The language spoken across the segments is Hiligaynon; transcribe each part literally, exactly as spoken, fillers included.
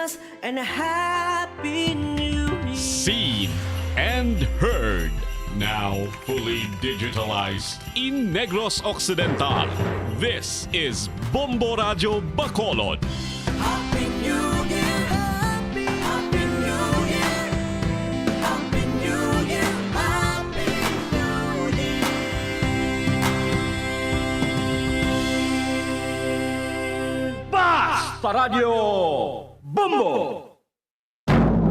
And a happy new year. Seen and heard. Now fully digitalized in Negros Occidental. This is Bombo Radyo Bacolod. Happy New Year! Happy, Happy New Year! Happy New Year! Happy New Year! Basta Radyo Bombo!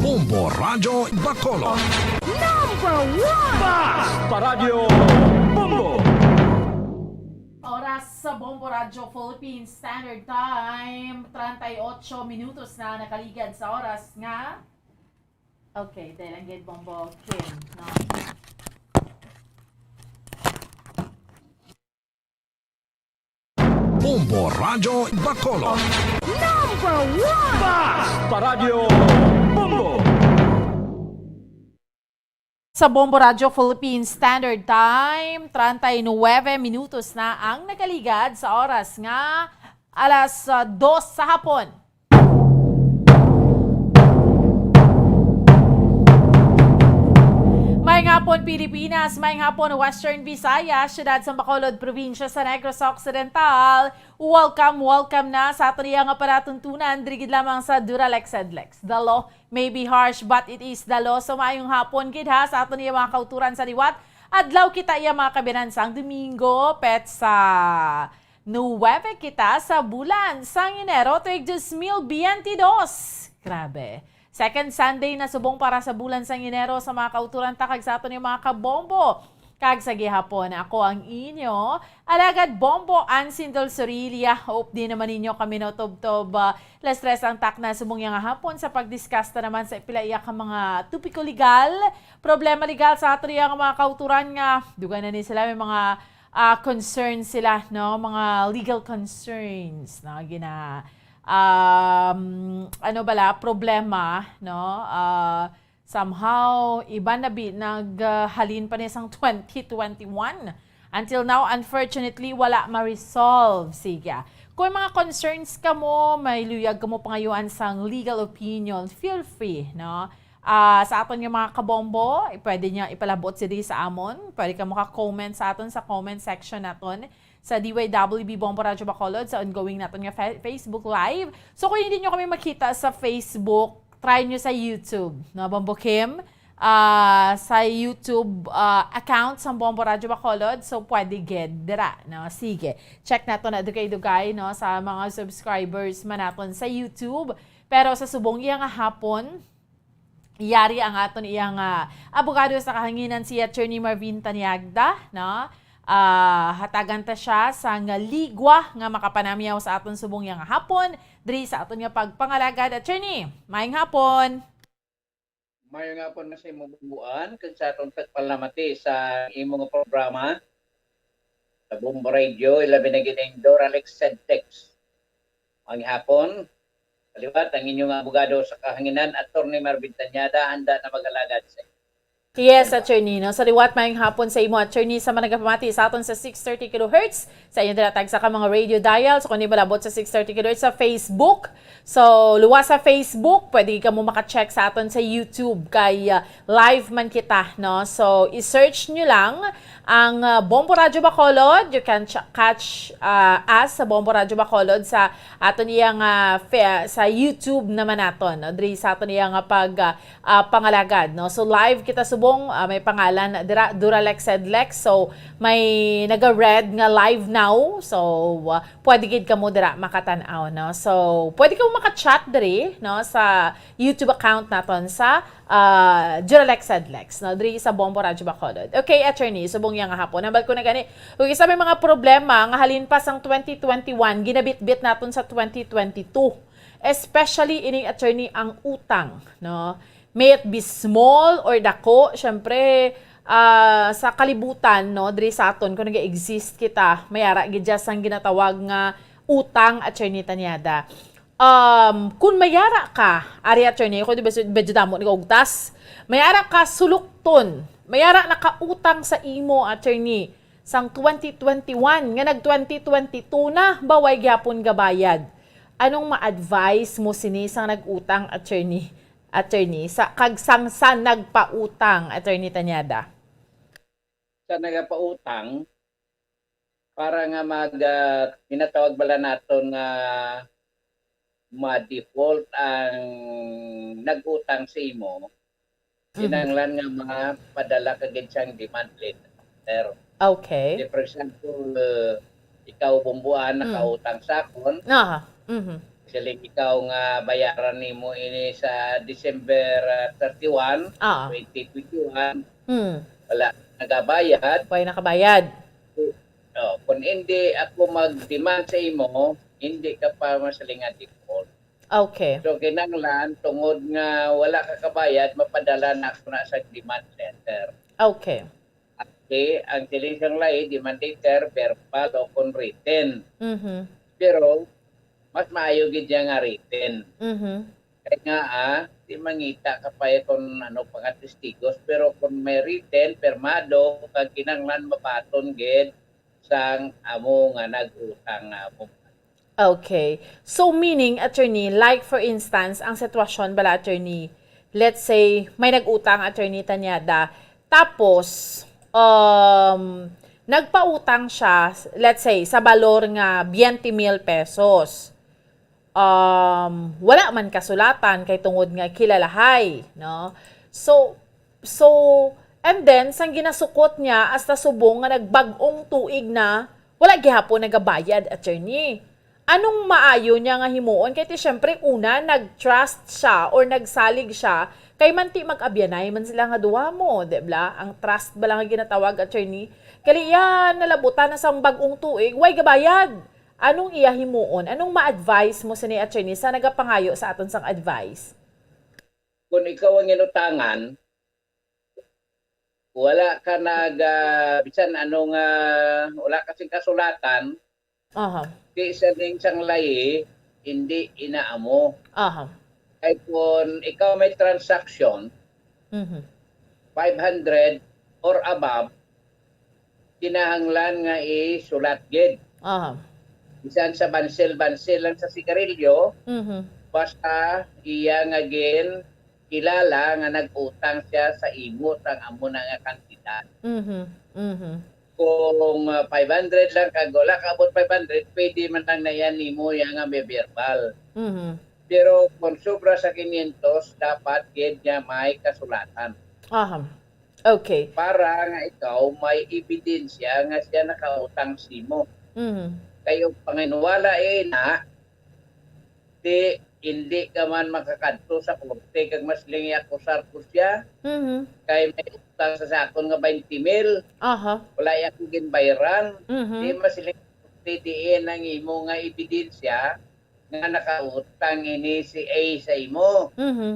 Bombo Radyo Bacolod. Number one! Basta Radyo Bombo! Oras sa Bombo Radyo Philippines Standard Time, treinta y ocho minutos na nakaligad sa oras nga. Okay, dahil ang gate Bombo Kim, no? Bombo Radyo Bacolod. Number one! Basta Radyo Bombo! Sa Bombo Radyo Philippines Standard Time, treinta y nueve minutos na ang nakaligad sa oras nga alas, ah, dos sa hapon. Maayong hapon, Pilipinas. Maayong hapon, Western Visayas, siyudad sa Bacolod, probinsya sa Negros Occidental. Welcome, welcome na sa aton iya nga palatuntunan, diri gid lamang sa Duralex Edlex. The law may be harsh, but it is the law. So, maayong hapon gid ha sa aton iya mga kauturan sa liwat. Adlaw kita iya mga kabinan sang Domingo, petsa nuwebe kita sa bulan sang Enero, tuig dos mil biyente dos. Grabe. Second Sunday na subong para sa bulan sang Enero sa mga kauturan ta kag sa aton yung mga kabombo. Kag sa gihapon, ako ang inyo, Alagad Bombo Ansin Dulcerilia. Hope di naman ninyo kami no tubtob, ah, las tres ang takna subong yang hapon sa pag-discuss ta naman sa pila iya ka mga topiko legal, problema legal sa ato iya nga mga kauturan nga dugay na ni sila may mga ah, concern sila, no? Mga legal concerns, no? Gina, um, ano bala, problema, no? Ah, somehow, iba na bi, naghalin pa ni sang twenty twenty-one. Until now, unfortunately, wala ma-resolve. Sige. Kung may mga concerns ka mo, may luyag ka mo pangayuan sang legal opinion, feel free, no? Ah, sa aton nga mga kabombo, eh, pwede niya ipalabot sila sa amon. Pwede ka maka-comment sa aton sa comment section naton sa D Y W B Bombo Radyo Bacolod sa ongoing naton nga fa-, Facebook Live. So, kung hindi nyo kami makita sa Facebook, try nyo sa YouTube, no, Bombo Kim? Ah, sa YouTube, ah, account sa Bombo Radyo Bacolod. So, pwede gid dira, no? Sige. Check nato na dugay-dugay, no, sa mga subscribers man naton sa YouTube. Pero sa subong iya nga hapon, yari ang aton iyang, ah, abogado sa kahanginan, si Attorney Marvin Taniagda, no? Ah, hatagan ta siya sang ligwa nga makapanamyaw sa aton subong iya nga hapon diri sa aton nga pagpangalagad. Attorney, maayong hapon. Maayong hapon na sa imong bubuan kag sa aton pagpalamati sa imong programa sa Bombo Radio, ilabi na gid ang Doralex Sedtex. Ang hapon, kaliwat ang inyong abogado sa kahanginan, Attorney Marvin Tañada, handa na mag-alagad sa inyo. Yes, Attorney, no? Sa liwat, maayong hapon sa imo, Attorney, sa mga nagapamati sa aton sa six thirty kilohertz, sa inyo dira tagsa ka mga radio dial, so kung di malabot sa six thirty kilohertz sa Facebook, so luwas sa Facebook, pwede ka mo maka-check sa aton sa YouTube kay, uh, live man kita, no? So, i-search nyo lang ang, uh, Bombo Radyo Bacolod. You can ch-, catch, uh, us sa Bombo Radyo Bacolod sa aton iyang, uh, fe-, sa YouTube naman naton, no? Diri sa aton iyang, uh, pag, uh, uh, pangalagad, no? So, live kita subong, uh, may pangalan dira, Duralex Sedlex. So, may naga-red nga live now. So, uh, pwede gid kamo dira makatan-aw, no? So, pwede kamo maka-chat diri, no, sa YouTube account naton sa, uh, Duralex Sedlex, no? Diri sa Bombo Radyo Bacolod. Okay, Attorney, subong niya nga hapon. Hambal ko na gani, kung isa may mga problema nga halin pa sang twenty twenty-one, ginabitbit naton sa twenty twenty-two. Especially ining, Attorney, ang utang, no? May it be small or dako, syempre, ah, sa kalibutan, no, diri sa aton, kung nag-exist kita, may ara gid dya sang ginatawag nga utang, Attorney Tanyada. Um, kung may ara ka, ari, Attorney, kung di ba, medyo damo ni kaugtas, may ara ka sulukton, may ara nakautang sa imo, Attorney, sang twenty twenty-one, nga nag twenty twenty-two na, ba way gyapon gabayad. Anong ma-advise mo sini sang nag-utang, attorney? Attorney, sa, kag sang sa nagpautang, Attorney Tanyada? Sa nagapautang, para nga mag, ah, ginatawag bala naton nga ma-default ang nag-utang sa imo, Mhm. kinahanglan nga mapadala ka gid sang demand letter. Okay. Di, for example, uh, ikaw, Bumbuan, Mm. nakautang sa akon. Aha. Mhm. Siling ikaw nga bayaran nimo ini sa December, uh, thirty-one, Ah. twenty twenty-one. Mm. Wala nagabayad. Way nakabayad. Oh, kung hindi ako mag-demand sa imo, hindi ka pa masiling nga default. Okay. So, kinahanglan, tungod nga wala ka kabayad, mapadala na ako na sa demand letter. Okay. Kasi ang siling sang lahi, demand letter, verbal o kon written. Mhm. Pero, mas maayo gid niya nga written. Mhm. Kay nga, ah, di mangita ka pa kon ano pa nga testigos, pero kung may written, pirmado, kag kinahanglan mabaton gid sang amo nga nag-utang nga amo. Okay. So, meaning, attorney, like for instance, ang sitwasyon bala, attorney, let's say, may nag-utang, Attorney Tanyada, tapos, um, nagpautang siya, let's say, sa balor nga twenty mil pesos. Um, wala man kasulatan kay tungod nga kilalahay, no? So, so, and then, sang ginasukot niya hasta subong nga nagbag-ong tuig na, wala gihapon nagabayad, attorney. Anong maayo niya nga himuon? Kay ti, syempre, una, nag-trust siya or nagsalig siya kay manti mag-abyanay man sila nga duha mo, di ba? Ang trust ba lang nga ginatawag, attorney? Kali iya nalabutan na sang bag-ong tuig, way gabayad. Anong iya himuon? Anong ma-advise mo sini, attorney, sa nagapangayo sa aton sang advice? Kung ikaw ang inutangan, wala ka nag, ah, bisan ano nga, wala ka sing kasulatan, Aha. di sa ning sang lahi, hindi inaamo. Aha. Kay kung ikaw may transaction, Mhm. five hundred or above, kinahanglan nga isulat gid. Aha. Bisan sa bansil-bansil lang sa sigarilyo, Mhm. basta iya nga gin kilala nga nag-utang siya sa imo sang amo na nga kantidad. Mhm. Mhm. Kung, ah, five hundred lang kag wala kaabot five hundred, pwede man lang na yan nimo iya nga may verbal. Mhm. Pero kung sobra sa quinientos, dapat gid nga may kasulatan. Aha. Okay. Para nga ikaw may ebidensya nga siya nakautang simo. Mhm. Kay og panginwala, eh, na, di, hindi ka man makakadto sa korte kag mas lingi akusar ko siya. Mhm. Kay may utang sa sakon nga twenty mil. Aha. Wala iya akong ginbayran. Mhm. Di, mas lingi, diin ang imo nga ebidensya nga nakautang ini si A sa imo. Mhm.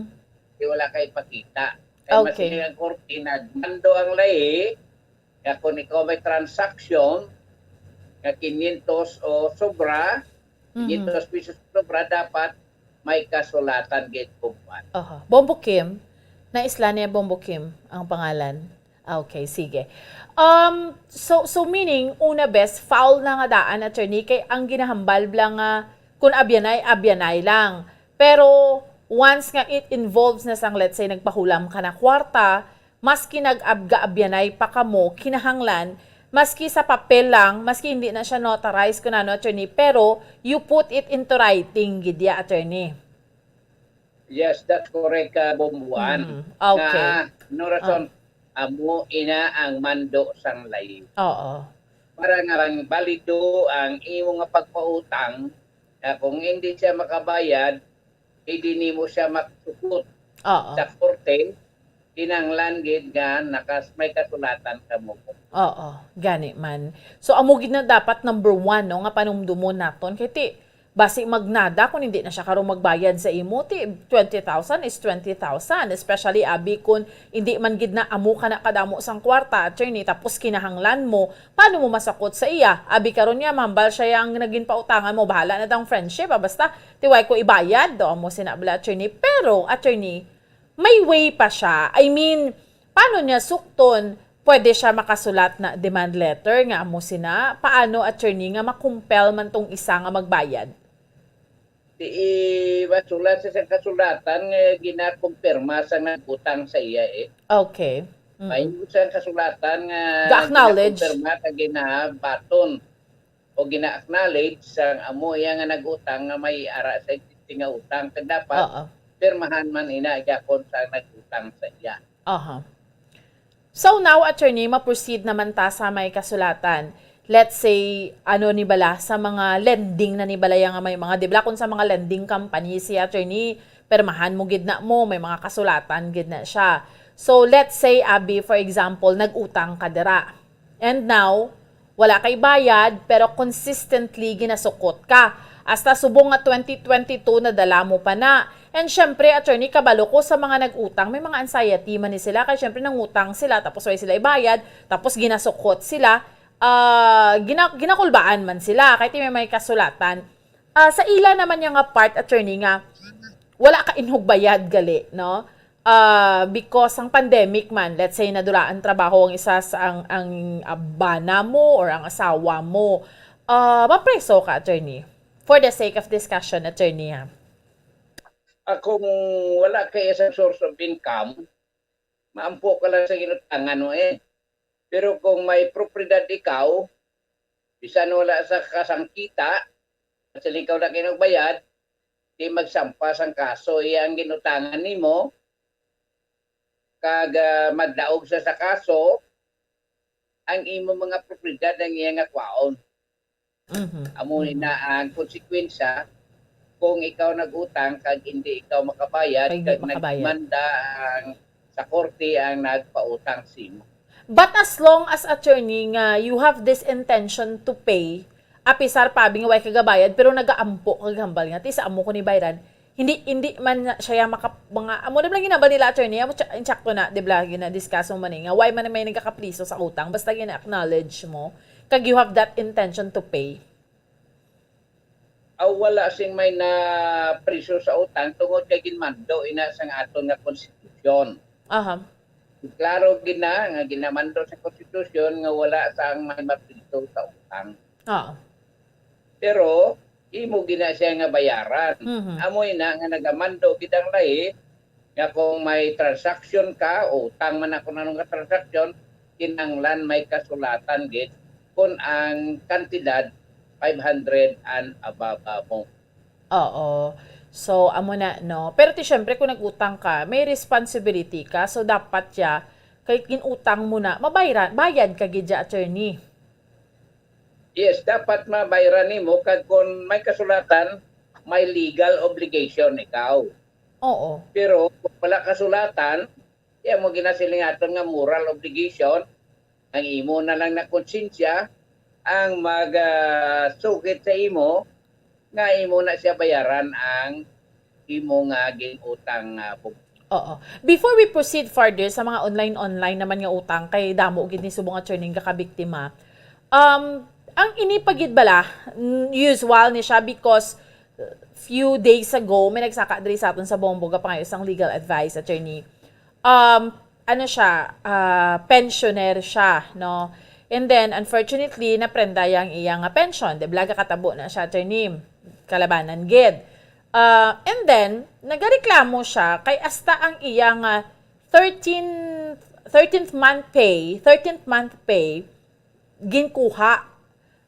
Di, wala kay pakita. Kay mas Okay. lingi ang korte, nagmando ang lahi, nga kung ikaw may transaction nga quinientos o sobra, Mhm. quinientos pesos sobra, dapat may kasulatan gid, Bumbuan. Aha. Bombo Kim, naisla niya Bombo Kim ang pangalan. Ah, okay, sige. Um, so, so meaning, una bes, foul na nga daan, attorney, kay ang ginahambal bala nga kung abyanay, abyanay lang. Pero once nga it involves na sang, let's say, nagpahulam ka na kwarta, maski nag-ab-, gaabyanay pa kamo, kinahanglan, maski sa papel lang, maski hindi na siya notarized, kun ano, attorney, pero you put it into writing, gid ya, attorney. Yes, that's correct, uh, Bombuan. Mhm. Okay. Nga, no rason, Ah. amo ina ang mando sang lahi. Oo. Para nga ang balido ang imo nga pagpautang, na kung hindi siya makabayad, hindi nimo siya makusog Oo. sa korte, kinahanglan gid nga nakas-, may kasulatan kamo. Oo, gani man. So, amo gid na dapat number one, no, nga panumdumon naton. Kay ti, basi magnada kung hindi na siya karong magbayad sa imo, ti twenty thousand is twenty thousand, especially abi kung hindi man gid na amo ka na kadamo sang kwarta, attorney, tapos kinahanglan mo, paano mo masakot sa iya? Abi karon niya, mahambal siya yang naging pautangan mo, bahala na daw ang friendship, ah, basta ti way ko ibayad, do mo sina bala, attorney. Pero, attorney, may way pa siya. I mean, paano niya sukton? Pwede siya makasulat na demand letter nga amo sina. Paano, attorney, nga makumpel man tong isa nga magbayad? Ibasulat sa isang kasulatan nga ginakumpirma sa nagutang sa iya, eh. Okay. Mm. May isang kasulatan nga Ga-acknowledge. ginakumpirma kag ginabaton o gina-acknowledge sa amo iya nga nagutang nga may ara sa existing nga utang. Kag dapat Oo. pirmahan man ina gyapon sa nagutang sa iya. Aha. So now, attorney, ma-proceed naman ta sa may kasulatan. Let's say, ano ni bala, sa mga lending na ni bala ya nga may mga, di bala, kung sa mga lending company si attorney, permahan mo gid na mo, may mga kasulatan gid na siya. So let's say, Abby, for example, nag-utang ka dira. And now, wala kay bayad, pero consistently ginasukot ka. Hasta subong nga twenty twenty-two, nadala mo pa na. And syempre, attorney, kabalo ko sa mga nag-utang, may mga anxiety man ni sila. Kay syempre, nangutang sila, tapos way sila ibayad, tapos ginasukot sila, ah, gina- ginakulbaan man sila. Kay ti may, may kasulatan. Ah, sa ila naman niya nga part, attorney, nga wala ka inhog bayad gali, no? Ah, because ang pandemic man, let's say, nadulaan trabaho ang isa sa ang, ang, ah, bana mo or ang asawa mo, ah, mapreso ka, attorney. For the sake of discussion, attorney, ha? Ah, kung wala kay isang source of income, maampo ka lang sa ginutangan mo, eh. Pero kung may propiedad ikaw, bisan wala sa kasangkita, siling ikaw na kinugbayad, di magsampa sang kaso iya ang ginutangan nimo, kag, ah, magdaog sa, sa kaso, ang imo mga propiedad ang iya nga kwaon. Mhm. Amo na ang konsekwensya kung ikaw nag-utang kag hindi ikaw makabayad, Kag hindi kag makabayad. Nagmanda ang sa korte ang nagpautang sa imo. But as long as, attorney, nga you have this intention to pay, apisar pa abi nga way kagabayad, pero nagaampo kag hambal nga, ti sa amo ko ni bayran, hindi, hindi man na siya maka, mga, amo na lang ginambal nila, attorney, amo siya, insakto na, di ba, gina-discuss mo man eh, nga way man may nagkakapriso sa utang, basta gina-acknowledge mo, kag you have that intention to pay. Aw, wala sing may na priso sa utang tungod kay ginmando ina sang aton nga konstitusyon. Aha. Klaro gid na nga ginamando sa konstitusyon nga wala sang may mapriso sa utang. Oo. Pero imo gina siya nga bayaran. Mhm. Amoy na nga nagamando gid ang lahi nga kung may transaction ka o utang man ako nanong nga transaction, kinanglan may kasulatan gid kung ang kantidad five hundred and above mo. Oo. So, amo na, no? Pero ti, syempre, kung nag-utang ka, may responsibility ka. So, dapat ya, kay ginutang mo na, mabayran, bayad ka gid ya, attorney. Yes, dapat mabayran nimo kag kung may kasulatan, may legal obligation ikaw. Oo. Pero kung wala kasulatan, iya mo ginasilingaton nga moral obligation, ang imo na lang na konsensya ang mag, ah, sugid sa imo nga imo na siya bayaran ang imo nga ginutang nga bug- Oo. Before we proceed further sa mga online-online naman nga utang, kay damo gid ni subong, attorney, nga kabiktima. Um, ang ini pa gid bala, n- usual ni siya because uh, few days ago, may nagsaka diri sa aton sa Bombo, gapangayo sang legal advice, attorney. Um, ano siya, ah, pensioner siya, no? And then, unfortunately, naprenda yang iya nga pension. Di ba, gakatabo na siya, attorney? Kalabanan gid. Ah, and then, nagareklamo siya kay hasta ang iya nga thirteenth, thirteenth month pay, thirteenth month pay, ginkuha.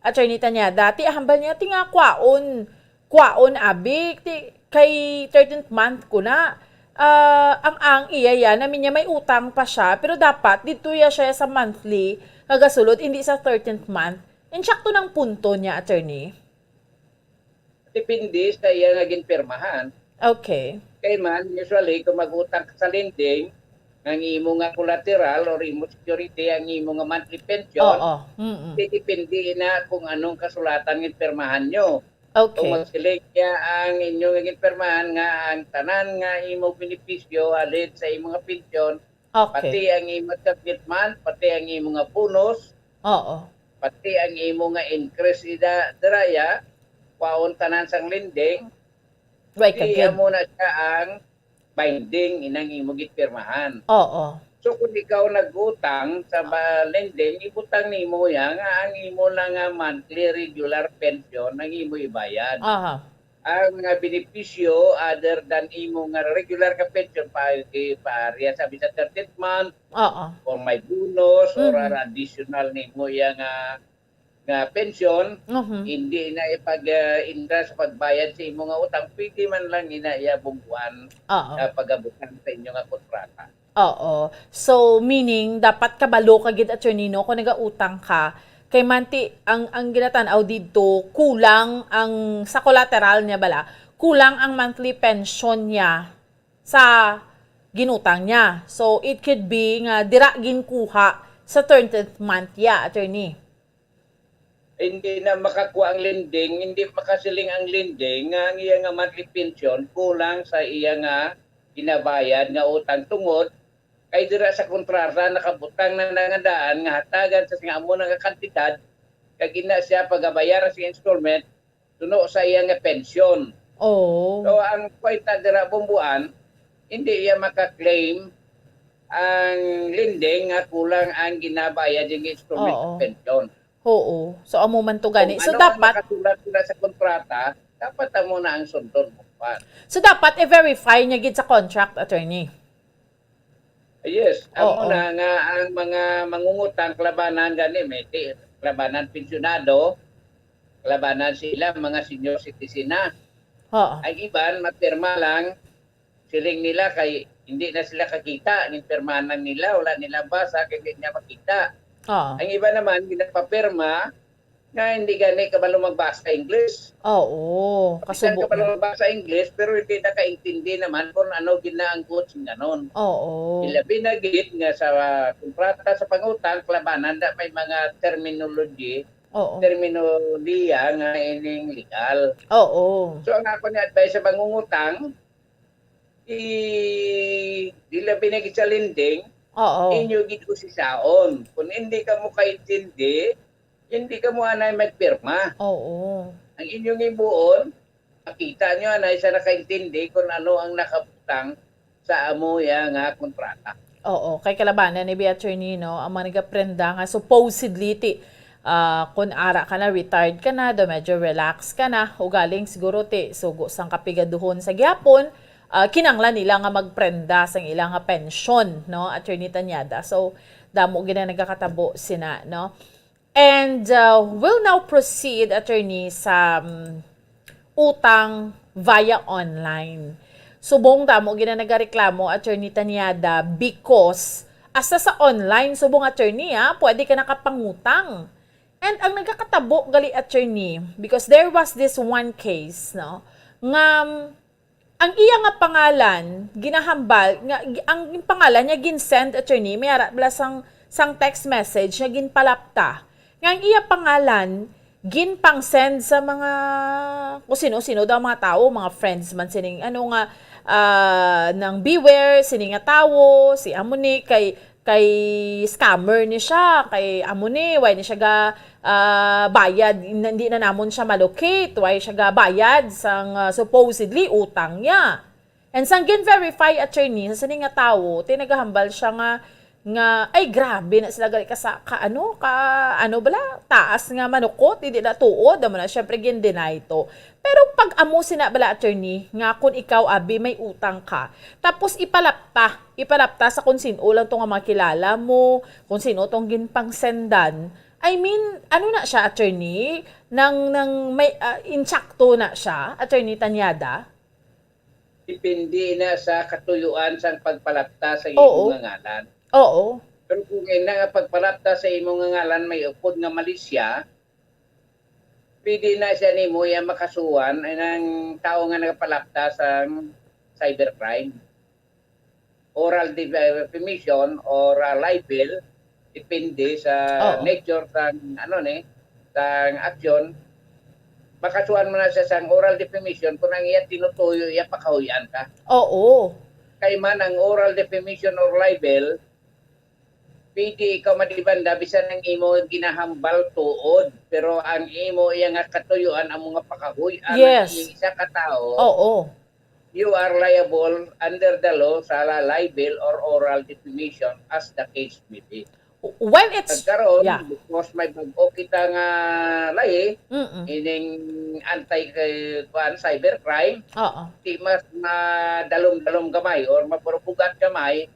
Attorney Tanyada, ti hambal niya, ti nga kwaon, kwaon abi, ti kay thirteenth month ko na. Ah, ang, ang iya ya, namin niya may utang pa siya, pero dapat dito ya siya sa monthly nga gasulod, hindi sa thirteenth month. Insakto ng punto niya, attorney. Depende sa iya nga ginpirmahan. Okay. Kay man, usually, kung mag-utang ka sa lending, ang imo nga collateral or imo security, ang imo nga monthly pension, Oo. Mm-mm. depende na kung anong kasulatan nga pirmahan nyo. Kung Okay. magsiling niya ang inyo nga ginpirmahan nga ang tanan nga imo benepisyo halin sa imo nga pension, pati Okay. ang imo settlement, pati ang imo nga bonus, Oo. pati ang imo nga increase ida diraya, kwaon tanan sang lending, Way di ka gid. Amo na siya ang binding inang imo gipirmahan. Oo. So kung ikaw nag-utang sa ba- lending, ibutang nimo ya nga ang imo na nga monthly regular pension ang imo ibayad. Aha. ang mga benepisyo other than imo nga regular ka pension, pa, pa, sa, sa thirteenth month, Oo. or may bonus, or Mhm. an additional nimo iya nga, nga pension, Mhm. hindi na ipag-, ah, indra sa pagbayad sa imo nga utang, pwede man lang ina iya bungguan Oo. nga pagabutang sa inyo nga kontrata. Oo. So, meaning, dapat kabalo ka gid, attorney, no, kung nagautang ka. Kay manti, ang, ang ginatan-aw didto, kulang ang, sa collateral niya bala, kulang ang monthly pension niya sa ginutang niya. So, it could be nga dira ginkuha sa thirteenth month ya, attorney. Hindi na makakuha ang lending, hindi makasiling ang lending nga ang iya nga monthly pension kulang sa iya nga ginabayad nga utang, tungod kay dira sa kontrata nakabutang na nga daan nga hatagan sa sing amo na nga kantidad, kag ina siya pagabayar sa installment suno sa iya nga pension. Oh. So, ang kwenta dira, bumbuan, hindi iya maka-claim ang lending nga kulang ang ginabayad yung installment Oo. sa pension. Oo. So, amo man to gani. Kung So, ano ang dapat, nakasulat sila sa kontrata, dapat amo na ang sundon mo pa. so, dapat i-verify niya gid sa contract, attorney. Yes, amo Oo. na nga ang mga mangungutang, kalabanan gani, may ti-, kalabanan pensyonado, kalabanan sila, mga senior citizen na. Oo. Ang iban, mapirma lang, siling nila kay hindi na sila kakita, ginpirmahan lang nila, wala nila basa, kay hindi niya makita. Oo. Ang iba naman, ginapapirma nga hindi gani kabalo magbasa English. Oo. Bisan Kasubo kabalo na. magbasa English, pero hindi nakaintindi naman kung ano ginaangkon sing ganon. Oo. Ilabi na gid nga sa kontrata sa pangutang, kalabanan na may mga terminology, Oo. terminolohiya nga ining legal. Oo. So, ang ako ni advice sa mangungutang, i-, ilabi na gid sa lending, Oo. inyo gid usisaon. Kung hindi ka mo kaintindi, hindi ka mo anay magpirma. Oo. Ang inyong ibuon, makita nyo anay sa nakaintindi kung ano ang nakabutang sa amo ya nga kontrata. Oo, kay kalabanan ni bi, attorney, no, ang mga nagaprenda nga supposedly ti, ah, kun ara ka na, retired ka na, daw medyo relax ka na, ugaling siguro ti sugo sang kapigaduhon sa gihapon, ah, kinanglan nila nga magprenda sang ila nga pensyon, no, Attorney Tanyada. So, damo gid na nagakatabo sina, no. And, uh, we'll now proceed, attorney, sa, um, utang via online. Subong damo gid na nagareklamo, Attorney Tanyada, because hasta sa online, subong, attorney, ah, pwede ka nakapangutang. And ang nagakatabo gali, attorney, because there was this one case, no, nga, um, ang iya nga pangalan, ginahambal, nga, ang pangalan niya ginsend, attorney, may ara bala sang, sang text message nga ginpalapta. Nga ang iya pangalan, ginpang-send sa mga, kung sino-sino daw mga tao, mga friends man sining, ano nga, ah, nang beware, sini nga tawo, si amo ni, kay, kay scammer ni siya, kay amo ni, why ni siya ga, ah, bayad, hindi na namon siya malocate, why siya ga bayad sang, ah, supposedly utang niya. And sang gin-verify, attorney, sa sini nga tawo, ti nagahambal siya nga, nga, ay, grabe na sila gali ka sa, ka, ano, ka, ano bala, taas nga manukot, hindi na tuod, amo na, syempre, gin-deny to. Pero pag amo sina bala, attorney, nga kung ikaw, abi, may utang ka, tapos ipalapta, ipalapta sa kung sino lang to nga mga kilala mo, kung sino tong ginpangsendan, I mean, ano na siya, attorney? Nang, nang may, ah, insakto na siya, Attorney Tanyada? Depende na sa katuyuan sang pagpalapta sa Oo. Imo nga ngalan. Oo. Pero kung ina nga pagpalapta sa imo nga ngalan may upod nga malisya, pwede na siya nimo iya makasuhan ang tao nga nagapalapta sa cybercrime. Oral def-, defamation or, ah, libel, depende sa Oo. nature sang, ano ni, sang action. Makasuhan mo na siya sang oral defamation kung ang iya tinutuyo, iya pakahuy-an ka. Oo. Kay man ang oral defamation or libel, pwede ikaw madibanda bisan ang imo ginahambal tuod, pero ang imo iya nga katuyuan amo nga pakahuy-an Yes. ang isa ka tawo, Oo. you are liable under the law sa la-, libel or oral defamation as the case may be. While it's, Pagkaron, yeah. Because may bag-o kita nga lahi, Mm-mm. ining anti, kuan, cybercrime, Oo. di mas madalom-dalom gamay or maburubugat gamay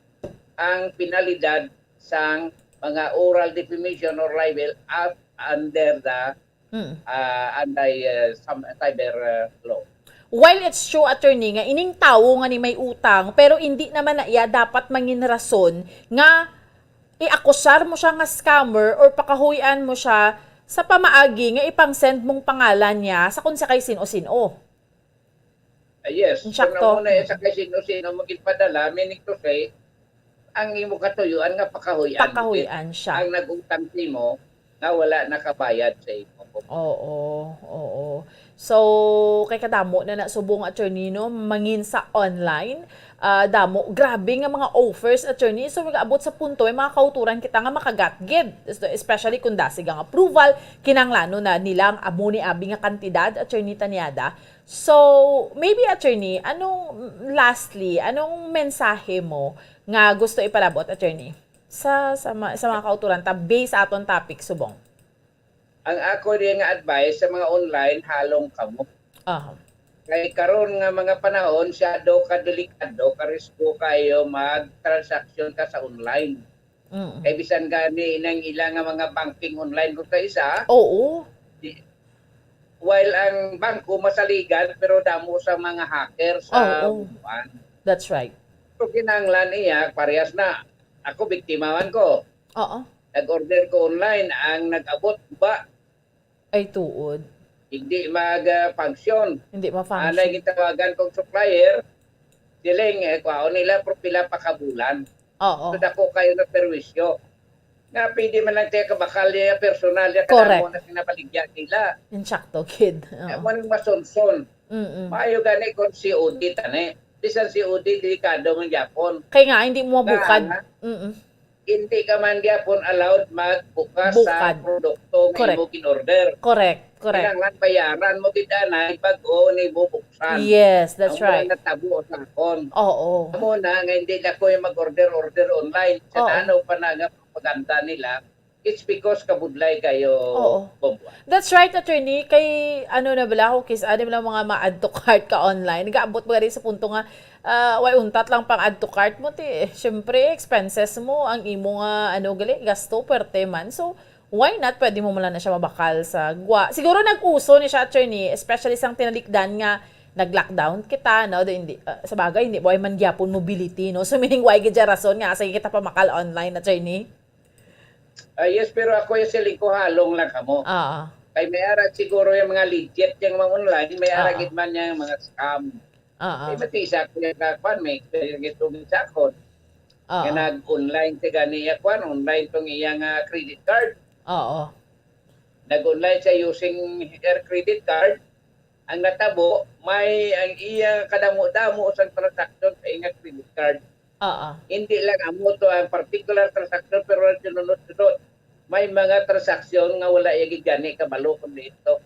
ang penalidad sang mga oral defamation or libel as under the Mm. uh, anti uh, some cyber uh, law. While it's true, attorney, nga ining tawo nga ni may utang, pero hindi naman na iya dapat mangin rason nga iakusar mo siya nga scammer or pakahuy-an mo siya sa pamaagi nga ipang-send mong pangalan niya sa kung sa kay sino-sino. Uh, yes. Insakto. Kung muna sa kay sino-sino mo ginpadala, meaning to say, ang imo katuyuan nga pakahuy-an. Pakahuy-an siya. Ang nag-utang sa imo nga wala nakabayad sa imo. Oo, oo. So, kay kadamo na na subong, attorney, no, mangin sa online. Ah, damo, grabe nga mga offers, attorney. So, mag-abot sa punto, may mga kauturan kita nga makagatgid. Especially kung dasig ang approval, kinanglano na nila ang amo ni abi nga kantidad, attorney Tanyada. So, maybe, attorney, anong, lastly, anong mensahe mo nga gusto ipalabot, attorney, sa, sa, ma- sa mga kauturan ta, based sa aton topic subong? Ang ako din nga advice sa mga online, halong kamo. Aha. Kay karon nga mga panahon, siyado ka delikado, ka risko kayo mag-transaction ka sa online. Mm. Kay bisan gani nang ila nga mga banking online kung sa isa, Oo. while ang bangko masaligan, pero damo sa mga hacker sa Oo. buwan. That's right. So kinahanglan iya, parehas na. Ako, biktima man ko. Oo. Nag-order ko online, ang nag-abot ba, Ay, tuod. Hindi mag-function. Hindi Anay ma-function. Gitawagan kong supplier, siling, eh, kwaon nila, pero pila pa ka bulan. Oo. So, dako kayo na perwisyo. Nga pwede man lang tayo kabakal niya, personal niya, Correct. Kanamo na sinabaligya nila. Insakto, kid. Oo. Mo nang masunson. Mm-mm. Maayo gani kung C O D tani. Bisan C O D, delikado man gyapon. Kaya nga, hindi mo mabukad. Nga, Mm-mm. Hindi ka man gyapon allowed magbukas sa Bukad. Produkto nga Correct. Imo gin-order. Correct, correct. Kinahanglan bayaran mo gid anay bag-o nimo buksan. Yes, that's Ang mga right. Natabo sa akon. Oo. Amo na nga hindi na ko yung mag-order-order online. Sa Oo. Ano pa na nga propaganda nila, it's because kabudlay kayo Oo. Bombuan. That's right, attorney. Kay ano na bala, kis ano bala mga ma-add to cart ka online. Nag-aabot ba rin sa punto nga ah, way untat lang pang add to cart mo ti. Siyempre, expenses mo, ang imo nga ano gali, gasto, pwerte man. So, why not? Pwede mo man lang na siya mabakal sa gwa. Siguro nag-uso ni siya, attorney, especially sang tinalikdan nga nag-lockdown kita, no? Do hindi, ah, sa bagay, hindi, way man gyapon mobility, no? So, meaning, way gid siya rason nga, sige kita pamakal online, attorney? Ah, yes, pero ako yung siling ko halong lang kamo. Oo. Kay may ara siguro yung mga legit yung mga online, may ara Oo. Gid man yung mga scam. Oo. Eh, matisa ko yung kakuan, may experience ito sa akon. Oo. Nga nag-online siya gani iya kuan, online tong iyang ah, credit card. Oo. Nag-online siya using her credit card. Ang natabo, may ang iya kadamo-damo sa transaction sa iyang credit card. Oo. Hindi lang amo to ang particular transaction, pero ang sunod-sunod, may mga transaction nga wala iya gid gani kabalo kung dito.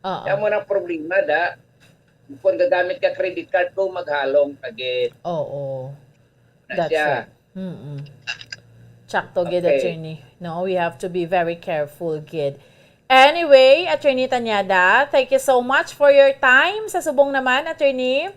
Oo. Kaya mo na problema da, kung gagamit ka credit card ko, maghalong ka gid. Oo. Na That's siya. Right. Mm-mm. Tsakto gid, Okay. Attorney. No, we have to be very careful gid. Anyway, Attorney Tanyada, thank you so much for your time. Sa subong naman, Attorney.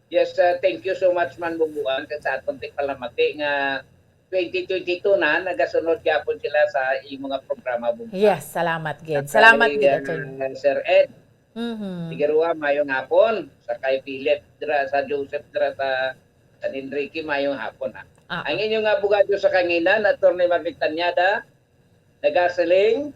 Yes, uh, thank you so much man Bubuan sa aton tigpalamati nga twenty twenty-two na nagasunod gyapon sila sa imo nga programa Bubuan. Yes, salamat gid. Sa Salamat kay, gid, uh, Attorney. Sir Ed. Mhm. Figueroa, mayong hapon. Sa kay Philip dira, sa Joseph dira, sa San Enrique, mayong hapon, ha. Ah. Ang inyong abogado sa kanginan, Attorney Marvic Tanyada, nagasiling,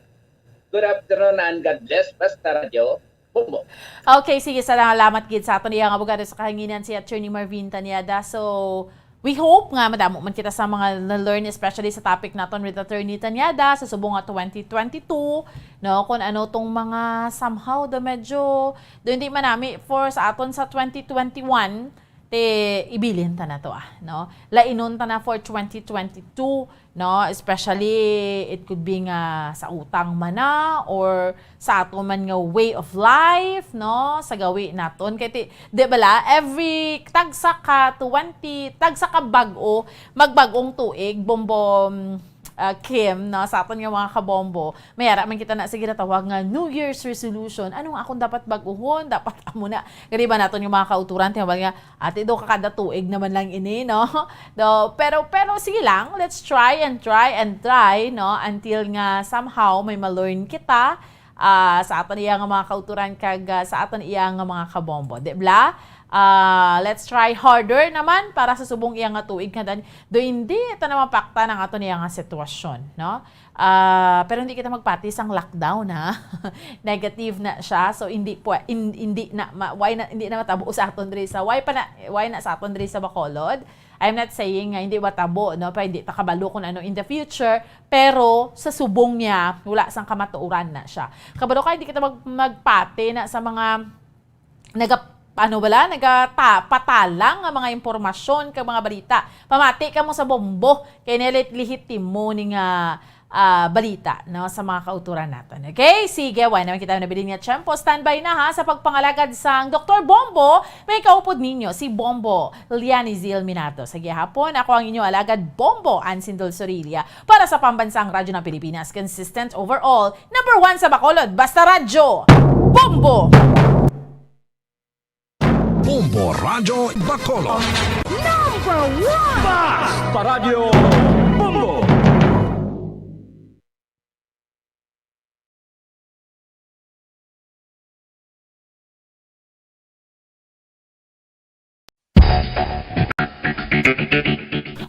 good afternoon and God bless, basta radyo, Bombo. Okay, sige, salamat gid sa aton iyang abogado sa kahanginan, si Attorney Marvin Tanyada. So, we hope nga madamo man kita sa mga na-learn, especially sa topic naton with Attorney Tanyada sa subong nga twenty twenty-two, no, kung ano tong mga somehow the medyo do hindi man nami for sa aton sa twenty twenty-one, te ibilin ta na to, ah, no? Lainon ta na for twenty twenty-two, no? Especially, it could be nga sa utang man na or sa ato man nga way of life, no? Sa gawi naton. Kay ti, di bala, every tagsa ka twenty, tagsa ka bag-o, magbag-ong tuig, Bombo, mm, ah, Kim, no, sa aton nga mga kabombo, may ara man kita na sa ginatawag nga New Year's resolution. Ano nga akong dapat bag-uhon? Dapat amo na. Kadi ba naton nga mga kauturan, tiyan nga, "Ate, do ka kada tuig naman lang ini, no?" Do, pero, pero sige lang, let's try and try and try, no? Until nga somehow may ma-learn kita, ah, sa aton iya nga mga kauturan kag, ah, sa aton iya nga mga kabombo, di bla? Ah, let's try harder naman para sa subong iya nga tuig nga dan-, do hindi ito na mapaktan ang aton iya nga sitwasyon, no? Ah, pero hindi kita magpati sang lockdown, ha? Negative na siya, so hindi pwe-, hin-, hindi na ma-, why na, hindi na matabo sa aton diri sa, why pa na, why na sa aton diri sa Bacolod? I'm not saying nga hindi matabo, no? Pa hindi ta kabalo kung ano in the future, pero sa subong niya, wala sang kamatuoran na siya. Kabalo ka, hindi kita mag-, magpati na sa mga naga-, ano bala, nagata-, patalang nga mga impormasyon kag mga balita. Pamati kamo sa bombo, kay nilit-, lehitimo ni nga, ah, balita, no, sa mga kauturan naton. Okay? Sige, wala naman kita nabilin nga tiyempo. Standby na, ha, sa pagpangalagad sang Doktor Bombo. May kaupod ninyo si Bombo Lianizil Minato. Sa gihapon, ako ang inyo alagad, Bombo Ansin Dulzorilla. Para sa Pambansang Radyo ng Pilipinas, consistent overall, number one sa Bacolod, basta radyo, Bombo! Bombo Radyo Bacolod. Number one! Basta Radyo Bombo!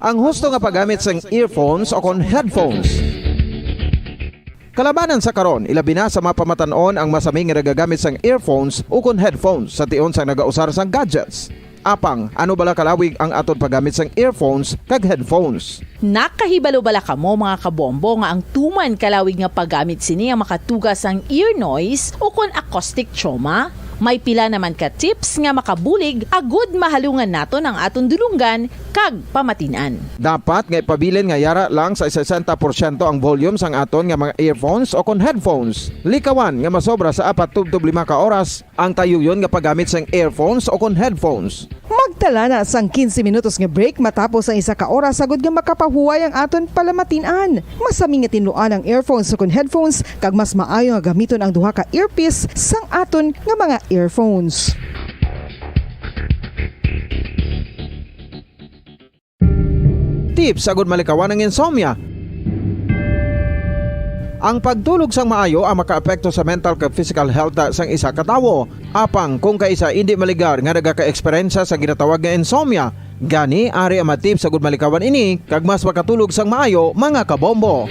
Ang husto nga paggamit sang earphones o kon headphones. Kalabanan sa karon, ilabi na sa mga pamatan-on ang masami nga nagagamit sang earphones ukon headphones sa tion sang nagausar sang gadgets. Apang, ano bala kalawig ang aton paggamit sang earphones kag headphones? Nakahibalo bala kamo, mga kabombo, nga ang tuman kalawig nga paggamit sini ang makatuga sang ear noise ukon acoustic trauma? May pila naman ka tips nga makabulig agud mahalungan naton ang aton dulonggan kag pamatin-an. Dapat nga ipabilin nga yara lang sa sesenta porsyento ang volume sang aton nga mga earphones o kon headphones. Likawan nga masobra sa apat tubtob lima ka oras ang tayuyon nga paggamit sang earphones o kon headphones. Magtala na sang quince minutos nga break matapos ang isa ka oras agud nga makapahuway ang aton palamatin-an. Masami nga tinluan ang earphones o kon headphones, kag mas maayo nga gamiton ang duha ka earpiece sang aton nga mga earphones. Tips agud malikawan ang insomnia. Ang pagtulog sang maayo ang makaapekto sa mental kag physical health, ah, sang isa ka tawo. Apang kung kaisa indi maligar nga nagaka-eksperyensya sa ginatawag nga insomnia, gani ari ang mga tips agud malikawan ini kag mas makatulog sang maayo, mga kabombo.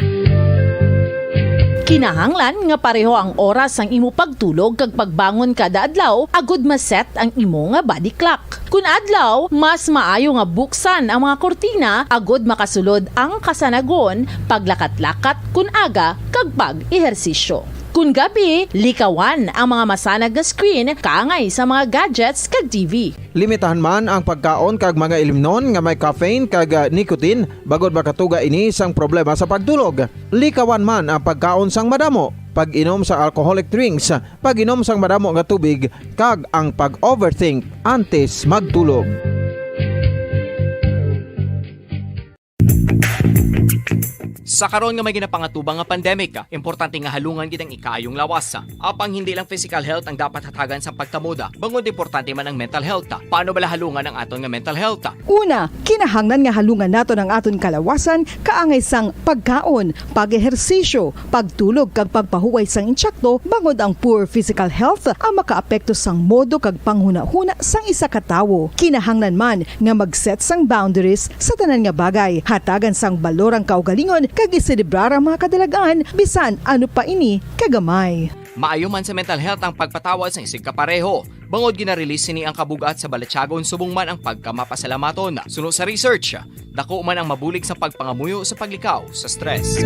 Kinahanglan nga pareho ang oras sang imo pagtulog kag pagbangon kada adlaw agud ma-set ang imo nga body clock. Kun adlaw, mas maayo nga buksan ang mga kurtina agud makasulod ang kasanagon, paglakat-lakat kun aga, kag pag-ehersisyo. Kun gabi, likawan ang mga masanag nga screen kaangay sa mga gadgets kag T V. Limitahan man ang pagkaon kag mga ilimnon nga may caffeine kag, ah, nicotine, bangod makatuga ini sang problema sa pagtulog. Likawan man ang pagkaon sang madamo, pag-inom sa alcoholic drinks, pag-inom sang madamo nga tubig, kag ang pag-overthink antes magtulog. Sa karon nga may ginapangatubang nga pandemic, importante nga halungan gid ang ikaayong lawas. Apang hindi lang physical health ang dapat hatagan sa pagtamod, bangod importante man ang mental health. Paano bala halungan ang aton nga mental health? Una, kinahanglan nga halungan naton ang aton kalawasan kaangay sang pagkaon, pag-ehersisyo, pagtulog kag pagpahuway sang insakto, bangod ang poor physical health ang makaapekto sang modo kag panghunahuna sang isa ka tawo. Kinahanglan man nga mag-set sang boundaries sa tanan nga bagay, hatagan sang balor ang kaugalingon kag iselebrar ang mga kadalag-an bisan ano pa ini kagamay. Maayo man sa mental health ang pagpatawad sang isigkapareho, bangod gina-release sini ang kabug-at sa balatyagon subong man ang pagkamapasalamaton. Suno sa research, dako man ang mabulig sa pagpangamuyo sa paglikaw sa stress.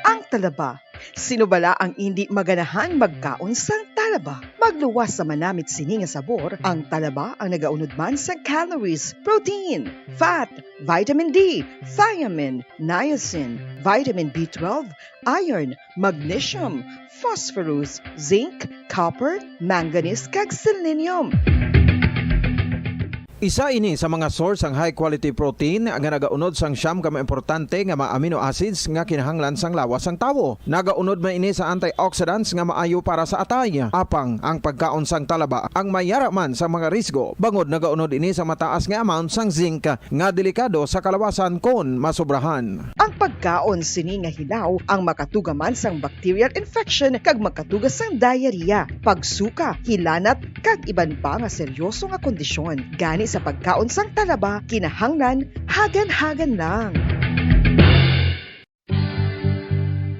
Ang talaba. Sino bala ang indi maganahan magkaon sang talaba? Magluwas sa manamit sini nga sabor, ang talaba ang nagaunod man sa calories, protein, fat, vitamin D, thiamine, niacin, vitamin B twelve, iron, magnesium, phosphorus, zinc, copper, manganese, kag selenium. Isa ini sa mga source sang high quality protein nga nagaunod sang siyam ka mga importante nga mga amino acids nga kinahanglan sang lawas sang tawo. Nagaunod man ini sa antioxidants nga maayo para sa atay. Apang ang pagkaon sang talaba ang may yara man sa mga risgo, bangod nagaunod ini sa mataas nga amount sang zinc nga delikado sa kalawasan kon masobrahan. Ang pagkaon sini nga hilaw ang makatuga man sang bacterial infection kag makatuga sang diarrhea, pagsuka, hilanat, kag iban pa nga seryoso nga kondisyon. Gani sa pagkaon sang talaba, kinahanglan hagan-hagan lang.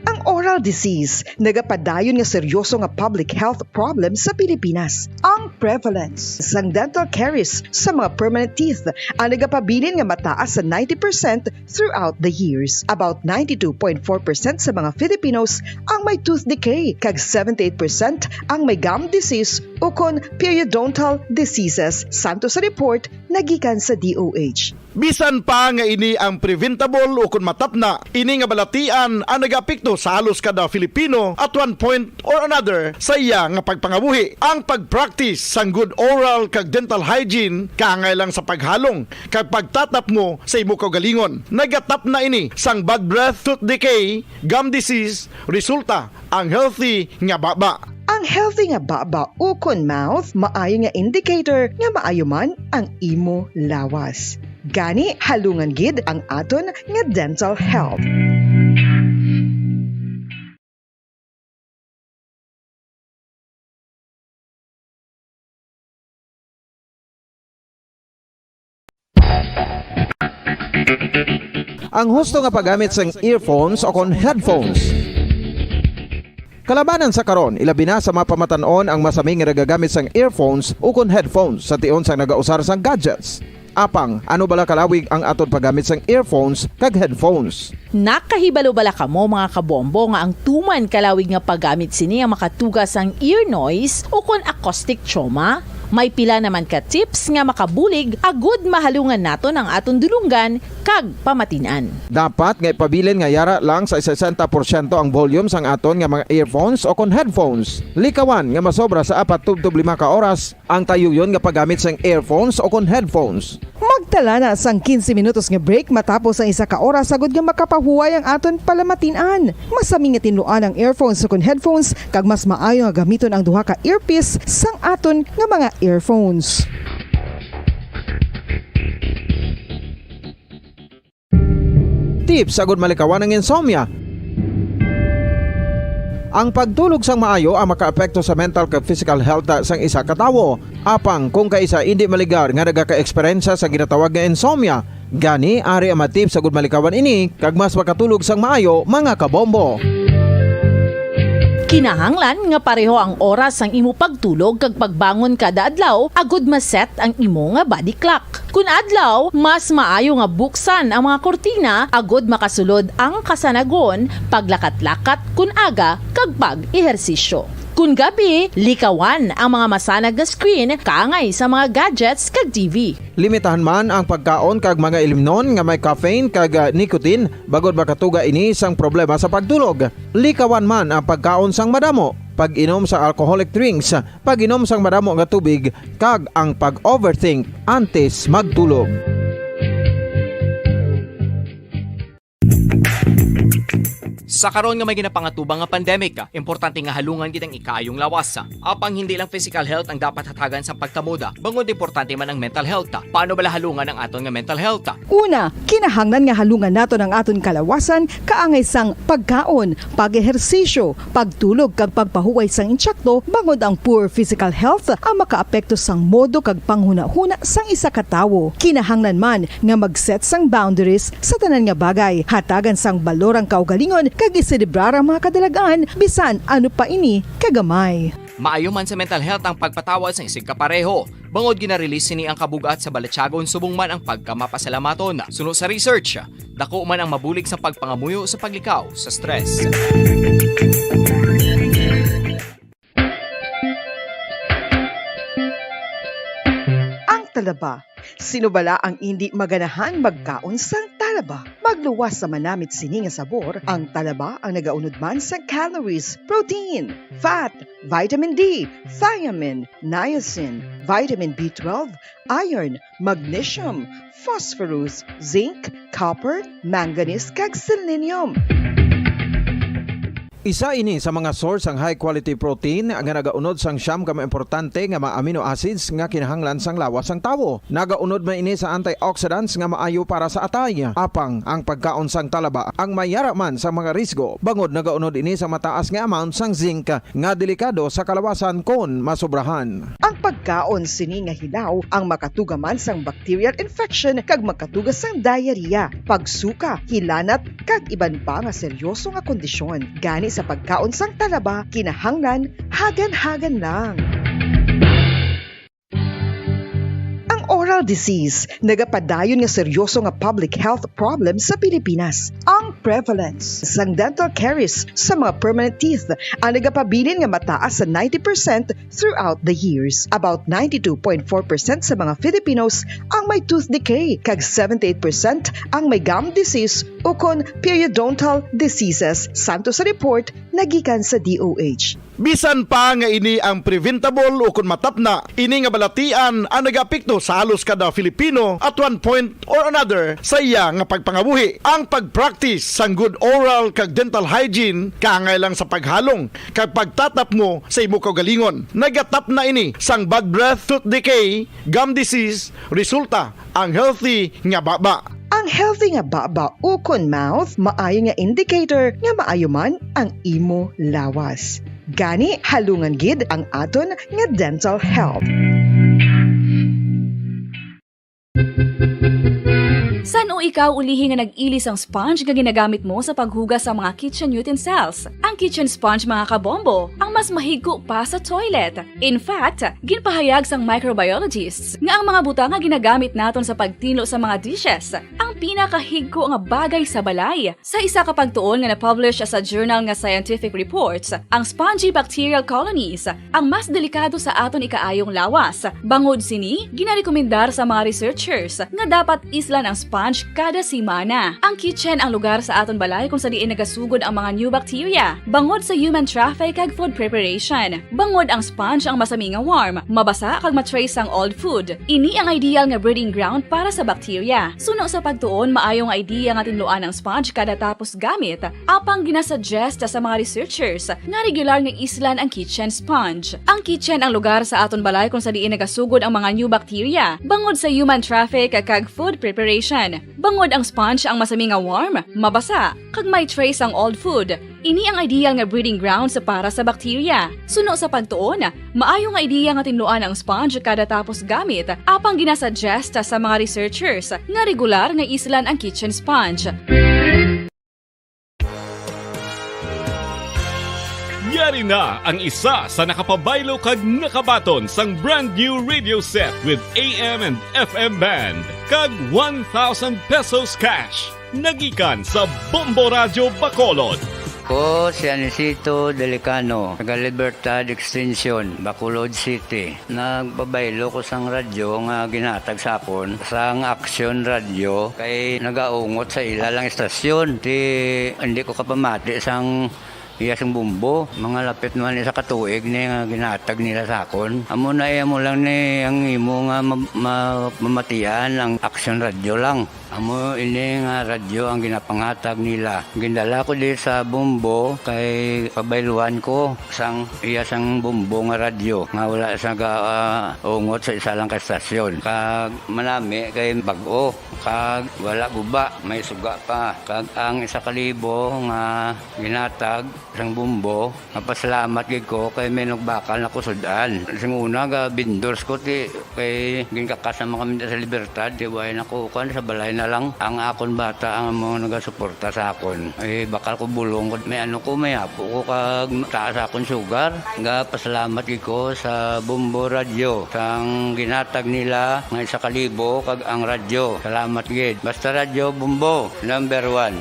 Ang oral disease nagapadayon nga seryoso nga public health problem sa Pilipinas. Ang prevalence sang dental caries sa mga permanent teeth ang nagapabilin nga mataas sa ninety percent throughout the years. About ninety-two point four percent sa mga Filipinos ang may tooth decay, kag seventy-eight percent ang may gum disease ukon periodontal diseases, santo sa report nagikan sa D O H. Bisan pa nga ini ang preventable ukon matapna, ini nga balatian ang nagaapekto sa halos kada Filipino at one point or another sa iya nga pagpangabuhi. Ang pag-practice sang good oral kag dental hygiene kaangay lang sa paghalong kag pagtatapngo sa imo kaugalingon. Nagatapna ini sang bad breath, tooth decay, gum disease, resulta ang healthy nga baba. Ang healthy nga baba ukon mouth maayo nga indicator nga maayo man ang imo lawas. Gani, halungan gid ang aton nga dental health. Ang husto nga paggamit sang earphones o kon headphones. Kalabanan sa karon, ilabi na sa mga pamatan-on ang masami nga nagagamit sang earphones o kon headphones sa tion sang nagausar sang gadgets. Apang, ano bala kalawig ang aton paggamit sang earphones kag headphones? Nakahibalo bala kamo, mga kabombo, nga ang tuman kalawig nga paggamit sini ang makatuga sang ear noise o kon acoustic trauma? May pila naman ka tips nga makabulig agud mahalungan naton ang aton dulonggan kag pamatin-an. Dapat nga ipabilin nga yara lang sa sesenta porsyento ang volume sang aton nga mga earphones o kon headphones. Likawan nga masobra sa apat tubtob lima ka oras ang tayuyon nga paggamit sang earphones o kon headphones. Magtala na sang quince minutos nga break matapos ang isa ka oras agud nga makapahuway ang aton palamatin-an. Masami nga tinluan ang earphones o kon headphones, kag mas maayo nga gamiton ang duha ka earpiece sang aton nga mga earphones. Tips agud malikawan ang insomnia. Ang pagtulog sang maayo ang makaapekto sa mental kag physical health sang isa ka tawo. Apang kung kaisa indi maligar nga nagaka-eksperyensya sa ginatawag nga insomnia, gani ari ang mga tips agud malikawan ini kag mas makatulog sang maayo, mga kabombo. Kinahanglan nga pareho ang oras sang imo pagtulog kag pagbangon kada adlaw agud ma-set ang imo nga body clock. Kun adlaw, mas maayo nga buksan ang mga kurtina agud makasulod ang kasanagon, paglakat-lakat kun aga, kag pag-ehersisyo. Kun gabi, likawan ang mga masanag nga screen kaangay sa mga gadgets kag T V. Limitahan man ang pagkaon kag mga ilimnon nga may caffeine kag, ah, nicotine, bangod makatuga ini sang problema sa pagtulog. Likawan man ang pagkaon sang madamo, pag-inom sa alcoholic drinks, pag-inom sang madamo nga tubig, kag ang pag-overthink antes magtulog. Sa karon nga may ginapangatubang nga pandemic, importante nga halungan gid ang ikaayong lawas. Apang hindi lang physical health ang dapat hatagan sa pagkamoda, bangod importante man ang mental health. Paano bala halungan ang aton nga mental health? Una, kinahanglan nga halungan naton ang aton kalawasan kaangay sang pagkaon, pag-ehersisyo, pagtulog kag pagpahuway sang intsakto, bangod ang poor physical health ang makaapekto sang modo kag panghunahuna sang isa ka tawo. Kinahanglan man nga mag-set sang boundaries sa tanan nga bagay, hatagan sang balor ang kaugalingon kag iselebrar ang mga kadalag-an, bisan ano pa ini kagamay. Maayo man sa mental health ang pagpatawad sang isigkapareho, bangod gina-release sini ang kabug-at sa balatyagon subong man ang pagkamapasalamaton. Suno sa research, dako man ang mabulig sa pagpangamuyo sa paglikaw sa stress. Ang talaba. Sino bala ang indi maganahan magkaon sang talaba? Pagluwas sa manamit sini nga sabor, ang talaba ang nagaunod man sa calories, protein, fat, vitamin D, thiamine, niacin, vitamin B twelve, iron, magnesium, phosphorus, zinc, copper, manganese, kag selenium. Isa ini sa mga source sang high quality protein nga nagaunod sang siyam ka mga importante nga mga amino acids nga kinahanglan sang lawas sang tawo. Nagaunod man ini sa antioxidants nga maayo para sa atay. Apang ang pagkaon sang talaba ang may yara man sa mga risgo, bangod nagaunod ini sa mataas nga amount sang zinc nga delikado sa kalawasan kon masobrahan. Ang pagkaon sini nga hilaw ang makatuga man sang bacterial infection kag makatuga sang diarrhea, pagsuka, hilanat, kag iban pa nga seryoso nga kondisyon. Gani sa pagkaon sang talaba, kinahanglan hagan-hagan lang. Ang oral disease nagapadayon nga seryoso nga public health problem sa Pilipinas. Ang prevalence sang dental caries sa mga permanent teeth ang nagapabilin nga mataas sa ninety percent throughout the years. About ninety-two point four percent sa mga Filipinos ang may tooth decay, kag seventy-eight percent ang may gum disease ukon periodontal diseases, santo sa report nga gikan sa D O H. Bisan pa nga ini ang preventable ukon matapna, ini nga balatian ang nagaapekto sa halos kada Filipino at one point or another sa iya nga pagpangabuhi. Ang pag-practice sang good oral kag dental hygiene kaangay lang sa paghalong kag pagtatapmo sa imo kaugalingon. Nagatapna ini sang bad breath, tooth decay, gum disease, resulta ang healthy nga baba. Ang healthy nga baba ukon mouth maayo nga indicator nga maayo man ang imo lawas. Gani, halungan gid ang aton nga dental health. San-o ikaw ulihi nga nag-ili sang sponge nga ginagamit mo sa paghugas sa mga kitchen utensils? Ang kitchen sponge, mga kabombo, ang mas mahigko pa sa toilet. In fact, ginpahayag sang microbiologists nga ang mga butang nga ginagamit naton sa pagtinlo sa mga dishes ang pinakahigko nga bagay sa balay. Sa isa ka pagtuon nga na-publish sa journal nga Scientific Reports, ang spongy bacterial colonies ang mas delikado sa aton ikaayong lawas. Bangod sini, ginarekomendar sa mga researchers nga dapat islan ang sponge kada semana. Ang kitchen ang lugar sa aton balay kung sa diin nagasugod ang mga new bacteria, bangod sa human traffic kag food preparation. Bangod ang sponge ang masami nga warm, mabasa kag ma-trace sang old food. Ini ang ideal nga breeding ground para sa bacteria. Suno sa pagtuon, maayo nga idea nga tinluan ang sponge kada tapos gamit, apang ginasuggest sa mga researchers nga regular nga islan ang kitchen sponge. Ang kitchen ang lugar sa aton balay kung sa diin nagasugod ang mga new bacteria, bangod sa human traffic kag food preparation. Bangod ang sponge ang masami nga warm, mabasa, kag may trace ang old food, ini ang ideal nga breeding grounds para sa bacteria. Suno sa pagtuon, maayo nga idea nga tinluan ang sponge kada tapos gamit, apang ginasuggest sa mga researchers nga regular nga islan ang kitchen sponge. Yari na ang isa sa nakapabaylo kag nakabaton sang brand new radio set with A M and F M band kag one thousand pesos cash. Nagikan sa Bombo Radyo Bacolod. Ko si Anisito Delicano, taga Libertad Extension, Bacolod City. Nagpabaylo ko sang radyo nga ginhatag sa akon sang Action Radio kay nagaungot sa ila lang istasyon. Ti, hindi ko kapamati sang iya sang bombo. Mga lapit naman isa ka tuig ni nga ginhatag nila sa akon. Amo na, eh, amo lang ni ang imo nga ma-, ma-, mamatian ang Action Radio lang. Amo ini nga radyo ang ginapanghatag nila. Gindala ko di sa bombo kay pabayluan ko sang iya sang bombo nga radyo nga wala sa ga, ah, ungot sa isa lang ka estasyon. Kag manami kay bag-o, kag wala guba, may suga pa. Kag ang isa ka libo nga ginatag sang bombo, mapasalamat gid ko kay may nagbakal na ko sud-an. Sing una, ga vendors ko, ti, kay ginkakas naman kami sa Libertad, ti, way na ko, kuan, sa balay na lang. Ang akon bata ang amo nagasuporta sa akon. Eh, bakal ko bulong ko, may ano ko, may apo ko, kag taas akon sugar. Ga pasalamat gid ko sa Bombo Radio, sang ginatag nila nga isa ka libo, kag ang radyo. Salamat gid. Basta Radyo Bombo, number one.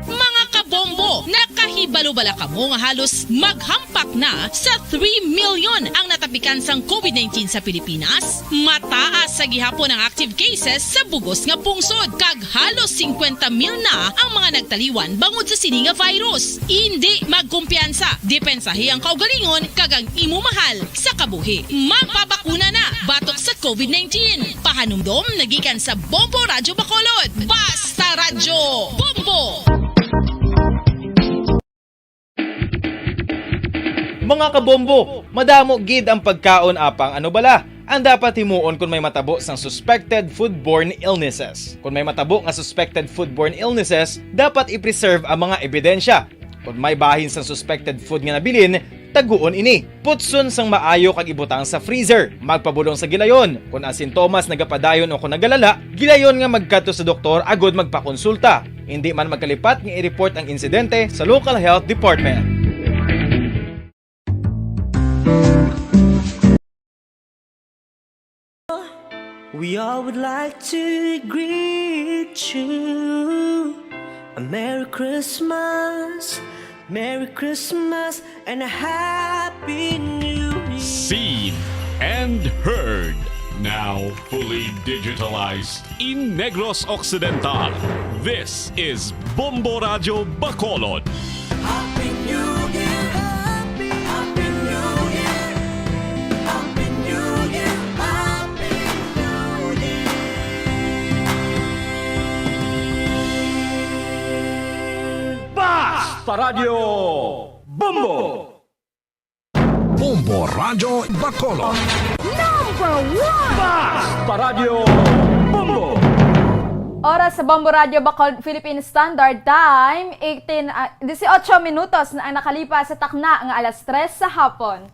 Mga kabombo, nakahibalo Balo bala kamo nga halos maghampak na sa three million ang natapikan sang covid nineteen sa Pilipinas? Mataas sa gihapon ang active cases sa bug-os nga pungsod, kag halos singkwenta mil na ang mga nagtaliwan bangod sa sini nga virus. Indi magkumpiyansa, depensahi ang kaugalingon kag ang imo mahal sa kabuhi. Magpabakuna na batok sa covid nineteen. Pahanumdom nagikan sa Bombo Radyo Bacolod. Basta Radyo Bombo! Mga kabombo, madamo gid ang pagkaon apang ano bala ang dapat himuon kon may matabo sang suspected foodborne illnesses? Kon may matabo nga suspected foodborne illnesses, dapat i-preserve ang mga ebidensya. Kon may bahin sang suspected food nga nabilin, taguon ini. Putson sang maayo kag ibutang sa freezer. Magpabulong sa gilayon. Kon ang sintomas nagapadayon o kon nagalala, gilayon nga magkadto sa doktor agod magpakonsulta. Indi man magkalipat nga i-report ang insidente sa local health department. We all would like to greet you a Merry Christmas, Merry Christmas, and a Happy New Year. Seen and heard, now fully digitalized in Negros Occidental. This is Bombo Radyo Bacolod. Happy New Year! Happy, Happy New Year! Happy New Year! Happy New Year! Basta Radyo Bombo! Bombo Radyo Bacolod. Number one! Basta Radyo Bombo! Oras sa Bombo Radyo Bacolod, Philippine Standard Time, eighteen, ah, dieciocho minutos na ang nakalipas sa takna nga alas tres sa hapon.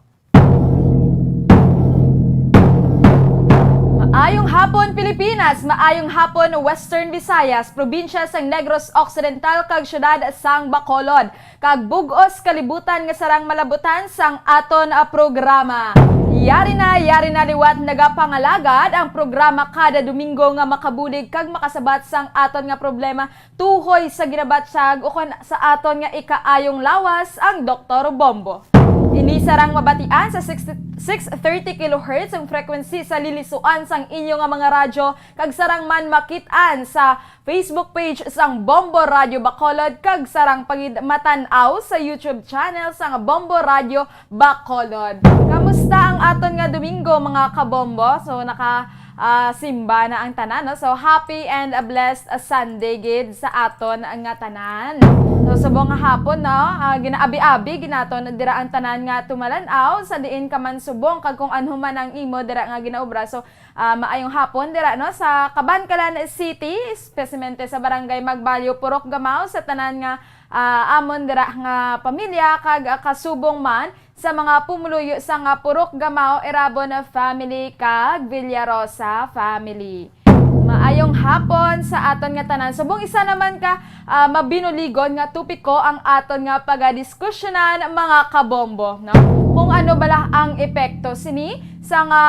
Maayong hapon, Pilipinas! Maayong hapon, Western Visayas, probinsya sang Negros Occidental, kag siyudad sang Bacolod, kag bug-os kalibutan nga sarang malabutan sang aton, ah, programa. Yari na, yari na liwat nagapangalagad ang programa kada Domingo nga makabulig kag makasabat sang aton nga problema tuhoy sa ginabatyag ukon sa aton nga ikaayong lawas, ang Doktor Bombo. Ini sarang mabatian sa sixty, six thirty kilohertz ang frequency sa lilisuan sang inyo nga mga radyo, kag sarang man makit-an sa Facebook page sang Bombo Radyo Bacolod, kag sarang pa gid matan-aw sa YouTube channel sang Bombo Radyo Bacolod. Kamusta ang aton nga Domingo, mga kabombo? So, naka, ah, simba na ang tanan, no? So, happy and a blessed, ah, Sunday gid sa aton nga tanan. So, subong nga hapon, no, ah, ginaabi-abi gid naton dira ang tanan nga tumalan-aw sa diin ka man subong kag kung ano man ang imo dira nga ginaobra. So, ah, maayong hapon dira, no, sa Kabankalan City, espesyemente sa Barangay Magbalyo, Purok Gamao, sa tanan nga, ah, amon dira nga pamilya kag, ah, kasubong man sa mga pumuluyo sa nga Purok Gamao, Erabon family kag Villarosa family. Maayong hapon sa aton nga tanan. Subong isa naman ka, ah, mabinuligon nga topiko ang aton nga pagadiskusyonan, mga kabombo, no? Kung ano bala ang epekto sini sa nga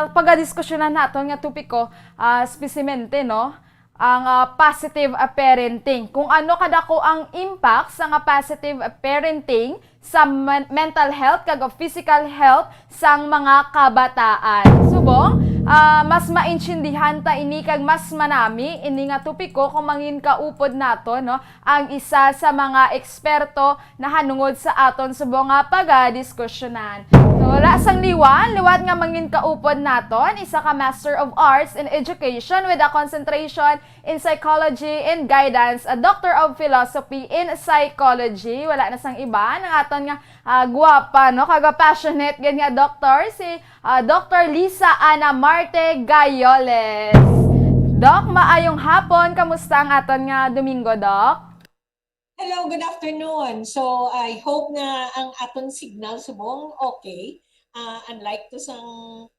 pagadiskusyonan naton nga topiko, ah, espesyemente, no? Ang, ah, positive, ah, parenting. Kung ano kadako ang impact sa nga positive, ah, parenting sa men-, mental health kag physical health sang mga kabataan. Subong, ah, mas maintindihan ta ini kag mas manami ini nga topiko kung mangin kaupod nato, no, ang isa sa mga eksperto nahanungod sa aton subong nga pagadiskusyonan. So, wala sang liwan, liwat nga mangin kaupod naton, isa ka Master of Arts in Education with a concentration in Psychology and Guidance, a Doctor of Philosophy in Psychology. Wala na sang iba, ang aton nga, ah, guwapa, no? Kag passionate gid nga doktor, si, ah, Doctor Lisa Ana Marte Gayoles. Doc, maayong hapon. Kamusta ang aton nga Domingo, Doc? Hello, good afternoon. So, I hope nga ang aton signal subong okay. Ah, unlike to sang,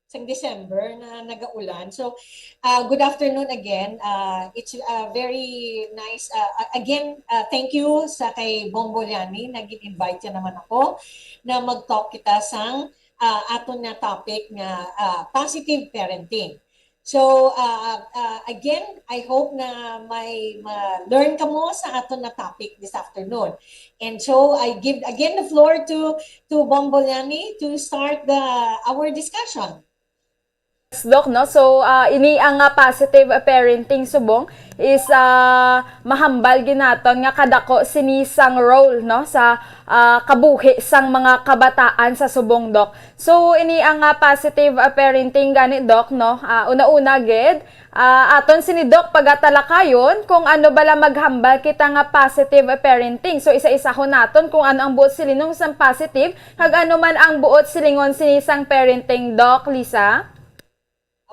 sang December na nagaulan. So, ah, good afternoon again. Ah, it's, ah, very nice. Ah, a-, again, ah, thank you sa kay Bong Bolyani, nag-invite niya naman ako na mag-talk kita sang, ah, aton nga topic nga, ah, positive parenting. So, uh, uh, again, I hope na may ma-learn kamo sa aton na topic this afternoon. And so, I give again the floor to to Bong Bolyani to start the our discussion. Yes, Doc, no? So, ah, ini ang ah, positive parenting subong is ah, mahambal ginaton nga kadako sini sang role, no, sa ah, kabuhi sang mga kabataan sa subong, Doc. So, ini ang ah, positive ah, parenting gani, Doc, no? Ah, una-una gid, ah, aton sini, Doc, pagatalakayon kung ano bala maghambal kita nga positive parenting. So, isa-isahon naton kung ano ang buot silingon sang positive kag ano man ang buot silingon sini sang parenting, Doc Lisa?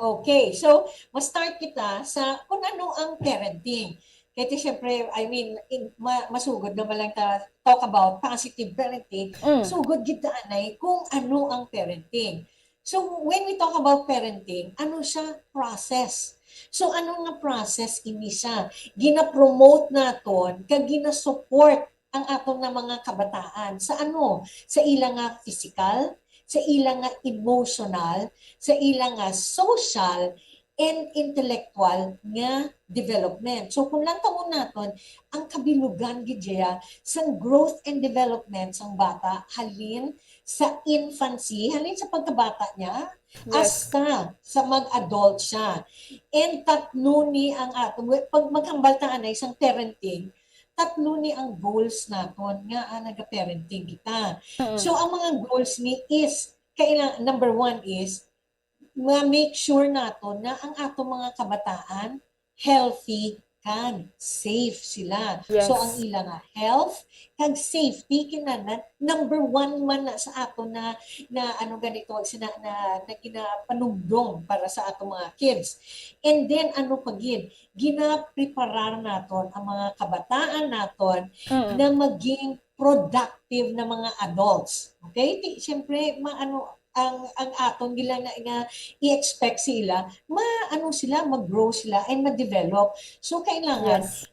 Okay, so ma-start kita sa kung ano ang parenting. Kaya siyempre, I mean, in, ma, masugod naman lang ta talk about positive parenting. Mm. Sugod gid ta anay kung ano ang parenting. So when we talk about parenting, ano siya? Process. So ano nga process ini siya? Gina-promote naton kag gina-support ang aton nga mga kabataan sa ano? Sa ila nga physical, sa ila nga emotional, sa ila nga social, and intellectual nga development. So kung lantawon naton, ang kabilugan gid iya sang growth and development sang bata halin sa infancy, halin sa pagkabata niya, yes, hasta sa mag-adult siya. And tatlo ni ang aton, pag maghambal ta anay sang parenting, tatlo ni ang goals naton nga ah, naga-parenting kita. Mm. So ang mga goals ni is kailang number one is ma-make sure naton na ang atong mga kabataan healthy kag safe sila. Yes. So ang ila nga health kag safety kinahanglan number one man na sa aton na na ano ganito sina na, na ginapanugdong para sa atong mga kids. And then ano pa gid, ginapreparar naton ang mga kabataan naton mm, na maging productive na mga adults. Okay? Ti, siyempre, maano ang ang aton gila nga, nga i-expect sila, ma ano sila, mag-grow sila and ma-develop. So kailangan yes,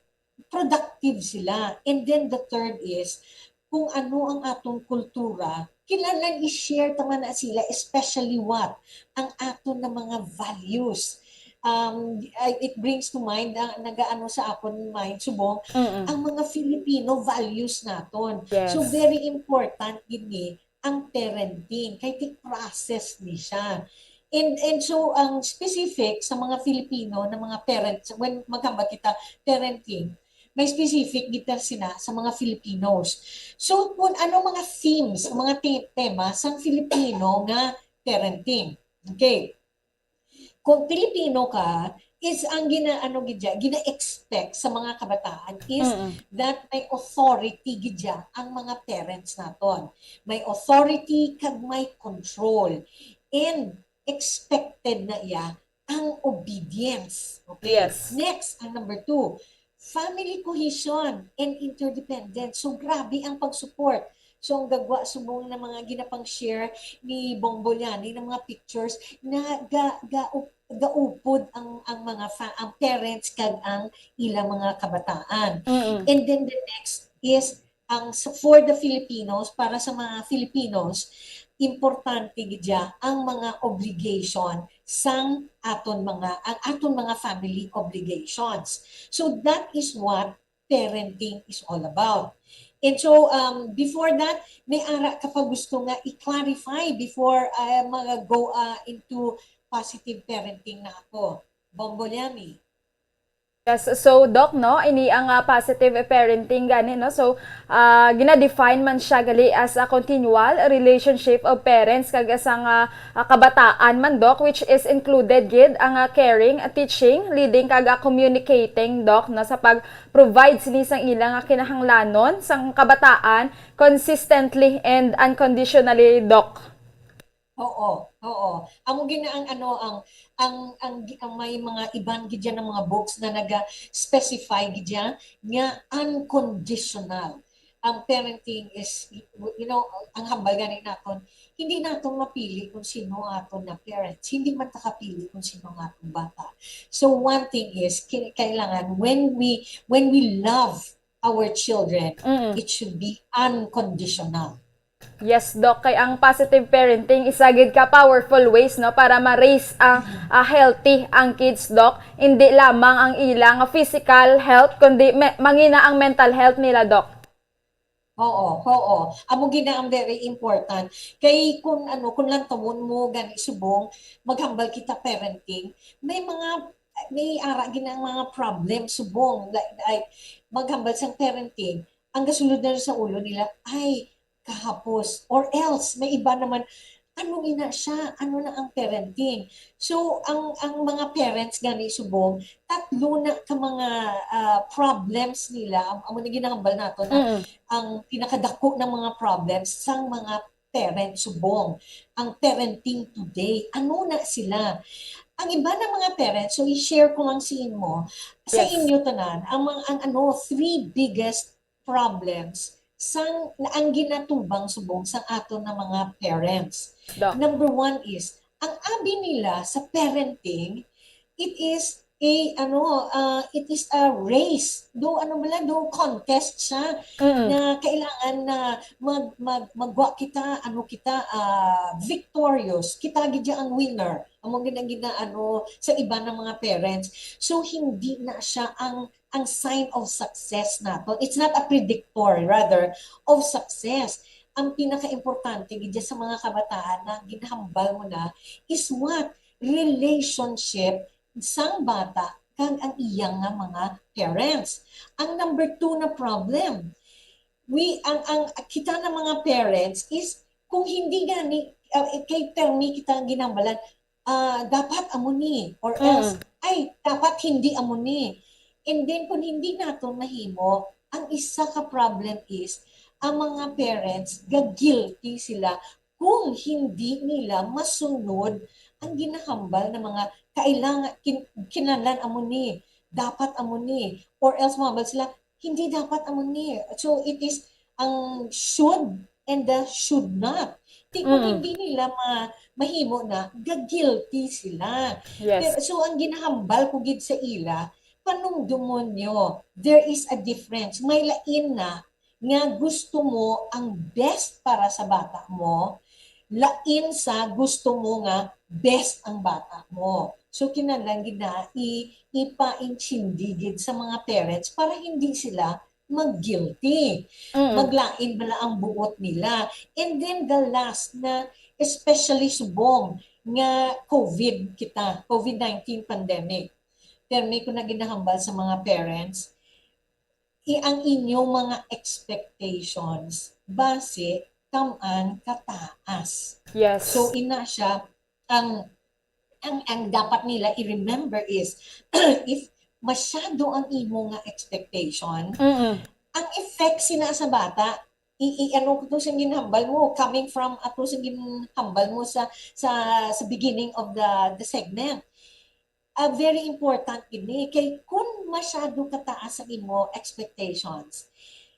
productive sila. And then the third is kung ano ang atong kultura, kinahanglan i-share ta man na sila, especially what ang aton na mga values. Um, it brings to mind ang nagaano sa akon mind subong mm, ang mga Filipino values naton. Yes. So very important gid ni ang parenting kay ti process ni siya. And and so ang specific sa mga Filipino na mga parents when maghambal kita parenting, may specific gid ta sina sa mga Filipinos. So kung ano mga themes, mga te- tema sang Filipino nga parenting. Okay. Kung Pilipino ka, is ang gina ano gid dya, gina-expect sa mga kabataan is mm, that may authority gid dya ang mga parents naton. May authority kag may control. And expected na iya ang obedience. Okay? Yes. Next, ang number two, family cohesion and interdependence. So grabe ang pag-support. So ang gagwa subong na mga ginapang-share ni Bong Bolyani ng mga pictures na ga, ga, gaupod ang ang mga fa, ang parents kag ang ilang mga kabataan. Mm-mm. And then the next is ang for the Filipinos, para sa mga Filipinos, importante gid ang mga obligation sang aton mga ang aton mga family obligations. So that is what parenting is all about. And so um, before that, may ara ka pa gusto nga i-clarify before uh, mga go uh, into positive parenting na ako. Bombolyami. Yes, so Doc, no, ini ang uh, positive parenting gani, no? So uh, gina-define man siya gali as a continual relationship of parents kag isang uh, uh, kabataan man, Doc, which is included gid ang uh, caring, teaching, leading kag uh, communicating, Doc, no, sa pag-provide sini sang ila nga kinahanglanon sang kabataan consistently and unconditionally, Doc. Oo, oo. Amo gina ang ano ang ang ang, ang may mga iban gid nga mga books na naga-specify gid nga unconditional. Ang parenting is, you know, ang hambal gani naton, hindi naton mapili kung sino aton na parents. Hindi man ta kapili kung sino nga aton bata. So one thing is kailangan when we when we love our children, mm, it should be unconditional. Yes, Doc, kay ang positive parenting isa gid ka powerful ways, no, para ma-raise ang, ah, healthy ang kids, Doc. Hindi lamang ang ilang physical health, kundi me-, mangina ang mental health nila, Doc. Oo, oo. Amo gid na ang very important. Kay kung ano, kung lantawan mo gani subong, maghambal kita parenting, may mga, may ara gid ang mga problem subong. Like, like, maghambal sang parenting, ang gasulod na sa ulo nila, ay, kahapos. Or else, may iba naman, ano ina siya? Ano na ang parenting? So, ang ang mga parents gani subong, tatlo na ka mga, ah, problems nila. Am-, amo na ginahambal nato na Mm. ang pinakadako ng mga problems sang mga parents subong, ang parenting today. Ano na sila? Ang iba ng mga parents, so i-share ko lang sa inyo, sa Yes. inyo tanan, ang mga, ang ano, three biggest problems sang, na ang ginatubang subong sang aton na mga parents. Doc. Number one is, ang abi nila sa parenting, it is a, ano, ah, it is a race. Do, ano bala, do contest siya Mm. na kailangan na mag, mag, magwa kita, ano kita, ah, victorious. Kita gid ang winner. Amo gid ang gina-, ano, sa iba ng mga parents. So, hindi na siya ang, ang sign of success nato. It's not a predictor, rather, of success. Ang pinaka-importante gid sa mga kabataan na ginhambal mo na is what? Relationship sang bata kag ang iyang nga mga parents. Ang number two na problem, we, ang, ang kita na mga parents is kung hindi gani, ah, kay permi kita ang ginhambalan, ah, dapat amo ni, or Mm. else, ay, dapat hindi amo ni. And then, kung hindi nato mahimo, ang isa ka problem is, ang mga parents, ga-guilty sila kung hindi nila masunod ang ginahambal na mga kailangan, kin-, kinahanglan amo ni, dapat amo ni, or else mahambal sila, hindi dapat amo ni. So, it is ang should and the should not. Di kung Mm. hindi nila ma-, mahimo na, ga-guilty sila. Yes. Pero, so, ang ginahambal ko gid sa ila, panumdumon nyo, there is a difference. May lain na nga gusto mo ang best para sa bata mo, lain sa gusto mo nga best ang bata mo. So, kinahanglan gid na i-, ipaintindi gid sa mga parents para hindi sila mag-guilty. Mm. Maglain bala ang buot nila. And then the last na, especially subong nga COVID kita, COVID nineteen pandemic. Permi ko na ginahambal sa mga parents, i-, ang inyong mga expectations base kam-an kataas. Yes. So, ina siya, ang, ang, ang dapat nila i-remember is, if masyado ang imo nga expectation, Mm-mm. ang effect sina sa bata, i, i ano ko to sa ginhambal mo, coming from ato sa ginhambal mo sa, sa, sa beginning of the, the segment. Ah, very important ini kay kung masyado kataas ang imo expectations,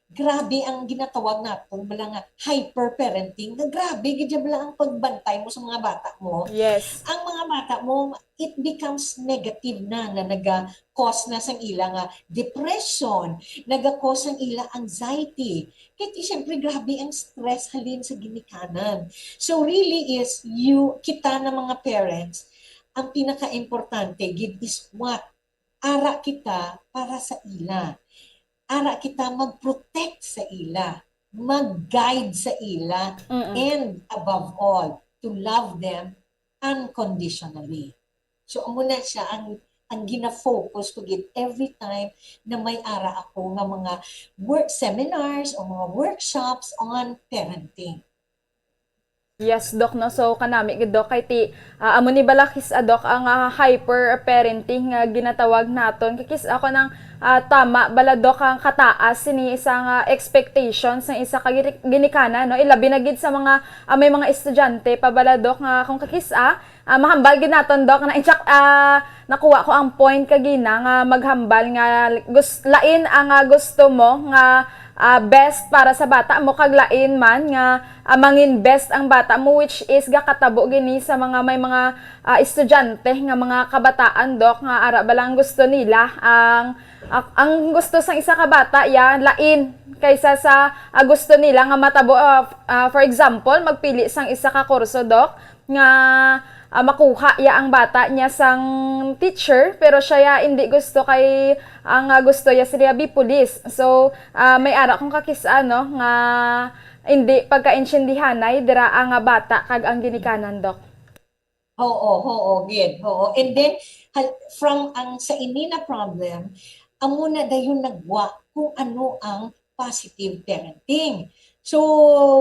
grabe ang ginatawag naton bala nga hyper parenting, nga grabe gid bala ang pagbantay mo sa mga bata mo. Yes. Ang mga bata mo, it becomes negative na, na naga-cause na sang ila nga depression, naga-cause sang ila anxiety. Kay siyempre grabe ang stress halin sa ginikanan. So really is you, kita na mga parents, ang pinaka-importante gid is what? Ara kita para sa ila. Ara kita mag-protect sa ila, mag-guide sa ila, Mm-mm. and above all, to love them unconditionally. So, amo na siya ang, ang gina-focus ko gid every time na may ara ako nga mga work seminars o mga workshops on parenting. Yes, Doc, no? So, kanami gid, Doc, kay ti, ah, amo ni bala kis-a, Doc, ang, ah, hyper parenting nga ginatawag naton. Kay kis-a ko nang, ah, tama bala, Doc, ang kataas sini isa nga expectations ng isa ka gini-, ginikanan, no? Ilabi na gid sa mga, ah, may mga estudyante pa bala, Doc, nga kung kakis-a, ah, mahambal gid naton, Doc, na insak, ah, nakuha ko ang point kagina nga maghambal nga gus-, lain ang, ah, gusto mo nga, ah, best para sa bata mo, kag lain man nga, ah, mangin-best ang bata mo, which is gakatabo gini sa mga may mga, ah, estudyante nga mga kabataan, Doc, nga ara ba lang gusto nila ang, ah, ang gusto sang isa ka bata, ya, lain Kaysa sa, ah, gusto nila nga matabo, ah, f-, ah, for example, magpili sang isa ka kurso, Doc, nga, ah, makuha ya ang bata niya sang teacher, pero siya ya indi gusto kay ang, ah, gusto ya siya be police. So, ah, may ara kong kakis-a, no, nga indi pagkaintindihanay dira ang, ah, bata kag ang ginikanan, Doc. Oo, oo, gid. Oo. And then, hal-, from ang sa ini na problem, amo na dayon nagwa kung ano ang positive parenting. So,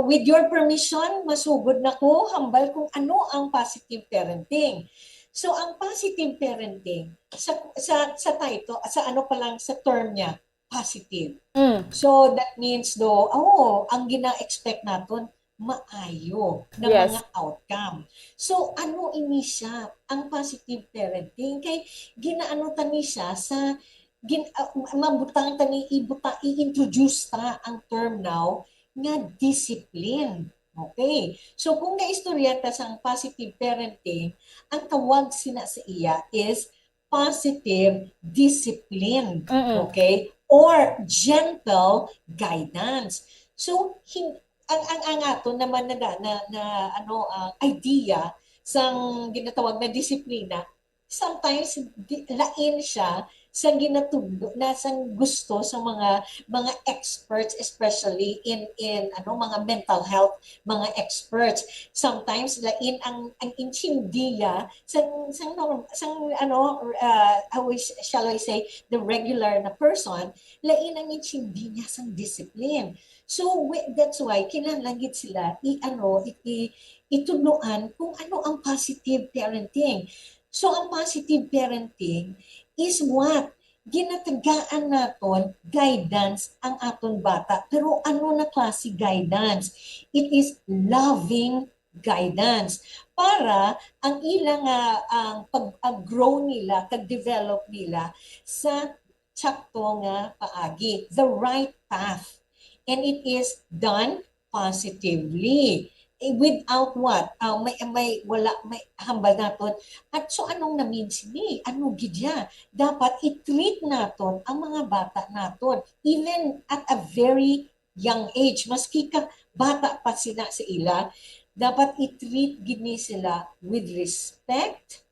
with your permission, masugod na ko hambal kung ano ang positive parenting. So, ang positive parenting, sa, sa, sa title, sa ano pa lang, sa term niya, positive. Mm. So, that means, do, oh, ang gina-expect naton, maayo na Yes. mga outcome. So, ano ini siya, ang positive parenting? Kay ginaano ta ni siya sa, gin, ah, mabutang ta ni, ibuta, i-introduce ta ang term now nga discipline. Okay. So, kung gaistorya ta sang positive parenting, ang tawag sina sa iya is positive discipline. Mm-mm. Okay? Or gentle guidance. So, hin-, ang, ang, ang aton naman na, na, na, ano, ah, idea sang ginatawag na disiplina, sometimes di, lain siya sa ginatudlo na sang gusto sa mga, mga experts, especially in, in, ano, mga mental health, mga experts. Sometimes lain ang, ang intindiya sang, sang norm-, sang, ano, uh, how is, shall I say, the regular na person, lain ang intindi niya sang discipline. So, wi-, that's why kinahanglan gid sila i, ano, i, i, itudloan kung ano ang positive parenting. So, ang positive parenting is what? Ginatagaan naton guidance ang aton bata. Pero ano na klase guidance? It is loving guidance para ang ila nga, ang pag-grow nila, kag develop nila sa tsakto nga paagi, the right path. And it is done positively. Eh, without what? Ah, may, may, wala, may hambal naton. At so, anong na-mean sini? Ano gid ya? Dapat i-treat naton ang mga bata naton, even at a very young age. Maski ka bata pa sila sa ila, dapat i-treat gid ni sila with respect,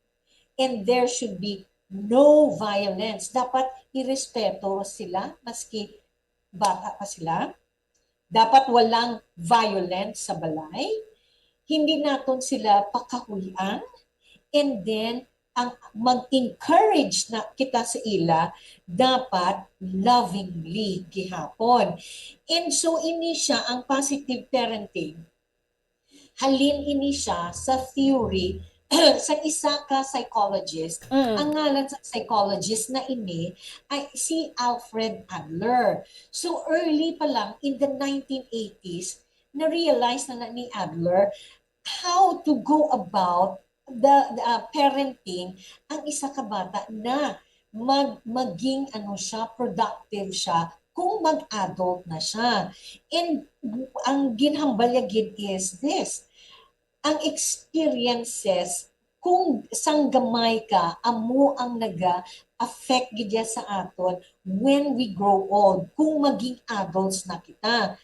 and there should be no violence. Dapat irespeto sila, maski bata pa sila. Dapat walang violence sa balay. Hindi naton sila pakahuy-an. And then, ang mag-encourage na kita sa ila, dapat lovingly gihapon. And so, ini siya ang positive parenting. Halin ini siya sa theory sa isa ka psychologist. Mm. Ang ngalan sa psychologist na ini ay si Alfred Adler. So, early pa lang, in the nineteen eighties, na-realize na, na ni Adler how to go about the, the, uh, parenting ang isa ka bata na mag, maging, ano siya, productive siya kung mag-adult na siya. And ang ginhambal niya gid is this, ang experiences, kung sang gamay ka, amo ang naga-affect gid ya sa aton when we grow old, kung maging adults na kita.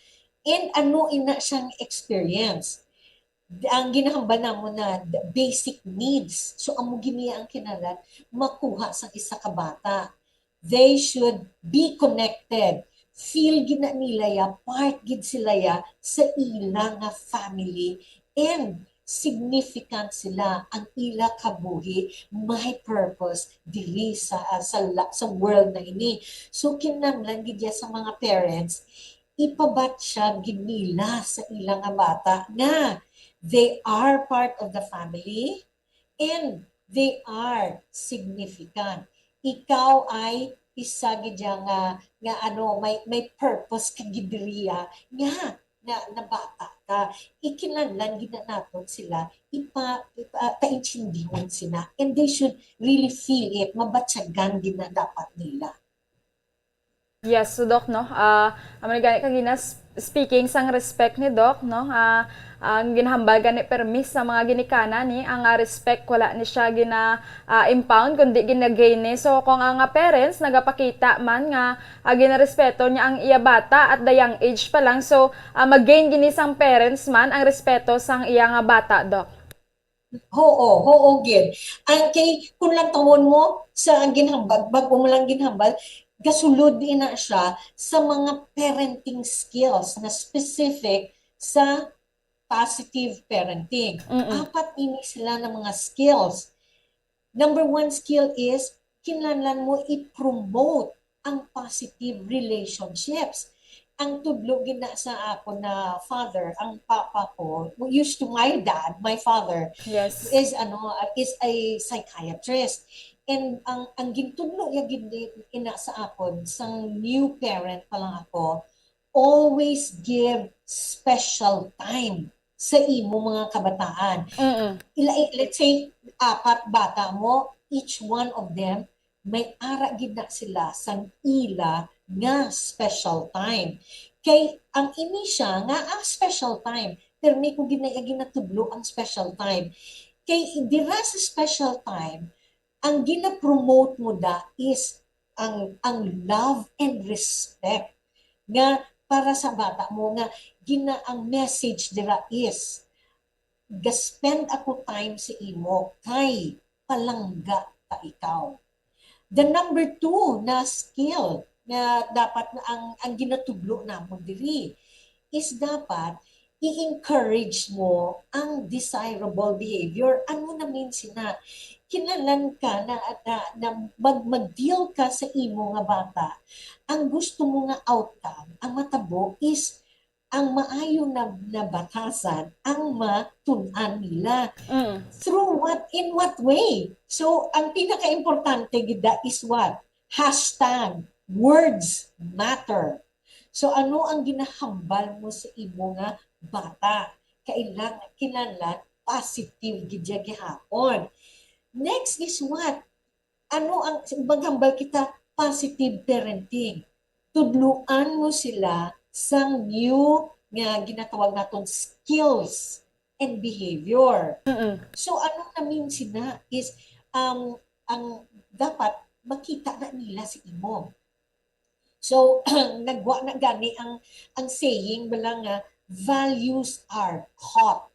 And ano ina siyang experience? Ang ginahambal namon na the basic needs. So, amo gid niya ang kinahanglan makuha sa isa ka bata. They should be connected. Feel gid na nila ya, part gid sila ya sa ila nga family, and significant sila, ang ila kabuhi may purpose diri sa, ah, sa la-, sa world na ini. So, kinahanglan gid ya sa mga parents, ipabatsyag gid nila sa ila nga bata nga they are part of the family and they are significant. Ikaw ay isa gid ya nga, nga, ano, may, may purpose ka gid diri ya nga, nga, nga bata ka. Ikinahanglan gid na naton sila ipa, ipa, paintindihon sila, and they should really feel it. Mabatyagan gid na dapat nila. Yes, so Doc, no? Ah, amo ni gani kagina, s-, speaking sang respect ni Doc, no? Ah, ang ginhambal gani permi sa mga ginikanan ni ang, ah, respect, wala ni siya gina, ah, impound, kundi gina-gain ni. So kung ang, ah, parents nagapakita man nga, ah, ginarespeto niya ang iya bata at the young age pa lang, so, ah, mag-gain gini sang parents man ang respeto sang iya nga bata, Doc. Oo, oo, gid. Ang kay, kung lantawon mo sa ang ginhambal, bag-o mo lang ginhambal, gasulod ina siya sa mga parenting skills na specific sa positive parenting. Mm-mm. Apat ini sila na mga skills. Number one skill is, kinahanglan mo i-promote ang positive relationships. Ang tudlo gid na sa akon na father, ang papa ko, who used to my dad, my father, Yes. is ano, is a psychiatrist. And ang ang gintudlo niya gid ni-, ina sa akon sang new parent pa lang ako, always give special time sa imo mga kabataan. Mm-mm. Ila, let's say, apat bata mo, each one of them, may ara gid na sila sang ila nga special time. Kay ang ini siya nga ang special time, permi ko gid na iya ginatudlo ang special time. Kay dira sa special time, ang gina-promote mo da is ang ang love and respect nga para sa bata mo, nga gina ang message dira is, "Gaspend ako time sa imo kay palangga ta ikaw." The number two na skill nga dapat na ang, ang ginatudlo namon diri is dapat i-encourage mo ang desirable behavior. Ano na mean sina? Kinahanglan ka na, na, na mag, mag-deal ka sa imo nga bata. Ang gusto mo nga outcome, ang matabo is ang maayo na, na batasan ang matun-an nila. Mm. Through what, in what way? So, ang pinaka-importante gid da is what? Hashtag words matter. So, ano ang ginahambal mo sa imo nga bata? Kailang, kinahanglan positive gid siya gihapon. Next is what? Ano ang, maghambal kita, positive parenting. Tudluan mo sila sang new nga ginatawag naton skills and behavior. Mm-mm. So, anong na-mean sina is, um, ang dapat makita na nila sa imo. So, nagwa na gani ang, ang saying bala nga, "Values are taught."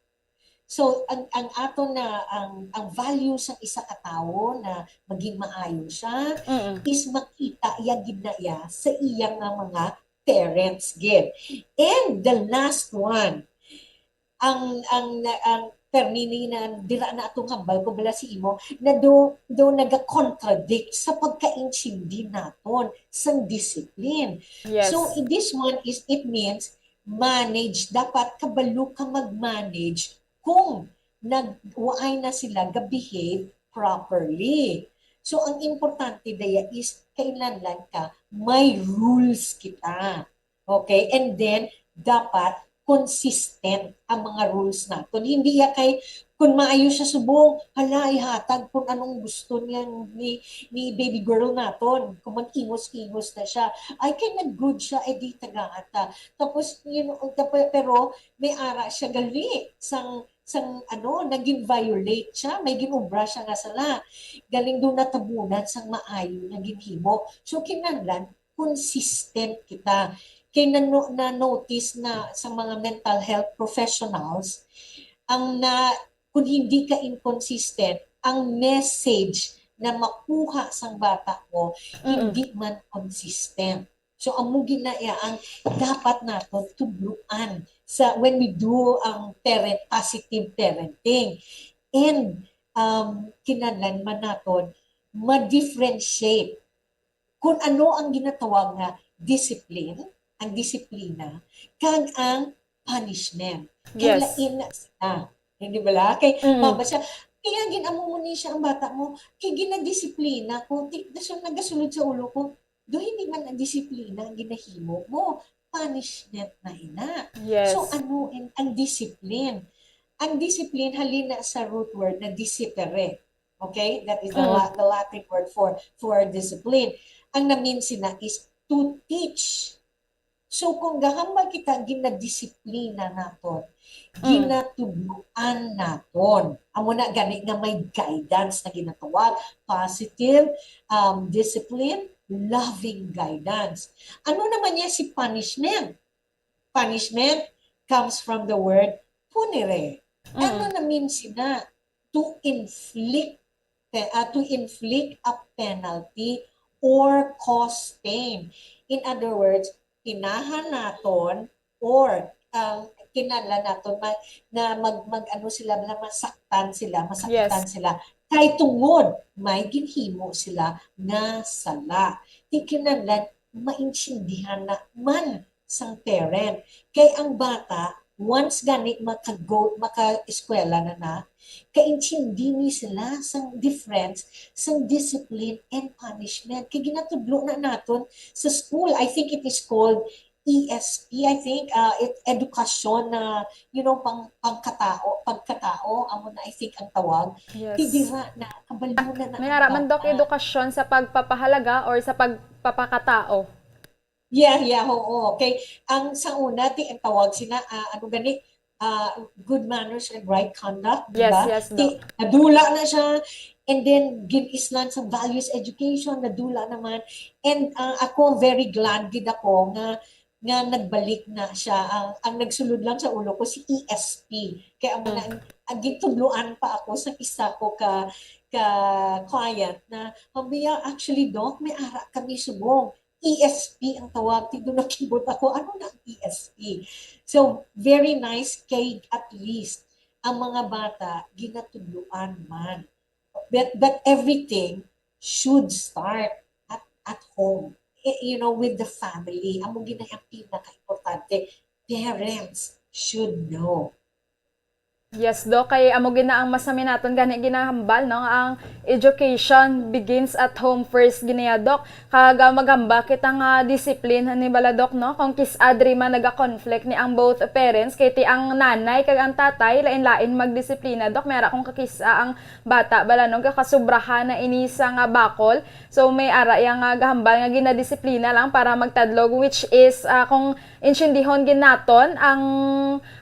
So, ang, ang ato na, ang, ang value sa isa ka tawo na maging maayo siya Mm-mm. is makita iya gid na iya sa iya nga mga parents gid. And the last one, ang, ang, ang termini na dira na atong hambal ko bala si imo, na do, do naga-contradict sa pagkaintindi naton sang discipline. Yes. So, this one is, it means manage. Dapat kabalo ka mag-manage kung nag-, waay na sila ga-behave properly. So, ang importante daya is kinahanglan ka may rules kita. Okay? And then, dapat consistent ang mga rules naton. Hindi ya kay, kung maayo siya subong, hala, ihatag kung anong gusto niya ni, ni baby girl naton. Kung mag-ingos-ingos na siya, ay, kay nag-good siya, eh, di tagaan ta. Tapos, you know, tap-, pero may ara siya gali sang, sang, ano, naging violate siya, may ginobra siya nga sala. Galing doon natabunan sang maayo nga ginhimo. So, kinahanglan, consistent kita. Kay na, na-notice na sa mga mental health professionals, ang na, kung hindi ka inconsistent, ang message na makuha sang bata mo, Mm-mm. hindi man consistent. So, amo gid na iya ang dapat naton tudloan sa when we do ang parent, positive parenting. And, um, kinahanglan man naton ma-differentiate kung ano ang ginatawag nga discipline, ang disiplina, kag ang punishment. Kay Yes. lain na sila. Hindi ba la? Kay Mm. mama siya, kaya gin-amo mo ni siya ang bata mo, kay ginadisiplina ko, ti-, dason nagasulod sa ulo ko, do hindi man ang disiplina ang ginahimo mo, punishment na ina. Yes. So, ano in, ang discipline? Ang discipline, halin na sa root word na discipere. Okay? That is the, Mm. La-, the Latin word for, for discipline. Ang na-mean sina is to teach. So kung gahambal kita, ginadisiplina naton, mm, ginatudloan naton. Amo na gani nga may guidance na ginatawag, positive, um, discipline, loving guidance. Ano naman niya si punishment? Punishment comes from the word punire. Ano, mm, na mean sina? To inflict, uh, to inflict a penalty or cause pain. In other words, pinahan naton or, um, kinahanglan naton ma-, na mag, mag ano sila, na masaktan sila, masaktan, yes, sila. Kay tungod may ginhimo sila nga sala. Di kinahanglan maintindihan na man sang parent. Kay ang bata, once gani makago-, maka-eskwela na na, kaintindi ni sila sang difference sang discipline and punishment. Kay ginatudlo na naton sa school. I think it is called E S P, I think, uh, it, edukasyon na, you know, pang, pangkatao, pagkatao, amo na, I think, ang tawag. Yes. Ti dira na, kabalo na na. May ara man, Doc, edukasyon sa pagpapahalaga or sa pagpapakatao. Yeah, yeah, oo. Okay. Ang sa una, ti, ang tawag sina, ah, ano gani, ah, good manners and right conduct, di ba? Yes, yes, Doc. Ti, nadula na siya, and then gin-islan sa values education, nadula naman. And, ah, ako, very glad gid ako nga, nga nagbalik na siya. Ang, ang nagsulod lang sa ulo ko si E S P. Kaya amo na, mm, ang, ang gintudloan pa ako sa isa ko ka, ka client na, "Ma'am Bea, actually, Doc, may ara kami subong." E S P ang tawag. Ti do nakibot ako, ano na ang E S P? So, very nice kay at least ang mga bata ginatudloan man. But, but everything should start at, at home. Eh, you know, with the family. Amo gid na ang pinaka-importante. Parents should know. Yes, Doc, kay amo gid na ang masaminaton gani ginahambal, no, nga ang education begins at home first gid niya, Doc. Kag, ah, maghambal kita nga discipline ni bala, Doc, no, kung kis-a diri man naga-conflict ni ang both parents, kay ti ang nanay kag ang tatay lain-lain magdisiplina, Doc. May ara kung kakis-a ang bata bala, no, gakasubrahan na ini sa nga bakol. So may ara iya nga gahambal nga ginadisiplina lang para magtadlog, which is, ah, kung intiendihon gid naton ang,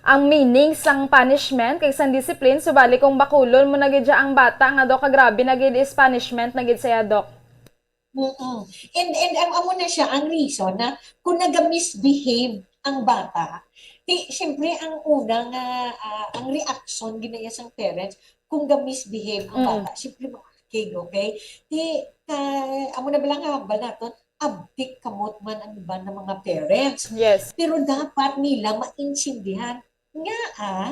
ang meaning sang punishment kag sang discipline, subali kung bakulon mo na gid siya ang bata nga daw kagrabe na gid is punishment na gid siya, Doc. Mm-mm. And, and ang amo na siya ang reason na kung naga-misbehave ang bata, ti, siyempre, ang una nga, ah, ang reaction gid na iya sang parents, kung ga-misbehave ang, mm, bata, siyempre, maakig, okay? Ti, ka, amo na bala nga hambal naton, abtik kamot man ang iban nga mga parents. Yes. Pero dapat nila maintindihan nga, ah,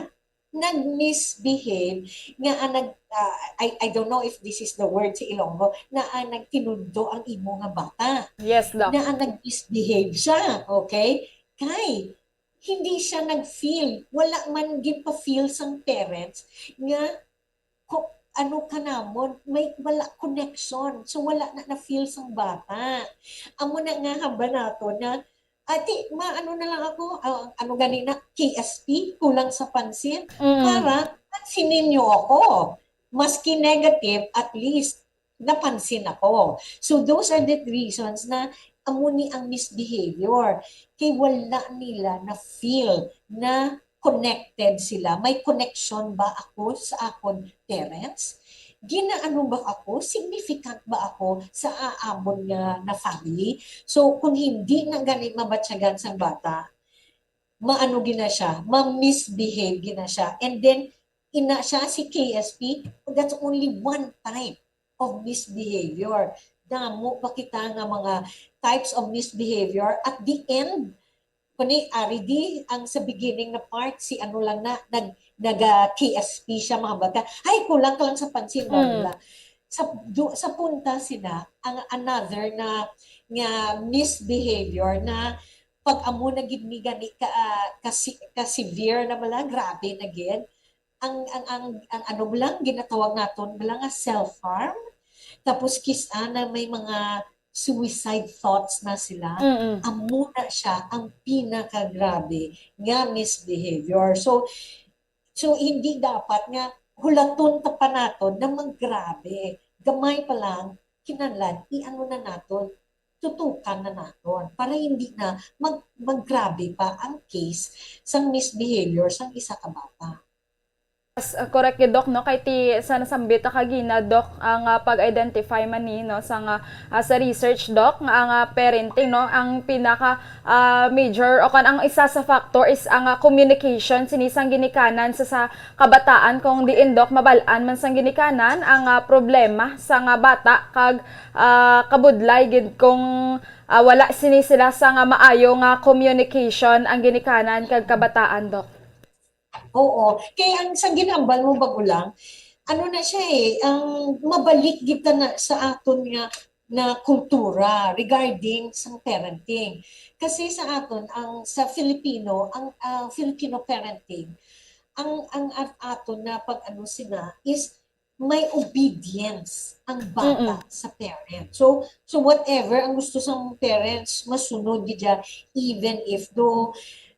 nag-misbehave, nga, ah, nag, ah, I, I don't know if this is the word sa Ilonggo, na, ah, nagtinundo ang imo nga bata. Yes, Doc. Na, ah, nag-misbehave siya, okay? Kay, hindi siya nag-feel, wala man ginpa-feel sang parents nga ko-, ano ka namon, may wala connection. So, wala na na-feel sang bata. Amo na nga hambal nato na, ati, ma-, ano na lang ako, ah, ano gani na, K S P, kulang sa pansin. Mm. Para pansinin niyo ako. Maski negative, at least, napansin ako. So, those are the reasons na amo ni ang misbehavior. Kay wala nila na-feel na connected sila. May connection ba ako sa akon parents? Ginaano ba ako? Significant ba ako sa aamon nga na family? So, kung hindi na gani mabatyagan sang bata, maano gina siya, ma-misbehave gina siya. And then, ina siya si K S P, that's only one type of misbehavior. Damo pa kita nga mga types of misbehavior. At the end, kuni, ari di, ang sa beginning na part, si ano lang na, nag, naga K S P siya, mga bata. Ay, kulang ka lang sa pansin, bla, bla, mm, bla. Sa, du, sa punta sila, ang another na, nga misbehavior na pag amo na gid ni gani ka, ah, ka, si, ka severe na bala, grabe na gid. Ang, ang, ang, ang ano lang, ginatawag naton bala nga self-harm. Tapos kis-a na may mga suicide thoughts na sila. Mm-mm. Amo na siya ang pinakagrabe nga misbehavior. So, so hindi dapat nga hulaton ta pa naton na maggrabe. Gamay pa lang, kinahanglan, i-ano na naton, tutukan na naton para hindi na mag maggrabe pa ang case sang misbehavior sang isa ka bata. Yes, uh, correct gid, Doc, no? Kay ti sa nasambit ta kagina, Doc, ang uh, pag-identify man ni, no, sa nga uh, sa research, Doc, nga ang uh, parenting, no, ang pinaka uh, major o kan ang isa sa factor is ang uh, communication sini sang ginikanan sa, sa kabataan, kung diin, Doc, mabal-an man sang ginikanan ang uh, problema sa nga bata kag uh, kabudlay gid kung uh, wala sini sila sa nga maayo nga communication ang ginikanan kag kabataan, Doc. Oo. Kay ang sa ginhambal mo bago lang, ano na siya eh, ang mabalik kita na sa aton nga na kultura regarding sa parenting. Kasi sa aton ang sa Filipino, ang uh, Filipino parenting, ang ang aton na pag ano sila is may obedience ang bata Mm-mm. sa parent. So so whatever ang gusto sa parents, masunod gid siya, even if do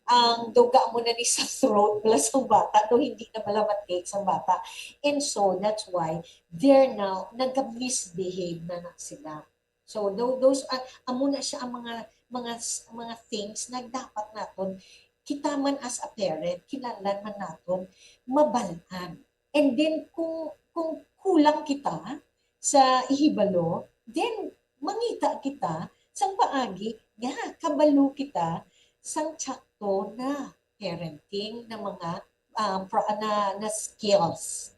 ang duga mo na ni sa throat plus ang bata, do hindi na pala matake sa bata. And so that's why they're now nag-misbehave na na sila. So those are amo na siya ang mga mga mga things na dapat naton kita man as a parent, kinahanglan man naton mabalaan. And then kung kung kulang kita sa ihibalo, then mangita kita sang paagi nga kabalo kita sang tsakto na parenting na mga uh, pro, na, na skills.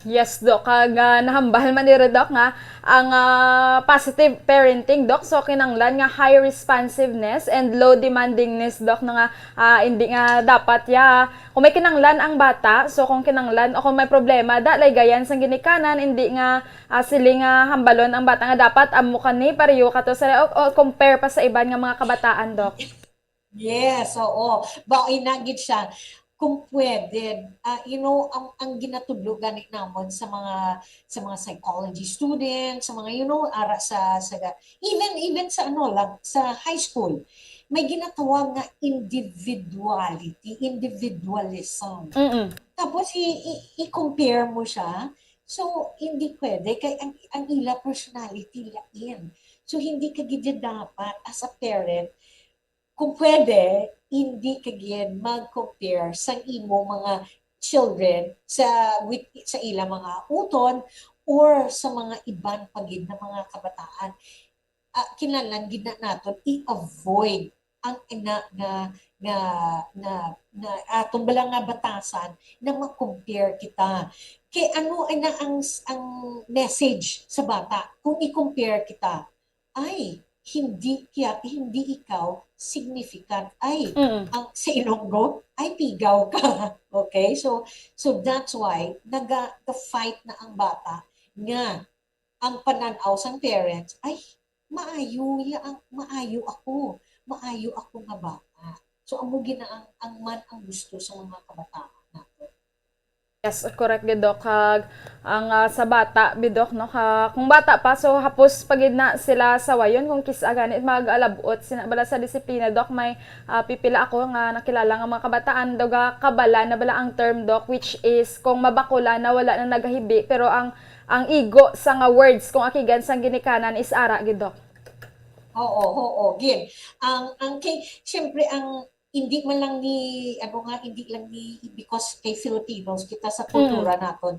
Yes, Doc. Kag uh, nahambal man diri, Doc, nga ang uh, positive parenting, Doc, so kinanglan nga high responsiveness and low demandingness, Doc, no, nga uh, hindi nga dapat ya kung may kinanglan ang bata, so kung kinanglan o kung may problema, da laygayan sang ginikanan, hindi nga uh, sili nga hambalon ang bata nga dapat amo kani pareho ka to sa o, o compare pa sa iban nga mga kabataan, Doc. Yes, oo. Ba inagid siya kung pwede, uh, you know, ang, ang ginatudlo gani namon sa mga sa mga psychology students, sa mga you know, ara sa sa even even sa ano lang, sa high school, may ginatawag nga individuality, individualism. Mm-mm. Tapos i, i, i-compare mo siya, so hindi pwede kay ang, ang ila personality lain. So hindi ka gid dapat as a parent kung pwede, hindi ka gid mag-compare sang imo mga children sa with sa ila mga uton or sa mga iban pa gid na mga kabataan. Uh, kinahanglan gid na naton i-avoid ang ina nga nga nga nga aton bala nga batasan na ma-compare kita. Kay ano ina ang ang message sa bata kung i-compare kita? Ay, hindi kaya hindi ikaw significant. Ay, mm. Ang sa Ilonggo, ay pigaw ka. Okay? So so that's why naga-fight na ang bata nga ang pananaw sang parents ay maayo ya ang maayo ako. Maayo ako nga bata. So amo gina ang, ang man ang gusto sa mga kabataan nato. Yes, correct gid, Doc. Kag ang uh, sa bata, bidok, no, ka, kung bata pa, so hapos pa gid na sila sawayon kung kis-a gani mag-alabot sina bala sa disiplina, Doc. May uh, pipila ako nga nakilala nga mga kabataan, daw ga kabala na bala ang term, Doc, which is kung mabakula na wala na nagahibi, pero ang ang igo sa nga words kung akigan sang ginikanan is ara gid, Doc. Oo, oo, gid. Ang ang kay syempre ang hindi man lang ni ano nga hindi lang ni because kay Filipinos kita sa kultura mm. naton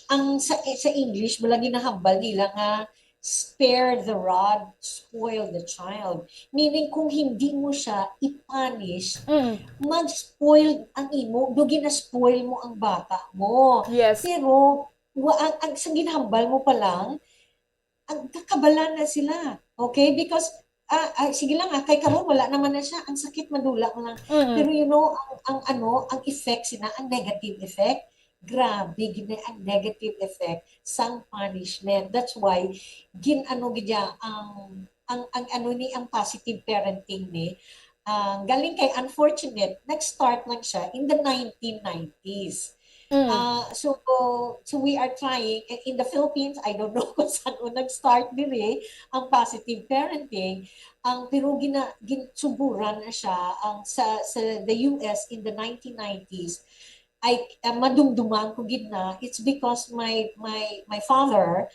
ang sa sa English mo lang ginahambal nila nga spare the rod, spoil the child. Meaning kung hindi mo siya i-punish, mm. mag-spoil ang imo, do gina-spoil mo ang bata mo. Yes. Pero wa, ang, ang sa ginahambal mo pa lang, ang kakabalan na sila. Okay? Because ah, ah, sige lang ah, kay karon wala naman na siya, ang sakit madula lang. Mm-hmm. Pero you know, ang, ang ano, ang effect sina, ang negative effect, grabe gid ang negative effect sang punishment. That's why gin ano gid ang ang ang ano ni ang positive parenting ni uh, galing kay unfortunate, nag-start lang siya in the nineteen nineties. Mm. Uh, so, so we are trying in the Philippines, I don't know kung saan o nag-start diri ang positive parenting, ang pero gina, ginsuburan na siya ang sa sa the U S in the nineteen nineties ay uh, madumduman ko gid na it's because my my my father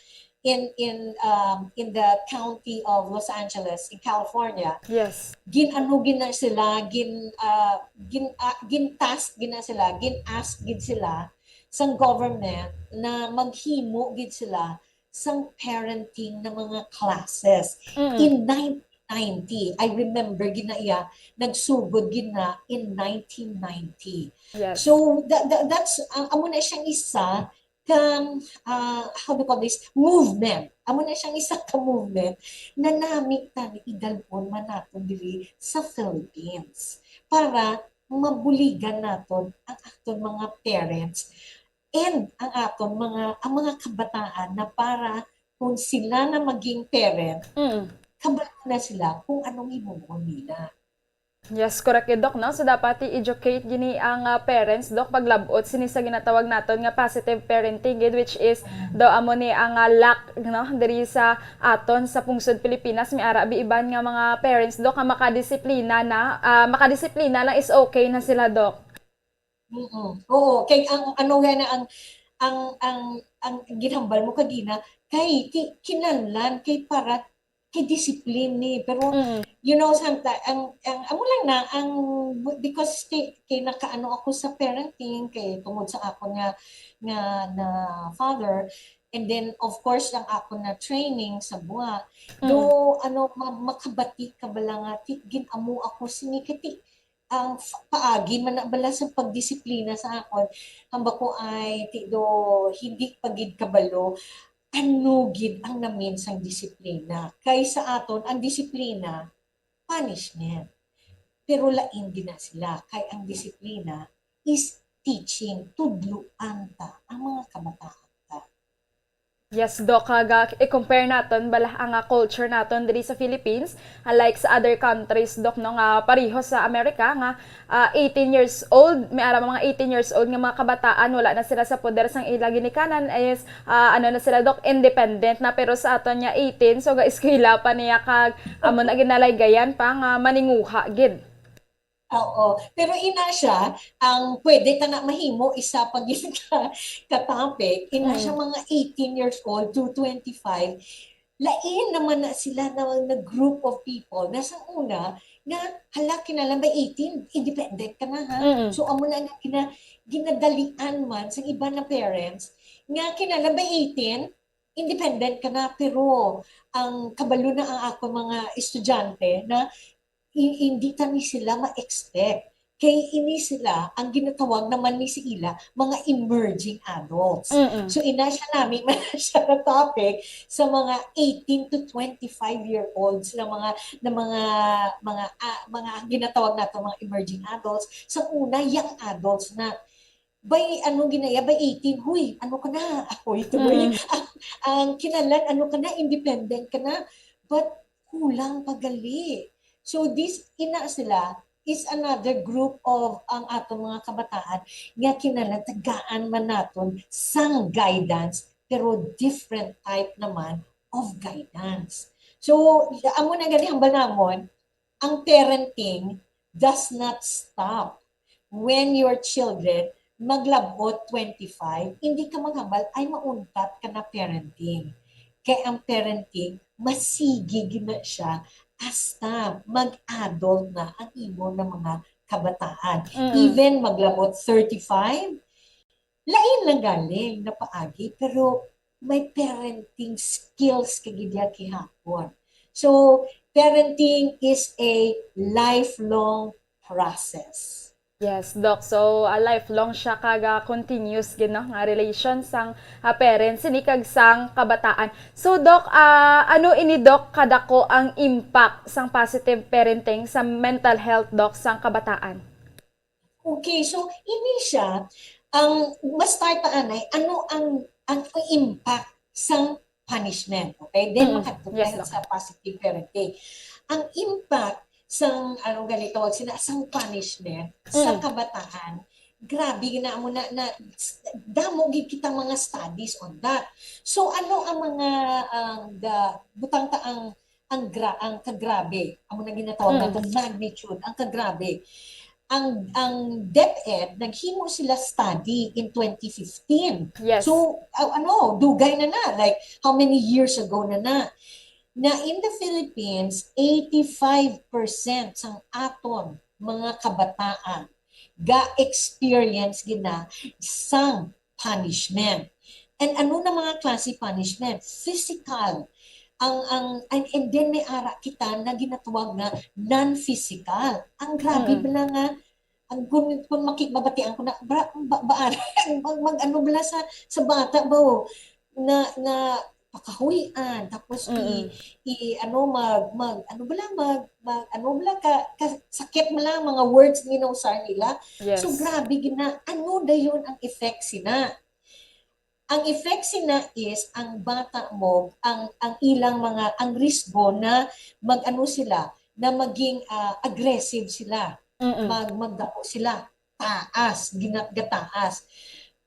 in in um, in the county of Los Angeles in California, Yes. gin-ano gid na sila, gin uh, gin uh, gin-task gid na sila, gin-ask gid sila sang government na maghimo gid sila sang parenting na mga classes Mm. in nineteen ninety. I remember gid na iya, nagsugod gid na in nineteen ninety. Yes. So that, that that's uh, amo na siyang isa ka uh, how do you call this, movement. Amo na siyang isa ka movement na nami tani idalpon man naton diri sa Philippines para mabuligan naton ang aton mga parents and ang aton mga ang mga kabataan na para kung sila na maging parent, Mm. kabalo na sila kung anong himuon nila. Yes, correct yun, Doc, no? So, dapat i-educate gini ang ah, parents, Doc, paglabot sini sa ginatawag naton nga positive parenting, gid, which is daw amo ni ang ah, lack, no, diri sa aton sa pungsod Pilipinas. May ara bi iban nga mga parents, Doc, nga makadisiplina na, ah, makadisiplina lang is okay na sila, Doc. Mm-mm. Oo, kay ang ano nga na ang ang ang ang ginhambal mo kagina kay ki, kinahanglan kay para kay discipline ni, pero Mm. you know sometimes ang ang amo lang na ang because kay, kay nakaano ako sa parenting kay tungod sa ako nga nga na father, and then of course ang ako na training sa buwa do ano ma, makabati ka bala nga ti, gin-amo ako sini kay ti, ang f- paagi man na bala sa pagdisiplina sa akon, hamba ko ay ti do hindi pa gid kabalo ano gid ang namin sang disiplina. Kay sa aton ang disiplina punishment. Pero lain gid na sila kay ang disiplina is teaching, tudloan ta ang mga kabataan ta. Yes, Doc, kaga i-compare naton bala ang ah, culture naton diri sa Philippines, unlike sa other countries, Doc, no, nga pareho sa Amerika nga ah, eighteen years old, may ara mga eighteen years old nga mga kabataan wala na sila sa poder sang ila ginikanan is ah, ano na sila, Doc, independent na, pero sa aton nga eighteen, so ga eskwela pa niya kag amo na ginalaygayan pa nga maninguha gid. Oo. Pero ina siya, ang pwede ta na mahimo isa pa gid ka, ka topic, ina siya mga eighteen years old to twenty-five, lain naman na sila na, na group of people na sa una nga hala kinahanglan by eighteen independent ka na ha. Mm. So amo na nga gina, ginadalian man sa iba na parents nga kinahanglan by eighteen independent ka na, pero ang kabalo na ang ako mga estudyante na i- hindi ta ni sila ma-expect. Kay ini sila, ang ginatawag naman ni sa ila, mga emerging adults. Mm-mm. So, ina siya namin, siya na topic sa mga eighteen to twenty-five year olds na mga na mga mga ah, mga ginatawag nato mga emerging adults. Sa una, young adults na by ano ginaya by eighteen, huy, ano ka na? Ako ito ba Mm. ang, ang kinalan, ano ka na, independent ka na, but kulang pa gali. So this ina sila is another group of ang atong mga kabataan nga kinahanglan tagaan man naton sang guidance, pero different type naman of guidance. So amo na gani hambal namon, ang parenting does not stop when your children maglabot twenty-five, hindi ka maghambal ay mauntat ka na parenting. Kay ang parenting, masigi gid na siya hasta mag-adult na ang imo na mga kabataan. Mm. Even maglabot thirty-five, lain lang galing na paagi, pero may parenting skills ka gid ya gihapon. So, parenting is a lifelong process. Yes, Doc. So, ah, lifelong siya kag ah, continuous gid, no, nga relation sang ah, parents sini kag sang kabataan. So, Doc, ah, ano ini, Doc, kadako ang impact sang positive parenting sa mental health, Doc, sang kabataan? Okay, so ini siya ang mas tayo anay, ano ang ang impact sang punishment, okay? Then Mm, makadto yes, tayo Doc. Sa positive parenting. Ang impact sang anong gali tawag sila sang punishment sa Mm. kabataan, grabe gina mo na, na damo gid kita mga studies on that. So ano ang mga ang the butang ta ang ang gra, ang kagrabe, amo na ginatawag Mm. nato magnitude, ang kagrabe. ang ang DepEd, naghimo sila study in twenty fifteen. Yes. So, uh, ano, dugay na na, like, how many years ago na na? Na in the Philippines, eighty-five percent sang aton mga kabataan ga-experience gina sang punishment. And ano na mga klase punishment? Physical. Ang ang and, and then may ara kita na ginatawag nga non-physical. Ang grabe Mm. bala nga ang kung, kung makikabatian ko na bra, ba, ba, mag, mag ano bala sa sa bata ba, oh, na na pakahuy-an, tapos i, Mm. i ano mag mag ano bala mag, mag ano bala ka, ka sakit bala mga words nga ginausar nila. Yes. So grabe gina ano dayon ang effect sina. Ang effect sina is ang bata mo, ang ang ilang mga ang risgo na mag-ano sila, na maging ah, aggressive sila, Mm-mm. mag magdako sila, taas, gina, gataas.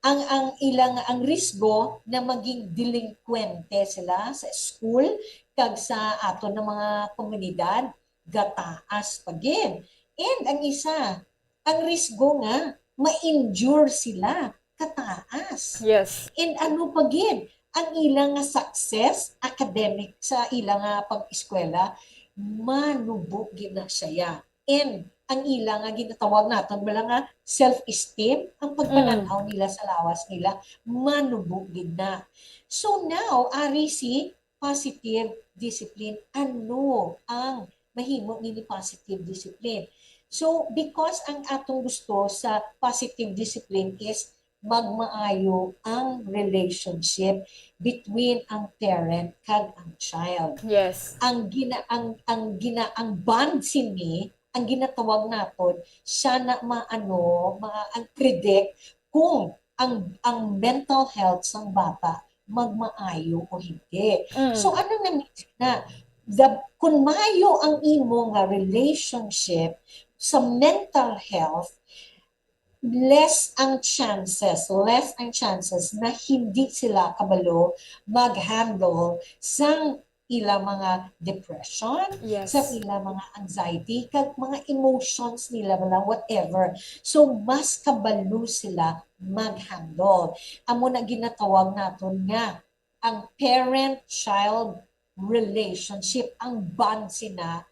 Ang ang ilang ang risgo na maging delinkwente sila sa school kag sa aton nga mga komunidad, gataas pa gid. And ang isa, ang risgo nga ma-injure sila, kataas. Yes. And ano pa gid, ang ila nga success academic sa ila nga pag-eskwela, manubo gid na siya. And ang ila nga ginatawag naton bala nga self-esteem, ang pagpanan-aw nila sa lawas nila, manubo gid na. So now, ari si positive discipline. Ano ang mahimo nini positive discipline? So, because ang atong gusto sa positive discipline is magmaayo ang relationship between ang parent kag ang child. Yes. Ang gina ang ang gina ang bond sini, ang ginatawag naton, siya na maano, ma, ang predict kung ang ang mental health sang bata magmaayo o hindi. Mm. So ano na means na the, kung maayo ang imo nga relationship sa mental health, less ang chances, less ang chances na hindi sila kabalo mag-handle sang ila mga depression, Yes. sa ila mga anxiety, kag mga emotions nila bala, whatever. So, mas kabalo sila mag-handle. Amo na ginatawag naton nga ang parent-child relationship, ang bond sina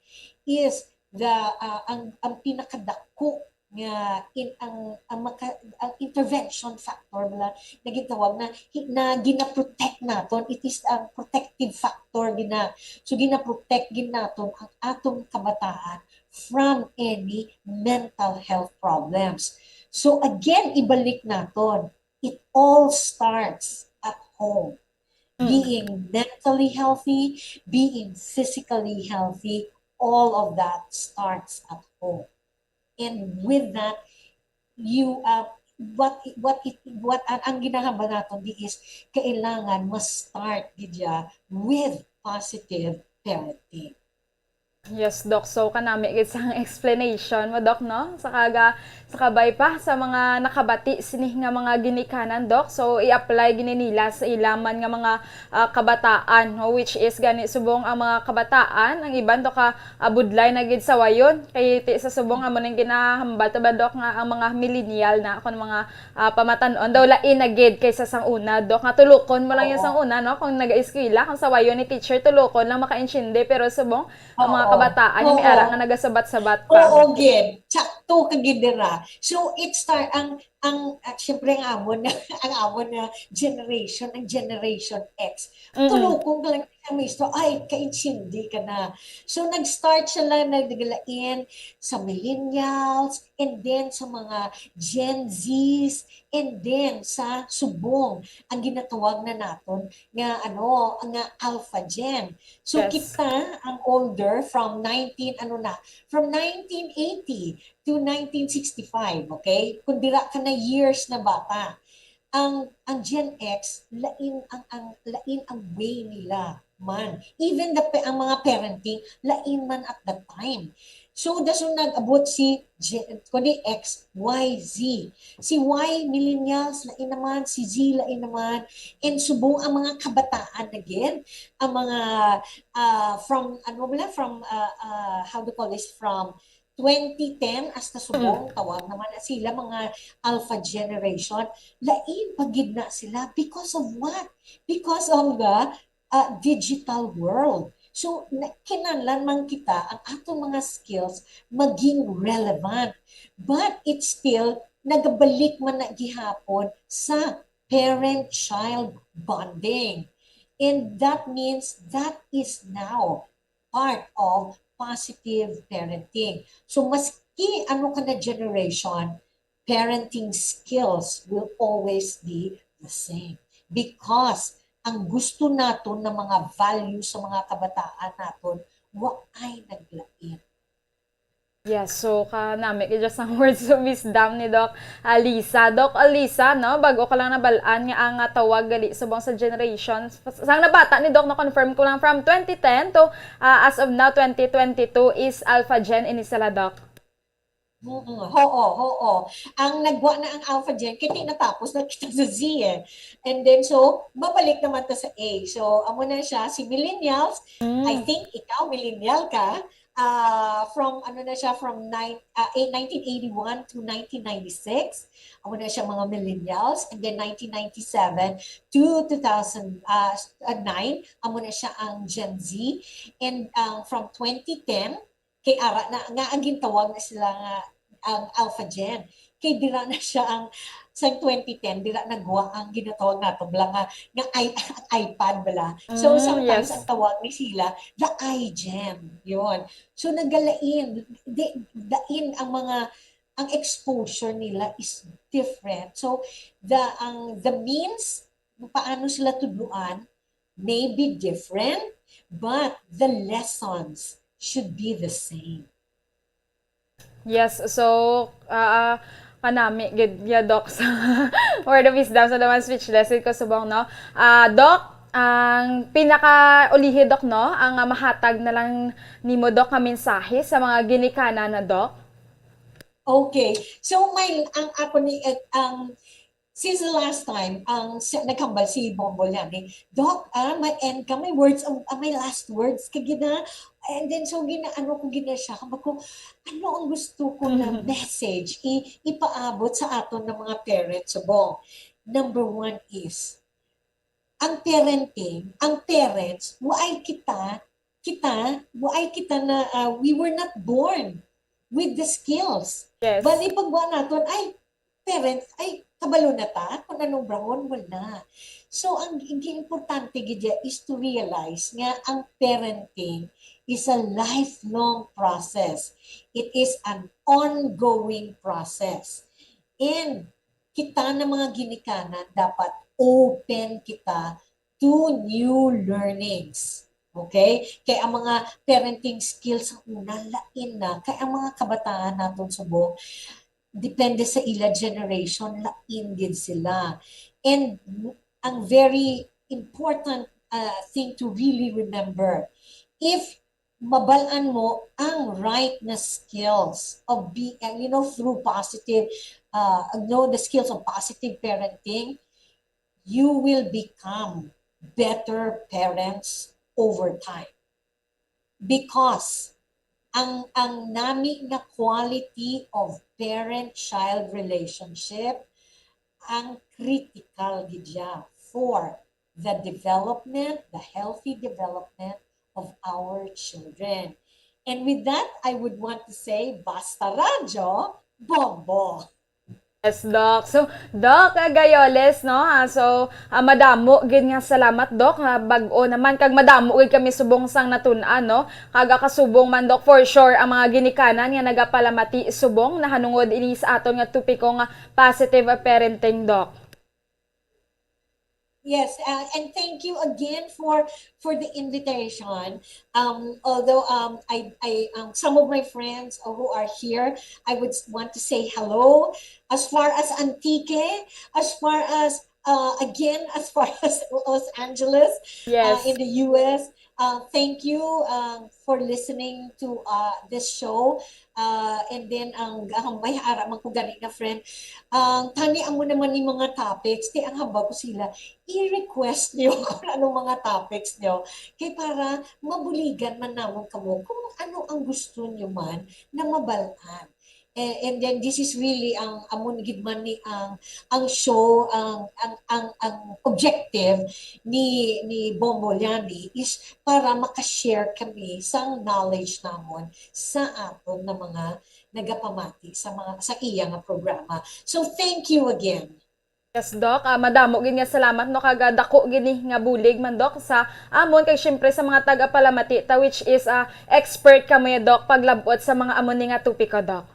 is the ah, ang ang pinakadako nga in ang ang, maka, ang intervention factor bala na gitawag na hi- na ginaprotect naton, it is ang protective factor gina so ginaprotect gid naton ang atong kabataan from any mental health problems. So again, ibalik naton, it all starts at home. Mm. Being mentally healthy, being physically healthy, all of that starts at home. And with that, you uh, what what it what ang, ang ginahambal naton di is kailangan ma-start gid siya with positive parenting. Yes, Doc. So, kanami gid sang explanation mo, Doc, no? Sa kaga, sa kabay pa sa mga nakabati sini nga mga ginikanan, Doc. So, i-apply gini nila sa ila man nga mga ah, kabataan, no? Which is gani subong ang mga kabataan, ang iban to ka ah, budlay na gid sawayon. Kay ti sa subong amo ning ginahambal to ba, Doc, nga ang mga millennial na kun mga ah, pamatan-on daw lain na gid kaysa sang una, Doc, nga tulokon mo lang yan Oo. Sang una, no? Kung nag-eskwela, kung sawayon ni teacher, tulokon lang makaintindi, pero subong ang mga Oo. kabataan nga may Oo. ara nga nagasabat-sabat pa. Oo, gid. Tsakto ka gid dira. So, it start, ang, ang, at syempre, ang amon, ang amon na generation, ang Generation X. Mm-mm. Tulokon ka lang sa maestro, ay, kaintindi ka na. So, nag-start siya lang, nagdagalain sa millennials, and then sa mga Gen Zs, and then sa subong, ang ginatawag na naton nga, ano, nga Alpha Gen. So, Yes. Kita, ang older, from nineteen, ano na, from nineteen eighty to nineteen sixty-five, okay? Kung dira ka na years na bata, ang ang Gen X, lain ang, ang lain ang way nila man. Even the pa- ang mga parenting, lain man at that time. So, dason nag-abot si Gen, kundi X, Y, Z. Si Y, millennials, lain naman. Si Z, lain naman. And subong ang mga kabataan again, ang mga ah, from, ano bala, from, ah, ah, how do you call this, from twenty ten hasta subong, tawag naman na sila mga alpha generation. Lain pa gid na sila. Because of what? Because of the uh, digital world. So, na, kinahanglan man kita ang atong mga skills maging relevant. But it's still, nagabalik man na gihapon sa parent-child bonding. And that means that is now part of positive parenting. So, maski ano ka na generation, parenting skills will always be the same. Because ang gusto naton na mga values sa mga kabataan naton, wa ay naglain. Yes, so kanami gid sang words of wisdom ni Doc Alisa. Doc Alisa, no, bago ko lang nabal-an nga ang ah, tawag gali subong sa generation. Sang nabata ni Doc, no, confirm ko lang, from twenty ten to ah, as of now, twenty twenty-two is Alpha Gen ini sila, Doc. Mm, oo, oo. Ang nagwa na ang Alpha Gen, kay natapos na kita sa Z eh. And then, so, mabalik naman ta sa A. So, amo na siya, si millennials, I Mm. think ikaw, millennial ka, ah, from, ano na siya, from nine, ah, eh, nineteen eighty-one to nineteen ninety-six. Amo na siya, mga millennials. And then nineteen ninety-seven to two thousand, ah, nine, amo na siya ang Gen Z. And um, from twenty ten, kay ara na, nga ang gintawag na sila nga ang Alpha Gen. Kay dira na siya ang, sa twenty ten, dira nagwa ang ginatawag nato bala nga, nga i-, iPad bala. So, Mm, sometimes yes. ang tawag ni sila, the iGen. Yun. So, nagalain, di, dain ang mga, ang exposure nila is different. So, the, ang, the means, kung paano sila tudloan, may be different, but the lessons should be the same. Yes, so, ah, kanami gid ya, Doc, sa word of wisdom sa naman speechless gid ko subong, no? Ah, Doc, ang pinakaulihi, Doc, no? Ang ah, mahatag na lang nimo, Doc, nga mensahe sa mga ginikanan na, Doc? Okay. So, may, ang ako ni, eh, ang, since the last time, ang si, naghambal si Bombo niya, ni, "Doc, ah, may end ka, may words, of, ah, may last words ka gina." And then, so, ginaano ko gina siya. Kaba ko, ano ang gusto ko na message i, ipaabot sa aton ng mga parents subong? Number one is, ang parenting, ang parents, waay kita, kita, waay kita na, ah, we were not born with the skills. Yes. Bali, pagwa naton, ay, parents, ay, kabalo na ta, kung anong brahon, wala. So, ang, ang importante gid is to realize nga ang parenting is a lifelong process. It is an ongoing process. And kita na mga ginikanan, dapat open kita to new learnings. Okay? Kay ang mga parenting skills sa una, lain na. Kay ang mga kabataan naton subong, depende sa ila generation, lain gid sila. And ang very important uh, thing to really remember, if mabal-an mo ang right na skills of be, uh, you know, through positive, uh, you know, the skills of positive parenting, you will become better parents over time. Because ang ang nami nga quality of parent-child relationship ang critical gid ya for the development, the healthy development of our children. And with that, I would want to say, Basta Radyo, Bombo! Yes, Doc. So, Doc ah, Gayoles, no? Ah, so, ah, madamo gid nga salamat, Doc, nga bag-o naman, kag madamo gid kami subong sang natun-an, no? Kag ah, kasubong man, Doc, for sure, ang mga ginikanan nga nagapalamati subong nahanungod ini sa aton nga topiko nga positive parenting, Doc. Yes, uh, and thank you again for for the invitation. Um, although um, I, I um, some of my friends who are here, I would want to say hello. As far as Antique, as far as uh, again, as far as Los Angeles, uh, Yes. in the U S, Uh, thank you, uh, for listening to, uh, this show. Uh, and then, ang, ang may ara man ko gani nga friend, ang tani amo naman ni mga topics, ti ang hambal ko sila, i-request niyo kung anong mga topics niyo. Kay para mabuligan man namon kamo kung ano ang gusto niyo man na mabalaan. Eh, and then this is really ang amon gid man ni ang ang show, ang ang ang ang objective ni ni Bombo Liani is para maka-share kami sang knowledge namon sa aton na mga nagapamati sa mga sa iya nga programa. So thank you again. Yes, Doc. Ah, madamo gid nga salamat, no, kag, ah, dako gid ni nga bulig man, Doc, sa amon kag syempre sa mga taga-Palamati ta, which is, ah, expert kamo, Doc, paglab-ot sa mga amo ni nga topiko, Doc.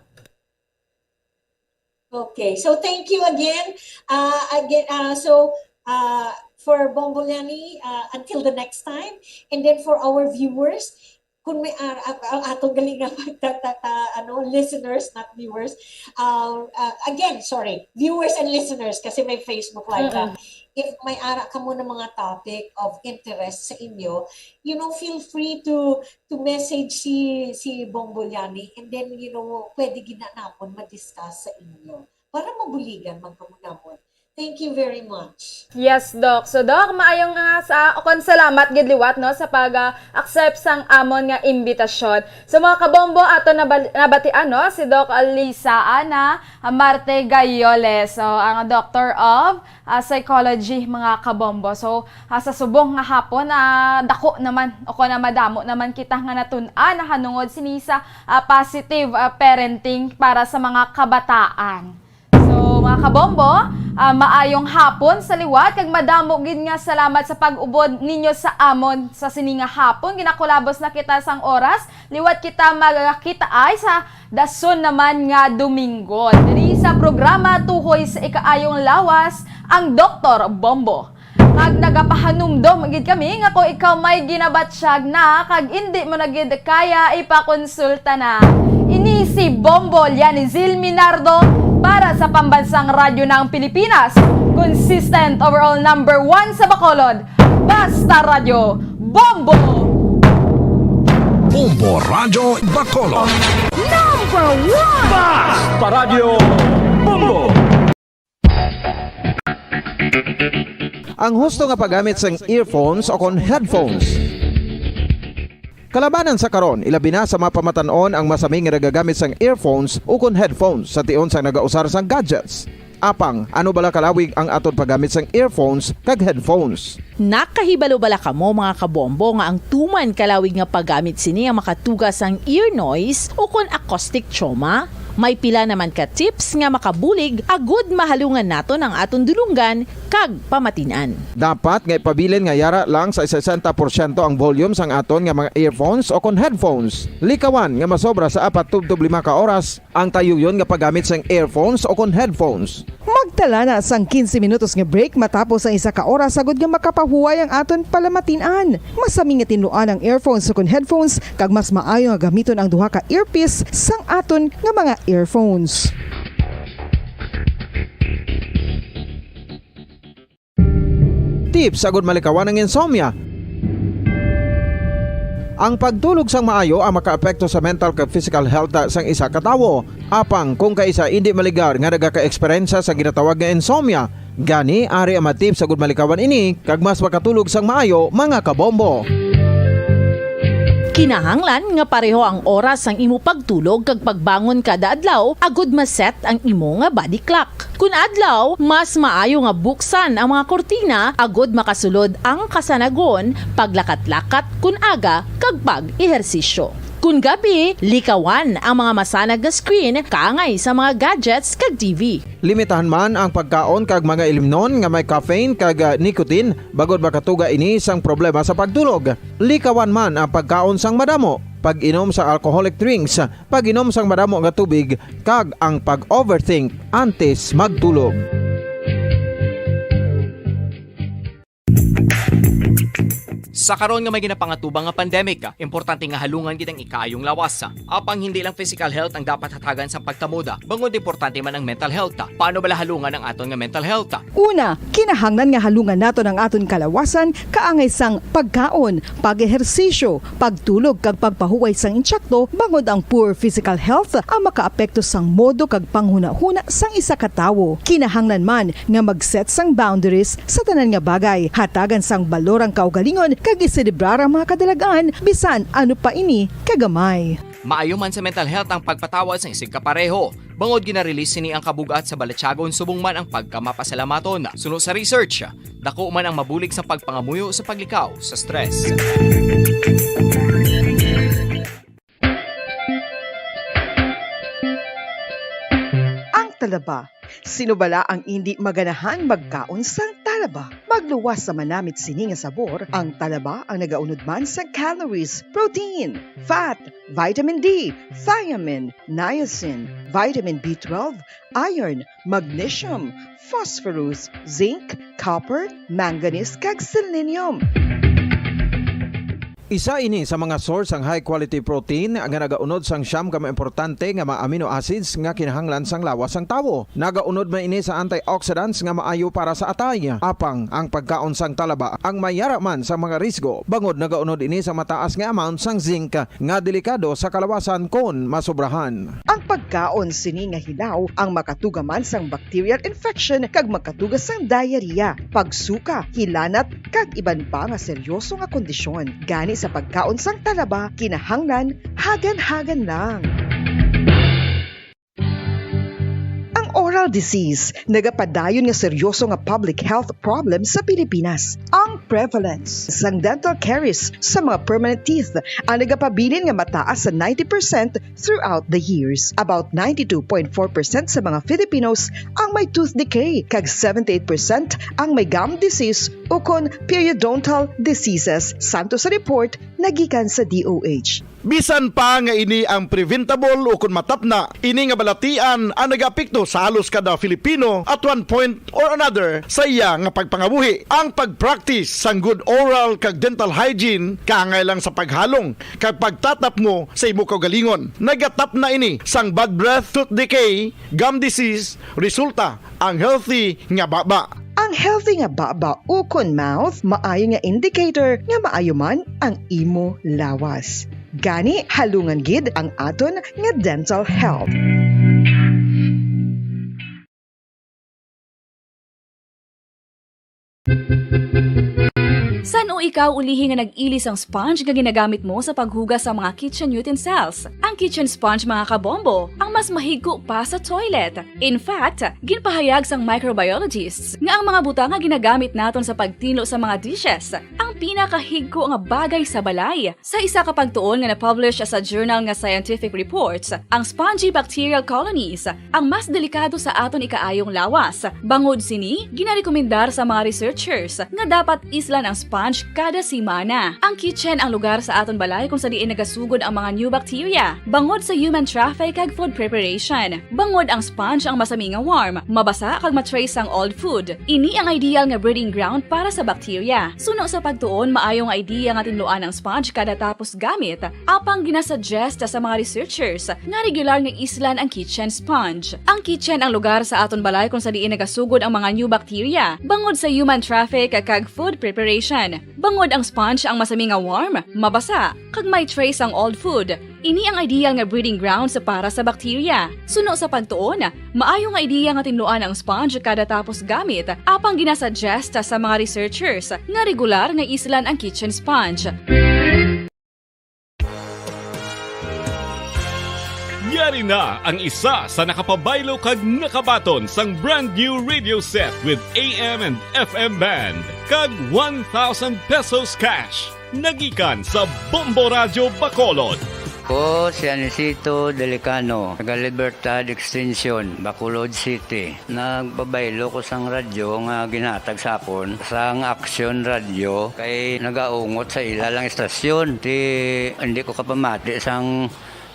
Okay, so thank you again. Uh, again, uh, so uh, for Bombo Liani, uh, until the next time, and then for our viewers, kung may ar- ang, ang atong galing nga pagtatata, ano, listeners, not viewers. Uh, uh, again, sorry, viewers and listeners kasi may Facebook Live ka. Mm-mm. If may ara kamo na mga topic of interest sa inyo, you know, feel free to to message si si Bombo Liani, and then, you know, pwede gid na namon ma-discuss sa inyo para mabuligan man kamo namon. Thank you very much. Yes, Doc. So, Doc, maayong, ah, sa, o kon salamat gid liwat, no, sa pag, ah, accept sang amon nga imbitasyon. So, mga kabombo, ato nabal- nabatian, no, si Doc Lisa Ana, ah, Marte Gayoles. So, ang Doctor of, ah, Psychology, mga kabombo. So, ah, sa subong nga hapon, ah, dako naman o kon madamo naman kita nga natun-an nahanungod sini sa, ah, positive, ah, parenting para sa mga kabataan. So, mga kabombo, ah, maayong hapon sa liwat, kag madamo gid nga salamat sa pag-upod ninyo sa amon sa sini nga hapon. Ginakulabos na kita sang oras, liwat kita magkita ay sa dason naman nga Domingo. Diri sa programa Tuhoy sa Ikaayong Lawas, ang Doktor Bombo. Kag nagapahanumdom gid kami nga kung ikaw may ginabatyag na kag indi mo na gid kaya, ipakonsulta na. Ini si Bombo Lianizil Minardo para sa Pambansang Radyo ng Pilipinas, consistent overall number one sa Bacolod, Basta Radyo, Bombo! Bombo Radyo Bacolod. Number one! Basta Radyo, Bombo! Ang husto nga paggamit sang earphones o kon headphones. Kalabanan sa karon, ilabi na sa mga pamatan-on ang masami nga nagagamit sang earphones o kon headphones sa tion sang nagausar sang gadgets. Apang, ano bala kalawig ang aton paggamit sang earphones kag headphones? Nakahibalo bala kamo, mga kabombo, nga ang tuman kalawig nga paggamit sini ang makatuga sang ear noise o kon acoustic trauma? May pila naman ka tips nga makabulig agud mahalungan naton ang aton dulonggan kag pamatin-an. Dapat nga ipabilin nga yara lang sa sesenta porsyento ang volume sang aton nga mga earphones o kon headphones. Likawan nga masobra sa apat tubtob lima ka oras ang tayuyon nga paggamit sang earphones o kon headphones. Magtala na sang quince minutos nga break matapos ang isa ka oras agud nga makapahuway ang aton palamatin-an. Masami nga tinluan ang earphones o kon headphones, kag mas maayo nga gamiton ang duha ka earpiece sang aton nga mga earphones. Tips agud malikawan ang insomnia. Ang pagtulog sang maayo ang makaapekto sa mental kag physical health sang isa ka tawo. Apang kung kaisa indi maligar nga nagaka-eksperyensya sa ginatawag nga insomnia, gani ari ang mga tips agud malikawan ini kag mas makatulog sang maayo, mga kabombo. Kinahanglan nga pareho ang oras sang imo pagtulog kag pagbangon kada adlaw agud ma-set ang imo nga body clock. Kun adlaw, mas maayo nga buksan ang mga kurtina agud makasulod ang kasanagon, paglakat-lakat kun aga, kag pag-ehersisyo. Kun gabi, likawan ang mga masanag nga screen kaangay sa mga gadgets kag T V. Limitahan man ang pagkaon kag mga ilimnon nga may caffeine kag, ah, nicotine, bangod makatuga ini sang problema sa pagtulog. Likawan man ang pagkaon sang madamo, pag-inom sa alcoholic drinks, pag-inom sang madamo nga tubig, kag ang pag-overthink antes magtulog. Sa karon nga may ginapangatubang nga pandemic, importante nga halungan gid ang ikaayong lawas. Apang hindi lang physical health ang dapat hatagan sang pagtamod, bangod importante man ang mental health. Paano bala halungan ang aton nga mental health? Una, kinahanglan nga halungan naton ang aton kalawasan kaangay sang pagkaon, pag-ehersisyo, pagtulog kag pagpahuway sang intsakto, bangod ang poor physical health ang makaapekto sang modo kag panghunahuna sang isa ka tawo. Kinahanglan man nga mag-set sang boundaries sa tanan nga bagay, hatagan sang balor ang kaugalingon kag iselebrar ang mga kadalag-an, bisan ano pa ini kagamay. Maayo man sa mental health ang pagpatawad sang isigkapareho, bangod gina-release sini ang kabug-at sa balatyagon subong man ang pagkamapasalamaton. Suno sa research, dako man ang mabulig sa pagpangamuyo sa paglikaw sa stress. Ang talaba. Sino bala ang indi maganahang magkaon sang talaba? Magluwas sa manamit sini nga sabor, ang talaba ang nagaunod man sa calories, protein, fat, vitamin D, thiamine, niacin, vitamin B twelve, iron, magnesium, phosphorus, zinc, copper, manganese, kag selenium. Isa ini sa mga source sang high quality protein nga nagaunod sang siyam ka mga importante nga mga amino acids nga kinahanglan sang lawas sang tawo. Nagaunod man ini sa antioxidants nga maayo para sa atay. Apang ang pagkaon sang talaba ang may yara man sa mga risgo, bangod nagaunod ini sa mataas nga amount sang zinc nga delikado sa kalawasan kon masobrahan. Ang pagkaon sini nga hilaw ang makatuga man sang bacterial infection kag makatuga sang diarrhea, pagsuka, hilanat, kag iban pa nga seryoso nga kondisyon. Gani sa pagkaon sang talaba, kinahanglan hagan-hagan lang. Ang oral disease nagapadayon nga seryoso nga public health problem sa Pilipinas. Ang prevalence sang dental caries sa mga permanent teeth ang nagapabilin nga mataas sa ninety percent throughout the years. About ninety-two point four percent sa mga Filipinos ang may tooth decay, kag seventy-eight percent ang may gum disease ukon periodontal diseases, santo sa report nagikan sa D O H. Bisan pa nga ini ang preventable ukon matapna, ini nga balatian ang nagaapekto sa halos kada Filipino at one point or another sa iya nga pagpangabuhi. Ang pag-practice sang good oral kag dental hygiene kaangay lang sa paghalong kag pagtatapngo sa imo kaugalingon. Nagatapna ini sang bad breath, tooth decay, gum disease, resulta ang healthy nga baba. Ang healthy nga baba ukon mouth maayo nga indicator nga maayo man ang imo lawas. Gani, halungan gid ang aton nga dental health. San-o ikaw ulihi nga nag-ili sang sponge nga ginagamit mo sa paghugas sa mga kitchen utensils? Ang kitchen sponge, mga kabombo, ang mas mahigko pa sa toilet. In fact, ginpahayag sang microbiologists nga ang mga butang nga ginagamit naton sa pagtinlo sa mga dishes ang pinakahigko nga bagay sa balay. Sa isa ka pagtuon nga na-publish sa journal nga Scientific Reports, ang spongy bacterial colonies ang mas delikado sa aton ikaayong lawas. Bangod sini, ginarekomendar sa mga researchers nga dapat islan ang sponge kada semana. Ang kitchen ang lugar sa aton balay kung sa diin nagasugod ang mga new bacteria, bangod sa human traffic kag food preparation. Bangod ang sponge ang masami nga warm, mabasa kag ma-trace ang old food. Ini ang ideal nga breeding ground para sa bacteria. Suno sa pagtuon, maayo nga idea nga tinluan ang sponge kada tapos gamit, apang ginasuggest sa mga researchers nga regular nga islan ang kitchen sponge. Ang kitchen ang lugar sa aton balay kung sa diin nagasugod ang mga new bacteria, bangod sa human traffic kag food preparation. Bangod ang sponge ang masami nga warm, mabasa, kag may trace ang old food, ini ang ideal nga breeding grounds para sa bacteria. Suno sa pagtuon, maayo nga idea nga tinluan ang sponge kada tapos gamit, apang ginasuggest sa mga researchers nga regular nga islan ang kitchen sponge. Yari na ang isa sa nakapabaylo kag nakabaton sang brand new radio set with A M and F M band kag one thousand pesos cash. Nagikan sa Bombo Radyo Bacolod. Ko si Anisito Delicano, taga Libertad Extension, Bacolod City. Nagpabaylo ko sang radyo nga ginhatag sa akon sang Aksyon Radyo kay nagaungot sa ila lang istasyon. Ti, hindi ko kapamati sang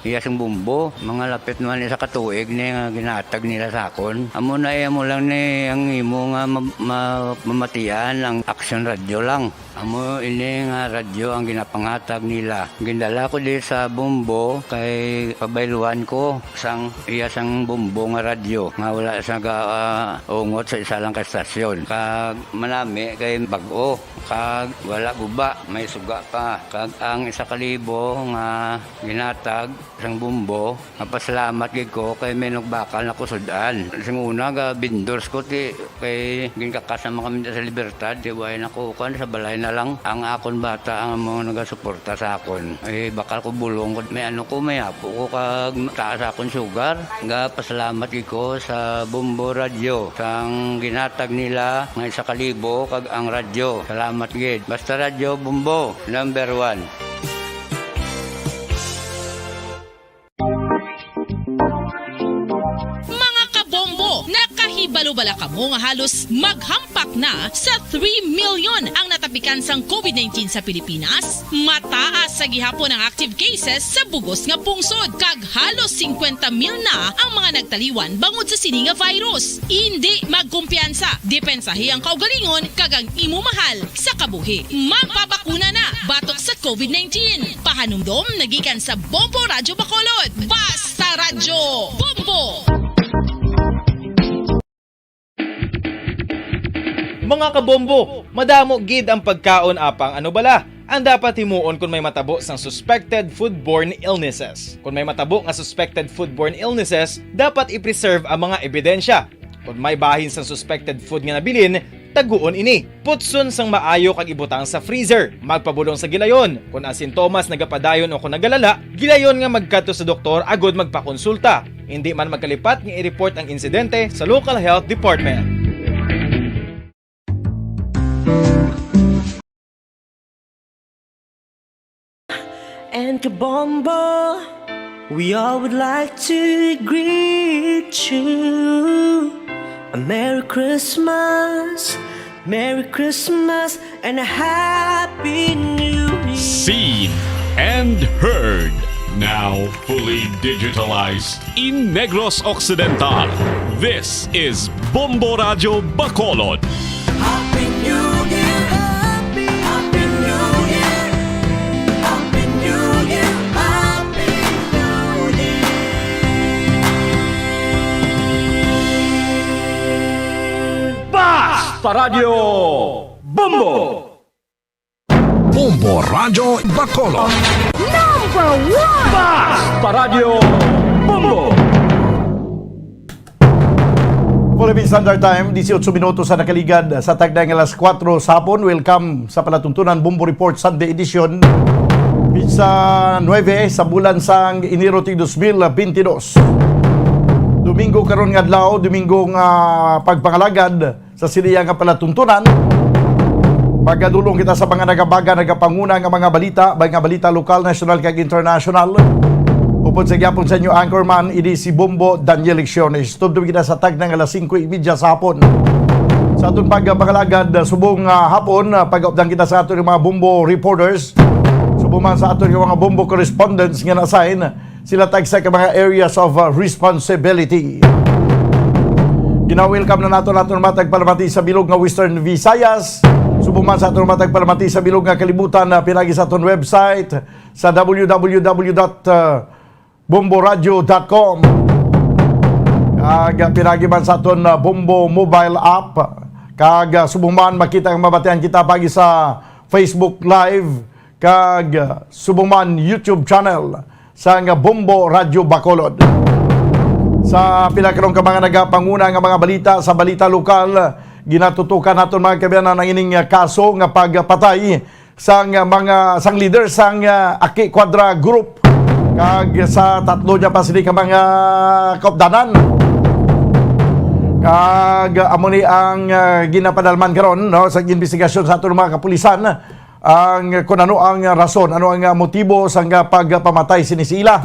iya sang bombo. Mga lapit naman isa ka tuig ni nga ginhatag nila sa akon. Amo na iya mo lang ni ang imo nga ma-, ma-, mamatian ang Aksyon Radyo lang. Amo ini nga radyo ang ginapangatag nila. Gindala ko di sa Bombo kay pabayluan ko sang iya sang Bombo nga radyo nga wala sa ga, ah, ungot sa isa lang ka estasyon. Kag manami kay bag-o, kag wala guba, may suga pa. Kag ang isa ka libo nga ginatag sang Bombo, mapasalamat gid ko kay may nagbakal na kusud-an. Sing una, ga vendors ko, ti, kay ginkakas naman kami sa Libertad, ti, way na ko, kuwan, sa balay na lang. Ang akon bata ang mga nagasuporta sa akon. Eh, bakal ko bulong ko, may ano ko, may apo ko, kag taas akon sugar. Ga pasalamat gid ko sa Bombo Radyo, sang ginatag nila nga isa ka libo, kag ang radyo. Salamat gid. Basta Radyo Bombo, number one. Mga kabombo, nakahibalo bala kamo nga halos maghampak na sa three million ang natapikan sang COVID nineteen sa Pilipinas? Mataas sa gihapon ang active cases sa bugos nga pungsod, kag halos singkwenta mil na ang mga nagtaliwan bangod sa sini nga virus. Indi magkumpiyansa, depensahi ang kaugalingon kag ang imo mahal sa kabuhi. Magpabakuna na batok sa COVID nineteen. Pahanumdom nagikan sa Bombo Radyo Bacolod. Basta Radyo Bombo! Mga kabombo, madamo gid ang pagkaon apang ano bala ang dapat himuon kung may matabo sang suspected foodborne illnesses. Kung may matabo nga suspected foodborne illnesses, dapat i-preserve ang mga ebidensya. Kung may bahin sang suspected food nga nabilin, taguon ini. Putson sang maayo kag ibutang sa freezer. Magpabulong sa gilayon. Kung ang sintomas nagapadayon o kung nagalala, gilayon nga magkadto sa doktor agud magpakonsulta. Indi man magkalipat nga i-report ang insidente sa local health department. And Kabombo, we all would like to greet you a Merry Christmas, Merry Christmas, and a Happy New Year. Seen and heard, now fully digitalized in Negros Occidental. This is Bombo Radyo Bacolod. Happy New Year! Happy, Happy New Year! Happy New Year! Happy New Year! Basta Radyo Bombo! Bombo Radyo Bacolod. Number one! Basta Radyo Bombo! Philippine Standard Time, disiotso minutos sa nakaligad sa tagna nga alas kuwatro sa hapon. Welcome sa palatuntunan Bombo Report Sunday Edition. Pitsa nuebe sa bulan sang Enero ti dos mil bentidós. Domingo karon nga adlaw, Domingo nga pagpangalagad sa siniya nga palatuntunan. Pagadulong kita sa mga nagabaga, nagapanguna nga mga balita, mga balita lokal, national, kag international. Upod sa gyapon sa inyo anchorman, ini si Bombo Daniel Lecciones. Tubtob kita sa tagna nga alas singko y media sa hapon. Sa aton pagpangalagad, subong nga hapon, pag-updan kita sa aton mga Bombo reporters. Subong man sa aton mga Bombo correspondents nga na-assign sila tagsa ka mga areas of uh, responsibility. Gina-welcome na nato naton matag palamati sa bilog nga Western Visayas. Subong man sa aton matag palamati sa bilog nga kalibutan na pinagi sa aton website sa w w w dot bomboradio dot com. Kag pinagi man sa aton uh, Bombo mobile app. Kag uh, subong man makita ang mabatian kita pagi sa Facebook Live kag uh, subong man YouTube channel sang Bombo Radyo Bacolod. Sa pila karon ka mga nagapanguna nga mga balita sa balita lokal, ginatutukan naton mga kabayan ang ining kaso nga pagpatay sang mga sang leader sang uh, Aki Quadra Group kag sa tatlo niya pa sini ka mga kaupdanan. Kag amo ni ang uh, ginapadalman karon no sa imbestigasyon sa aton mga kapulisan ang kung ano ang rason, ano ang motibo sang pagpamatay sini sa ila.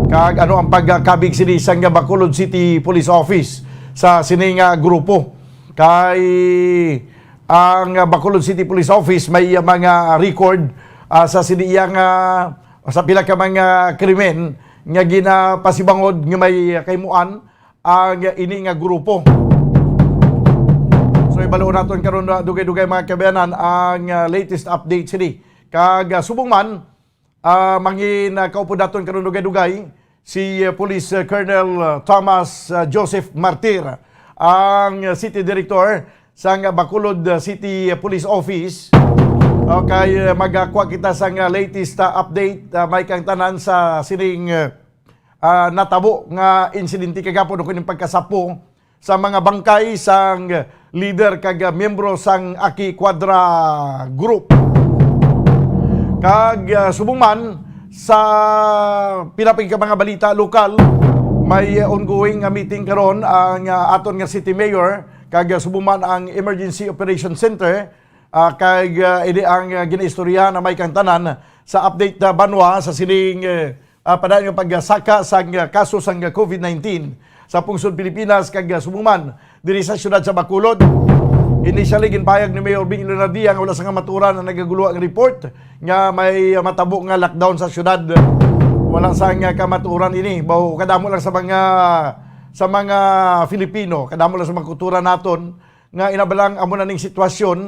Kag ano ang pagkabig sini sang Bacolod City Police Office sa sini nga grupo. Kay ang Bacolod City Police Office may mga record uh, sa sini iya nga uh, sa pila ka mga krimen nga ginapasibangod nga may kaymuan ang ini nga grupo. So, ibalo naton karon na dugay-dugay, mga kabayanan, ang, ah, latest update sini. Kag, ah, subong man, ah, mangin, ah, kaupod naton karon dugay-dugay si, ah, Police, ah, Colonel, ah, Thomas, ah, Joseph Martir, ang, ah, City Director sang Bacolod, ah, City Police Office. Okay, ah, magakwa kita sang, ah, latest, ah, update, ah, may kang tanan sa sining, ah, ah, natabo nga insidente kagapon o kining pagkasapo sa mga bangkay sang leader kag miyembro sang Aki Quadra Group. Kag, ah, subong man sa pila pa ka mga balita lokal, may ongoing nga meeting karon ang, ah, aton nga City Mayor kag, ah, subong man ang Emergency Operation Center, ah, kag, ah, ini ang, ah, ginaistorya na may kang tanan sa update na banwa sa sining, eh, ah, padayon nga pagsaka sang, ah, kaso sang, ah, covid nineteen sa pungsod Pilipinas kag, ah, subong man diri sa siyudad sa Bacolod. Initially, ginpahayag ni Mayor Bing Leonardia nga wala sa nga maturan ang nagagulo ang report nga may, ah, matabo nga lockdown sa siyudad. Wala sa nga kamaturan ini. Bawo, kadamo lang sa mga, sa mga Filipino, kadamo lang sa mga kultura naton nga inabalang amo na ning sitwasyon,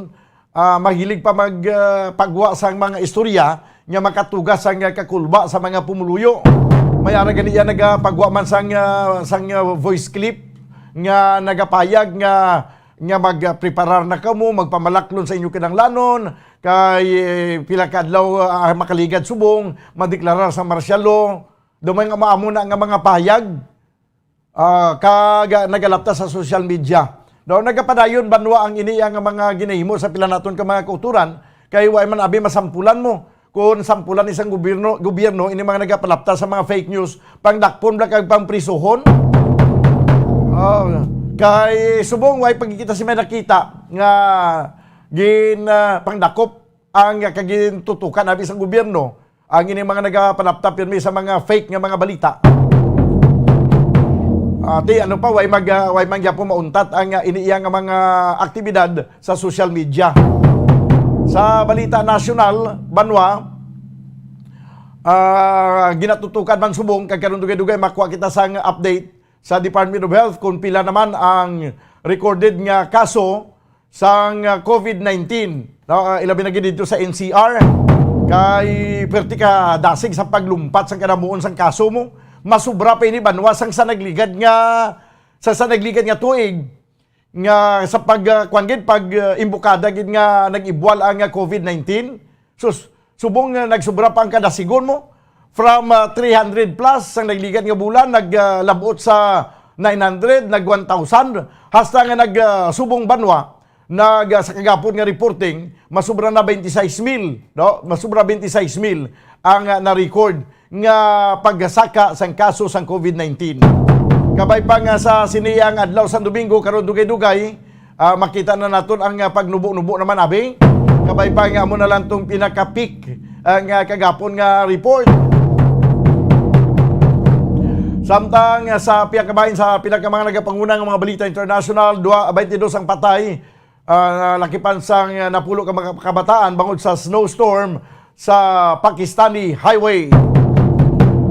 ah, mahilig pa mag, ah, pagwa sang mga istorya nga makatugas sang, ah, kakulba sa mga pumuluyo. May ara gani iya nagapagwa man sang, ah, sang, ah, voice clip nga nagapayag nga, nga magpreparar na kamo, magpamalaklon sa inyo kinahanglanon, kay, eh, pila ka adlaw, ah, makaligad subong madeklarar sa martial law. Daw may nga maamo na nga mga payag. Ah, kag, ah, nagalapta sa social media. Daw nagapadayon banwa ang ini nga mga ginahimo sa pila naton ka mga kauturan, kay wa man abi masampulan mo. Kung sampulan isang gobyerno, gobyerno ini mga nagapalapta sa mga fake news, pangdakpon bala kag pangprisuhon. Ah, kay subong way pagkikita si may nakita nga gin, ah, pangdakop ang kagintutukan abi sa gobyerno, ang ini mga nagapalapta pirmi sa mga fake nga mga balita. Ah, ti ano pa, way mag, ah, way man gyapon mauntat ang, ah, ini iya nga mga aktibidad sa social media. Sa balita nasyonal, banwa, ah, ginatutukan man subong kag karon dugay-dugay makuha kita sang update sa Department of Health kung pila naman ang recorded nga kaso sang, ah, covid nineteen, no? Ah, ilabi na gid dito sa N C R, kay perti ka dasig sa paglumpat sang kanamuon sang kaso mo. Masubra pa ini banwa sang sa nagligad nga, sa, sa nagligad nga tuig nga sa pag, ah, kwan gid, pag, ah, imbukada gid nga nag-ibwal ang, ah, covid nineteen. Sus, subong nga nagsubra pa ang kadasigon mo. From, ah, three hundred plus sang nagligad nga bulan, nag, ah, labot sa nine hundred, nag one thousand, hasta nga nag, ah, subong banwa, nag, ah, sa kagapon nga reporting, masubra na twenty-six mil, no? Masubra twenty-six mil ang, ah, na-record nga pagsaka sang kaso sang covid nineteen. Kabay pa nga sa sini ang adlaw sa Domingo, karon dugay-dugay, ah, makita na naton ang, ah, pagnubo-nubo naman, abi. Kabay pa nga amo na lang tong pinaka-peak, ah, nga kagapon nga report. Samtang, ah, sa pihak bahin sa pila ka mga nagapanguna nga mga balita international, dua, twenty-dos ang patay, ah, lakipan sang, ah, napulo ka mga kabataan bangod sa snowstorm sa Pakistani Highway.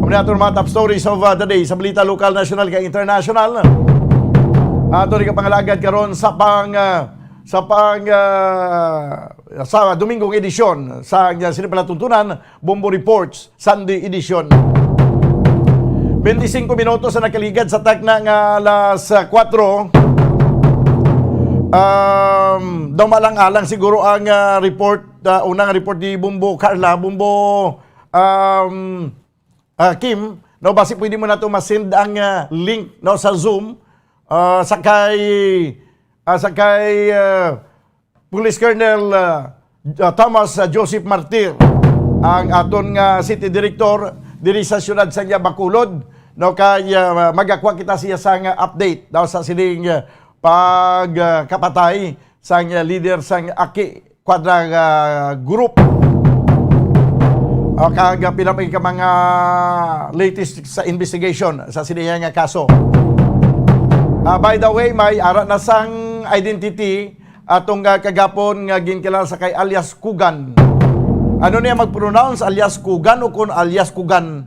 Amo na aton mga top stories of, ah, the day sa balita lokal, national, kag international. Ato ni kapangalagad karon sa pang, ah, sa pang, ah, sa Dominggo nga edisyon sa, ah, Sinipalatuntunan, Bombo Reports, Sunday edition. Twenty-cinco minutos na nakaligad sa takna nga alas, ah, kuwatro. Um, daw malang-alang siguro ang, ah, report, ah, unang report ni Bombo Carla, Bombo, um, ah, Kim, no, basi pwede mo nato ma-send ang, ah, link, no, sa Zoom, ah, sa kay, ah, sa kay, ah, Police Colonel, ah, ah, Thomas, ah, Joseph Martir, ang aton nga city director diri sa siyudad sa Bacolod, no, kay, ah, magakwa kita siya sa nga update daw sa sining, ah, pag, ah, kapatay sang, ah, leader sang Aki Quadra, ah, Group. O, kag, ah, pila pa ka mga latest sa investigation sa siniya nga kaso. Ah, by the way, may ara na sang identity atong, ah, kagapon nga ginkilala sa kay alias Kugan. Ano niya mag-pronounce, alias Kugan o kon alias Kugan?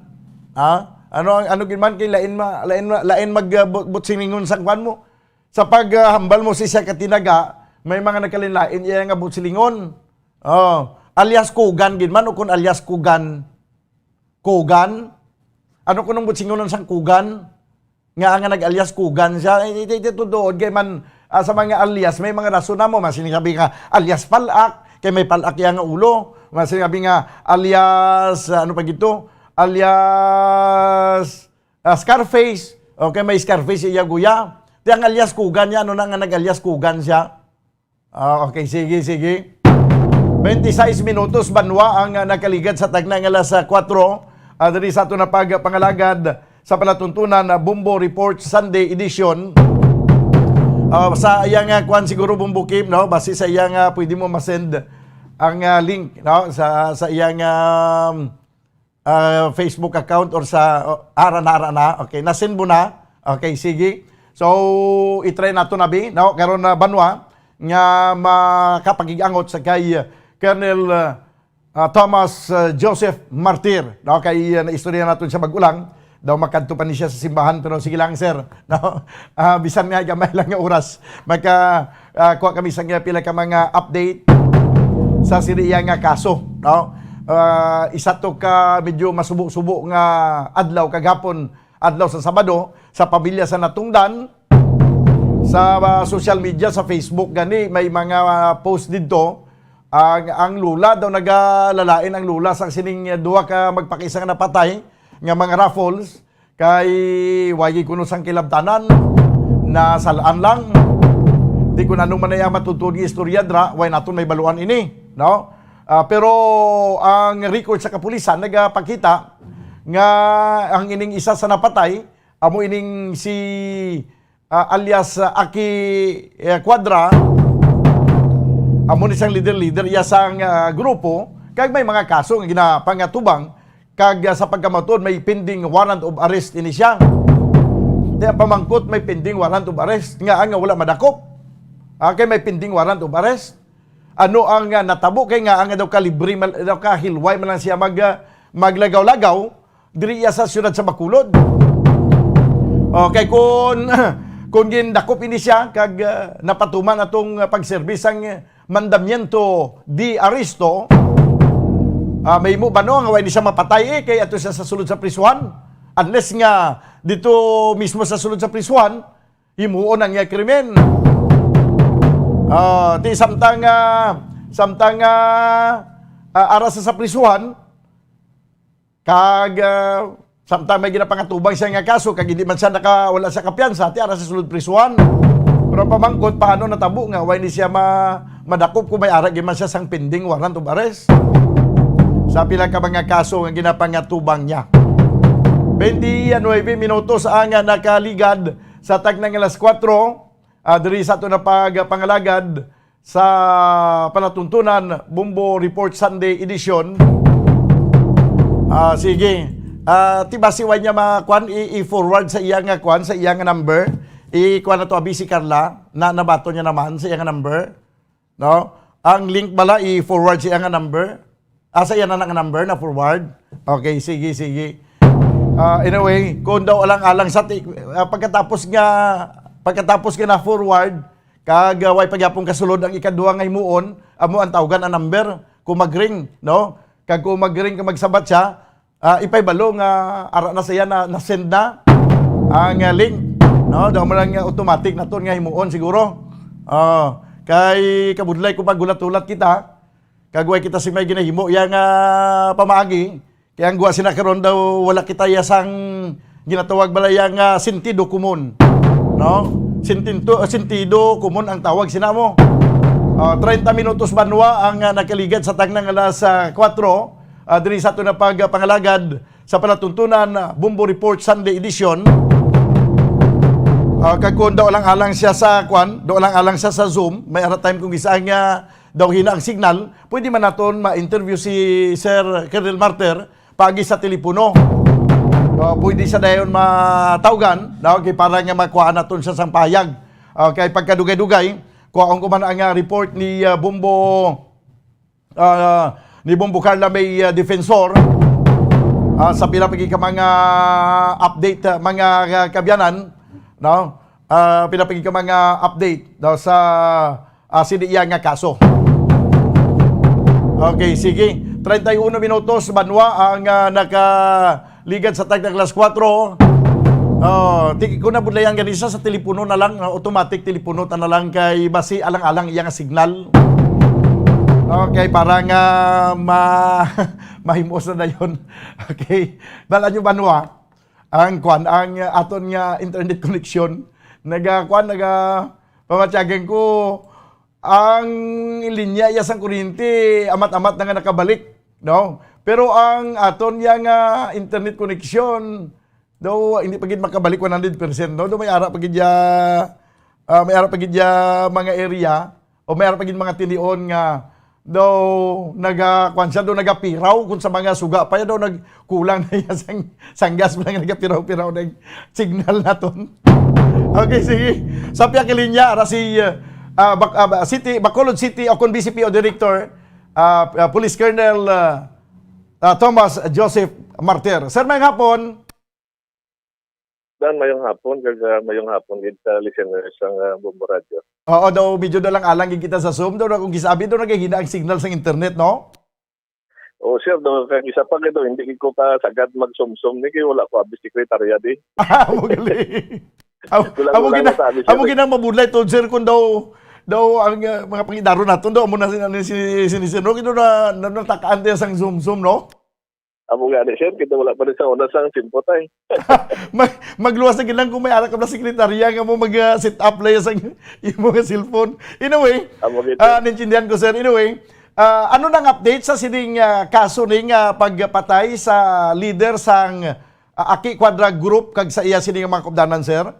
Ha? Ano ang, ano gid man kay lain ma-, lain ma-, lain mag, ah, bu-, butsiningon sa kwan mo? Sa pag, ah, hambal mo si siya katinaga, May mga nagkalain-lain iya nga buot silingon. Oh, alias Kugan gid man, o kun alias Kugan. Kugan? Ano kunong buot silingon sang Kugan? Nga nga nag-alias Kugan siya. Eh, ito, ito, ito, doon kay man, ah, sa mga alias, may mga rason na mo. Mas sinabi nga, alias Palak, kay may palak iya nga ulo. Mas sinabi nga, alias, ah, ano pa gito? Alias, ah, Scarface. Okay, may Scarface iya guya. Ti ang alias Kugan niya, ano na nga nag-alias Kugan siya? Ah, okay, sige, sige. Twenty-six minutos, banwa ang, ah, nakaligad sa tagna nga alas, ah, kuwatro. Ah, diri sa ato na pagpangalagad sa palatuntunan na Bombo Report Sunday Edition. Ah, sa iyang, ah, kwan siguro, Bombo Kim, no? Basi sa iyang, ah, pwede mo masend ang, ah, link, no? Sa, sa iyang, um, ah, Facebook account or sa, oh, ara na, ara na. Okay, nasin mo na. Okay, sige. So, i-try nato na, bi, no? Karon na, banwa, nga makapakig-angot sa kay Colonel, ah, ah, Thomas, ah, Joseph Martir, no? Kay, ah, naistorya naton siya mag-ulang. Daw makadto pa ni siya sa simbahan, pero sige lang, sir, no? Ah, bisan nga gamay lang nga oras, maka, ah, kuha kami sa nga pila ka mga update sa sini iya nga kaso, no? Ah, isa to ka medyo masubo-subo nga adlaw kagapon, adlaw sa Sabado, sa pamilya sa natungdan. Sa, ah, social media, sa Facebook gani, may mga, ah, post didto. Ang, ang lula daw, nagalalain ang lula sa sining duha ka magpakaisa nga napatay nga mga raffles. Kay way kuno sang kilabtanan, nasalaan lang. Di kun anong man iya matutuod nga istorya dra, way naton may baluan ini, no? Ah, pero ang record sa kapulisan nagapakita nga ang ining isa sa napatay amo ining si, ah, alias, ah, Aki, eh, Cuadra, amo ni sang leader-leader iya sang, ah, grupo, kag may mga kaso nga ginapangatubang. Kag, ah, sa pagkamatuod, may pending warrant of arrest ini siya. Di ang pamangkot, may pending warrant of arrest nga, nga wala madakop. Ah, kay may pending warrant of arrest. Ano ang, ah, natabo? Kay nga ang daw kalibre man, daw kahilway man lang siya mag, ah, maglagaw-lagaw diri iya sa siyudad sa Bacolod. Okay, kung, kung gindakop ini siya kag, ah, napatuman atong, ah, pagserbis sang, ah, mandamiento de arresto, ah, mahimo ba, no, nga way ni siya mapatay, eh, kay ato siya sa sulod sa prisuhan? Unless nga dito mismo sa sulod sa prisuhan, himuon ang iya krimen. Ah, ti samtang, ah, samtang, ah, ah, ara sa, sa prisuhan, kag, ah, samtang may ginapangatubang siya nga kaso, kag hindi man siya naka-, wala siya kapiyansa, ti ara sa sulod prisuhan. Pero ang pamangkot, paano natabo nga way ni siya ma-, madakop kung may ara gyud man siya sang pending warrant of arrest sa pila ka mga kaso nga ginapangatubang niya? Twenty-nine minutos ang, ah, nakaligad sa tagna nga alas kuwatro, ah, diri sa ato na pagpangalagad sa palatuntunan, Bombo Report Sunday Edition. Ah, sige. Ah, ti basi way niya ma-, kwan, i-, i-forward sa iya nga kwan, sa iya nga number. I-kwan na to, abi, si Carla, na nabato niya naman sa iya nga number. No? Ang link bala, i-forward sa iya nga number. Asa yan na nga number na forward? Okay, sige, sige. Ah, anyway, kung daw alang-alang sa ti-, ah, pagkatapos nga, pagkatapos nga na-forward, kag, ah, way pagyapon kasulod ang ikaduha nga himuon, amo ang tawgan ang number, kung mag-ring, no? Kag kung mag-ring, kag magsabat siya, ah, ipahibalo nga ara na siya na, na-send na ang, ah, link, no? Daw mo lang nga automatic na to nga himuon siguro. Ah, kay kabudlay ko paghulat-hulat kita, kag way kita si may ginahimo iya nga pamaagi, kay ang gwa sina karon daw wala kita iya sang ginatawag bala iya nga sentido komon, no? Sentido, sentido komon ang tawag sina mo. Ah, treinta minutos banwa ang, ah, nakaligad sa tagna nga alas, ah, kuwatro, ah, diri sa ato na pagpangalagad sa palatuntunan, ah, Bombo Report Sunday Edition. Ah, kag kung daw alang-alang siya sa kwan, daw alang-alang siya sa Zoom, may ara time kung isa nga daw hina ang signal, pwede man naton ma-interview si Sir Colonel Martir paagi sa telepono. Ah, pwede siya dayon matawgan, no? Kay para nga makuha naton siya sang pahayag. Ah, kay pagkadugay-dugay, kuhaon ko man ang, ah, report ni, ah, Bombo, ah, ni Bombo Carla may, ah, Defensor, ah, sa pila pa gid ka mga update, ah, mga, ah, kaabyanan, no? Ah, pila pa gid ka mga update, no, sa ah, sini iya nga kaso. Okay, sige. Treinta y uno minutos, banwa, ang, ah, nakaligad sa tagna alas kuwatro. Oh, ti-, kung nabudlayan gani siya sa telepono na lang, ah, automatic telepono ta na lang kay basi alang-alang iya nga signal. Okay, para nga ma-, mahimos na dayon. Okay. Bala nyo, banwa, ang kwan, ang, uh, aton nga internet connection, naga, kwan, naga, pamatyagan ko, ang linya iya sang kuryente, amat-amat na nga nakabalik, no? Pero ang aton iya nga internet connection, daw, hindi pa gid makabalik one hundred percent, no? Daw may ara pa gid ya, ah, may ara pa gid ya mga area, o may ara pa gid mga tinion nga daw naga-, kwan siya, daw nagapiraw kung sa mga suga pa yan, daw nagkulang na yan sang, sang gas, mga nagapiraw-piraw na yung signal naton. Okay, sige. Sa pihak linya, ara si, uh, Bac-, ah, Ba-, City, Bacolod City, o kung B C P o Director, ah, ah, Police Colonel, ah, ah, Thomas Joseph Martir. Sir, may hapon. Dan, mayong hapon, kag, ah, mayong hapon gid sa listeners sang, ah, Bombo Radio. Oo, daw medyo dalang-alang gid kita sa Zoom. Daw na kung gisabi, daw nagahina ang signal sang internet, no? Oo, sir, daw, kag isa pa gid, daw, hindi gid ko kasagad magsumsum ni, kay wala ko abi sekretarya di. Amo gali. Am-, Kulang-kulang amo gina-, sa abi, sir, amo eh. Gina mabudlay to, sir, kung daw, daw ang, ah, mga pangidaro naton, daw, amo na sin-, ano, si, si, si, no, kino na, na, natakaan tayo sang sumsum, no? Amo gani, sir, kita wala pa rin sa una sang simpo, tay. Mag-, magluwas na gid lang kung may ara ka na sekretarya nga mo mag, ah, set up lang sa imo nga cellphone. Anyway, Amo gid, ah, sir. Naintindihan ko, sir. Anyway, ah, ano nang update sa sining, ah, kaso ning, ah, pagpatay sa leader sang, ah, Aki Quadra Group kag sa iya sini nga mga kaupdanan, sir?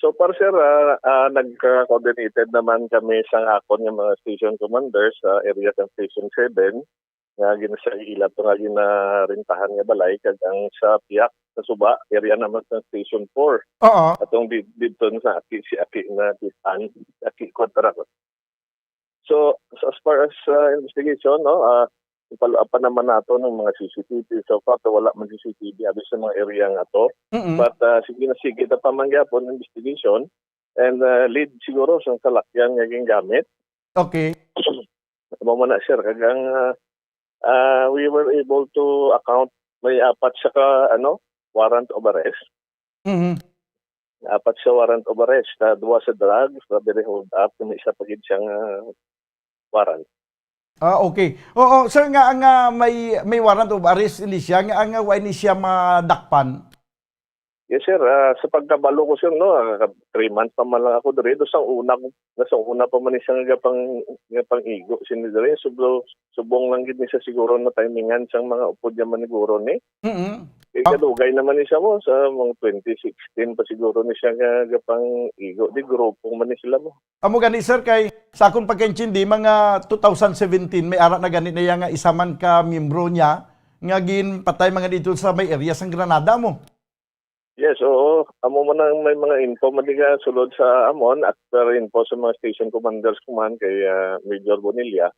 So far, sir, ah, ah, nagka-coordinated naman kami sa akon nga mga station commanders sa area sa Station seven, nga gin-, sa ilap to nga ginarentahan nga balay, kag ang sa piyak sa suba, area naman sa Station four. Oo. Atong di-, didto na sa Aki, si Aki na titan, Aki Quadra. So, so as far as, uh, investigation, no, uh, follow-upan naman nato ng mga C C T V. So far, wala man C C T V abi sa mga area nga to. Mm-mm. But, uh, sige na sige, ta pa man gyapon investigation and, uh, lead siguro sa salakyan nga gingamit. Okay. Amo man na, sir, kag ang, uh, uh, we were able to account may apat siya ka, ano, warrant of arrest. Mhm. Apat siya warrant of arrest, ah, duha sa drugs, robbery hold up, may isa pa gid siyang, ah, warrant. Ah, okay. Oo, sir, nga, nga may, may warrant of arrest ini siya, nga, nga why ni siya madakpan? Yes, sir. Ah, sa pagkabalo ko, sir, no, ah, three months pa man lang ako diri. Do sa una ko, nasa una pa man ni siya nga pang, nga pang-igo sini diri. Sublo-, subong lang gid ni siya siguro na timingan sang mga upod niya maniguro ni. Mm-mm. Eh, Ah. kadugay naman ni siya mo sa mga twenty sixteen pa siguro ni siya nga gapang-igo. Di grupo man ni sila mo. Amo gani, sir, kay sa akon pagkaintindi, mga two thousand seventeen, may ara na gani na iya nga isa man ka miyembro niya nga ginpatay mga dito sa may area sang Granada mo. Yes, oo. Amo man ang may mga info man di nga sulod sa amon, after info sa mga station commanders ko man kay, ah, Major Bonilla,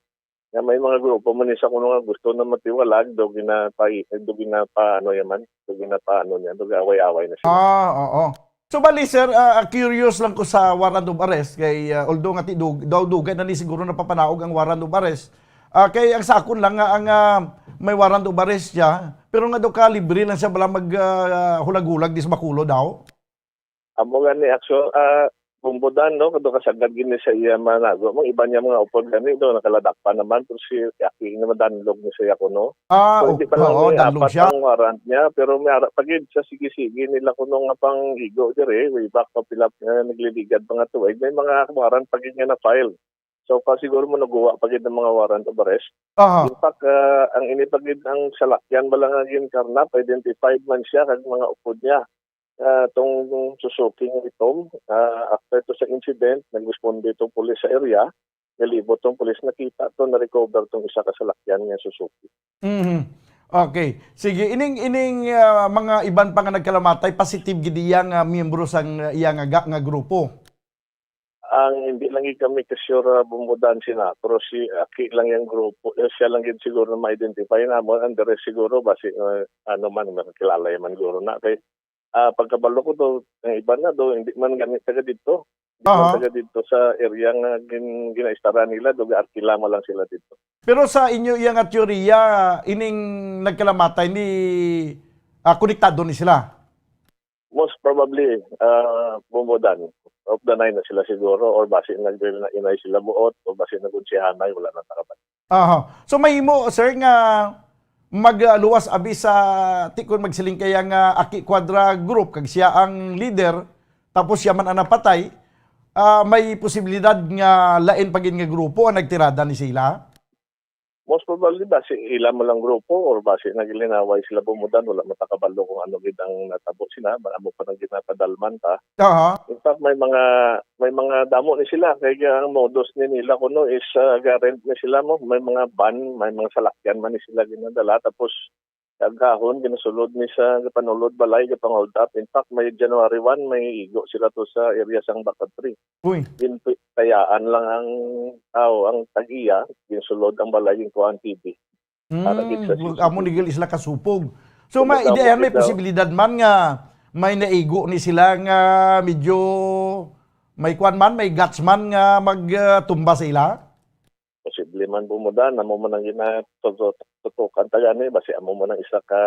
nga may mga grupo man ni sa kuno nga gusto na matiwalag, do ginapay-, do ginapa-, ano yaman, do ginapaano niya, do gaaway-away na sila. Ah, oo. So, bali, sir, ah, ah, curious lang ko sa warrant of arrest kay, ah, although nga ti-, dug-, daw dugay na ni siguro napapanaog ang warrant of arrest. Ah, kay ang sa akon lang nga ang, ah, may warrant of arrest siya, pero nga daw ka libre lang siya bala mag, ah, hulag-hulag di sa Bacolod daw. Amo gani, actual, ah, Bumbudan, no, kadto kasagad gini sa iya manago. Mga iba niya mga upod gani, do, nakaladak pa naman, pero si Aki nga madanlog ni siya kuno. Ah, So, hindi o-, pa lang oo, may danlog apat siya. ang warrant niya, pero may ara pa gid sa sige-sige nila kuno nga pang-igo diri, way back pa pila, eh, nagliligad pa nga tuig. May mga warrant pa gid nga na-file. So far, siguro mo naguwa pa gid ng mga warrant of arrest. Aha. In fact, ah, ang ini pa gid ang salakyan bala nga ginkarnap, identified man siya kag mga upod niya. Ah, tong Suzuki nga itom, ah, after to sa incident, nagresponde itong pulis sa area. Nalibot tong pulis, nakita to, na-recover tong isa ka salakyan nga Suzuki. Mhm. Okay. Sige, ining, ining, ah, mga iban pa nga nagkalamatay, positive gid iya nga miyembro sang, ah, iya nga ga-, nga grupo? Ang hindi lang gid kami ka-sure, ah, Bumbudan sina, pero si Aki lang yung grupo, eh, siya lang gid siguro na ma-identify namon, ang the rest siguro basi, eh, ano man, makakilala man siguro na kay, ah, pagkabalo ko do, ang iba na do, hindi man gani taga dito. Di man Aha. taga dito sa area nga gin-, ginaistaran nila, do gaarkila man lang sila dito. Pero sa inyo iya nga teorya, ining nagkalamatay ni, ah, konektado ni sila? Most probably, ah, Bombo Dan, of the nine na sila siguro, or basi nag-inay sila buot, o basi nag-unsihanay, wala na nakabal. Aha. So, mahimo, sir, nga magluwas abi sa, ti kon magsiling kaya nga Aki Quadra group, kag siya ang leader, tapos siya man ang napatay, ah, may posibilidad nga lain pa gid nga grupo ang nagtirada ni sila? Most probably, basi ila mo lang grupo or basi nagilinaway sila Bombo Dan, wala man ta kabalo kung ano gid ang natabo sila, ba amo pa nang ginapadalman ta. Aha. In fact, may mga, may mga damo ni sila, kay ang modus ni nila kuno is, ah, ga-rent ni sila mo, may mga van, may mga salakyan man ni sila ginadala, tapos ang kahon ginasulod ni sa gapanulod balay, gapang-hold up. In fact, may January one, may igo sila to sa area sang Bacatri. Uy. Gin-, tayaan lang ang tao, ang tag-iya, ginsulod ang balay, ginkuha ang T V. Para gid sa Mm, C C T V. Amo ni gil isla kasupog. So, Kung may, magkamo ideya, may gid daw. posibilidad man nga may naigo ni sila nga medyo may kwan man, may guts man nga mag, ah, tumba sa ila? Posible man, Bombo Dan, amo man ang ginatutukan ta gani, basi amo man ang isa ka,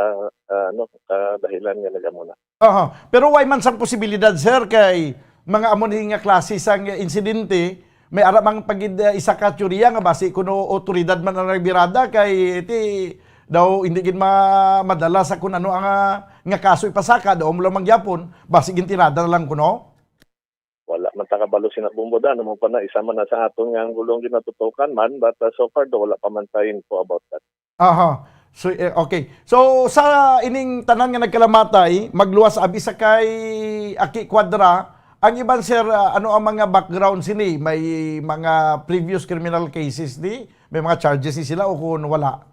ah, ano, ka dahilan nga nag-amo na. Aha. Pero way man sang posibilidad, sir, kay mga amo ni nga klase sang insidente, may ara man pagid, ah, isa ka teorya nga basi kuno awtoridad man ang nagbirada kay ti daw hindi gid ma-, madala sa kun ano ang, ah, nga kaso ipasaka, daw mo lang mangyapon, basi gintirada na lang kuno. Wala man ta kabalo sina Bombo Dan, amo pa na, isa man na sa aton nga ang gulong ginatutukan man, but, uh, so far do, wala pa man ta info about that. Aha. So, eh, okay. So, sa ining tanan nga nagkalamatay, magluwas abi sa kay Aki Cuadra, ang iban, sir, ah, ano ang mga background sini? May mga previous criminal cases di? May mga charges ni sila o kung wala?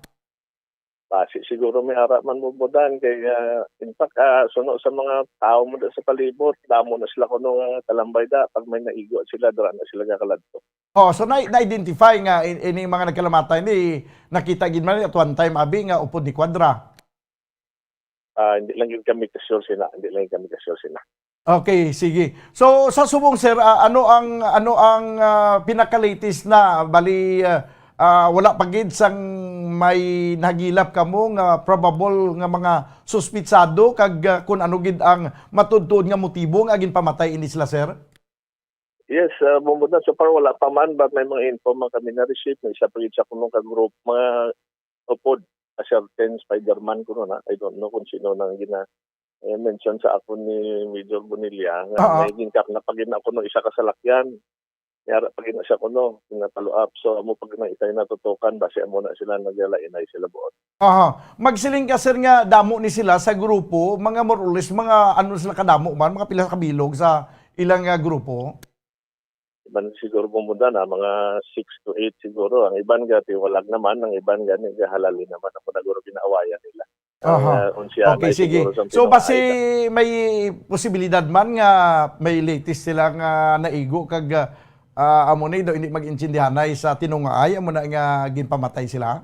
Basi siguro may ara man, Bombo Dan, kay, ah, in fact, ah, suno sa mga tawo mo da sa palibot, damo na sila kuno nga kalambay da, pag may naigo sila, dira na sila gakaladto. Oh, so na, na-identify nga in, ini mga nagkalamatay ni nakita gid man at one time abi nga upod ni Cuadra. Ah, hindi lang gid kami ka-sure sina, hindi lang gid kami ka-sure sina. Okay, sige. So, sa subong, sir, ah, ano ang, ano ang, ah, pinaka-latest na? Bali, ah, ah, wala pa gid sang may nahagilap kamo nga probable nga mga suspitsado kag, ah, kun ano gid ang matuod-tuod nga motibo nga ginpamatay ini sila, sir? Yes, ah, Bombo Dan, so far wala pa man, but may mga info man kami na-receive. May isa pa gid sa kuno ka group, mga upod, a certain Spider-Man kuno na. I don't know kung sino nang gina-, eh, mention sa akon ni Major Bonilla nga Oo. may ginkakna pa gid na kuno isa ka salakyan. May ara pa gid na siya kuno, gina-follow up. So, amo pa gid na itay natutukan, basi amo na sila nagalainay sila buot. Aha. Magsiling ka, sir, nga damo ni sila sa grupo, mga more or less, mga ano sila kadamo man, mga pila ka bilog sa ilang, ah, grupo? Iban siguro, Bombo Dan, ah, mga six to eight siguro. Ang iban ga tiwalag naman, ang iban gani gahalali naman. Amo na guro ginaawayan nila. Ang, Aha. ah, unsiya Okay, na sige. siguro sa So, basi pinakaita. may posibilidad man nga may latest sila nga naigo kag, ah, amo ni daw hindi mag-intindihanay sa tinungaay, amo na nga ginpamatay sila?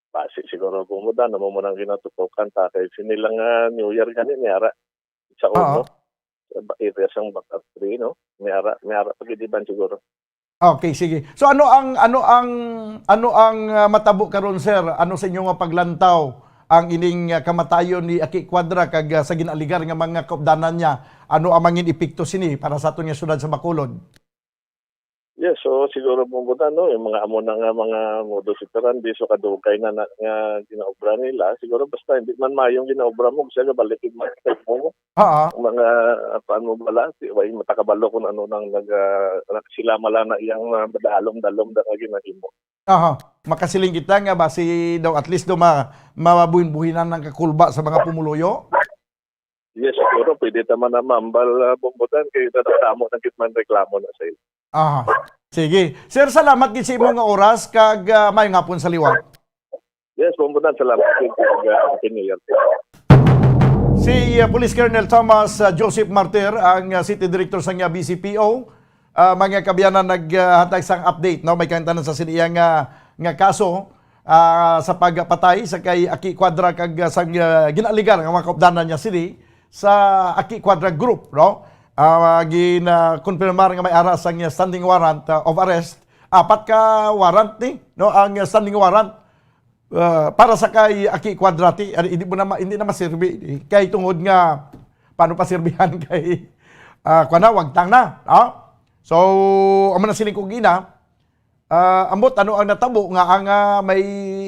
Basi siguro, Bombo Dan, amo mo nang ginatutukan ta kay sini lang nga New Year gani, may ara sa Oo. uno. Sa ba-, area sang Bacatri, no? May ara, may ara pa gid iban siguro. Okay, sige. So ano ang, ano ang, ano ang, ah, matabo karon, sir? Ano sa inyo nga paglantaw ang ining, ah, kamatayon ni Aki Cuadra kag, ah, sa gin-aligar nga mga kaupdanan niya? Ano ang mangin epekto sini para sa aton nga syudad sa Bacolod? Yes, so siguro, Bombo Dan, no, yung mga amo na nga mga modus operandi, so kadugay na, na nga ginaobra nila. Siguro basta hindi man mayong ginaobra mo, kasi gabalik yung mga mo. Ha? Ang mga, ah, kuan mo bala, si, way matakabalo kung ano nang nag, ah, nag-, sila mala na iyang, ah, dalom-dalom na nga ginahimo. Aha. Makasiling kita nga basi daw at least daw ma-, mabuhin-buhinan ang kakulba sa mga pumuluyo? Yes, siguro pwede ta man na mambal, ah, Bombo Dan, kay nadamo na gid man reklamo na sa ila. Aha. Sige. Sir, salamat gid sa imo nga oras kag, ah, maayong hapon sa liwat. Yes, Bombo Dan, salamat gid kag, ah, Happy New Year. Si, ah, Police Colonel Thomas, ah, Joseph Martir, ang, ah, City Director sa nga B C P O, ah, mga kaabyanan, naghatag sang update, no? May kahintanan sa sini iya nga, nga kaso, ah, sa pagpatay sa kay Aki Cuadra kag, ah, sang, ah, gin-aligar nga mga kaupdanan niya sini sa Aki Cuadra Group, no? ah, gina-confirmar nga may ara sang standing warrant, ah, of arrest. Apat ka warrant ni, no, ang standing warrant, ah, para sa kay Aki Quadrati. Ah, hindi mo na ma-, hindi na masirbi, eh. Kay tungod nga, paano pa sirbihan kay, ah, kuwan na, wagtang na, no? So, amo na siling kog ina, ah, ambot ano ang natabo nga ang, ah, may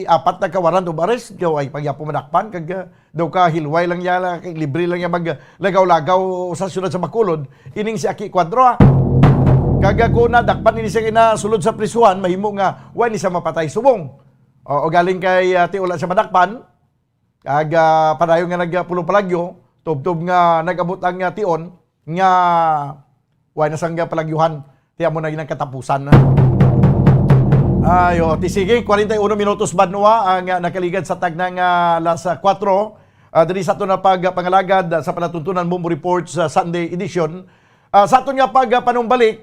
apat na ka warrant of arrest, daw ay pagyapo madakpan, kag, ah, daw ka hilway lang niya, la-, kay libre lang niya mag, lagaw-lagaw sa siyudad sa Bacolod, ining si Aki Cuadro, ah. Kag, ah, kung nadakpan ini siya kinasulod sa prisuhan, mahimo nga wa ni siya mapatay subong. O, o galing kay, ah, ti wala siya madakpan, kag, ah, padayon nga nagpulo palagyo, tubtob nga nag-abot ang, ah, tion, nga way na sang palagyuhan, ti amo na ginang katapusan. Ayo, ti sige, kwarenta y uno minutos banwa ang, ah, nakaligad sa tagna nga alas kuwatro. Ah, diri sa aton na pagpangalagad sa palatuntunan Bombo Report sa Sunday edition. Ah, sa aton nga pagpanumbalik,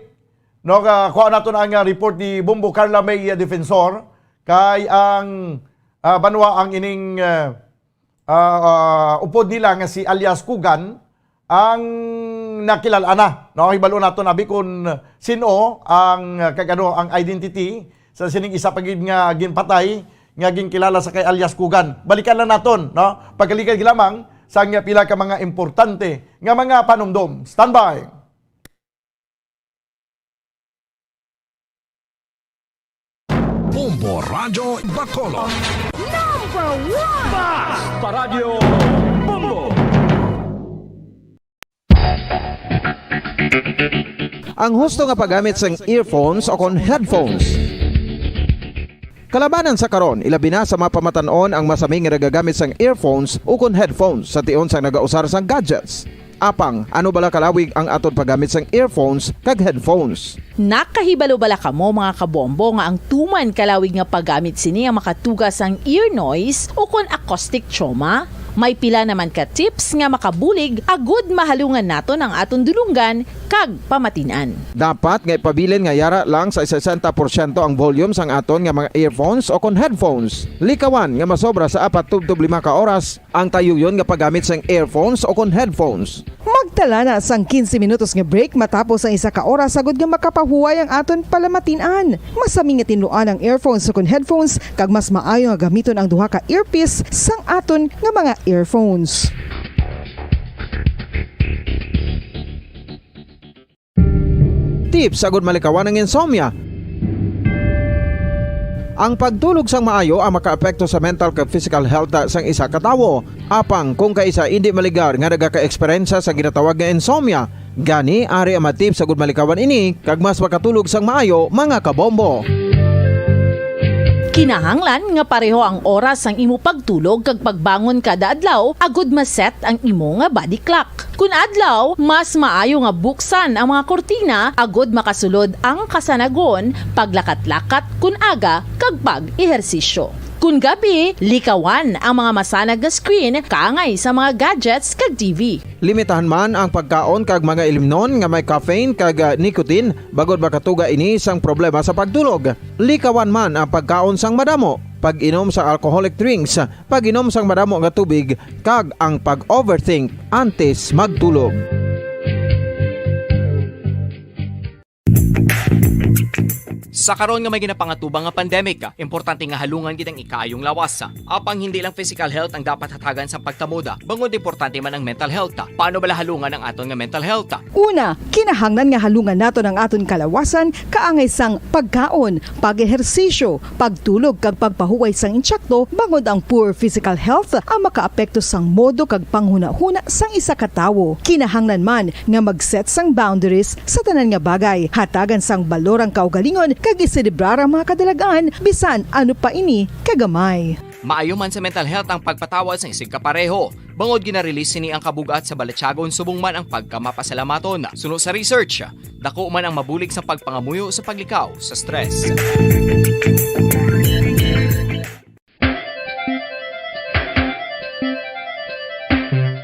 no, ah, kuha naton ang, ah, report ni Bombo Carla May, ah, Defensor, kay ang, ah, banwa ang ining, ah, ah, ah, upod nila nga si alias Kugan ang nakilala na, no? Hibalo naton abi kung sino ang, ah, kag ano ang identity sa sining isa pa gid nga ginpatay nga ginkilala sa kay alias Kugan. Balikan lang naton, no? Pagkaligad lamang sa nga pila ka mga importante nga mga panumdom. Standby! Bombo Radyo Bacolod. Number one! Mas Paradyo Bombo! Ang husto nga paggamit sang earphones o kon headphones. Kalabanan sa karon, ilabi na sa mga pamatan-on ang masami nga nagagamit sang earphones ukon headphones sa tion sang nagausar sang gadgets. Apang, ano bala kalawig ang aton paggamit sang earphones kag headphones? Nakahibalo bala kamo, mga kabombo, nga ang tuman kalawig nga paggamit sini ang makatuga sang ear noise ukon acoustic trauma? May pila naman ka tips nga makabulig agud mahalungan naton ang aton dulonggan kag pamatin-an. Dapat nga ipabilin nga yara lang sa sesenta porsyento ang volume sang aton nga mga earphones o kon headphones. Likawan nga masobra sa apat tubtob lima ka oras ang tayuyon nga paggamit sang earphones o kon headphones. Magtala na sang quince minutos nga break matapos ang isa ka oras agud nga makapahuway ang aton palamatin-an. Masami nga tinluan ang earphones o kon headphones, kag mas maayo nga gamiton ang duha ka earpiece sang aton nga mga earphones. Tips agud malikawan ang insomnia. Ang pagtulog sang maayo ang makaapekto sa mental kag physical health sang isa ka tawo. Apang kung kaisa indi maligar nga nagaka-eksperyensya sa ginatawag nga insomnia, gani ari ang mga tips agud malikawan ini kag mas makatulog sang maayo, mga kabombo. Kinahanglan nga pareho ang oras sang imo pagtulog kag pagbangon kada adlaw agud ma-set ang imo nga body clock. Kun adlaw, mas maayo nga buksan ang mga kurtina agud makasulod ang kasanagon, paglakat-lakat kun aga, kag pag-ehersisyo. Kun gabi, likawan ang mga masanag nga screen kaangay sa mga gadgets kag T V. Limitahan man ang pagkaon kag mga ilimnon nga may caffeine kag, ah, nicotine, bangod makatuga ini sang problema sa pagtulog. Likawan man ang pagkaon sang madamo, pag-inom sang alcoholic drinks, pag-inom sang madamo nga tubig, kag ang pag-overthink antes magtulog. Sa karon nga may ginapangatubang nga pandemic, importante nga halungan gid ang ikaayong lawas. Apang hindi lang physical health ang dapat hatagan sa pagtamod, bangod importante man ang mental health. Paano bala halungan ang aton nga mental health? Una, kinahanglan nga halungan naton ang aton kalawasan kaangay sang pagkaon, pag-ehersisyo, pagtulog kag pagpahuway sang insakto, bangod ang poor physical health ang makaapekto sang modo kag panghunahuna sang isa ka tawo. Kinahanglan man nga mag-set sang boundaries sa tanan nga bagay, hatagan sang balor ang kaugalingon kag iselebrar ang mga kadalagan, bisan ano pa ini kagamay. Maayo man sa mental health ang pagpatawad sang isigkapareho, bangod gina-release sini ang kabug-at sa balatyagon subong man ang pagkamapasalamaton. Suno sa research, dako man ang mabulig sa pagpangamuyo sa paglikaw sa stress.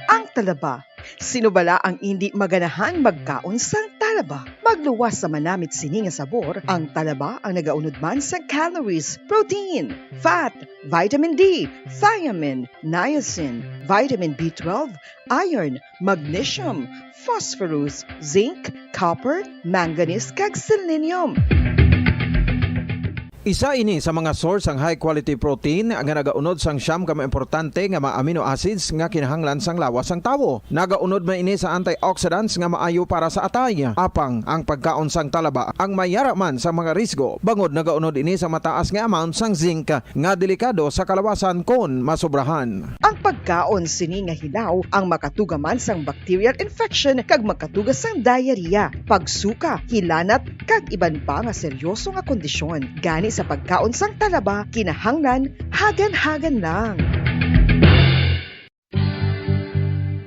Ang talaba. Sino bala ang indi maganahan magkaon sang talaba? Talaba. Magluwas sa manamit sini nga sabor, ang talaba ang nagaunod man sa calories, protein, fat, vitamin D, thiamine, niacin, vitamin B twelve, iron, magnesium, phosphorus, zinc, copper, manganese, kag selenium. Isa ini sa mga source sang high quality protein nga nagaunod sang siyam ka mga importante nga mga amino acids nga kinahanglan sang lawas sang tawo. Nagaunod man ini sa antioxidants nga maayo para sa atay. Apang ang pagkaon sang talaba ang may yara man sa mga risgo, bangod nagaunod ini sa mataas nga amount sang zinc nga delikado sa kalawasan kon masobrahan. Ang pagkaon sini nga hilaw ang makatuga man sang bacterial infection kag makatuga sang diarrhea, pagsuka, hilanat, kag iban pa nga seryoso nga kondisyon. Gani sa pagkaon sang talaba, kinahanglan hagan-hagan lang.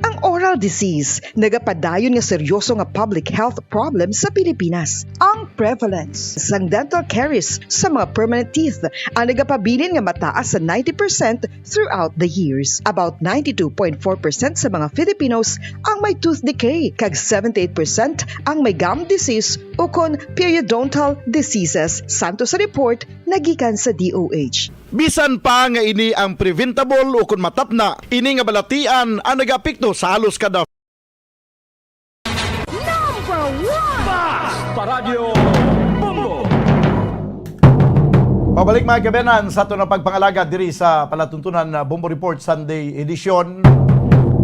Ang oral disease nagapadayon nga seryoso nga public health problem sa Pilipinas. Ang prevalence sang dental caries sa mga permanent teeth ang nagapabilin nga mataas sa ninety percent throughout the years. About ninety-two point four percent sa mga Filipinos ang may tooth decay, kag seventy-eight percent ang may gum disease ukon periodontal diseases, santo sa report nagikan sa D O H. Bisan pa nga ini ang preventable ukon matapna, ini nga balatian ang nagaapekto sa halos kada. Number one! Basta Radyo Bombo! Pabalik, mga kabenan, sa aton nga pagpangalagad diri sa palatuntunan na Bombo Report Sunday Edition.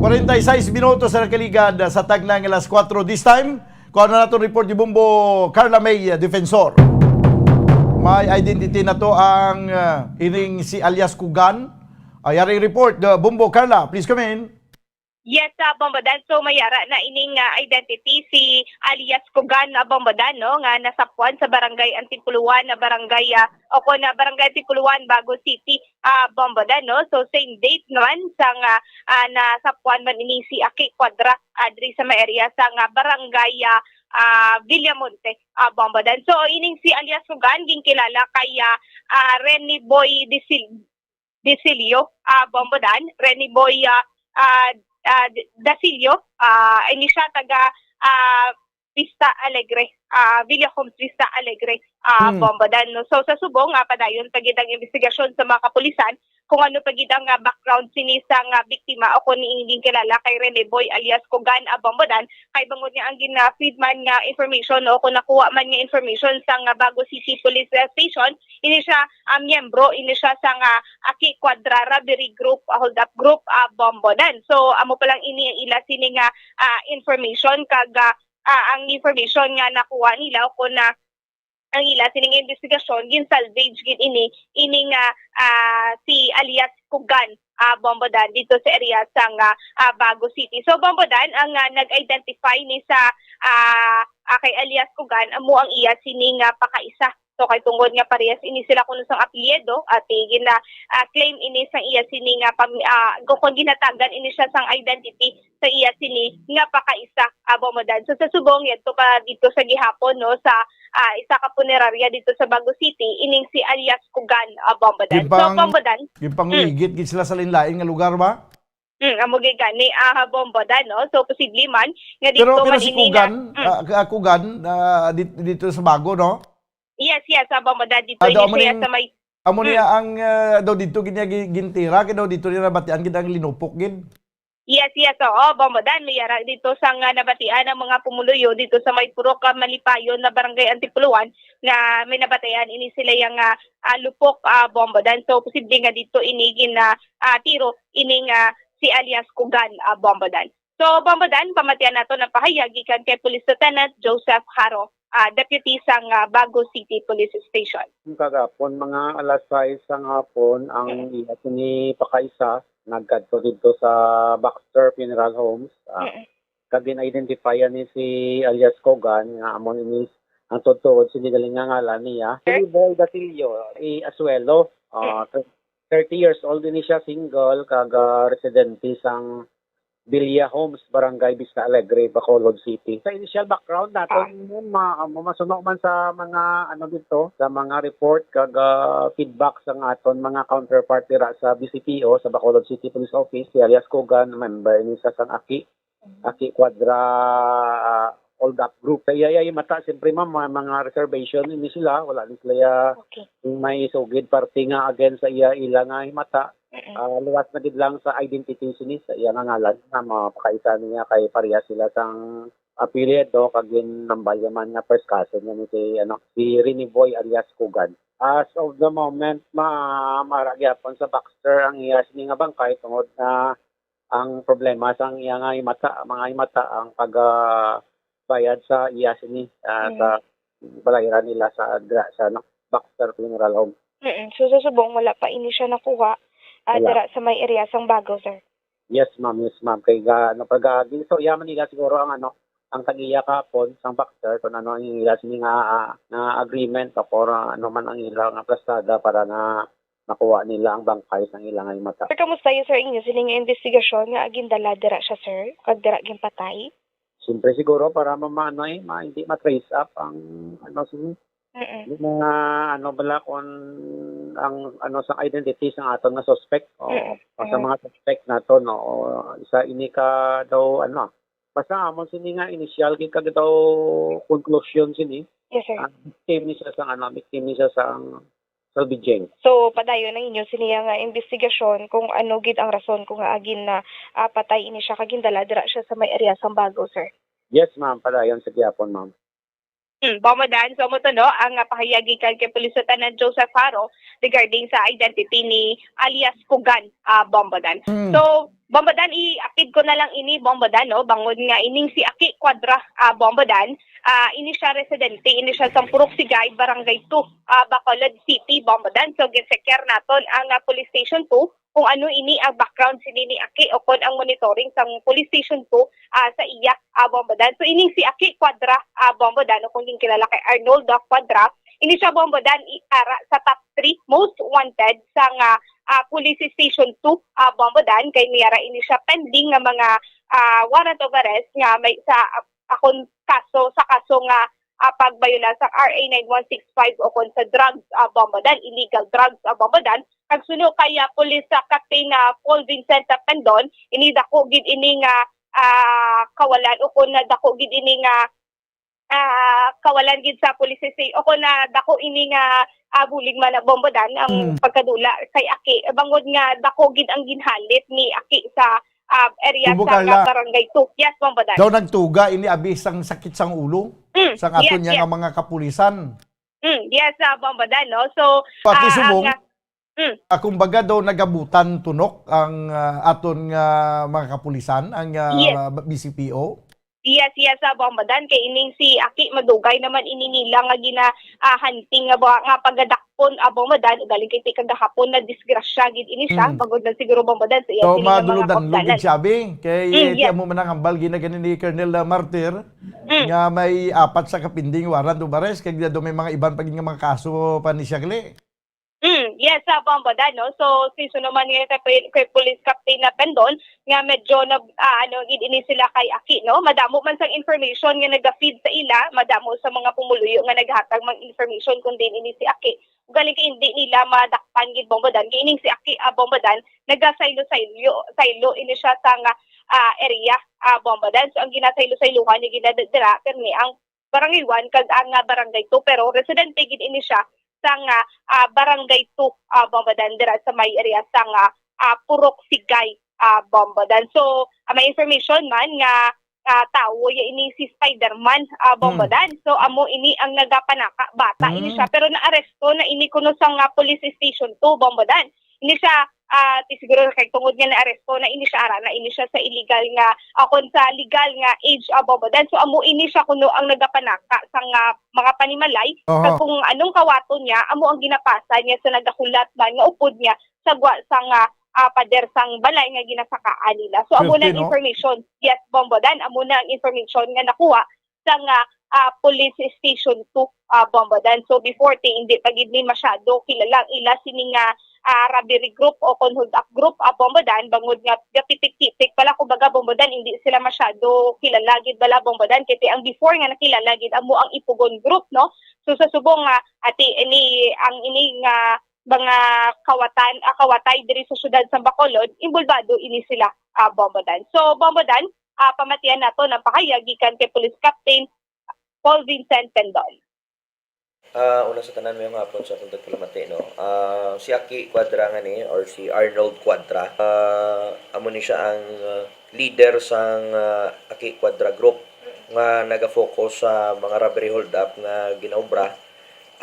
Kwarenta y seis minutos sa nakaligad sa tagna nga alas kuwatro this time. Kuha na naton report ni Bombo Carla May, uh, Defensor. May identity na to ang, uh, ining si alias Kugan. Ay, yaring report, uh, Bombo Carla, please come in. Yes, uh, Bombo Dan. So, may yara na ining, uh, identity si alias Kugan, uh, Bombo Dan, no, nga nasapuan sa barangay Antipuluan, na barangay, uh, o kon, uh, barangay Antipuluan, Bago City, uh, Bombo Dan, no. So, same date naman sang, uh, uh, nasapuan man ini si Aki Cuadra, uh, diri sa may area sa nga barangay, uh, uh, Villamonte, uh, Bombo Dan. So, ining si alias Kugan, ginkilala kay, uh, uh, Rene Boy Disil-, Dicilio, ah, Bombo Dan, Rene Boy, ah, ah, ah, Dacilio, ah, ini siya taga, ah, Vista Alegre, ah, Villa Homes Vista Alegre, ah, Hmm. Bombo Dan, no? So, sa subong, ah, padayon pa gid ang investigasyon sa mga kapulisan kung ano pa gid ang, ah, background sini sa nga biktima o kung ining kilala kay Rene Boy alias Kugan, ah, Bombo Dan, kay bangod nga ang gina-feed man nga information, no, kung nakuha man nga information sa nga Bago City Police, ah, Station, ini siya, ah, miyembro, ini siya sa nga Aki Cuadra Robbery Group, ah, Hold Up Group, ah, Bombo Dan. So, amo pa lang ini ang ila sini nga, ah, information kag, ah, ah, ang information nga nakuha nila o kung na ang ila sining investigasyon, gin-salvage gid ini, ini nga, ah, si alias Kugan, ah, Bombo Dan, dito sa area sa nga, ah, Bago City. So, Bombo Dan, ang, ah, nag-identify ni sa, ah, ah, kay alias Kugan, amo ang iya sini nga pakaisa. So, kay tungod nga parehas ini sila kuno sang apelyido, at gina, ah, claim ini sang iya sini nga pam-, ah, kung, kung ginatagan ini siya sang identity sa iya sini nga pakaisa, ah, Bombo Dan. So, sa subong, yadto pa dito sa gihapon, no, sa, ah, isa ka punerarya dito sa Bago City, ining si alias Kugan, ah, Bombo Dan. So, Gipang-, Bombo Dan. Gipangligit gid sila sa lain-lain nga lugar ba? Mm, amo gid gani, ah, Bombo Dan, no? So, posible man nga Pero, dito pero man si ini nga, Kugan, mm. ah, K-, ah, Kugan, ah, dit-, dito sa Bago, no? Yes, yes, ah, Bombo Dan, dito Ah, do ini amo siya ning, sa may, amo niya mm. ang, ah, daw dito gid niya gi-, gintira, kay daw dito niya nabatian gid ang linupok gid. Yes, yes, oo, Bombo Dan, may yara dito sa nga nabatian ang mga pumuluyo dito sa may Purok, ah, Malipayon na Barangay Antipuluan nga may nabatian ini sila yang, ah, ah, lupok, ah, Bombo Dan. So, posible nga dito ini gin, ah, ah, tiro ini nga si alias Kugan, ah, Bombo Dan. So, Bombo Dan, pamatian nato ang pahayag gikan kay Police Lieutenant Joseph Haro, ah, deputy sang, ah, Bago City Police Station. Kagapon, mga alas sais sang hapon, ang Mm. iya sini pakaisa, nagkadto didto sa Baxter Funeral Homes, ah, Mm. kag gin-identify ni si alias Kogan, nga amo ni ang tuod-tuod sini gali nga ngalan niya. Sir? Si Boy Basilio, si Asuelo, ah, Mm. thirty years old ini siya, single, kag, ah, residente sang Villa Homes, Barangay Vista Alegre, Bacolod City. Sa initial background naton, Ah. ma-, ma-, masuno man sa mga, ano, dito, sa mga report kag, ah, feedback sa nga aton mga counterpart dira sa B C P O, sa Bacolod City Police Office, si alias Kogan, member ini sa sang Aki, Aki Cuadra, ah, hold up group. Sa iya, iya himata, siyempre, ma'am, may mga reservation ini sila, wala ni sila iya Okay. may sugid party nga against sa iya, ila nga himata. Mm-mm. Ah, luwas na gid lang sa identity sini sa iya nga ngalan nga mapakaisa niya kay pareha sila sang apelyido kag ginambal niya man nga first cousin niya ni si, ano, si Rene Boy alias Kugan. As of the moment, ma-, mara gyapon sa Baxter ang iya sini nga bangkay tungod na ang problema sang iya nga himata, mga himata ang pagbayad sa iya sini, ah, Mm. sa balayran nila sa dira sa, ano, Baxter Funeral Home. Mm. So, sa subong, wala pa ini siya nakuha, ah, Wala. dira sa may area sang Bago, sir. Yes, ma'am. Yes, ma'am. Kay ga-, ano, pag, ah, ginistorya man nila siguro ang, ano, ang tag-iya kahapon sang Baxter kung ano ang ila sini nga, ah, nga agreement o kung ano man ang ila nga plastada para na makuha nila ang bangkay sang ila nga himata. Sir, kamusta yun, sir, inyo sini nga investigasyon nga gindala dira siya, sir? Kag dira ginpatay? Siyempre siguro para ma-, ma-, ano, eh, ma-, hindi ma-trace up ang, ano, sini, Mm-mm. yung mga, ano, bala, kung ang, ano, sa identity sa aton nga suspect o, Mm, o sa mm. mga suspect naton, no, o sa ini ka daw, ano, basta amon sini nga initial gid kag daw conclusion sini. Yes, sir. Ah, victim ni siya sa, ano, victim ni siya sa salvaging. So, padayon ang inyo sini nga investigasyon kung ano gid ang rason kung nga agin na, ah, patay ini siya kag gindala dira siya sa may area sang Bago, sir. Yes, ma'am. Padayon sa gyapon, ma'am. Hmm, Bombo Dan, so mo to, no, ang, ah, pahayag gikan kay Police Lieutenant Joseph Haro regarding sa identity ni alias Kugan, ah, Bombo Dan. Hmm. So, Bombo Dan, i-apid ko na lang ini, Bombo Dan, no, bangod nga ining si Aki Cuadra, ah, Bombo Dan, ah, ini siya residente, ini siya sa Purok Sigay, Barangay two, ah, Bacolod City, Bombo Dan. So, gisecure naton ang, ah, Police Station two kung ano ini ang background sini ni Aki o kon ang monitoring sang Police Station two, ah, sa iya, ah, Bombo Dan. So, ining si Aki Cuadra, ah, Bombo Dan, o kung ginkilala kay Arnoldo Cuadra, ini siya, Bombo Dan, i-, ara sa top three most wanted sang, ah, ah, Police Station two, ah, Bombo Dan, kay may ara ini siya pending nga mga, ah, warrant of arrest nga may sa, ah, akon kaso, sa kaso nga, ah, pagbayula sa R A nine one six five o kon sa drugs, ah, Bombo Dan, illegal drugs, ah, Bombo Dan. Kag suno kay, ah, Police, ah, Captain, ah, Paul Vincent, ah, Pendon, ini dako gid ini nga, ah, kawalan o kon na dako gid ini nga, ah, kawalan gid sa police station o kon na dako ini nga, ah, bulig man na, Bombo Dan, ang Mm. pagkadula kay Aki, bangod nga dako gid ang ginhalit ni Aki sa, ah, area Tubo sa Carla. Barangay two. Yes, Bombo Dan. Daw nagtuga ini abi sang sakit sang ulo Mm, sang aton yes, niya yes. nga mga kapulisan. Mm, yes, ah, Bombo Dan, no? So, Pati ah, subong, ang, ah, mm. ah, kumbaga daw nagabutan tunok ang, ah, aton nga mga kapulisan, ang, ah, Yes. B C P O. Yes, yes, ah, Bombo Dan. Kay ining si Aki, madugay naman ini nila nga gina, ah, hunting nga ba, nga pagadakpon, ah, Bombo Dan. Ugaling kay ti kagahapon na disgrasya gid ini siya. Mm. Bangod na siguro, Bombo Dan, sa iya So, sini nga mga madulod-danlog kapulisan. gid siya, abi. Kay, Mm, eh, yes. tiyan mo man ang hambal gina gani ni Colonel, ah, Martir, Mm. nga may apat sa kapinding warrant of arrest. Kay daw may mga iban pa gid nga mga kaso pa ni siya gali. Mm, yes, sa Bombo Dan, no? So, si suno man nga kay, kay Police Captain na Pendon, nga medyo nag, ah, ano, gid ini sila kay Aki, no? Madamo man sang information nga naga-feed sa ila, madamo sa mga pumuluyo nga naghatag mang information kung din ini si Aki. Ugaling kay hindi nila madakpan gid, Bombo Dan, kay ining si Aki, ah, Bombo Dan, nagasaylo-saylo, saylo ini siya sa nga, ah, area, ah, Bombo Dan. So, ang ginasaylo-sayluhan niya ginadadira, pirmi ang Barangay one kag ang, ah, Barangay two, pero residente gid ini siya sa nga, ah, Barangay two, ah, Bombo Dan, dira sa may area sa nga, ah, Purok Sigay, ah, Bombo Dan. So, ah, may information man nga, ah, tawo ya ini si Spider-Man, ah, Bombo Hmm. Dan. So, amo ini ang nagapanaka, bata ini Hmm. siya, pero naaresto na ini kuno sa nga police station two, Bombo Dan. Ini siya, ah, ti siguro kay tungod nga naaresto na ini siya, ara na ini siya sa illegal nga, ah, kon sa legal nga age, ah, Bombo Dan. So, amo ini siya kuno ang nagapanaka sa nga mga panimalay. Aha. Kag kung anong kawaton niya, amo ang ginapasa niya sa nagahulat man nga upod niya sa gwa sa nga, ah, pader sang balay nga ginasakaan nila. So, amo na Swerte, ang no? information. Yes, Bombo Dan, amo na ang information nga nakuha sa nga, ah, Police Station two, ah, Bombo Dan. So, before, ti, hindi pa gid ni masyado kilala ang ila sini nga, ah, robbery group o kon hold-up group, ah, Bombo Dan, bangod nga gapitik-pitik pala, kumbaga, Bombo Dan, hindi sila masyado kilala gid bala, Bombo Dan, kay ti ang before nga nakilala gid amo ang Ipugon group, no? So, sa subong nga, ati, ini, ang ini nga mga kawatan, ah, kawatay diri sa siyudad sa Bacolod, involbado ini sila, ah, Bombo Dan. So, Bombo Dan, Ah, pamatian naton ang pahayag gikan kay Police Captain Paul Vincent Pendon. Ah, una sa tanan, mayong hapon sa atong tagpalamati, no. Ah, si Aki Cuadra nga ni, or si Arnold Cuadra, ah, amo ni siya ang, ah, leader sang, ah, Aki Cuadra Group nga naga-focus sa mga robbery hold-up nga ginaobra,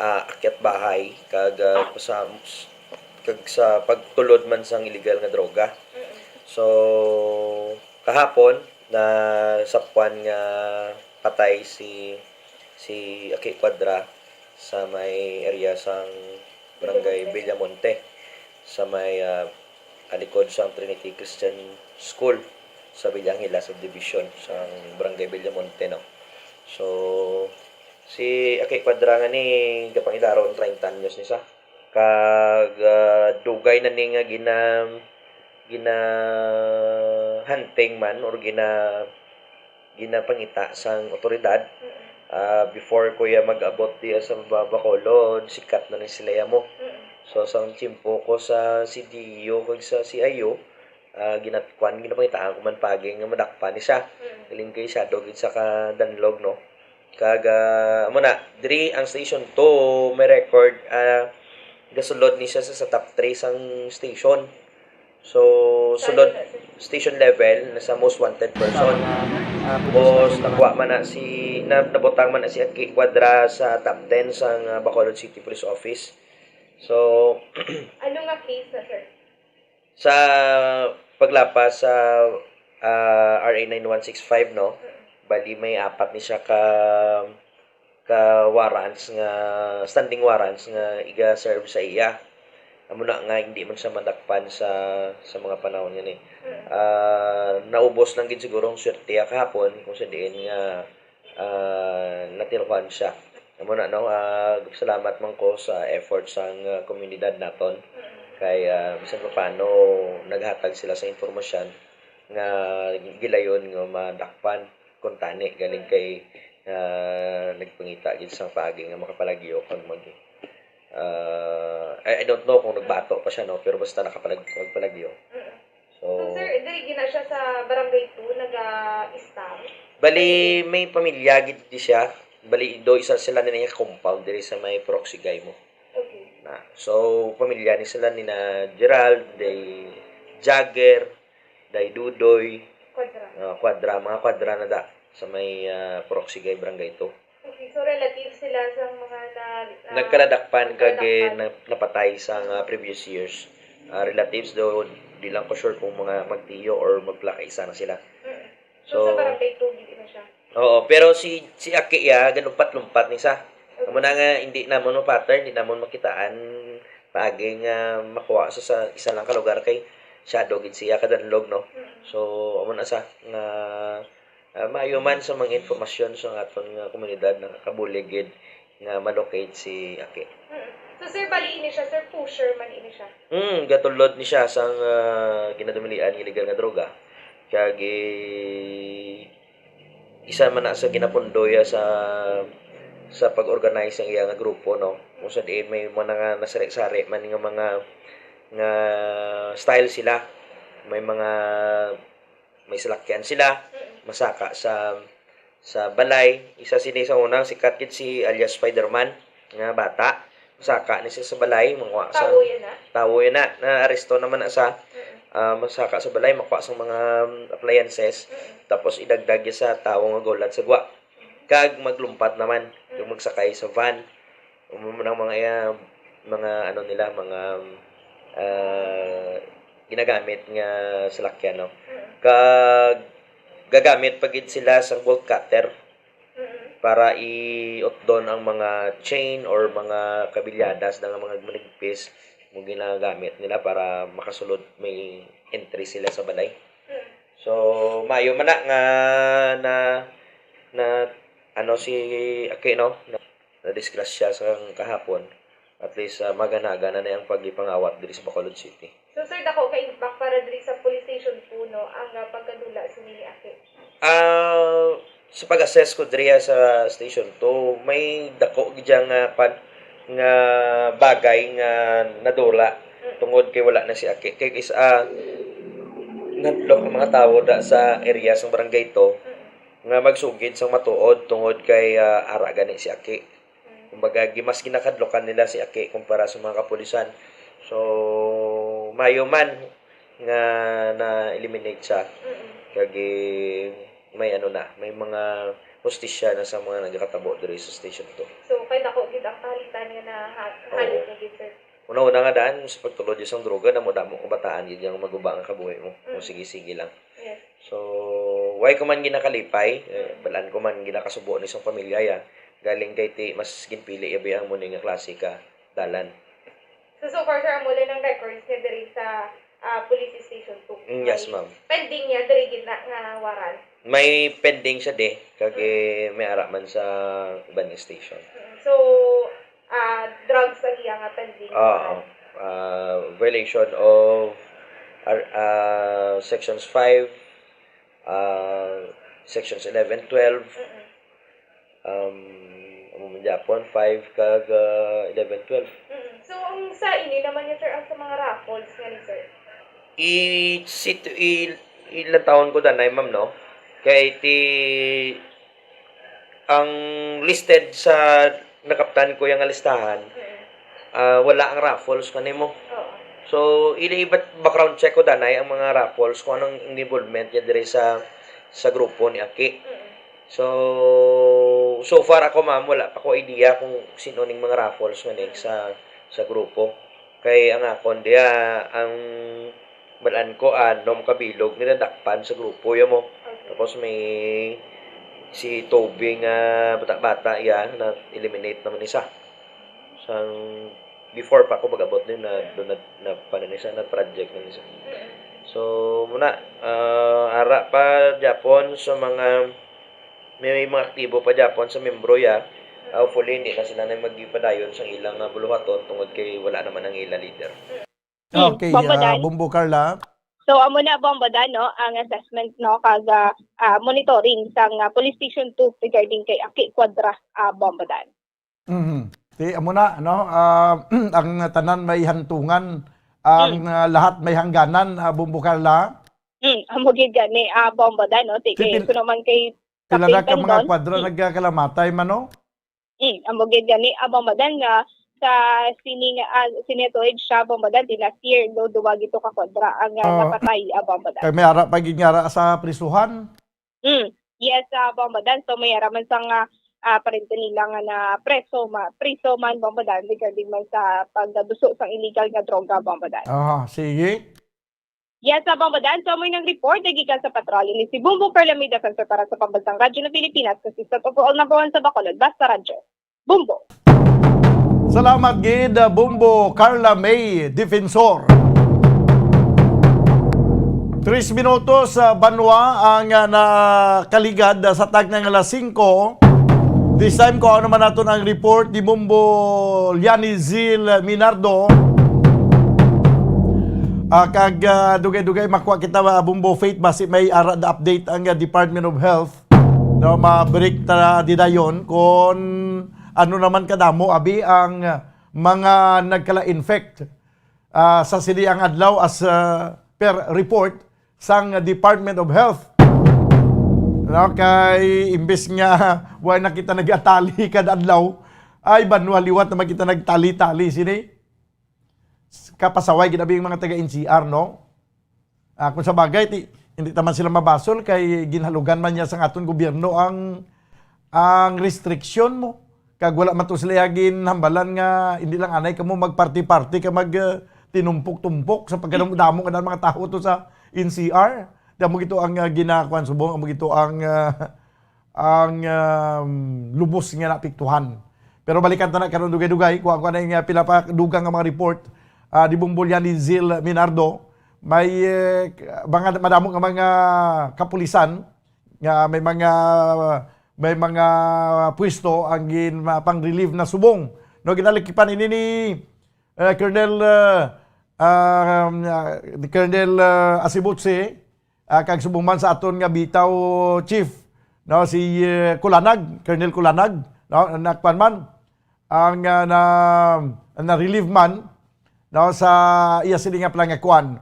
ah, akyat bahay, kag, ah, sa, kag sa pagtulod man sang illegal nga droga. So, kahapon, nasapwan nga patay si, si Aki Cuadra sa may area sang Barangay Villamonte, sa may, ah, alikod sang Trinity Christian School sa Villa Angela Subdivision, sa Barangay Villamonte, no? So, si Aki Cuadra nga ni, gapangidaron, treinta anyos ni sa. Kag, ah, dugay na ni nga gina-, gina-hunting man or gina-, ginapangita sang otoridad. Ah, before ko ya mag-abot diya sa Ba-, Bacolod, sikat na ni sila ya mo. So, sang tiyempo ko sa C D U kag sa C I U, ah, ginat-, kwan, ginapangitaan ko man pagi nga madakpan ni siya. Galing kay shadow gid sa kadanlog, no? Kag, ah, amo na, diri ang station two, may record, ah, gasulod ni siya sa, sa top three sang station. So, sulod station level, nasa most wanted person. Tapos, nakuha man na si, na, nabutang man na si Aki Cuadra sa top ten sang, ah, Bacolod City Police Office. So, Ano nga case na, sir? Sa paglapas sa, ah, R A nine one six five, no, bali may apat ni siya ka, ka warrants nga, standing warrants nga iga-serve sa iya. Amo na nga hindi man siya madakpan sa, sa mga panahon nga ni. Ah, naubos lang gid siguro ang swerte niya kahapon kung sa diin nga, ah, natiruhan siya. Amo na, no, ah, salamat man ko sa effort sang, ah, komunidad naton. Kay, ah, bisan pa paano, naghatag sila sa impormasyon nga gilayon nga madakpan. Kuntani, galing kay, ah, nagpangita gid sang paagi nga makapalagyo kag mag-, ah, I, I don't know kung nagbato pa siya, no, pero basta nakapalag-, nagpalagyo. So, So, sir, diri gina siya sa Barangay two naga-stay? Bali, may pamilya gid di siya. Bali, do isa sila na niya compound diri sa may Purok Sigay mo. Okay. Na. So, pamilya ni sila ni na Gerald, day Jagger, day Dudoy, Kwadra. Ah, Kwadra, mga Kwadra na da sa may, ah, Purok Sigay, Barangay two. Okay, so relative sila sa mga na, na Nagkaladakpan kag nagkaladakpan. Na, napatay sa nga previous years. Ah, relatives do, di lang ko sure kung mga magtiyo or magpalakaisa na sila. Mm. So, So, sa barangay two, gid na siya. Oo, pero si, si Aki, ya, ganumpat-lumpat ni sa. Amo na nga, hindi namon mo-pattern, hindi namon makitaan paagi nga makuha sa, sa isa lang ka lugar kay shadow gid siya kadanlog, no? Mm. So, amo na sa nga, ah, maayo man sa mga informasyon sa aton nga komunidad, nakakabulig gid nga ma-locate si Aki. Mm. So, sir, bali ini siya, sir, pusher man ini siya? Hmm, gatulod ni siya sang, ah, ginadumilian nga illegal nga droga. Kaya gi-, isa man na sa ginapundoya sa, sa pag-organize sang iya nga grupo, no? Kung sa diin may mga nga nasari-sari man nga mga, nga style sila. May mga, may salakyan sila, masaka sa, sa balay. Isa sini sa unang sikat gid si alias Spider-Man nga bata. Masaka ni siya sa balay, mga sa Tawo yan, ah? Tawo yan na. Naaresto naman na sa, Mm. ah, masaka sa balay, makuha sa mga, um, appliances. Mm. Tapos idagdag niya sa tawo nga gulat sa gwa. Kag maglumpat naman, Mm. yung magsakay sa van. Um, ng mga, ah, mga ano nila, mga, ah, ginagamit nga salakyan, no? Mm. Kag gagamit pa gid sila sa bolt cutter. Mm. Para iutdon ang mga chain or mga kabilyadas na nga mga manigpis mo ginagamit nila para makasulod, may entry sila sa balay. Mm. So, maayo man na nga na, na, ano, si Aki, no? Na, nadisgrasya sa kahapon. At least, ah, maganaga na na ang pagipangawat diri sa Bacolod City. So, sir, dako ka impact para diri sa Police Station two, no, ang, ah, pagkadula sini ni Aki? Ah, sa pag-assess ko diri, ah, sa Station two, may dako gid nga pan-, nga bagay nga nadula Mm. tungod kay wala na si Aki. Kay is, ah, Nahadlok ang mga tawo da sa area sang barangay to nga magsugid sang matuod tungod kay, ah, ara gani si Aki. Kumbaga, gi-, mas ginakadlokan nila si Aki kumpara sa mga kapulisan. So, mayo man nga na-eliminate siya. Mm-mm. Kag, eh, may ano na, may mga hustisya na sa mga nagakatabo diri sa Station two. So, kay dako gid ang kahalitan nga na ha-, Oo. Halip na gid, sir. Una-una nga daan, sa pagtulod sang droga, damo-damo kabataan gid ang maguba nga kabuhi mo. Kung Mm. sige-sige lang. Yes. So, why ko man ginakalipay? Eh, Mm. balaan ko man ginakasubo ni sang pamilya ya. Galing kay ti mas ginpili ya biyang mo ni nga klase ka dalan. So, so far, sir, amo lang ang records niya diri sa, ah, Police Station two. Mm, yes, May ma'am. Pending niya diri gid na nga warrant. May pending siya di, kag, Mm. eh, may ara man sa iban nga station. Mm. So, ah, drugs ang iya nga pending. Oo. Ah, violation of, ar-, ah, sections five, ah, sections eleven, twelve, Mm-mm. um, amo man gyapon, five kag, ah, eleven, twelve. Mm-mm. So, ang sa ini naman niya, sir, ang sa mga raffles nga ni sir? I-, sit-, i-, ilantawon ko danay, ma'am, no? Kay ti-, ang listed sa nakaptan ko yung listahan, Mm. ah, wala ang raffles kanimo. Oo. So, ila ibat background check ko danay ang mga raffles kung anong involvement niya diri sa, sa grupo ni Aki. Mm. So, so far ako, ma'am, wala pa ko idea kung sino ning mga raffles nga ni sa, sa grupo. Kay ang akon diya, ang balaan ko, anom ka bilog nga nadakpan sa grupo ya mo. Okay. Tapos may si Toby nga bata-bata, iya, na-eliminate naman isa. Sang before pa ako mag-abot din, na, Mm. doon na, na, pa na ni siya, na project na ni siya. Mm. So, muna, ah, ara pa gyapon sa mga, may, may mga aktibo pa gyapon sa membro ya. Mm. Hopefully, hindi na sila na magipadayon sa ilang, ah, buluhaton tungod kay wala naman ang ila leader. Mm. Okay, Bombo ah, Dan. Bombo Carla. So, amo na, Bombo Dan, no, ang assessment, no, kag, ah, ah, monitoring sang, ah, Police Station two regarding kay Aki Cuadra, ah, Bombo Dan. Mhm. Ti, amo na, no? Ah, ang tanan may hantungan, ang, Mm. ah, lahat may hangganan, ah, Bombo Carla. Mm, amo gid gani, ah, Bombo Dan, no? Ti, Ti, kay pil-, kuno man kay pila Captain na ka mga Pendon. Cuadra Mm. nagkakalamatay man, no? Mm, amo gid gani, ah, Bombo Dan, nga sa sini nga, ah, sini nga tuig siya, Bombo Dan, ti last year, do, duwa gid to ka Cuadra ang, ah, Ah. napatay, ah, Bombo Dan. Kay may ara pa gid nga ara sa prisuhan. Mm. Yes, ah, Bombo Dan. So, may ara man sang, ah, ah, parente nila nga na preso, ma-, preso man, Bombo Dan, regarding man sa pagduso sang illegal nga droga, Bombo Dan. Aha, sige. Yes, ah, Bombo Dan. So, amoy nang report na gikan sa patrol. Ini si Bombo Carla May Defensor para sa Pambansang Radyo ng Pilipinas, consistent overall number one sa Bacolod. Basta Radyo. Bombo. Salamat gid, ah, Bombo Carla May Defensor. Tres minutos, ah, banwa ang, ah, nakaligad, ah, sa tag ng alas singko. This time, kuha naman naton ang report ni Bombo Liani Zil Minardo. Ah, kag, ah, dugay-dugay makuha kita, ah, Bombo Faith, basi may ara update ang, ah, Department of Health. No, ma-break ta di dayon kung ano naman kadamo, abi, ang mga nagkala-infect, ah, sa sini ang adlaw as, ah, per report sang Department of Health. No, kay imbes nga wa na kita nagatali kada adlaw, ay banwa liwat naman kita nagtali-tali sini. Kapasaway gid abi ang mga taga N C R, no? Ah, kung sa bagay, ti, hindi ta man sila mabasol kay ginhalugan man niya sang aton gobyerno ang, ang restriction mo. Kag wala man to sila ginhambalan nga hindi lang anay kamo magparty-party ka mag, ah, tinumpok-tumpok sa pagkadamo-damo nga mga tawo to sa N C R. Damo gito ang, ah, ginakuan subong, amo gito ang, ah, ang, um, lubos nga naapektuhan. Pero balikan ta na karon dugay-dugay, kuha ko na yung, uh, pila pa dugang nga mga report, uh, di Bumbo Liani Zil Minardo, may, uh, mga madamo nga mga kapulisan nga may mga, may mga pwesto ang gin, uh, pang-relieve na subong. No, ginalikipan ini ni, uh, Colonel, uh, um, uh, Colonel, uh, Asibutse, ah, kag subong man sa aton nga bitaw chief, no, si, eh, Kulanag, Colonel Kulanag, no, nakuan man ang, ah, na, na-relieve man, no, sa iya sini nga panangakuan.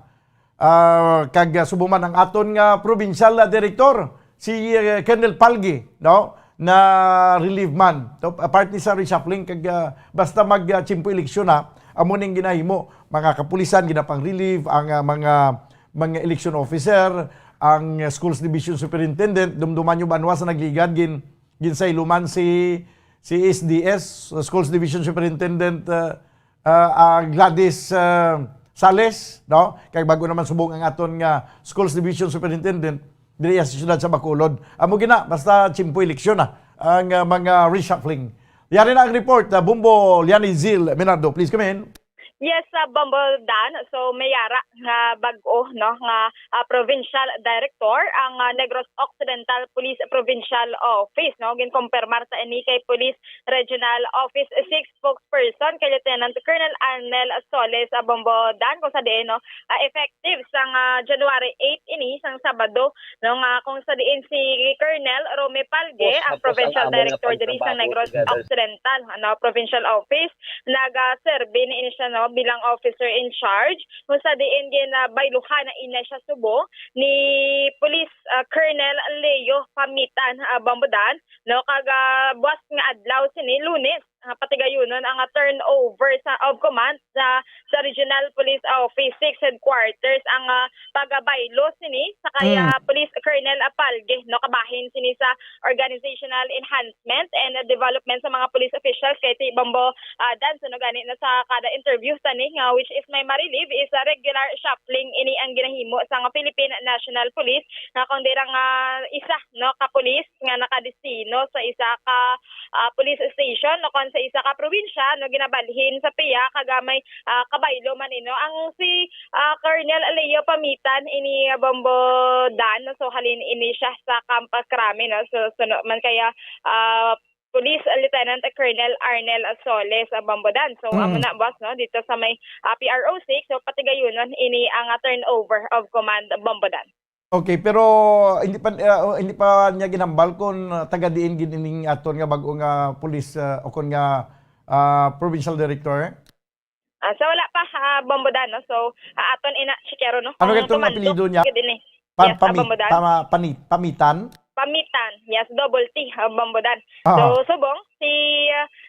Ah, kag, ah, subong man ang aton nga provincial, ah, director, si, eh, Colonel Palgi, no? Na relieve man. To, ah, part ni sa reshuffling kag, ah, basta mag, ah, tiyempo eleksyon na, amo ning ginahimo. Mga kapulisan, ginapang-relieve, ang, ah, mga, mga election officer, ang, ah, schools division superintendent, dumduman nyo ba, anwa sa nagligad, gin-, ginsaylo man si, si S D S, Schools Division Superintendent, ah, ah, ah, Gladys, ah, Sales, no? Kay bago naman subong ang aton nga Schools Division Superintendent diri sa siyudad sa Bacolod. Amo gina, basta tiyempo eleksyon na ang, ah, mga reshuffling. Yari na ang report, ah, Bumbo Liani Zil Minardo. Please come in. Yes, sa Bumbo Dan. So, may ara nga bag-o, no, nga, ah, provincial director ang, ah, Negros Occidental Police Provincial Office, no? Ginkumpirmar sa ini kay Police Regional Office Six spokesperson kay Lieutenant Colonel Arnel Soles, ah, Bumbo Dan, kung sa diin, no, ah, effective sang, ah, January eight ini, sang Sabado, no, nga kung sa diin si Colonel Romy Palge, ang provincial director diri sa Negros Occidental, ano, Provincial Office, nagaserbi ni ini siya, no, bilang officer in charge, kung sa diin ginabayluhan na ini siya subong ni Police, ah, Colonel Leo Pamitan, ah, Bumbo Dan, no, kag, ah, buwas nga adlaw sini, Lunes, ah, patigayunon ang, ah, turnover sa, of command sa, sa Regional Police Office Six Headquarters ang, ah, pagabaylo sini sa kay, ah, Police Colonel Apalge, no, kabahin sini sa organizational enhancement and, ah, development sa mga police officials kay si Bumbo, ah, Dan. So, no, gani na sa kada interview sa ni nga, which is may ma-relieve, is a regular shuffling ini ang ginahimo sa nga Philippine National Police nga kung dira nga isa, no, ka police nga nakadestino sa isa ka, ah, police station o kon sa isa ka probinsya, no, ginabalhin sa piya kag may, ah, kabaylo man, eh, no. Ang si, ah, Colonel Leo Pamitan ini, ah, Bumbo Dan, no, so halin ini siya sa Camp Crame, no. So, suno man kaya, ah, Police Lieutenant Colonel Arnel Soles, ah, Bumbo Dan. So, amo na, boss, no, dito sa may, ah, P R O six, so patigayunon ini ang, ah, turnover of command, Bumbo Dan. Okay, pero hindi pa, ah, hindi pa niya ginhambal kung, ah, taga diin gid ining aton nga bag-o nga police, ah, o kon nga, ah, provincial director? Ah, so wala pa, ah, Bumbo Dan, no? So, ah, aton ina chikero, no? Ano kay itong apelyido niya? Yes, ah, Bumbo Dan. Pami-, Pamitan? Pamitan, yes, double T, ah, Bumbo Dan. Ah. So, subong, si,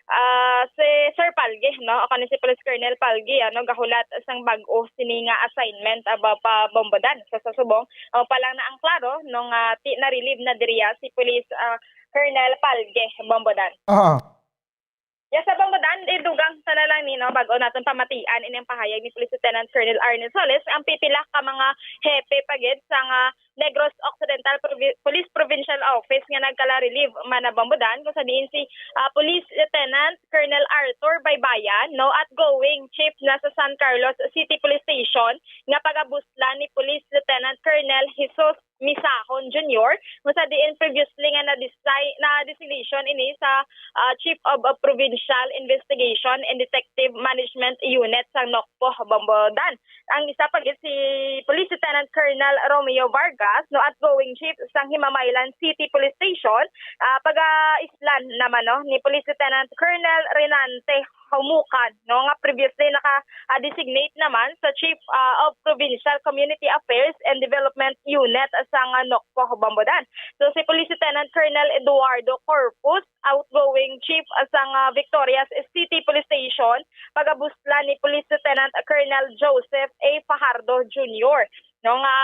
ah, si Sir Palgi, no? O kani si Police Colonel Palgi, ano, gahulat sang bag-o sini nga assignment, ah, ba, pa Bumbo Dan. So, sa subong, ah, pa lang na ang klaro, no, nga ti-, na-relieve na diriya si Police, ah, Colonel Palgi, Bumbo Dan. Ah. Yes, sa Bumbo Dan, idugang sa na lang ni, no, bag-o naton pamatian ining pahayag ni Police Lieutenant Colonel Arnel Soles, ang pipila ka mga hepe pa gid sa nga Negros Occidental Provi-, Police Provincial Office nga nagkala-relieve man na Bumbo Dan, kung sa diin si, ah, Police Lieutenant Colonel Arthur Baybayan, no, outgoing chief na sa San Carlos City Police Station, nga pagabuslan ni Police Lieutenant Colonel Jesus Misahon Junior, kung sa diin previously nga na-design, na-designation ini sa, ah, Chief of, of Provincial Investigation and Detective Management Unit sa NOCPO, Bumbo Dan. Ang isa pa gid si Police Lieutenant Colonel Romeo Vargas, no, outgoing chief sang Himamaylan City Police Station, ah, pagaislan naman, no, ni Police Lieutenant Colonel Renante Humukan, no, nga previously naka, ah, designate naman sa Chief, ah, of Provincial Community Affairs and Development Unit sa nga NOCPO, Bumbo Dan. So, si Police Lieutenant Colonel Eduardo Corpus, outgoing chief, ah, sa nga Victorias City Police Station, pagabuslan ni Police Lieutenant Colonel Joseph A. Fajardo Junior, no, nga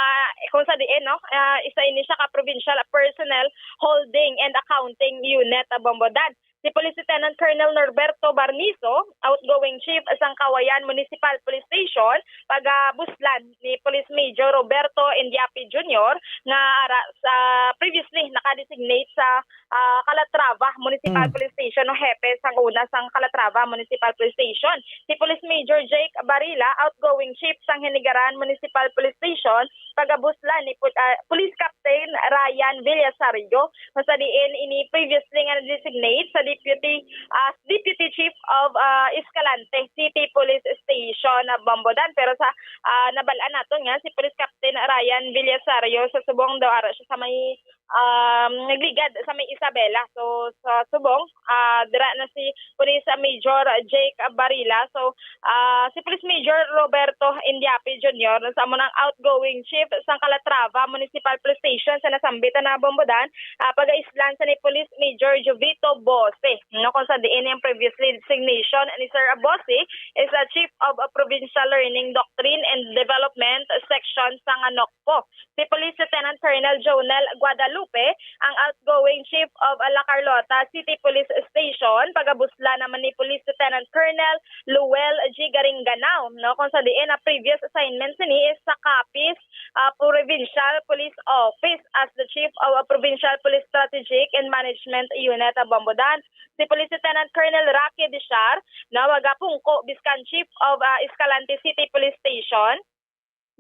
kung sa diin, no, ah, isa ini siya ka Provincial Personnel Holding and Accounting Unit, ah, Bumbo Dan. Si Police Lieutenant Colonel Norberto Barnizo, outgoing chief sang Kawayan Municipal Police Station, pagabuslan ni Police Major Roberto Indiapi Junior nga ara sa previously naka-designate sa, ah, Calatrava Municipal Police Station, no, hepe sang una sang Calatrava Municipal Police Station. Si Police Major Jake Barila, outgoing chief sang Hinigaran Municipal Police Station, pagabuslan ni Pol-, ah, Police Captain Ryan Villasario, kung sa diin ini previously nga na-designate sa Deputy, ah, Deputy Chief of, ah, Escalante City Police Station, ah, Bumbo Dan. Pero sa, ah, nabal-an naton nga si Police Captain Ryan Villasario sa subong daw ara siya sa may um, nagligad sa may Isabela. So, sa subong, ah, dira na si Police Major Jake Barila. So, ah, si Police Major Roberto Indiapi Junior, sa amo nang outgoing chief sang Calatrava Municipal Police Station sa nasambit na Bombodan, ah, pagaislan sa ni Police Major Jovito Bose, no, kung sa diin yung previously designation ni Sir Bose is a Chief of a Provincial Learning Doctrine and Development Section sang NOCPO. Si Police Lieutenant Colonel Jonel Guadalupe, ang outgoing Chief of La Carlota City Police Station, pagabuslan naman ni Police Lieutenant Colonel Luel G. Garinganao, no, kung sa diin na previous assignment sini is sa Capiz, ah, Provincial Police Office as the Chief of a Provincial Police Strategic and Management Unit of Bombodan. Si Police Lieutenant Colonel Rocky Dishar, no, magapungko biskan Chief of, ah, Escalante City Police Station,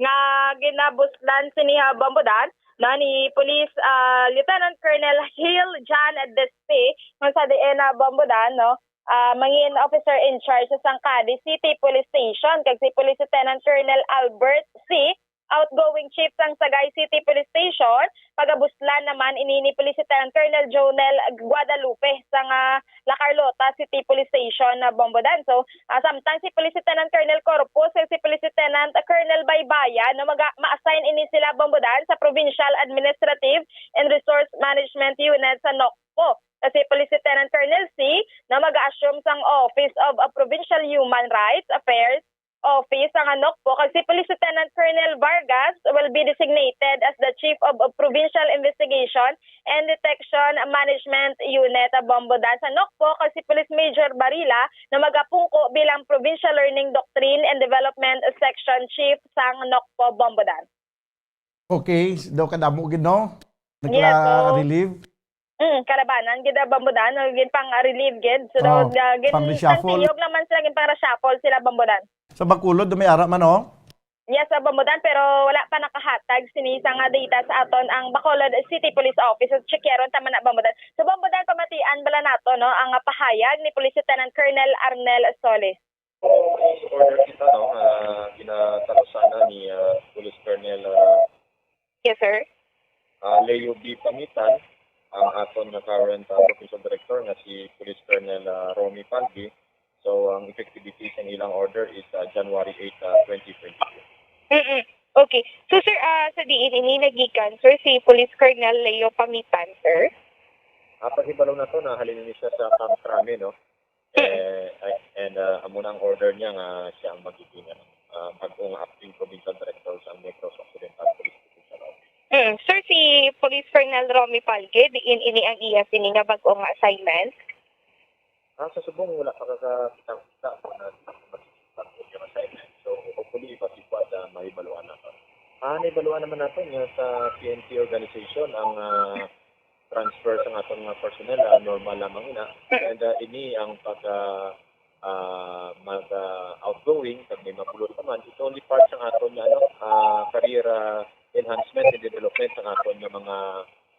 nga ginabuslan sini ha Bombodan, no, ni Police, ah, Lieutenant Colonel Hill John Despe, kung sa diin na Bombodan, no, ah, mangin officer in charge sa Sangkadi City Police Station, kag si Police Lieutenant Colonel Albert C., outgoing chief sang Sagay City Police Station, pagabuslan naman ini ni Police Lieutenant Colonel Jonel Guadalupe sang, ah, La Carlota City Police Station na Bombodan. So, ah, samtang si Police Lieutenant Colonel Corpus ug si Police Lieutenant Colonel Baybaya, no, maga-, ma-assign ini sila Bombodan sa Provincial Administrative and Resource Management Unit sa NOCPO. Kasi Police Lieutenant Colonel C, no, mag-assume sang Office of, ah, Provincial Human Rights Affairs Office sang NOCPO, kag si Police Lieutenant Colonel Vargas will be designated as the Chief of, of Provincial Investigation and Detection Management Unit sa Bombodan sa NOCPO, kag si Police Major Barila na magapungko bilang Provincial Learning Doctrine and Development Section Chief sang NOCPO Bombodan. Okay, daw kadamo gid, no? Yes, so, nagla-relieve? Mm, kalabanan gid ang Bombodan, no? Gid pang relieve gid. So, oh, daw, uh, gin-, pang-reshuffle. Pang-siyog naman sila, gin pang-reshuffle sila Bombodan. Sa Bacolod, may ara man, oh? Yes, sa Bombodan, pero wala pa nakahatag sini sa nga data sa aton ang Bacolod City Police Office. So, checkeron ta man na Bombodan. Sa Bombodan, pamatian bala nato, no, ang pahayag ni Police Lieutenant Colonel Arnel Solis. Order kita, no, nga ginatalusan na ni, ah, Police Colonel, ah, Yes, sir. ah, Leo B. Pangitan, ang aton nga current, ah, provincial director nga si Police Colonel, ah, Romy Palgi. So, ang effectivity sa ilang order is, ah, January eight, ah, twenty twenty-two. Mm-mm. Okay. So, sir, ah, sa diin ini nagikan, sir, si Police Colonel Leo Pangitan, sir? Ah, pahibalo na to, nahalin ni siya sa Camp Crame, no? Eh, ay, and, ah, amo na ang order niya nga siya ang magiging, ano, ah, bag-ong acting provincial director sa Negros Occidental Police Division. Mm. Sir, si Police Colonel Romy Palge, diin ini ang iya sini nga bag-ong assignment? Ah, sa subong, wala pa kakakita-kita kung ano ang magiging bag-ong assignment. So, hopefully, iba-iba na mahibaluan nato. Ah, nahibaluan naman nato nga sa P N P organization ang, ah, transfer sa aton nga personnel, ah, normal lamang ina. And, ah, ini ang pag, ah, ah, mag, ah, outgoing, kag may mapulot naman, it only part sa aton nga, ano, ah, career, ah, enhancement and development sa aton nga mga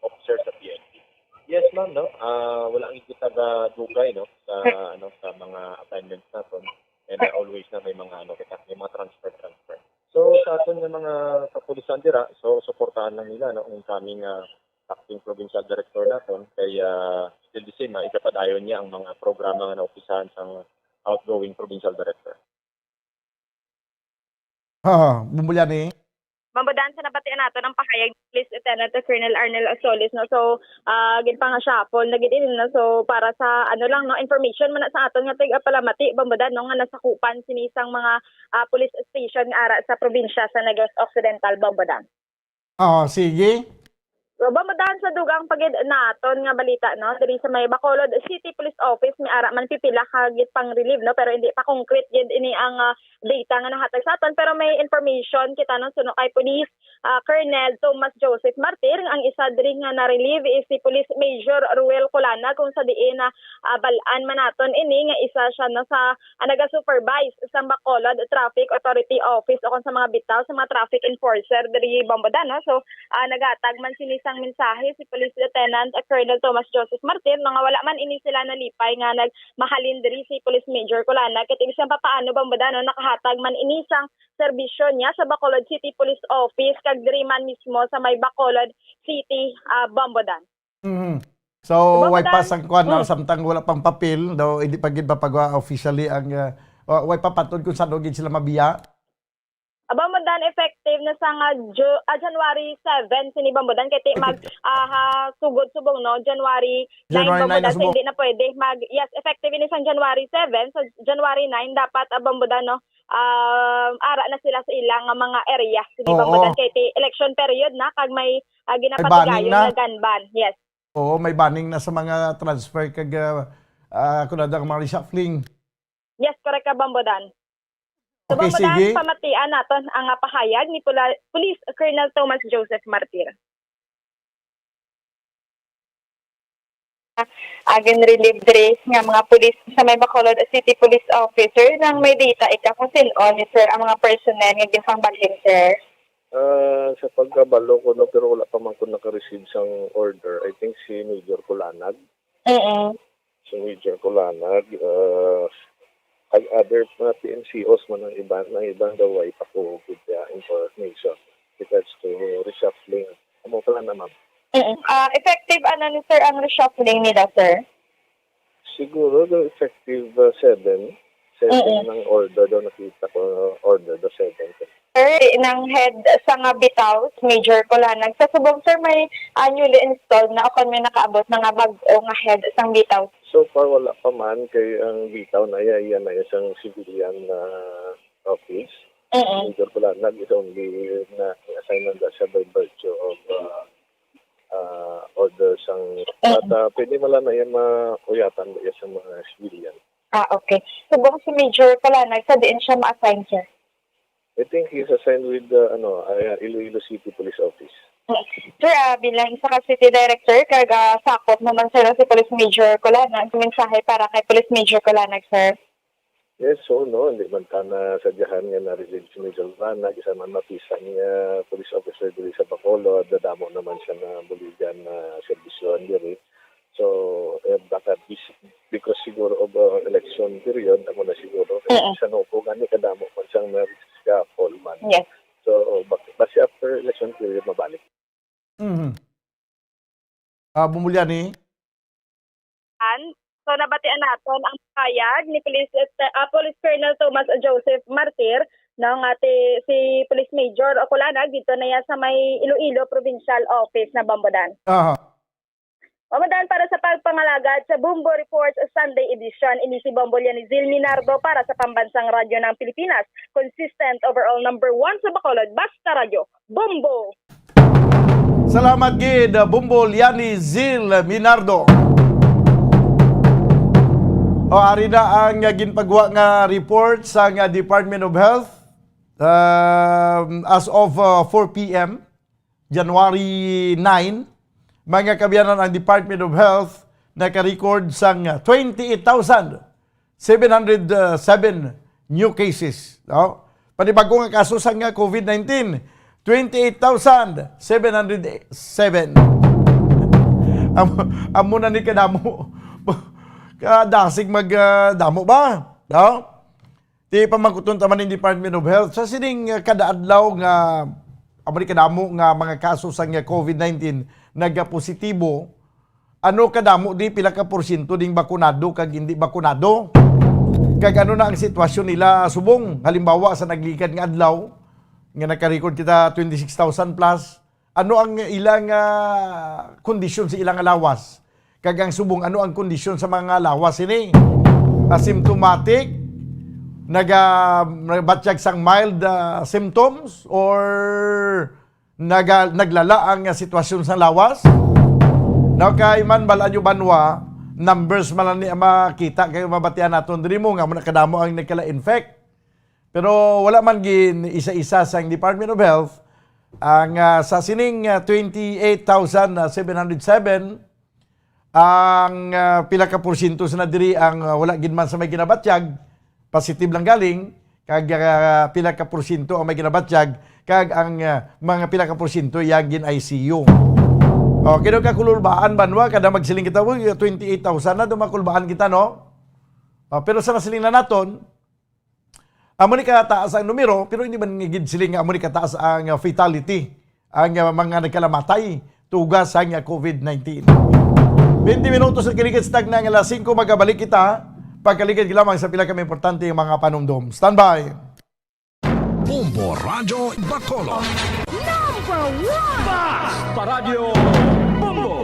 officer sa P N P. Yes, ma'am, no? Ah, wala ang kita ga dugay, no, sa, ano, sa mga assignments naton. And, ah, always na may mga, ano, kita, may mga transfer, transfer. So, sa aton nga mga kapulisan dira, so, suportahan lang nila, no, ang incoming, ah, acting provincial director naton kay, ah, still the same, ah, igapadayon niya ang mga programa nga naumpisahan sang outgoing provincial director. Ha, bumulya ni? Mambadan sa nabatian nato ang pahayag ni Police Lieutenant Colonel Arnel Asoles, no. So, ah, ginpang-shuffle na gid ini, no. So, para sa, ano lang, no, information man na sa aton nga tig-, ah, palamati, Bombodan, no, nga nasakupan sini sang mga, ah, police station nga ara sa probinsya sa Negros Occidental, Bombodan. Ah, sige. So, Bombodan, sa dugang pa gid naton nga balita, no, diri sa may Bacolod City Police Office, may ara man pipila ka gid pang relieve, no, pero hindi pa concrete gid ini ang, ah, data nga nahatag sa aton, pero may information kita, no, suno kay Police, ah, Colonel Thomas Joseph Martir, ang isa diri nga na-relieve is si Police Major Ruel Colana, kung sa diin na, ah, bal-an man naton ini nga isa siya, no, sa, ah, naga-supervise sa Bacolod Traffic Authority Office o kung sa mga bitaw sa mga traffic enforcer diri Bombodan, no? So, ah, naghatag man sini sang mensahe si Police Lieutenant Colonel Thomas Joseph Martir, no, nga wala man ini sila nalipay nga nagmahalin diri si Police Major Colana, kay bisan pa paano, Bombodan, no, nakahatag man ini sang serbisyo niya sa Bacolod City Police Office kag diri man mismo sa may Bacolod City, ah, Bombo Dan. Mhm. So, Bombo way pa Dan. Sang kuwan na, Mm. Samtang wala pang papel, daw, hindi pa gid mapagawa officially ang, ah, wa-, way pa patod kung saan gid sila mabiya. Ah, Bombo Dan, effective na sa nga Ju-, ah, January seven, sini Bombo Dan, kay ti mag, ah, ha, sugod subong, no, January nine, January Bombo nine na Dan, so subong. Hindi na pwede mag, yes, effective ini sang January seven, so January nine, dapat, ah, Bombo Dan, no, um, ara na sila sa ilang nga mga area. Sige, Oo. Bombo Dan, kay ti election period na, kag may, ah, May banning ginapatigayon na. Na gun ban. Yes. Oo, may banning na sa mga transfer kag, ah, ah, kung ano ang mga reshuffling. Yes, correct ka, Bombo Dan. So, Okay, Bombo Dan, sige. Pamatian naton ang, ah, pahayag ni Pula-, Police Colonel Thomas Joseph Martir. Ah, ginrelieve diri nga mga pulis sa may Bacolod City Police Officer nang may data ika kung sin-o ni sir ang mga personnel nga ginpangbalhin, sir? Ah, sa pagkabalo ko, no, pero wala pa man ko naka-receive sang order. I think si Major Kulanag. Mm-mm. Si Major Kulanag, ah, kag other mga P N C Os man ang iban, ang iban daw way pa ko good, ah, information regards to reshuffling. Amo pala na, ma'am. Mm. Ah, effective ano ni sir ang reshuffling nila, sir? Siguro daw effective, ah, seven. Seven Mm. Ang order daw nakita ko, order daw seven. Sir, nang head sa nga bitaw, Major Kulanag. Sa subong, sir, may, ah, newly installed na o kon may nakaabot na nga bag-o nga head sang bitaw? So far, wala pa man kay ang bitaw na iya, iya na isang civilian na office. Mm-mm. Major Kulanag is only na assign na siya by virtue of, ah, ah, order sang, Mm. But, ah, pwede man lang na iya mauyatan ba iya sa mga civilian. Ah, okay. Subong si Major Kulanag, sa diin siya ma-assign, sir? I think he's assigned with, uh, ano, uh, Iloilo City Police Office. Mm. Sir, ah, bilang isa ka city director, kag, ah, sakop mo man, sir, si Police Major Kulanag, mensahe para kay Police Major Kulanag, sir. Yes, so, no, hindi man ta na sadyahan nga na-relieve si Major Kulanag, isa man mapisan nga police officer diri sa Bacolod, dadamo naman siya na buligan na serbisyohan diri. So, eh, baka bis-, because siguro of, uh, election period, amo na siguro. Mm. Sa Nopo, gani kadamo man siyang na-reshuffle man. Yes. So, bak-, basi after election period, mabalik. Mhm. Ah, Bumbulyani? An-, so, nabatian naton ang payag ni Police, ah, Police Colonel Thomas Joseph Martir, no, nga ti-, si Police Major Ocolana, dito na yan sa may Iloilo Provincial Office na Bombo Dan. Aha. Bombo Dan, para sa pagpangalagad sa Bombo Reports Sunday Edition, ini si Bombo Lianizil Minardo para sa Pambansang Radyo ng Pilipinas, consistent overall number one sa Bacolod, Basta Radyo, Bombo! Salamat gid, Bombo Lianizil Minardo. O, ari na ang, uh, ginpagwa nga report sa, uh, Department of Health, um, as of, uh, four P M. January nine, mga kaabyanan, ang Department of Health naka-record sang twenty-eight thousand seven hundred seven new cases, no? Panibag-o nga kaso sang COVID nineteen, twenty-eight thousand seven hundred seven. Amo, amo na ni kadamo. Kadasig mag, ah, damo ba? No? Ti pamangkuton ta man ning Department of Health, sa sining, uh, kada adlaw nga amo ni kadamo nga mga kaso sang COVID nineteen nagapositibo, ano kadamo di, pila ka porsyento ding bakunado kag hindi bakunado? Kag ano na ang sitwasyon nila subong? Halimbawa, sa nagligad nga adlaw, nga naka-record kita twenty-six thousand plus, ano ang ilang, ah, kondisyon sa ilang lawas? Kag ang subong, ano ang kondisyon sa mga lawas ini? Asymptomatic, naga-, nagabatyag sang mild, ah, symptoms, or naga-, naglala ang, ah, sitwasyon sa lawas? Now, kay man, bal-an nyo, banwa, numbers man lang ni ang makita kay mabatian naton diri mo nga mo nakadamo ang nagkala-infect. Pero wala man gin isa-isa sang Department of Health ang, ah, sa sining, ah, twenty-eight thousand seven hundred seven, ang, ah, pila ka porsyento sa na diri ang, ah, wala gid man sa may ginabatyag, positive lang galing, kag, ah, pila ka porsyento ang may ginabatyag, kag ang, ah, mga pila ka porsyento yang gin-I C U. Okay, daw kakulbaan, banwa, kada magsiling kita, "Uy, twenty-eight thousand na, daw makulbaan kita, no?" Ah, pero sa nasiling na naton, amo ni kataas ang numero, pero hindi man gid siling nga amo ni kataas ang, uh, fatality, ang, uh, mga nagkalamatay. tuga sang COVID nineteen. Twenty minutos ang kaligid sa tagna nga alas singko, magabalik kita pagkaligid lamang sa pila ka mga importante nga mga panumdom. Standby! Bombo Radyo Bacolod. Number one! Basta Radyo Bombo!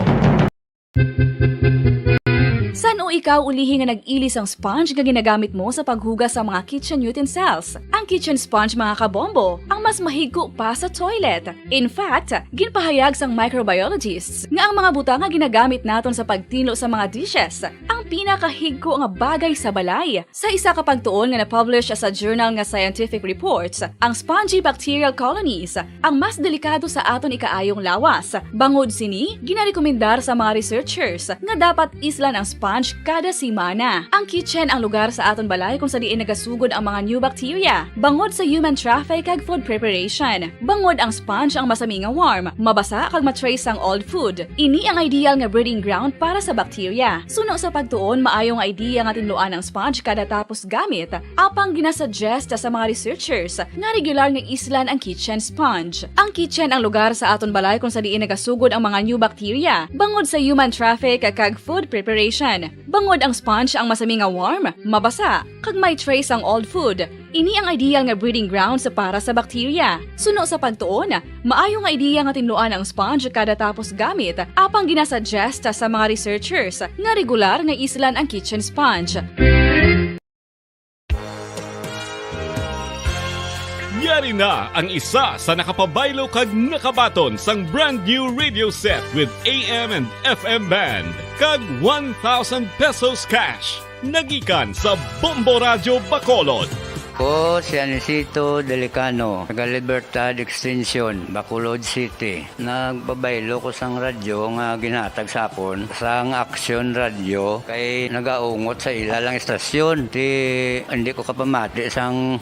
San-o ikaw ulihi nga nag-ili sang sponge nga ginagamit mo sa paghugas sa mga kitchen utensils? Ang kitchen sponge, mga kabombo, ang mas mahigko pa sa toilet. In fact, ginpahayag sang microbiologists nga ang mga butang nga ginagamit naton sa pagtinlo sa mga dishes ang pinakahigko nga bagay sa balay. Sa isa ka pagtuon nga na-publish sa journal nga Scientific Reports, ang spongy bacterial colonies ang mas delikado sa aton ikaayong lawas. Bangod sini, ginarekomendar sa mga researchers nga dapat islan ang sponge kada semana. Ang kitchen ang lugar sa aton balay kung sa diin nagasugod ang mga new bacteria, bangod sa human traffic kag food preparation. Bangod ang sponge ang masami nga warm, mabasa kag ma-trace ang old food. Ini ang ideal nga breeding ground para sa bacteria. Suno sa pagtuon, maayo nga idea nga tinluan ang sponge kada tapos gamit, apang ginasuggest sa mga researchers nga regular nga islan ang kitchen sponge. Ang kitchen ang lugar sa aton balay kung sa diin nagasugod ang mga new bacteria, bangod sa human traffic kag food preparation. Bangod ang sponge ang masami nga warm, mabasa, kag may trace ang old food, ini ang ideal nga breeding grounds para sa bacteria. Suno sa pagtuon, maayo nga idea nga tinluan ang sponge kada tapos gamit, apang ginasuggest sa mga researchers nga regular nga islan ang kitchen sponge. Yari na ang isa sa nakapabaylo kag nakabaton sang brand new radio set with A M and F M band kag one thousand pesos cash. Nagikan sa Bombo Radyo Bacolod. Ko si Anisito Delicano, taga Libertad Extension, Bacolod City. Nagpabaylo ko sang radyo nga ginhatag sa akon sang Aksyon Radyo kay nagaungot sa ila lang istasyon. Ti, hindi ko kapamati sang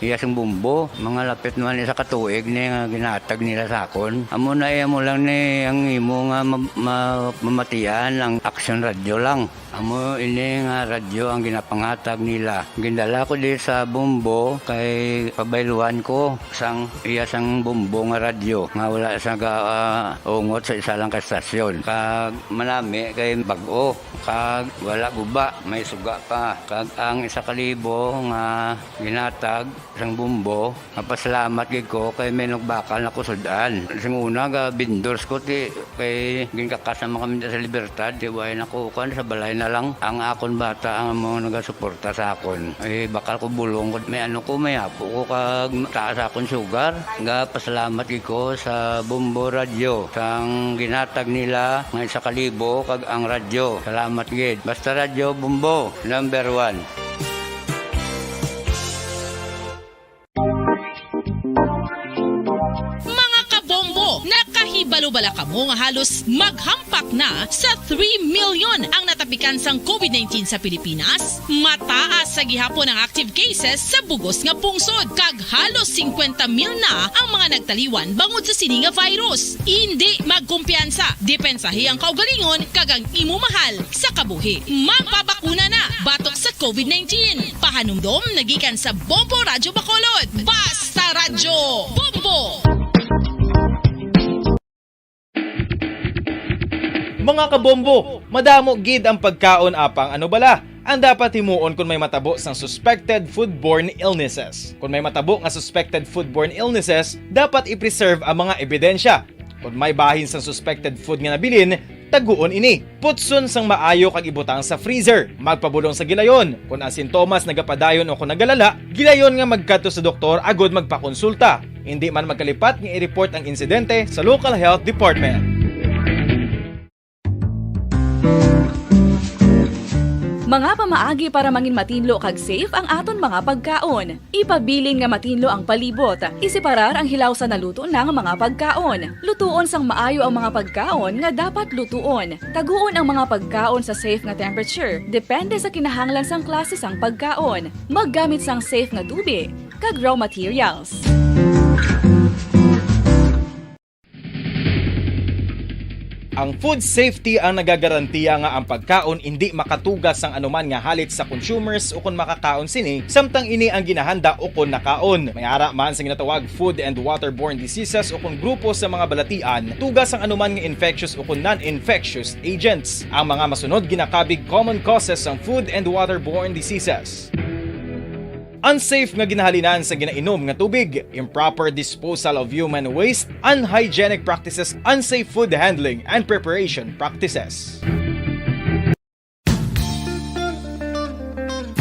iya sang bombo. Mga lapit naman isa ka tuig ni nga ginhatag nila sa akon. Amo na, eh, amo lang ni ang imo nga ma-, ma-, mamatian ang Aksyon Radyo lang. Amo ini nga radyo ang ginapangatag nila. Gindala ko di sa bombo kay pabayluan ko sang iya sang bombo nga radyo nga wala sa ga, ah, ungot sa isa lang ka estasyon. Kag manami kay bag-o, kag wala guba, may suga pa. Kag ang isa ka libo nga ginatag sang bombo, mapasalamat gid ko kay may nagbakal na ko sud-an. Sing una, ga vendors ko, ti, kay ginkakas naman kami sa Libertad, ti, way na ko, kuwan, sa balay na lang. Ang akon bata ang mga nagasuporta sa akon. Eh, bakal ko bulong ko, may ano ko, may apo ko, kag taas akon sugar. Ga pasalamat gid ko sa Bombo Radyo, sang ginatag nila nga isa ka libo, kag ang radyo. Salamat gid. Basta Radyo Bombo, number one. Mga kabombo, nakahibalo bala kamo nga halos maghampak na sa three million ang natapikan sang COVID nineteen sa Pilipinas? Mataas sa gihapon ang active cases sa bug-os nga pungsod, kag halos singkwenta mil na ang mga nagtaliwan bangod sa sini nga virus. Indi magkumpiyansa, depensahi ang kaugalingon kag ang imo mahal sa kabuhi. Magpabakuna na batok sa COVID nineteen. Pahanumdom nagikan sa Bombo Radyo Bacolod. Basta Radyo Bombo! Mga kabombo, madamo gid ang pagkaon, apang ano bala ang dapat himuon kon may matabo sang suspected foodborne illnesses? Kon may matabo nga suspected foodborne illnesses, dapat i-preserve ang mga ebidensya. Kon may bahin sang suspected food nga nabilin, taguon ini. Putson sang maayo kag ibutang sa freezer. Magpabulong sa gilayon. Kon ang sintomas nagapadayon o kon nagalala, gilayon nga magkadto sa doktor agud magpakonsulta. Indi man magkalipat nga i-report ang insidente sa local health department. Mga pamaagi para mangin matinlo kag safe ang aton mga pagkaon. Ipabilin nga matinlo ang palibot. Iseparar ang hilaw sa naluto na nga mga pagkaon. Lutuon sang maayo ang mga pagkaon nga dapat lutuon. Taguon ang mga pagkaon sa safe nga temperature, depende sa kinahanglan sang klase sang pagkaon. Maggamit sang safe nga tubi kag raw materials. Ang food safety ang nagagarantiya nga ang pagkaon indi makatuga sang anuman nga halit sa consumers ukon makakaon sini, samtang ini ang ginahanda ukon nakaon. May ara man sa ginatawag food and waterborne diseases ukon grupo sa mga balatian, tuga sang anuman nga infectious ukon non-infectious agents. Ang mga masunod ginakabig common causes sang food and waterborne diseases. Unsafe nga ginahalinan sa ginainom nga tubig, improper disposal of human waste, unhygienic practices, unsafe food handling, and preparation practices.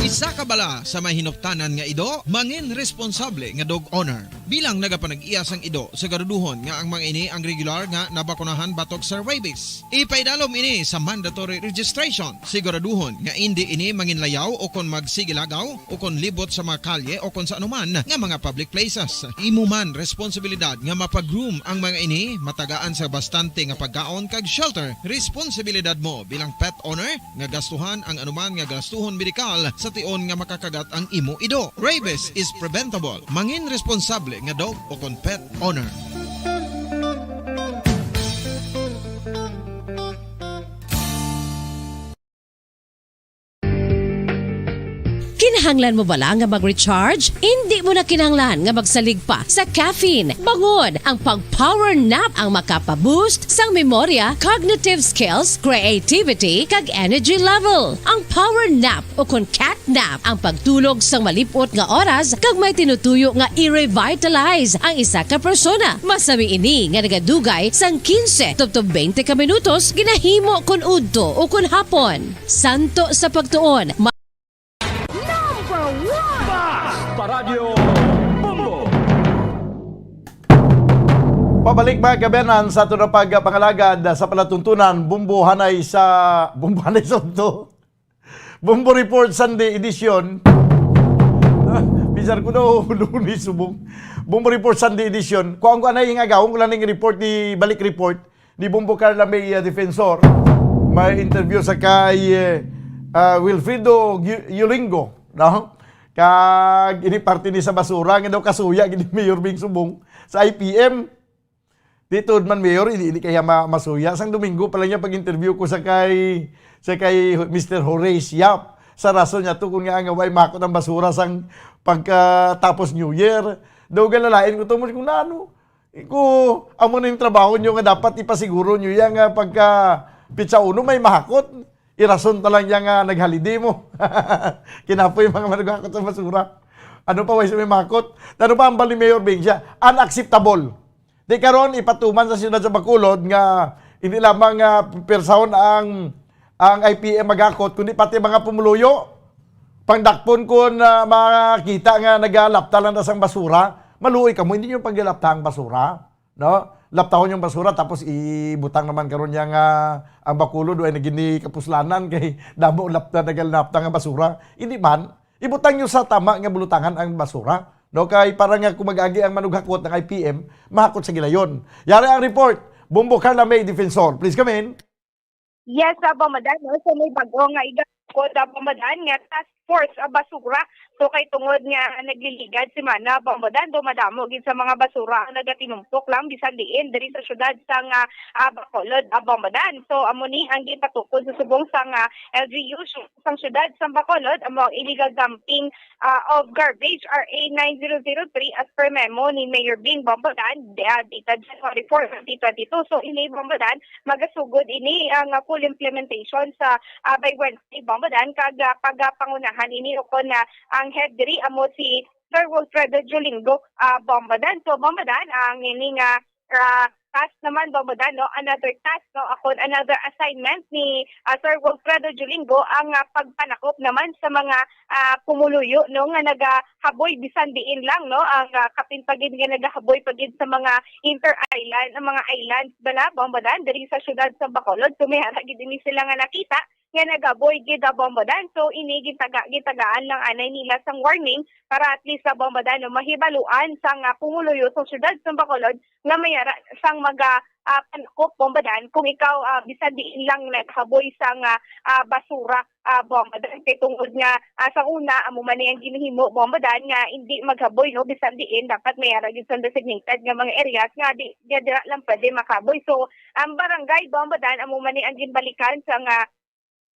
Isa ka bala sa may hinuktanan nga ido, mangin responsable nga dog owner. Bilang nagapanag-iya sang ido, siguraduhon nga ang mga ini ang regular nga nabakunahan batok sa rabies. Ipaidalom ini sa mandatory registration. Siguraduhon nga indi ini manginlayaw o kon magsigilagaw o kon libot sa mga kalye o kon sa anuman nga mga public places. Imo man responsibilidad nga mapag-groom ang mga ini, matagaan sa bastante nga pagkaon kag shelter. Responsibilidad mo bilang pet owner nga gastuhan ang anuman nga gastuhon medikal sa tion nga makakagat ang imo ido. Rabies is preventable. Mangin responsable nga dog o kon pet owner. Kinahanglan mo bala nga mag-recharge? Indi mo na kinahanglan nga magsalig pa sa caffeine. Bangod ang pag-power nap ang makapa-boost sang memorya, cognitive skills, creativity, kag energy level. Ang power nap o kon cat nap ang pagtulog sang malip-ot nga oras kag may tinutuyo nga i-revitalize ang isa ka persona. Masami ini nga nagadugay sang quince tubtob twenty ka minutos ginahimo kon udto o kon hapon. Santo sa pagtuon, ma- Number one! Basta Radyo Bombo! Pabalik, mga kabenan, sa aton nga pagpangalagad sa palatuntunan, Bombo Hanay sa, Bombo Hanay sa Udto. Bombo Report Sunday edition. Ah, bisar ko daw, Lunes, subong. Bombo Report Sunday edition. Kuan ko anay nga agawon ko lang ning report ni, balik report ni Bombo Carla May, uh, Defensor. May interview sa kay, uh, uh, Wilfredo Gu-, Yulingo, no? Kag ini parte ni sa basura nga daw kasuya gid ni Mayor Bing Subong sa I P M. Di tuod man, Mayor, hindi, hindi kaya ma-, masuya. Sang Domingo pa lang niya pag-interview ko sa kay, sa kay Mister Horace Yap. Sa rason niya to, kung nga nga way makot ang basura sang pagkatapos New Year. Daw galalain ko to, kung nano. Ko, amo na yung trabaho nyo nga dapat ipasiguro nyo yan nga pagka pitsa uno may mahakot. Irason ta lang yan nga naghalidi mo. Kinapoy mga manugakot sa basura. Ano pa, way sa may mahakot? Ano pa ang bali Mayor Bing siya? Unacceptable. Di karon ipatuman sa siyudad sa Bacolod nga hindi lamang nga persahon ang, ang I P M magakot, kundi pati mga pumuluyo. Pangdakpon kon, ah, makita nga nagalapta lang na sang basura, maluoy kamo, hindi nyo paggalapta ang basura, no? Laptahon yung basura, tapos ibutang naman karon niya nga ang Bacolod, way na gini kapuslanan kay damo lapta, nagalapta nga basura. Hindi man, ibutang nyo sa tama nga bulutangan ang basura, no? Kay para nga kung mag-agi ang manughakot ng I P M, mahakot sa gilayon. Yari ang report. Bombo Carla May Defensor, please come in. Yes, ah, Bombo Dan, no? So may bago nga igakod, ah, Bombo Dan, nga task force, ah, basura. So kay tungod nga nagliligad si Mana, Bombo Dan, dumadamo gid sa mga basura ang nagatinumpok lang bisan diin diri sa syudad sa nga, ah, Bacolod, ah, Bombo Dan. So amo ni ang gipatukod sa subong sa nga L G U sang syudad sa Bacolod, amo ang illegal dumping, ah, of garbage, R A nine zero zero three, as per memo ni Mayor Bing Bombo Dan, ah, dated January four, twenty twenty-two. So ini, Bombo Dan, magasugod ini ang, ah, full implementation sa, ah, by Wednesday, Bombo Dan, kag, ah, pagapangunahan ini ukon na ang head diri amo si Sir Wilfredo Julingo, ah, Bombo Dan. So Bombo Dan, ang ini nga, ah, task naman, Bombo Dan, no? Another task, no? Akon another assignment ni, ah, Sir Wilfredo Julingo ang, ah, pagpanakop naman sa mga, ah, pumuluyo, no, nga nagahaboy bisan diin lang, no? Ang, ah, kapin pa gid nga nagahaboy pa gid sa mga inter-island, ang mga islands bala, Bombo Dan, diri sa syudad sa Bacolod. So may ara gid ini sila nga nakita nga nagaboy gid, ah, Bombo Dan. So ini gitaga, gitagaan lang anay nila sang warning para at least sa, Bombo Dan, no, mahibaluan sang, ah, pumuluyo sa syudad sa Bacolod nga may ara sang maga, ah, panakop, Bomba Dan, kung ikaw, ah, bisan diin lang naghaboy sang, ah, ah, basura, ah, Bomba Dan. Kay tungod nga, ah, sa una, amo man ni ang ginhimo, Bomba Dan, nga hindi maghaboy, no, bisan diin, dapat may ara gyud sang designated nga mga areas nga di, di, dira lang pwede makaboy. So, ang barangay, Bomba Dan, amo man ni ang ginbalikan sang, ah,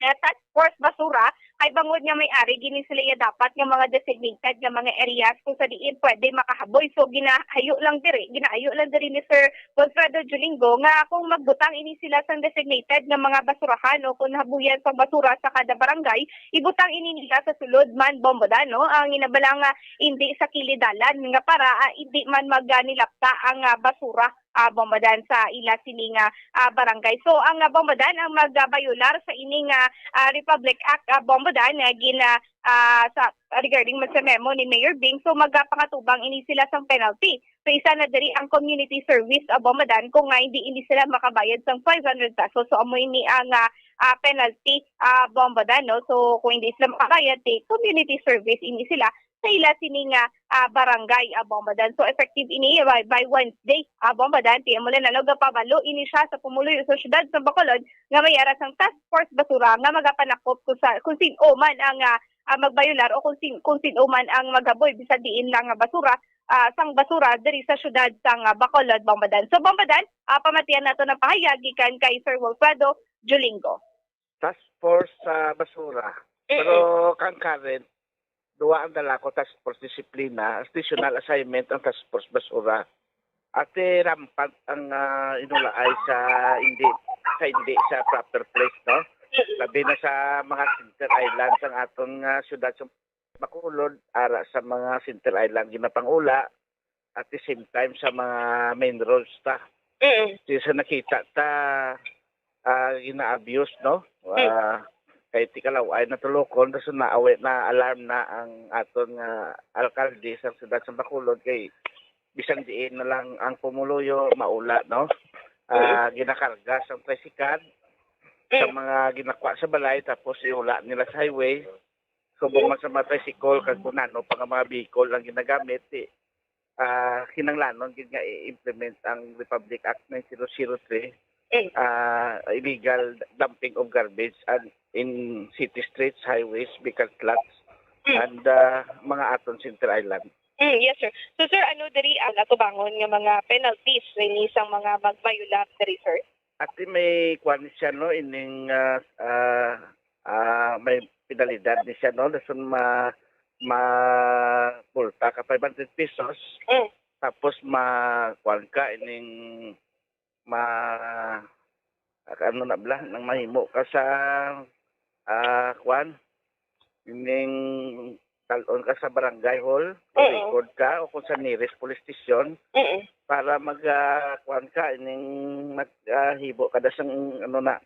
ah, task force basura, kay bangod nga may ari gini sila iya dapat nga mga designated nga mga areas kung sa diin pwede makahaboy. So, ginahayo lang diri, ginahayo lang diri ni Sir Wilfredo Julingo nga kung magbutang ini sila sang designated nga mga basurahan o kung habuyan sang basura sa kada barangay, ibutang ini nila sa sulod man, Bomba Dan, no? Ang inabala nga hindi sa kilid dalan nga para, ah, hindi man maganilapta ang, ah, basura, ah, Bomba Dan, sa ila sini nga, ah, barangay. So, ang, ah, Bomba Dan ang magabayular sa ini nga, ah, Republic Act, ah, Bomba Dan, nga gina, ah, sa regarding man sa memo ni Mayor Bing, so magapakatubang ini sila sang penalty. So, isa na diri ang community service, ah, Bomba Dan, kung nga hindi, hindi sila makabayad sang five hundred pesos. So, amo ini ang, ah, ah, penalty, ah, Bomba Dan, no? So, kung hindi sila makabayad, di community service ini sila sa ila sini nga, ah, barangay, ah, Bomba Dan. So, effective ini by, by Wednesday, ah, Bomba Dan. Ti amo lang na nagapabalo ini siya sa pumuluyo sa siyudad sa Bacolod nga may ara sang task force basura nga magapanakop kung sa, kung sin-o man ang, ah, ah, magbayular o kung sin-, kung sin-o man ang maghaboy bisan diin lang nga basura, ah, sang basura diri sa siyudad sang, ah, Bacolod, Bomba Dan. So, Bomba Dan, ah, pamatian nato ng pahayag gikan kay Sir Wilfredo Julingo. Task force sa basura. Mm-mm. Pero kang current, duwa ang dala ko, task force disiplina, additional assignment ang task force basura. Ate, rampant ang, ah, inulaay sa hindi, sa hindi sa proper place, no? Mm-mm. Labi na sa mga center island sang aton nga syudad sa Bacolod, ara sa mga center island ginapangula, at the same time sa mga main roads ta. Mm. Di sa nakita ta, ah, gina-abuse, no? Mm. Ah, kay ti kalaw-ay na tulokon, tas naawi na, alarm na ang aton nga alkalde sa siyudad sa Bacolod, kay bisan diin na lang ang pumuluyo, maula, no? Ah, mm, ginakarga sa tricycle, sa, mm, mga ginakwa sa balay, tapos iula nila sa highway. Subong man sa mga tricycle, kag kung ano pa nga mga vehicle ang ginagamit, di, ah, kinanglanon gid nga i-implement ang Republic Act nine zero zero three, mm, ah, illegal dumping of garbage and in city streets, highways, vacant lots, mm, and, ah, mga aton center island. Mm, yes, sir. So, sir, ano diri ang atubangon nga mga penalties sa ini sang mga magbayular diri, sir? Ati may kuwan siya, no, ining, ah, ah, ah, may penalidad ni siya, no? Dason ma-, ma-multa ka five hundred pesos. Mm. Tapos ma-, kuwan ka ining ma-, ano na bala, nang mahimo ka sa, ah, kuwan, ining talon ka sa barangay hall, mm, record ka, o kung sa nearest police station, mm, para mag, ah, kuwan ka, ining mag, ah, hibo ka da sang, ano na,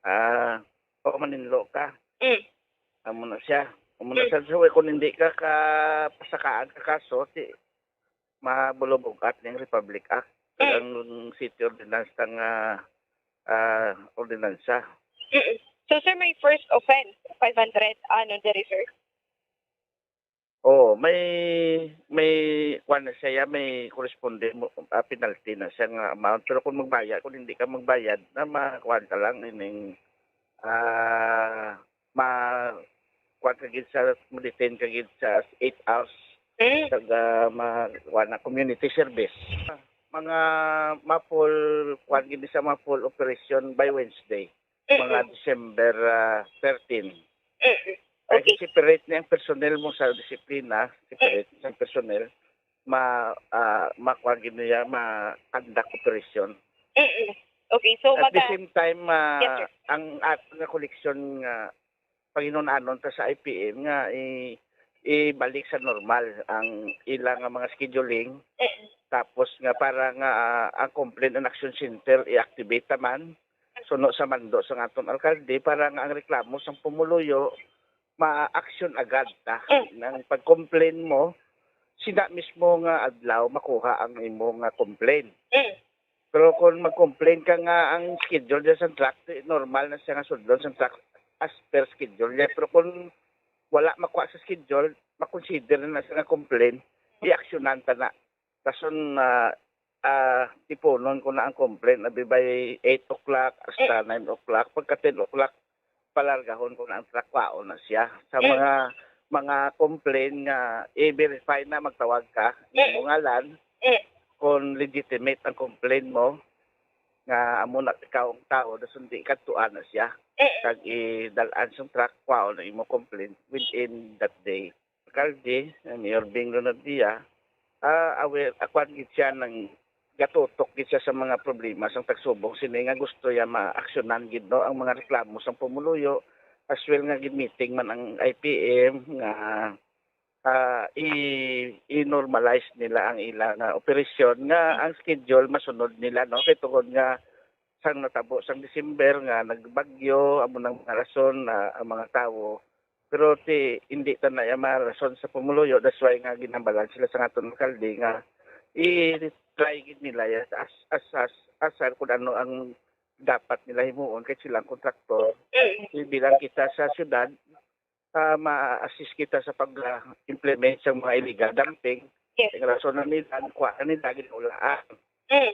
ah, o maninlo ka. Mm. Amo na siya. Amo na, mm, siya. So, kung hindi ka kapasakaan ka kaso, si, mabulubog at ning Republic Act, mm, ang city ordinance nga, ah, ordinansa. Mm. So, sir, may first offense, five hundred, ano, diri, sir? Oo, may, may, kuwan na siya, may corresponding mo, ah, penalty na siya nga amount. Pero kung magbayad, kung hindi ka magbayad, na makuwan ka lang ining, ah, ma-, kuwan ka gid sa, ma-detain ka gid sa eight hours. Mm. Sa, ah, ma-, kuwan na, community service. Mga ma-full, kuwan gid sa mga full operation by Wednesday. Mga, mm-mm, December, ah, thirteen. Mm-mm. Ay, okay. Separate niya ang personnel mo sa disiplina, separate, mm, sa personnel, ma-, ah, makuha gid niya, ma-conduct operation. Mm-mm. Okay, so at the maga- same time, ah, yes, sir, ang ato nga koleksyon nga panginun-anon ta sa I P M nga i-, ibalik sa normal ang ila nga mga scheduling. Mm. Tapos nga para nga, ah, ang Complaint and Action Center i-activate ta man, suno sa mando sang aton alkalde, para nga ang reklamo sang pumuluyo ma-action agad ta. Mm. Nang pag-complain mo, sina mismo nga adlaw makuha ang imo nga complaint. Mm. Pero kung mag-complain ka nga ang schedule dyan sa truck, di, normal na siya nga sudlon sa truck as per schedule niya. Pero kung wala makuha sa schedule, makonsider na siya nga complaint, i-actionan ta na. Kason, ah, ah, tipunon ko na ang complaint, abi, by eight o'clock hasta nine o'clock. Pagka ten o'clock, palargahon ko na ang truck, kwaon na siya. Sa Mm. mga, mga complaint nga i-verify na, magtawag ka, Mm. imo ngalan, Mm. kung legitimate ang complaint mo, nga amo na ikaw ang tao, dason di kadtuan na siya. Mm. Kag idal-an sang truck, kwaon ang imo complaint within that day. Alkalde, eh, Mayor Bing Leonardia, ah, aware, ah, kwan gid siya nang gatutok gid siya sa mga problema sang tagsubong sini nga gusto niya maaksyonan gid, no, ang mga reklamo sang pumuluyo, as well nga gid meeting man ang I P M nga, ah, i-, i-normalize nila ang ila nga operasyon nga ang schedule masunod nila, no, kay tungod nga sang natabo sang December nga nagbagyo, amo nang mga rason na ang mga tawo. Pero ti, hindi ta na iya marason sa pumuluyo, that's why nga ginhambalan sila sa aton alkalde nga i-try gid nila ya as, as, as, as, kung ano ang dapat nila himuon kay sila ang kontraktor. Mm. Bilang kita sa syudad, ah, ma-assist kita sa pag-implement sa mga illegal dumping. Yes. Ang rason na nila, kuha na nila, ginulaan. Mm.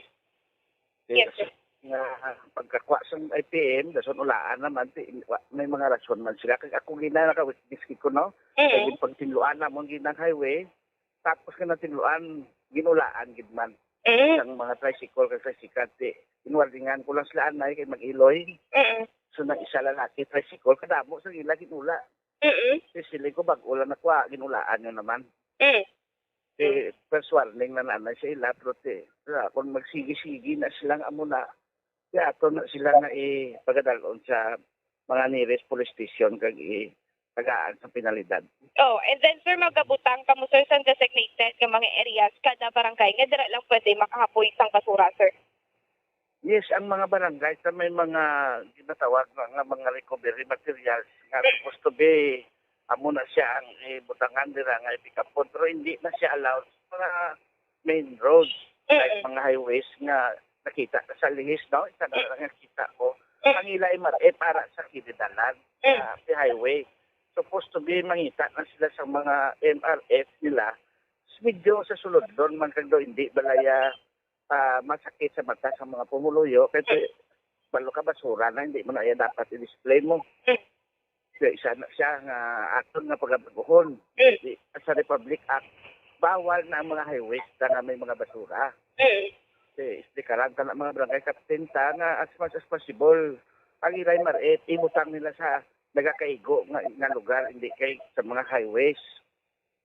Yes, Yes, sir. Nga pagkakuha sa I P M, dason ulaan naman, ti-, wa-, may mga rason man sila. Kag ako gina, naka-witness gid ko, no? Mm. Kag yung pagtinluan namon gid ang highway, tapos nga natinluan, ginulaan gid man. Mm. Ang mga tricycle kag tricycle, ti, inwardingan ko lang sila anay kay mag-iloy. Mm. So, nang isa lalaki, tricycle, kadamo sa ila ginula. Mm. Ti, siling ko, bag-o lang nakuha, ginulaan nyo naman. Mm. Ti, first warning na nanay sa ila, pero ti, wala, kung magsigi-sigi na silang amo na, ti, ato na sila nga ipagadalon sa mga nearest police station kag i-, tagaan sa penalidad. Oh, and then, sir, magabutang kamo, sir, sa designated nga mga areas kada barangay nga dira lang pwede makahapoy sang basura, sir? Yes, ang mga barangay sa may mga ginatawag nga, nga mga recovery materials nga Mm. supposed to be, amo na siya ang ibutangan dira nga i-pick up, pero hindi na siya allowed sa mga main roads, like Mm. mga highways nga nakita ka sa lihis, no? Isa na Mm. lang nakita ko. Mm. Ang ila M R F para sa kinidalan, Mm. ah, sa highway. Supposed to be mangita na sila sa mga M R F nila. Medyo sa sulod ron man kag daw hindi balaya, ah, masakit sa mata sa mga pumuluyo. Kay Mm. balo ka basura na, hindi mo na iya dapat i-display mo. Mm. Kaya isa na siya nga aton nga pagabaguhon. Mm. Di, sa Republic Act, bawal na ang mga highways na nga may mga basura. Mm. Kay explikaran ta na mga barangay captain ta nga as much as possible, ang ilay marit, ibutang nila sa nagakaigo nga, nga lugar, hindi kay sa mga highways.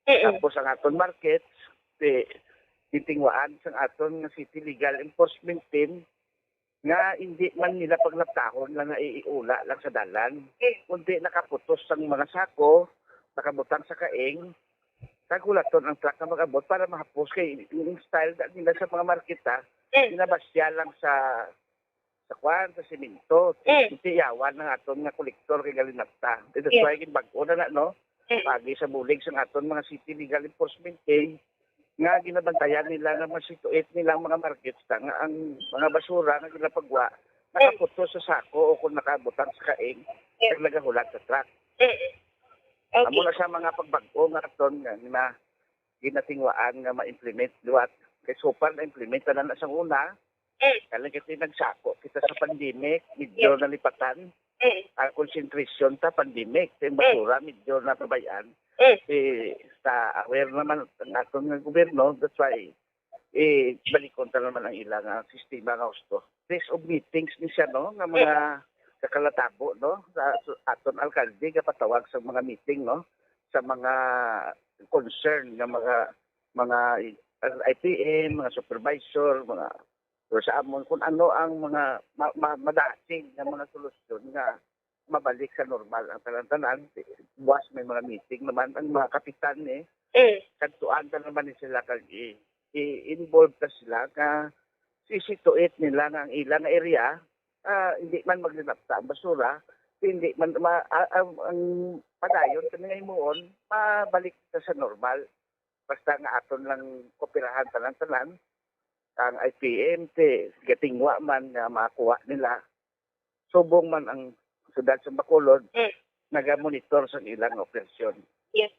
Mm. Tapos ang aton markets, ti-, titingwaan sang aton nga city legal enforcement team nga hindi man nila paglaptahon lang nga iiula lang sa dalan, Mm. kundi nakaputos sang mga sako, nakabutang sa kaing, kag hulaton ang truck nga mag-abot para mahapos. Kay yung style na nila sa mga market, ha, Mm. ginabasya lang sa, sa kwan, sa semento. Mm. Tiyawan ng aton nga kolektor kay galinapta. That's Yes. why ginbag-o na na, no? Mm. Pagi sa bulig sang aton mga city legal enforcement team, nga ginabantayan nila nga masituate nila ang mga markets ta nga ang mga basura nga ginapagwa Mm. nakaputos sa sako o kung nakabutang sa kaing, Yes. kag nagahulat sa truck. Mm. Amo Okay. na sa mga pagbag-o nga aton nga, nga ginatingwaan nga ma-implement liwat. Kay so far na-implement na na sa una. Mm. Kaya lang kasi nagsako kita sa pandemic, medyo Yes. nalipatan. Mm. Ang concentration ta pandemic, sa Mm. basura, medyo napabayaan. Mm. Eh, sa aware naman ang aton nga gobyerno, that's why, eh, balikon ta naman ang ilang, ah, sistema nga husto. List of meetings ni siya, no, nga mga Mm. kakalatabo, no, sa, sa aton alkalde, kapatawag sa mga meeting, no, sa mga concern nga mga, mga I P M, mga supervisor, mga, or sa amon, kung ano ang mga ma-, ma-, madasig nga mga solusyon nga mabalik sa normal ang tanan-tanan. Buwas may mga meeting naman ang mga kapitan, eh. Mm. Kadtuan ta naman ni sila kag i-, i-involve ta sila nga sisituate nila nga ang ilang area, ah, hindi man maglinapta ang basura, hindi man ma-, ah, ang, ang padayon kami nga himuon, mabalik ta sa normal. Basta nga aton lang koperahan tanan-tanan, ang I P M, ti, gatingwa man nga makuha nila. Subong man ang siyudad sa Bacolod, Mm. nagamonitor sa ilang operasyon. Yes.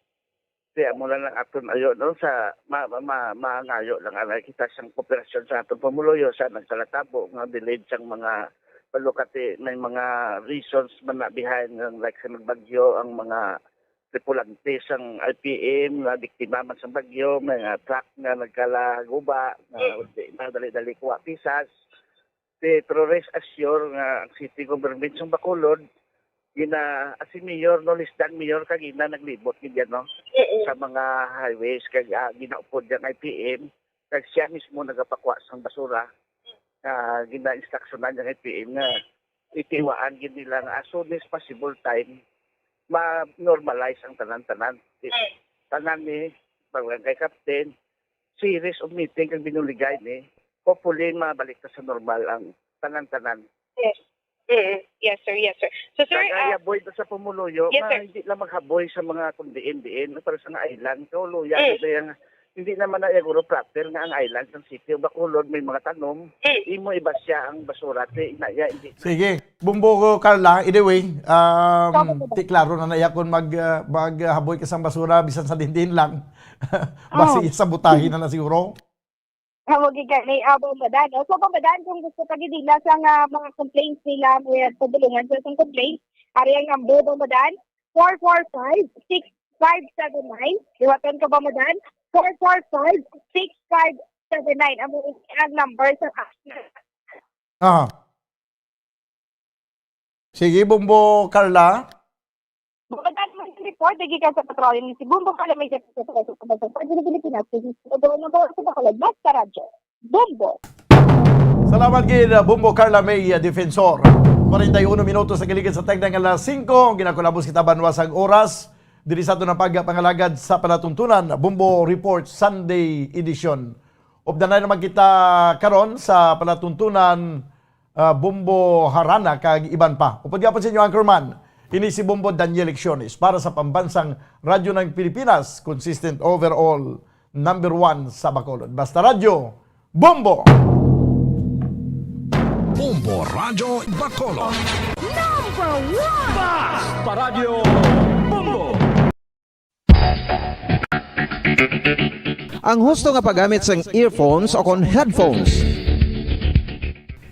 Kaya mo lang ang aton ayo, no, sa ma-, ma-, ma-, mangayo lang anay kita sang kooperasyon sa aton pumuluyo sa nagkalatabo nga delayed sang mga palukati, may mga reasons man na behind ng, like, sa nagbagyo ang mga tripulante sang I P M nga biktima man sang bagyo, may nga truck nga nagkalaguba, nga di na dali-dali kuha pisas. Pero rest assure nga ang city government sang Bacolod, gina, as si mayor, no, less than mayor, kagina naglibot gid yan, no, sa mga highways, kag, ah, ginaupod yang I P M, kag siya mismo nagapakuha sang basura. Ah, gina-instructionan yang I P M nga itiwaan gid nila nga as soon as possible time, ma-normalize ang tanan-tanan. Tanan ni barangay captain, series of meeting kag binuligay ni. Hopefully, mabalik na sa normal ang tanan-tanan. Yes. Mm. Yes, sir. Yes, sir. So, sir, kag ah, haboy na sa pumuluyo, yes, nga sir, hindi lang maghaboy sa mga kung diin-diin, pero sa nga island, kauluyan, mm, ito yung, hindi naman na siguro proper nga ang island ng city o Bacolod may mga tanom, mm, imo iba siya ang basura, ti, ina, ya, hindi. Sige, Bumbo Carla, anyway, um, Tama po ba? Ti klaro na naiya kung mag, ah, maghaboy ka sang basura, bisan sa dindin lang. Basi, oh, sa butahin na na siguro. Amo gid gani, ah, Bombo Dan, no? So, Bombo Dan, kung gusto ka gid nila sa nga mga complaints nila, may padulungan sa isang complaint, ari ang number, Bombo Dan, four four five, six five seven nine. Liwatan ko, Bombo Dan, four four five, six five seven nine. Amo ang number sa Ah. Sige, Bombo Carla. Bukod sa mga report, gikan sa Patrolyo ni si Bombo Carla, may sa Pilipinas, sa Pilipinas, sa Bacolod, Basta Radyo. Bombo! Salamat gid, Bombo Carla May, uh, Defensor. Kwarenta y uno minutos sa giligid sa tagna nga alas singko, ginakulabos kita banwa sang oras. Diri sa aton ang pagpangalagad sa palatuntunan, Bombo Report Sunday Edition. Updanay naman kita karon sa palatuntunan, ah, Bombo Harana kag iban pa. Upod gihapon sa inyo, Anchorman. Ini si Bombo Daniel Lecciones para sa Pambansang Radyo ng Pilipinas, consistent overall, number one sa Bacolod. Basta Radyo, Bombo! Bombo Radyo Bacolod. Number one! Basta Radyo, Bombo! Ang husto nga paggamit sang earphones o kon headphones.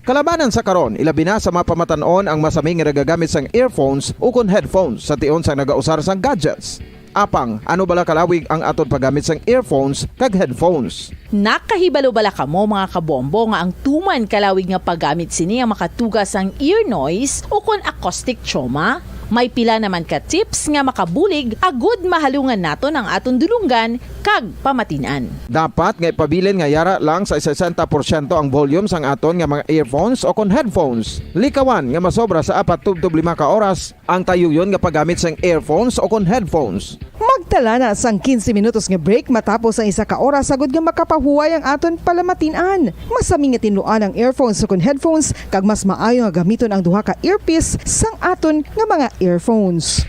Kalabanan sa karon, ilabi na sa mga pamatan-on ang masami nga nagagamit sang earphones o kon headphones sa tion sang nagausar sang gadgets. Apang, ano bala kalawig ang aton paggamit sang earphones kag headphones? Nakahibalo bala kamo, mga kabombo, nga ang tuman kalawig nga paggamit sini ang makatuga sang ear noise ukon acoustic trauma? May pila naman ka tips nga makabulig agud mahalungan naton ang aton dulonggan kag pamatin-an. Dapat nga ipabilin nga yara lang sa sesenta porsyento ang volume sang aton nga mga earphones ukon headphones. Likawan nga masobra sa apat tubtob lima ka oras ang tayuyon nga paggamit sang earphones ukon headphones. Magtala na sang quince minutos nga break matapos ang isa ka oras agud nga makapahuway ang aton palamatin-an. Masami nga tinluan ang earphones ukon headphones, kag mas maayo nga gamiton ang duha ka earpiece sang aton nga mga earphones.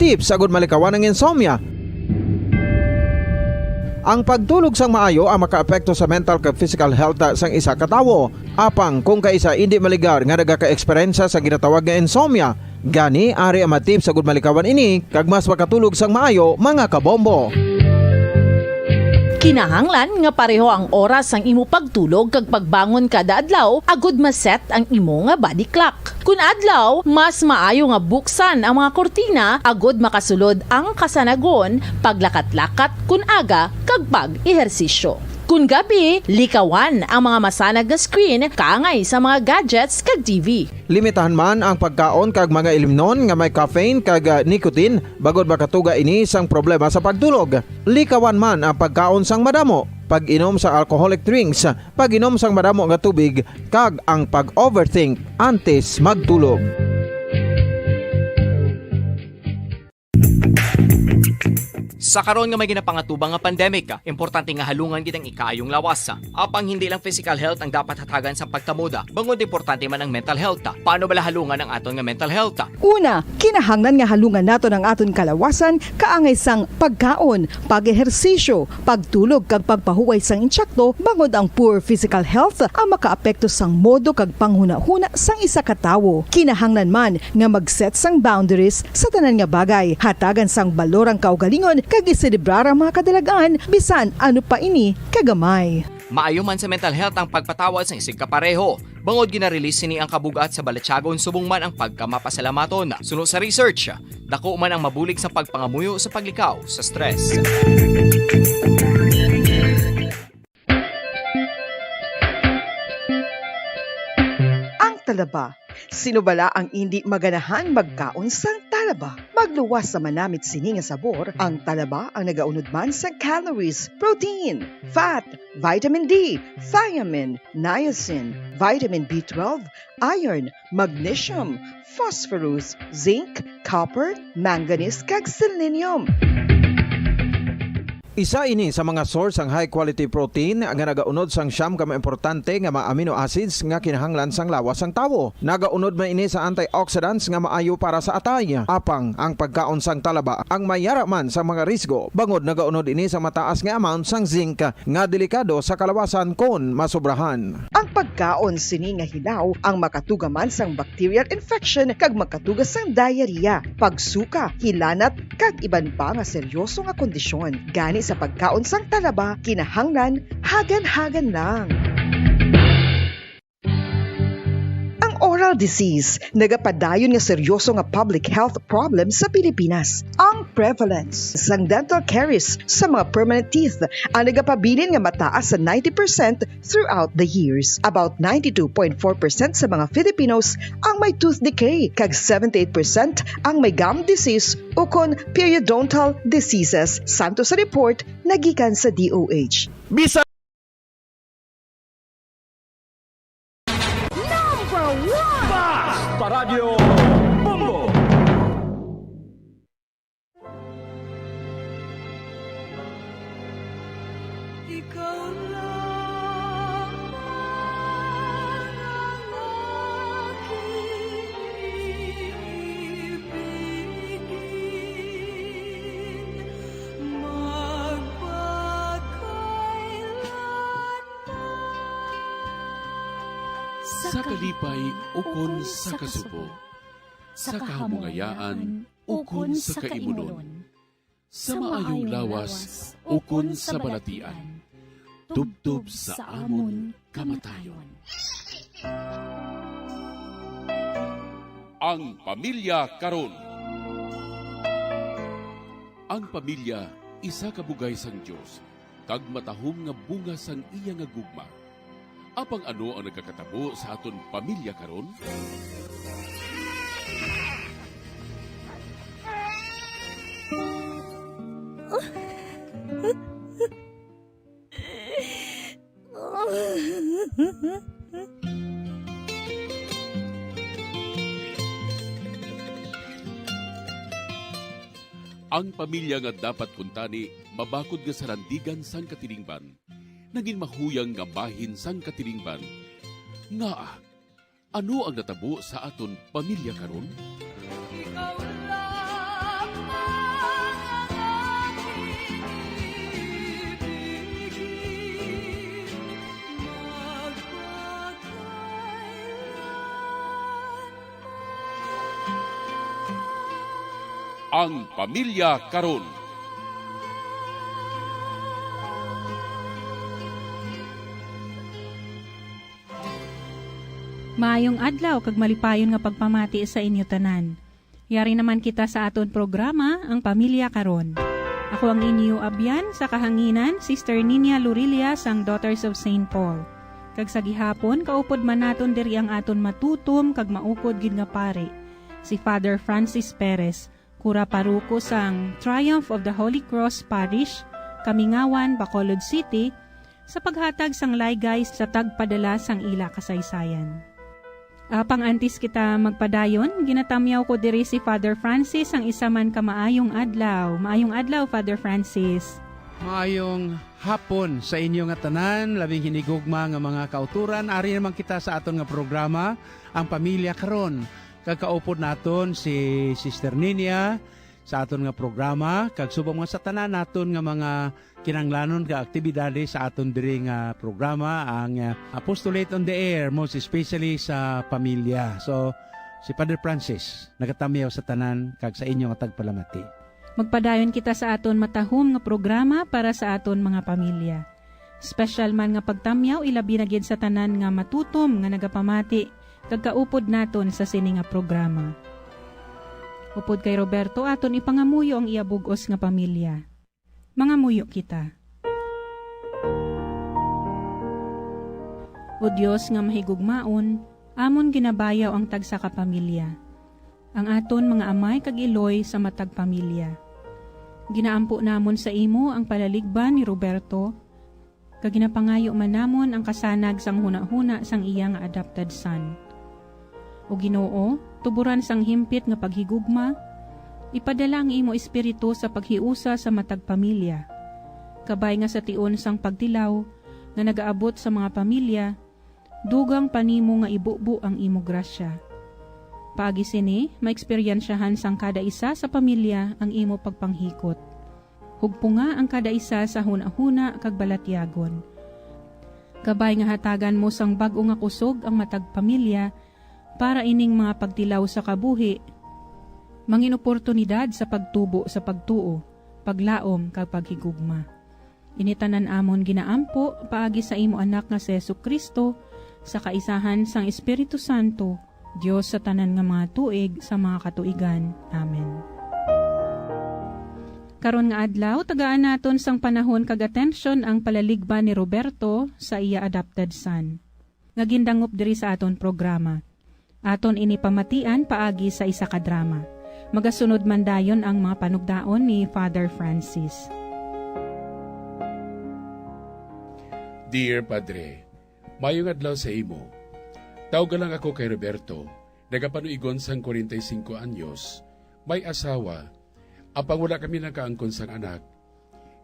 Tips agud malikawan ang insomnia. Ang pagtulog sang maayo ang makaapekto sa mental kag physical health sang isa ka tawo. Apang kung kaisa indi maligar nga nagaka-eksperyensya sa ginatawag nga insomnia, gani ari ang mga tips agud malikawan ini kag mas makatulog sang maayo, mga kabombo. Kinahanglan nga pareho ang oras sang imo pagtulog kag pagbangon kada adlaw agud ma-set ang imo nga body clock. Kun adlaw, mas maayo nga buksan ang mga kurtina agud makasulod ang kasanagon, paglakat-lakat kun aga, kag pag-ehersisyo. Kun gabi, likawan ang mga masanag nga screen kaangay sa mga gadgets kag T V. Limitahan man ang pagkaon kag mga ilimnon nga may caffeine kag, ah, nicotine, bangod makatuga ini sang problema sa pagtulog. Likawan man ang pagkaon sang madamo, pag-inom sa alcoholic drinks, pag-inom sang madamo nga tubig, kag ang pag-overthink antes magtulog. Sa karon nga may ginapangatubang nga pandemic, importante nga halungan gid ang ikaayong lawas. Apang hindi lang physical health ang dapat hatagan sa pagtamod, bangod importante man ang mental health. Paano bala halungan ang aton nga mental health? Una, kinahanglan nga halungan naton ang aton kalawasan kaangay sang pagkaon, pag-ehersisyo, pagtulog kag pagpahuway sang insakto, bangod ang poor physical health ang makaapekto sang modo kag panghunahuna sang isa ka tawo. Kinahanglan man nga mag-set sang boundaries sa tanan nga bagay, hatagan sang balor ang kaugalingon kag iselebrar ang mga kadalag-an, bisan ano pa ini kagamay. Maayo man sa mental health ang pagpatawad sang isigkapareho, bangod gina-release sini ang kabug-at sa balatyagon subong man ang pagkamapasalamaton. Suno sa research, dako man ang mabulig sa pagpangamuyo sa paglikaw sa stress. Ang talaba. Sino bala ang indi maganahan magkaon sang talaba? Magluwas sa manamit sini nga sabor, ang talaba ang nagaunod man sa calories, protein, fat, vitamin D, thiamine, niacin, vitamin B twelve, iron, magnesium, phosphorus, zinc, copper, manganese, kag selenium. Isa ini sa mga source sang high quality protein nga nagaunod sang siyam ka mga importante nga mga amino acids nga kinahanglan sang lawas sang tawo. Nagaunod man ini sa antioxidants nga maayo para sa atay. Apang ang pagkaon sang talaba ang may yara man sa mga risgo, bangod nagaunod ini sa mataas nga amount sang zinc nga delikado sa kalawasan kon masobrahan. Ang pagkaon sini nga hilaw ang makatuga man sang bacterial infection kag makatuga sang diarrhea, pagsuka, hilanat, kag iban pa nga seryoso nga kondisyon. Gani sa pagkaon sang talaba, kinahanglan hagan-hagan lang. Ang oral disease nagapadayon nga seryoso nga public health problem sa Pilipinas. Ang prevalence sang dental caries sa mga permanent teeth ang nagapabilin nga mataas sa ninety percent throughout the years. About ninety-two point four percent sa mga Filipinos ang may tooth decay, kag seventy-eight percent ang may gum disease ukon periodontal diseases, santo sa report nga gikan sa D O H. Bisan Number one! Basta Radyo Bombo! Ikaw lamang ang aking ibigin, magpakailanman. Sa kalipay ukon sa kasubo, sa kahamungayaan ukon sa kaimunon, sa maayong lawas ukon sa balatian, tubtob sa amon kamatayon. Ang pamilya karon. Ang pamilya isa ka bugay sang Dios, kag matahom nga bunga sang iya nga gugma. Apang ano ang nagakatabo sa aton pamilya karon? Ang pamilya nga dapat kuntani mabakod nga sarandigan sang katilingban, nagin mahuyang nga bahin sang katilingban. Ngaa, ano ang natabo sa aton pamilya karon? Ikaw lamang ang aking ibigin, magpakailanman. Ang pamilya karon. Maayong adlaw kag malipayon nga pagpamati sa inyo tanan. Yari naman kita sa aton programa, Ang Pamilya Karon. Ako ang inyo abyan sa kahanginan, Sister Ninia Lurilia sang Daughters of Saint Paul. Kag sa gihapon, kaupod man naton diri ang aton matutom kag maukod gid nga pari, si Father Francis Perez, kura paroko sang Triumph of the Holy Cross Parish, Kamingawan, Bacolod City, sa paghatag sang laygay sa tagpadala sang ila kasaysayan. Apang antes kita magpadayon, ginatamyaw ko diri si Father Francis, ang isa man ka maayong adlaw. Maayong adlaw, Father Francis. Maayong hapon sa inyo nga tanan, labing hinigugma nga mga kauturan. Ari naman kita sa aton nga programa, Ang Pamilya Karon. Kag kaupod naton si Sister Ninia sa aton nga programa, kag subong nga sa tanan naton nga mga kinahanglanon nga aktibidades sa aton diri nga programa, ang, ah, Apostolate on the Air, most especially sa pamilya. So, si Father Francis nagatamyaw sa tanan kag sa inyo nga tagpalamati. Magpadayon kita sa aton matahom nga programa para sa aton mga pamilya. Special man nga pagtamyaw, ilabi na gid sa tanan nga matutom nga nagapamati kag kaupod naton sa sini nga programa. Upod kay Roberto, aton ipangamuyo ang iya bug-os nga pamilya. Mangamuyo kita. O Dios nga mahigugmaon, amon ginabayaw ang tagsa ka pamilya, ang aton mga amay kag iloy sa matag pamilya. Ginaampo namon sa imo ang palaligban ni Roberto, kag ginapangayo man namon ang kasanag sang hunahuna sang iya nga adopted son. O Ginoo, tuburan sang himpit nga paghigugma, ipadala ang imo Espiritu sa paghiusa sa matag pamilya, kabay nga sa tion sang pagtilaw nga nagaabot sa mga pamilya, dugang pa nimo nga ibubo ang imo grasya. Paagi sini, maeksperiensyahan sang kada isa sa pamilya ang imo pagpanghikot. Hugpunga ang kada isa sa hunahuna kag balatyagon. Kabay nga hatagan mo sang bag-o nga kusog ang matag pamilya para ining mga pagtilaw sa kabuhi, mangin oportunidad sa pagtubo sa pagtuo, paglaom, kag paghigugma. Ini tanan amon ginaampo paagi sa imo Anak nga si Jesu-Cristo, sa kaisahan sang Espiritu Santo, Dios sa tanan nga mga tuig sa mga katuigan. Amen. Karon nga adlaw, tagaan naton sang panahon kag atensyon ang palaligban ni Roberto sa iya adopted son, nga gindangop diri sa aton programa. Aton ini pamatian paagi sa isa ka drama. Magasunod man dayon ang mga panugdaon ni Father Francis. Dear Padre, mayong adlaw sa imo. Tawga lang ako kay Roberto, nagapanuigon sang kwarenta y singko anyos, may asawa, apang wala kami nakaangkon sang anak.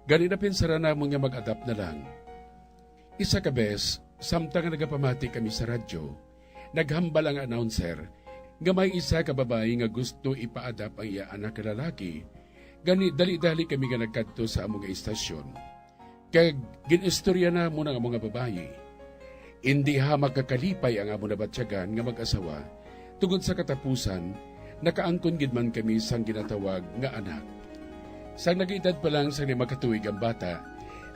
Gani napinsaran namon nga mag-adopt na lang. Isa ka bes, samtang nga nagapamati kami sa radyo, naghambal ang announcer nga may isa ka babayi nga gusto ipa-adopt ang iya anak nga lalaki. Gani dali-dali kami nga nagkadto sa amo nga istasyon, kag gin-istorya namon ang amo nga babayi. Indi ha makakalipay ang amo nabatyagan nga mag-asawa, tungod sa katapusan, nakaangkon gid man kami sang ginatawag nga anak. Sang nag-edad pa lang sang lima ka tuig ang bata,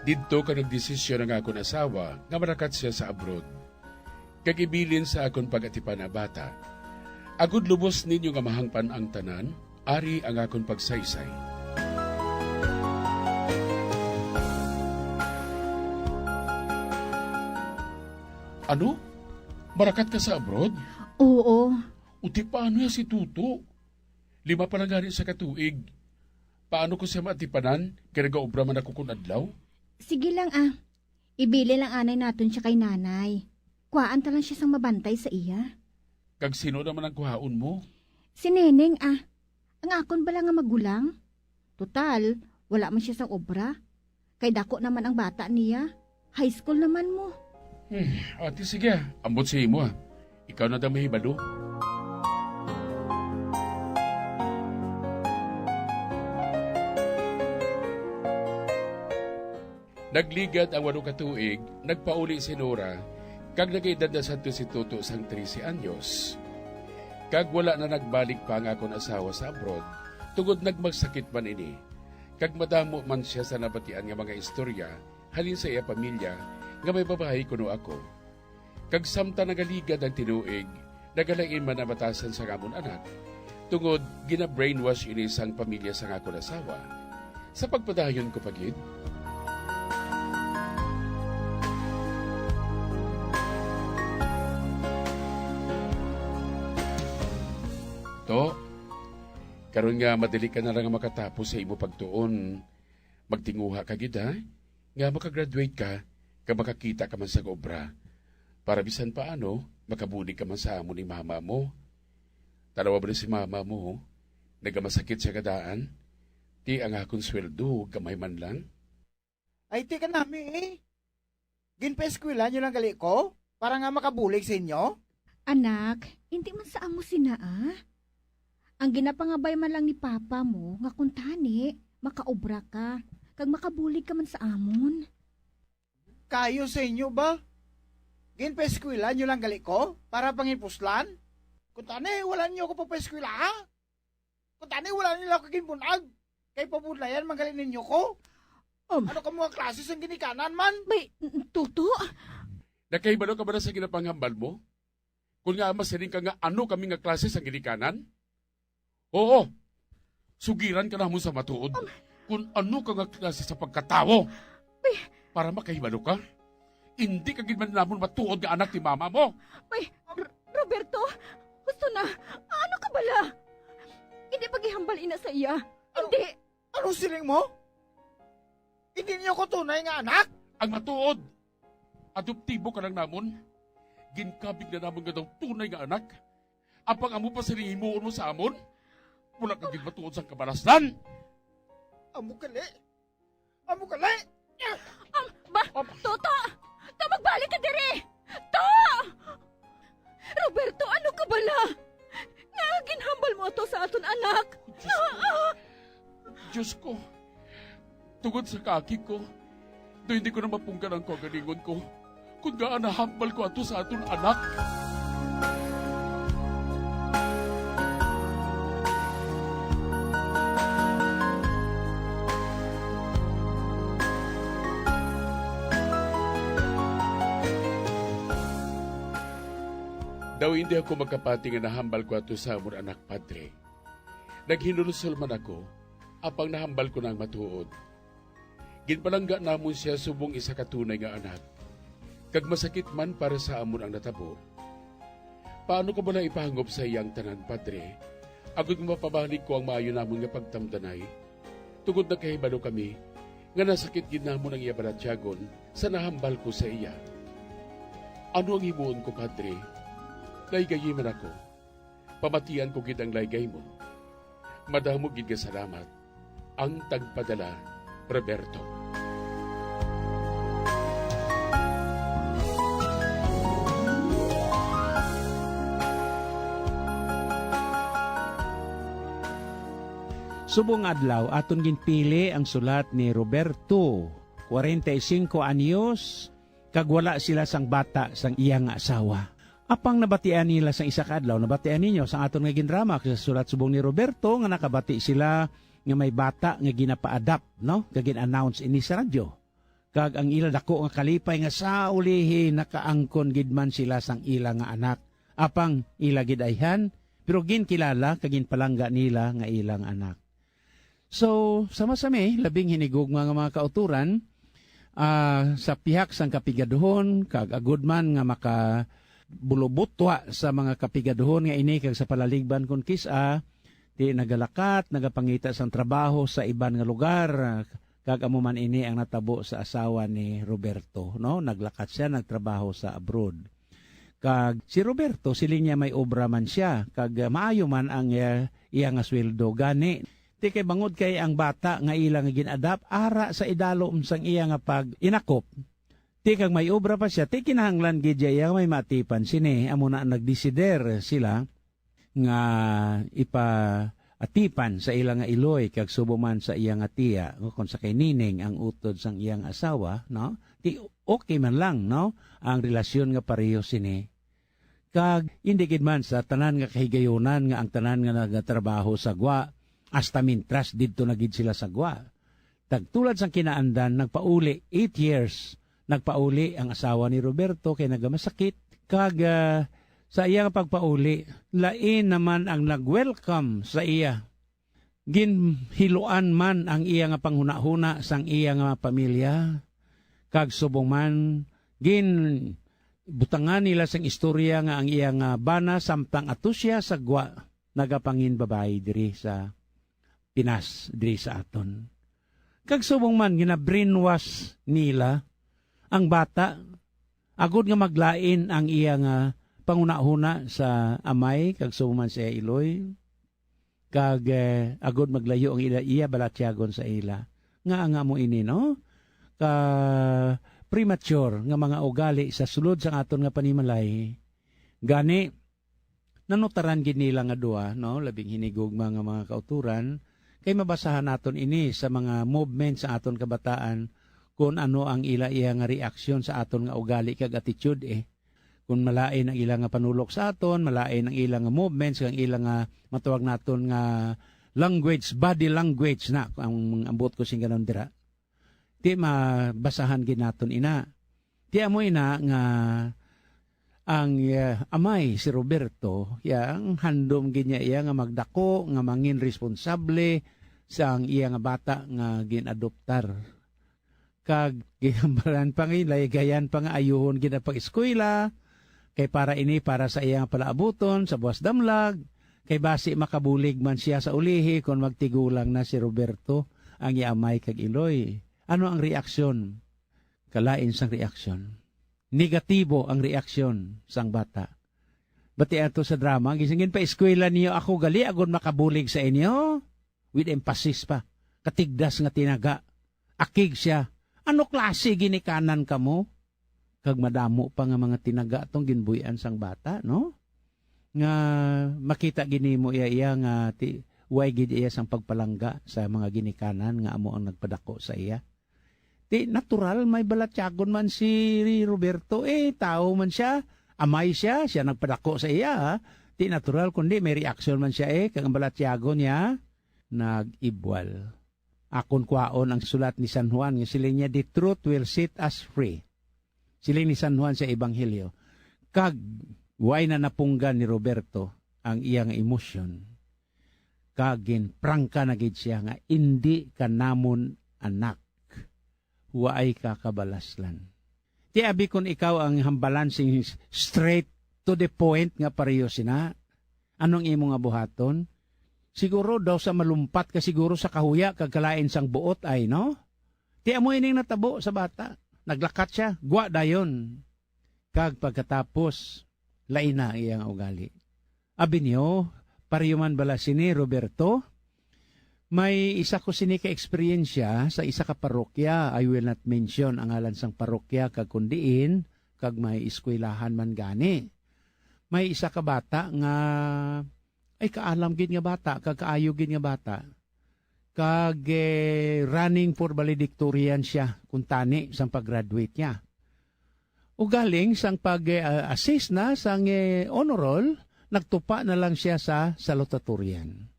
didto ka nagdesisyon ang akon asawa nga malakat sia sa abroad, kag ibilin sa akon pag-atipan ang bata. Agod lubos ninyo nga mahangpan ang tanan, ari ang akon pagsaysay. Ano? Malakat ka sa abroad? Oo. Uti, paano ya si Tuto? Lima pa lang gani sa katuig. Paano ko siya maatipanan? Kay nagaobra man ako kun adlaw. Sige lang, ah. Ibili lang anay naton siya kay nanay. Kuhaan ta lang siya sang mabantay sa iya. Kag sino naman ang kuhaon mo? Si Neneng, ah. Ang akon bala nga magulang. Total, wala man siya sang obra. Kay dako naman ang bata niya. High school naman mo. Hmm, ate, sige, ah. Ambot sa imo, ah. Ikaw na daw mahibalo. Nagligad ang walo ka tuig, nagpauli si Nora, kag nagaedad na sadto si Toto sang trese anyos. Kag wala na nagbalik pa ang akon asawa sa abroad, tungod nagmasakit man ini, kag madamo man siya sa nabatian nga mga istorya halin sa iya pamilya nga may babayi kuno ako. Kag samtang nagaligad ang tinuig, nagalain man ang batasan sang amon anak, tungod gina-brainwash ini sang pamilya sang akon asawa. Sa pagpadayon ko pa gid. To, karon nga madali ka na lang makatapos sa imo pagtuon, magtinguha ka gid, ha? Nga makagraduate ka, kag makakita ka man sang obra. Para bisan paano, Makabulig ka man sa amon ni mama mo. Tanawa ba si mama mo? Nagamasakit siya kadaan. Ti ang akon sweldo, gamay man lang. Ay, ti kanami, eh. Ginpaeskwela niyo lang gali ko para nga makabulig sa inyo? Anak, hindi man sa amo sina, ah. Ang ginapangabay man lang ni papa mo nga kuntani makaobra ka kag makabulig ka man sa amon. Kayo sa inyo ba? Ginpaeskwela niyo lang gali ko para panginpuslan? Kuntani, wala niyo ako papaeskwela, ha? Kuntani, wala nila ako ginbunag. Kay pabudlayan man gali ninyo ko? Um, Ano ka mga klase sang ginikanan man? Bay, Toto? Nakahibalo ka ba na sa ginapanghambal mo? Kung nga masiling ka nga ano kami nga klase sang ginikanan? Oo. Sugiran ka namon sa matuod. Kung ano ka nga klase sa pagkatawo. Bay. Para makahibalo ka, hindi ka gid man namon matuod nga anak ni mama mo. Bay, R-, Roberto, gusto na. Ano ka bala? Hindi pag-ihambal ina sa iya. Ano? Hindi. Ano siling mo? Hindi niyo ko tunay nga anak? Ang matuod, adoptibo ka lang namon. Ginkabig na namon nga daw tunay nga anak. Apang amo pa sini himuon mo sa amon? Wala ka gid matuod sang kabalasnan. Amo gali. Amo gali. Am, ba, Toto! To, magbalik ka diri! To! Roberto, ano ka bala? Nga ginhambal mo ato sa aton anak? Diyos ko. Diyos ko, tungod sa kaakig ko, do hindi ko na mapunggan ang kaugalingon ko, kung ngaa nahambal ko ato sa aton anak. Daw hindi ako makapati nga nahambal ko ato sa amon anak, Padre. Naghinulsol man ako, apang nahambal ko na ang matuod. Ginpalangga namon sia subong isa ka tunay nga anak, kag masakit man para sa amon ang natabo. Paano ko bala ipahangop sa iya ang tanan, Padre, agod nga mapabalik ko ang maayo namon nga pagtamdanay? Tungod nagkahibalo kami nga nasakit gid namon ang iya balatyagon sa nahambal ko sa iya. Ano ang himuon ko, Padre? Laygayi man ako. Pamatian ko gid ang laygay mo. Madamo gid nga salamat. Ang tagpadala, Roberto. Subong adlaw, aton ginpili ang sulat ni Roberto, kwarenta y singko anyos, kag wala sila sang bata sang iya nga asawa. Apang nabatian nila sang isa ka adlaw, nabatian ninyo sang aton nga gindrama sa sulat subong ni Roberto nga nakabati sila nga may bata nga ginapa-adopt, no? Nga gin-announce ini sa radyo. Kag ang ila dako nga kalipay nga sa ulihi nakaangkon gid man sila sang ila nga anak. Apang ila gid ayhan, pero ginkilala kag ginpalangga nila nga ila nga anak. So, sama sa mi, labing hinigugma nga mga kauturan, ah, sa pihak sang kapigaduhon, kag agud man nga makabulubutwa sa mga kapigaduhon nga ini kag sa palaligban kon kis-a, di nagalakat, nagapangita sang trabaho sa iban nga lugar, kag amo man ini ang natabo sa asawa ni Roberto, no? Naglakat sia, nagtrabaho sa abroad. Kag si Roberto, siling niya may obra man sia, kag, ah, maayo man ang, ah, iya nga sweldo. Gani, ti kay bangod kay ang bata nga ila nga gin-adopt, ara sa idalom sang iya nga pag-inakop. Ti kag may obra pa sia, ti kinahanglan gid iya may maatipan sini. Amo na nagdesider sila nga ipaatipan sa ila nga iloy kag subong man sa iya nga tiya, o kon sa kay nining ang utod sang iya nga asawa, no? Ti okay man lang, no? Ang relasyon nga pareho sini. Kag indi gid man sa tanan nga kahigayunan nga ang tanan nga nagatrabaho sa gwa, hasta mintras didto na gid sila sa gwa. Tagtulad sang kinaandan, nagpauli, eight years, nagpauli ang asawa ni Roberto kay nagamasakit. Kag, ah, sa iya nga pagpauli, lain naman ang nag-welcome sa iya. Ginhiluan man ang iya nga panghunahuna sang iya nga pamilya, kag subong man, ginbutangan nila sang istorya nga ang iya nga bana samtang ato sia sa gwa nagapanginbabayi diri sa Pinas, diri sa aton. Kag subong man, gina-brainwash nila ang bata agod nga maglain ang iya nga panghunahuna sa amay kag subong man sa iya iloy, kag, eh, agod maglayo ang ila, iya balatyagon sa ila. Ngaa nga amo ini, no? Ka premature nga mga ugali sa sulod sang aton nga panimalay. Gani, nanutaran gid nila nga duha, no, labing hinigugma nga mga kauturan, kay mabasahan naton ini sa mga movement sa aton kabataan, kun ano ang ila iya nga reaksyon sa aton nga ugali kag attitude, eh. Kun malain ang ila nga panulok sa aton, malain ang ila nga movements, ang ila nga matawag naton nga language, body language na ang ambot ko sing ganon dira. Di mabasahan gid naton ina. Di amo ina nga ang, eh, amay si Roberto, ya, ang handom gid niya iya nga magdako, nga mangin responsable sa ang iya nga bata nga gin-adoptar. Kag ginhambalan pa nga, laygayan pa nga ayuhon gid ang pag-eskwela, kay para ini para sa iya nga palaabuton sa buwas damlag, kay basi makabulig man siya sa ulihi kon magtigulang na si Roberto, ang iya amay kag iloy. Ano ang reaksyon? Kalain sang reaksyon. Negatibo ang reaksyon sang bata. Bati ato sa drama, gisingin pa eskwela niyo ako gali agud makabulig sa inyo. With emphasis pa. Katigdas nga tinaga. Akig siya, "Ano klase ginikanan kamo?" Kag madamo pa nga mga tinaga tong ginbuy-an sang bata, no? Nga makita gid nimo iya, iya nga ti-, way gid iya sang pagpalangga sa mga ginikanan nga amo ang nagpadako sa iya. Ti natural may balatyagon man si Roberto, eh, tawo man siya, amay siya, siya nagpadako sa iya, ha? Ti natural, kundi may reaksyon man siya, eh, kag ang balatyagon niya, nag-ibwal. Akon kwaon ang sulat ni San Juan nga siling niya, "The truth will set us free." Siling ni San Juan sa Ebanghelyo. Kag way na napunggan ni Roberto ang iya nga emosyon, kag ginprangka na gid siya nga, "Indi ka namon anak. Waay ka kabalaslan." Ti abi kon ikaw ang hambalan sing straight to the point nga pareho sina, anong imo nga buhaton? Siguro daw sa malumpat ka siguro sa kahuya kag kalain sang buot ay, no? Ti amo ining natabo sa bata. Naglakat siya, gwa dayon. Kag pagkatapos, lain na ang iyang ugali. Abi niyo, pareho man bala sini, Roberto? May isa ko sini ka eksperyensya sa isa ka parokya. I will not mention ang ngalan sang parokya kag kon diin, kag may eskwelahan man gani. May isa ka bata nga, ay, kaalam gid nga bata, kag kaayo gid nga bata. Kag, eh, running for valedictorian siya, kuntani sang pag-graduate niya. Ugaling sang pag, eh, assist na sang, eh, honor roll, nagtupa na lang siya sa salutatorian.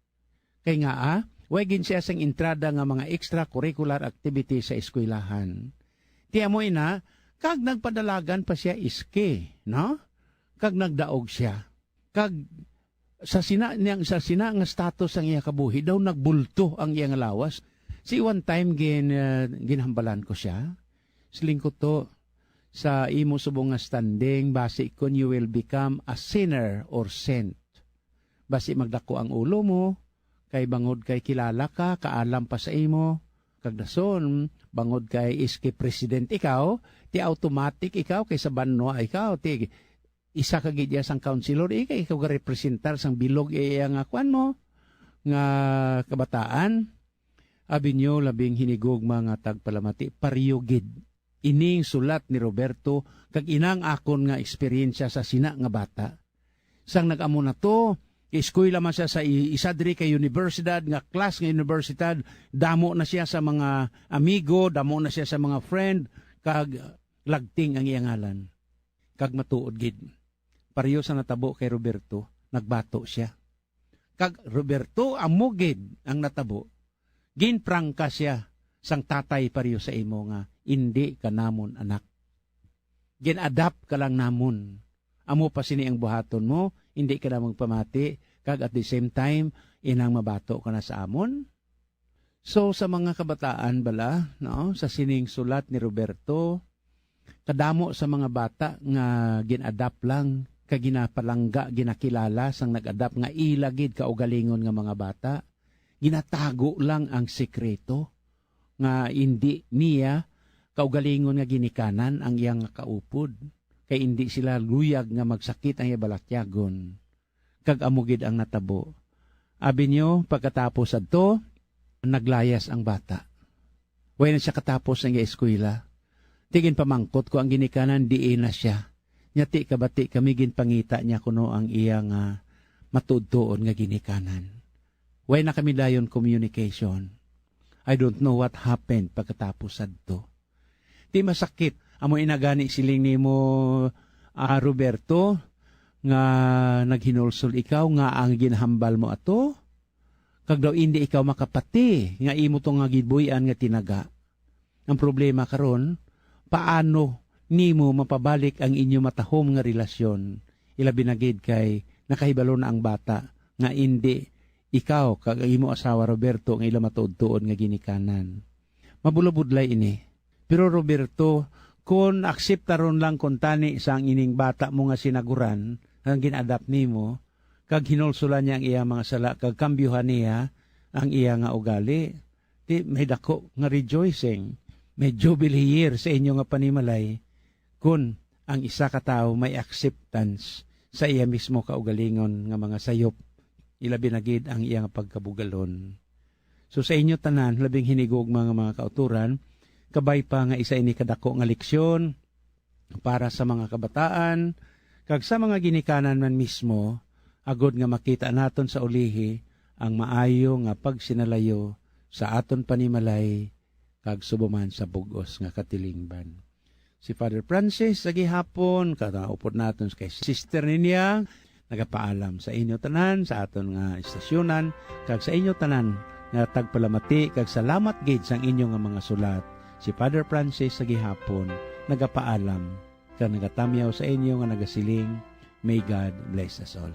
Kay nga, ah, way gin siya sang entrada nga mga extracurricular activity sa eskwelahan. Ti amo ina, kag nagpadalagan pa siya iski, no? Kag nagdaog siya. Kag sa sina niyang, sa sina nga status sang iya kabuhi, daw nagbulto ang iya nga lawas. Si one time gin, ah, ginhambalan ko siya. Siling ko to, sa imo subong nga standing, basi kon you will become a sinner or saint. Basi magdako ang ulo mo, kay bangod kay kilala ka, kaalam pa sa imo, kag dason, bangod kay iski president ikaw, ti automatic ikaw kay sa banwa ikaw, ti isa ka gid iya sang councilor, ikaw, ikaw ga-representar sang bilog iya nga kuan mo, nga kabataan. Abi niyo, labing hinigugma nga tagpalamati, pareho gid ining sulat ni Roberto kag inang akon nga eksperyensya sa sina nga bata. Sang nag-amo na to, eskwela man siya sa i-, isa diri ka universidad, nga class nga universidad, damo na siya sa mga amigo, damo na siya sa mga friend, kag lagting ang iya ngalan. Kag matuod gid, pareho sa natabo kay Roberto, nagbato siya. Kag Roberto, amo gid ang natabo. Ginprangka siya sang tatay pareho sa imo nga, "Indi ka namon anak. Gin-adapt ka lang namon. Amo pa sini ang buhaton mo, indi ka na magpamati, kag at the same time, inang mabato ka na sa amon." So, sa mga kabataan bala, no, sa sining sulat ni Roberto, kadamo sa mga bata nga gin-adapt lang, kag ginapalangga, ginakilala sang nag-adapt nga ila gid kaugalingon nga mga bata. Ginatago lang ang sekreto nga indi niya kaugalingon nga ginikanan ang iyang kaupod. kay indi sila luyag nga magsakit ang iya balatyagon. Kag amo gid ang natabo. Abi niyo, pagkatapos adto, naglayas ang bata. Way na siya katapos ang iya eskwela. Ti ginpamangkot ko ang ginikanan, diin na siya. Nya ti kabati kami, ginpangita niya kuno ang iya nga matuodtuon nga ginikanan. Way na kami dayon communication. I don't know what happened pagkatapos sadto. Ti masakit, amo ina gani siling nimo, ah, Roberto, nga naghinulsol ikaw nga ang ginhambal mo ato, kag daw indi ikaw makapati nga imo to nga gibuy-an nga tinaga. Ang problema karon, paano nimo mapabalik ang inyo matahom nga relasyon? Ilabi na gid kay nakahibalo na ang bata nga indi ikaw kag ang imo asawa, Roberto, ang ila matuod-tuod nga ginikanan. Mabulabudlay ini. Pero, Roberto, kon akseptaron lang kuntani sang ining bata mo nga sinaguran, ang gin-adapt nimo, kag hinulsulan niya ang iya mga sala, kag kambyuhan niya ang iya nga ugali, ti may dako nga rejoicing, may jubilee year sa inyo nga panimalay, kon ang isa ka tawo may acceptance sa iya mismo kaugalingon nga mga sayop, ilabi na gid ang iya nga pagkabugalon. So, sa inyo tanan, labing hinigugma nga mga kautoran, kabay pa nga isa ini kadako nga leksyon para sa mga kabataan kag sa mga ginikanan man mismo, agod nga makita naton sa ulihi ang maayo nga pagsinalayo sa aton panimalay kag subong man sa bug-os nga katilingban. Si Father Francis sa gihapon, kataupod naton kay sister niya, nagapaalam sa inyo tanan, sa aton nga istasyonan, kag sa inyo tanan nga tagpalamati, kag salamat gid sang inyo nga mga sulat. Si Father Francis sa gihapon, nagapaalam, kag nagatamyaw sa inyo nga nagasiling, "May God bless us all."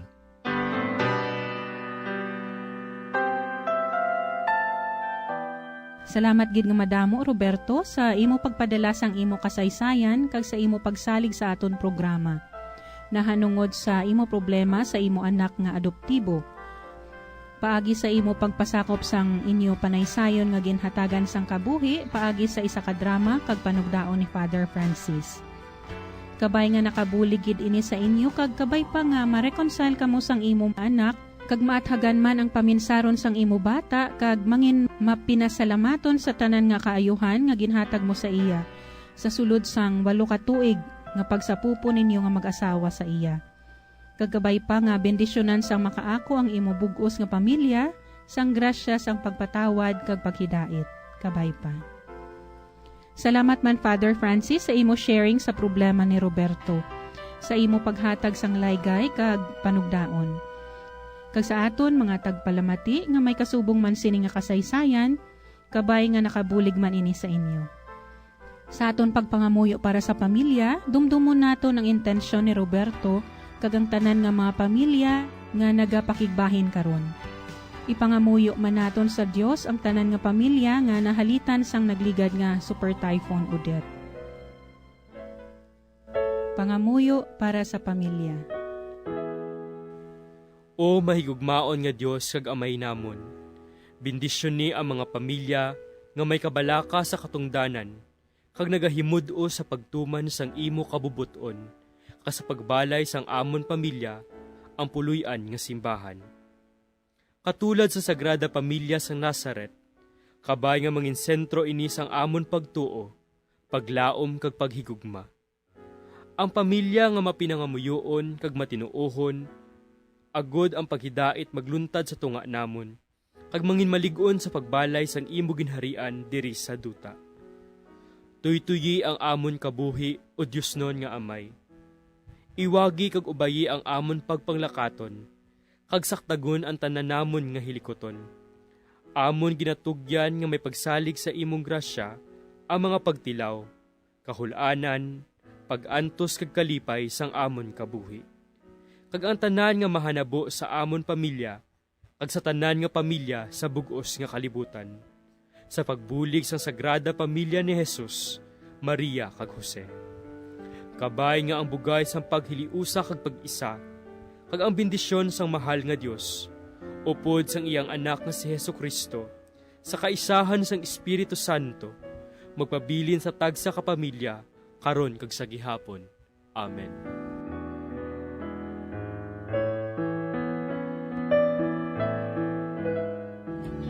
Salamat gid nga madamo, Roberto, sa imo pagpadala sang imo kasaysayan kag sa imo pagsalig sa aton programa. Nahanungod sa imo problema sa imo anak nga adoptibo. Paagi sa imo pagpasakop sang inyo panaysayon nga ginhatagan sang kabuhi paagi sa isa ka drama kag panugdaon ni Father Francis. Kabay nga nakabulig gid ini sa inyo, kag kabay pa nga ma-reconcile kamo sang imo anak, kag maathagan man ang paminsaron sang imo bata, kag mangin mapinasalamaton sa tanan nga kaayuhan nga ginhatag mo sa iya, sa sulod sang walo ka tuig nga pagsapupo ninyo nga mag-asawa sa iya. Kag kabay pa nga bendisyonan sang makaako ang imo bug-os nga pamilya, sang grasya sang pagpatawad kag paghidait. Kabay pa. Salamat man, Father Francis, sa imo sharing sa problema ni Roberto, sa imo paghatag sang laygay kag panugdaon. Kag sa aton mga tagpalamati nga may kasubong man sini nga kasaysayan, kabay nga nakabulig man ini sa inyo. Sa aton pagpangamuyo para sa pamilya, dumdumon naton ang intensyon ni Roberto kag ang tanan nga mga pamilya nga nagapakigbahin karon. Ipangamuyo man naton sa Dios ang tanan nga pamilya nga nahalitan sang nagligad nga Super Typhoon Odette. Pangamuyo para sa pamilya. O mahigugmaon nga Dios kag Amay namon, bendisyoni ang mga pamilya nga may kabalaka sa katungdanan kag nagahimud-os sa pagtuman sang imo kabubot-on, kag sa pagbalay sang amon pamilya, ang puloy-an nga simbahan. Katulad sa Sagrada Pamilya sang Nazaret, kabay nga mangin sentro ini sang amon pagtuo, paglaom kag paghigugma. Ang pamilya nga mapinangamuyoon kag matinuohon, agod ang paghidait magluntad sa tunga namon, kag manginmalig-on sa pagbalay sang imo ginharian diri sa duta. Tuytoyi ang amon kabuhi, O Diosnon nga Amay. Iwagi kag ubayi ang amon pagpanglakaton, kag saktagon ang tanan namon nga hilikuton. Amon ginatugyan nga may pagsalig sa imong grasya ang mga pagtilaw, kahul-anan, pag-antos kag kalipay sang amon kabuhi, kag ang tanan nga mahanabo sa amon pamilya kag sa tanan nga pamilya sa bug-os nga kalibutan, sa pagbulig sang Sagrada Pamilya ni Jesus, Maria, kag Jose. Kabay nga ang bugay sang paghiliusa kag pag-isa, kag ang bendisyon sang mahal nga Dios, upod sang iyang Anak nga si Jesu-Cristo, sa kaisahan sang Espiritu Santo, magpabilin sa tagsa ka pamilya, karon kag sa gihapon. Amen.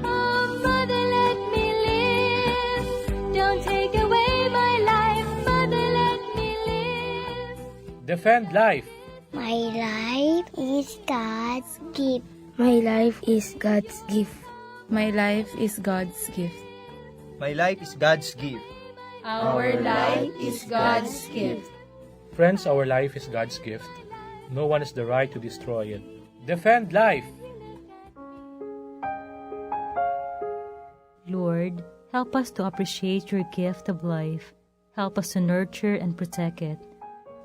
Oh, Mother, let me live. Don't take away my life. Mother, let me live. Defend life. My life is God's gift. My life is God's gift. My life is God's gift. My life is God's gift. Our life is God's gift. Friends, our life is God's gift. No one has the right to destroy it. Defend life. Lord, help us to appreciate your gift of life. Help us to nurture and protect it.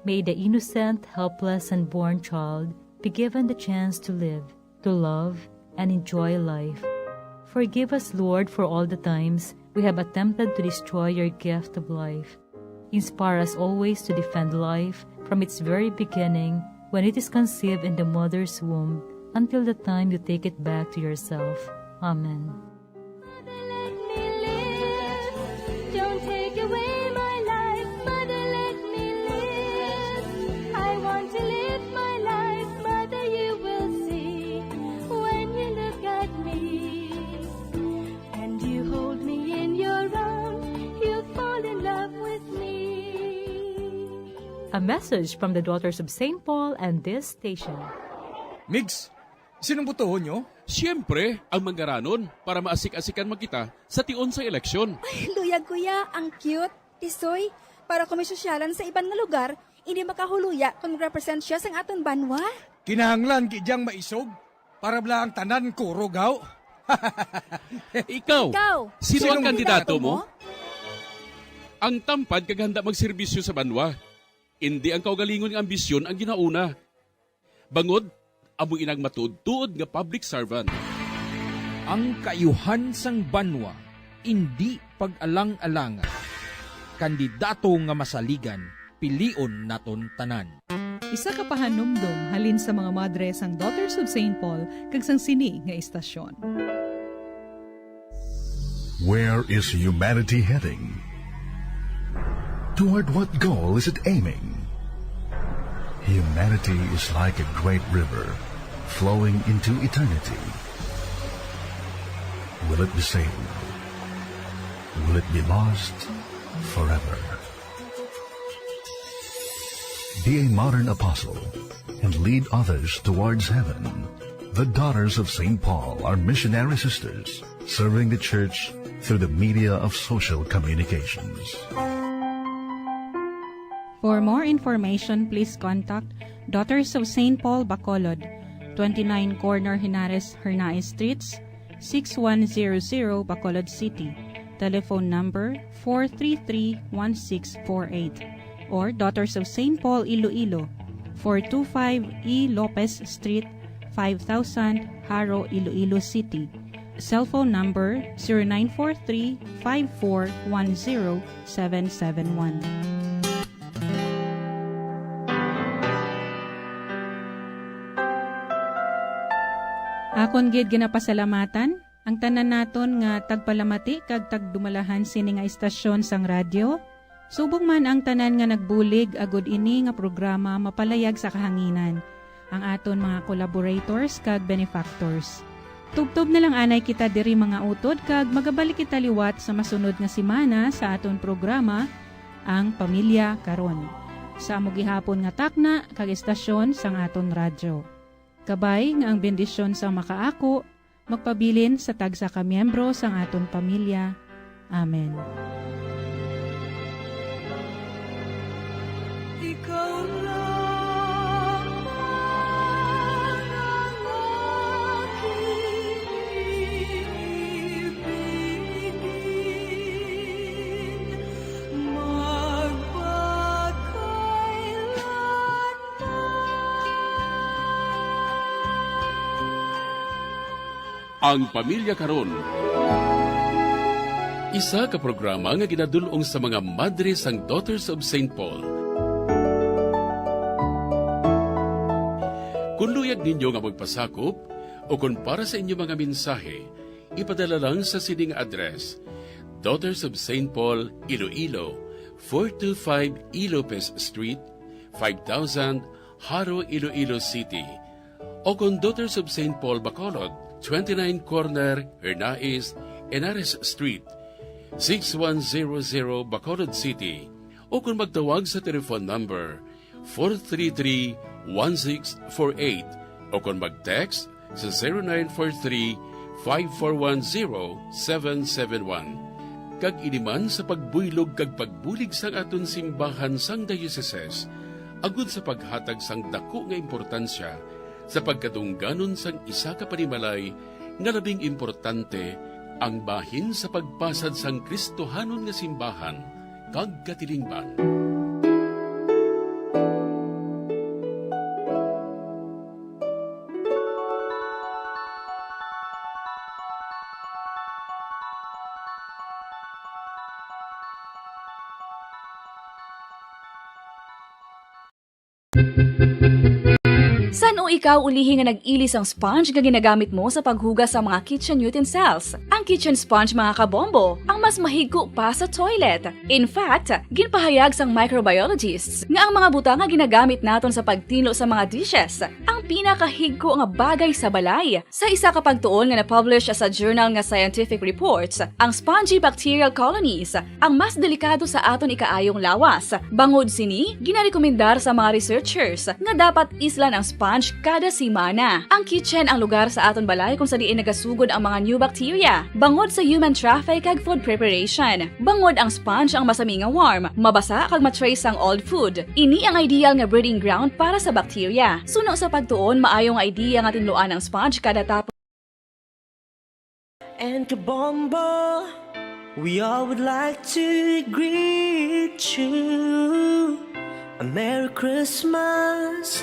May the innocent, helpless, unborn child be given the chance to live, to love, and enjoy life. Forgive us, Lord, for all the times we have attempted to destroy your gift of life. Inspire us always to defend life from its very beginning, when it is conceived in the mother's womb, until the time you take it back to yourself. Amen. Mother, let me live. Don't take away my life. Mother, let me live. I want to live my life. Mother, you will see when you look at me. And you hold me in your arms. You fall in love with me. A message from the Daughters of Saint Paul and this station. Migs, sinong botohon nyo? Siyempre, ang Mangaranon, para maasik-asikan man kita sa tion sa eleksyon. Ay, luyag, kuya, ang cute. Tisoy, para kung may sosyalan sa iban nga lugar, hindi makahuluya kung mag-represent siya sang aton banwa. Kinahanglan gid yang maisog, para bala ang tanan kurog, haw. Ikaw, Ikaw, sino ang sinong kandidato kandidato mo? Mo? Ang tampad kag handa magserbisyo sa banwa. Indi ang kaugalingon nga ambisyon ang ginauna. Bangod, amo inang matuod-tuod nga public servant. Ang kaayuhan sang banwa, indi pag-alang-alangan. Kandidato nga masaligan, pilion naton tanan. Isa ka pahanumdom halin sa mga madre sang Daughters of Saint Paul kag sang sini nga istasyon. Where is humanity heading? Toward what goal is it aiming? Humanity is like a great river flowing into eternity. Will it be saved? Will it be lost forever? Be a modern apostle and lead others towards heaven. The Daughters of Saint Paul are missionary sisters serving the church through the media of social communications. For more information, please contact Daughters of Saint Paul Bacolod, twenty-nine Corner Henares Hernaez Streets, six one zero zero, Bacolod City. Telephone number four three three one six four eight. Or Daughters of Saint Paul Iloilo, four two five E Lopez Street, five thousand, Jaro, Iloilo City. Cellphone number zero nine four three five four one zero seven seven one. Akon gid ginapasalamatan ang tanan naton nga tagpalamati kag tagdumalahan sini nga istasyon sang radyo, subong man ang tanan nga nagbulig agod ini nga programa mapalayag sa kahanginan, ang aton mga collaborators kag benefactors. Tubtob na lang anay kita diri, mga utod, kag magabalik kita liwat sa masunod nga semana sa aton programa, Ang Pamilya Karon, sa amo gihapon nga takna kag estasyon sang aton radyo. Kabay nga ang bendisyon sang makaako magpabilin sa tagsa ka miyembro sang aton pamilya. Amen. Ikaw lamang ang aking ibigin, magpakailanman. Ang Pamilya Karon, isa ka programa nga ginadul-ong sa mga madre sang Daughters of Saint Paul. Kon luyag ninyo nga magpasakop o kon para sa inyo mga mensahe, ipadala lang sa sini nga address: Daughters of Saint Paul, Iloilo, four two five E Lopez Street, five thousand, Jaro, Iloilo City. O kon Daughters of Saint Paul, Bacolod, twenty-nine corner Hernais, Henares Street, six one zero zero, Bacolod City. O kon magtawag sa telephone number four three three, one six four eight, o kon mag-text sa zero nine four three, five four one, zero seven seven one. Kag ini man sa pagbuylog kag pagbulig sang aton simbahan sang diocese, agud sa paghatag sang dako nga importansya sa pagkadungganon sang isa ka panimalay nga labing importante, ang bahin sa pagpasad sang Kristohanon nga simbahan kag katilingban. San-o ikaw ulihi nga nag-ili sang sponge nga ginagamit mo sa paghugas sa mga kitchen utensils? Ang kitchen sponge, mga kabombo, ang mas mahigko pa sa toilet. In fact, ginpahayag sang microbiologists nga ang mga butang nga ginagamit naton sa pagtinlo sa mga dishes ang pinakahigko nga bagay sa balay. Sa isa ka pagtuon nga na-publish sa journal nga Scientific Reports, ang spongy bacterial colonies ang mas delikado sa aton ikaayong lawas. Bangod sini, ginarekomendar sa mga researchers nga dapat islan ang sponge kada semana. Ang kitchen ang lugar sa aton balay kung sa diin nagasugod ang mga new bacteria, bangod sa human traffic kag food preparation. Bangod ang sponge ang masami nga warm, mabasa kag ma-trace ang old food. Ini ang ideal nga breeding ground para sa bacteria. Suno sa pagtuon, maayo nga idea nga tinluan ang sponge kada tapos. And Kabombo, we all would like to greet you a Merry Christmas,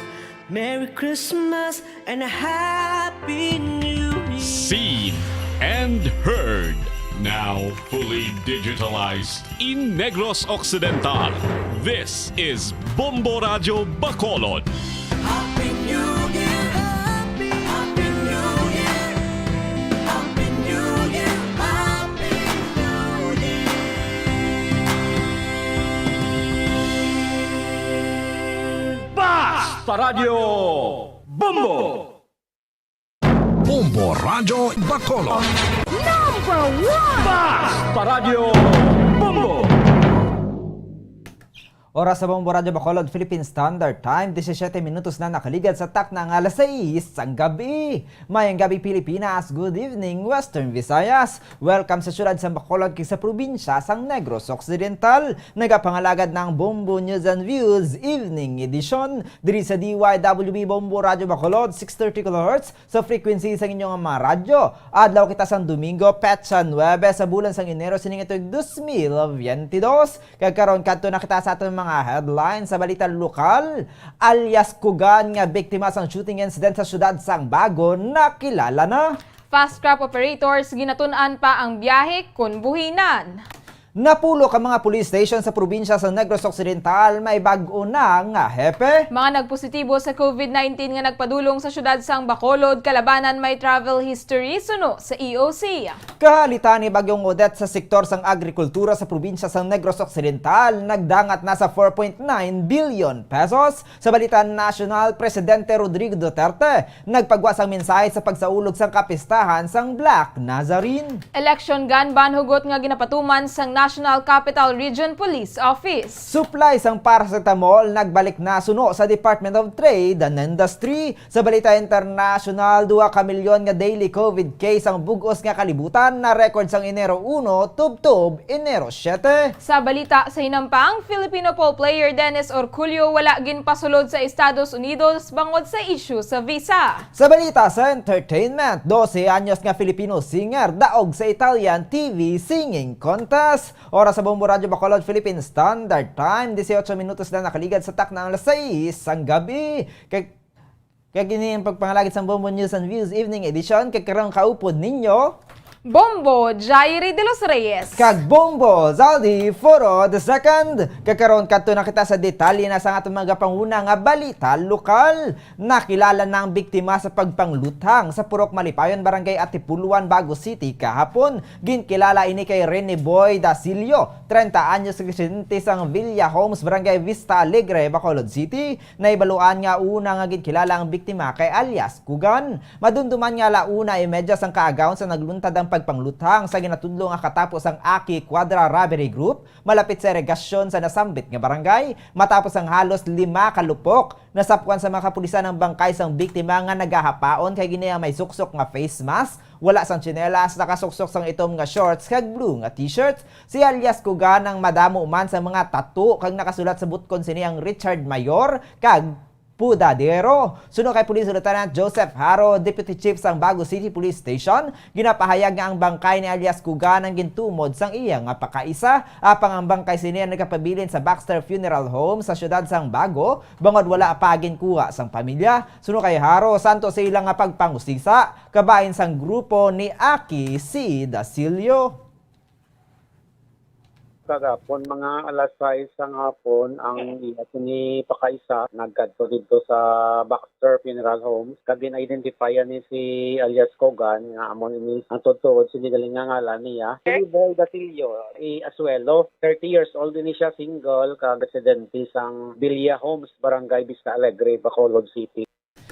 Merry Christmas, and a Happy New Year. Seen and heard, now fully digitalized. In Negros Occidental, this is Bombo Radyo Bacolod. Happy New Year! Happy, Happy New Year! Happy New Year! Happy New Year! Basta Radyo Bombo! Bombo Radyo Bacolod. Number one! Basta Radyo Bombo! Oras sa Bombo Radyo Bacolod, Philippine Standard Time, disisiete minutos na nakaligad sa takna nga alas sais sang gabi. Mayang gabi, Pilipinas. Good evening, Western Visayas. Welcome sa siyudad sang Bacolod kag sa probinsya sang Negros Occidental. Nagapangalagad na ang Bombo News and Views Evening Edition diri sa D Y W B Bombo Radyo Bacolod, six thirty kilohertz, sa frequency sang inyo nga mga radyo. Adlaw kita sang Domingo, petsa nuebe sa bulan sang Enero sining tuig dos mil veintidós. Kag karon, kadto na kita sa aton mga headlines sa balita lokal. Alias Kugan nga biktima sang shooting incident sa siyudad sang Bago nakilala na. Fast Craft operators ginatun-an pa ang biyahe kon buhinan. Napulo ka mga police station sa probinsya sa Negros Occidental may bag-o na nga hepe. Mga nagpositibo sa covid nineteen nga nagpadulong sa siyudad sang Bacolod, Calabanan may travel history suno sa E O C. Kahalitan ni Bagyong Odette sa sektor sang agrikultura sa probinsya sang Negros Occidental nagdangat na sa four point nine billion pesos. Sa balita nasyonal, Presidente Rodrigo Duterte nagpagwa sang mensahe sa pagsaulog sang kapistahan sang Black Nazarene. Election gun ban hugot nga ginapatuman sang National Capital Region Police Office. Supply sang paracetamol nagbalik na suno sa Department of Trade and Industry. Sa balita internasyonal, duha ka milyon nga daily covid case ang bug-os nga kalibutan na record sang Enero uno tubtob Enero siete. Sa balita sa hinampang, Filipino pole player Dennis Orculio wala ginpasulod sa Estados Unidos bangod sa issue sa visa. Sa balita sa entertainment, dose anyos nga Filipino singer daog sa Italian T V singing contest. Oras sa Bombo Radyo Bacolod, Philippine Standard Time, dieciocho minutos na nakaligad sa takna alas sais sang gabi. Kag, kag ini ang pagpangalagad sang Bombo News and Views Evening Edition. Kag karon kaupod ninyo, Bombo Jairi de los Reyes. Kag Bombo Zaldi Foro the second. Kag karon, kadto na kita sa detalye na sa atong mga panguna nga balita lokal. Nakilala na ang biktima sa pagpangluthang sa Purok Malipayon, Barangay Atipuluan, Bago City, kahapon. Ginkilala ini kay Rene Boy Dasilio, treinta anyos residente sang Villa Homes, Barangay Vista Alegre, Bacolod City. Nahibaluan nga una nga ginkilala ang biktima kay alias Kugan. Madumduman nga ala una y medya sang kaagahon sa nagluntad ang pagpangluthang sa ginatudlo nga katapos ang Aki Quadra Robbery Group malapit sa irigasyon sa nasambit nga barangay. Matapos ang halos lima ka lupok, nasapwan sa mga kapulisan ang bangkay sang biktima nga nagahapaon kay gini ang may suksok nga face mask, wala sang tsinelas, nakasuksok sang itom nga shorts kag blue nga t-shirt. Si alias Kugan ang madamo man sa mga tattoo kag nakasulat sa butkon sini ang Richard Mayor kag Pudadero. Suno kay Police Lieutenant Joseph Haro, Deputy Chief sang Bago City Police Station, ginapahayag nga ang bangkay ni alias Kugan ang gintumod sang iya nga pakaisa, apang ang bangkay sini ang nagapabilin sa Baxter Funeral Home sa siyudad sang Bago, bangod wala pa ginkuha sang pamilya. Suno kay Haro, santo sa ila nga pagpangusisa, kabahin sang grupo ni Aki si Dasilio. Kagapon, mga alas sais sang hapon, ang iya sini pakaisa nagkadto didto sa Baxter Funeral Home, kag gin-identify ni si alias Kogan, nga amo ini ang tuod-tuod sini galing nga ngalan niya. Si Boy Datillo, i Asuelo, thirty years old ini siya, single, kag residente sang Villa Homes, Barangay Vista Alegre, Bacolod City.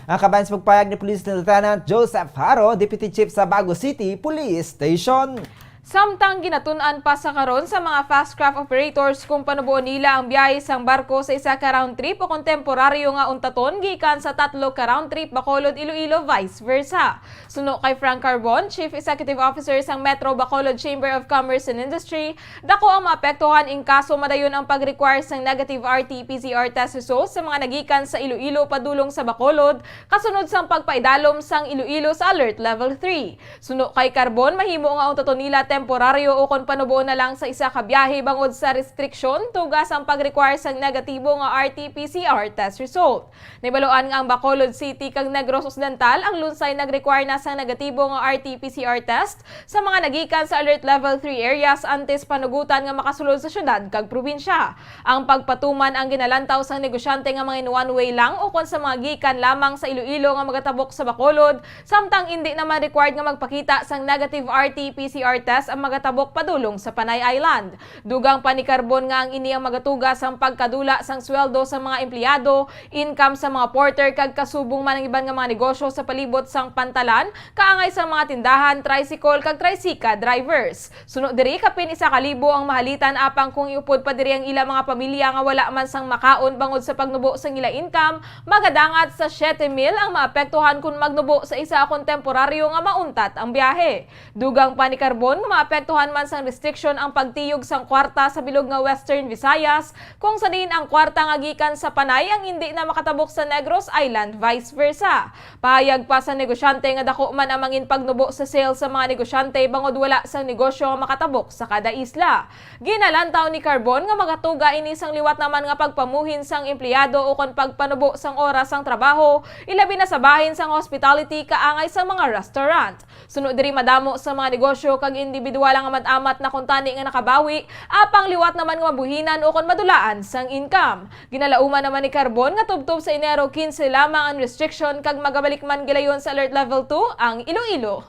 Ang kabahin sa pagpayag ni Police Lieutenant Joseph Haro, Deputy Chief sa Bago City Police Station. Samtang ginatun-an pa sa karon sa mga fast craft operators kung panuboon nila ang biyahe sang barko sa isa ka round trip o kon temporaryo nga untaton gikan sa tatlo ka round trip Bacolod, Iloilo, vice versa. Suno kay Frank Carbon, Chief Executive Officer sang Metro Bacolod Chamber of Commerce and Industry, dako ang maapektuhan in kaso madayon ang pag-require sang negative R T P C R test results sa mga nagikan sa Iloilo padulong sa Bacolod, kasunod sang pagpaidalom sang Iloilo sa Alert Level three. Suno kay Carbon, mahimo nga untaton nila temporaryo o kon panuboon na lang sa isa ka biyahe bangod sa restriksyon tuga sang pag-require sang negatibo nga R T P C R test result. Nahibaluan nga ang Bacolod City kag Negros Occidental ang lunsay nag-require na sang negatibo nga R T P C R test sa mga nagikan sa Alert Level three areas antes panugutan nga makasulod sa syudad kag probinsya. Ang pagpatuman ang ginalantaw sang negosyante nga mga in one way lang ukon sa mga gikan lamang sa Iloilo nga magatabok sa Bacolod, samtang indi naman required nga magpakita sang negative R T P C R test ang magatabok padulong sa Panay Island. Dugang pa ni Carbon nga ang ini ang magatuga sang pagkadula sang sweldo sa mga empleyado, income sa mga porter kag kasubong man ang iban nga mga negosyo sa palibot sang pantalan, kaangay sang mga tindahan, tricycle kag tricycle drivers. Suno diri, kapin isa ka libo ang mahalitan, apang kung iupod pa diri ang ila mga pamilya nga wala man sang makaon bangod sa pagnubo sang ila income, magadangat sa siyete mil ang maapektuhan kon magnubo sa isa kon temporaryo nga mauntat ang biyahe. Dugang pa ni Carbon nga maapektuhan man sang restriction ang pagtiyog sang kwarta sa bilog nga Western Visayas, kung sa diin ang kwarta nga gikan sa Panay ang indi na makatabok sa Negros Island, vice versa. Pahayag pa sa negosyante nga dako man ang mangin pagnubo sa sales sa mga negosyante bangod wala sang negosyo nga makatabok sa kada isla. Ginalantaw ni Carbon nga magatuga ini sang liwat naman nga pagpamuhin sang empleyado ukon pagpanubo sang oras sang trabaho, ilabi na sa bahin sang hospitality kaangay sang mga restaurant. Suno diri, madamo sa mga negosyo kag individual ang amat-amat na kuntani nga nakabawi, apang liwat naman nga mabuhinan ukon madulaan sang income. Ginalauman naman ni Carbon nga tubtob sa Enero quince lamang ang restriction kag magabalik man gilayon sa Alert Level two ang Iloilo.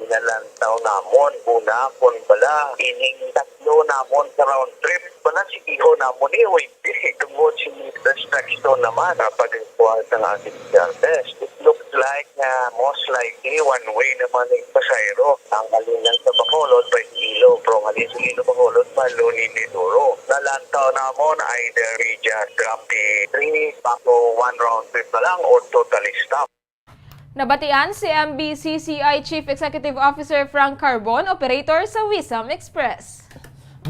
Ginalantaw namon, una, kon bala, ining tatlo namon ka round trip, bala, sigiho namon ni, uy, di, tungod sa restriction naman sa pag-require sa ating test. It looks like nga most likely one way naman ang pasahero. Ang halin lang sa Bacolod, pa Iloilo, pero ang halin sa Iloilo, Bacolod, malo ni Mindoro. Nalantaw namon either we just drop the three, bago one round trip na lang or totally stop. Nabatian si M B C C I Chief Executive Officer Frank Carbon, operator sa Wisam Express.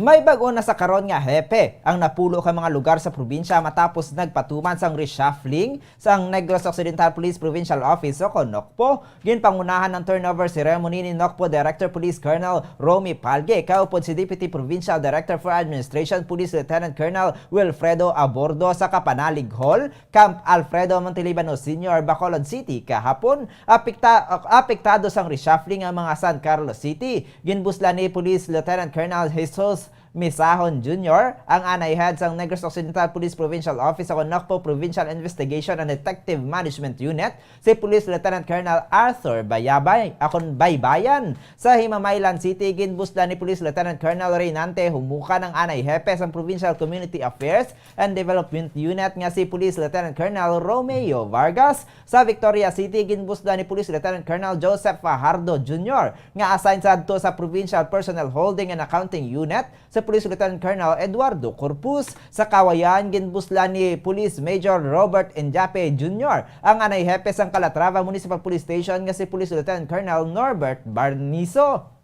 May bag-o na sa karon nga hepe ang napulo ka mga lugar sa probinsya matapos nagpatuman sang reshuffling sang Negros Occidental Police Provincial Office o kon NOCPO. Ginpangunahan ang turnover ceremony ni NOCPO Director Police Colonel Romy Palge, kaupod si Deputy Provincial Director for Administration Police Lieutenant Colonel Wilfredo Abordo sa Kapanalig Hall, Camp Alfredo Montelibano Senior, Bacolod City, kahapon. Apekta-, apektado sang reshuffling ang mga San Carlos City. Ginbuslan ni Police Lieutenant Colonel Jesus Misahon Junior, ang anay head sang Negros Occidental Police Provincial Office o Nocpo Provincial Investigation and Detective Management Unit, si Police Lieutenant Colonel Arthur Bayabay, akon Baybayan. Sa Himamaylan City, ginbuslan ni Police Lieutenant Colonel Reynante Humukan ang anay hepe sang Provincial Community Affairs and Development Unit nga si Police Lieutenant Colonel Romeo Vargas. Sa Victoria City, ginbuslan ni Police Lieutenant Colonel Joseph Fajardo Junior nga assign sadto sa Provincial Personnel Holding and Accounting Unit si Police Lieutenant Colonel Eduardo Corpus. Sa Kawayan, ginbuslan ni Police Major Robert Enjape Junior ang anay hepe sang Calatrava Municipal Police Station nga si Police Lieutenant Colonel Norbert Barniso.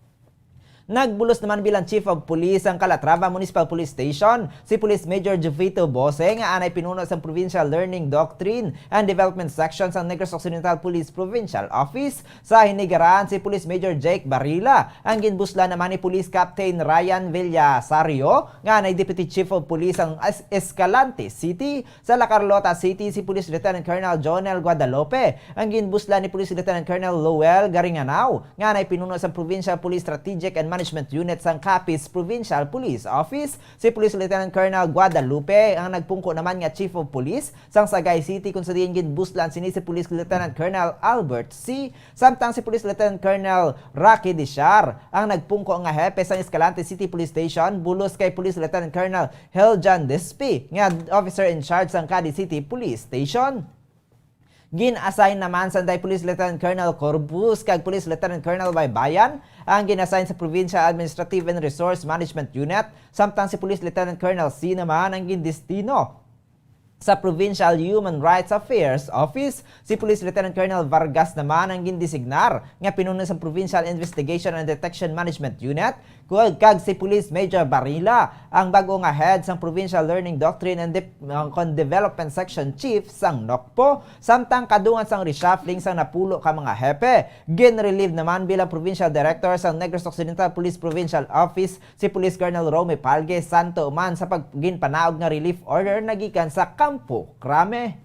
Nagbulos naman bilang Chief of Police ang Calatrava Municipal Police Station si Police Major Jovito Bose, nga anay pinuno sang Provincial Learning Doctrine and Development Section sang Negros Occidental Police Provincial Office. Sa Hinigaran, si Police Major Jake Barila ang ginbuslan naman ni Police Captain Ryan Villasario, nga anay Deputy Chief of Police sang Es-, Escalante City. Sa La Carlota City, si Police Lieutenant Colonel Jonel Guadalupe ang ginbuslan ni Police Lieutenant Colonel Lowell Garinganao, nga anay pinuno sang Provincial Police Strategic and Management Unit sang Capiz Provincial Police Office. Si Police Lieutenant Colonel Guadalupe ang nagpungko naman nga Chief of Police sang Sagay City, kung sa diin ginbuslan sini si Police Lieutenant Colonel Albert C. Samtang si Police Lieutenant Colonel Rocky Dishar ang nagpungko nga hepe sang Escalante City Police Station, bulos kay Police Lieutenant Colonel Heljan Dispi, nga officer in charge sang Cadiz City Police Station. Gin-assign naman sanday Police Lieutenant Colonel Corpus kag Police Lieutenant Colonel Baybayan ang gin-assign sa Provincial Administrative and Resource Management Unit, samtang si Police Lieutenant Colonel C naman ang gindestino sa Provincial Human Rights Affairs Office. Si Police Lieutenant Colonel Vargas naman ang gindesignar nga pinuno sa Provincial Investigation and Detection Management Unit, kag, kag si Police Major Barila ang bag-o nga head sang Provincial Learning Doctrine and Dep-, uh, kon Development Section Chief sang Nocpo. Samtang kadungan sang reshuffling sang napulo ka mga hepe, ginrelieve naman bilang Provincial Director sang Negros Occidental Police Provincial Office si Police Colonel Romy Palge Santo man sa pag-, ginpanaog nga relief order nagikan sa Kampo Krame.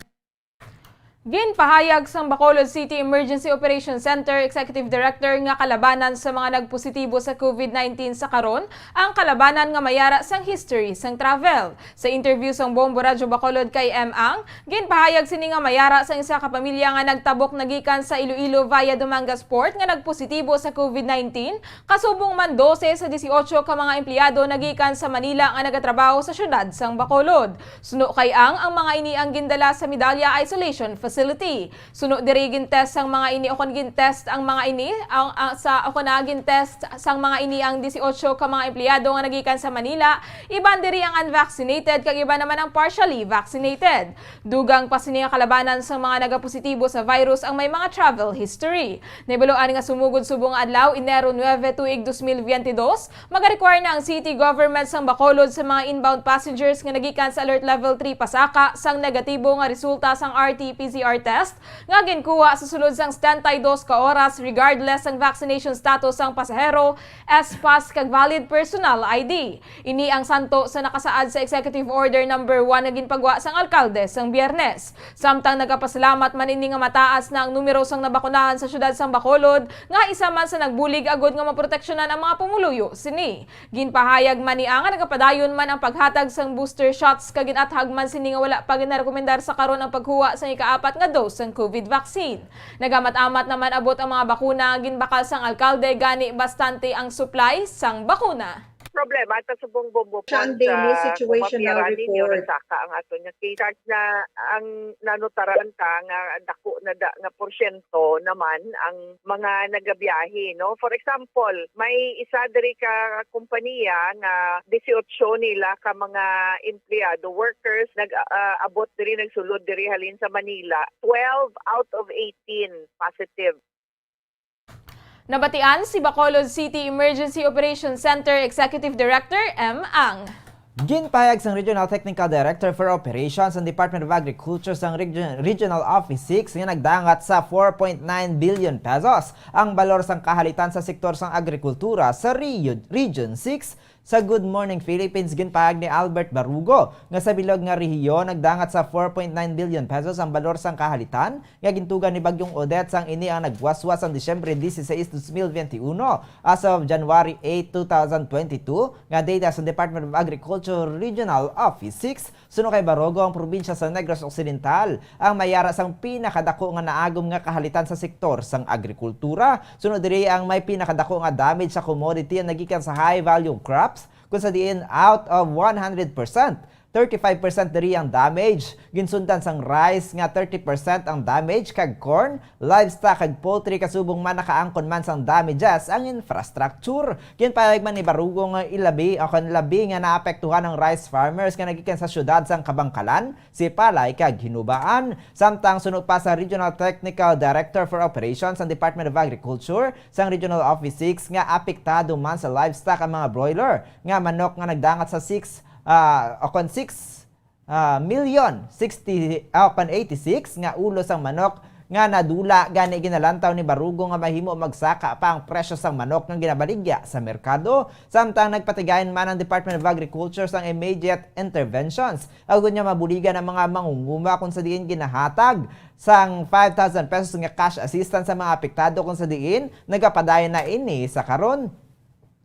Ginpahayag sang Bacolod City Emergency Operations Center Executive Director nga kalabanan sa mga nagpositibo sa COVID nineteen sa karon ang kalabanan nga mayara sang history sang travel. Sa interview sang Bombo Radyo Bacolod kay M. Ang, ginpahayag sini nga mayara sang isa ka pamilya nga nagtabok nagikan sa Iloilo via Dumangas Port nga nagpositibo sa COVID nineteen, kasubong man dose sa dieciocho ka mga empleyado nagikan sa Manila nga nagatrabaho sa siyudad sang Bacolod. Suno kay Ang, ang mga ini ang gindala sa Medalla Isolation Facility. Suno diri, gin-test sang mga ini, o kon gin-test ang mga ini, ang, ang, sa, o kon na gin-test sang mga ini ang dieciocho ka mga empleyado nga nagikan sa Manila, iban diri ang unvaccinated, kag iban naman ang partially vaccinated. Dugang pa sini nga kalabanan sang mga nagapositibo sa virus ang may mga travel history. Nahibaluan nga sumugod subong nga adlaw, Enero nuebe, tuig dos mil biyente dos, Maga-require na ang city government sang Bacolod sa mga inbound passengers nga nagikan sa Alert Level three pasaka sang negatibo nga resulta sang R T P C R test nga ginkuha sa sulod sang setenta y dos ka oras, regardless sang vaccination status sang pasahero, S pass, kag valid personal I D. Ini ang santo sa nakasaad sa Executive Order Number One nga ginpagwa sang alkalde sang Biyernes. Samtang nagapasalamat man ini nga mataas na ang numero sang nabakunahan sa siyudad sang Bacolod, nga isa man sa nagbulig agud nga maproteksyonan ang mga pumuluyo sini. Ginpahayag man ni Ang nga nagapadayon man ang paghatag sang booster shots, kag gin-athag man sini nga wala pa ginarekomendar sa karon ang pagkuha sang ikaapat nga dose sang COVID vaccine. Nagamat-amat naman abot ang mga bakuna nga ginbakal sang alkalde, gani bastante ang supply sang bakuna. Problema ta subong Bombo Siya ang Pond daily sa situational Pumapyaran ninyo, report. Nasaka ang ato nga case. Charge na ang nanutaran ta nga dako na da, nga porsyento naman ang mga nagabiyahe, no? For example, may isa diri ka kompanya nga dieciocho nila ka mga empleyado, workers, nag, ah, abot diri, nagsulod diri halin sa Manila. Twelve out of eighteen positive. Nabatian si Bacolod City Emergency Operations Center Executive Director M. Ang. Ginpahayag sang Regional Technical Director for Operations sang Department of Agriculture sang Region-, Regional Office six nga nagdangat sa four point nine billion pesos ang balor sang kahalitan sa sektor sang agrikultura sa Rio-, Region six Sa Good Morning Philippines, ginpahayag ni Albert Barugo nga sa bilog nga rehiyon nagdangat sa four point nine billion pesos ang balor sang kahalitan nga gintuga ni Bagyong Odette, sang ini ang nagwaswas sang Disyembre dieciséis, dos mil veintiuno. As of January eight, two thousand twenty-two, nga data sa Department of Agriculture Regional Office six, suno kay Barugo, ang probinsya sa Negros Occidental ang may ara sang pinakadako nga naagom nga kahalitan sa sektor sang agrikultura. Sunod diri, ang may pinakadako nga damage sa commodity ang nagikan sa high value crops, kung sa diin out of one hundred percent, thirty-five percent diri ang damage. Ginsundan sang rice nga thirty percent ang damage, kag corn, livestock kag poultry, kasubong man nakaangkon man sang damages ang infrastructure. Ginpahayag man ni Barugo nga ilabi o kon labi nga naapektuhan ang rice farmers nga nagikan sa siyudad sang Kabankalan, Sipalay kag Hinubaan. Samtang suno pa sa Regional Technical Director for Operations sang Department of Agriculture sang Regional Office six nga apektado man sa livestock ang mga broiler nga manok nga nagdangat sa six, ah, o kon six, ah, million sixty, ah, o kon eighty-six nga ulo sang manok nga nadula. Gani, ginalantaw ni Barugo nga mahimo magsaka pa ang presyo sang manok nga ginabaligya sa merkado, samtang nagpatigayon man ang Department of Agriculture sang immediate interventions agud nga mabuligan ang mga mangunguma, kung sa diin ginahatag sang five thousand pesos nga cash assistance sa mga apektado, kung sa diin nagapadayon na ini sa karon.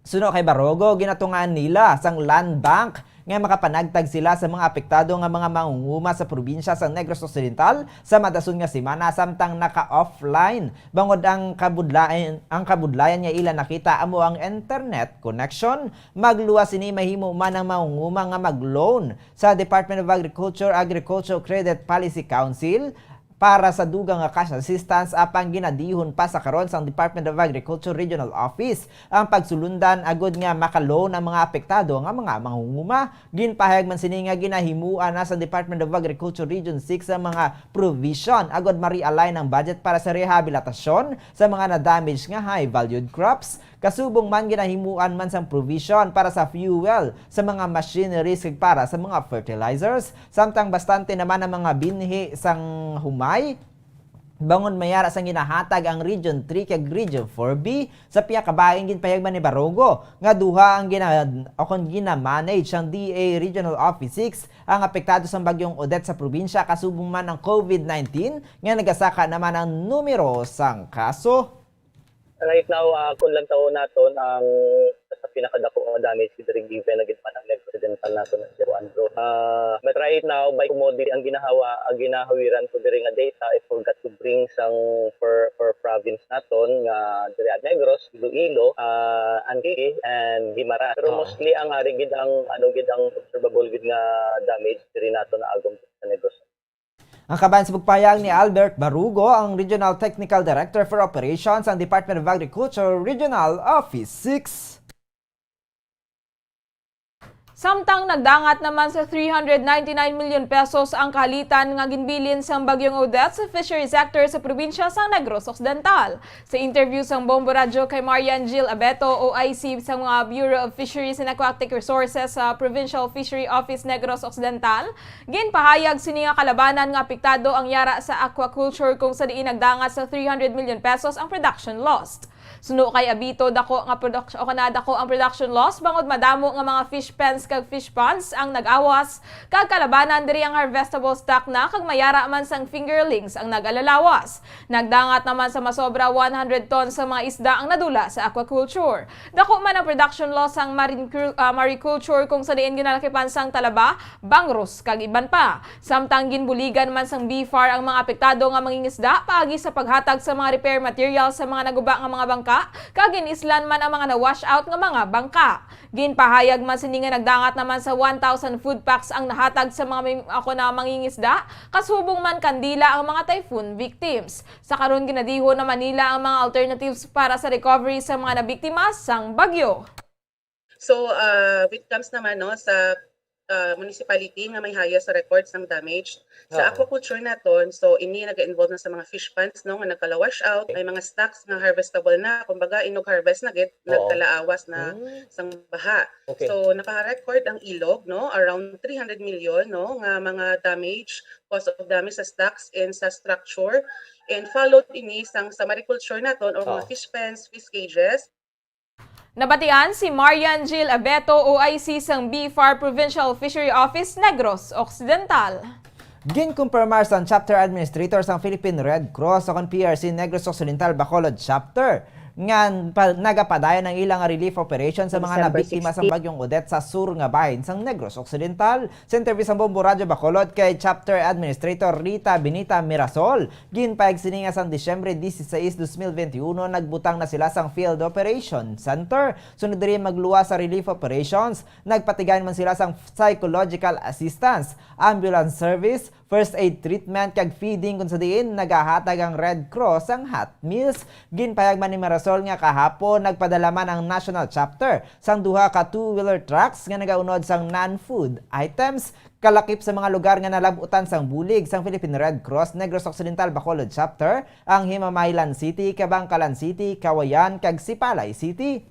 Suno kay Barugo, ginatungaan nila sang Land Bank nga makapanagtag sila sa mga apektado nga mga mangunguma sa probinsya sang Negros Occidental sa madason nga semana, samtang naka-offline bangod ang kabudlayan, ang kabudlayan nga ila nakita amo ang internet connection. Magluwas sini, mahimo man ang mangunguma nga mag-loan sa Department of Agriculture Agricultural Credit Policy Council para sa dugang nga cash assistance, apang ginadihon pa sa karon sang Department of Agriculture Regional Office ang pagsulundan agud nga maka-loan ang mga apektado nga mga mangunguma. Ginpahayag man sini nga ginahimuan na sa Department of Agriculture Region six ang mga provision agud ma-realign ang budget para sa rehabilitasyon sa mga na-damage nga high-valued crops. Kasubong man, ginahimuan man sang provision para sa fuel sa mga machineries kag para sa mga fertilizers, samtang bastante naman ang mga binhi sang humay bangod may ara sang ginahatag ang Region three kag Region four B. Sa pihak ka bahin, ginpahayag man ni Barugo nga duha ang gina-, o kon gina-manage sang D A Regional Office six ang apektado sang Bagyong Odette sa probinsya, kasubong man ang COVID nineteen nga nagasaka naman ang numero sang kaso. Right now, ah, kung lantaw naton ang sa pinakadako nga damage, diri given na gid man ang Negros Occidental naton na Cebu Andro. Ah, but right now, by commodity ang ginahawa, ang ginahawiran ko diri nga data, I forgot to bring sang per, per province naton nga diri at Negros, Iloilo, ah, Antique, and Guimaras. Pero Oo. mostly ang ari gid ang, ano gid ang observable gid nga damage diri naton na agom sa Negros. Ang kabahin sa pagpahayag ni Albert Barugo, ang Regional Technical Director for Operations sang Department of Agriculture Regional Office six. Samtang nagdangat naman sa three hundred ninety-nine million pesos ang kahalitan nga ginbilin sang Bagyong Odette sa fishery sector sa probinsya sang Negros Occidental. Sa interview sang Bombo Radyo kay Marian Jill Abeto, O I C sang mga Bureau of Fisheries and Aquatic Resources sa Provincial Fishery Office Negros Occidental, ginpahayag sini nga kalabanan nga apektado ang yara sa aquaculture, kung sa diin nagdangat sa three hundred million pesos ang production loss. Suno kay Abito, dako nga production, o kana, dako ang production loss bangod madamo nga mga fish pens kag fish ponds ang nag-awas, kag kalabanan diri ang harvestable stock na kag may ara man sang fingerlings ang nag-alalawas. Nagdangat naman sa masobra one hundred tons sa mga isda ang nadula sa aquaculture. Dako man ang production loss sang marine cru-, ah, mariculture, kung sa diin ginalakipan sang talaba, bangros, kag iban pa. Samtang ginbuligan man sang BFAR ang mga apektado nga mangingisda paagi sa paghatag sa mga repair materials sa mga naguba nga mga bangka, kag gin-islan man ang mga na-wash out nga mga bangka. Ginpahayag man sini nga nagdangat naman sa one thousand food packs ang nahatag sa mga mim-, ako na mangingisda, kasubong man kandila ang mga typhoon victims. Sa karon, ginadihon na man nila ang mga alternatives para sa recovery sa mga nabiktima sang bagyo. So, ah, when it comes naman, no, sa, ah, municipality nga may highest record sang damage sa Ah. aquaculture naton, so ini naga-involve na sa mga fish ponds, no, nga nagkala-wash out, may mga stocks nga harvestable na, kumbaga, inog harvest na gid, Oo. nagkala-awas na Mm. sang baha. Okay. So, naka-record ang Ilog, no, around three hundred million, no, nga mga damage, cause of damage sa stocks and sa structure. And followed ini sang sa mariculture naton or mga Oo. fish pens, fish cages. Nabatian si Marian Jill Abeto, O I C sang BFAR Provincial Fishery Office, Negros Occidental. Ginkumpirmar sang chapter administrator sang Philippine Red Cross o kon P R C Negros Occidental Bacolod Chapter nga pa-, nagapadayon ang ilang relief operation sa mga December nabiktima sang sixteen. Bagyong Odette sa sur nga bahin sang Negros Occidental. Sa interview sang Bombo Radyo Bacolod kay Chapter Administrator Rita Benita Mirasol, ginpahayag sini nga sang Disyembre dieciséis, dos mil veintiuno, nagbutang na sila sang Field Operation Center. Sunod diri magluwas sa relief operations, nagpatigayon man sila sang psychological assistance, ambulance service, first aid treatment, kag feeding, kung sa diin nagahatag ang Red Cross sang hot meals. Ginpahayag man ni Mirasol nga kahapon nagpadala man ang national chapter sang duha ka two-wheeler trucks nga nagaunod sang non-food items kalakip sa mga lugar nga nalab-utan sang bulig sang Philippine Red Cross Negros Occidental Bacolod Chapter, ang Himamaylan City, Kabankalan City, Cauayan, kag Sipalay City.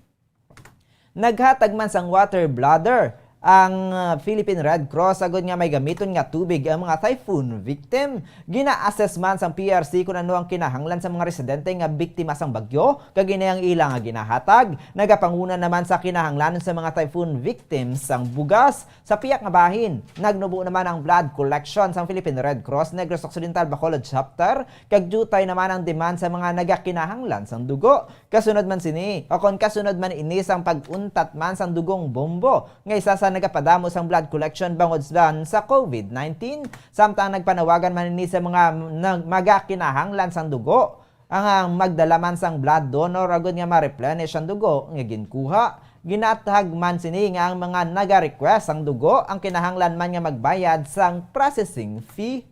Naghatag man sang water bladder ang, ah, Philippine Red Cross agod nga may gamiton nga tubig ang mga typhoon victim. Gina-assess man sang P R C kon ano ang kinahanglan sa mga residente nga biktima sang bagyo, kag ini ang ila nga ginahatag. Nagapanguna naman sa kinahanglanon sa mga typhoon victims sang bugas. Sa pihak nga bahin, nagnubo naman ang blood collection sang Philippine Red Cross Negros Occidental Bacolod Chapter, kag diutay naman ang demand sa mga nagakinahanglan sang dugo. Kasunod man sini, o kon kasunod man ini sang pag-untat man sang dugong bombo nga isa sa nagapadamo sang blood collection bangod sa, sa COVID nineteen, samtang nagpanawagan man ini sa mga nag-, magakinahanglan sang dugo ang, ang magdala man sang blood donor agud nga ma-replenish ang dugo nga ginkuha. Ginatag man sini nga ang mga naga-request sang dugo ang kinahanglan man nga magbayad sang processing fee.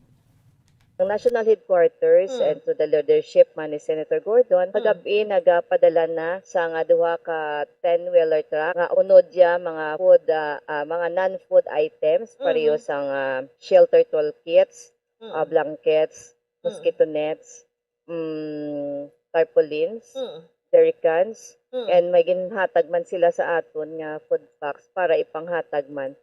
Ang National Headquarters Mm. and to the leadership man ni Senator Gordon, Mm. kagab-i nagapadala na sa nga duha ka ten-wheeler truck nga unod ya mga food, ah, ah, mga non-food items, pareho Mhm. sang, ah, shelter toolkits, Mm. ah, blankets, Mm. mosquito nets, mm, tarpaulins, Mm. jerrycans, Mm. and may ginhatag man sila sa aton nga food packs para ipanghatag man.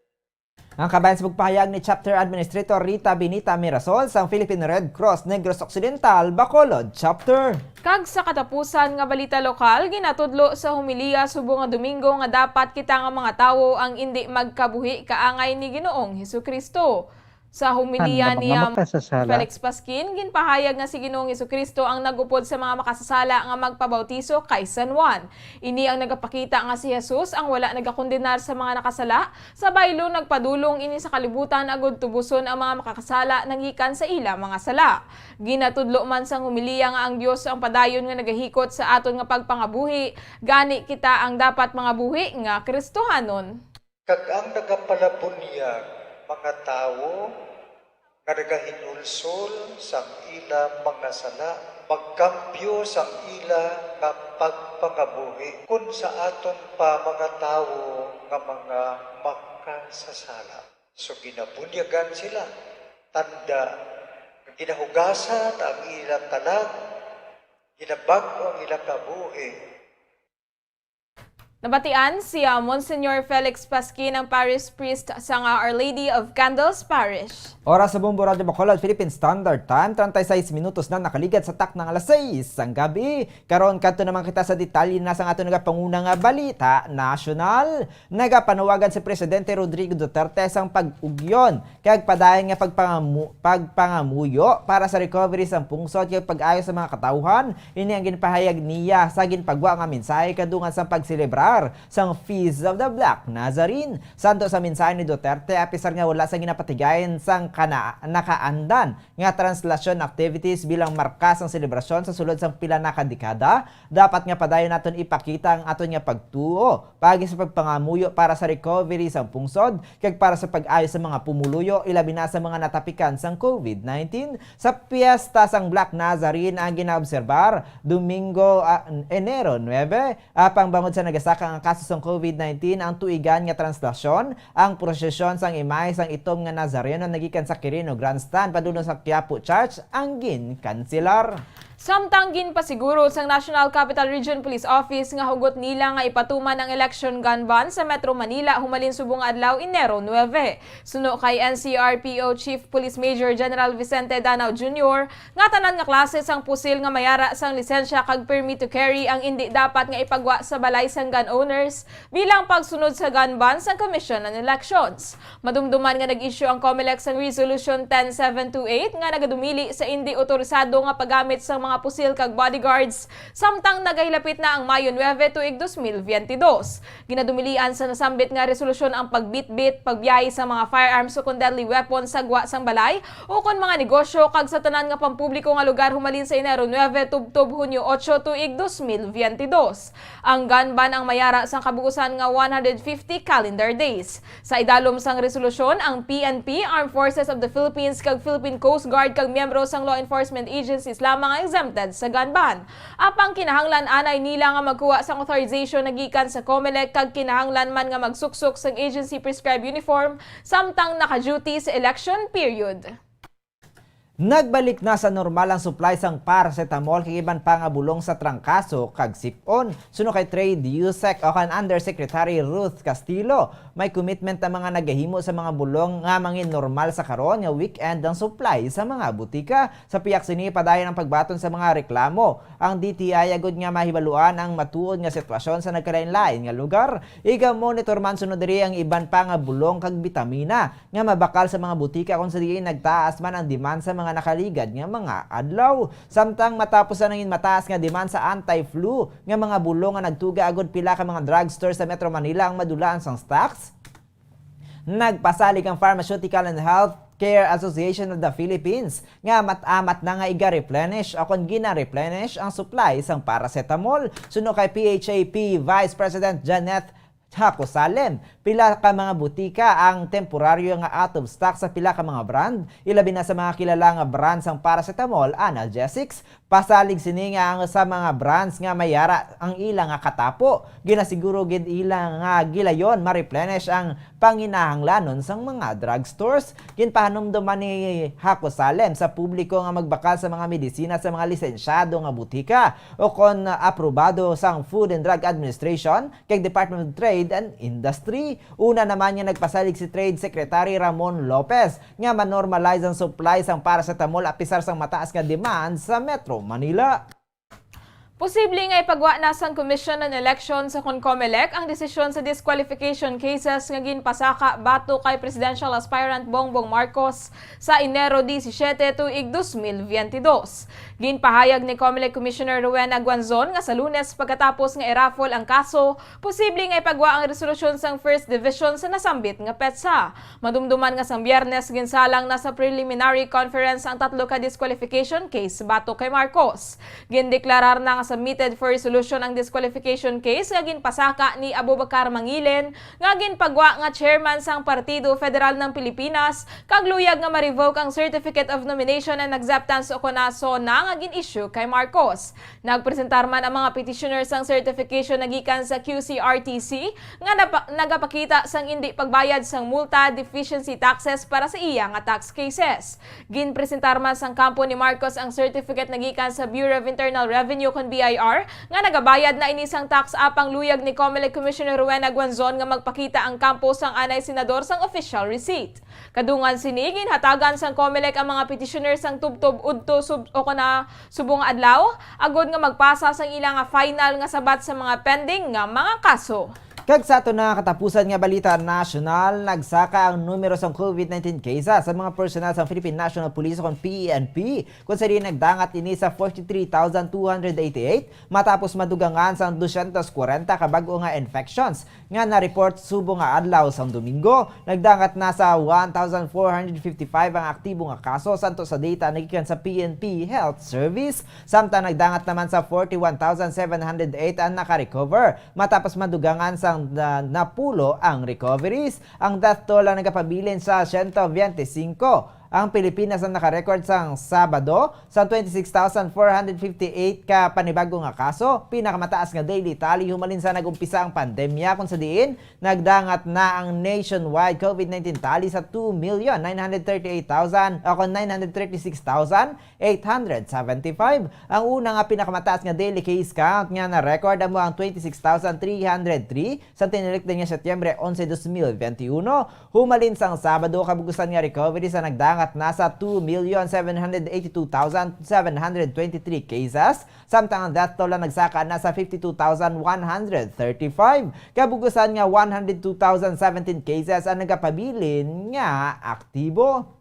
Ang kabahin sa pagpahayag ni Chapter Administrator Rita Benita Mirasol sang Philippine Red Cross Negros Occidental, Bacolod Chapter. Kag sa katapusan nga balita lokal, ginatudlo sa homilya subong nga Domingo nga dapat kita nga mga tawo ang indi magkabuhi kaangay ni Ginoong Jesu-Cristo. Sa homilya Ano ba nga niya, makasasala? Felix Pasquin, ginpahayag nga si Ginoong Jesu-Cristo ang nagupod sa mga makasasala nga magpabautiso kay San Juan. Ini ang nagapakita nga si Jesus ang wala nagakondenar sa mga nakasala, sa baylo, nagpadulong ini sa kalibutan agud tubuson ang mga makakasala nang gikan sa ila mga sala. Ginatudlo man sang homilya nga ang Dios ang padayon nga nagahikot sa aton nga pagpangabuhi, gani kita ang dapat mangabuhi nga Kristohanon. Kag ang nagapalabunyag mga tawo nga nagahinulsol sang ila mga sala, magkambyo sang ila nga pagpangabuhi, kon sa aton pa mga tawo nga mga makasasala. So, ginabunyagan sila, tanda, nga ginahugasan ang ila tanan, ginabag-o ang ila kabuhi. Nabatian si, ah, Monsignor Felix Pasquin, ang parish priest sa nga Our Lady of Candles Parish. Oras sa Bombo Radyo Bacolod, Philippine Standard Time, treinta y seis minutos na nakaligat sa takna nga alas sais sang gabi. Karon, kadto naman kita sa detalye na sang aton nagapanguna nga balita nasyonal. Nagapanawagan si Presidente Rodrigo Duterte sang pag-ugyon kag padayon nga pagpangamu-, pagpangamuyo para sa recovery sang pungsod kag pag-ayo sa mga katawhan. Ini ang ginpahayag niya sa ginpagwa nga mensahe kadungan sang pagselebrar sang Feast of the Black Nazarene. Santo sa mensahe ni Duterte, apisar nga wala sa ginapatigayon sang kana-, nakaandan nga translasyon activities bilang marka sang selebrasyon sa sulod sang pila na ka dekada, dapat nga padayon naton ipakita ang aton nga pagtuo paagi sa pagpangamuyo para sa recovery sang pungsod kag para sa pag-ayo sa mga pumuluyo, ilabi na sa mga natapikan sang COVID nineteen. Sa piyesta sang Black Nazarene ang ginaobserbar, Domingo, ah, Enero nuebe, apang bangod sa nagasaka nga kaso sang COVID nineteen ang tuigan nga translasyon, ang prosesyon sang imahe sang itom nga Nazareno nagikan sa Quirino Grandstand padulong sa Quiapo Church ang ginkanselar. Samtang ginpasiguro sang National Capital Region Police Office nga hugot nila nga ipatuman ang election gun ban sa Metro Manila humalin subong nga adlaw, Enero nuebe. Suno kay N C R P O Chief Police Major General Vicente Danao Junior, nga tanan nga klase sang pusil nga mayara sang lisensya kag permit to carry ang indi dapat nga ipagwa sa balay sang gun owners bilang pagsunod sa gun ban sang Commission on Elections. Madumduman nga nag-issue ang Comelec sang Resolution ten seven two eight nga nagadumili sa indi otorisado nga paggamit sang mga pusil kag bodyguards, samtang nagahilapit na ang Mayo nuebe tuig dos mil biyente dos. Ginadumilian sa nasambit nga resolusyon ang pagbitbit, pagbiyahe sa mga firearms ukon deadly weapons sa gwa sang balay ukon mga negosyo kag sa tanan nga pampubliko nga lugar humalin sa Enero nuebe tubtob Hunyo otso tuig dos mil biyente dos. Ang gun ban ang mayara sang kabuusan nga one hundred fifty calendar days. Sa idalom sang resolusyon, ang P N P, Armed Forces of the Philippines, kag Philippine Coast Guard kag miyembro sang law enforcement agencies lamang ang exempted sa gun ban. Apang kinahanglan anay nila nga magkuha sang authorization na gikan sa Comelec kag kinahanglan man nga magsuksok sang agency prescribed uniform samtang naka-duty sa election period. Nagbalik na sa normal ang supply sang paracetamol kag iban pa nga bulong sa trangkaso kag sip-on. Suno kay Trade USEC o kan Undersecretary Ruth Castillo, may commitment ang mga nagahimo sa mga bulong nga mangin normal sa karon nga weekend ang supply sa mga butika. Sa pihak sini, padayon ang pagbaton sa mga reklamo ang D T I agud nga mahibaluan ang matuod nga sitwasyon sa nagkalain-lain nga lugar. Iga-monitor man sunod diri ang iban pa nga bulong kag bitamina nga mabakal sa mga butika kon sa diin nagtaas man ang demand sa mga nakaligad nga mga adlaw. Samtang matapos ang nangin mataas nga demand sa anti-flu nga mga bulong nga nagtuga agud pila ka mga drugstore sa Metro Manila ang madulaan sang stocks, nagpasalig ang Pharmaceutical and Healthcare Association of the Philippines nga amat-amat na nga iga-replenish o kon gina-replenish ang supply sang paracetamol. Suno kay P H A P Vice President Janet Hacosalem, pila ka mga butika ang temporaryo nga out of stock sa pila ka mga brand, ilabi na sa mga kilala nga brand sang paracetamol, analgesics. Pasalig sini nga ang sa mga brands nga mayara ang ila nga katapo, ginasiguro gid ila nga gilayon ma-replenish ang panginahanglanon sang mga drugstores. Ginpahanumdom man ni Hacosalem sa publiko nga magbakal sa mga medisina sa mga lisensyado nga butika o kon aprobado sang Food and Drug Administration kag Department of Trade and Industry. Una naman nga nagpasalig si Trade Secretary Ramon Lopez nga ma-normalize ang supply sang paracetamol apisar sang mataas nga demand sa Metro Manila. Posible nga ipagwa na sang Commission on Elections o kon Comelec ang desisyon sa disqualification cases nga ginpasaka batok kay presidential aspirant Bongbong Marcos sa Enero disisiete tuig dos mil biyente dos. Ginpahayag ni Comelec Commissioner Rowena Guanzon nga sa Lunes, pagkatapos nga i-raffle ang kaso, posible nga ipagwa ang resolusyon sang First Division sa nasambit nga petsa. Madumduman nga sang Biyernes, ginsalang na sa preliminary conference ang tatlo ka disqualification case batok kay Marcos. Gindeklarar na nga submitted for resolution ang disqualification case nga ginpasaka ni Abubacar Mangilin, nga ginpagwa nga chairman sang Partido Federal ng Pilipinas, kag luyag nga ma-revoke ang Certificate of Nomination and Acceptance o kon SONA nga gin-issue kay Marcos. Nagpresentar man ang mga petitioner sang certification nga gikan sa Q C R T C nga napa- nagapakita sang indi pagbayad sang multa, deficiency taxes para sa iya nga tax cases. Ginpresentar man sang kampo ni Marcos ang certificate nga gikan sa Bureau of Internal Revenue kon B I R nga nagabayad na ini sang tax, apang luyag ni Comelec Commissioner Rowena Guanzon nga magpakita ang kampo sang anay senador sang official receipt. Kadungan sini, ginhatagan sang Comelec ang mga petitioner sang tubtob udto sub o kon subong nga adlaw, agod nga magpasa sang ila nga final nga sabat sa mga pending nga mga kaso. Kag sa aton na katapusan nga balita nasyonal, nagsaka ang numero sang COVID nineteen cases sa mga personnel sang Philippine National Police o kon P N P, kung sa diin nagdangat ini sa forty-three thousand two hundred eighty-eight matapos madugangan sang dosyentos kwarenta ka bag-o nga infections nga na-report subong nga adlaw sang Domingo. Nagdangat na sa one thousand four hundred fifty-five ang aktibo nga kaso santo sa data nagikan sa P N P Health Service, samtang nagdangat naman sa forty-one thousand seven hundred eight ang naka-recover. Matapos madugangan sang na, napulo ang recoveries, ang death toll ang nagapabilin sa siyento biyente singko. Ang Pilipinas ang naka-record sang Sabado sa twenty-six thousand four hundred fifty-eight ka panibago nga kaso, pinakamataas nga daily tally humalin sa nag-umpisa ang pandemya, kung sa diin nagdangat na ang nationwide COVID nineteen tally sa two million nine hundred thirty-eight thousand, o kon nine hundred thirty-six thousand eight hundred seventy-five. Ang una nga pinakamataas nga daily case count nga na-record amo ang twenty-six thousand three hundred three sa tinilikdan nga Setyembre onse, dos mil benti uno. Humalin sang Sabado, kabugusan nga recovery sa nagdangat na sa two million seven hundred eighty-two thousand seven hundred twenty-three cases, samtang ang death toll ang nagsaka na sa fifty-two thousand one hundred thirty-five, kabugusan nga one hundred two thousand seventeen cases ang nagapabilin nga aktibo.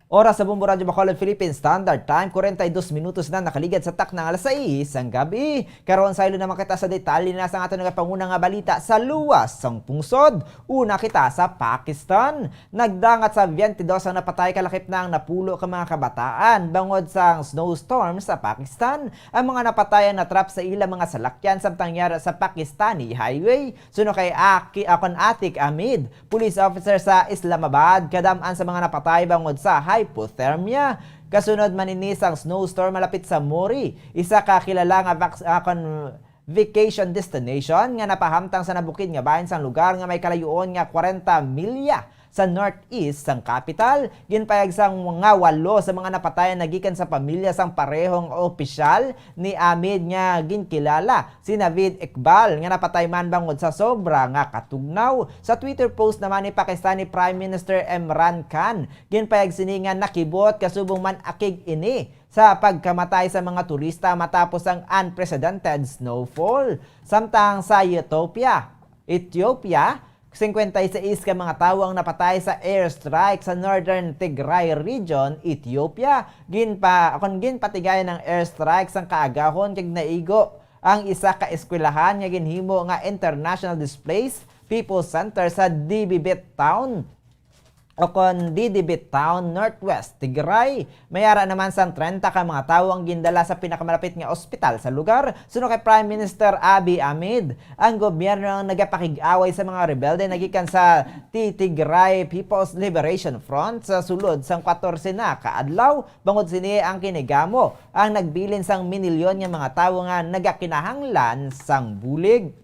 Oras sa Bombo Radyo Bacolod Philippine Standard Time, kwarenta y dos minutos na nakaligad sa takna nga alas sais sang gabi. Karon, saylo naman kita sa detalye na sang aton nagapanguna nga balita sa luwas sang pungsod. Una kita sa Pakistan. Nagdangat sa twenty-dos ang napatay, kalakip na ang napulo ka mga kabataan bangod sang snowstorm sa Pakistan. Ang mga napatay ang natrap sa ilang mga salakyan samtang yara sa Pakistani highway. Suno kay Aki-, akon Atik Amid, police officer sa Islamabad, kadam-an sa mga napatay bangod sa hypothermia. Kasunod man ini sang snowstorm malapit sa Mori, isa ka kilala nga vac-, ah, kon-, vacation destination nga napahamtang sa nabukid nga bahin sang lugar nga may kalayuon nga kwarenta milya sa northeast sang kapital. Ginpayag sang mga walo sa mga napatayan nagikan sa pamilya sang parehong opisyal ni Amid nga ginkilala si Naveed Iqbal, nga napatay man bangod sa sobra nga katugnaw. Sa Twitter post naman ni Pakistani Prime Minister Imran Khan, ginpayag sini nga nakibot kasubong man akig ini sa pagkamatay sa mga turista matapos ang unprecedented snowfall. Samtang sa Ethiopia, Ethiopia, singkwenta y seis ka mga tawo ang napatay sa airstrike sa Northern Tigray Region, Ethiopia. Ginpa-, kon ginpatigayon ang airstrike sang kaagahon kag naigo ang isa ka eskwelahan nga ginhimo nga International Displaced People Center sa Dibibit Town, o kon Didibit Town, Northwest Tigray. May ara naman sang trenta ka mga tawo ang gindala sa pinakamalapit nga ospital sa lugar. Suno kay Prime Minister Abiy Ahmed, ang gobyerno ang nagapakig-away sa mga rebelde nagikan sa Ti-, Tigray People's Liberation Front sa sulod sang katorse na ka adlaw. Bangod sini, ang kinigamo ang nagbilin sang minilyon nga mga tawo nga nagakinahanglan sang bulig.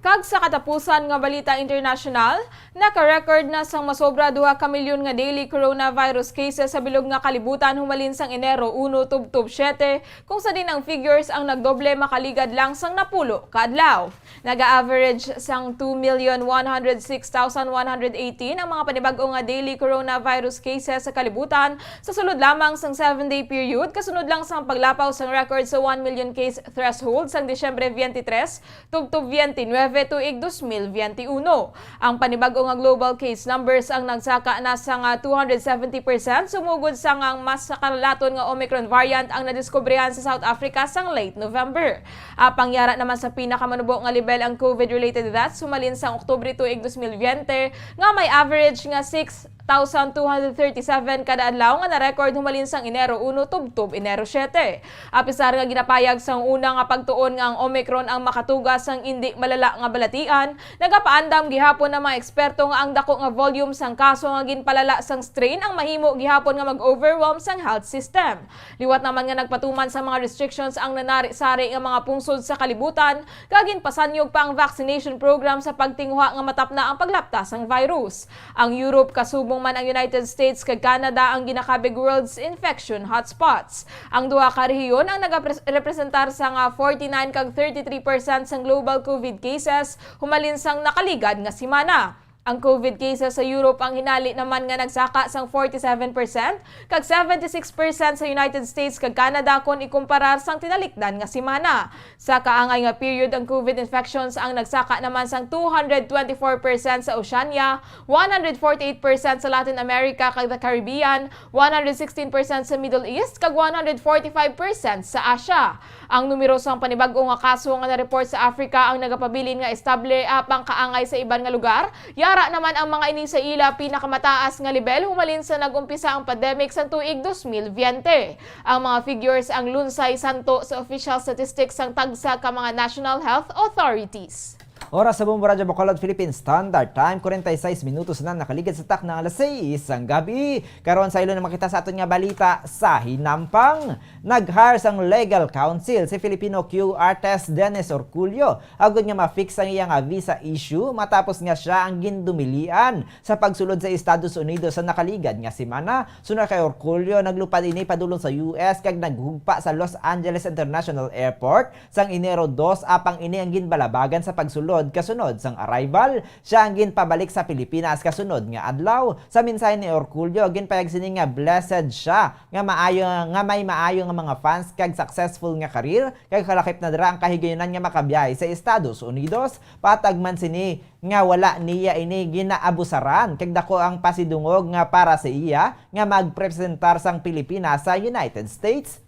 Kag sa katapusan nga balita internasyonal, naka-record na sang masobra duha ka milyon nga daily coronavirus cases sa bilog nga kalibutan humalin sang Enero uno tubtob siete, kung sa diin ang figures ang nagdoble makaligad lang sang napulo ka adlaw. Naga-average sang two million one hundred six thousand one hundred eighteen ang mga panibag-o nga daily coronavirus cases sa kalibutan sa sulod lamang sang seven-day period, kasunod lang sang paglapaw sang record sa one million case threshold sang Disyembre twenty-three, tubtob twenty-nine tuig dos mil twenty-uno. Ang panibag-o nga global case numbers ang nagsaka na sang, ah, two hundred seventy percent, sumugod sang ang mas nakalaton nga Omicron variant ang nadiskubrihan sa South Africa sang late November. Apang yara naman sa pinakamanubo nga lebel ang COVID-related deaths humalin sang Oktubre tuig dos mil twenty, nga may average nga six thousand two hundred thirty-seven kada adlaw nga na-record humalin sang Enero uno tubtob Enero siete. Apisar nga ginapayag sang una nga pagtuon nga ang Omicron ang makatuga sang indi malala nga balatian, nagapaandam gihapon ang mga eksperto nga ang dako nga volume sang kaso nga ginpalala sang strain ang mahimo gihapon nga mag-overwhelm sang health system. Liwat naman nga nagpatuman sa mga restrictions ang nanari-sari nga mga pungsod sa kalibutan, kag ginpasanyog pa ang vaccination program sa pagtinguha nga matapna ang paglapta sang virus. Ang Europe, kasubong man ang United States kag Canada, ang ginakabig world's infection hotspots. Ang duha ka rehiyon ang nagapresentar sa nga forty-nine kag thirty-three percent sang global COVID cases humalin sang nakaligad nga semana. Ang COVID cases sa Europe ang hinali naman nga nagsaka sang forty-seven percent kag seventy-six percent sa United States kag Canada kon ikumparar sang tinalikdan nga semana. Sa kaangay nga period, ang COVID infections ang nagsaka naman sang two hundred twenty-four percent sa Oceania, one hundred forty-eight percent sa Latin America kag the Caribbean, one hundred sixteen percent sa Middle East, kag one hundred forty-five percent sa Asia. Ang numero sang panibag-o nga kaso nga na-report sa Africa ang nagapabilin nga estable, apang kaangay sa iban nga lugar, yara naman ang mga ini sa ila pinakamataas nga lebel humalin sa nag-umpisa ang pandemic sang tuig dos mil biyente. Ang mga figures ang lunsay santo sa official statistics sang tagsa ka mga national health authorities. Oras sa Bombo Radyo Bacolod, Philippine Standard Time, forty-six minutos na nakaligid sa takna nga alas sais sang gabi. Karon sa ilo na makita sa aton nga balita sa hinampang. Nag-hire sang legal counsel si Filipino Q artist Dennis Orculio agod nga ma-fix ang iya nga visa issue matapos nga sia ang gindumilian sa pagsulod sa Estados Unidos sa nakaligad nga semana. Suno kay Orculio, naglupad ini padulong sa U S kag naghugpa sa Los Angeles International Airport sang Enero dos, apang ini ang ginbalabagan sa pagsulod kasunod sang arrival. Sia ang ginpabalik sa Pilipinas kasunod nga adlaw. Sa mensahe ni Orculio, ginpayag sini nga blessed sia nga maayo, nga may maayo nga mga fans kag successful nga career, kag kalakip na dira ang kahigayunan nga makabiyahe sa Estados Unidos. Patag man sini nga wala niya ini ginaabusaran, kag dako ang pasidungog nga para sa iya nga magpresentar sang Pilipinas sa United States.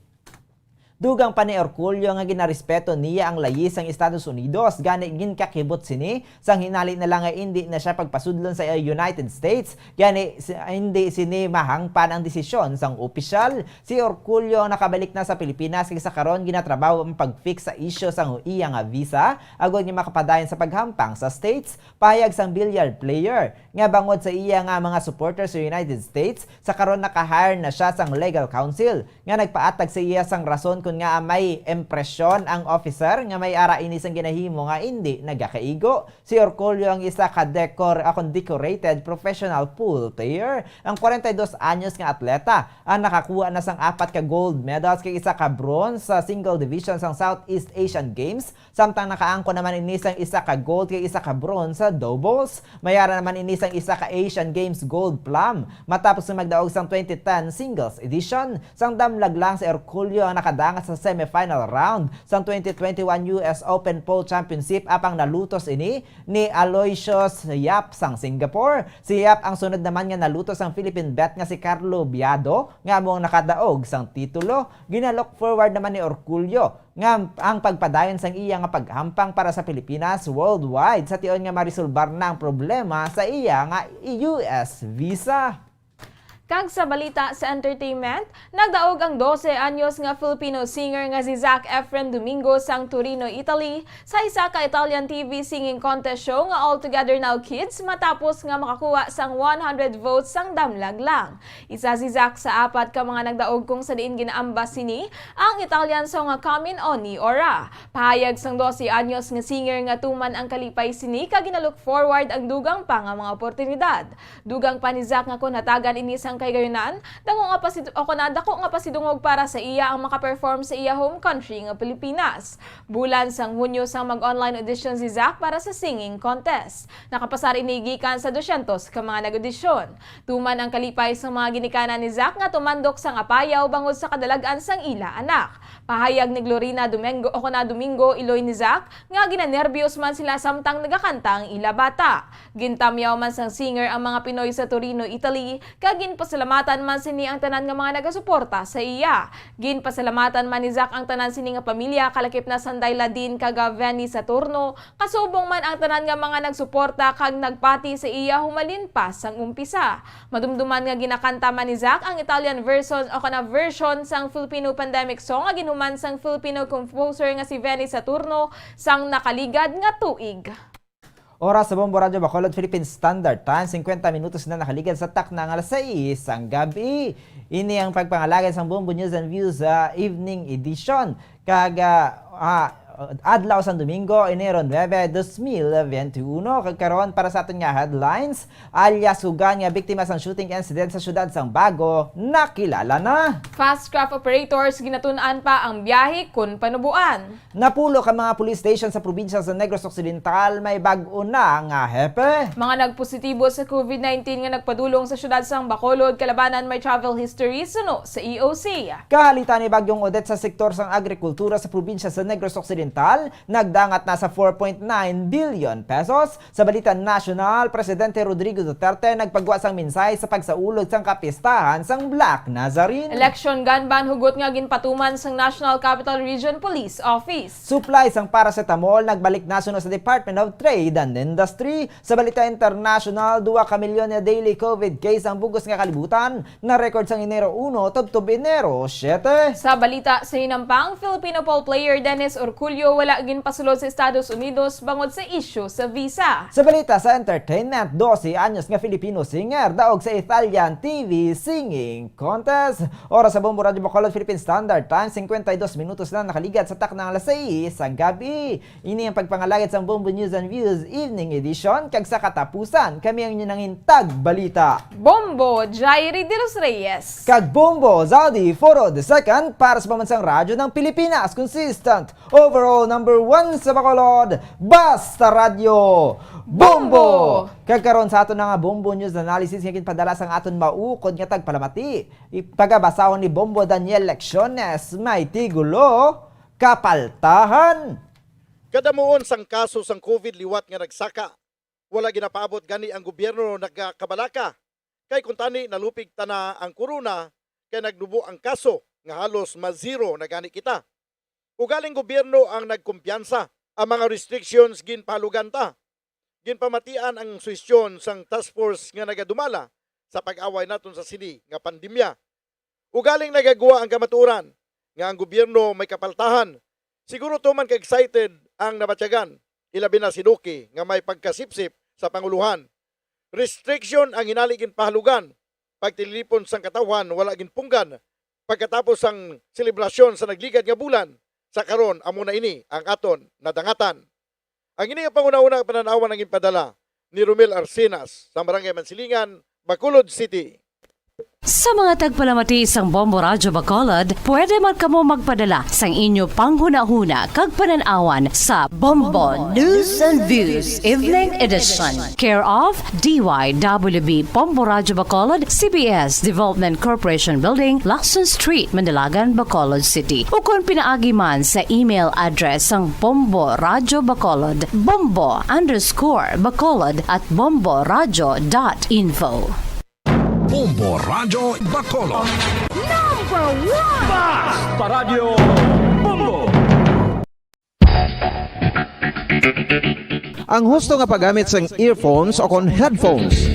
Dugang pa ni Orculio nga ginarespeto niya ang layi sang Estados Unidos, gani ginkakibot sini sang hinali na lang nga indi na sia pagpasudlon sa United States, gani si-, indi sini mahangpan ang desisyon sang opisyal. Si Orculio nakabalik na sa Pilipinas, kag sa karon ginatrabaho ang pag-fix sa isyu sang iya nga visa agod nga makapadayon sa paghampang sa States. Pahayag sang billiard player nga bangod sa iya nga mga supporters sa United States, sa karon naka-hire na sia sang legal counsel nga nagpaatag sa iya sang rason kon ngaa may impresyon ang officer nga may ara ini sang ginahimo nga indi nagakaigo. Si Orculio ang isa ka decor-, akon decorated professional pool player. Ang forty-dos anyos nga atleta ang nakakuha na sang apat ka gold medals kag isa ka bronze sa single division sang Southeast Asian Games. Samtang nakaangkon naman ini sang isa ka gold kag isa ka bronze sa doubles. May ara naman ini sang isa ka Asian Games gold plum matapos nga magdaog sang twenty ten singles edition. Sang damlag lang, si Orculio ang nakadangat sa semifinal round sang twenty twenty-one U S Open Pole Championship, apang nalutos ini ni Aloysius Yap sang Singapore. Si Yap ang sunod naman nga nalutos sang Philippine vet nga si Carlo Biado, nga amo ang nakadaog sang titulo. Gina-look forward naman ni Orculio nga ang pagpadayon sang iya nga paghampang para sa Pilipinas worldwide sa tion nga marisolbar na ang problema sa iya nga U S visa. Kag sa balita sa entertainment, nagdaog ang dose anyos nga Filipino singer nga si Zac Efren Domingo sang Torino, Italy, sa isa ka Italian T V singing contest show nga All Together Now Kids matapos nga makakuha sang one hundred votes sang damlag lang. Isa si Zac sa apat ka mga nagdaog kung sa diin ginaambas sini ang Italian song nga Come In Ogni Ora. Pahayag sang dose anyos nga singer nga tuman ang kalipay sini kag gina-look forward ang dugang pa nga mga oportunidad. Dugang pa ni Zac nga kon hatagan ini sang kahigayunan, dako nga pasid-, o kon na dako nga pasidungog para sa iya ang makaperform sa iya home country nga Pilipinas. Bulan sang Hunyo sang mag-online audition si Zac para sa singing contest. Nakapasar ini gikan sa dusyentos ka mga nag-audition. Tuman ang kalipay sang mga ginikanan ni Zac nga tumandok sang Apayao bangod sa kadalag-an sang ila anak. Pahayag ni Glorina Domingo, o kon na Domingo, iloy ni Zac, nga ginanerbyos man sila samtang nagakanta ang ila bata. Gintamyaw man sang singer ang mga Pinoy sa Torino, Italy, kag ginpasalamatan man sini ang tanan nga mga nagasuporta sa iya. Ginpasalamatan man ni Zac ang tanan sini nga pamilya, kalakip na Sanday Ladin kag Venny Saturno, kasubong man ang tanan nga mga nagsuporta kag nagpati sa iya humalin pa sang umpisa. Madumduman nga ginakanta man ni Zac ang Italian version o kon na version sang Filipino pandemic song nga ginhuman sang Filipino composer nga si Venny Saturno sang nakaligad nga tuig. Oras sa Bombo Radyo Bacolod, Philippine Standard Time, singkwenta minutos na nakaligad sa takna nga alas sais sang gabi. Ini ang pagpangalagad sang Bombo News and Views, ah, Evening Edition. Kag, ah, ah, adlaw sang Domingo, Enero nuebe, dos mil veintiuno. Kag karon, para sa aton nga headlines, alias Hugan nga biktima sang shooting incident sa siyudad sang Bago, nakilala na. Fast craft operators ginatun-an pa ang biyahe kon panuboan. Napulo ka mga police station sa probinsya sa Negros Occidental may bag-o na nga hepe. Mga nagpositibo sa COVID nineteen nga nagpadulong sa siyudad sang Bacolod kalabanan may travel history suno sa E O C. Kahalitan ni Bagyong Odette sa sektor sang agrikultura sa probinsya sa Negros Occidental, nagdangat na sa four point nine billion pesos. Sa balita nasyonal, Presidente Rodrigo Duterte nagpagwa sang mensahe sa pagsaulog sang kapistahan sang Black Nazarene. Election gun ban hugot nga ginpatuman sang National Capital Region Police Office. Supply sang paracetamol nagbalik na suno sa Department of Trade and Industry. Sa balita international, duwa ka milyon nga daily COVID case ang bug-os nga kalibutan na-record sang Enero uno tubtob Enero siete. Sa balita sa hinampang, Filipino pole player Dennis Orculio Wala ginpasulod sa Estados Unidos bangod sa isyu sa visa. Sa balita sa entertainment, dose anyos nga Filipino singer daog sa Italian T V singing contest. Oras sa Bombo Radyo Bacolod, Philippine Standard Time, cincuenta y dos minutos na nakaligad sa takna nga alas sais sang gabi. Ini ang pagpangalagad sang Bombo News and Views Evening Edition, kag sa katapusan, kami ang inyong nangin tagbalita. Bombo Jairi de los Reyes. Kag Bombo Zaudi Foro the second para sa Pambansang Radyo ng Pilipinas, consistent overall number one sa Bacolod, basta radyo, Bombo! Bombo! Kag karon sa aton nga Bombo News Analysis nga ginpadala sang aton maukod nga tagpalamati, ipagabasahon ni Bombo Daniel Lecciones, may tigulo, Kapaltahan. Kadamuon sang kaso sang COVID liwat nga nagsaka, wala ginapaabot gani ang gobyerno nagakabalaka, kay kuntani nalupig ta na ang corona, kay nagnubo ang kaso nga halos ma-zero na gani kita. Ugaling gobyerno ang nagkumpiyansa, ang mga restrictions ginpahalugan ta. Ginpamatian ang suhestyon sang task force nga nagadumala sa pag-away naton sa sini nga pandemya. Ugaling nagagwa ang kamatuoran nga ang gobyerno may kapaltahan, siguro tuman ka-excited ang nabatyagan, ilabi na si Duque nga may pagkasipsip sa panguluhan. Restriction ang hinali ginpahalugan, pagtililipon sang katawhan wala ginpunggan, pagkatapos sang selebrasyon sa nagligad nga bulan, sa karon amo na ini ang aton nadangatan. Ang ini nga panghunahuna nga panan-awan ang ginpadala ni Romel Arcenas sa Barangay Mansilingan, Bacolod City. Sa mga tagpalamati sang Bombo Radyo Bacolod, pwede man kamo magpadala sang inyo panghunahuna kag panan-awan sa Bombo News and Views Evening Edition, care of D Y W B Bombo Radyo Bacolod, C B S Development Corporation Building, Lacson Street, Manalagan, Bacolod City. Ukon pinaagi man sa email address sang Bombo Radyo Bacolod, bombo underscore bacolod at bombo radyo dot info. Bombo Radyo Bacolod. Number one! Basta Radyo Bombo! Ang husto nga paggamit sang earphones o kon headphones.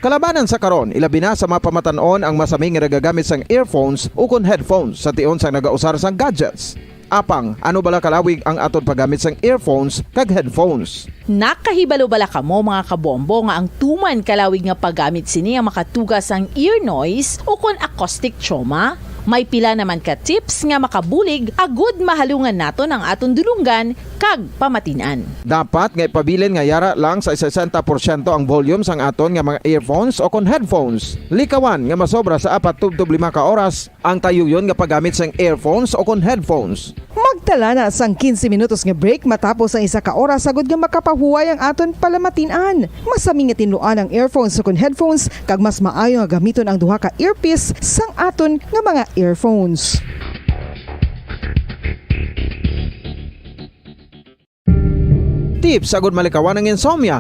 Kalabanan sa karon, ilabi na sa mga pamatan-on ang masami nga nagagamit sang earphones o kon headphones sa tion sang nagausar sang gadgets. Apang, ano bala kalawig ang aton paggamit sang earphones kag headphones? Nakahibalo bala kamo, mga kabombo, nga ang tuman kalawig nga paggamit sini ang makatuga sang ear noise o kon acoustic trauma? May pila naman ka tips nga makabulig agud mahalungan naton ang aton dulonggan kag pamatin-an. Dapat nga ipabilin nga yara lang sa sesenta porsyento ang volume sang aton nga mga earphones o kon headphones. Likawan nga masobra sa apat tubtob lima ka oras ang tayuyon nga paggamit sang earphones o kon headphones. Magtala na sang quince minutos nga break matapos ang isa ka oras, agud nga makapahuway ang aton palamatin-an. Masami nga tinluan ang earphones o kon headphones, kag mas maayo nga gamiton ang duha ka earpiece sang aton nga mga earphones. Tips agud malikawan ang insomnia.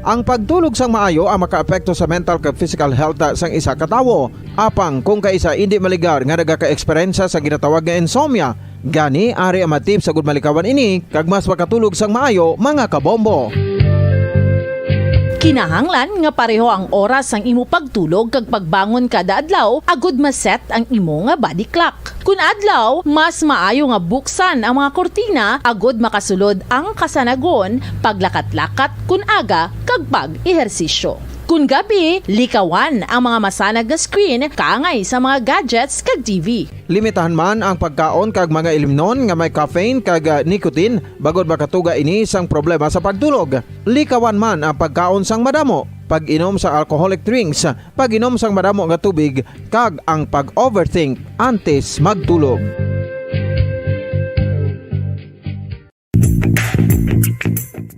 Ang pagtulog sang maayo ang makaapekto sa mental kag physical health sang isa ka tawo. Apang kung kaisa indi maligar nga nagaka-eksperyensya sa ginatawag nga insomnia, gani ari ang mga tips agud malikawan ini kag mas makatulog sang maayo, mga kabombo. Kinahanglan nga pareho ang oras sang imo pagtulog kag pagbangon kada adlaw agud ma-set ang imo nga body clock. Kun adlaw, mas maayo nga buksan ang mga kurtina agud makasulod ang kasanagon, paglakat-lakat kun aga, kag pag-ehersisyo. Kun gabi, likawan ang mga masanag nga screen kaangay sa mga gadgets kag T V. Limitahan man ang pagkaon kag mga ilimnon nga may caffeine kag, ah, nicotine, bangod makatuga ini sang problema sa pagtulog. Likawan man ang pagkaon sang madamo, pag-inom sa alcoholic drinks, pag-inom sang madamo nga tubig, kag ang pag-overthink antes magtulog.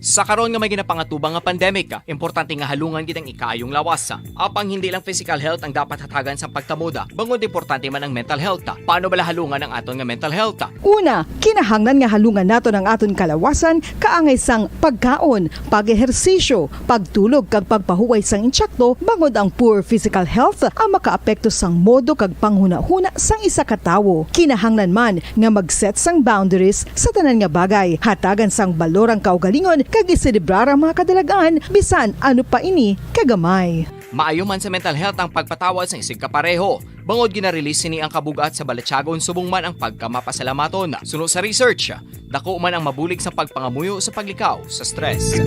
Sa karon nga may ginapangatubang nga pandemic, importante nga halungan gid ang ikaayong lawas. Apang hindi lang physical health ang dapat hatagan sa pagkamoda, bangod importante man ang mental health. Paano bala halungan ang aton nga mental health? Una, kinahanglan nga halungan naton ang aton kalawasan kaangay sang pagkaon, pag-ehersisyo, pagtulog kag pagpahuway sang intsakto, bangod ang poor physical health ang makaapekto sang modo kag panghunahuna sang isa ka tawo. Kinahanglan man nga mag-set sang boundaries sa tanan nga bagay. Hatagan sang balor ang kaugalingon kag iselebrar ang mga kadalag-an, bisan ano pa ini kagamay. Maayo man sa mental health ang pagpatawad sang isigkapareho, bangod gina-release sini ang kabug-at sa balatyagon subong man ang pagkamapasalamaton. Suno sa research, dako man ang mabulig sang pagpangamuyo sa paglikaw sa stress.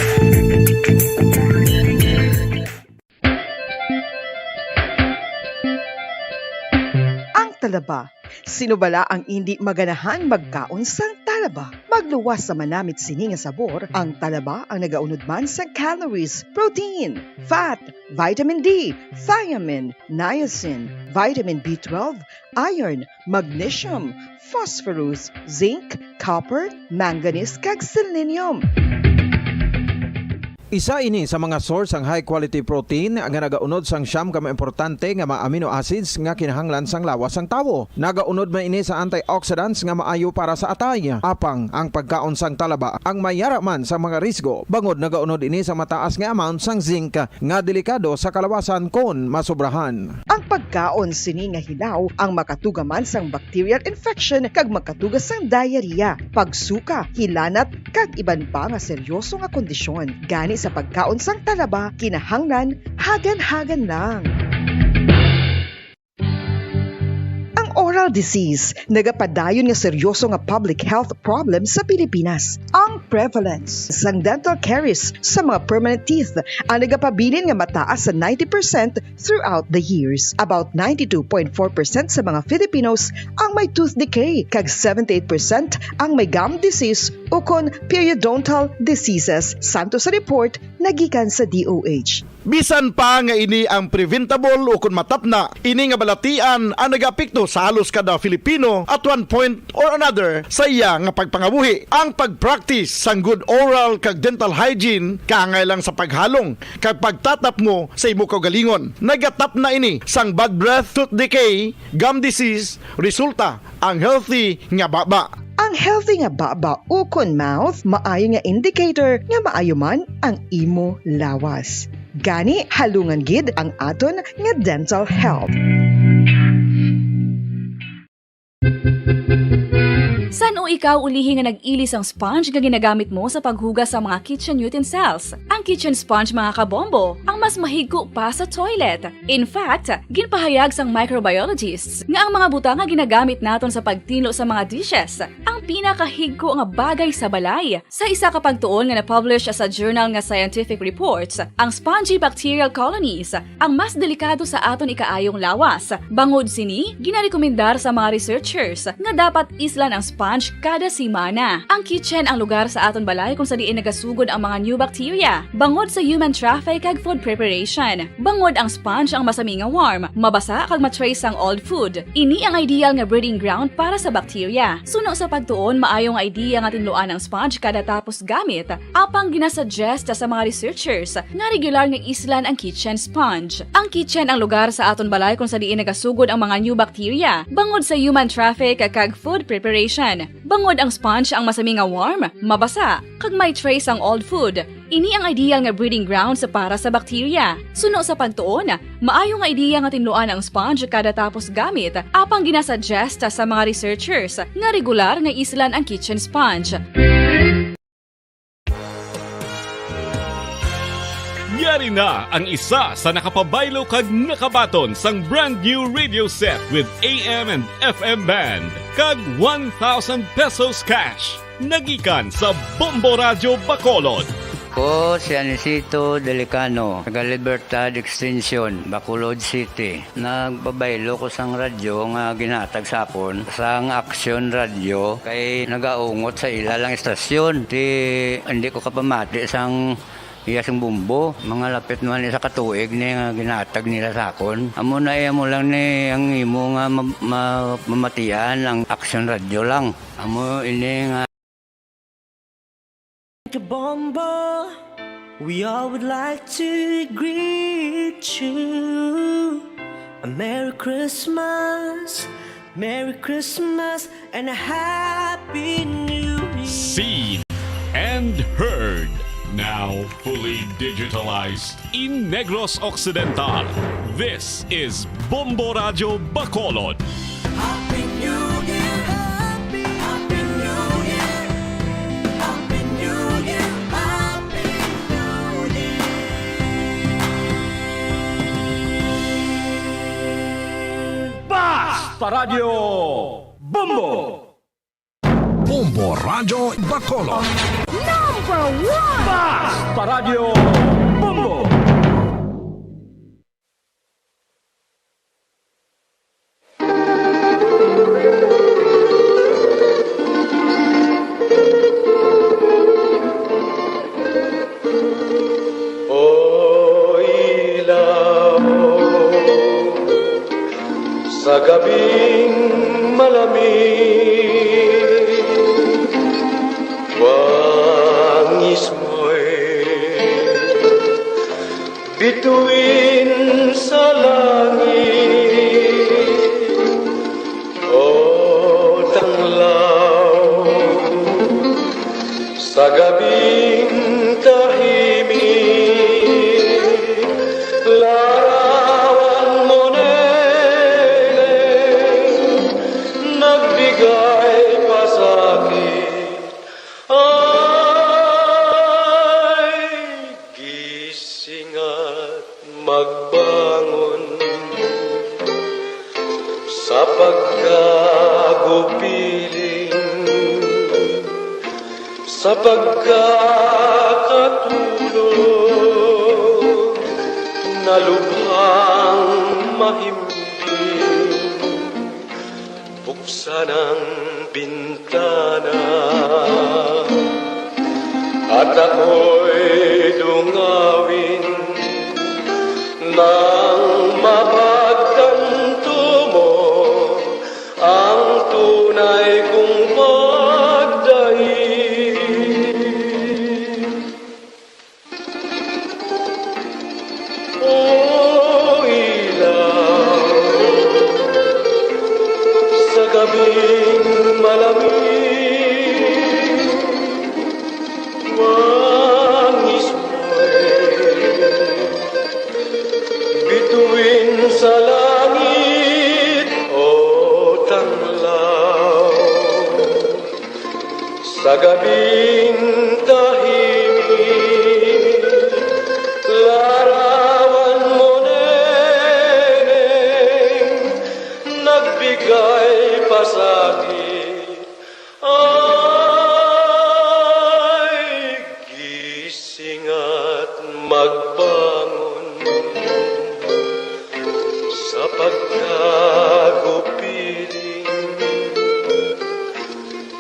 Ang talaba. Sino bala ang indi maganahan magkaon sang talaba? Magluwas sa manamit sini nga sabor, ang talaba ang nagaunod man sang calories, protein, fat, vitamin D, thiamine, niacin, vitamin B twelve, iron, magnesium, phosphorus, zinc, copper, manganese, kag selenium. Isa ini sa mga source sang high quality protein nga nagaunod sang siyam ka mga importante nga mga amino acids nga kinahanglan sang lawas sang tawo. Nagaunod man ini sa antioxidants nga maayo para sa atay. Apang ang pagkaon sang talaba ang may yara man sa mga risgo, bangod nagaunod ini sa mataas nga amount sang zinc nga delikado sa kalawasan kon masobrahan. Ang pagkaon sini nga hilaw ang makatuga man sang bacterial infection kag makatuga sang diarrhea, pagsuka, hilanat, kag iban pa nga seryoso nga kondisyon. Gani sa pagkaon sang talaba, kinahanglan hagan-hagan lang. Ang oral disease nagapadayon nga seryoso nga public health problem sa Pilipinas. Ang prevalence sang dental caries sa mga permanent teeth ang nagapabilin nga mataas sa ninety percent throughout the years. About ninety-two point four percent sa mga Filipinos ang may tooth decay, kag seventy-eight percent ang may gum disease ukon periodontal diseases, santo sa report nga gikan sa D O H. Bisan pa nga ini ang preventable ukon matapna, ini nga balatian ang nagaapekto sa halos kada Filipino at one point or another sa iya nga pagpangabuhi. Ang pag-practice sang good oral kag dental hygiene kaangay lang sa paghalong kag pagtatapmo sa imo kaugalingon. Nagatapna ini sang bad breath, tooth decay, gum disease, resulta ang healthy nga baba. Ang healthy nga baba ukon mouth maayo nga indicator nga maayo man ang imo lawas. Gani, halungan gid ang aton nga dental health. San-o ikaw ulihi nga nag-ili sang sponge nga ginagamit mo sa paghugas sa mga kitchen utensils? Ang kitchen sponge, mga kabombo, ang mas mahigko pa sa toilet. In fact, ginpahayag sang microbiologists nga ang mga butang nga ginagamit naton sa pagtinlo sa mga dishes ang pinakahigko nga bagay sa balay. Sa isa ka pagtuon nga na-publish sa journal nga Scientific Reports, ang spongy bacterial colonies ang mas delikado sa aton ikaayong lawas. Bangod sini, ginarekomendar sa mga researchers nga dapat islan ang sponge kada semana. Ang kitchen ang lugar sa aton balay kung sa diin nagasugod ang mga new bacteria, bangod sa human traffic kag food preparation. Bangod ang sponge ang masami nga warm, mabasa kag ma-trace ang old food. Ini ang ideal nga breeding ground para sa bacteria. Suno sa pagtuon, maayo nga idea nga tinluan ang sponge kada tapos gamit. Apang ginasuggest sa mga researchers nga regular nga islan ang kitchen sponge. Ang kitchen ang lugar sa aton balay kung sa diin nagasugod ang mga new bacteria, bangod sa human traffic kag food preparation. Bangod ang sponge ang masami nga warm, mabasa, kag may trace ang old food. Ini ang ideal nga breeding grounds para sa bacteria. Suno sa pagtuon, maayo nga idea nga tinluan ang sponge kada tapos gamit, apang ginasuggest sa mga researchers nga regular nga islan ang kitchen sponge. Yari na ang isa sa nakapabaylo kag nakabaton sang brand new radio set with A M and F M band kag one thousand pesos cash. Nagikan sa Bombo Radyo Bacolod. Ko si Anisito Delicano, taga Libertad Extension, Bacolod City. Nagpabaylo ko sang radyo nga ginhatag sa akon sang Action Radio kay nagaungot sa ila lang istasyon. Ti hindi ko kapamati sang iya sing bumbo. Mga lapit naman isa ka tuig ni nga ginhatag nila sa akon. Amo na iya mo lang ni ang imo nga ma-, ma-, mamatian ang Action Radio lang. Amo ini nga Kabombo, we all would like to greet you. A Merry Christmas, Merry Christmas, and a Happy New Year. Seen and heard, now fully digitalized in Negros Occidental. This is Bombo Radyo Bacolod. Happy New Year! Happy, Happy New Year! Happy New Year! Happy New Year! Paradyo Bombo! Bombo Radyo Bacolod. Number one! Basta Radyo Bombo! O ilaw, sa gabing malamig, wangis mo'y bituin sa langit. O tanglaw, sa gabing tahimik, larawan mo nene nagbigay pasakit. Ay, gising at magbangon sa pagkagupiling, sa pagkakatulog na lubhang mahimbing. Buksan ang bintana at ako'y dungawin nang mapagtanto mo ang tunay kong pagdaig. O ilaw, sa gabing malamig, wangis mo'y bituin sa langit, o tanglaw. Sa gabing tahimik, larawan mo nene nagbigay pasakit. Ay, gising at magbangon sa pagkagupiling,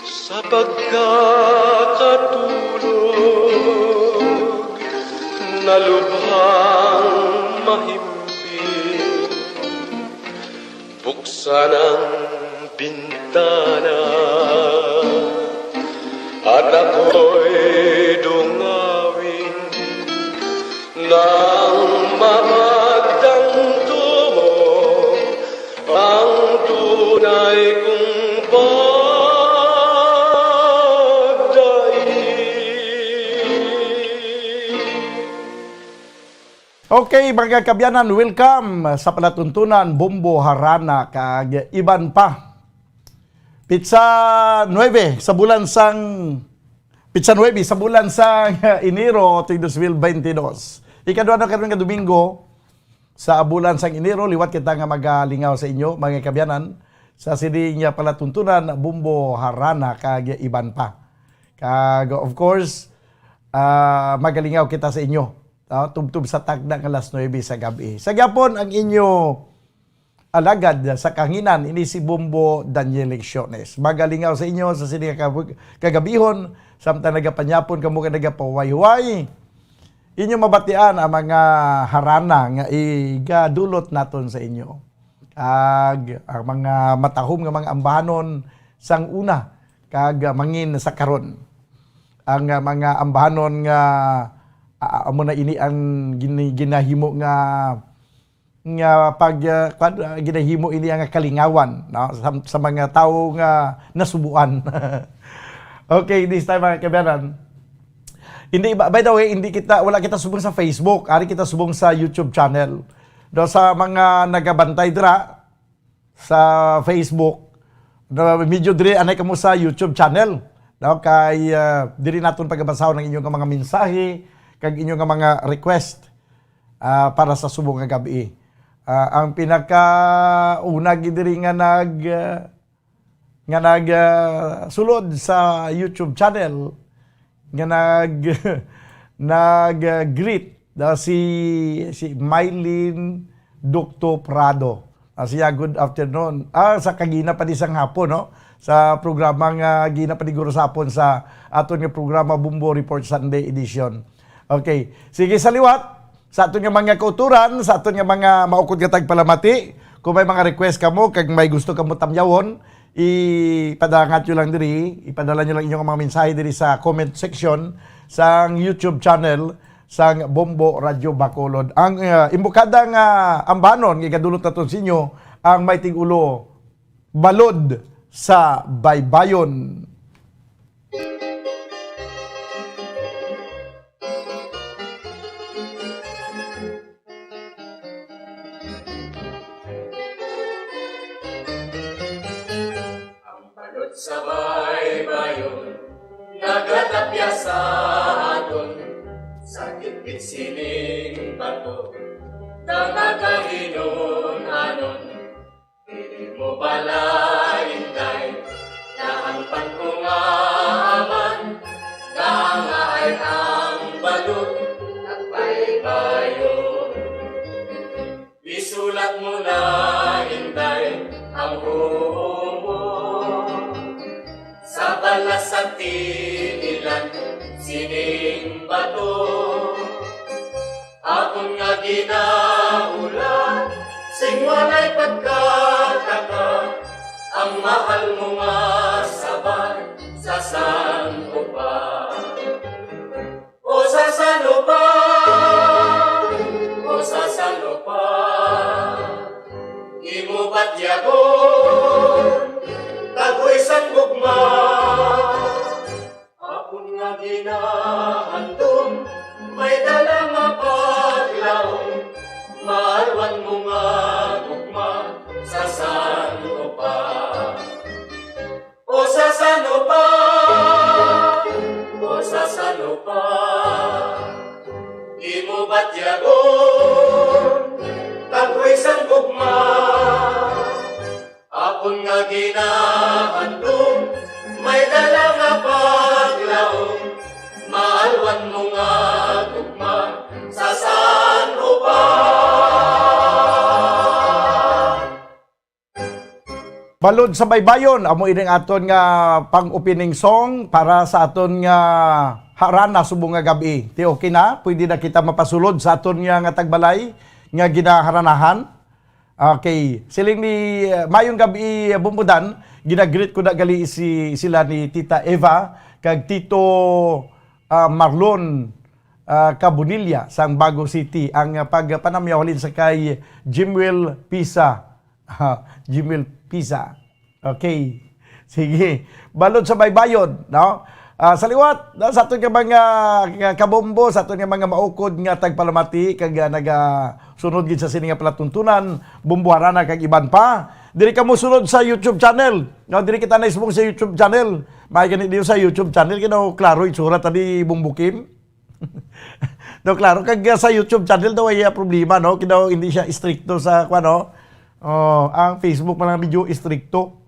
sa pagkakatulog na lubhang mahimbing. Buksan ang bintana at ako'y dungawin nang mapagtanto mo ang tunay kong pagdaig. Okay, mga kaabyanan, welcome sa palatuntunan, Bombo, Harana, kag iban pa. Pitsa nuebe sa bulan sang, pitsa nuebe sa bulan sang Enero, tuig dos mil baynte dos. Ikadua na karon nga Domingo sa bulan sang Enero, liwat kita nga magalingaw sa inyo, mga kaabyanan, sa sini nga palatuntunan, Bombo, Harana, kag iban pa. Kag, of course, ah, magalingaw kita sa inyo, ah, tubtob sa takna nga alas nuebe sa gab-i. Sa gyapon ang inyo alagad sa kahanginan, ini si Bombo Daniel Lecciones. Magalingaw sa inyo sa sini nga kab-, kagabihon, samtang nagapanyapon kamo kag nagapahuway-huway. Inyo mabatian ang mga harana nga igadulot naton sa inyo, kag ang mga matahom nga mga ambahanon sang una kag mangin sa karon. Ang, ah, mga ambahanon nga, ah, amo na ini ang gini-, ginahimo nga, nga pag, ah, kwan, ah, ginahimo ini ang kalingawan, no? Sa, sa mga tawo nga nasubuan. Okay, this time, mga kaabyanan. Hindi, by, by the way, hindi kita, wala kita subong sa Facebook, ari kita subong sa YouTube channel. Do, sa mga nagabantay dira, sa Facebook, na medyo diri anay kamo sa YouTube channel, no? Kay, ah, diri naton pagabasahon ang inyo nga mga mensahe kag inyo nga mga request, ah, para sa subong nga gab-i. Ah, ang pinakauna gid diri nga nag, ah, nga nag, ah, sulod sa YouTube channel, nga nag, nag, ah, greet na si, si Mylene Docto Prado. Ah, siya, good afternoon. Ah, sa kagina pa di sang hapon, no? Sa programa nga gina pa di guro sa hapon sa aton nga programa, Bombo Report Sunday Edition. Okay. Sige, sa liwat, sa aton nga mga kauturan, sa aton nga mga maukod nga tagpalamati, kung may mga request kamo, kag may gusto kamo tamyawon, ipadangat nyo lang diri, ipadala nyo lang inyong mga mensahe diri sa comment section sang YouTube channel sang Bombo Radyo Bacolod. Ang, ah, imbukada nga ambanon nga igadulot naton sa inyo, ang may tig-ulo, Balod sa Baybayon. Ang balod sa baybayon nagatapya sa aton, sa gitgit sining bato, nga nagahinon-anon. Dili mo bala, Inday, na ang pagkungaman naangaay ang balod at baybayon. Isulat mo na, Inday, ang huo mo sa balas sa tiilan sining bato. Akon nga ginahulat sing walay pagkataka, ang mahal mo nga sabay sa san-o pa. O sa san-o pa, o sa san-o pa, imo batyagon, tagoy sang gugma. Akon nga ginahandom, may dala nga paglaom, maalwan mo nga gugma sa san-o pa. O sa san-o pa, o sa san-o pa, imo batyagon, tagoy sang gugma. Akon nga ginahandom, may dala nga paglaom, maalwan mo nga gugma sa san-o pa. Balod sa Baybayon, amo ining aton nga pang-opening song para sa aton nga harana subong nga gab-i. Ti okay na? Pwede na kita mapasulod sa aton nga, nga tagbalay nga ginaharanahan. Okay. Siling ni, uh, Mayong gab-i, uh, Bumbudan, ginagreet ko na gali si, sila ni Tita Eva kag Tito, uh, Marlon, uh, Cabonilla sang Bago City. Ang, uh, pagpanamyaw halin sa kay Jimwell Pisa. Ah, Jimwell Pisa. Okay. Sige. Balod sa Baybayon, no? Ah, sa liwat, no, sa aton nga mga, nga kabombo, sa aton nga mga maukod nga tagpalamati, kag, ah, nagasunod gid sa sini nga palatuntunan, Bombo Harana kag iban pa. Diri kamo sunod sa YouTube channel. No, diri kita naisbong sa YouTube channel. May gani diyo sa YouTube channel, kino klaro itsura ta di Bombo Kim. No, klaro, kag, ah, sa YouTube channel daw ay, ah, problema, no? Kino hindi siya istrikto sa, kuwan, no? Oh, ang Facebook man lang medyo istrikto.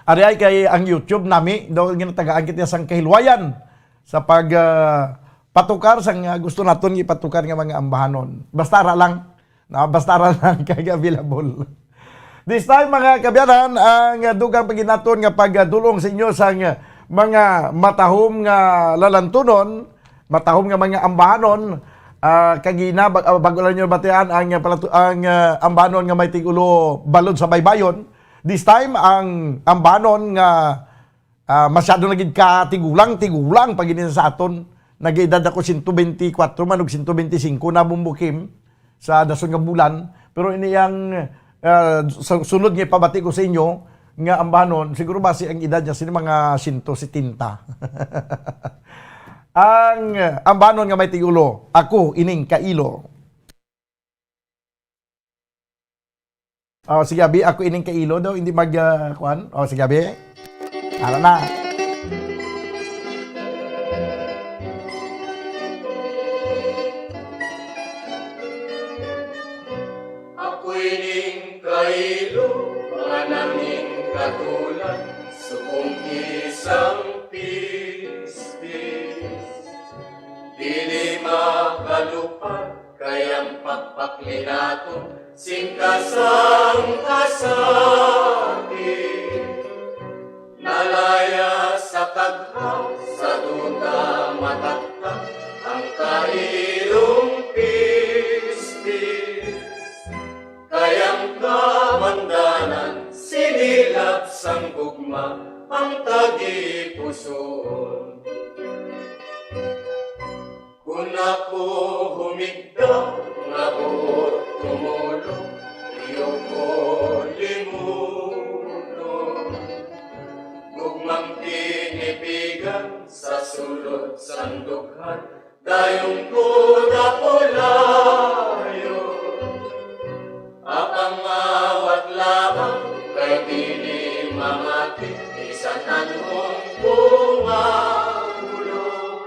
Ari ay kay ang YouTube nami, daw ginatagaan kita sang kahilwayan sa pag, ah, patukar sang, ah, gusto naton ipatukar nga mga ambahanon. Basta ara lang, no? Basta ara lang kay available. This time, mga kaabyanan, ang, ah, dugang pa gid naton nga pagdul-ong sa inyo sang, ah, mga matahom nga lalantunon, matahom nga mga ambahanon, ah, kagina, bag-, ah, bag-o lang nyo batian ang, ah, palatu-, ang, ah, ambahanon nga may tig-ulo Balod sa Baybayon. This time, ang ambahanon nga, ah, masyado na gid ka tigulang, tigulang pa gid sa aton. Nag-edad ako sento bente kwatro man og sento bente singko na, Bombo Kim, sa dason nga bulan. Pero ini ang, ah, sa-, sunod nga ipabati ko sa inyo nga ambahanon, siguro basi ang edad niya sini mga sento setenta. Ang ambahanon nga may tig-ulo, Ako Ining Kailo. Oh, sige, abi, Ako Ining Kailo daw, hindi mag, ah, kuwan. Oh, sige, abi. Ara na. Makalupad kay ang pagpakli naton sing kasang kasakit. Nalaya sa kaghaw sa duta mataktak ang kailong pispis. Kay ang kabandanan sinilap sang gugma ang tagipusoon. Kon ako humigda nga buot tumulong, iyo ko limuton. Gugmang tinipigan sa sulod sang dughan, dayon ko napulayon. Apang awat lamang kay dili mamati, bisan anhon ko mahulo.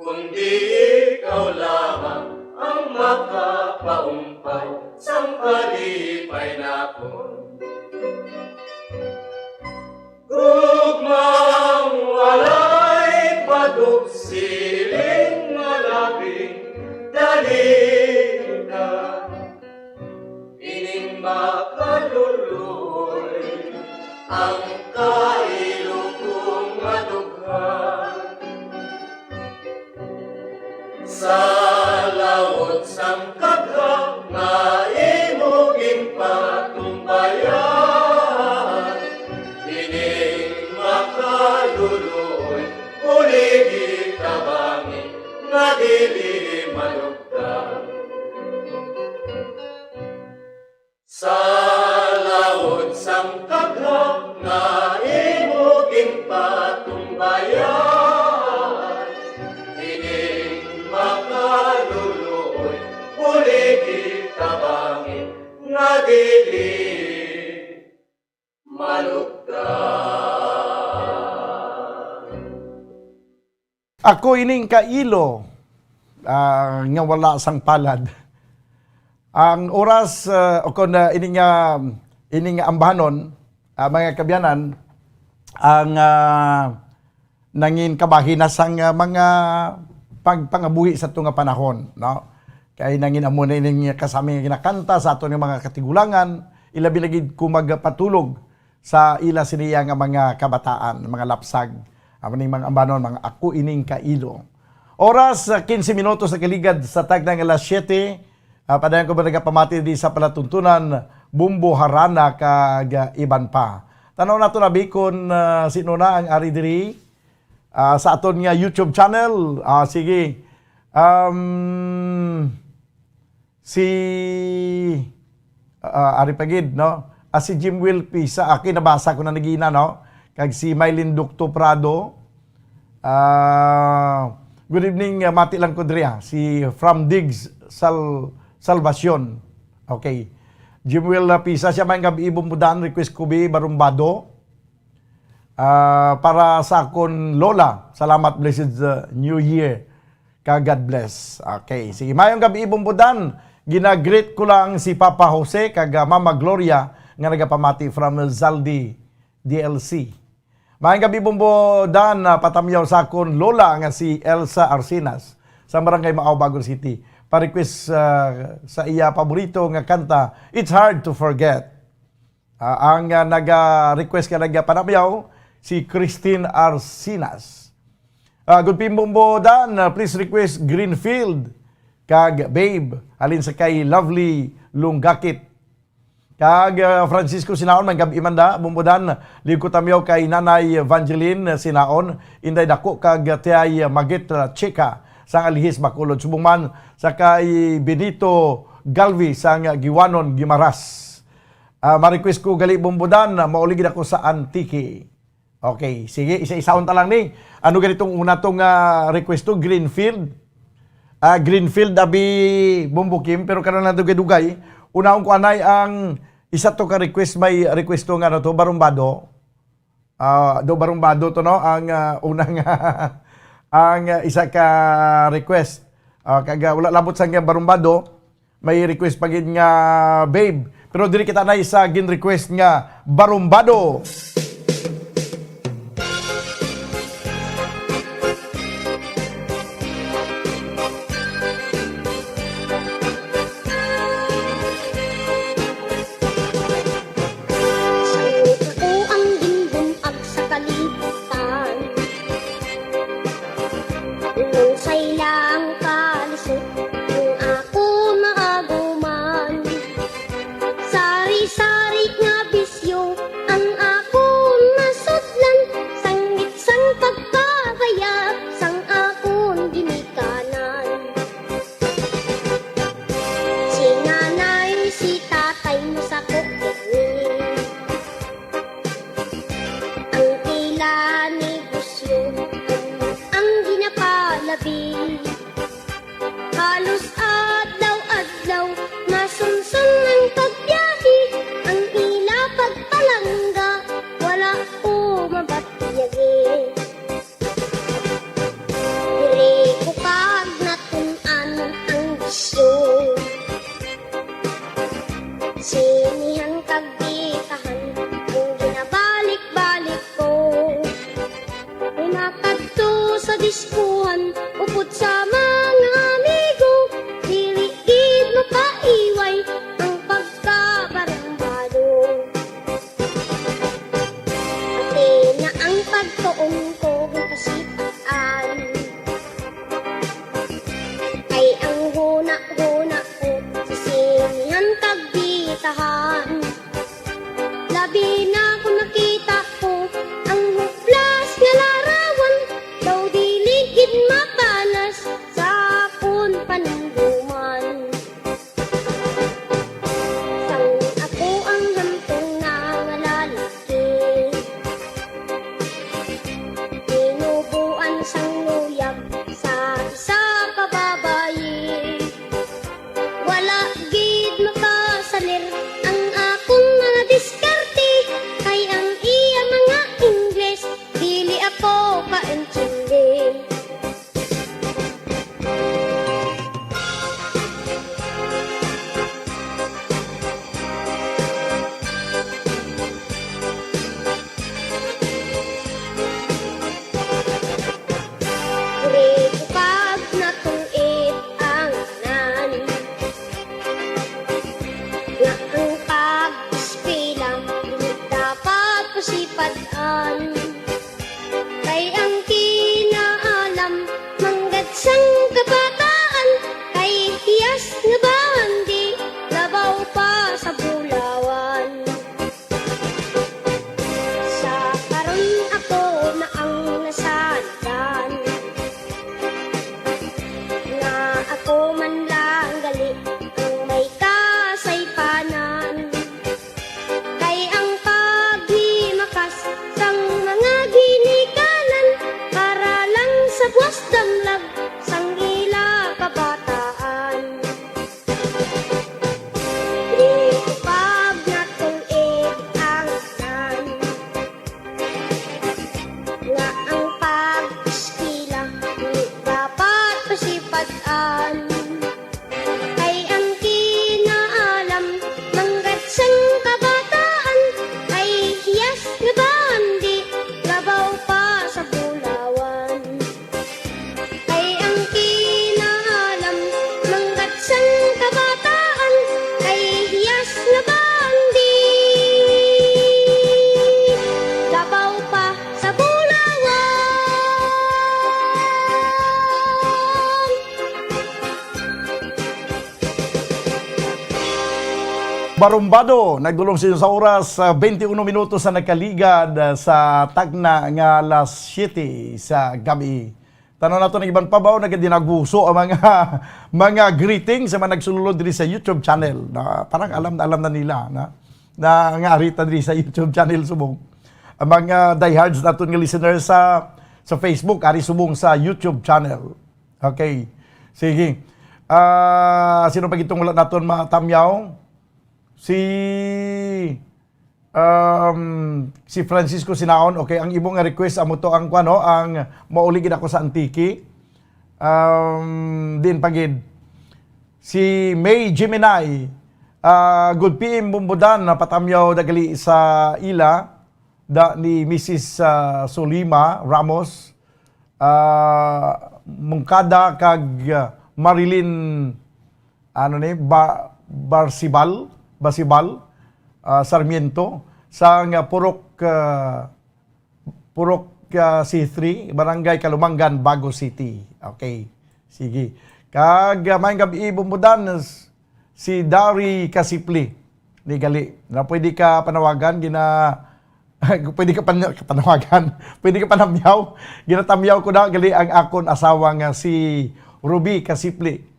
Kundi ikaw lamang ang makapaumpay sang kalipay nakon. Gugmang walay padug siling nga labing dalita. Ining makaluloy ang kailong kong madughan. Sa laot sang kagha nga imo ginpatumbayan, ining makaluloy, buligi tabangi nga dili malugdan. Sa laot sang kagha nga imo ginpatumbayan, ining makaluluoy, buligi tabangi nga dili malugdan. Ako ining kailo, ah, nga wala sang palad. Ang oras, ah, o kon, ah, ini nga, ini nga ambahanon, ah, mga kaabyanan, ang, ah, nangin kabahin na sang, ah, mga pagpangabuhi sa ato nga panahon, no? Kay nangin amo na ining kasami nga ginakanta sa aton nga mga katigulangan, ilabi na gid kung magpatulog sa ila siniya nga mga kabataan, mga lapsag. Amo ning mga ambanon, mga ako ining kailo. Oras, ah, quince minutos sa kaligad sa tagna nga alas siyete. Ah, padayon ko ba nagapamati di sa palatuntunan, Bumbo Harana kag, ah, iban pa. Tanaw nato na bi kon, ah, sino na ang ari diri, ah, sa aton nga YouTube channel. Ah, sige. Um, si, ah, ari pa gid, no? Ah, si Jim Will Pisa, okay, nabasa ko na nagina, no? Kag si Mylene Docto Prado, ah, good evening, ah, mati lang ko diri, ah. Si From Diggs Sal-, Salvacion. Okay. Jim Will, ah, Pisa, siya may gabi, Bumbo Dan, request ko bi, Barumbado. Ah, para sa akon lola, salamat, blessed, uh, New Year, kag God bless. Okay, sige, mayong gabi, Bumbo Dan. Gina-greet ko lang si Papa Jose kag, ah, Mama Gloria nga nagapamati from Zaldi, D L C. Mayong gabi, Bumbo Dan, ah, patamyaw sa akon lola nga si Elsa Arsinas sa Barangay Maao, Bagon City. Pa-request, ah, sa iya paborito nga kanta, It's Hard to Forget. Ah, ang, ah, naga-request ka, nagapanamyaw, si Christine Arsinas. Ah, good evening, Bumbo Dan. Ah, please request Greenfield kag Babe, halin sa kay Lovely Lunggakit. Kag, ah, Francisco Sinaon, may gabi man da, Bumbo Dan. Liwat ko tamyaw kay Nanay Evangeline Sinaon, Inday Dako kag Tiyay Magit, ah, Chica, sang Alihis, Bacolod, subong man sa kay Benito Galvi sang Guiuanon, Guimaras. Ah, ma-request ko gali, Bumbo Dan, mauli gid ako sa Antique. Okay, sige, isa-isahon ta lang ni. Ano gani tong una tong, ah, request to? Greenfield. Ah, Greenfield, abi, Bumbo Kim, pero karon lang dugay-dugay. Unahon ko anay ang isa to ka request, may request to nga ano to, Barumbado. Ah, do Barumbado to, no? Ang, ah, unang, ang, ah, isa ka request. Ah, kag, ah, wala labot sa nga Barumbado, may request pa gid nga Babe. Pero diri kita na sa gin-request nga Barumbado. Ay ang kinaalam, manggad sang kabataan, ay hiyas nga bandi, labaw pa sa bulawan. Ay ang kinaalam, manggad sang kabataan, ay hiyas nga bandi, labaw pa sa bulawan. Barumbado, nagdulong sa inyo sa oras, ah, twenty-one minutos na nagkaligad, ah, sa tagna nga alas siyete sa gabi. Tanaw nato ang iban pa ba, o nagadinaguso ang mga, mga greetings sa mga nagsulod diri sa YouTube channel. Na parang alam na alam na nila na, na nga ari ta diri sa YouTube channel subong. Ang mga diehards naton nga listeners sa, sa Facebook, ari subong sa YouTube channel. Okay. Sige. Ah, sino pa gitong wala naton matamyaw? Si, um, si Francisco Sinaon. Okay, ang imo nga request amo to ang kuan, no, ang mauli gid ako sa Antique. Um, din pa gid. Si May Gemini, ah, good P M Bumbudan, napatamyaw dagali sa ila da ni Missus, ah, Solima Ramos, ah, Mungkada kag, ah, Marilyn, ano ni, Ba-, Barsibal, Basibal, ah, Sarmiento, sang, ah, Purok, ah, Purok, ah, C three, Barangay Kalumangan, Bago City. Okay. Sige. Kag, ah, maayong gab-i, Bumbudan, s-, si Dari Kasipli. Ni gali. Na pwede ka panawagan, gina-, pwede ka pan-, panawagan. Pwede ka panamyaw. Ginatamyaw ko na, gali ang akon asawa nga si Ruby Kasipli.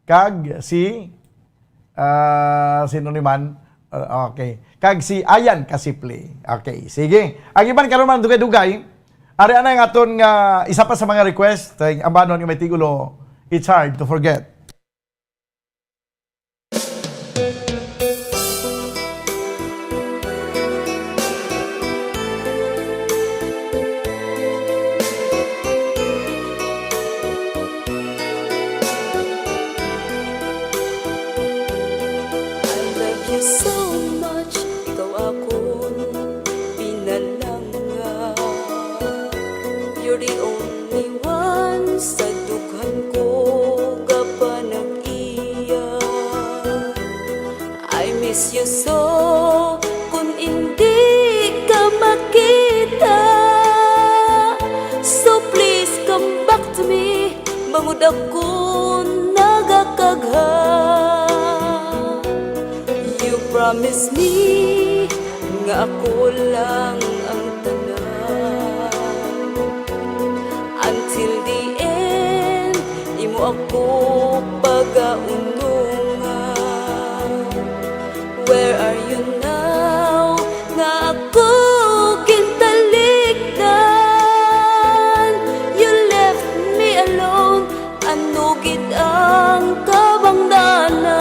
Kag si, ah, sino ni man? Ah, okay. Kag si Ayan Kasipli. Okay, sige. Ang iban karon man dugay-dugay. Ari anay ang aton nga isa pa sa mga request. Ang abanon nga may tigulo, It's Hard to Forget. I love you so much, ikaw akon pinalangga. You're the only one sa dughan ko ka panag-iya. I miss you so, kun indi ka makita. So please come back to me, bangod ako nagakagha. You promise me nga ako lang ang tanan. Until the end, imo ako pagaunungan. Where are you now? Nga ako gintalikdan. You left me alone. Ano gid ang kabangdanan?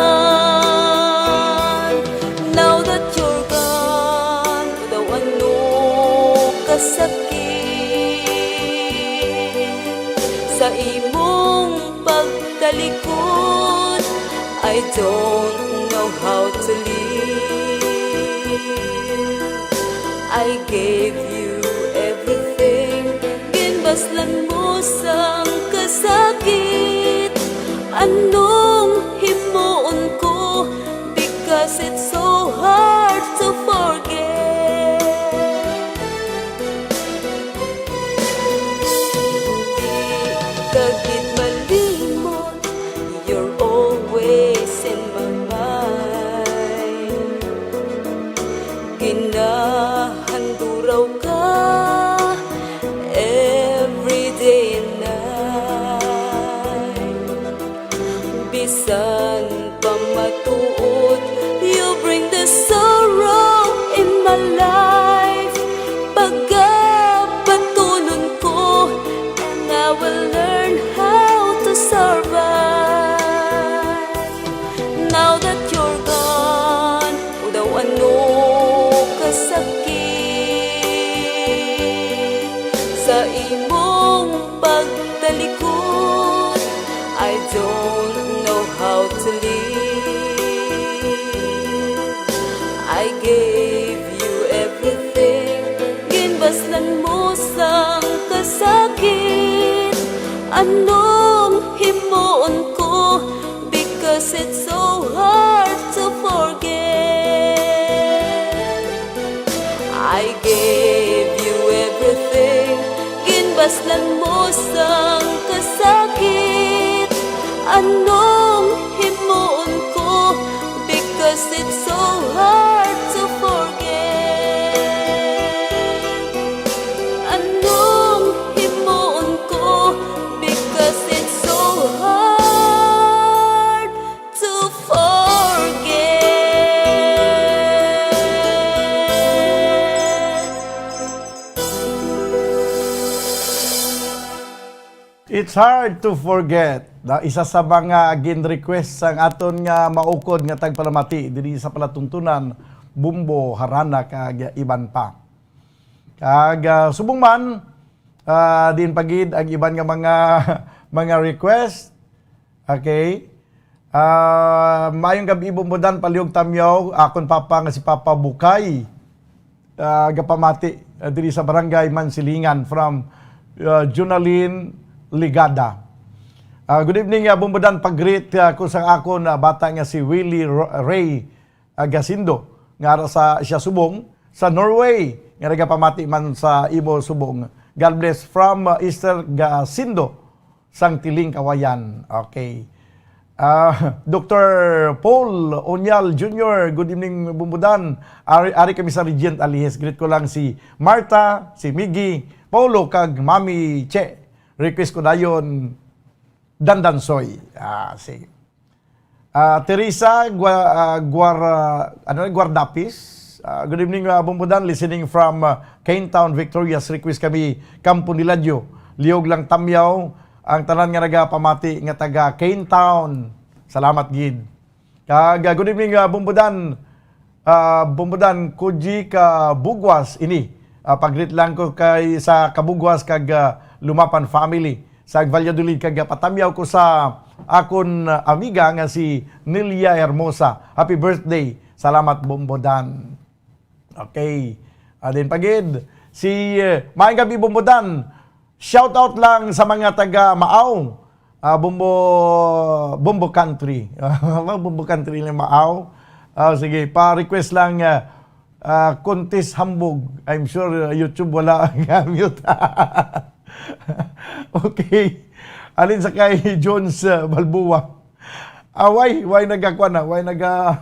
Now that you're gone, daw ano kasakit sa imong pagtalikod. I don't know how to live. I gave you everything. Ginbaslan mo sang kasakit. Anong himuon ko? Because it's so hard to forget. Di ka gid malimot. You're always in my mind. Ginahanduraw ka every day and night. Bisan pa matuod, you bring the sorrow in my life. Pagabatunon ko, and I will learn how to survive. Now that you're gone, o daw ano kasakit sa imong pagtalikod. I don't Anong himuon ko? Because it's so hard to forget. I gave you everything. Ginbaslan mo sang kasakit. Anong himuon ko? Because it's so hard to forget. Anong himuon ko? Because it's so hard to forget. It's hard to forget na isa sa mga gin-request sang aton nga maukod nga tagpalamati diri sa palatuntunan, Bumbo, Harana, kag iban pa. Kag, ah, subong man, ah, diin pa gid ang iban nga mga, mga request. Okay? Ah, maayong gab-i, Bumbodan, palihog tamyaw, akon papa nga si Papa Bukay. Ah, gapamati, ah, diri sa Barangay Mansilingan from, ah, Junalyn Ligada. Ah, good evening, ah, Bumbodan, pag-greet, ah, ko sa akon, ah, bata nga si Willie Ro-, Ray, ah, Gasindo, nga ara sa siya subong sa Norway, nga nagapamati man sa imo subong. God bless from, ah, Easter Gasindo sang Tiling, Kawayan. Okay. Ah, Doktor Paul Onyal Junior, good evening, Bumbodan. Ari, ari kami sa Regent Alijes. Greet ko lang si Martha, si Miggy, Paulo, kag Mami Che. Request ko dayon, Dandansoy. Ah, sige. Ah, Teresa Gua-, ah, Guar-, ah, ano, Guardapis. Ah, good evening, ah, Bumbodan. Listening from, ah, Cane Town, Victorias. Request kami, Kampo ni Ladyo. Liog lang tamyaw ang tanan nga nagapamati nga taga Cane Town. Salamat gid. Kag, ah, good evening, ah, Bumbodan. Ah, Bumbodan, Koji Kabugwas ini. Ah, pag-greet lang ko kay sa Kabugwas kag, ah, Lumapan family sa Valladolid, kag, ah, patamyaw ko sa akon, ah, amiga nga si Nelia Hermosa. Happy birthday. Salamat, Bumbodan. Okay. Ah, din pagid si, eh, maayong gabi, Bumbodan. Shout out lang sa mga taga Maaw. Ah, Bumbo, Bumbo Country. Bumbo Country lang, Maaw. Ah, sige, pa-request lang, ah, ah, Kuntis Hambog. I'm sure, ah, YouTube wala nga mute. Okay. Alin sa kay Jones, ah, Balboa? Ah, why? Why nagakwan na? Why naga,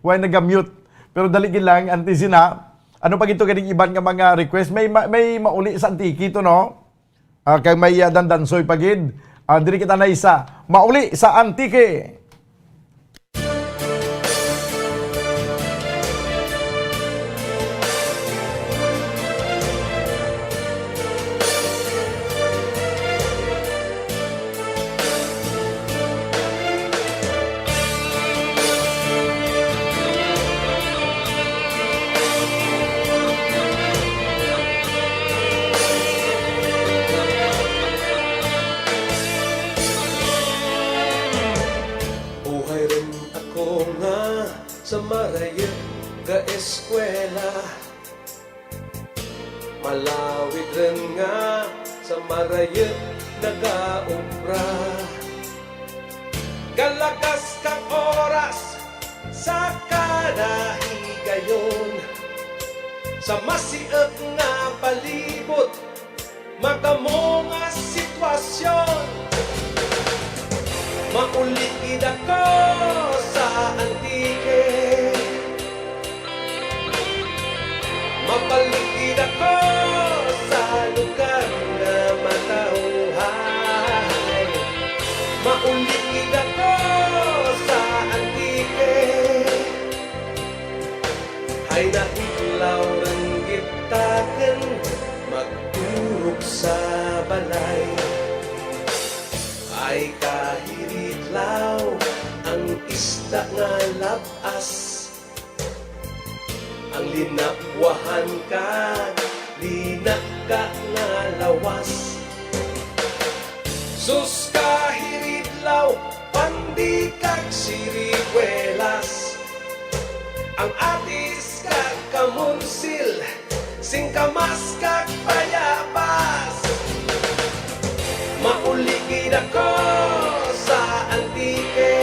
why naga-mute? Pero dali gid lang, Auntie Zina. Ano pa gito ganing iban nga mga request? May ma-, may mauli sa Antique to, no? Ah, kay may, ah, Dandansoy pa gid. Ah, diri kita na isa. Mauli sa Antique. Buhay rin ako nga sa marayag nga eskwela. Malawid rin nga sa marayag nagaobra. Galagas kag oras sa kada higayon. Sa masiag nga palibot, madamo nga sitwasyon. Mauli gid ako sa Antique. Mabalik gid ako sa lugar nga matawhay. Mauli gid ako sa Antique. Hay na, Hidlaw rin gitagan, magturog sa balay. Ay ka, Hidlaw, ang isda nga lab-as. Ang linakwahan kag linaka nga lawas. Sus ka, Hidlaw, pandi kag siriwelas. Ang atis kag kamonsil, singkamas kag bayabas. Mauli Antique.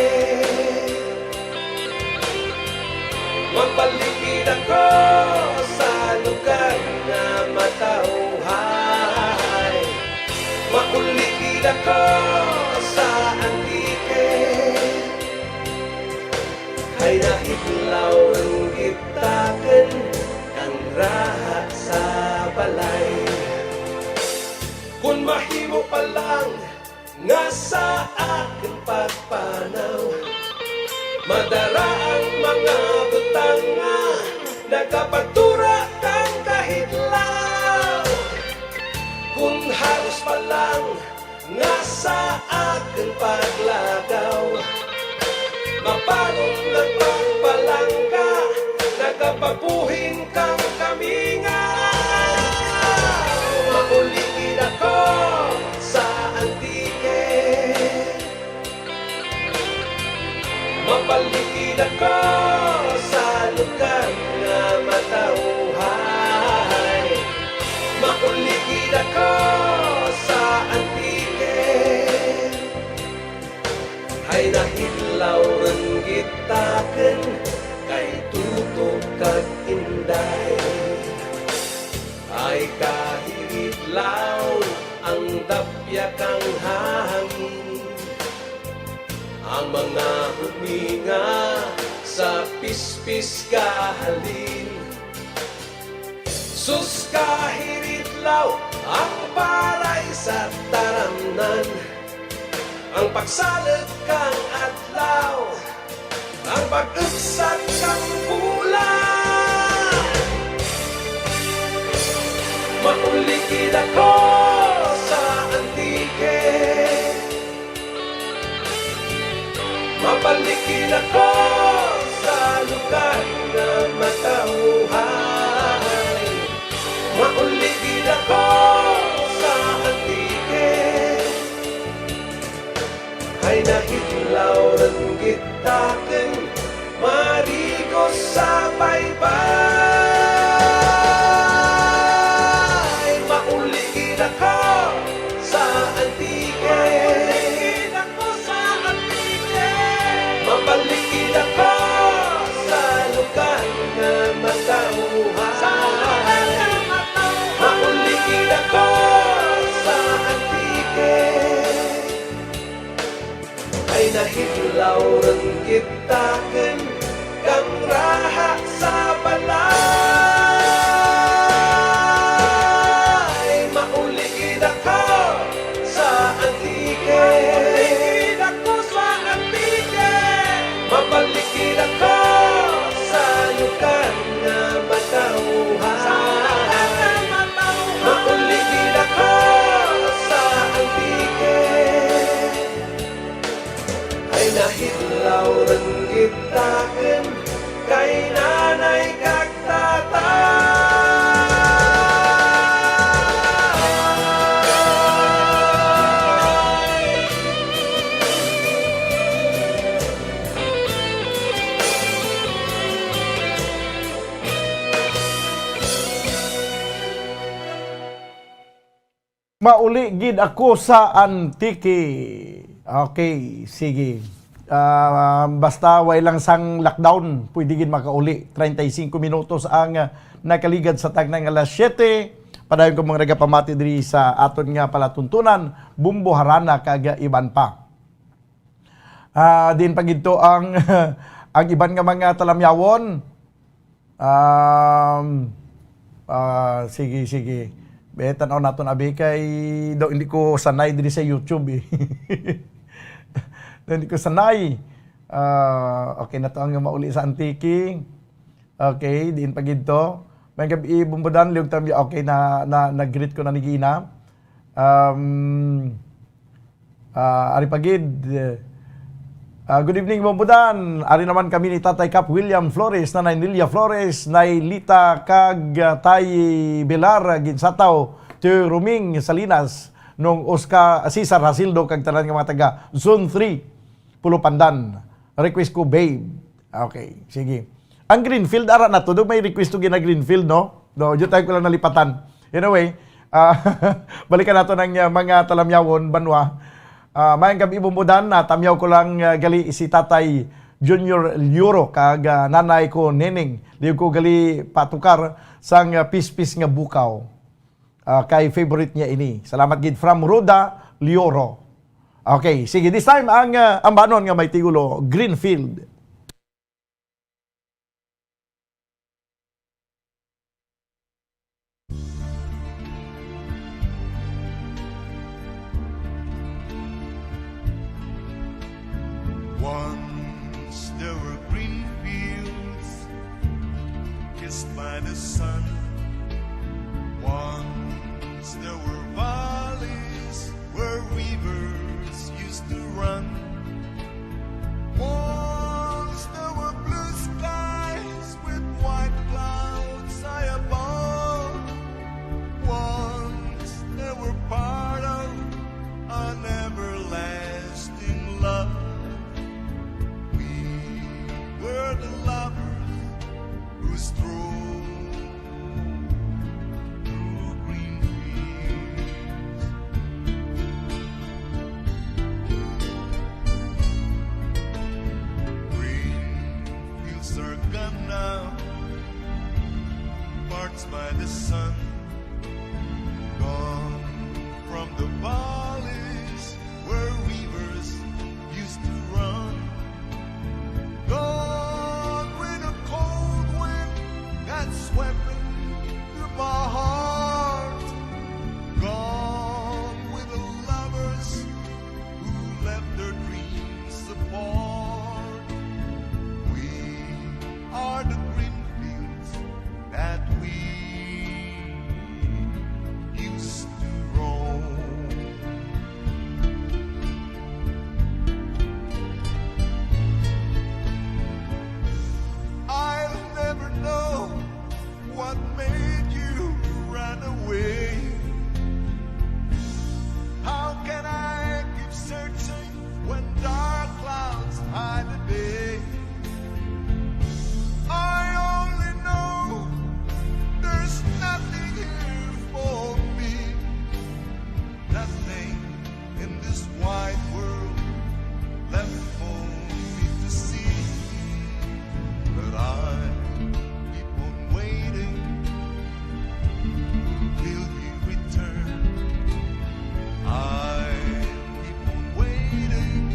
Mapalikid ako sa lugar nga matawhay. Mapalikid ako sa Antique. Hay nahidlaw ang gitakon kang raha sa balay. Kun mahimo pa lang nga sa akon pagpanaw, madara ang mga butang nga nagapagtura kang kahidlaw. Kun halos pa lang nga sa akon paglagaw, maparong nagpagpalangga, nagapagbuhin kang kamingaw. Mauli gid ako sa Antique. Mapalikid ako sa lugar nga matawhay. Mauli gid ako sa Antique. Hay nahidlaw ang gitakon kay tutok kag inday. Ay kahidlaw ang dapya kang hangin. Ang mga huminga sa pispis kahalin. Sus, kahidlaw ang paray sa taramnan. Ang pagsalog kang adlaw, ang pag-ugsat kang bulan. Mauli gid ako sa Antique. Mapalikid ako sa lugar nga matawhay. Mauli gid ako sa Antique. Ay nahidlaw ang gitakon, marigos sa baybay. Mauli gid ako sa Antique. Mauli gid ako sa Antique. Mapalikid ako sa lugar nga matawhay. Sa lugar nga matawhay. Mauli gid ako sa Antique. Ay nahidlaw ang gitakon kang raha sa balay. Mauli gid ako sa Antique. Mauli gid ako sa Antique. Mapalikid ako sa lugar nga matawhay. Sa lugar nga matawhay. Mauli gid ako sa Antique. Ay nahidlaw ang gitakon kay nanay kag tatay. Mauli gid ako sa Antique. Okay, sige. Ah, basta way lang sang lockdown, pwede gid makauli. Treinta y cinco minutos ang, ah, nakaligad sa takna nga alas siyete. Padayon ko mga nagapamati diri sa aton nga palatuntunan, Bumbo, Harana, kag iban pa. Ah, din pa gid to ang, ang iban nga mga talamyawon. Um, ah, sige, sige. Be, tan-aw naton, abi, kay daw hindi ko sanay diri sa YouTube, eh. Daw hindi ko sanay. Ah, okay na to ang mauli sa Antique. Okay, diin pa gid to. May gabi, Bumbudan, liog tambi. Okay, na, na, nag-greet ko na ni Gina. Um, ah, ari pa gid. Ah, good evening, Bumbudan. Ari naman kami ni Tatay Kap William Flores, Nanay Nelia Flores, Nay Lita, kag, ah, Tay Belar, ah, Ginsataw, Tio Roming Salinas, nung Oscar, Cesar Hasildo, kag tanan nga mga taga Zone three, Pulo Pandan. Request ko, babe. Okay, sige. Ang Greenfield, ara na to. Daw may request to gina Greenfield, no? No, dyan tayo ko lang nalipatan. Anyway, ah, balikan nato ng, ah, mga talamyawon, banwa. Ah, mayang gabi, Bumbudan. Ah, tamyaw ko lang, ah, gali si Tatay Junior Liuro kag, ah, nanay ko, Neneng. Liog ko gali patukar sang, ah, pispis nga bukaw. Ah, kay favorite niya ini. Salamat gid from Rhoda Lioro. Okay, sige, this time ang, ah, ambanon nga may titulo, Greenfield. Once there were green fields kissed by the sun. Once there were valleys where rivers used to run. Once there were blue skies with white clouds high above. Once there were part of an everlasting love. We were the lovers who strolled through green fields. Green fields are gone now, parched by the sun, gone from the valleys where rivers used to run. Gone with a cold wind that swept into my heart. Gone with the lovers who left their dreams apart. We are the green fields that we used to roam. I'll never know what made you run away. How can I keep searching when dark clouds hide the day? I only know there's nothing here for me, nothing in this wide world left for me to see. But I keep on waiting till you return. I keep on waiting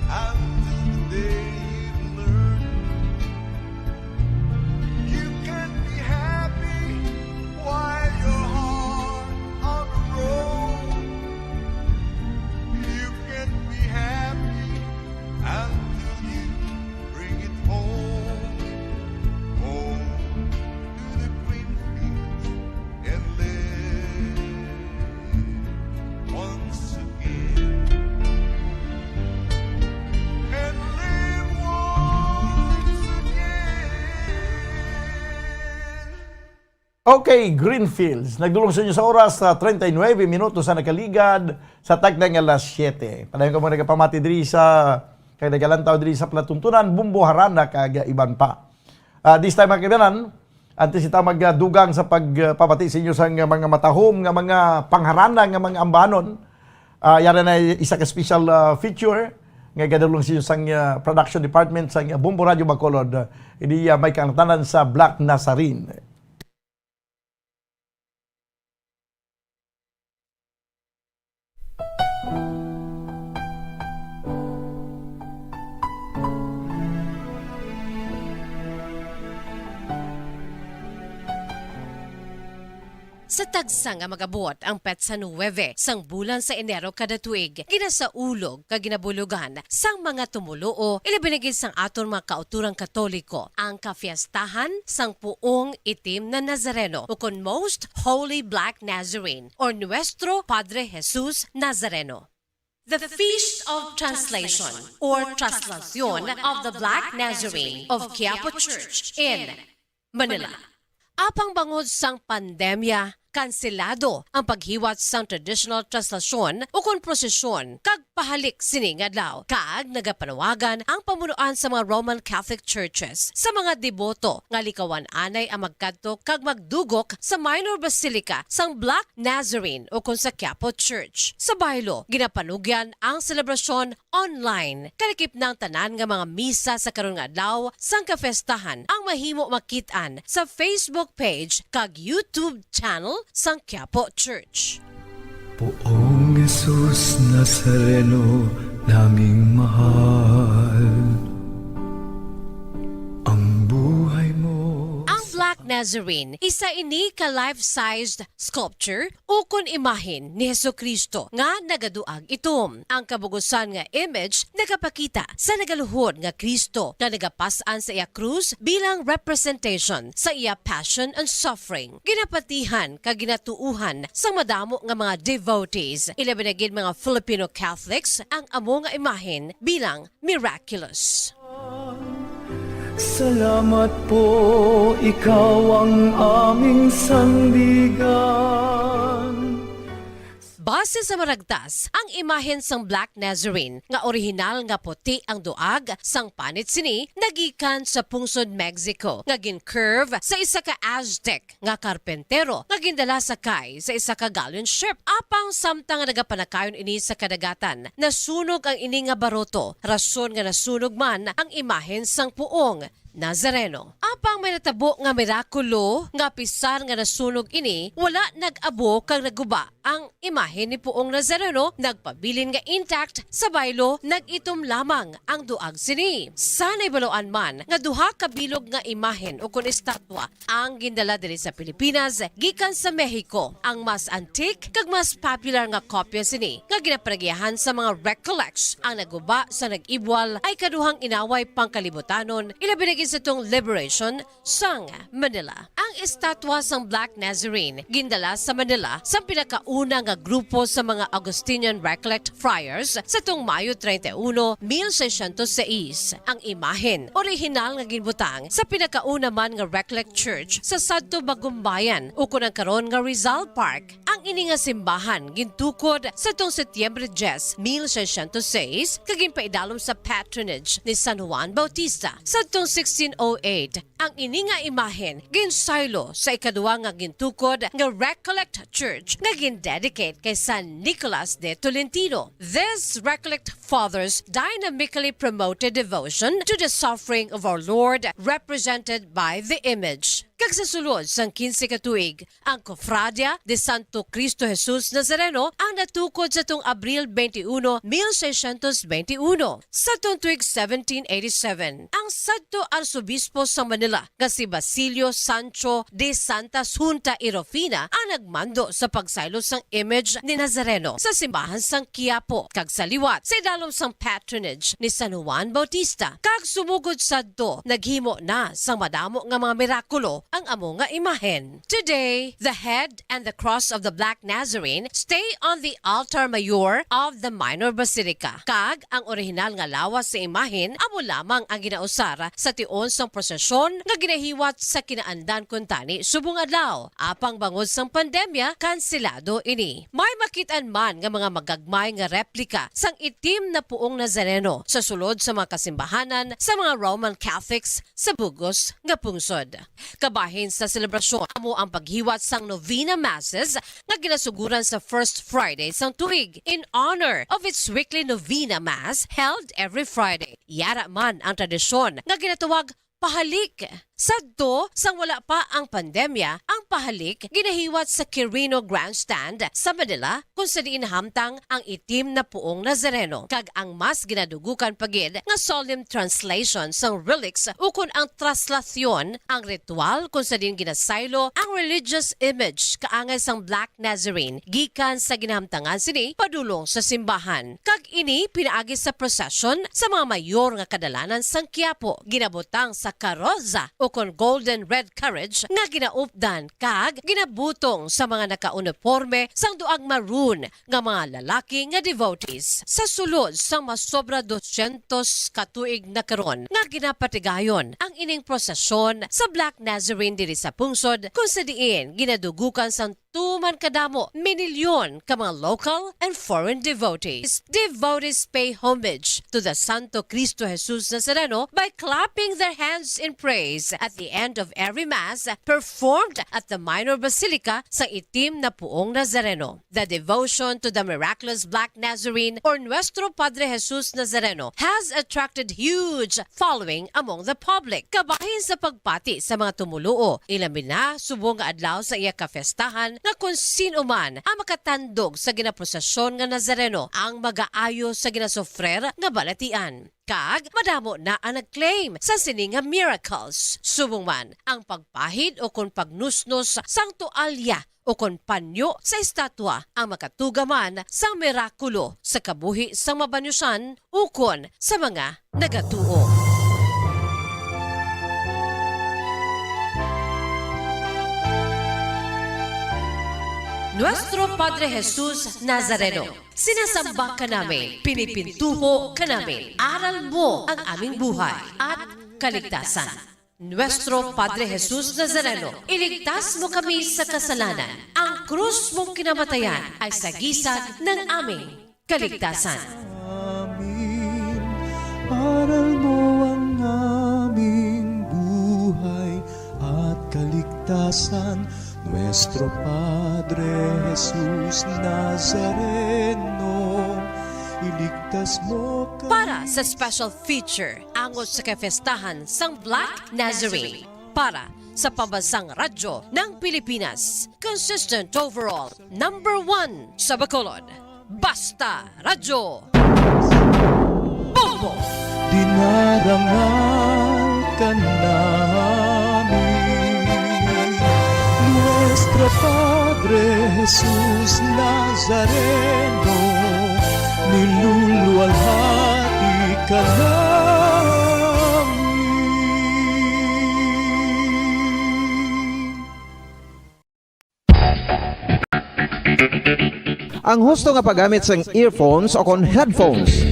until the day you learn. You can be happy while your heart on the road. You can be happy until you bring it home. Home to the green fields and live once again. And live once again. Okay, Greenfields. Nagdulong sa inyo sa oras sa treinta y nueve minutos sa nakaligad sa takna nga alas siete. Padayon kamo nagapamati diri sa, kag nagalantaw diri sa palatuntunan, Bumbo, Harana, kag iban pa. Ah, this time, mga kaibanan, antes kita magdugang sa pagpamati sa inyo sang mga matahom nga mga pangharana nga mga ambanon, ah, yara na isa ka special, ah, feature nga gadulong sa inyo sang, ah, production department sang Bumbo Radyo Bacolod. Ini, ah, may kaangtanan sa Black Nazarene. Sa tagsa nga mag-abot ang petsa nuwebe sang bulan sa Enero kada tuig, ginasaulog kag ginabulogan sang mga tumoluo, ilabi na gid sang aton mga kautorang Katoliko, ang kafiestahan sang Puong Itim na Nazareno, ukon Most Holy Black Nazarene, or Nuestro Padre Jesus Nazareno. The Feast of Translation, or Traslacion of the Black Nazarene of Quiapo Church in Manila. Apang bangod sang pandemya, kanselado ang paghiwat sang traditional traslasyon ukon prosesyon kag pahalik sini nga adlaw, kag nagapanawagan ang pamunuan sa mga Roman Catholic Churches sa mga deboto nga likawan anay ang magkadto kag magdugok sa Minor Basilica sang Black Nazarene ukon sa Quiapo Church. Sa baylo, ginapanugyan ang selebrasyon online. Kalakip na ang tanan nga mga misa sa karon nga adlaw sang kapestahan ang mahimo makit-an sa Facebook page kag YouTube channel sang Quiapo Church. Poong Jesus Nazareno naming mahal, ang buhay mo. Ang Black Nazarene, isa ini ka life-sized sculpture ukon imahen ni Jesu-Cristo nga nagaduag itom. Ang kabugusan nga image nagapakita sa nagaluhod nga Cristo nga nagapas-an sa iya krus bilang representation sa iya passion and suffering. Ginapatihan kag ginatuohan sang madamo nga mga devotees, ilabi na gid mga Filipino Catholics, ang amo nga imahen bilang miraculous. Salamat po, ikaw ang aming sandigan. Base sa maragtas, ang imahen sang Black Nazarene nga orihinal nga puti ang duag sang panit sini nagikan sa pungsod Mexico nga gin-curve sa isa ka Aztec nga karpentero nga gindala sakay sa isa ka galleon ship. Apang samtang nga nagapanakayon ini sa kadagatan, nasunog ang ini nga baruto, rason nga nasunog man ang imahen sang Poong Nazareno. Apang may natabo nga mirakulo nga, pisar nga nasunog ini, wala nag-abo kag naguba ang imahen ni Poong Nazareno, nagpabilin nga intact. Sa baylo, nag-itom lamang ang duag sini. Sa nahibaluan man nga duha ka bilog nga imahen ukon estatwa ang gindala diri sa Pilipinas gikan sa Mexico. Ang mas antique kag mas popular nga kopya sini nga ginapanagiahan sa mga Recollects ang naguba sa nag-ibwal ay kaduhang inaway pangkalibutanon, ilabi na gid sa tong liberation sang Manila. Ang estatwa sang Black Nazarene gindala sa Manila sa pinakauna nga grupo sa mga Augustinian Recollect Friars sa tong Mayo treinta y uno, mil seiscientos seis. Ang imahen orihinal nga ginbutang sa pinakauna man nga Recollect Church sa sadto Bagumbayan, ukon ang karon nga Rizal Park. Ang ini nga simbahan gintukod sadtong Setyembre diyes, mil seiscientos seis, kag ginpaidalom sa patronage ni San Juan Bautista. Sadtong sixteen oh eight, ang ini nga imahen ginsaylo sa ikaduha nga gintukod nga Recollect Church nga gindedicate kay San Nicolas de Tolentino. These Recollect Fathers dynamically promoted devotion to the suffering of our Lord, represented by the image. Kag sa sulod sang kinse ka tuig, ang Cofradia de Santo Cristo Jesus Nazareno ang natukod sa tong Abril twenty-one, mil seiscientos twenty-one. Sa tong tuig seventeen eighty-seven, ang sadto Arsobispo sa Manila nga si Basilio Sancho de Santa Junta y Rufina ang nagmando sa pagsaylo sang image ni Nazareno sa simbahan sang Quiapo, kag sa liwat sa idalom sang patronage ni San Juan Bautista, kag sumugod sadto naghimo na sang madamo nga mga mirakulo ang amo nga imahen. Today, the head and the cross of the Black Nazarene stay on the altar mayor of the minor basilica, kag ang orihinal nga lawas sa imahen amo lamang ang ginausar sa tion sang prosesyon nga ginahiwat sa kinaandan kuntani subong adlaw. Apang bangod sang pandemya, kanselado ini. May makit-an man nga mga magagmay nga replika sang itim na Poong Nazareno sa sulod sa mga kasimbahanan sa mga Roman Catholics sa bug-os nga pungsod. Kabahin sa selebrasyon, amo ang paghiwat sang novena masses nga ginasuguran sa first Friday sang tuig in honor of its weekly novena mass held every Friday. Yara man ang tradisyon nga ginatawag pahalik. Sadto sang wala pa ang pandemya, ang pahalik ginahiwat sa Quirino Grandstand sa Manila, kung sa diin nahamtang ang itim na Poong Nazareno, kag ang mas ginadugukan pa gid nga solemn translation sang relics ukon ang traslasyon, ang ritual kung sa diin ginasaylo ang religious image kaangay sang Black Nazarene gikan sa ginahamtangan sini padulong sa simbahan. Kag ini pinaagi sa prosesyon sa mga mayor nga kadalanan sang Quiapo, ginabutang sa karoza ukon golden red carriage nga ginaupdan kag ginabutong sa mga nakauniporme sang duag maroon nga mga lalaki nga devotees. Sa sulod sang masobra dosyentos ka tuig na karon nga ginapatigayon ang ining prosesyon sa Black Nazarene diri sa pungsod, kung sa diin ginadugukan sang Tuman kadamo, minilyon ka mga local and foreign devotees. Devotees pay homage to the Santo Cristo Jesus Nazareno by clapping their hands in praise at the end of every Mass performed at the Minor Basilica sa Itim na Puong Nazareno. The devotion to the miraculous Black Nazarene or Nuestro Padre Jesus Nazareno has attracted huge following among the public. Kabahin sa pagpati sa mga tumoluo, ilabi na subong nga adlaw sa iya kafestahan, nga kon sin-o man ang makatandog sa ginaprosesyon nga Nazareno ang magaayo sa ginasufrer nga balatian. Kag madamo na ang nag-claim sa sini nga miracles. Subong man ang pagpahid o kon pagnusnos sang tualya o kon panyo sa estatwa ang makatuga man sang mirakulo sa kabuhi sang mabanyosan ukon sa mga nagatuo. Nuestro Padre Jesus Nazareno, sinasamba ka namin, pinipintuho ka namin, aral mo ang aming buhay at kaligtasan. Nuestro Padre Jesus Nazareno, iligtas mo kami sa kasalanan. Ang krus mong kinamatayan ay sagisag ng aming kaligtasan. Amin. Aral mo ang aming buhay at kaligtasan. Nuestro Padre Jesus Nazareno, iligtas mo kami. Para sa special feature, angot sa kafestahan sang Black Nazarene, para sa pambansang radyo ng Pilipinas, consistent overall, number one sa Bacolod. Basta Radyo Bombo! Dinarangal ka namin, Nuestro Padre Jesus Nazareno, niluluwalhati ka namin. Ang husto nga paggamit sang earphones o kon headphones.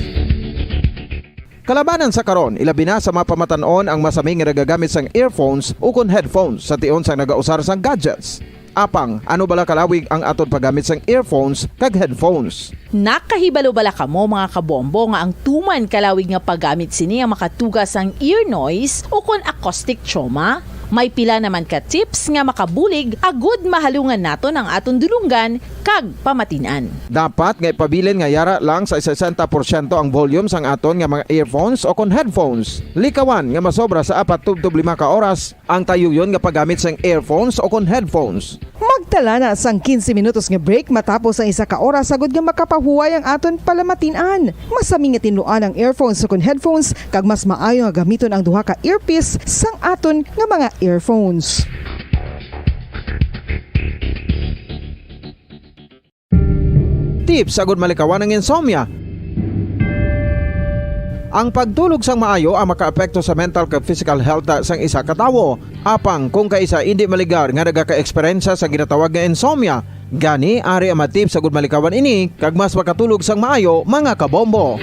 Kalabanan sa karon, ilabi na sa mga pamatan-on ang masami nga nagagamit sang earphones ukon headphones sa tion sang nagausar sang gadgets. Apang, ano bala kalawig ang aton paggamit sang earphones kag headphones? Nakahibalo bala kamo, mga kabombo, nga ang tuman kalawig nga paggamit sini ang makatuga sang ear noise ukon acoustic trauma? May pila naman ka tips nga makabulig agud mahalungan naton ang aton dulonggan kag pamatin-an. Dapat nga ipabilin nga yara lang sa sesenta porsyento ang volume sang aton nga mga earphones o kon headphones. Likawan nga masobra sa apat tubtob lima ka oras ang tayuyon nga paggamit sang earphones o kon headphones. Magtala na sang quince minutos nga break matapos ang isa ka oras, agud nga makapahuway ang aton palamatin-an. Masami nga tinluan ang earphones o kon headphones, kag mas maayo nga gamiton ang duha ka earpiece sang aton nga mga earphones. Tips agud malikawan ang insomnia. Ang pagtulog sang maayo ang makaapekto sa mental kag physical health sang isa ka tawo. Apang kung kaisa indi maligar nga nagaka-eksperyensya sa ginatawag nga insomnia, gani ari ang mga tips agud malikawan ini kag mas makatulog sang maayo, mga kabombo.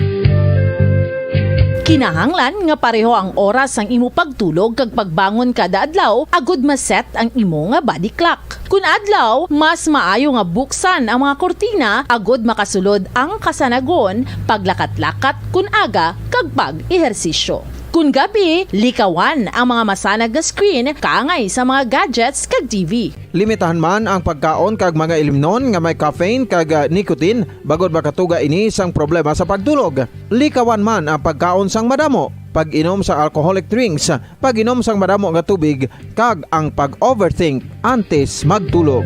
Kinahanglan nga pareho ang oras sang imo pagtulog kag pagbangon kada adlaw agud ma-set ang imo nga body clock. Kun adlaw, mas maayo nga buksan ang mga kurtina agud makasulod ang kasanagon, paglakat-lakat kun aga, kag pag-ehersisyo. Kun gabi, likawan ang mga masanag nga screen kaangay sa mga gadgets kag T V. Limitahan man ang pagkaon kag mga ilimnon nga may caffeine kag, ah, nicotine, bangod makatuga ini sang problema sa pagtulog. Likawan man ang pagkaon sang madamo, pag-inom sa alcoholic drinks, pag-inom sang madamo nga tubig, kag ang pag-overthink antes magtulog.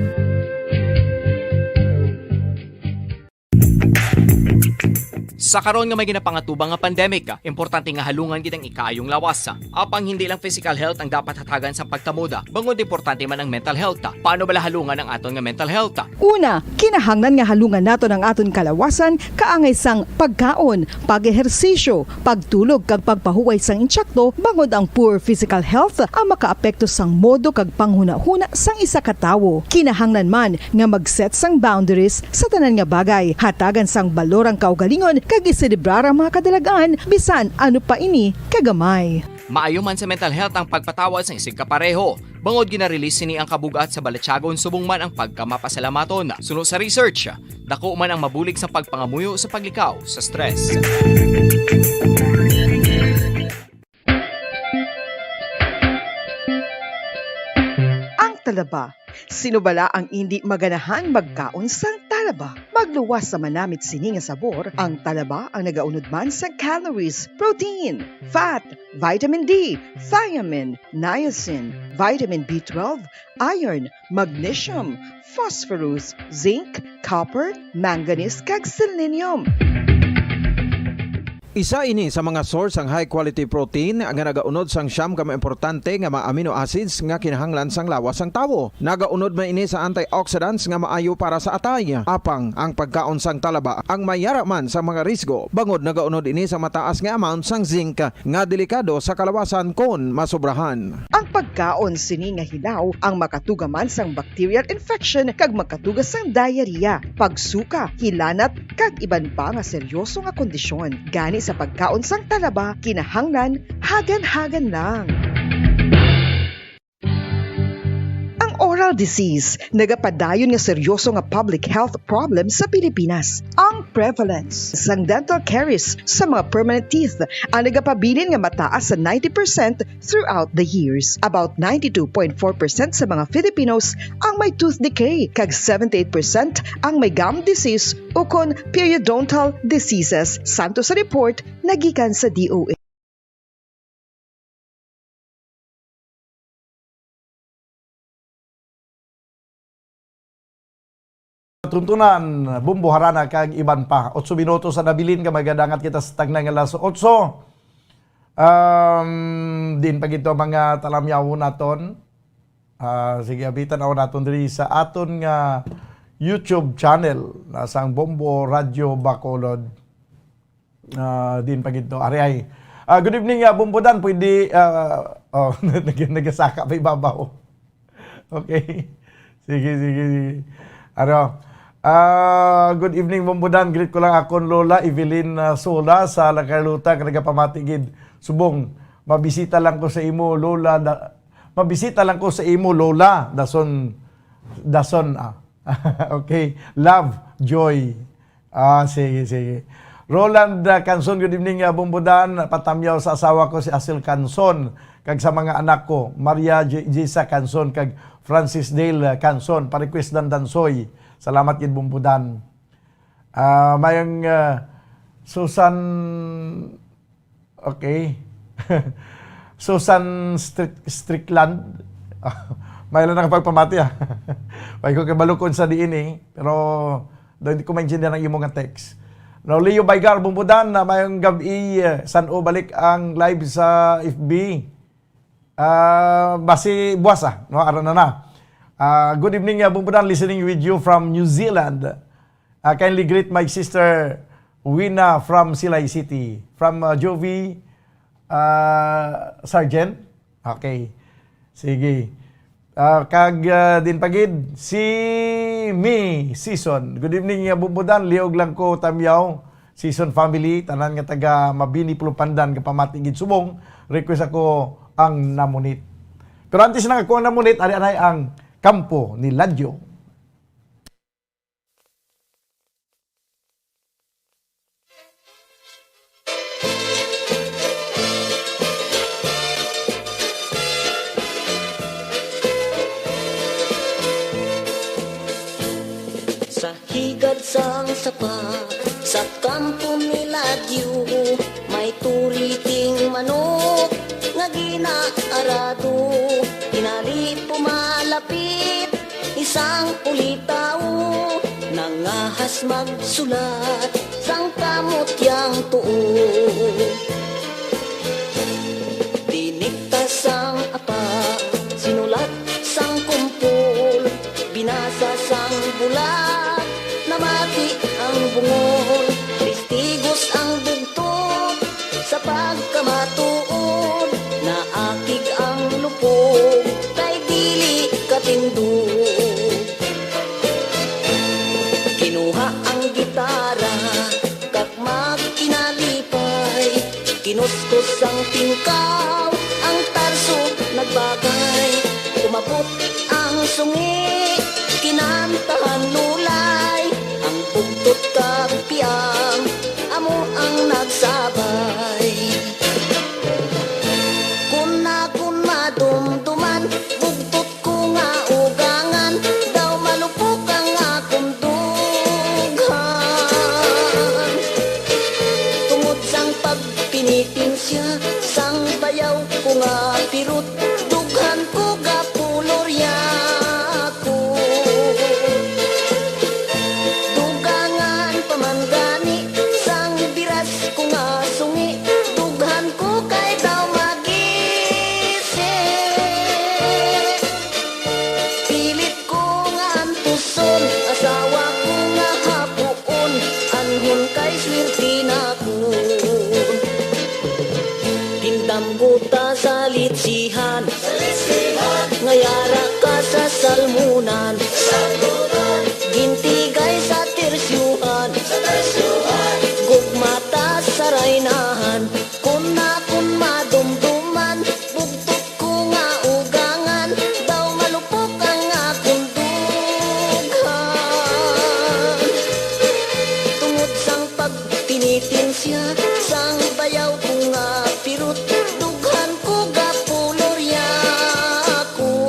Sa karon nga may ginapangatubang nga pandemic, importante nga halungan gid ang ikaayong lawas. Apang hindi lang physical health ang dapat hatagan sa pagtamuda, bangod importante man ang mental health. Paano bala halungan ang aton nga mental health? Una, kinahanglan nga halungan naton ang aton kalawasan kaangay sang pagkaon, pag-ehersisyo, pagtulog kag pagpahuway sang insakto, bangod ang poor physical health ang makaapekto sang modo kag panghunahuna sang isa ka tawo. Kinahanglan man nga mag-set sang boundaries sa tanan nga bagay, hatagan sang balor ang kaugalingon kag iselebrar ang mga kadalag-an, bisan ano pa ini kagamay. Maayo man sa mental health ang pagpatawad sang isigkapareho. Bangod gina-release sini ang kabug-at sa balatyagon subong man ang pagkamapasalamaton. Suno sa research, dako man ang mabulig sa pagpangamuyo sa paglikaw sa stress. Ang talaba. Sino bala ang indi maganahan magkaon sang talaba? Magluwas sa manamit sini nga sabor, ang talaba ang nagaunod man sang calories, protein, fat, vitamin D, thiamine, niacin, vitamin B twelve, iron, magnesium, phosphorus, zinc, copper, manganese, kag selenium. Isa ini sa mga source sang high quality protein nga nagaunod sang siyam ka mga importante nga mga amino acids nga kinahanglan sang lawas sang tawo. Nagaunod man ini sa antioxidants nga maayo para sa atay. Apang ang pagkaon sang talaba ang may yara man sa mga risgo, bangod nagaunod ini sa mataas nga amount sang zinc nga delikado sa kalawasan kon masobrahan. Ang pagkaon sini nga hilaw ang makatuga man sang bacterial infection kag makatuga sang diarrhea, pagsuka, hilanat, kag iban pa nga seryoso nga kondisyon. Gani sa pagkaon sang talaba, kinahanglan hagan-hagan lang. Ang oral disease nagapadayon nga seryoso nga public health problem sa Pilipinas. Ang prevalence sang dental caries sa mga permanent teeth ang nagapabilin nga mataas sa ninety percent throughout the years. About ninety-two point four percent sa mga Filipinos ang may tooth decay, kag seventy-eight percent ang may gum disease ukon periodontal diseases, santo sa report nagikan sa D O H. Tuntunan, Bombo, Harana, kag iban pa. Otso minutos sa nabilin ka magadangat kita sa tagnay nga alas otso. Um, din pa gito mga talamyaw naton. Ah, sige, abitan ako naton diri sa aton nga YouTube channel na sang Bombo Radyo Bacolod. Ah, din pa gid to. Ari ay. Ah, good evening, ah, Bombo Dan. Pwede, ah, oh, nag-, nagasaka pa ibabaw. Okay. Sige, sige, sige. Ano? Ah, good evening, Bombo Dan. Greet ko lang akon Lola Evelyn, ah, Sola sa La Carlota, nga nagapamati gid. Subong, mabisita lang ko sa imo, Lola. Da-, mabisita lang ko sa imo, Lola. Dason, dason, ah. Okay. Love, Joy. Ah, sige, sige. Roland, ah, Canson, good evening, ah, Bombo Dan. Patamyaw sa asawa ko si Asil Canson, kag sa mga anak ko, Maria J-, Jessa Canson, kag Francis Dale, ah, Canson. Pa-request Dan Dansoy. Salamat gid, Bombo Dan. Ah, mayang, ah, Susan, okay. Susan Strick-, Strickland. May lang nakapagpamati, ah. May ko kabalo kung sa diin, eh. Pero daw hindi ko maintindihan ang imo nga text. No, Leo Baygar, Bombo Dan, na mayong gabi, eh, san-o balik ang live sa F B. Ah, basi buwas, ah, no? Ara na na. Ah, good evening, ah, Bombo Dan, listening with you from New Zealand. Ah, kindly greet my sister Wina from Silay City. From, ah, Jovi, ah, Sargent. Okay. Sige. Ah, kag, ah, din pa gid si Mi Season. Good evening, ah, Bombo Dan. Liog lang ko, Tamyaw. Season family, tanan nga taga Mabini, Pulupandan, nga pamati gid subong. Request ako ang Namunit. Pero antes na ako ang Namunit, ari anay ang Kampo ni Ladyo. Sa higad sang sapa, sa kampo ni Ladyo, may turiting manok nga ginaarado. Tinali pumalapit isang ulitaw, nangahas magsulat sang kamot yang tuo. Tinikta sang apa, sinulat sang kumpol, binasa sang bulat, namati ang bungol, testigos ang bugto, sa pagkamatuod, naakig ang lupog, kay dili katindog. Kinuha ang gitara, kag magkinalipay, kinuskus ang tingkaw, ang tarso nagbagay, tumab- Sang bayaw ko nga pirot, dughan ko gapulorya ko. Dugangan pa man gani, sang biras ko nga sungi, dughan ko kay daw magisi. Pilit ko nga antuson, asawa ko nga hapuon, anhon kay swerte na ko. Gindamgo ta sa litsihan, nga yara ka sa salmunan, gintigay sa tersyuhan, gugma ta sa raynahan, kun akon madumduman, bugtot ko nga ugangan, daw malupok ang akon dughan. Tungod sang pagtinitensya, sang bayaw ko nga pirot, dughan ko gapulorya ko.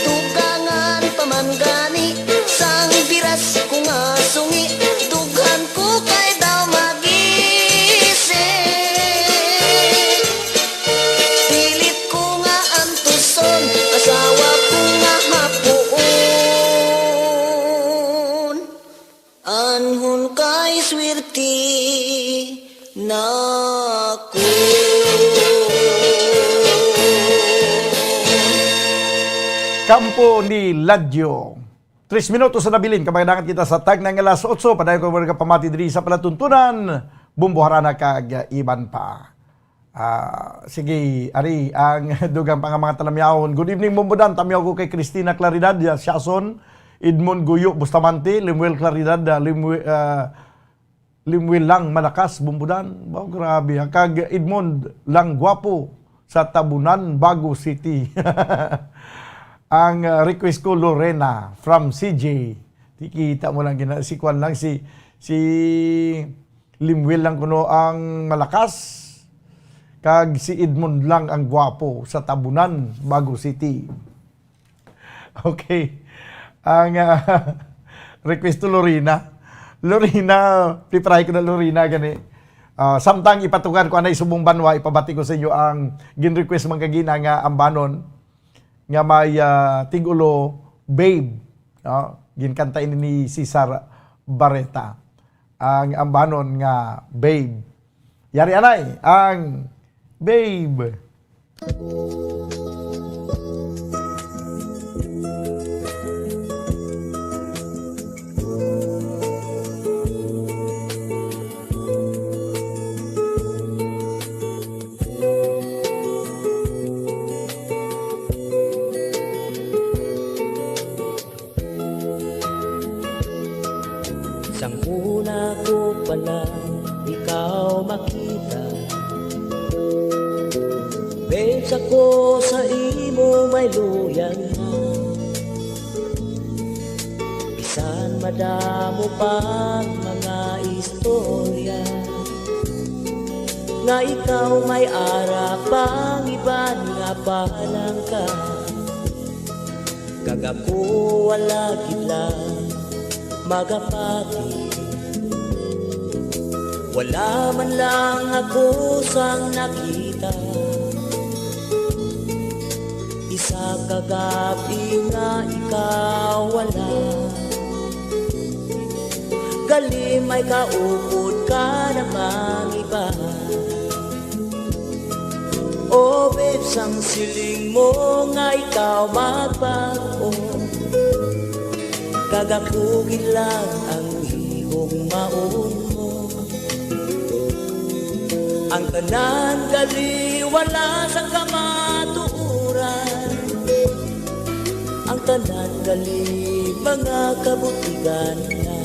Dugangan pa man gani, sang biras ko nga sungi, dughan ko kay daw magisi. Pilit ko nga antuson, asawa ko nga hapuon, anhon kay swerte na ko. Kampo ni Ladyo. Tres minutos na nabilin, kabay dangat kita sa tagna nga alas otso. Padayon ko mga pamati diri sa palatuntunan, Bumbuharana kag iban pa. Ah, sige, ari ang dugang pa nga mga talamyahon. Good evening, Bumbudan. Tamyaw ko kay Christina Claridad, ah, Siason, Edmond Guyo Bustamante, Lemuel Claridad, ah, Lemue-, ah, Limwilang Malakas, Bumbudan. Wow, grabe, ha? Kag Edmond Lang Guapo sa Tabunan, Bago City. Ang, uh, request ko, Lorena from C J. Di kita mo lang gina-, si Kwan lang, si, si Limwil lang kuno ang malakas. Kag si Edmond lang ang gwapo sa Tabunan, Bago City. Okay. Ang, ah, request to Lorena. Lorena, pipray ko na Lorena gani. Ah, samtang ipatugan ko anay subong banwa, ipabati ko sa inyo ang gin-request man kagina nga ambanon nga may, ah, tigulo, Babe. No? Ginkanta ini ni Cesar Barreta. Ang ambanon nga Babe. Yari anay ang Babe. Sang una ko pa lang ikaw makita, babes, ako sa imo may luya na. Bisan madamo pang mga istorya nga ikaw may ara pang iban nga palangka, kag ako wala gid lang magapati. Wala man lang ako sang nakita. Isa ka gab-i nga ikaw wala. Gali may kaupod ka na mang iba. Oh, babes, ang siling mo nga ikaw magbag-o, kag ako gid lang ang higugmaon mo. Ang tanan gali wala sang kamatuoran, ang tanan gali mga kabutigan na.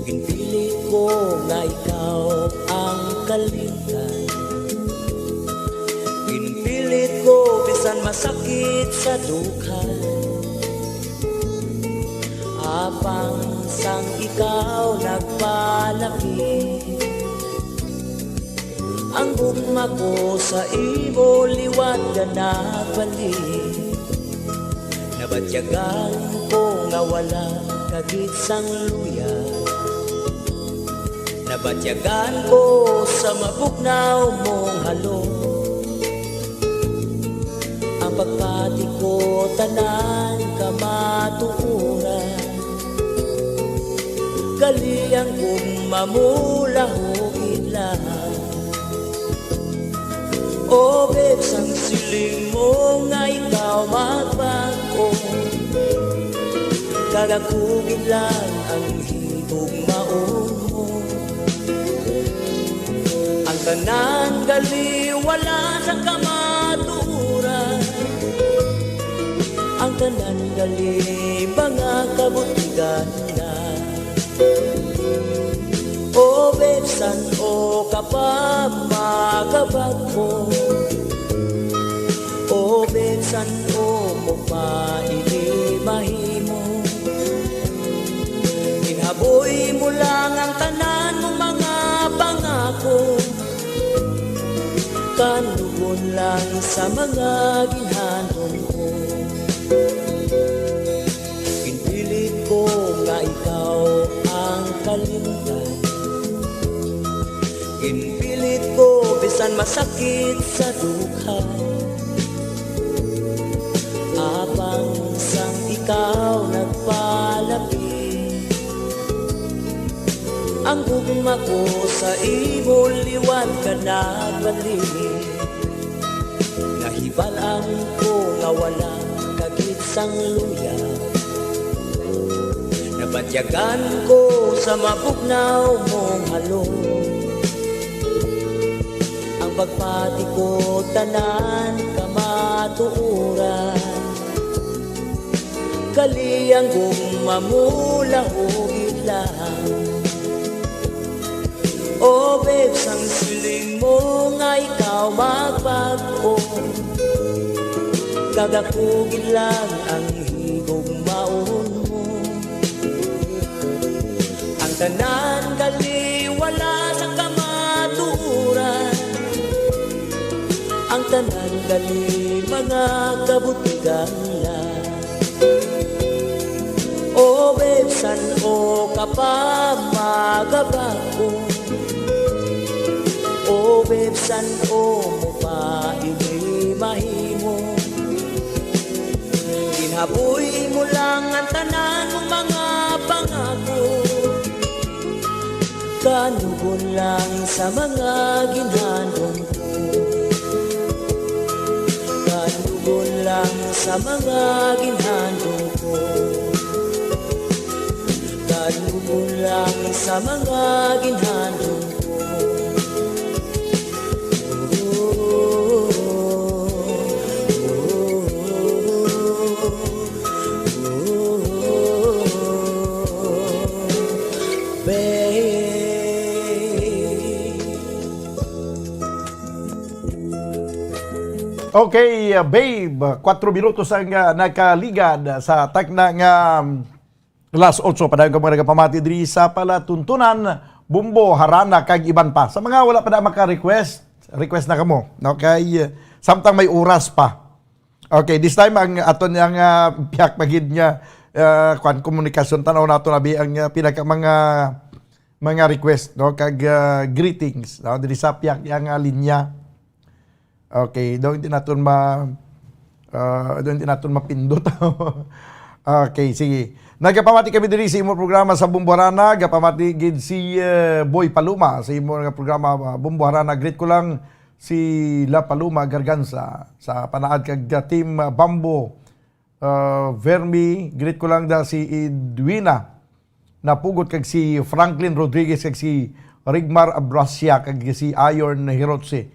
Ginpilit ko nga ikaw ang kalimtan. Ginpilit ko bisan masakit sa dughan. Apang sang ikaw nagpalapit, ang gugma ko sa imo liwat ka nagbalik. Nabatyagan ko nga wala ka gid sang luya. Nabatyagan ko sa mabugnaw mong halong, ang pagpati ko tanan kamatuoran. Gali ang gugma mo lahugid lang. O Bebs, ang siling mo nga ikaw magbag-o, kag ako gid lang ang higugmaon mo. Ang tanan gali wala sa kamatuoran, ang tanan gali mga kabutigan na. O Bebs, san-o ka pa magabag-o? O Bebs, san-o mo pa ini mahimo? Ginhaboy mo lang ang tanan mo mga pangako, kanugon lang sa mga ginhandom ko. Ginpilit ko nga ikaw ang kalimtan. Ginpilit ko bisan masakit sa dughan. Apang sang ikaw nagpalapit, ang gugma ko sa imo liwat ka nagbalik. Nahibal-an ko nga wala ka gid sang luya. Nabatyagan ko sa mabugnaw mong halong, ang pagpati ko tanan kamatuoran. Gali ang gugma mo lahugid lang. O Bebs, ang siling mo nga ikaw magbag-o, kag ako gid lang ang higugmaon mo. Ang tanan gali wala sa kamatuoran, ang tanan gali mga kabutigan lang. O Bebs, san-o ka pa magabag-o? O Bebs, san-o mo pa ini mahimo? Ginhaboy mo lang ang tanan mo mga pangako, kanugon lang sa mga ginhandom ko. Kanugon lang sa mga ginhandom ko. Kanugon lang sa mga ginhandom ko. Babe. Okay, uh, babe, kwatro minutos ang, uh, nakaligad sa takna nga, um, alas otso. Padayon ka mga nagapamati diri sa palatuntunan, Bumbo, Harana, kag iban pa. Sa mga wala pa na maka-request, request na kamo. Okay, uh, samtang may oras pa. Okay, this time ang aton yang, uh, piyak magid nga, uh, kwan, komunikasyon, tanaw nato na bi ang, uh, pinaka mga, mga request, no, kag, uh, greetings, no, diri sa piyak yang, uh, linya. Okay, daw hindi naton ma-, ah, daw hindi naton mapindot. Okay, sige. Nagapamati kami diri sa imong programa sa Bumbo Harana. Gapamati gid si, eh, Boy Paloma sa imong nga programa, ah, Bumbo Harana. Greet ko lang si La Paloma Garganza sa Panaad kag, ah, Team, ah, Bambo. Ah, Vermi, greet ko lang da si Edwina Napugot kag si Franklin Rodriguez kag si Rigmar Abrasia kag si Iron Hirotse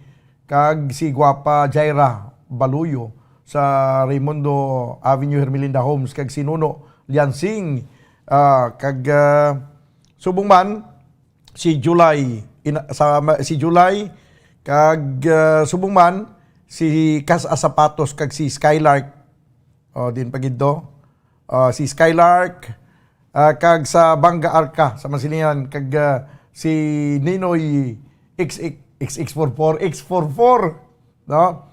kag si Guapa Jaira Baluyo sa Raimundo Avenue, Hermelinda Homes kag si Nuno Liansing, ah, kag, ah, subong man si July, ina-, sa ma-, si July kag, ah, subong man si Kas Asapatos kag si Skylark. O, din pa gid do. Ah, si Skylark, ah, kag sa Bangga Arca, sa Masilingan, kag, ah, si Ninoy X X, X X four four, X four four, no?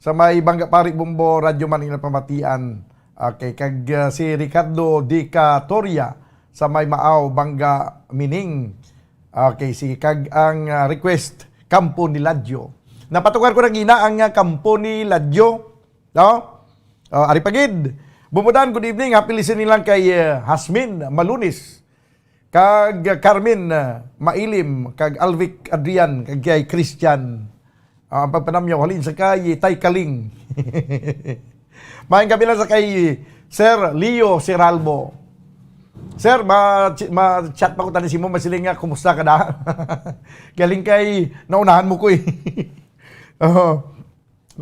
Sa may Bangga Pari Bumbo, Radyo Man, ila pamatian. Okay, kag, ah, si Ricardo Dicatoria sa may Maaw, Bangga Mining. Okay, sige. Kag ang, ah, request, Kampo ni Ladyo. Napatukan ko na gina ang, ah, Kampo ni Ladyo. No? Oh, ari pa gid. Bumudan, good evening. Happy listening lang kay, ah, Hasmin Malunis. Kag, ah, Carmen, ah, Mailim. Kag Alvic Adrian. Kag kay Christian. Ah, ang pagpanamyaw, halin sa kay Tay Kaling. Maayong gabi lang sa kay Sir Leo Seralbo. Sir, ma-, ma-chat pa ko tani si mo, masiling nga, "Kumusta ka na?" Galing kay, naunahan mo ko eh. Oo.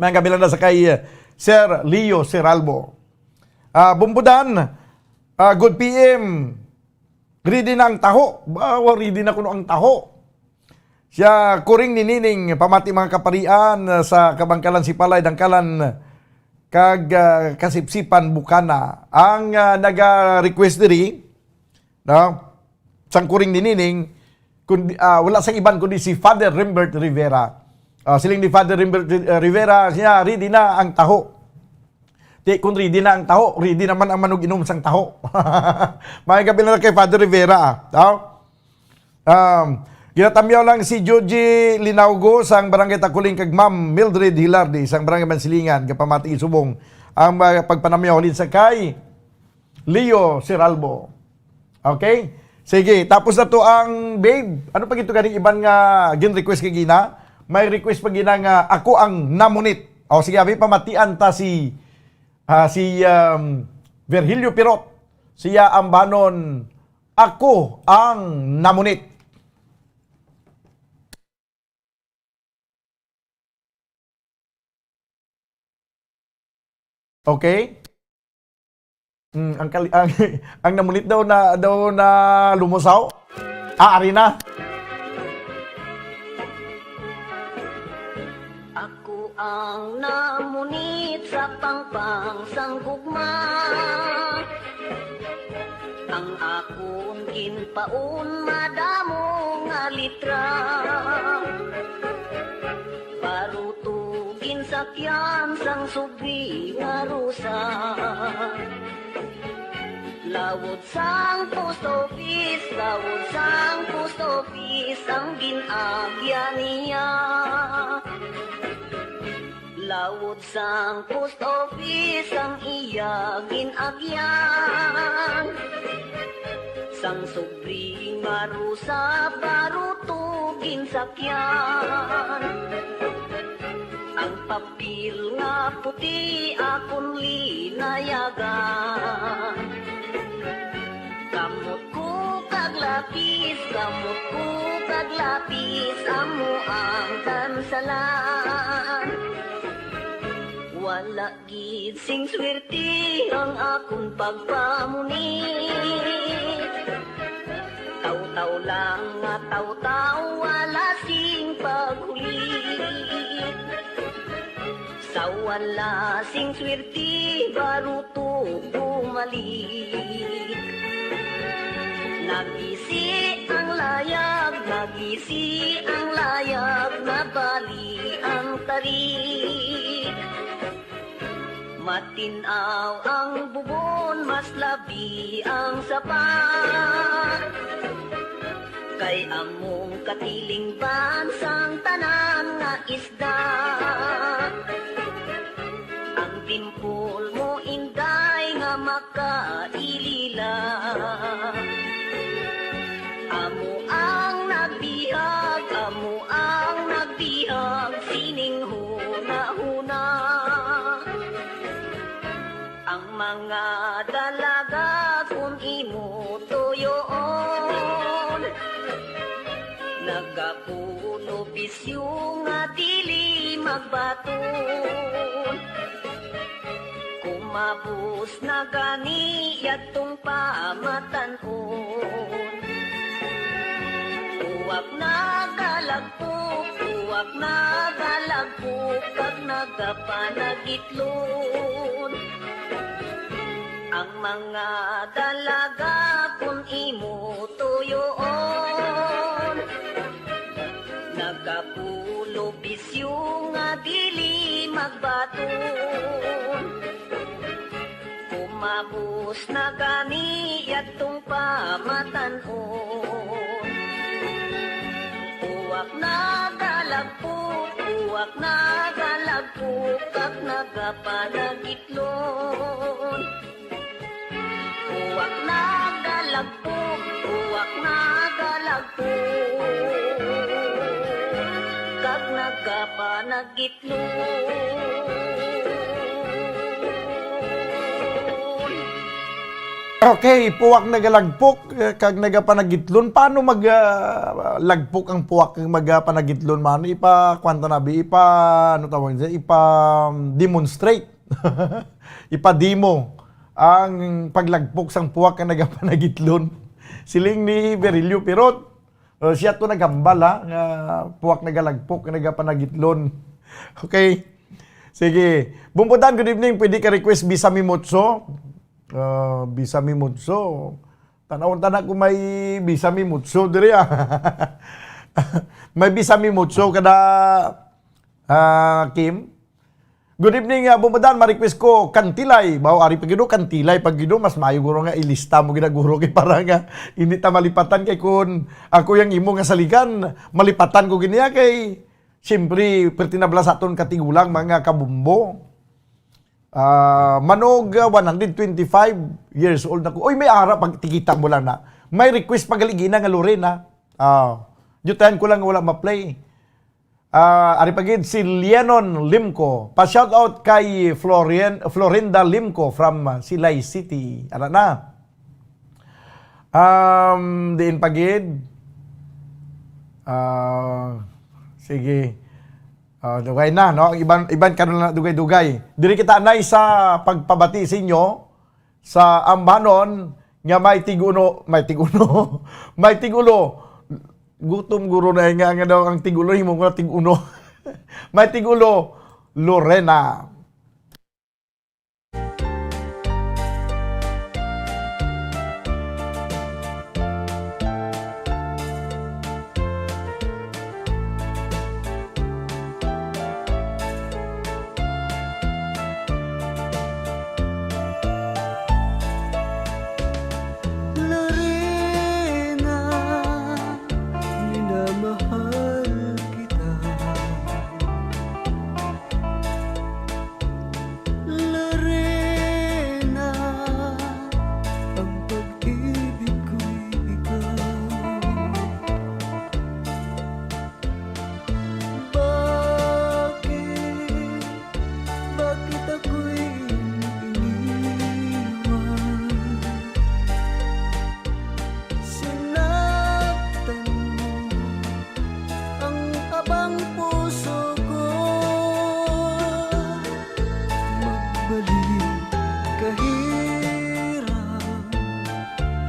Maayong gabi lang na sa kay, eh, Sir Leo Seralbo. Ah, Bumbudan, ah, good P M. Ready na ang taho. Ba, wa, ready na kuno ang taho. Siya, kuring ni Nining, pamati mga kaparian, ah, sa Kabangkalan, Sipalay, Dangkalan, kag, ah, Kasipsipan, Bukana. Ang, ah, naga-request diri, no? Sang kuring ni Nining, kundi, ah, wala sang iban kundi si Father Rimbert Rivera. Ah, siling ni Father Rimbert, ah, Rivera, siya, ready na ang taho. Di, kung ready na ang taho, ready naman ang manug-inom sang taho. Maayong gabi na lang kay Father Rivera, ah. Tao? Um, ginatamyaw lang si Joji Linaugo sang Barangay Takuling kag Ma'am Mildred Hilardi sang Barangay Mansilingan, gapamati subong ang mga pagpanamyaw halin sa kay Leo Siralbo. Okay? Sige, tapos na to ang, babe. Ano pa gito ganing iban nga gin-request kay gina? May request pa gina nga "Ako ang Namunit." O sige, abi, pamatian ta si, ah, si, um, Virgilio Pirot. Siya ang banon, "Ako ang Namunit." Okay? Mm, ang kali-, ang, ang namunit daw na, daw na lumusaw. Ah, ari na. Ako ang namunit sa pangpang sang gugma. Ang akon ginpaon madamo nga litra. Baruto ginsakyan sang subri nga rusa. Lawod sang post office, lawod sang post office ang gin-agyan niya. Lawod sang post office ang iya gin-agyan. Sang subri nga rusa, baruto ginsakyan. Ang papel nga puti akon linayagan. Kamot ko kag lapis, kamot ko kag lapis, amo ang kansalan. Wala gid sing swerte ang akon pagpamunit. Taw-taw lang nga taw-taw, wala sing paghulit. Sa wala sing swerte, baruto bumalik. Nagisi ang layag, nagisi ang layag, nabali ang tarik. Matin-aw ang bubon, mas labi ang sapa. Kay among katilingban sang tanan nga isda. Ang timpol mo, Inday, nga makailila. Amo ang nagbihag, amo ang nagbihag sining hunahuna. Ang mga dalaga kun imo tuyoon, nagapuno bisyo nga dili magbaton. Kumabos na gani yadtong pamatan-on. Uwak nagalagpok, uwak nagalagpok, kag nagapanagitlon. Ang mga dalaga kun imo tuyoon, nagapulo bisyo nga dili magbaton. Kumabos na gani yadtong pamatan-on. Puwak nagalagpok, puwak nagalagpok, kag nagapanagitlon. Puwak nagalagpok, puwak nagalagpok, kag nagapanagitlon. Okay, puwak nagalagpok, eh, kag nagapanagitlon. Paano mag, ah, lagpok ang puwak kag magapanagitlon, man? Ipa, kwan ta na, bi, ipa, ano tawag dyan? Ipa-demonstrate. Ipa-demo ang paglagpok sang puwak nga nagapanagitlon. Siling ni Berilio Pirot, uh, siya to naghambal, ha, nga puwak nagalagpok nga nagapanagitlon. Okay. Sige. Bumbudan, good evening. Pwede ka request Bisa Mi Mutso? Uh, Bisa Mi Mutso. Tanawon ta na kung may Bisa Mi Mutso diri, ah. May Bisa Mi Mutso kada, ah, Kim? Good evening, ah, Bumbudan. Ma-request ko, Kantilay. Baw, ari pa gid, oh, Kantilay pa gid, oh. Mas maayo guro nga ilista mo gid na guro kay para nga hindi ta malipatan kay kun ako yang imo nga saligan, malipatan ko gid niya kay siyempre, perti na bala sa aton katigulang mga kabumbo. Ah, manog, ah, one hundred twenty-five years old na ko. Oy, may ara pag tikita mo lang na. May request pa gali gina nga Lorena. Ah, dutayan ko lang nga wala ma-play. Ah, ari pa gid si Lienon Limco. Pa-shoutout kay Florian, Florinda Limco from, ah, Silay City. Ara na. Um, diin pa gid? Ah, sige. Ah, dugay na, no? Ang iban, iban karon na dugay-dugay. Diri kita anay sa pagpabati sa inyo sa ambanon nga may tiguno, may tiguno, may tigulo. Gutom guro na nga, nga daw ang tigulo, himo ko na tiguno. May tigulo, Lorena. Lorena, minamahal kita. Lorena, ang pag-ibig ko'y ikaw. Bakit, bakit ako'y iyong iniwan? Sinaktan mo ang abang puso ko. Magbalik kahirap,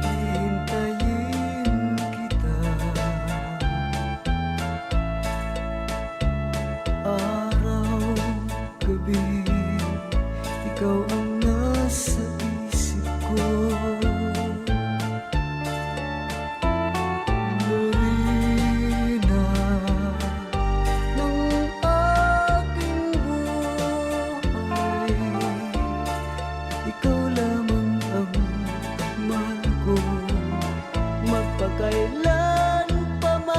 hihintayin kita. Araw, gabi, ikaw ang nasa isip ko. Lorena ng aking buhay, ikaw lamang ang mahal ko, magpakailan pa man.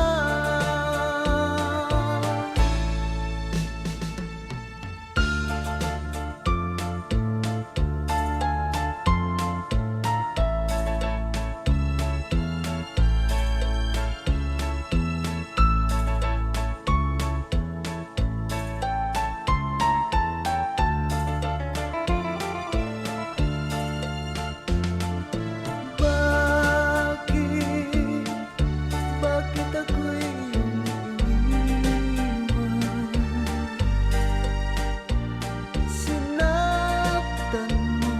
Bakit, bakit ako'y iyong iniwan? Sinaktan mo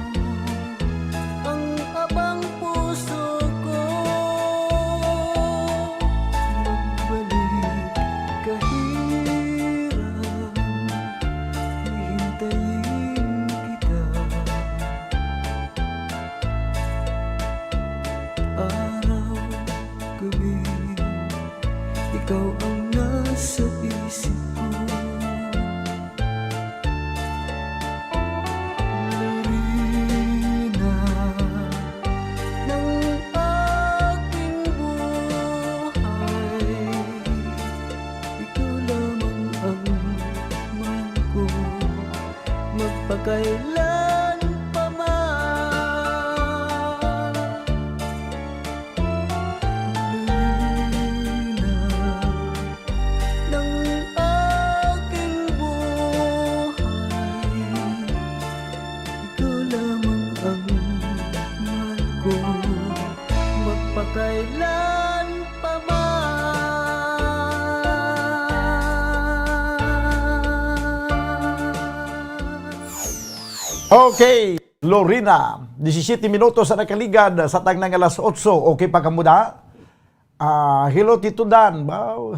ang abang puso ko. Magbalik kahirap, hihintayin kita. Araw, gabi, ikaw ang nasa isip ko. Lorena ng aking buhay, Kailan pa man, Lina, ng aking buhay, ikaw lamang ang mahal ko, magpakailan pa man. Okay, Lorena, disisiyete minutos ang nakaligad sa tagna nga alas otso. Okay pa kamo da? Ah, hello, Tito Dan. Wow.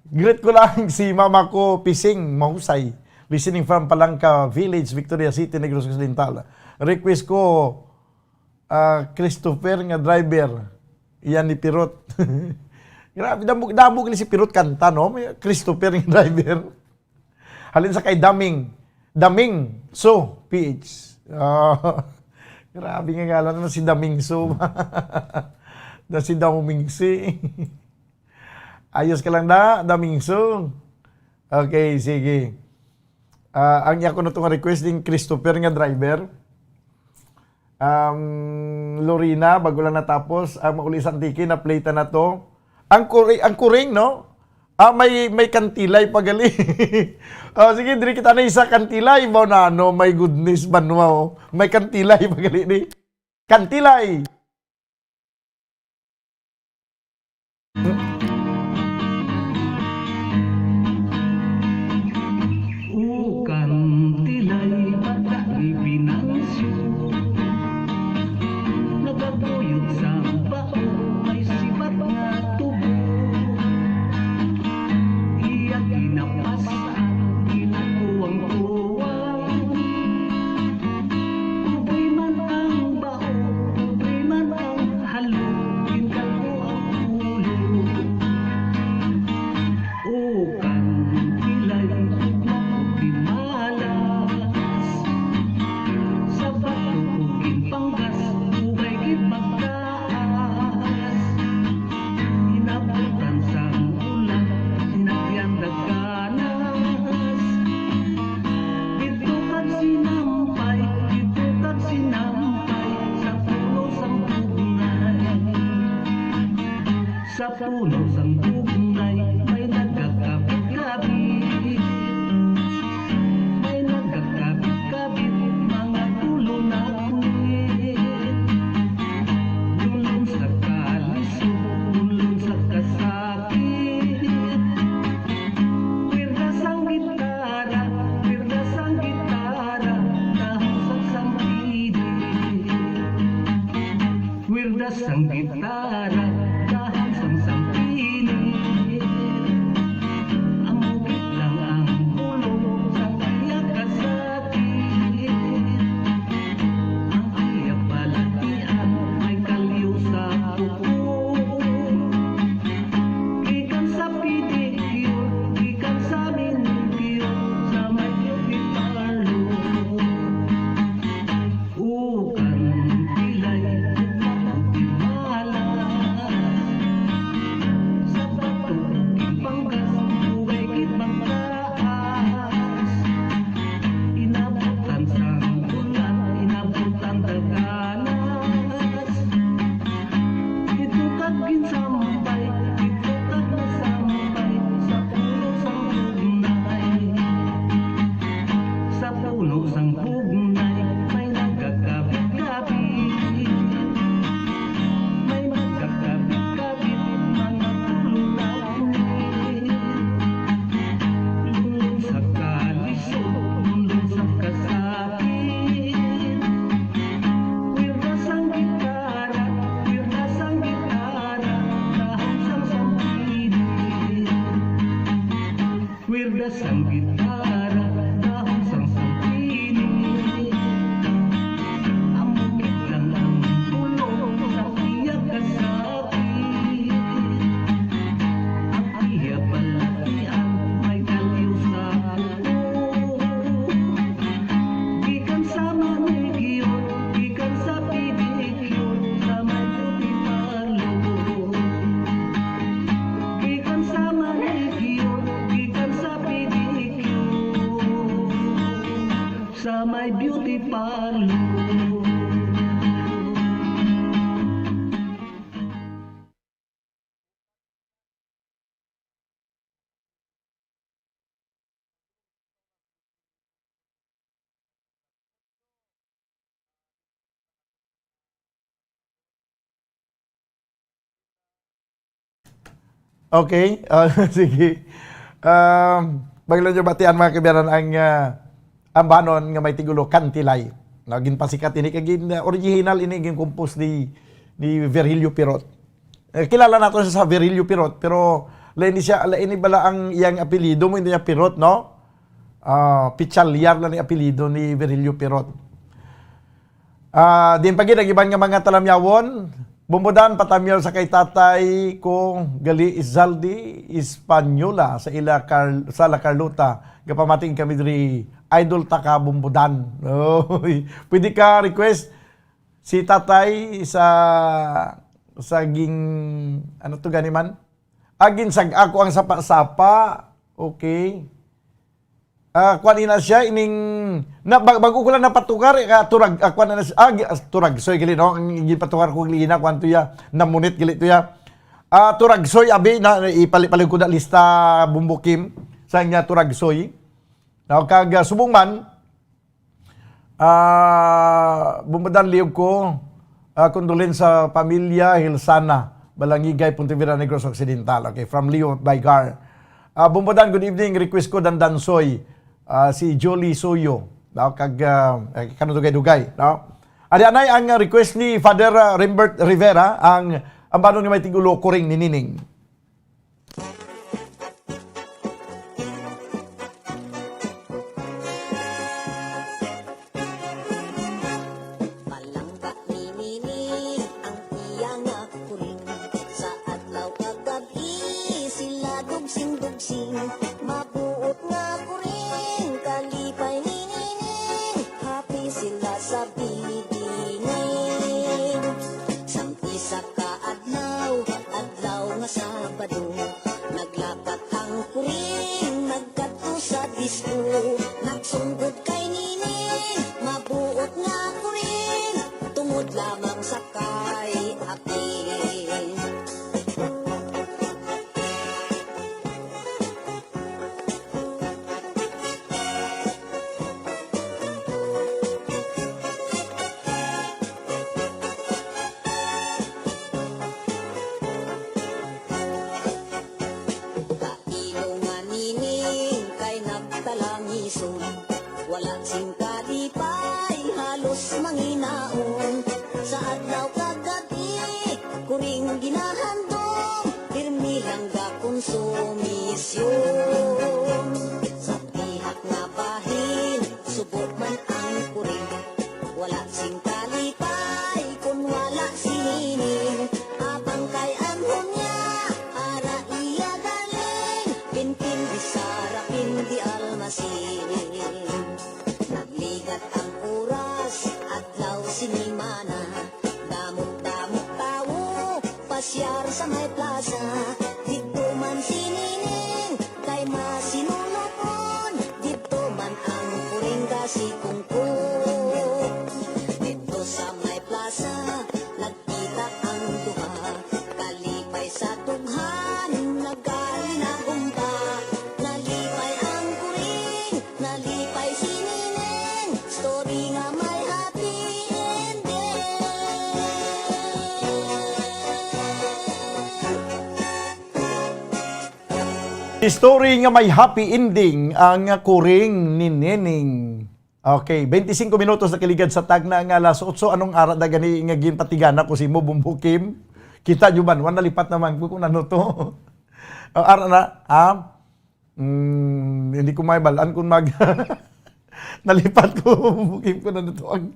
Greet ko lang si mama ko, Pising Mahusay. Listening from Palangka Village, Victoria City, Negros Occidental. Request ko, ah, Christopher nga driver. Yan ni Pirot. Grabe, damo, damo ni si Pirot kanta, no? May Christopher nga driver. Halin sa kay Daming. Daming So, P H. Ah, grabe nga ngalan naman si Daming So. Na si Daming Si. Ayos ka lang na, Daming So. Okay, sige. Ah, ang iya ko na to nga request ding Christopher nga driver. Um, Lorena, bago lang natapos ang Mauli sa Antique, na-play ta na to. Ang kuri-, ang kuring, no? Ah, may, may kantilay pa gali. Oh, sige, diri kita na isa kantilay. Mao na, ano, my goodness, banwa, oh. May kantilay pa gali ni. Kantilay! Ukan tilay pagka ni Binancio, nagaguyod sa bao may sibat nga tubo. Iya ginapas-an, ginakuwang-kuwang. Pobre man ang bao, pobre man ang halo, ginkalbo ang ulo. Ukan tilay ug makuti malas, sa bato ug ginpanggas, ubay gid magtaas. Inabutan sang ulan, sinakyan dagkanas. Didto kag sinampay, didto kag sinampay, sa puno sang bugnay. Sa puno sang bugnay, may nagakabit-kabit. May nagakabit-kabit, mga tulon-akit. Dulon sa kalisod, dulon sa kasakit. Kwirda sang gitara, kwirda sang gitara, dahon sang sampidi. Kwirda sang gitara, dahon sang sampini. Amo gid lang ang pulong sang iya kasakit. Ang iya balatian may kalyo sa kuko. Gikan sa pedicure, gikan sa manicure, sa may beauty parlor. Ukan tilay, ug makuti malas. Sa bato ug ginpanggas, ubay gid magtaas. Inabutan sang ulan, inabutan dagkanas. Didto kag ginsampay, didto kag nasampay, sa puno sang bugnay. Sa puno sang bugnay, may nagakabit-kabit. May nagakabit-kabit, mga tulon-akit. Dulon sa kalisod, dulon sa kasakit. Kwirda sang gitara, kwirda sang gitara, dahon sang sampidi. Kwirda sang gitara, dahon sang sampidi. Amo gid lang ang pulong sa iya kasakit. Ang iya balatian may kalyo sa kuko. Gikan sa manicure, gikan sa pedicure, sa may beauty parlor. Gikan sa manicure, gikan sa pedicure, Okay, ah, sige. Um, banglo nyo batian, mga kabayan, ang, ah, ambanon nga may tigulo, Kantilay. Na ginpasikat ini kay gin-, original ini, gin-compose ni, ni Virgilio Pirot. Eh, kilala nato siya sa Virgilio Pirot, pero lain ni siya, lain ni bala ang iyang apelyido mo, hindi niya Pirot, no? Ah, Pichalyar lang ni apelyido ni Virgilio Pirot. Ah, din pa gid ang iban nga mga talamyawon. Bumbudan, patamyaw sa kay tatay ko gali, Izaldi Española, sa ila Car-, sa La Carlota. Gapamating kami diri, idol ta ka, Bumbudan. Oy, pwede ka request si tatay sa, sa ging, ano to gani man? Agin sag ako ang sapa-sapa. Okay. Ah, kuan ina siya, ining, na, bag-, bago ko lang napatukar, eh, ka turag, ah, kuan na siya, ah, gi-, ah, turagsoy gali, no? Ang ginpatukar ko gali na, kuan to ya, namunit gali to ya. Ah, turagsoy, abi, na, ipali-, palig ko na lista, Bumbo Kim, sa niya turagsoy. Now, kag, ah, subong man, ah, Bumbudan, liyog ko, ah, condolence sa pamilya Hilsana, Balangigay, Pontevedra, Negros Occidental. Okay, from Leo Baygar. Ah, Bumbudan, good evening. Request ko, Dandansoy, ah, si Jolie Soyo. No? Kag, ah, eh, kanang dugay-dugay, no? Ari anay ang request ni Father, ah, Rimbert Rivera, ang, ang ambanon nga may tigulo, Kuring ni Nining. Palangga ni Nini ang iya nga kuring. Sa adlaw kag gab-i sila dugsing-dugsing. Mabuot nga kuring, kalipay ni Nini. Happy sila sa bidingin. Sang isa ka adlaw, adlaw nga Sabado, naglakat ang kuring, nagkadto sa disco. Nagsunggod kay Nining, mabuot nga kuring, tungod lamang sa kay Akin. Kailo nga Nining kay nagtalangison, wala sing kalipay, halos manginaon. Sa adlaw kag gab-i, kuring ginahandom, pirmi lang gakonsumisyon. Sa dihak nga bahin, subo man ang kuring, wala sing kalipay kun wala si Nining. Apang kay anghon niya, ara iya galing, pinpin di Sara, pin di Almasin. Nagligat ang oras, adlaw, sinimana, damot-damot tawo, pasyar sa may plaza. Didto man si Nining kay masinulopon, didto man ang kuring kasikungkot. Didto sa may plaza, nagkita ang duha, kalipay sa dughan, nagalinagumba. Nalipay ang kuring, nalipay si Nining. Story nga may happy ending. Story nga may happy ending ang kuring ni Nining. Okay, twenty-five minutos na kaligad sa tagna nga alas otso. Anong ara da gani nga ginpatigana ko si mo, Bumbo Kim? Kita nyo man, wan nalipat naman ko kung ano to. Ah, ara na, ha? Mm, hindi ko may balaan kung mag-, nalipat ko, Bumbo Kim, kung ano to ang,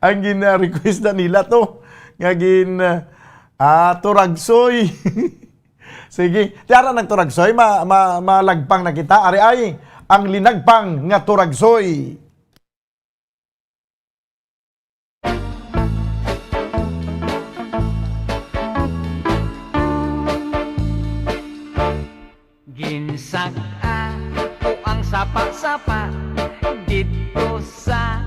ang gina-request na nila to. Nga gin-, ah, turagsoy. Sige, tiara ng turagsoy, ma-, ma-, malagpang na kita. Ari ay ang linagpang nga turagsoy. Ginsag-a ko ang sapa-sapa didto sa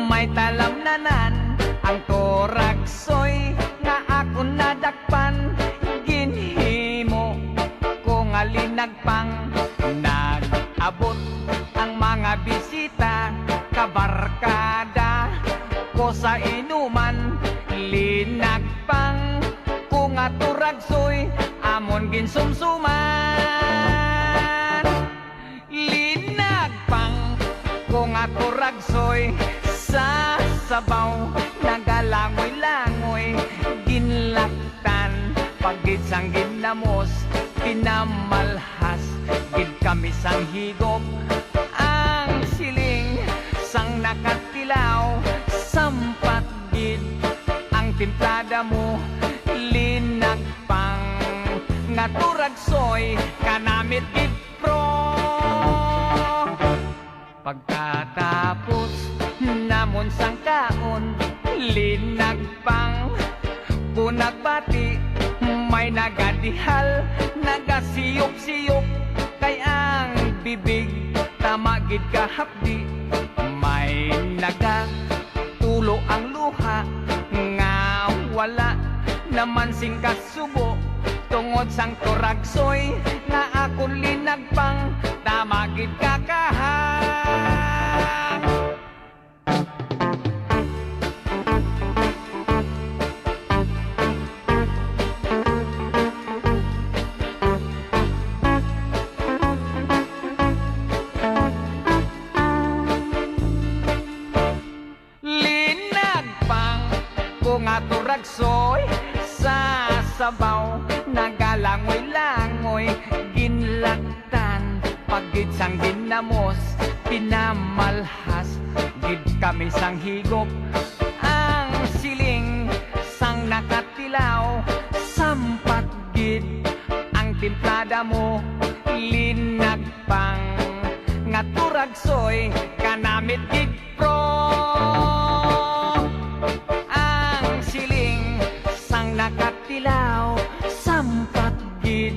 may talamnanan, ang turagsoy nga akon nadakpan, ginhimo ko nga linagpang. Nag-abot ang mga bisita, kabarkada ko sa inuman, linagpang ko nga turagsoy, amon ginsu- Suman, linagpang ko nga turagsoy sa sabaw, nagalangoy-langoy, ginlaktan, pagid sang ginamos, pinamalhas, gid kami sang higop, ang siling sang nakatilaw, sampat gid ang timplada mo, linagpang nga turagsoy, kanamit gid, pro. Pagkatapos namon sang kaon, linagpang ko nagbati, may nagadihal, nagasiyok-siyok, kay ang bibig tama gid kahapdi, may naga tulo ang luha nga wala naman sing kasubo, tungod sang turagsoy nga akon linagpang, tama gid ka kahang. Linagpang ko nga turagsoy sa sabaw, nagalangoy-langoy, ginlaktan, pagid sang ginamos, pinamalhas gid kami sang higop. Ang siling sang nakatilaw, sampat gid ang timplada mo, linagpang nga turagsoy, kanamit gid, pro. Ang siling sang nakatilaw, sampat gid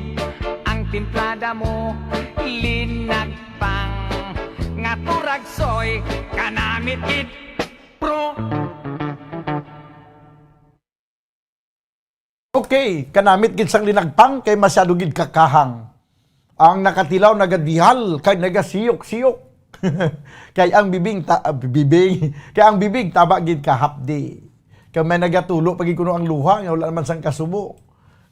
ang timplada mo, linagpang nga turagsoy, kanamit gid, pro. Okay, kanamit gid sang linagpang kay masyado gid kakahang. Ang nakatilaw nagadihal kay nagasiyok-siyok. Kay ang bibing ta-, ah, bibing, kay ang bibig taba gid kahapdi. Kay may nagatulo pa gid kuno ang luha nga wala naman sang kasubo.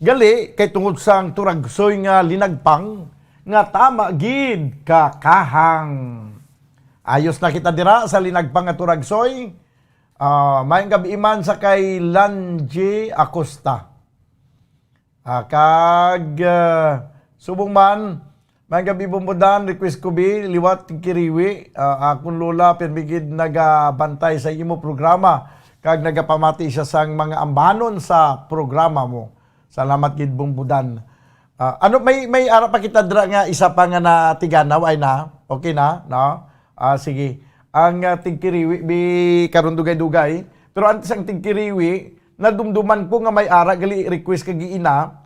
Gali kay tungod sang turagsoy nga linagpang nga tama gid kakahang. Ayos na kita dira sa linagpang nga turagsoy. Ah, maayong gabi man sa kay Lanji Acosta. Ah, kag, ah, subong man, maayong gabi, Bumbudan, request ko bi, liwat Kiriwi, ah, akon lola, pirmi gid nagabantay sa imo programa, kag nagapamati siya sang mga ambanon sa programa mo. Salamat gid, Bumbudan. Ah, ano, may, may ara pa kita dira nga isa pa nga natiganaw, ay na? Okay na, no? Ah, sige. Ang, ah, tigkiriwi, bi, karon dugay-dugay. Pero antes ang tigkiriwi, nadumduman ko nga may ara gali request kag ina.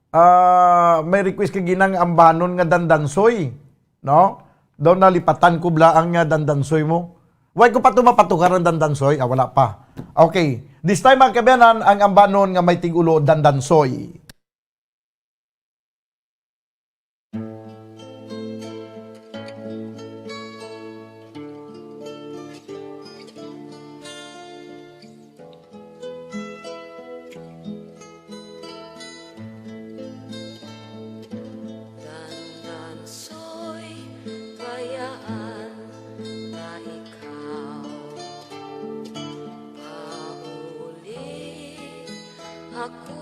Ah, may request kag ina nga ambanon nga dandansoy, no? Daw nalipatan ko bala ang, ah, dandansoy mo. Way ko pa to mapatugar ang dandansoy? Ah, wala pa. Okay. This time, mga kaabyanan, ang ambanon nga may tig-ulo, dandansoy. Dandansoy, bayaan na ikaw. Pauli ako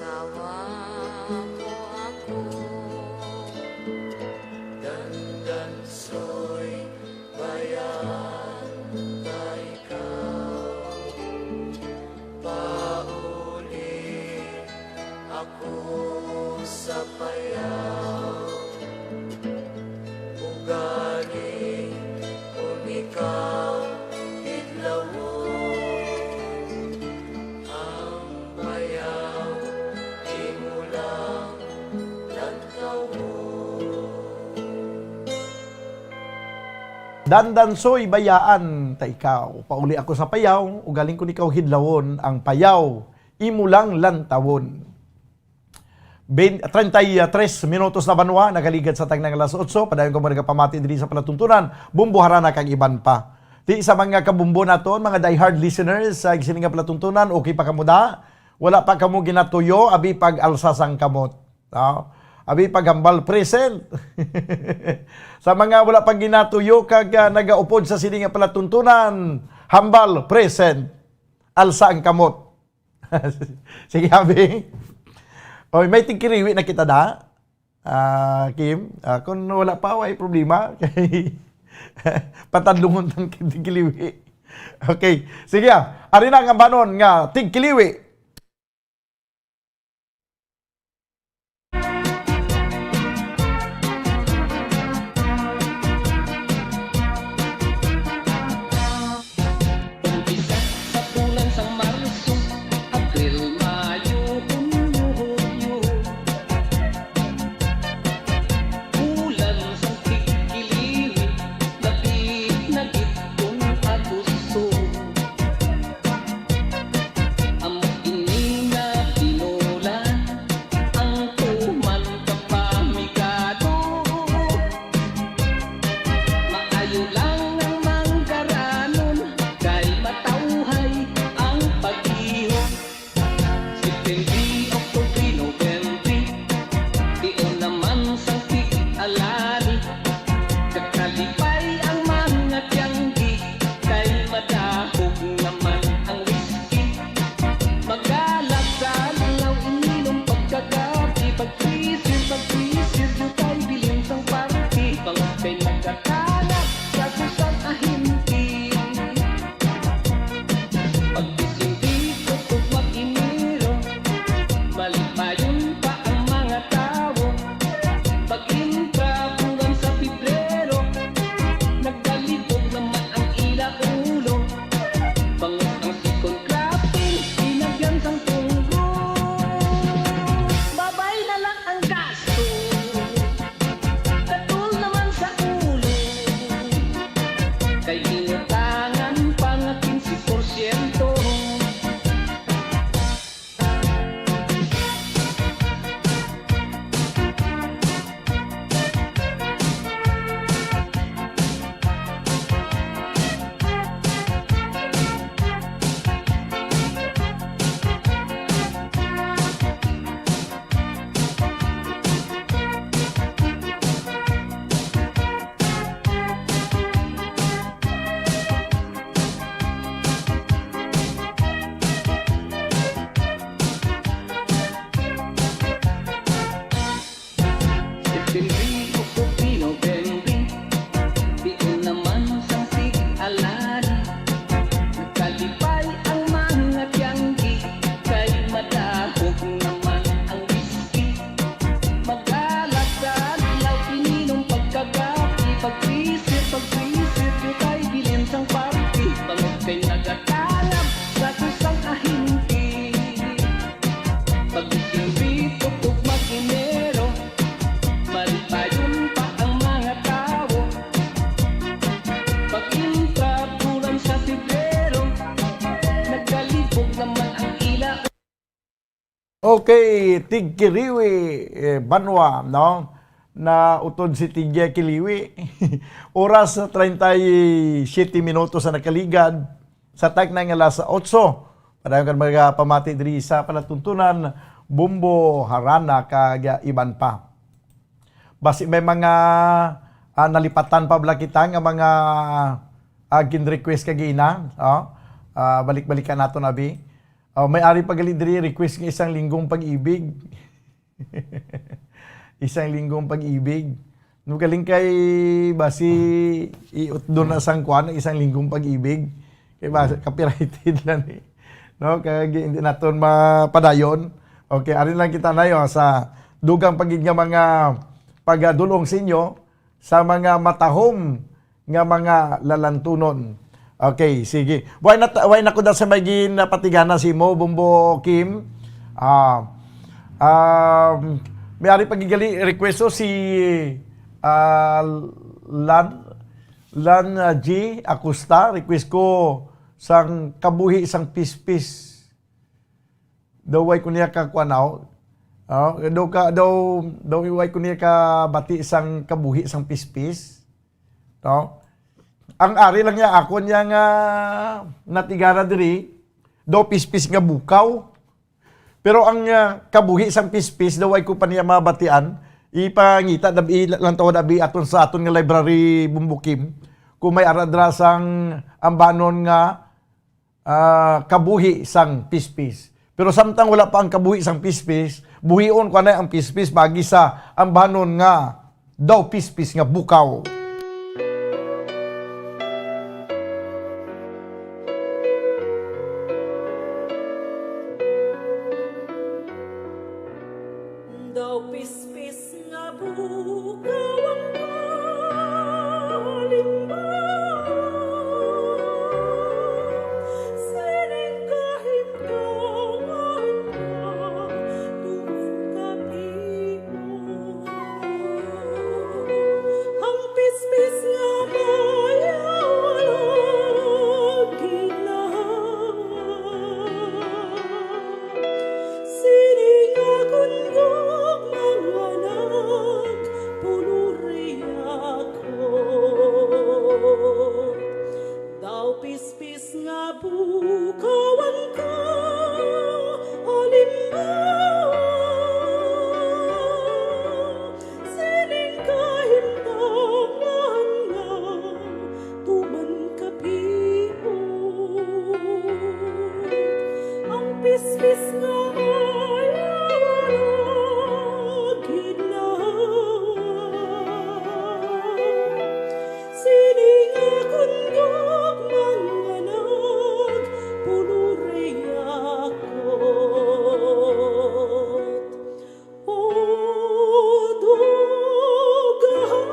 Tawa mo ako, dandansoy, bayan ta ikaw. Pauli ako sa payaw, ugaling kon ikaw hidlawon. Ang bayaw, imo lang lantawon. Dandansoy, bayaan ta ikaw. Pauli ako sa payaw, ugaling kon ikaw hidlawon. Ang payaw, imo lang lantawon. Bin-, treinta y tres minutos na banwa, nagaligad sa tagnang alas otso, padayon ko mga nagapamati diri sa palatuntunan, bumbuhara na kag iban pa. Di sa mga kabumbo naton, mga diehard listeners sa sining nga palatuntunan, okay pa kamo da? Wala pa kamo ginatuyo, abi pag-alsa sang kamot. No? Abi paghambal present. Sa mga wala pa ginatuyo kag, ah, nagaupod sa sining nga palatuntunan, hambal present. Alsa ang kamot. Sige, abi. Oy, may tigkiliwi na kita da. Ah, Kim, ah, kung wala pa, way problema. Patadlungon tang tigkiliwi. Okay. Sige, ah. Ari na ang ambanon nga tigkiliwi. Umpisa sa bulan sang Marso, Abril, Mayo, Hunyo, Hulyo. Bulan sang tigkiliwi, labi na gid kon Agosto. Amo ini nga tinulan ang tuman ka pamigado. Maayo lang ang manggaranon kay matawhay ang pag-ihok. September, October, November, tion naman sang tig-alani. Kakalipay ang mga tiyanggi, kay madahog naman ang whisky. Magalag sa adlaw, inom pagkagabi, pag-freezer, pag-freezer, yutay bilin sang party, bangod kay nagkakanab sa kusang ahinti. Pag-Disyembre, kutog mag-Enero, malipayon pa ang mga tawo. Pag-intra bulan sa Pebrero, nagdalibog naman ang ila ulo. Bangod ang second cropping, binagyan sang tunggo. Babay na lang ang gasto. Katol naman sa ulo, kay inutangan pa nga quince porsyento. September, October, November, tion naman sang tig-alani. Nagkalipay ang mga tiyanggi, kay madahog naman ang whisky. Magalag sa adlaw, ininom pagkagabi, pag-freezer, pag-freezer, yutay bilin sang party, bangod kay nagatanab sa kusang ahinti. Pag-Disyembre, kutog mag-Enero, malipayon pa ang mga tawo. Pag-intra bulan sa Pebrero, nagdalibog naman ang ila. Okay, tigkiliwi, eh, banwa, no? Na utod si Tigya Kiliwi. Oras na treinta y siete minutos ang nakaligad sa tagnang alas otso. Padayon ka magapamati diri sa palatuntunan, Bumbo, Harana, kag iban pa. Basi may mga, ah, nalipatan pa bala kita nga mga, ah, gin-request kagina, oh? Ah, balik-balikan naton, abi. Oh, may ari pa gali diri request nga isang linggong pag-ibig. Isang linggong pag-ibig. No galing kay basi iutdo na sang kuan ang isang linggong pag-ibig. Kay basi copyrighted lang eh. No, kay hindi naton mapadayon. Okay, ari lang kita na sa dugang pagid nga mga pagadulong sa inyo sa mga matahom nga mga lalantunon. Okay, sige. Why not, why na ko da sa may ginapatigana si mo, Bumbo Kim? Ah, um, may ari pagigali request to si ah, Lan Lan ah, G Acosta, request ko sang kabuhi sang pispis. Daw way ko niya kakuanaw. Oh, daw ka daw daw way ko niya kabati sang kabuhi sang pispis. No? Ang ari lang niya ako niya nga natigara diri, daw pispis nga bukaw. Pero ang ah, kabuhi sang pispis daw ay ko pa niya mabatian, ipangita dabi lang tawa dabi aton sa aton nga library, Bumbukim, kung may ara dira sang ambanon nga ah, kabuhi sang pispis. Pero samtang wala pa ang kabuhi sang pispis, buhion ko na ang pispis bagi sa ambanon nga daw pispis nga bukaw. Daw pispis nga bukaw ang kalimbaw, sining kahimtangan nga tuman kapion. Ang pispis nga mayalag ginawa. Sining akon gugma nga nagpuluray ako. Daw pispis nga bukaw ang kalimbaw. Sining kahimtangan nga tuman kapion. Ang pispis nga mayalag ginawa. Sining akon gugma nga nagpuluray ako. O dugahan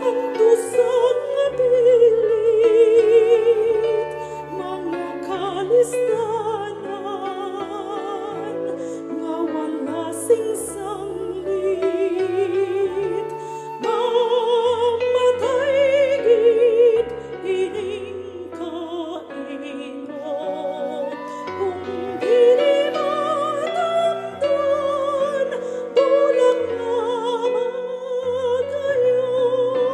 ang tusa nga pilit, mga kalisdanan nga wala sing sanglit, mamatay gid ining kaingon. Kung dili matamdan, bulak nga magayon.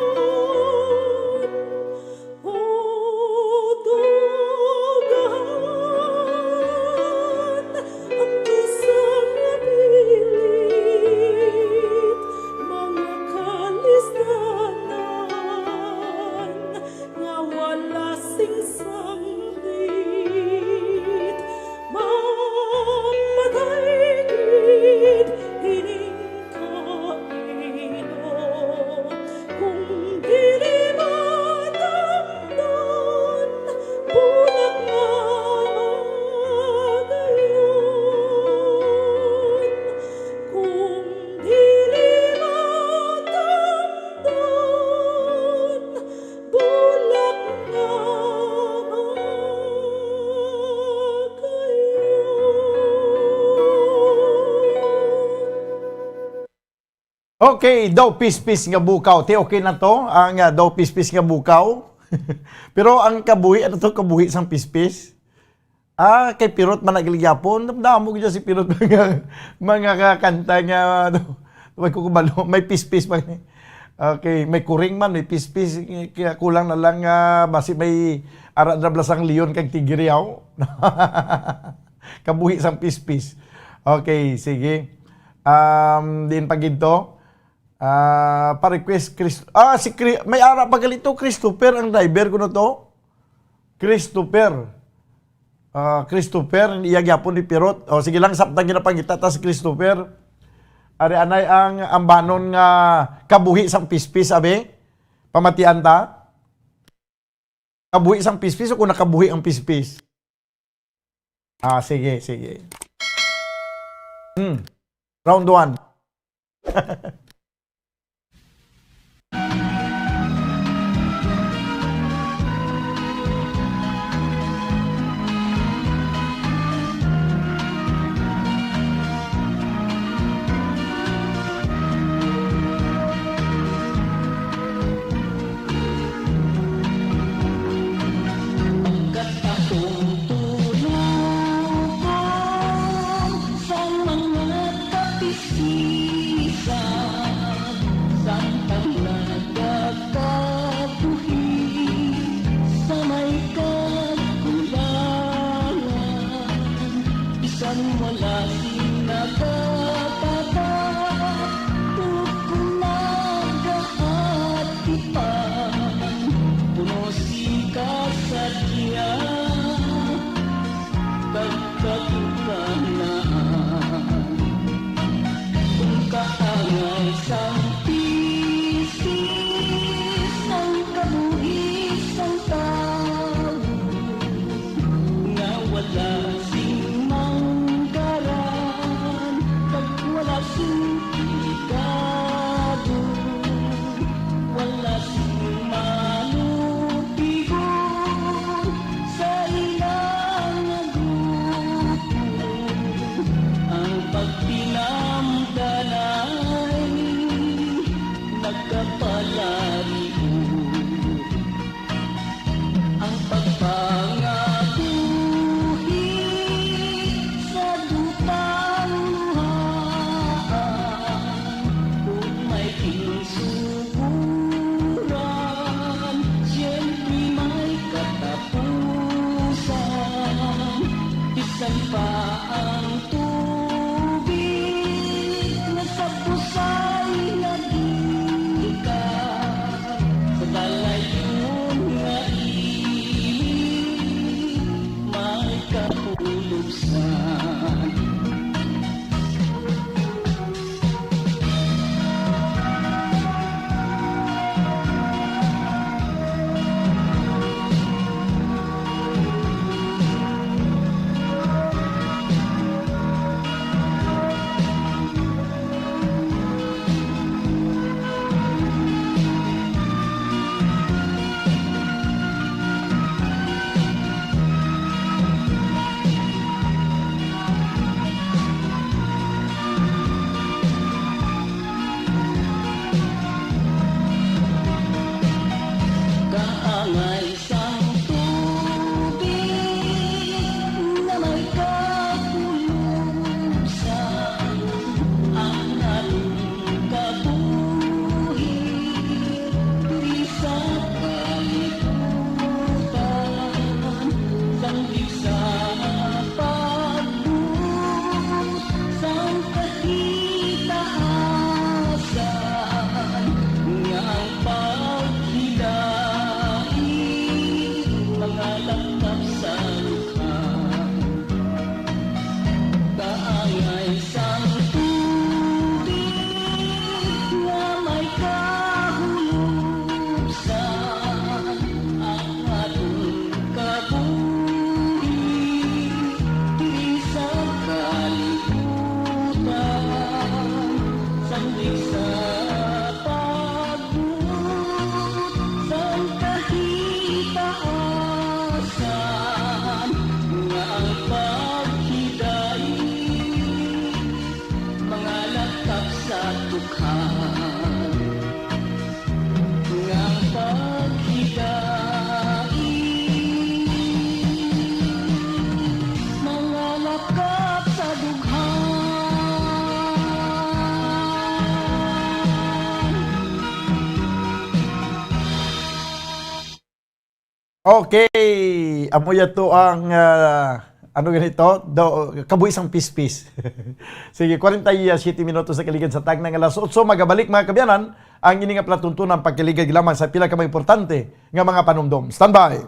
O dugahan ang tusa nga pilit, mga kalisdanan nga wala sing sanglit, mamatay gid ining kaino. Kung dili matamdan, bulak nga magayon. Kung dili matamdan, bulak nga magayon. Okay, daw pispis nga bukaw. Ti, okay na to, ang ah, daw pispis nga bukaw. Pero ang kabuhi, ano to, kabuhi sang pispis? Ah, kay Pirot man nagilyapon. Damo gid si Pirot mga, mga kakanta nga, ano, may kukubalo, may pispis pa. Okay, may kuring man, may pispis. Kaya kulang na lang nga basi may ara drabla sang leon kag tigre, aw. Kabuhi sang pispis. Okay, sige. Um, diin pa gid to? Ah, pa-request Chris. Ah, si Chri- may ara pa gali to, Christopher ang driver ko na to. Christopher. Ah, Christopher, iya gyapon ni Pirot. O, sige lang, samtang ginapangita ta si Christopher. Ari anay ang ambanon nga kabuhi sang pispis, abi? Pamatian ta? Kabuhi sang pispis o kung nakabuhi ang pispis? Ah, sige, sige. Hmm. Round one. Pagkat akong tulog sang mga kapistisan, samtang nagakabuhi sa may kakulangan, bisan wala sing nakakata, ug kung nagaatipan, puno sing kasadya kag katukanan. Kung kaangay sang pispis ang kabuhi sang tawo, nga wala sing manggaran kag wala sing pigado, wala sing manupigon sa ila nga grupo. Ang pagtinamdanay nagkapalayo. Ang pagpangabuhi sa dutang luhaan, kung may ginsuguran, siyempre may katapusan. Bisan pa ang tubig nga sa busay nga gikan sa dalayuon nga ilim, may kapulubsan. Kaangay sang tubig nga may kakulubsan, ang aton kabuhi diri sa kalibutan, sang sa pagbuot sang kahitaasan, nga ang paghidait mangalangkap sa lukha. Kaangay sang tubig nga may kahulubsan, ang aton kabuhi diri sa kalibutan, sandig sa pagbuot sang kahitaasan, nga ang paghidait mangalangkap sa dukhan, nga ang paghidait mangalangkap sa dughan. Okay, amo ya to ang, ah, ano ganito? Do, kabuhi sang pispis. Sige, kwarenta y siyete minutos na kaligid sa tagna nga alas otso. Magabalik, mga kaabyanan, ang ini nga palatuntunan, pagkaligid lamang sa pila ka mga importante nga mga panumdom. Standby!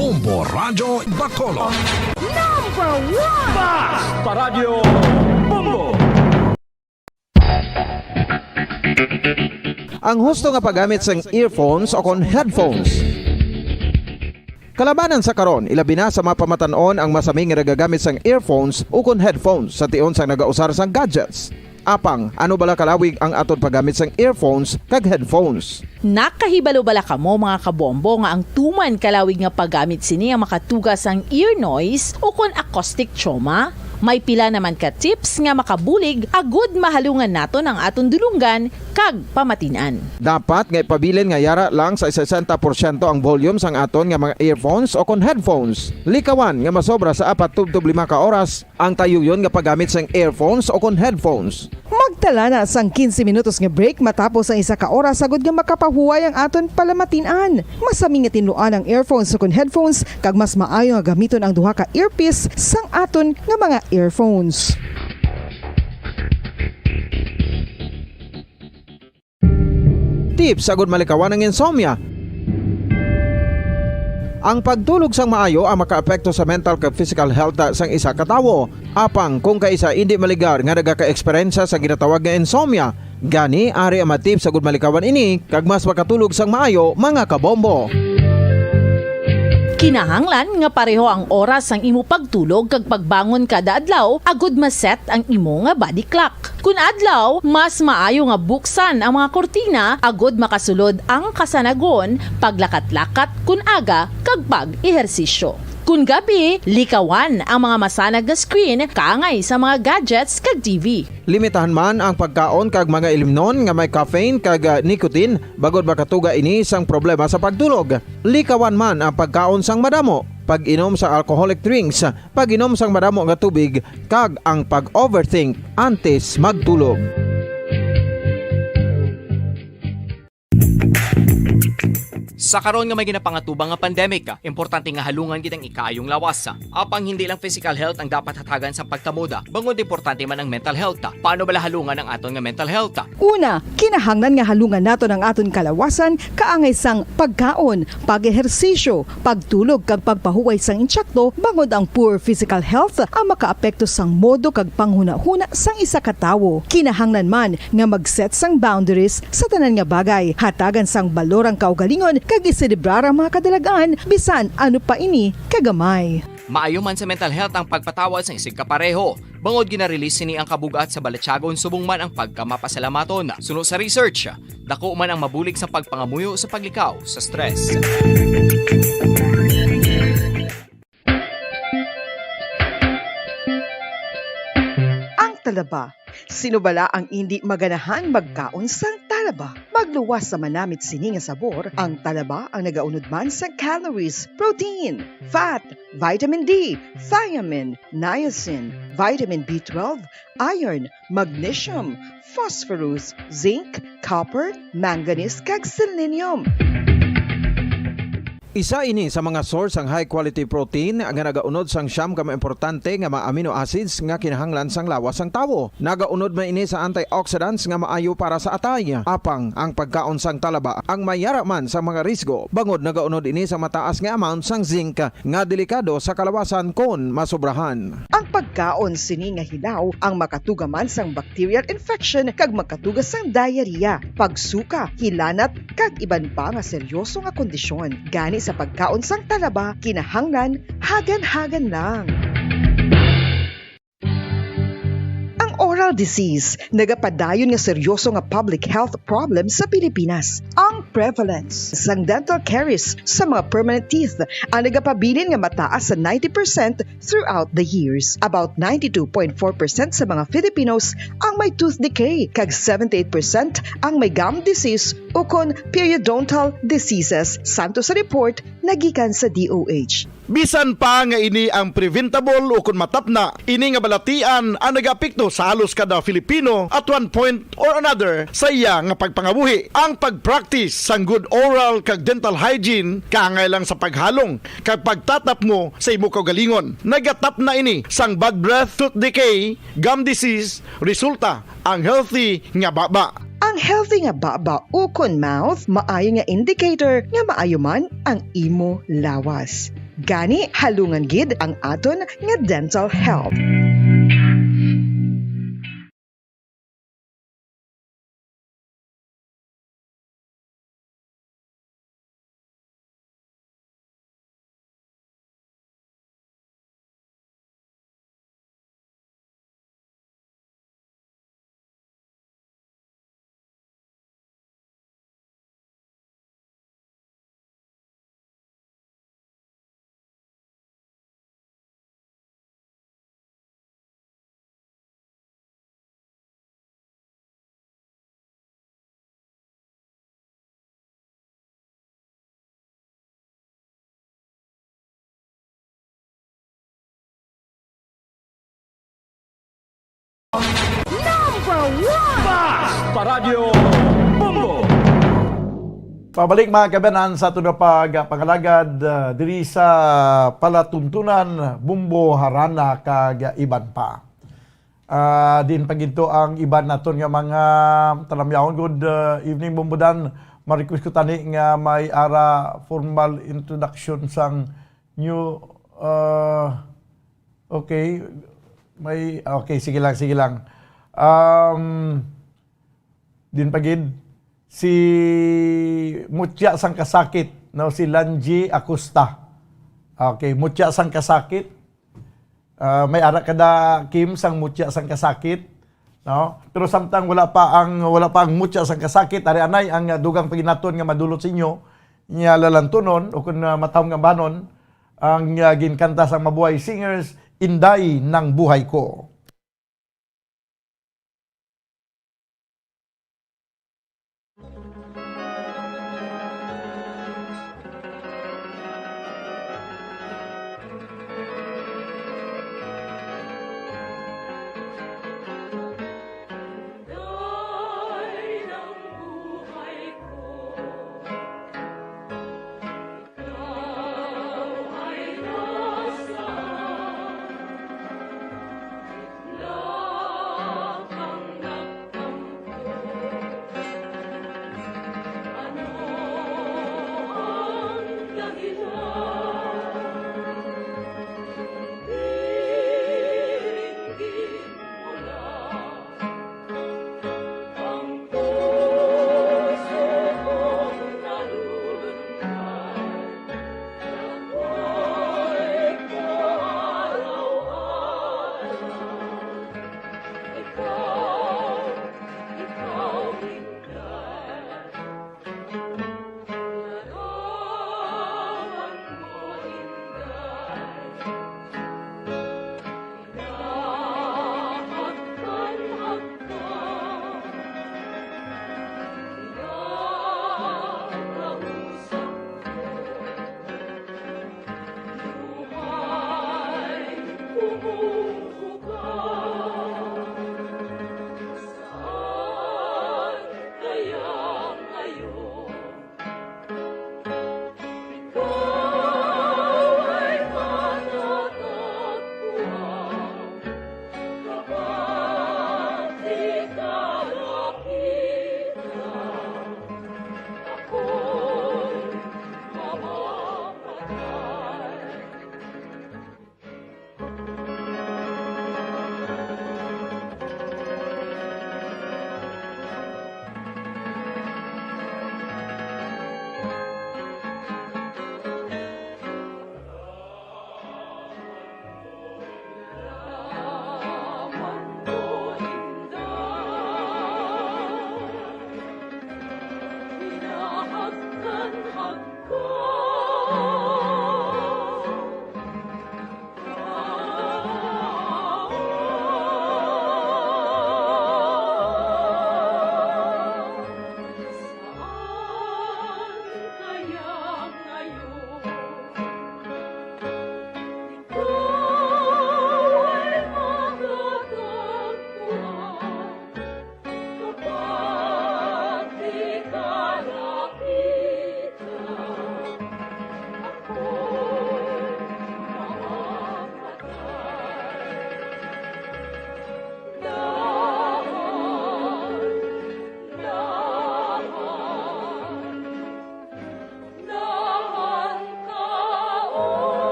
Bombo Radyo Bacolod. Number one! Basta Radyo Bombo! Ang husto nga paggamit sang earphones o kon headphones. Kalabanan sa karon, ilabi na sa mga pamatan-on ang masami nga nagagamit sang earphones o kon headphones sa tion sang nagausar sang gadgets. Apang, ano bala kalawig ang aton paggamit sang earphones kag headphones? Nakahibalo bala kamo, mga kabombo, nga ang tuman kalawig nga paggamit sini ang makatuga sang ear noise o kon acoustic trauma? May pila naman ka tips nga makabulig agud mahalungan naton ang aton dulonggan kag pamatin-an. Dapat nga ipabilin nga yara lang sa sesenta porsyento ang volume sang aton nga mga earphones o kon headphones. Likawan nga masobra sa apat tubtob lima ka oras ang tayuyon nga paggamit sang earphones o kon headphones. Magtala na sang quince minutos nga break matapos ang isa ka oras agud nga makapahuway ang aton palamatin-an. Masami nga tinluan ang earphones o kon headphones, kag mas maayo nga gamiton ang duha ka earpiece sang aton nga mga earphones. Tips agud malikawan ang insomnia. Ang pagtulog sang maayo ang makaapekto sa mental kag physical health sang isa ka tawo. Apang kung kaisa indi maligar nga nagaka-eksperyensya sa ginatawag nga insomnia, gani ari ang mga tips agud malikawan ini kag mas makatulog sang maayo, mga kabombo. Kinahanglan nga pareho ang oras sang imo pagtulog kag pagbangon kada adlaw agud ma-set ang imo nga body clock. Kun adlaw, mas maayo nga buksan ang mga kurtina agud makasulod ang kasanagon, paglakat-lakat kun aga, kag pag-ehersisyo. Kun gabi, likawan ang mga masanag nga screen kaangay sa mga gadgets kag T V. Limitahan man ang pagkaon kag mga ilimnon nga may caffeine kag, ah, nicotine, bangod makatuga ini sang problema sa pagtulog. Likawan man ang pagkaon sang madamo, pag-inom sa alcoholic drinks, pag-inom sang madamo nga tubig, kag ang pag-overthink antes magtulog. Sa karon nga may ginapangatubang nga pandemic, importante nga halungan gid ang ikaayong lawas. Apang hindi lang physical health ang dapat hatagan sang pagtamuda, bangod importante man ang mental health. Paano bala halungan ang aton nga mental health? Una, kinahanglan nga halungan naton ang aton kalawasan kaangay sang pagkaon, pag-ehersisyo, pagtulog kag pagpahuway sang insakto, bangod ang poor physical health ang makaapekto sang modo kag panghunahuna sang isa ka tawo. Kinahanglan man nga mag-set sang boundaries sa tanan nga bagay, hatagan sang balor ang kaugalingon kag iselebrar ang mga kadalag-an, bisan ano pa ini kagamay. Maayo man sa mental health ang pagpatawad sang isigkapareho, bangod gina-release sini ang kabug-at sa balatyagon subong man ang pagkamapasalamaton. Suno sa research, dako man ang mabulig sa pagpangamuyo sa paglikaw sa stress. Ang talaba. Sino bala ang indi maganahan magkaon sang talaba? Magluwas sa manamit sini nga sabor, ang talaba ang nagaunod man sa calories, protein, fat, vitamin D, thiamine, niacin, vitamin B twelve, iron, magnesium, phosphorus, zinc, copper, manganese, kag selenium. Isa ini sa mga source sang high quality protein nga nagaunod sang siyam ka mga importante nga mga amino acids nga kinahanglan sang lawas sang tawo. Nagaunod man ini sa antioxidants nga maayo para sa atay. Apang ang pagkaon sang talaba ang may yara man sa mga risgo, bangod nagaunod ini sa mataas nga amount sang zinc nga delikado sa kalawasan kon masobrahan. Ang pagkaon sini nga hilaw ang makatuga man sang bacterial infection kag makatuga sang diarrhea, pagsuka, hilanat, kag iban pa nga seryoso nga kondisyon. Gani sa pagkaon sang talaba, kinahanglan hagan-hagan lang. Ang oral disease nagapadayon nga seryoso nga public health problem sa Pilipinas. Ang prevalence sang dental caries sa mga permanent teeth ang nagapabilin nga mataas sa ninety percent throughout the years. About ninety-two point four percent sa mga Filipinos ang may tooth decay, kag seventy-eight percent ang may gum disease ukon periodontal diseases, santo sa report nga gikan sa D O H. Bisan pa nga ini ang preventable ukon matapna, ini nga balatian ang nagaapekto sa halos kada Filipino at one point or another sa iya nga pagpangabuhi. Ang pag-practice sang good oral kag dental hygiene kaangay lang sa paghalong kag pagtatapmo sa imo kaugalingon. Nagatapna ini sang bad breath, tooth decay, gum disease, resulta ang healthy nga baba. Ang healthy nga baba ukon mouth maayo nga indicator nga maayo man ang imo lawas. Gani, halungan gid ang aton nga dental health. Number one! Basta Radyo Bombo! Pabalik, mga kabanan, sa aton nga pag-, pangalagad, ah, diri sa palatuntunan, Bombo, Harana, kag iban pa. Ah, din pa gid to ang iban naton nga mga talamyahon. Good, ah, evening, Bombo Dan. Ma-request ko tani nga may ara formal introduction sang new, ah, okay. May, okay, sige lang, sige lang. Um, din pa gid, si Mutya sang Kasakit, no, si Lanji Acosta. Okay, Mutya sang Kasakit. Ah, may ara ka da, Kim, sang Mutya sang Kasakit, no? Pero samtang wala pa ang, wala pa ang Mutya sang Kasakit, ari anay ang, ah, dugang pa gid naton nga madulot sa inyo, nga lalantunon o kun, ah, matawag nga banon, ang, ah, ginkanta sang Mabuhay Singers, Inday ng Buhay Ko.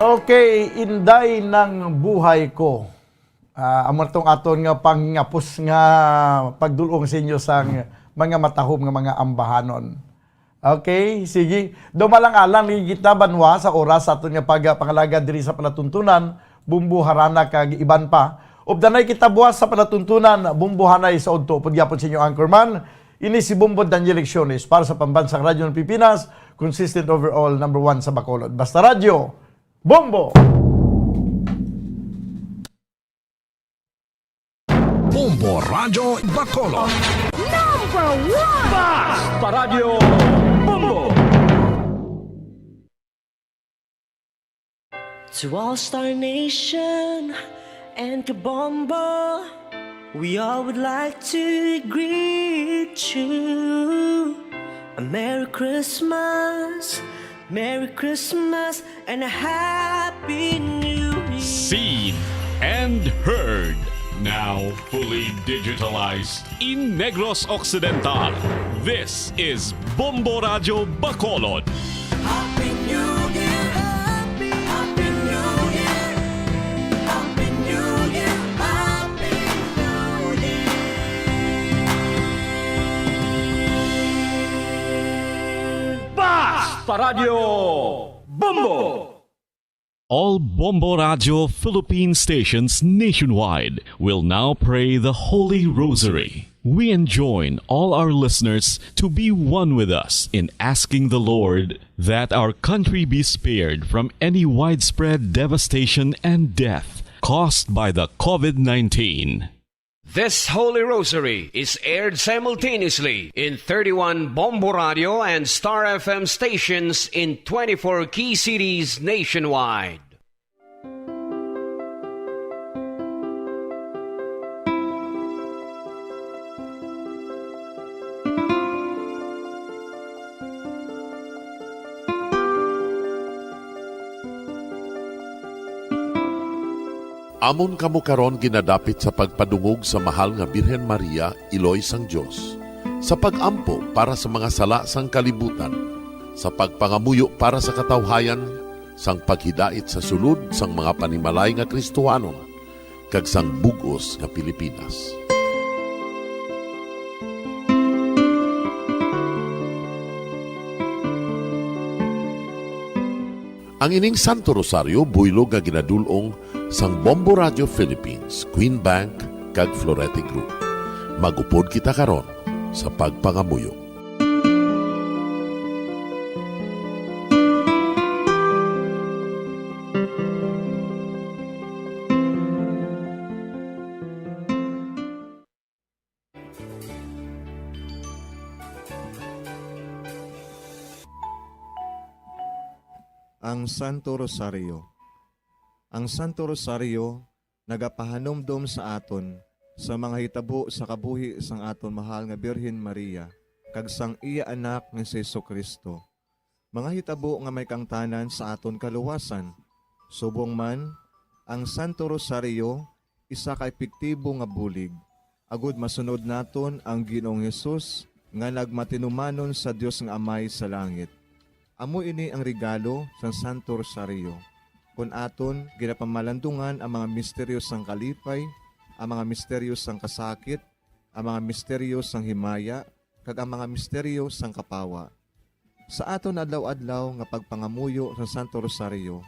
Okay, Inday ng Buhay Ko. Ah, amo tong aton nga pangapos nga pagdulong sa inyo sang mga matahom nga mga ambahanon. Okay, sige. Daw malang-alang lagi kita, banwa, sa oras sa aton nga pagpangalagad diri sa palatuntunan, Bumbo, Harana, kag iban pa. Updanay kita buwas sa palatuntunan, Bumbo, Hanay sa udto. Upod gyapon sa inyo anchorman, ini si Bumbo Daniel Lecciones para sa Pambansang Radyo ng Pilipinas, consistent overall, number one sa Bacolod. Basta Radyo, Bombo! Bombo Radyo Bacolod. Number one! Basta Radyo Bombo! To All Star Nation and Kabombo, we all would like to greet you a Merry Christmas, Merry Christmas, and a Happy New Year. Seen and heard, now fully digitalized in Negros Occidental. This is Bombo Radyo Bacolod. Happy New Year! Happy, Happy New Year! Happy New Year! Happy New Year! Basta Radyo Bombo! All Bombo Radyo Philippine stations nationwide will now pray the Holy Rosary. We enjoin all our listeners to be one with us in asking the Lord that our country be spared from any widespread devastation and death caused by the COVID nineteen. This Holy Rosary is aired simultaneously in thirty-one Bombo Radio and Star F M stations in twenty-four key cities nationwide. Amon kamo karon ginadapit sa pagpadungog sa Mahal nga Birhen Maria, Iloy sang Dios, sa pag-ampo para sa mga sala sang kalibutan, sa pagpangamuyo para sa katawhayan, sang paghidait sa sulod sang mga panimalay nga Kristohanon, kag sang bug-os nga Pilipinas. Ang ining Santo Rosario buylog nga ginadul-ong sang Bombo Radio Philippines, Queen Bank, kag Florete Group. Mag-upod kita karon sa pagpangamuyo. Ang Santo Rosario. Ang Santo Rosario nagapahanumdom sa aton sa mga hitabo sa kabuhi sang aton mahal nga Birhen Maria kag sang iya Anak nga si Jesu-Cristo, mga hitabo nga may kaangtanan sa aton kaluwasan. Subong man, ang Santo Rosario isa ka epektibo nga bulig agod masunod naton ang Ginoong Hesus nga nagmatinumanon sa Dios nga Amay sa langit. Amo ini ang regalo sang Santo Rosario, kon aton ginapamalandungan ang mga misteryo sang kalipay, ang mga misteryo sang kasakit, ang mga misteryo sang himaya, kag ang mga misteryo sang kapawa. Sa aton adlaw-adlaw nga pagpangamuyo sa Santo Rosario,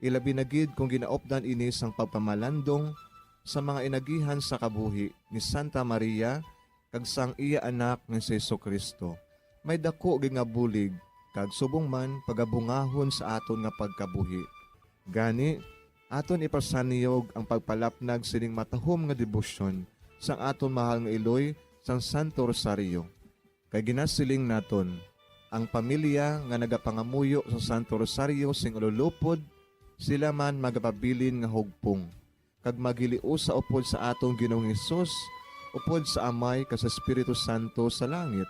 ilabi na gid kon ginaupdan ini sang pagpamalandong sa mga inagihan sa kabuhi ni Santa Maria kag sang iya Anak nga si Jesu-Cristo, may daku gid nga bulig kag subong man pagabungahon sa aton nga pagkabuhi. Gani, aton ipasanyog ang pagpalapnag sining matahom nga debosyon sang aton mahal nga iloy sang Santo Rosario. Kay ginasiling naton, ang pamilya nga nagapangamuyo sa Santo Rosario sing ululupod, sila man magapabilin nga hugpong, kag maghiliusa upod sa aton Ginoong Hesus, upod sa Amay kag sa Espiritu Santo sa langit,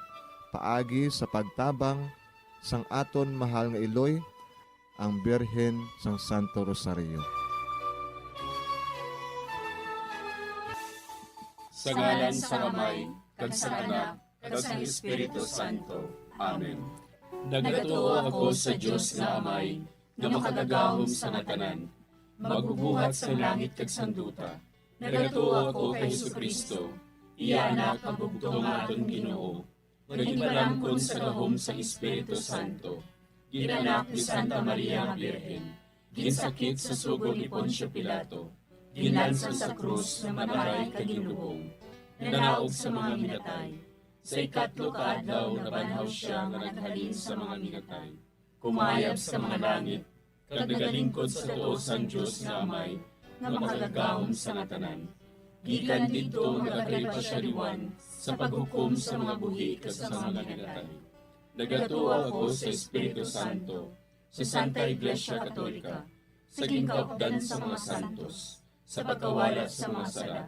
paagi sa pagtabang sang aton mahal nga iloy, ang Birhen sang Santo Rosario. Sa ngalan sang Amay, kag sang Anak, kag sang Espiritu Santo. Amen. Nagatuo ako sa Dios nga Amay, nga makagagahom sa nga tanan, magbubuhat sa langit kag sang duta. Nagatuo ako kay Jesu-Cristo, iya Anak nga bugtong nga aton Ginoo, nga ginpalangkon sa gahom sang Espiritu Santo, ginanak ni Santa Maria nga Birhen, ginsakit sa sugo ni Poncio Pilato, ginlansang sa krus, namatay kag ginlubong, nanaog sa mga minatay. Sa ikatlo ka adlaw nabanhaw sia nga naghalin sa mga minatay, kumayab sa mga langit, kag nagalingkod sa tuo sang Dios nga Amay, nga makagagahom sa nga tanan. Gikan didto nagakari pa sia liwat sa paghukom sa mga buhi kag sa mga minatay. Nagatuo ako sa Espiritu Santo, sa Santa Iglesia Katolika, sa ginkaupdan sa mga santos, sa pagkawala sa mga sala,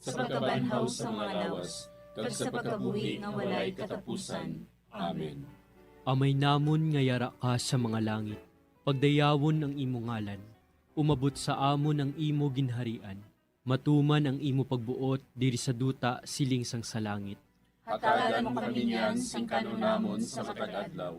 sa pagkabanhaw sa mga lawas, kag sa pagkabuhi nga walay katapusan. Amen. Amay namon nga yara ka sa mga langit, pagdayawon ang imo ngalan. Umabot sa amon ang imo ginharian. Matuman ang imo pagbuot diri sa duta siling sang sa langit. Hatagan mo kami niyan sing kan-on namon sa matag adlaw,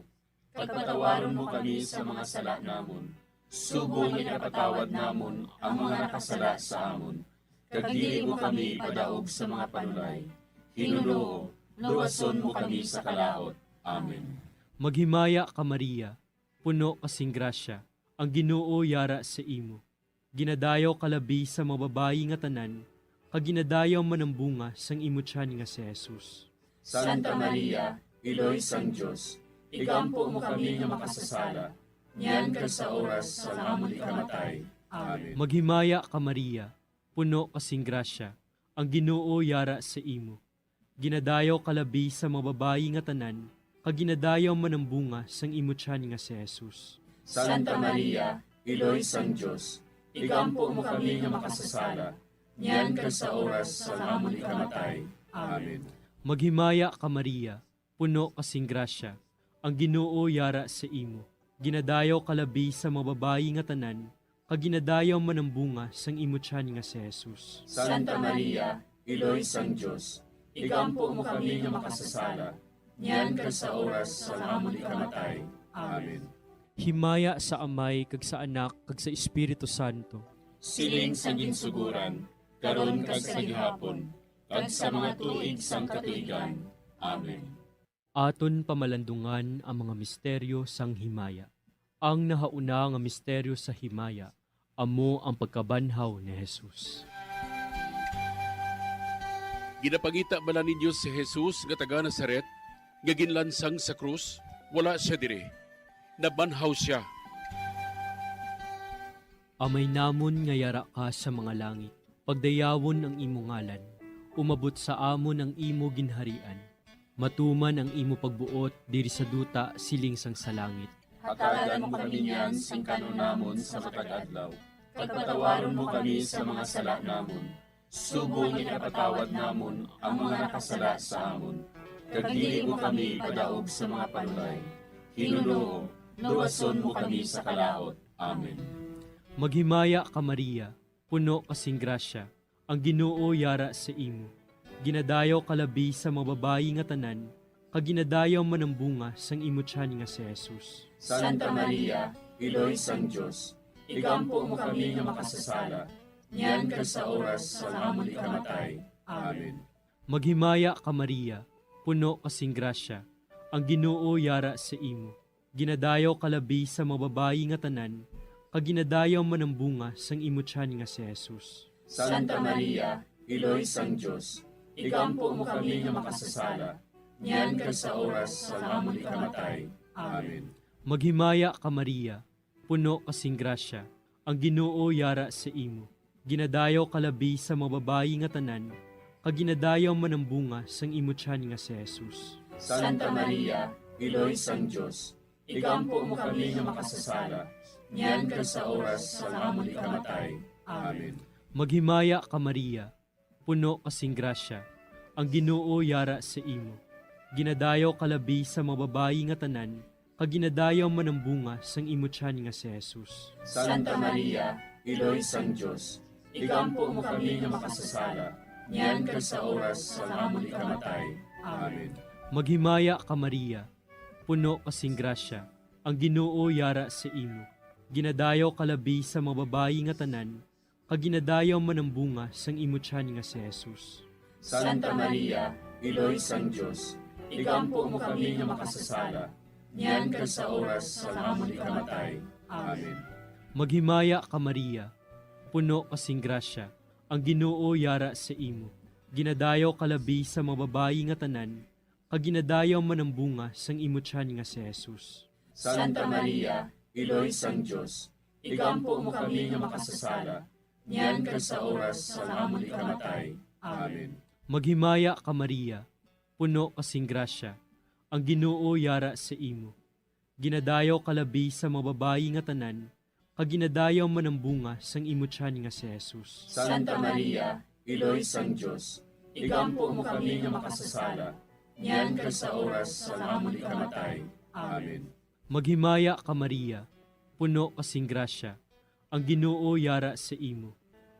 kag patawaron mo kami sa mga sala namon, subong nga ginapatawad namon ang mga nakasala sa amon, kag dili mo kami ipadaog sa mga panulay. Hinunoo, luwason mo kami sa kalaut. Amen. Maghimaya ka, Maria, puno ka sing grasya, ang Ginoo yara sa imo. Ginadayaw ka labi sa mga babayi nga tanan, kag ginadayaw man ang bunga sang imo tiyan nga si Jesus. Santa Maria, Iloy sang Dios, igampo mo kami nga makasasala, niyan kag sa oras sang amon ikamatay. Amen. Maghimaya ka, Maria, puno ka sing grasya, ang Ginoo yara sa imo. Ginadayaw ka labi sa mga babayi nga tanan, kag ginadayaw man ang bunga sang imo tiyan nga si Jesus. Santa Maria, Iloy sang Dios, igampo mo kami nga makasasala, niyan kag sa oras sang amon ikamatay. Amen. Maghimaya ka, Maria, puno ka sing grasya, ang Ginoo yara sa imo. Ginadayaw ka labi sa mga babayi nga tanan, kag ginadayaw man ang bunga sang imo tiyan nga si Jesus. Santa Maria, Iloy sang Dios, igampo mo kami nga makasasala, niyan kag sa oras sang amon ikamatay. Amen. Himaya sa Amay, kag sa Anak, kag sa Espiritu Santo. Siling sa ginsugoran, karon kag sa gihapon, kag sa mga tuig sang katuigan. Amen. Aton pamalandungan ang mga misteryo sang himaya. Ang nahauna nga misteryo sa himaya amo ang pagkabanhaw ni Jesus. Ginapangita bala ninyo si Jesus nga taga Nazaret, nga ginlansang sa krus? Wala sia diri. Nabanhaw sia. Amay namon nga yara ka sa mga langit, pagdayawon ang imo ngalan. Umabot sa amon ang imo ginharian. Matuman ang imo pagbuot diri sa duta siling sang sa langit. Hatagan mo kami niyan sing kan-on namon sa matag adlaw, kag patawaron mo kami sa mga sala namon, subong nga ginapatawad namon ang mga nakasala sa amon, kag dili mo kami ipadaog sa mga panulay. Hinunoo, luwason mo kami sa kalaut. Amen. Maghimaya ka, Maria, puno ka sing grasya, ang Ginoo yara sa imo. Ginadayaw ka labi sa mga babayi nga tanan, kag ginadayaw man ang bunga sang imo tiyan nga si Jesus. Santa Maria, Iloy sang Dios, igampo mo kami nga makasasala, niyan kag sa oras sang amon ikamatay. Amen. Maghimaya ka, Maria, puno ka sing grasya, ang Ginoo yara sa imo. Ginadayaw ka labi sa mga babayi nga tanan, kag ginadayaw man ang bunga sang imo tiyan nga si Jesus. Santa Maria, Iloy sang Dios, igampo mo kami nga makasasala, niyan kag sa oras sang amon ikamatay. Amen. Maghimaya ka, Maria, puno ka sing grasya, ang Ginoo yara sa imo. Ginadayaw ka labi sa mga babayi nga tanan, kag ginadayaw man ang bunga sang imo tiyan nga si Jesus. Santa Maria, Iloy sang Dios, igampo mo kami nga makasasala, niyan kag sa oras sang amon ikamatay. Amen. Maghimaya ka, Maria, puno ka sing grasya, ang Ginoo yara sa imo. Ginadayaw ka labi sa mga babayi nga tanan, kag ginadayaw man ang bunga sang imo tiyan nga si Jesus. Santa Maria, Iloy sang Dios, igampo mo kami nga makasasala, niyan kag sa oras sang amon ikamatay. Amen. Maghimaya ka, Maria, puno ka sing grasya, ang Ginoo yara sa imo. Ginadayaw ka labi sa mga babayi nga tanan, kag ginadayaw man ang bunga sang imo tiyan nga si Jesus. Santa Maria, Iloy sang Dios, igampo mo kami nga makasasala, niyan kag sa oras sang amon ikamatay. Amen. Maghimaya ka, Maria, puno ka sing grasya, ang Ginoo yara sa imo. Ginadayaw ka labi sa mga babayi nga tanan, kag ginadayaw man ang bunga sang imo tiyan nga si Jesus. Santa Maria, Iloy sang Dios, igampo mo kami nga makasasala, niyan kag sa oras sang amon ikamatay. Amen. Maghimaya ka, Maria, puno ka sing grasya, ang Ginoo yara sa imo. Ginadayaw ka labi sa mga babayi nga tanan, kag ginadayaw man ang bunga sang imo tiyan nga si Jesus. Santa Maria, Iloy sang Dios, igampo mo kami nga makasasala, niyan kag sa oras sang amon ikamatay. Amen. Maghimaya ka, Maria, puno ka sing grasya, ang Ginoo yara sa imo.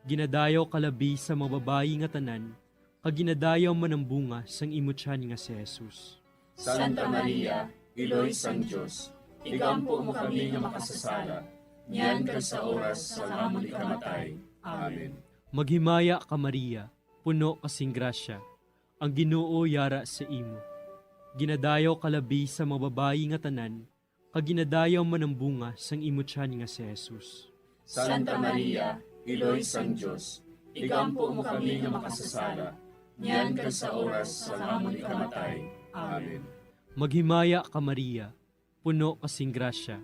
Ginadayaw ka labi sa mga babayi nga tanan, kag ginadayaw man ang bunga sang imo tiyan nga si Jesus. Santa Maria, Iloy sang Dios, igampo mo kami nga makasasala, niyan kag sa oras sang amon ikamatay. Amen. Maghimaya ka, Maria, puno ka sing grasya, ang Ginoo yara sa imo. Ginadayaw ka labi sa mga babayi nga tanan, kag ginadayaw man ang bunga sang imo tiyan nga si Jesus. Santa Maria, Iloy sang Dios, igampo mo kami nga makasasala, niyan kag sa oras sang amon ikamatay. Amen. Maghimaya ka, Maria, puno ka sing grasya,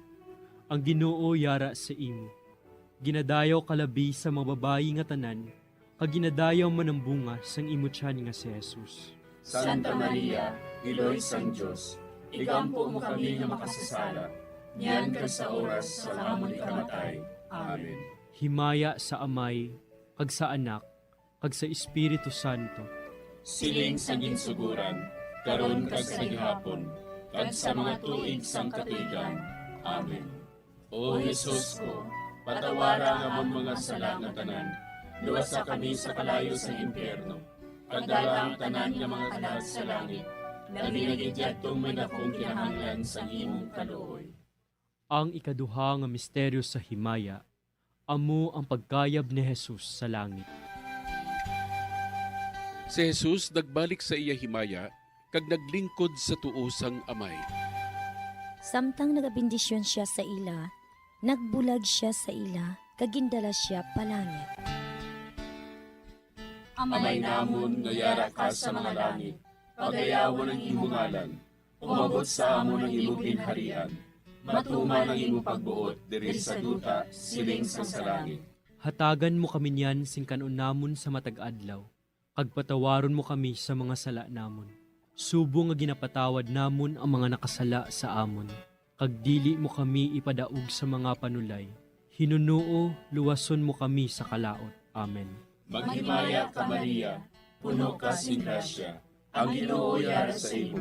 ang Ginoo yara sa imo. Ginadayaw ka labi sa mga babayi nga tanan, kag ginadayaw man ang bunga sang imo tiyan nga si Jesus. Santa Maria, Iloy sang Dios, igampo mo kami nga makasasala, niyan kag sa oras sang amon ikamatay. Amen. Himaya sa Amay, kag sa Anak, kag sa Espiritu Santo. Siling sa ginsuguran, karon kag sa gihapon, kag sa mga tuig sang katuigan. Amen. O Jesus ko, patawara ang amon mga sala nga tanan, luwasa kami sa kalayo sang impyerno, kag dala ang tanan nga mga kalag sa langit, labi na gid yadtong may dakong kinahanglan sang imong kaluoy. Ang ikaduha nga misteryo sa himaya, amo ang pagkayab ni Jesus sa langit. Si Jesus nagbalik sa iya himaya kag naglingkod sa tuo sang Amay. Samtang nagabendisyon sia sa ila, nagbulag sia sa ila kag gindala sia pa langit. Amay namon nga yara ka sa mga langit, pagayawon ang imo ngalan. Umabot sa amon ang imo ginharian. Matuman ang imo pagbuot diri sa duta, siling sang sa langit. Hatagan mo kami niyan sing kan-on namon sa matag adlaw, kag patawaron mo kami sa mga sala namon, subong nga ginapatawad namon ang mga nakasala sa amon. Kag dili mo kami ipadaog sa mga panulay. Hinunoo, luwason mo kami sa kalaut. Amen. Maghimaya ka, Maria, puno ka sing grasya, ang Ginoo yara sa imo.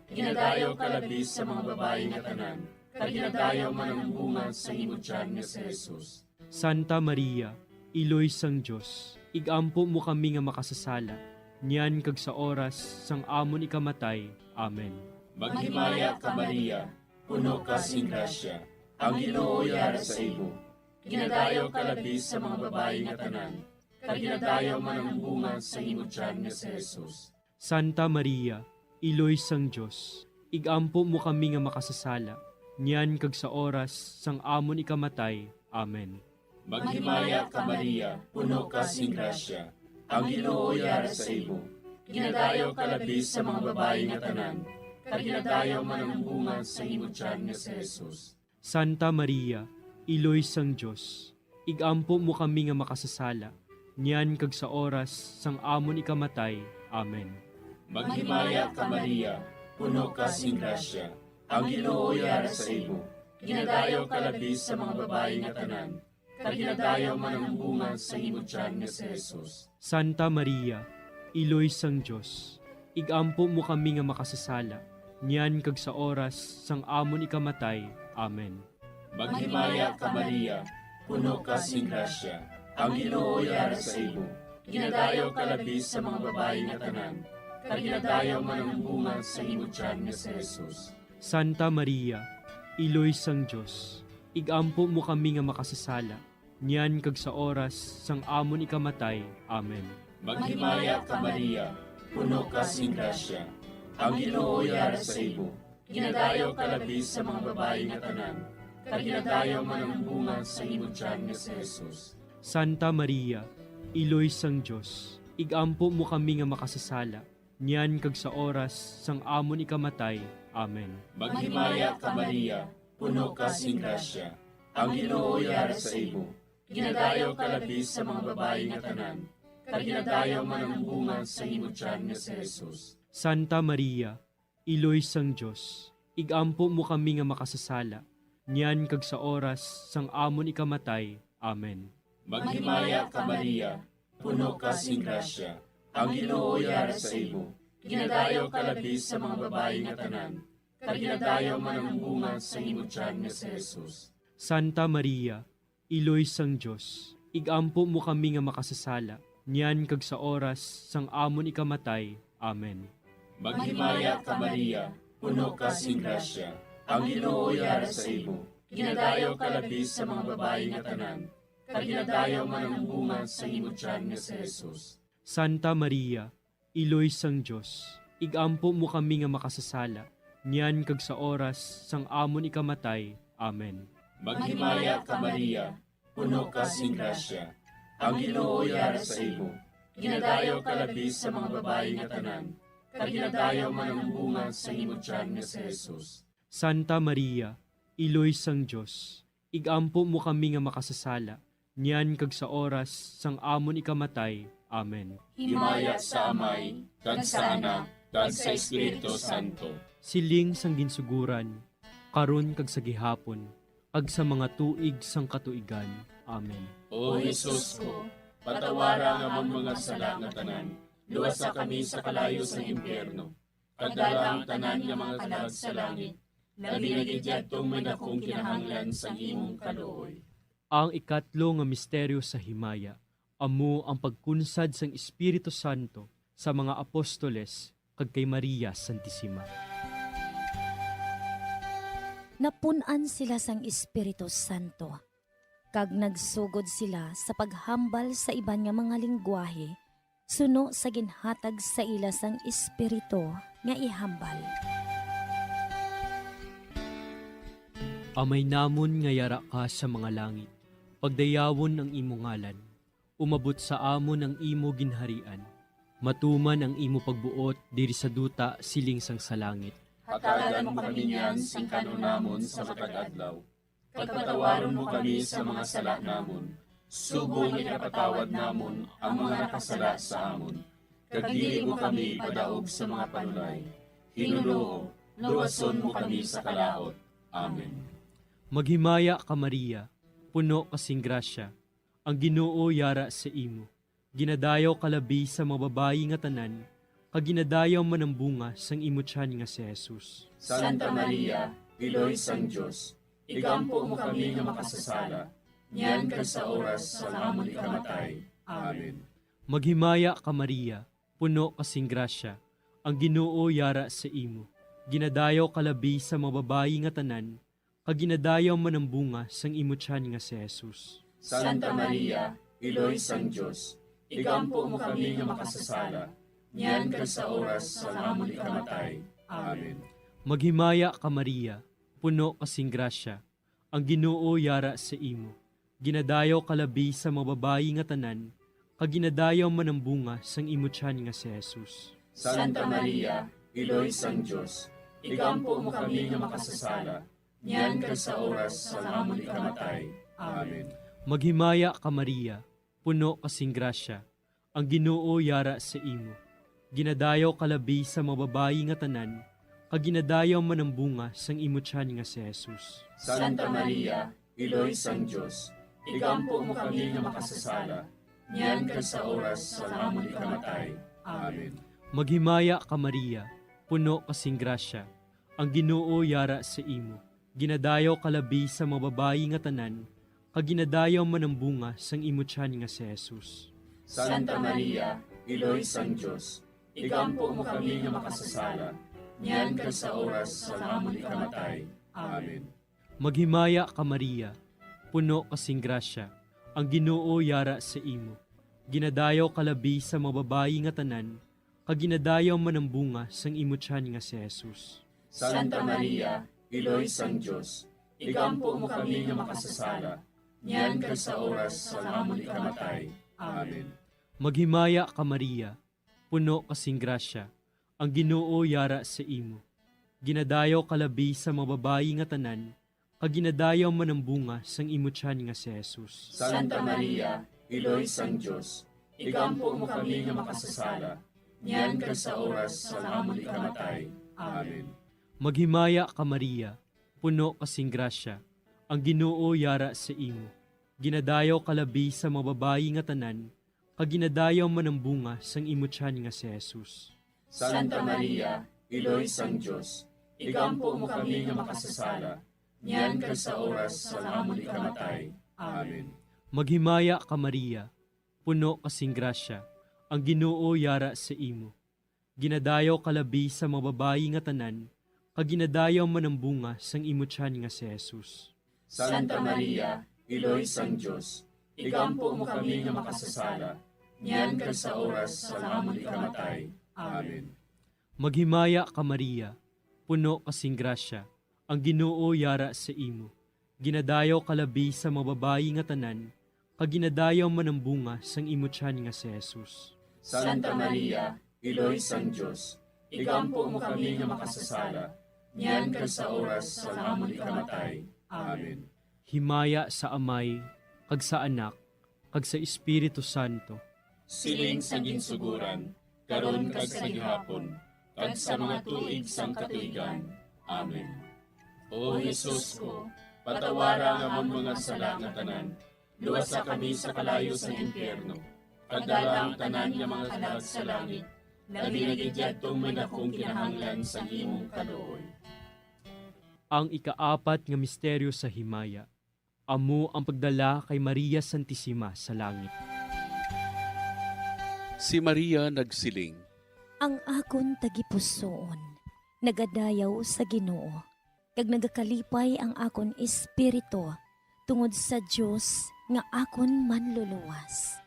Ginadayaw ka labi sa mga babayi nga tanan, kag ginadayaw man ang bunga sa imo tiyan nga si Jesus. Santa Maria, Iloy sang Dios, ig-ampo mo kami nga makasasala, niyan kag sa oras sang amon ikamatay. Amen. Maghimaya ka, Maria, puno ka sing grasya, ang Ginoo yara sa imo. Ginadayaw ka labi sa mga babayi nga tanan, kag ginadayaw man ang bunga sa imo tiyan nga si Jesus. Santa Maria, Iloy sang Dios, ig-ampo mo kami nga makasasala, niyan kag sa oras sang amon ikamatay. Amen. Maghimaya ka, Maria, puno ka sing grasya, ang Ginoo yara sa imo. Ginadayaw ka labi sa mga babayi nga tanan, kag ginadayaw man ang bunga sa imo tiyan nga si Jesus. Santa Maria, Iloy sang Dios, ig-ampo mo kami nga makasasala, niyan kag sa oras sang amon ikamatay. Amen. Maghimaya ka, Maria, puno ka sing grasya, ang Ginoo yara sa imo. Ginadayaw ka labi sa mga babayi nga tanan, kag ginadayaw man ang bunga sa imo tiyan nga si Jesus. Santa Maria, Iloy sang Dios, ig-ampo mo kami nga makasasala, niyan kag sa oras sang amon ikamatay. Amen. Maghimaya ka, Maria, puno ka sing grasya, ang Ginoo yara sa imo. Ginadayaw ka labi sa mga babayi nga tanan, kag ginadayaw man ang bunga sa imo tiyan nga si Jesus. Santa Maria, Iloy sang Dios, igampo mo kami nga makasasala, niyan kag sa oras sang amon ikamatay. Amen. Maghimaya ka, Maria, puno ka sing grasya, ang Ginoo yara sa imo. Ginadayaw ka labi sa mga babayi nga tanan, kag ginadayaw man ang bunga sa imo tiyan nga si Jesus. Santa Maria, Iloy sang Dios, igampo mo kami nga makasasala, niyan kag sa oras sang amon ikamatay. Amen. Maghimaya ka, Maria, puno ka sing grasya, ang Ginoo yara sa imo. Ginadayaw ka labi sa mga babayi nga tanan, kag ginadayaw man ang bunga sa imo tiyan nga si Jesus. Santa Maria, Iloy sang Dios, igampo mo kami nga makasasala, niyan kag sa oras sang amon ikamatay. Amen. Maghimaya ka, Maria, puno ka sing grasya, ang Ginoo yara sa imo. Ginadayaw ka labi sa mga babayi nga tanan, kag ginadayaw man ang bunga sa imo tiyan nga si Jesus. Santa Maria, Iloy sang Dios, igampo mo kami nga makasasala, niyan kag sa oras sang amon ikamatay. Amen. Maghimaya ka, Maria, puno ka sing grasya, ang Ginoo yara sa imo. Ginadayaw ka labi sa mga babayi nga tanan, kag ginadayaw man ang bunga sa imo tiyan nga si Jesus. Santa Maria, Iloy sang Dios, igampo mo kami nga makasasala, niyan kag sa oras sang amon ikamatay. Amen. Maghimaya ka, Maria, puno ka sing grasya, ang Ginoo yara sa imo. Ginadayaw ka labi sa mga babayi nga tanan, kag ginadayaw man ang bunga sa imo tiyan nga si Jesus. Santa Maria, Iloy sang Dios, igampo mo kami nga makasasala, niyan kag sa oras sang amon ikamatay. Amen. Himaya sa Amay, kag sa Anak, kag sa Espiritu Santo. Siling sang ginsuguran, karon kag sa gihapon, kag sa mga tuig sang katuigan. Amen. O Jesus ko, patawara ang amon mga sala nga tanan, luwasa kami sa kalayo sang impyerno, kag dala ang tanan nga mga kalag sa langit, labi na gid yadtong may dakong kinahanglan sang imong kaluoy. Ang ikatlo nga misteryo sa himaya amo ang pagkunsad sang Espiritu Santo sa mga apostoles kag kay Maria Santisima. Napun-an sila sang Espiritu Santo, kag nagsugod sila sa paghambal sa iban nga mga linggwahe, suno sa ginhatag sa ila sang Espiritu nga ihambal. Amay namon nga yara ka sa mga langit, pagdayawon ang imo ngalan. Umabot sa amon ang imo ginharian. Matuman ang imo pagbuot diri sa duta siling sang sa langit. Hatagan mo kami niyan sing kan-on namon sa matag adlaw. Kag patawaron mo kami sa mga sala namon, subong nga ginapatawad namon ang mga nakasala sa amon. Kag dili mo kami ipadaog sa mga panulay. Hinunoo, luwason mo kami sa kalaut. Amen. Maghimaya ka, Maria, puno ka sing grasya, ang Ginoo yara sa imo. Ginadayaw ka labi sa mga babayi nga tanan, kag ginadayaw man ang bunga sang imo tiyan nga si Jesus. Santa Maria, Iloy sang Dios, igampo mo kami nga makasasala, niyan kag sa oras sang amon ikamatay. Amen. Maghimaya ka, Maria, puno ka sing grasya, ang Ginoo yara sa imo. Ginadayaw ka labi sa mga babayi nga tanan, kag ginadayaw man ang bunga sang imo tiyan nga si Jesus. Santa Maria, Iloy sang Dios, igampo mo kami nga makasasala, niyan kag sa oras sang amon ikamatay. Amen. Maghimaya ka, Maria, puno ka sing grasya, ang Ginoo yara sa imo. Ginadayaw ka labi sa mga babayi nga tanan, kag ginadayaw man ang bunga sang imo tiyan nga si Jesus. Santa Maria, Iloy sang Dios, igampo mo kami nga makasasala, niyan kag sa oras sang amon ikamatay. Amen. Maghimaya ka, Maria, puno ka sing grasya, ang Ginoo yara sa imo. Ginadayaw ka labi sa mga babayi nga tanan, kag ginadayaw man ang bunga sang imo tiyan nga si Jesus. Santa Maria, Iloy sang Dios, igampo mo kami nga makasasala, niyan kag sa oras sang amon ikamatay. Amen. Maghimaya ka, Maria, puno ka sing grasya, ang Ginoo yara sa imo. Ginadayaw ka labi sa mga babayi nga tanan, kag ginadayaw man ang bunga sang imo tiyan nga si Jesus. Santa Maria, Iloy sang Dios, igampo mo kami nga makasasala, niyan kag sa oras sang amon ikamatay. Amen. Maghimaya ka, Maria, puno ka sing grasya, ang Ginoo yara sa imo. Ginadayaw ka labi sa mga babayi nga tanan, kag ginadayaw man ang bunga sang imo tiyan nga si Jesus. Santa Maria, Iloy sang Dios, igampo mo kami nga makasasala, niyan kag sa oras sang amon ikamatay. Amen. Maghimaya ka, Maria, puno ka sing grasya, ang Ginoo yara sa imo. Ginadayaw ka labi sa mga babayi nga tanan, kag ginadayaw man ang bunga sang imo tiyan nga si Jesus. Santa Maria, Iloy sang Dios, igampo mo kami nga makasasala, niyan kag sa oras sang amon ikamatay. Amen. Maghimaya ka, Maria, puno ka sing grasya, ang Ginoo yara sa imo. Ginadayaw ka labi sa mga babayi nga tanan, kag ginadayaw man ang bunga sang imo tiyan nga si Jesus. Santa Maria, Iloy sang Dios, igampo mo kami nga makasasala, niyan kag sa oras sang amon ikamatay. Amen. Maghimaya ka, Maria, puno ka sing grasya, ang Ginoo yara sa imo. Ginadayaw ka labi sa mga babayi nga tanan, kag ginadayaw man ang bunga sang imo tiyan nga si Jesus. Santa Maria, Iloy sang Dios, igampo mo kami nga makasasala, niyan kag sa oras sang amon ikamatay. Amen. Maghimaya ka, Maria, puno ka sing grasya, ang Ginoo yara sa imo. Ginadayaw ka labi sa mga babayi nga tanan, kag ginadayaw man ang bunga sang imo tiyan nga si Jesus. Santa Maria, Iloy sang Dios, igampo mo kami nga makasasala, niyan kag sa oras sang amon ikamatay. Amen. Himaya sa Amay, kag sa Anak, kag sa Espiritu Santo. Siling sa ginsuguran, karon kag sa gihapon, kag sa mga tuig sang katuigan. Amen. O Jesus ko, patawara ang amon mga sala nga tanan, luwasa kami sa kalayo sang impyerno, kag dala ang tanan nga mga kalag sa langit, labi na gid yadtong may dakong kinahanglan sang imong kaluoy. Ang ikaapat nga misteryo sa himaya, amo ang pagdala kay Maria Santisima sa langit. Si Maria nagsiling, Ang akon tagipusoon nagadayaw sa Ginoo, kag nagakalipay ang akon espiritu tungod sa Dios nga akon Manluluwas.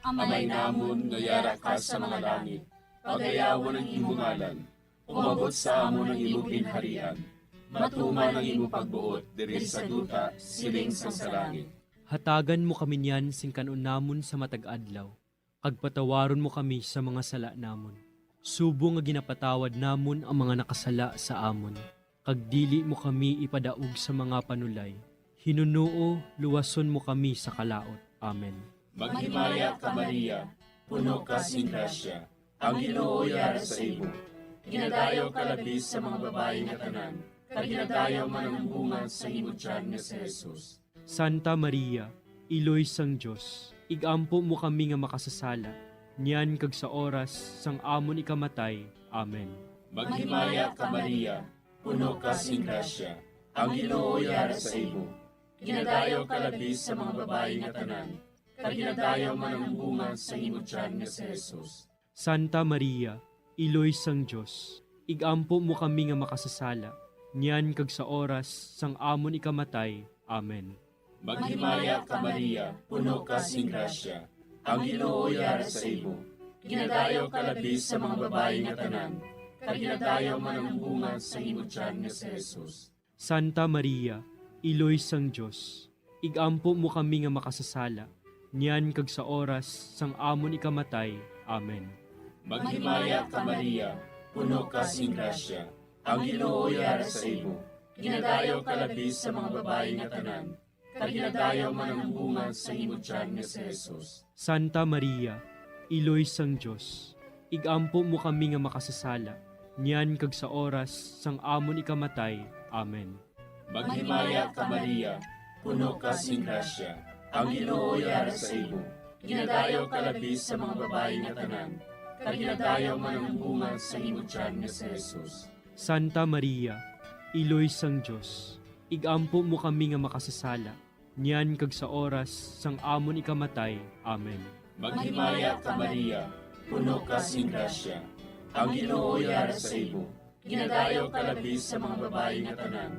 Amay namon nga yara ka sa mga langit, pagayawan ang imo ngalan. Umabot sa amon ang imo ginharian. Matuman ang imo pagbuot diri sa duta, siling sang sa langit. Hatagan mo kami niyan sing kan-on namon sa matag adlaw, kag patawaron mo kami sa mga sala namon, subong nga ginapatawad namon ang mga nakasala sa amon, kag dili mo kami ipadaog sa mga panulay. Hinunoo, luwason mo kami sa kalaut. Amen. Maghimaya ka, Maria, puno ka sing grasya, ang Ginoo yara sa imo. Ginadayaw ka labi sa mga babayi nga tanan, kag ginadayaw man ang bunga sa imo tiyan nga si Jesus. Santa Maria, Iloy sang Dios, igampo mo kami nga makasasala, niyan kag sa oras sang amon ikamatay. Amen. Maghimaya ka, Maria, puno ka sing grasya, ang Ginoo yara sa imo. Ginadayaw ka labi sa mga babayi nga tanan, kag ginadayaw man ang bunga sa imo tiyan nga si Jesus. Santa Maria, Iloy sang Dios, igampo mo kami nga makasasala, niyan kag sa oras sang amon ikamatay. Amen. Maghimaya ka, Maria, puno ka sing grasya, ang Ginoo yara sa imo. Ginadayaw ka labi sa mga babayi nga tanan, kag ginadayaw man ang bunga sa imo tiyan nga si Jesus. Santa Maria, Iloy sang Dios, igampo mo kami nga makasasala, niyan kag sa oras sang amon ikamatay. Amen. Maghimaya ka, Maria, puno ka sing grasya, ang Ginoo yara sa imo. Ginadayaw ka labi sa mga babayi nga tanan, kag ginadayaw man ang bunga sa imo tiyan nga si Jesus. Santa Maria, Iloy sang Dios, igampo mo kami nga makasasala, niyan kag sa oras sang amon ikamatay. Amen. Maghimaya ka, Maria, puno ka sing grasya, ang Ginoo yara sa imo. Ginadayaw ka labi sa mga babayi nga tanan, kag ginadayaw man ang bunga sa imo tiyan nga si Jesus. Santa Maria, Iloy sang Dios, igampo mo kami nga makasasala, niyan kag sa oras sang amon ikamatay. Amen. Maghimaya ka, Maria, puno ka sing grasya, ang Ginoo yara sa imo. Ginadayaw ka labi sa mga babayi nga tanan,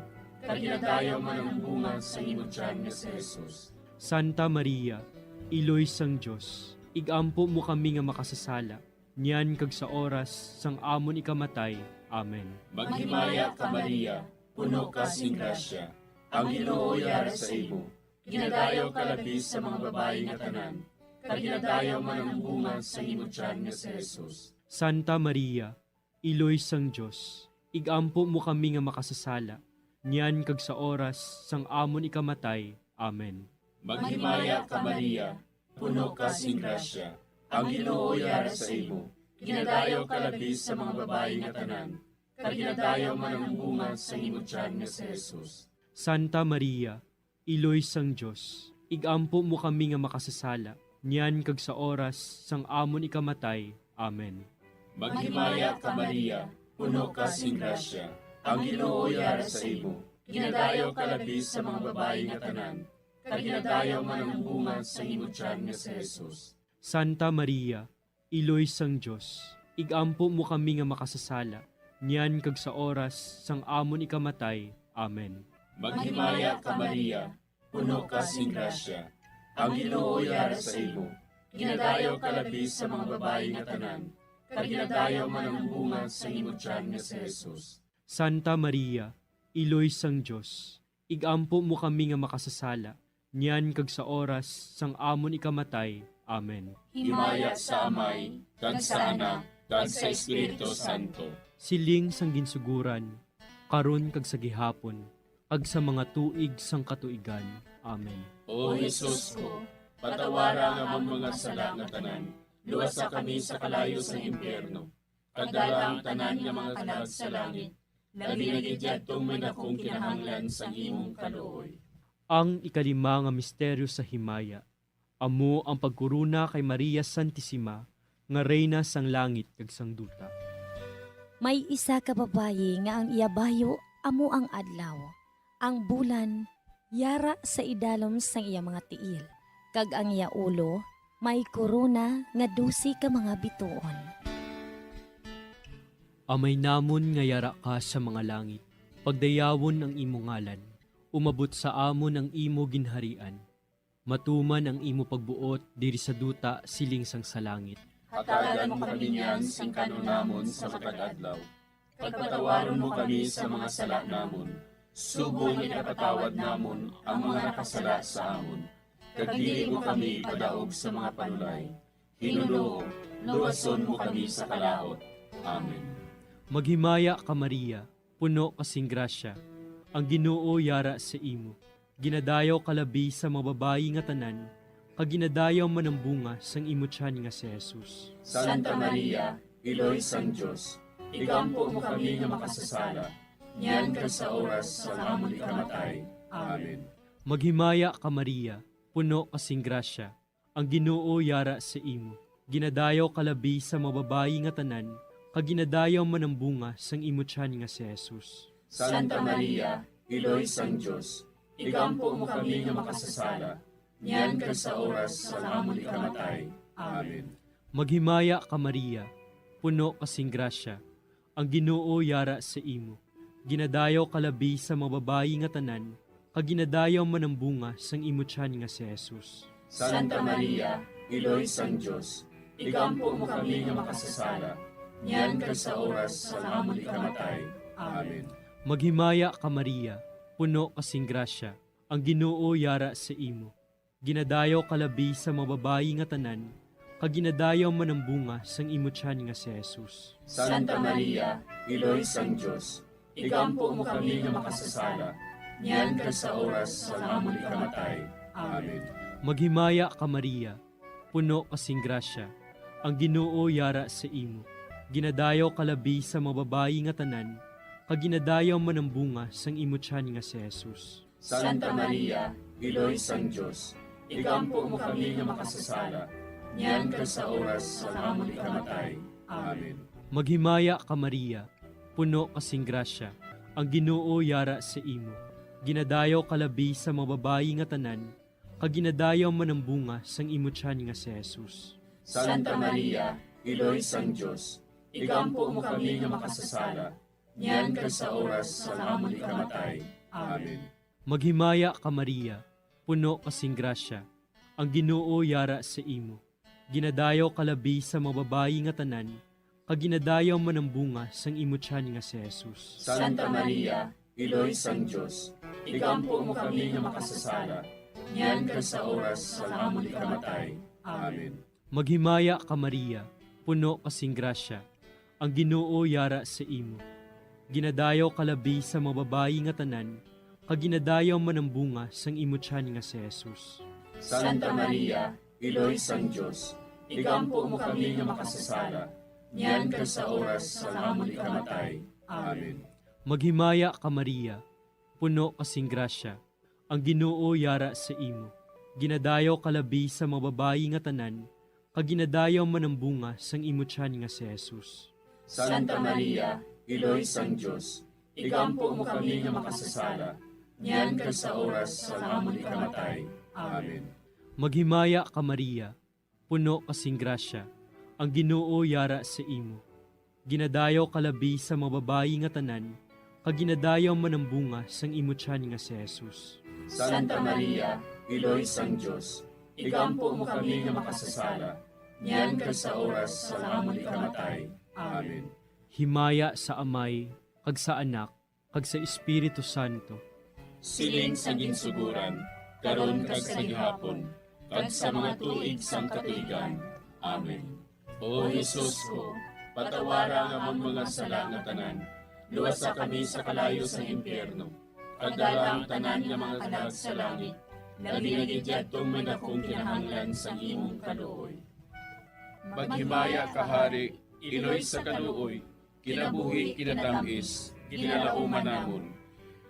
kag ginadayaw man ang bunga sang imo tiyan nga si Jesus. Santa Maria, Iloy sang Dios, igampo mo kami nga makasasala, niyan kag sa oras sang amon ikamatay. Amen. Maghimaya ka, Maria, puno ka sing grasya, ang Ginoo yara sa imo. Ginadayaw ka labi sa mga babayi nga tanan, kag ginadayaw man ang bunga sang imo tiyan nga si Jesus. Santa Maria, Iloy sang Dios, igampo mo kami nga makasasala, niyan kag sa oras sang amon ikamatay. Amen. Maghimaya ka, Maria, puno ka sing grasya, ang Ginoo yara sa imo. Ginadayaw ka labi sa mga babayi nga tanan, kag ginadayaw man ang bunga sang imo tiyan nga si Jesus. Santa Maria, Iloy sang Dios, igampo mo kami nga makasasala, niyan kag sa oras sang amon ikamatay. Amen. Maghimaya ka, Maria, puno ka sing grasya, ang Ginoo yara sa imo. Ginadayaw ka labi sa mga babayi nga tanan, kag ginadayaw man ang bunga sang imo tiyan nga si Jesus. Santa Maria, Iloy sang Dios, igampo mo kami nga makasasala, niyan kag sa oras sang amon ikamatay. Amen. Maghimaya ka, Maria, puno ka sing grasya, ang Ginoo yara sa imo. Ginadayaw ka labi sa mga babayi nga tanan, kag ginadayaw man ang bunga sang imo tiyan nga si Jesus. Santa Maria, Iloy sang Dios, igampo mo kami nga makasasala, niyan kag sa oras sang amon ikamatay. Amen. Himaya sa Amay, kag sa Anak, kag sa Espiritu Santo. Siling sang ginsuguran, karon kag sa gihapon, kag sa mga tuig sang katuigan. Amen. O Jesus ko, patawara ang amon mga sala nga tanan, luwasa kami sa kalayo sang impyerno, kag dala ang tanan nga mga kalag sa langit, labi na gid yadtong may dakong kinahanglan sang imong kaluoy. Ang ikalima nga misteryo sa himaya, amo ang pagkorona kay Maria Santisima nga Reyna sang langit kag sang duta. May isa ka babayi nga ang iya bayo amo ang adlaw, ang bulan yara sa idalom sang iya mga tiil, kag ang iya ulo may korona nga dose ka mga bituon. Amay namon nga yara ka sa mga langit, pagdayawon ang imo ngalan, umabot sa amon ang imo ginharian, matuman ang imo pagbuot diri sa duta siling sang sa langit. Hatagan mo kami niyan sing kan-on namon sa matag adlaw, kag patawaron mo kami sa mga sala namon, subong nga ginapatawad namon ang mga nakasala sa amon, kag dili mo kami ipadaog sa mga panulay. Ginoo, luwason mo kami sa kalaut. Amen. Maghimaya ka, Maria, puno ka sing grasya, ang Ginoo yara sa imo. Ginadayaw ka labi sa mga babayi nga tanan, kag ginadayaw man ang bunga sang imo tiyan nga si Jesus. Santa Maria, Iloy sang Dios, igampo mo kami nga makasasala, niyan kag sa oras sang amon ikamatay. Amen. Maghimaya ka, Maria, puno ka sing grasya, ang Ginoo yara sa imo. Ginadayaw ka labi sa mga babayi nga tanan, kag ginadayaw man ang bunga sang imo tiyan nga si Jesus. Santa Maria, Iloy sang Dios, igampo mo kami nga makasasala, niyan kag sa oras sang amon ikamatay. Amen. Maghimaya ka, Maria, puno ka sing grasya, ang Ginoo yara sa imo. Ginadayaw ka labi sa mga babayi nga tanan, kag ginadayaw man ang bunga sang imo tiyan nga si Jesus. Santa Maria, Iloy sang Dios, igampo mo kami nga makasasala, niyan kag sa oras sang amon ikamatay. Amen. Maghimaya ka, Maria, puno ka sing grasya, ang Ginoo yara sa imo. Ginadayaw ka labi sa mga babayi nga tanan, kag ginadayaw man ang bunga sang imo tiyan nga si Jesus. Santa Maria, Iloy sang Dios, igampo mo kami nga makasasala, niyan kag sa oras sang amon ikamatay. Amen. Maghimaya ka, Maria, puno ka sing grasya, ang Ginoo yara sa imo. Ginadayaw ka labi sa mga babayi nga tanan, kag ginadayaw man ang bunga sang imo tiyan nga si Jesus. Santa Maria, Iloy sang Dios, igampo mo kami nga makasasala, niyan kag sa oras sang amon ikamatay. Amen. Maghimaya ka, Maria, puno ka sing grasya, ang Ginoo yara sa imo. Ginadayaw ka labi sa mga babayi nga tanan, kag ginadayaw man ang bunga sang imo tiyan nga si Jesus. Santa Maria, Iloy sang Dios, igampo mo kami nga makasasala, niyan kag sa oras sang amon ikamatay. Amen. Maghimaya ka, Maria, puno ka sing grasya, ang Ginoo yara sa imo. Ginadayaw ka labi sa mga babayi nga tanan, kag ginadayaw man ang bunga sang imo tiyan nga si Jesus. Santa Maria, Iloy sang Dios, igampo mo kami nga makasasala, niyan kag sa oras sang amon ikamatay. Amen. Maghimaya ka, Maria, puno ka sing grasya, ang Ginoo yara sa imo. Ginadayaw ka labi sa mga babayi nga tanan, kag ginadayaw man ang bunga sang imo tiyan nga si Jesus. Santa Maria, Iloy sang Dios, igampo mo kami nga makasasala, niyan kag sa oras sang amon ikamatay. Amen. Maghimaya ka, Maria, puno ka sing grasya, ang Ginoo yara sa imo. Ginadayaw ka labi sa mga babayi nga tanan, kag ginadayaw man ang bunga sang imo tiyan nga si Jesus. Santa Maria, Iloy sang Dios, igampo mo kami nga makasasala, niyan kag sa oras sang amon ikamatay. Amen. Maghimaya ka, Maria, puno ka sing grasya, ang Ginoo yara sa imo. Ginadayaw ka labi sa mga babayi nga tanan, kag ginadayaw man ang bunga sang imo tiyan nga si Jesus. Santa Maria, Iloy sang Dios, igampo mo kami nga makasasala, niyan kag sa oras sang amon ikamatay. Amen. Himaya sa Amay, kag sa Anak, kag sa Espiritu Santo. Siling sa ginsugoran, karon kag sa gihapon, kag sa mga tuig sang katuigan. Amen. O Jesus ko, patawara ang amon mga sala nga tanan, luwasa kami sa kalayo sang impyerno, kag dala ang tanan nga mga kalag sa langit, labi na gid yadtong may dakong kinahanglan sang imong kaluoy. Maghimaya ka, Hari, Iloy sa kaluoy, kinabuhi, kinatam-is, ginalauman namon.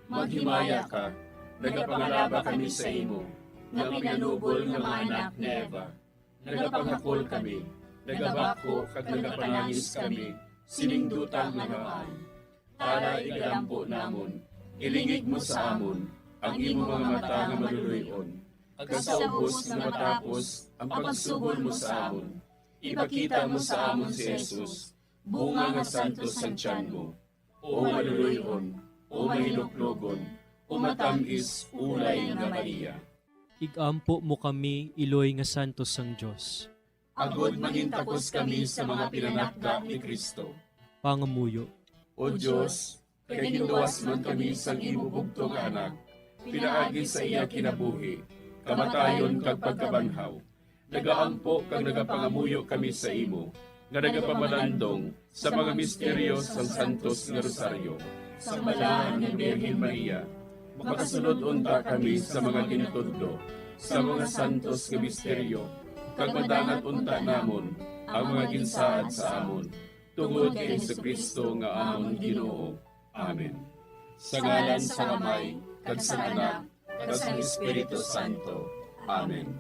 Maghimaya ka, nagapangalaba kami sa imo, nga pinanubol nga mga anak ni Eva. Nagapanghakol kami, nagabako kag nagapanangis kami sining duta nga babayi. Tara, igalampo namon, ilingig mo sa amon ang imo mga mata nga maluloy-on, kag sa ubos nga matapos ang pagsugol mo sa amon, ipakita mo sa amon si Jesus, bunga nga santos sang tiyan mo. O maluloy-on, o mahiluklogon, o matam-is ulay nga Maria. Igampo mo kami, iloy nga santos sang Dios. Agod mangintakos kami sa mga pinanakda ni Cristo. Pangamuyo. O Dios, kay ginluwas man kami sang imo bugtong nga Anak, pinaagi sa iya kinabuhi, kamatayon, kag pagkabanhaw, nagaampo kag nagapangamuyo kami sa imo, nga nagapamalandong sa mga misteryo sang Santos nga Rosaryo. Sa Balahan nga Birhen Maria, makasulod unta kami sa mga ginatudlo sa mga santos nga misteryo, kag madangat unta namon ang mga ginsaad sa amon, tungod kay Jesu-Cristo nga amon Ginoo. Amen. Sa ngalan sang Amay, kag sang Anak, kag sang Espiritu Santo. Amen.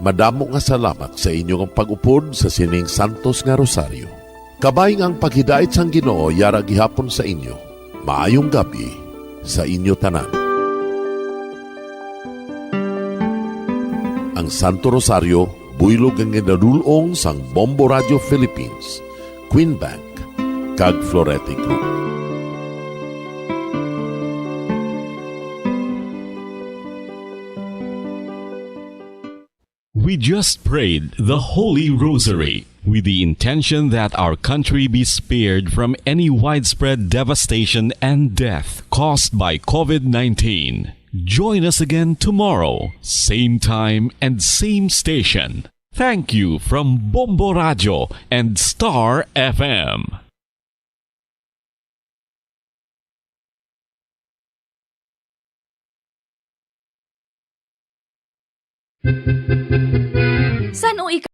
Madamo nga salamat sa inyo nga pag-upod sa sining santos nga rosaryo. Kabay nga ang paghidait sang Ginoo yara gihapon sa inyo. Maayong gab-i sa inyo tanan. Ang Santo Rosario, buylog nga ginadul-ong sang Bombo Radio Philippines, Queen Bank, kag Florete Group. We just prayed the Holy Rosary with the intention that our country be spared from any widespread devastation and death caused by covid nineteen. Join us again tomorrow, same time and same station. Thank you from Bombo Radio and Star F M. San-o ika-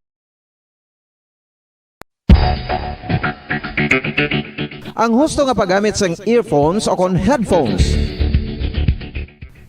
Ang husto nga paggamit sang earphones o kon headphones.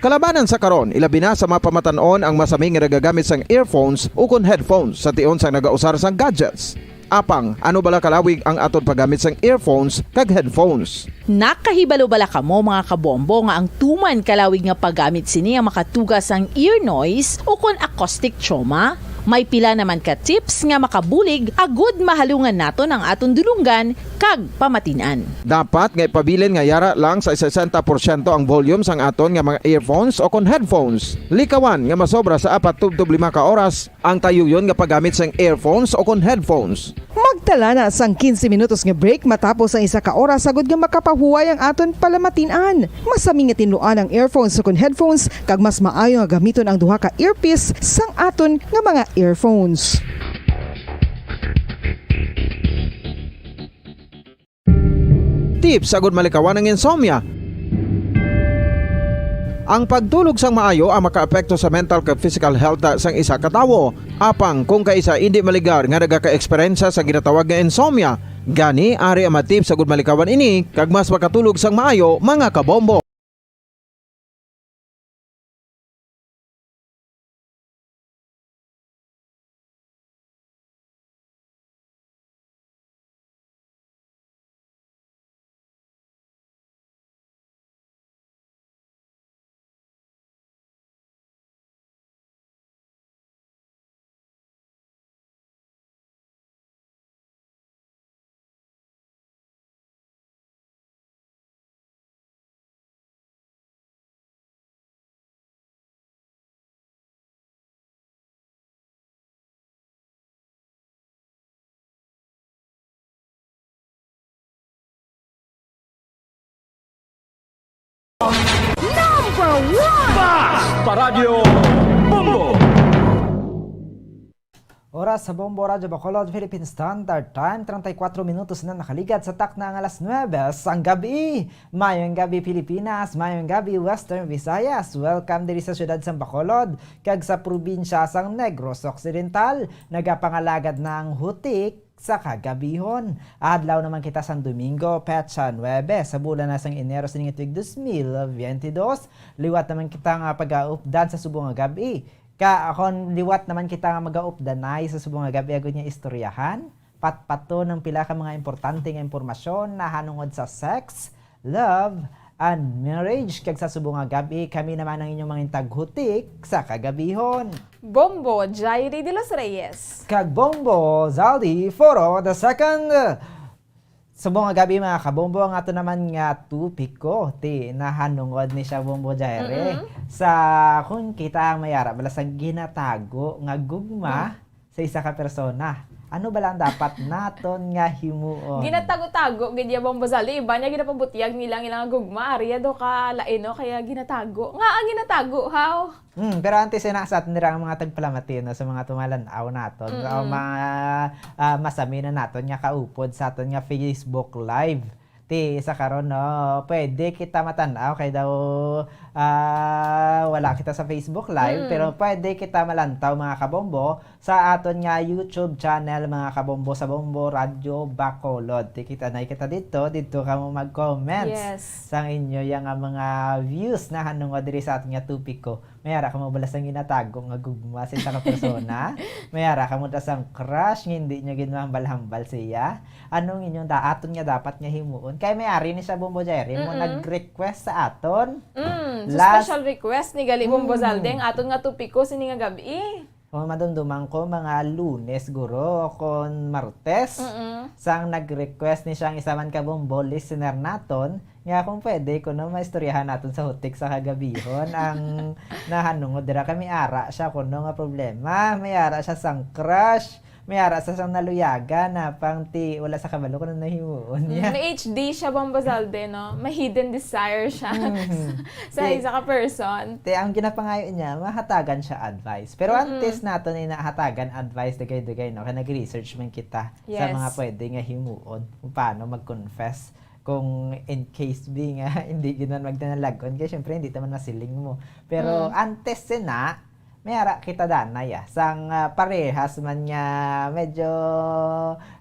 Kalabanan sa karon, ilabi na sa mga pamatan-on ang masami nga nagagamit sang earphones ukon headphones sa tion sang nagausar sang gadgets. Apang, ano bala kalawig ang aton paggamit sang earphones kag headphones? Nakahibalo bala kamo, mga kabombo, nga ang tuman kalawig nga paggamit sini ang makatuga sang ear noise ukon acoustic trauma? May pila naman ka tips nga makabulig agud mahalungan naton ang aton dulonggan kag pamatin-an. Dapat nga ipabilin nga yara lang sa sesenta porsyento ang volume sang aton nga mga earphones ukon headphones. Likawan nga masobra sa apat tubtob lima ka oras ang tayuyon nga paggamit sang earphones ukon headphones. Magtala na sang quince minutos nga break matapos ang isa ka oras, agud nga makapahuway ang aton palamatin-an. Masami nga tinluan ang earphones ukon headphones, kag mas maayo nga gamiton ang duha ka earpiece sang aton nga mga earphones. Tips agud malikawan ang insomnia. Ang pagtulog sang maayo ang makaapekto sa mental kag physical health sang isa ka tawo. Apang kung kaisa indi maligar nga nagaka-eksperyensya sa ginatawag nga insomnia, gani ari ang mga tips agud malikawan ini kag mas makatulog sang maayo, mga kabombo. Number one! Basta Radyo Bombo! Oras sa Bombo Radyo Bacolod, Philippine Standard Time, treinta y cuatro minutos na nakaligad sa takna nga alas nuebe sang gabi. Mayong gabi, Pilipinas. Mayong gabi, Western Visayas. Welcome diri sa siyudad sang Bacolod kag sa probinsya sang Negros Occidental. Nagapangalagad na ang hutik sa kagabihon. Adlaw naman kita sang Domingo, petsa nuebe sa bulan na sang Enero sining tuig dos mil veintidós. Liwat naman kita nga pagaupdan sa subong nga gab-i. Ka, kon liwat naman kita nga magaupdanay sa subong nga gab-i, agud nga istoryahan, patpaton ang pila ka mga importante nga impormasyon nahanungod sa sex, love, and marriage. Kag sa subong nga gab-i, kami naman ang inyong mga intaghutik sa kagabihon. Bombo Jairi de los Reyes. Kag Bombo Zaldi Foro the second. Subong nga gab-i, mga kabombo, ang ato naman nga topiko, ti nahanungod ni siya, Bombo Jairi, Mm-mm. sa kung kita ang mayara bala sa ginatago nga gugma Mm. sa isa ka persona. Ano bala ang dapat naton nga himuon? Ginatago-tago gid ya, Bombo Zaldi. Iba niya ginapabutyag nila ang ilang gugma. Ari ya daw ka lain, no? Kaya ginatago. Nga ang ginatago, how? Hmm, pero antes na sa aton dira ang mga tagpalamati, no, sa mga tumalan-aw naton, Mm-mm. o mga, ah, masami na naton nga kaupod sa aton nga Facebook Live. Ti sa karon, no, pwede kita matan-aw kay daw, ah, wala kita sa Facebook Live, Mm. pero pwede kita malantaw, mga kabombo, sa aton nga YouTube channel, mga kabombo, sa Bombo Radyo Bacolod. Ti kita na kita dito, dito kamo mag-comments Yes. sang inyo yang, ah, mga views nahanungod diri sa aton nga topiko. May ara kamo bala sang ginatago nga gugma sa isa ka persona? May ara kamo da sang crush nga hindi nyo ginhambal-hambal siya? Anong inyong da-, aton nga dapat nga himuon? Kay may ari ni siya, Bombo Jerry, mo Mm-mm. nag-request sa aton. Mm, so Last special request ni gali, Bombo Mm. Zalde, ang aton nga topiko sini nga gab-i. Kung madumduman ko, mga Lunes guro o kon Martes, Mm-mm. sang nag-request ni siya ang isa man ka Bombo listener naton, nga kung pwede, kuno maistoryahan naton sa hutik sa kagabihon ang nahanungod dira. Kay may ara siya kuno nga problema, may ara siya sang crush, may ara siya sang naluyagan, na pang ti, wala sa kabalo kung ano nahimuon Mm, niya. may H D siya, Bombo Zalde, no? May hidden desire siya Mhm. sa Ti-, isa ka person. Ti, ang ginapangayo niya, mahatagan siya advice. Pero Mm-mm. antes naton ni nahatagan advice, dugay-dugay, no? Kay nag-research man kita sa Yes. mga pwede nga himuon kung paano mag-confess. Kung in case, bi, nga hindi gid man magdanalag-on, kay syempre, hindi ta man masiling mo. Pero Mm. antes sina, may ara kita danay, ah, sang, ah, parehas man nga medyo,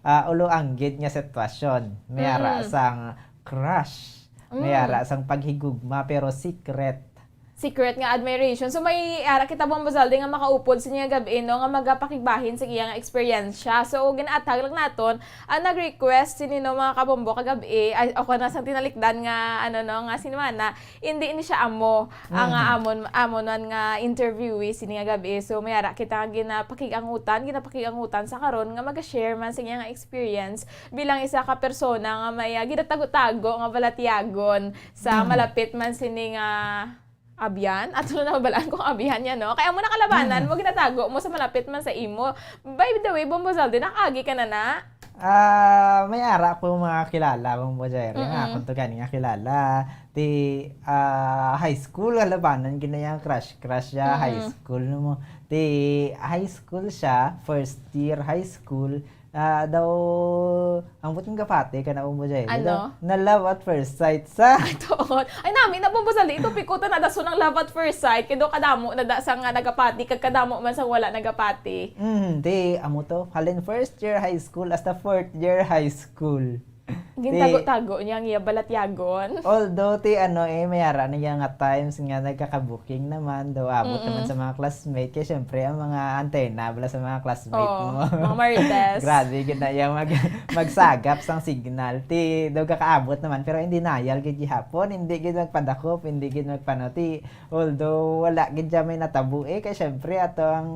ah, ulo-anggid nga sitwasyon. May ara Mm. sang crush. May Mm. ara sang paghigugma, pero secret. Secret nga admiration. So, may ara kita, Bombo Zalde, nga makaupod sini nga gab-i, no, nga magapakigbahin sa iya nga eksperyensya. So, ginaathag lang naton ang nag-request sini, no, mga kabombo, kagab-i, ay, o kana sang tinalikdan nga, ano, no, nga sinimana, hindi ni siya amo ang, ah, Mm. amon, amon man nga interviewee sini nga gab-i. So, may ara kita nga ginapakig-angutan, ginapakig-angutan sa karon nga mag-share man sa iya nga experience bilang isa ka persona nga may, ah, ginatago-tago nga balatyagon sa Mm. malapit man sini nga abyan. Ato na nabalaan kung abyan niya, no? Kaya mo nakalabanan Mm. mo, ginatago mo sa malapit man sa imo. By the way, Bombo Zalde, nakaagi ka na na? Ah, may ara ko mga kilala, Bombo Jairo, nga Mm-mm. akon to gani nga kilala. Ti, ah, high school, kalabanan, ginayang crush, crush siya, high Mm-mm. school, no mo. Ti, high school siya, first year high school, ah, daw, ang buting gapati ka na, Bombo Jairo. Ano? Daw, na love at first sight sa Ay, tuon. Ay, nami na, Bombo Zalde, ito pikutan na daso ng love at first sight. Kaya daw kadamo na da sa nga nagapati, kag kadamo man sa wala nagapati. Mm, di, amo to. Halin first year high school hasta fourth year high school. Gintago-tago niya ang iya balatyagon. Although, ti, ano, eh, may ara na iya nga times nga nagkakabuking naman, daw abot naman Mm-mm. sa mga classmate. Kaya, syempre, ang mga antena, bala sa mga classmate Oo, mo. mga marites. Grabe, gid na iya mag-, magsagap sang signal. Ti, daw kakaabot naman, pero hindi nayal gid gihapon, hindi gid magpadakop, hindi gid magpanuti. Although, wala gid siya may natabo, eh, kay syempre, ato ang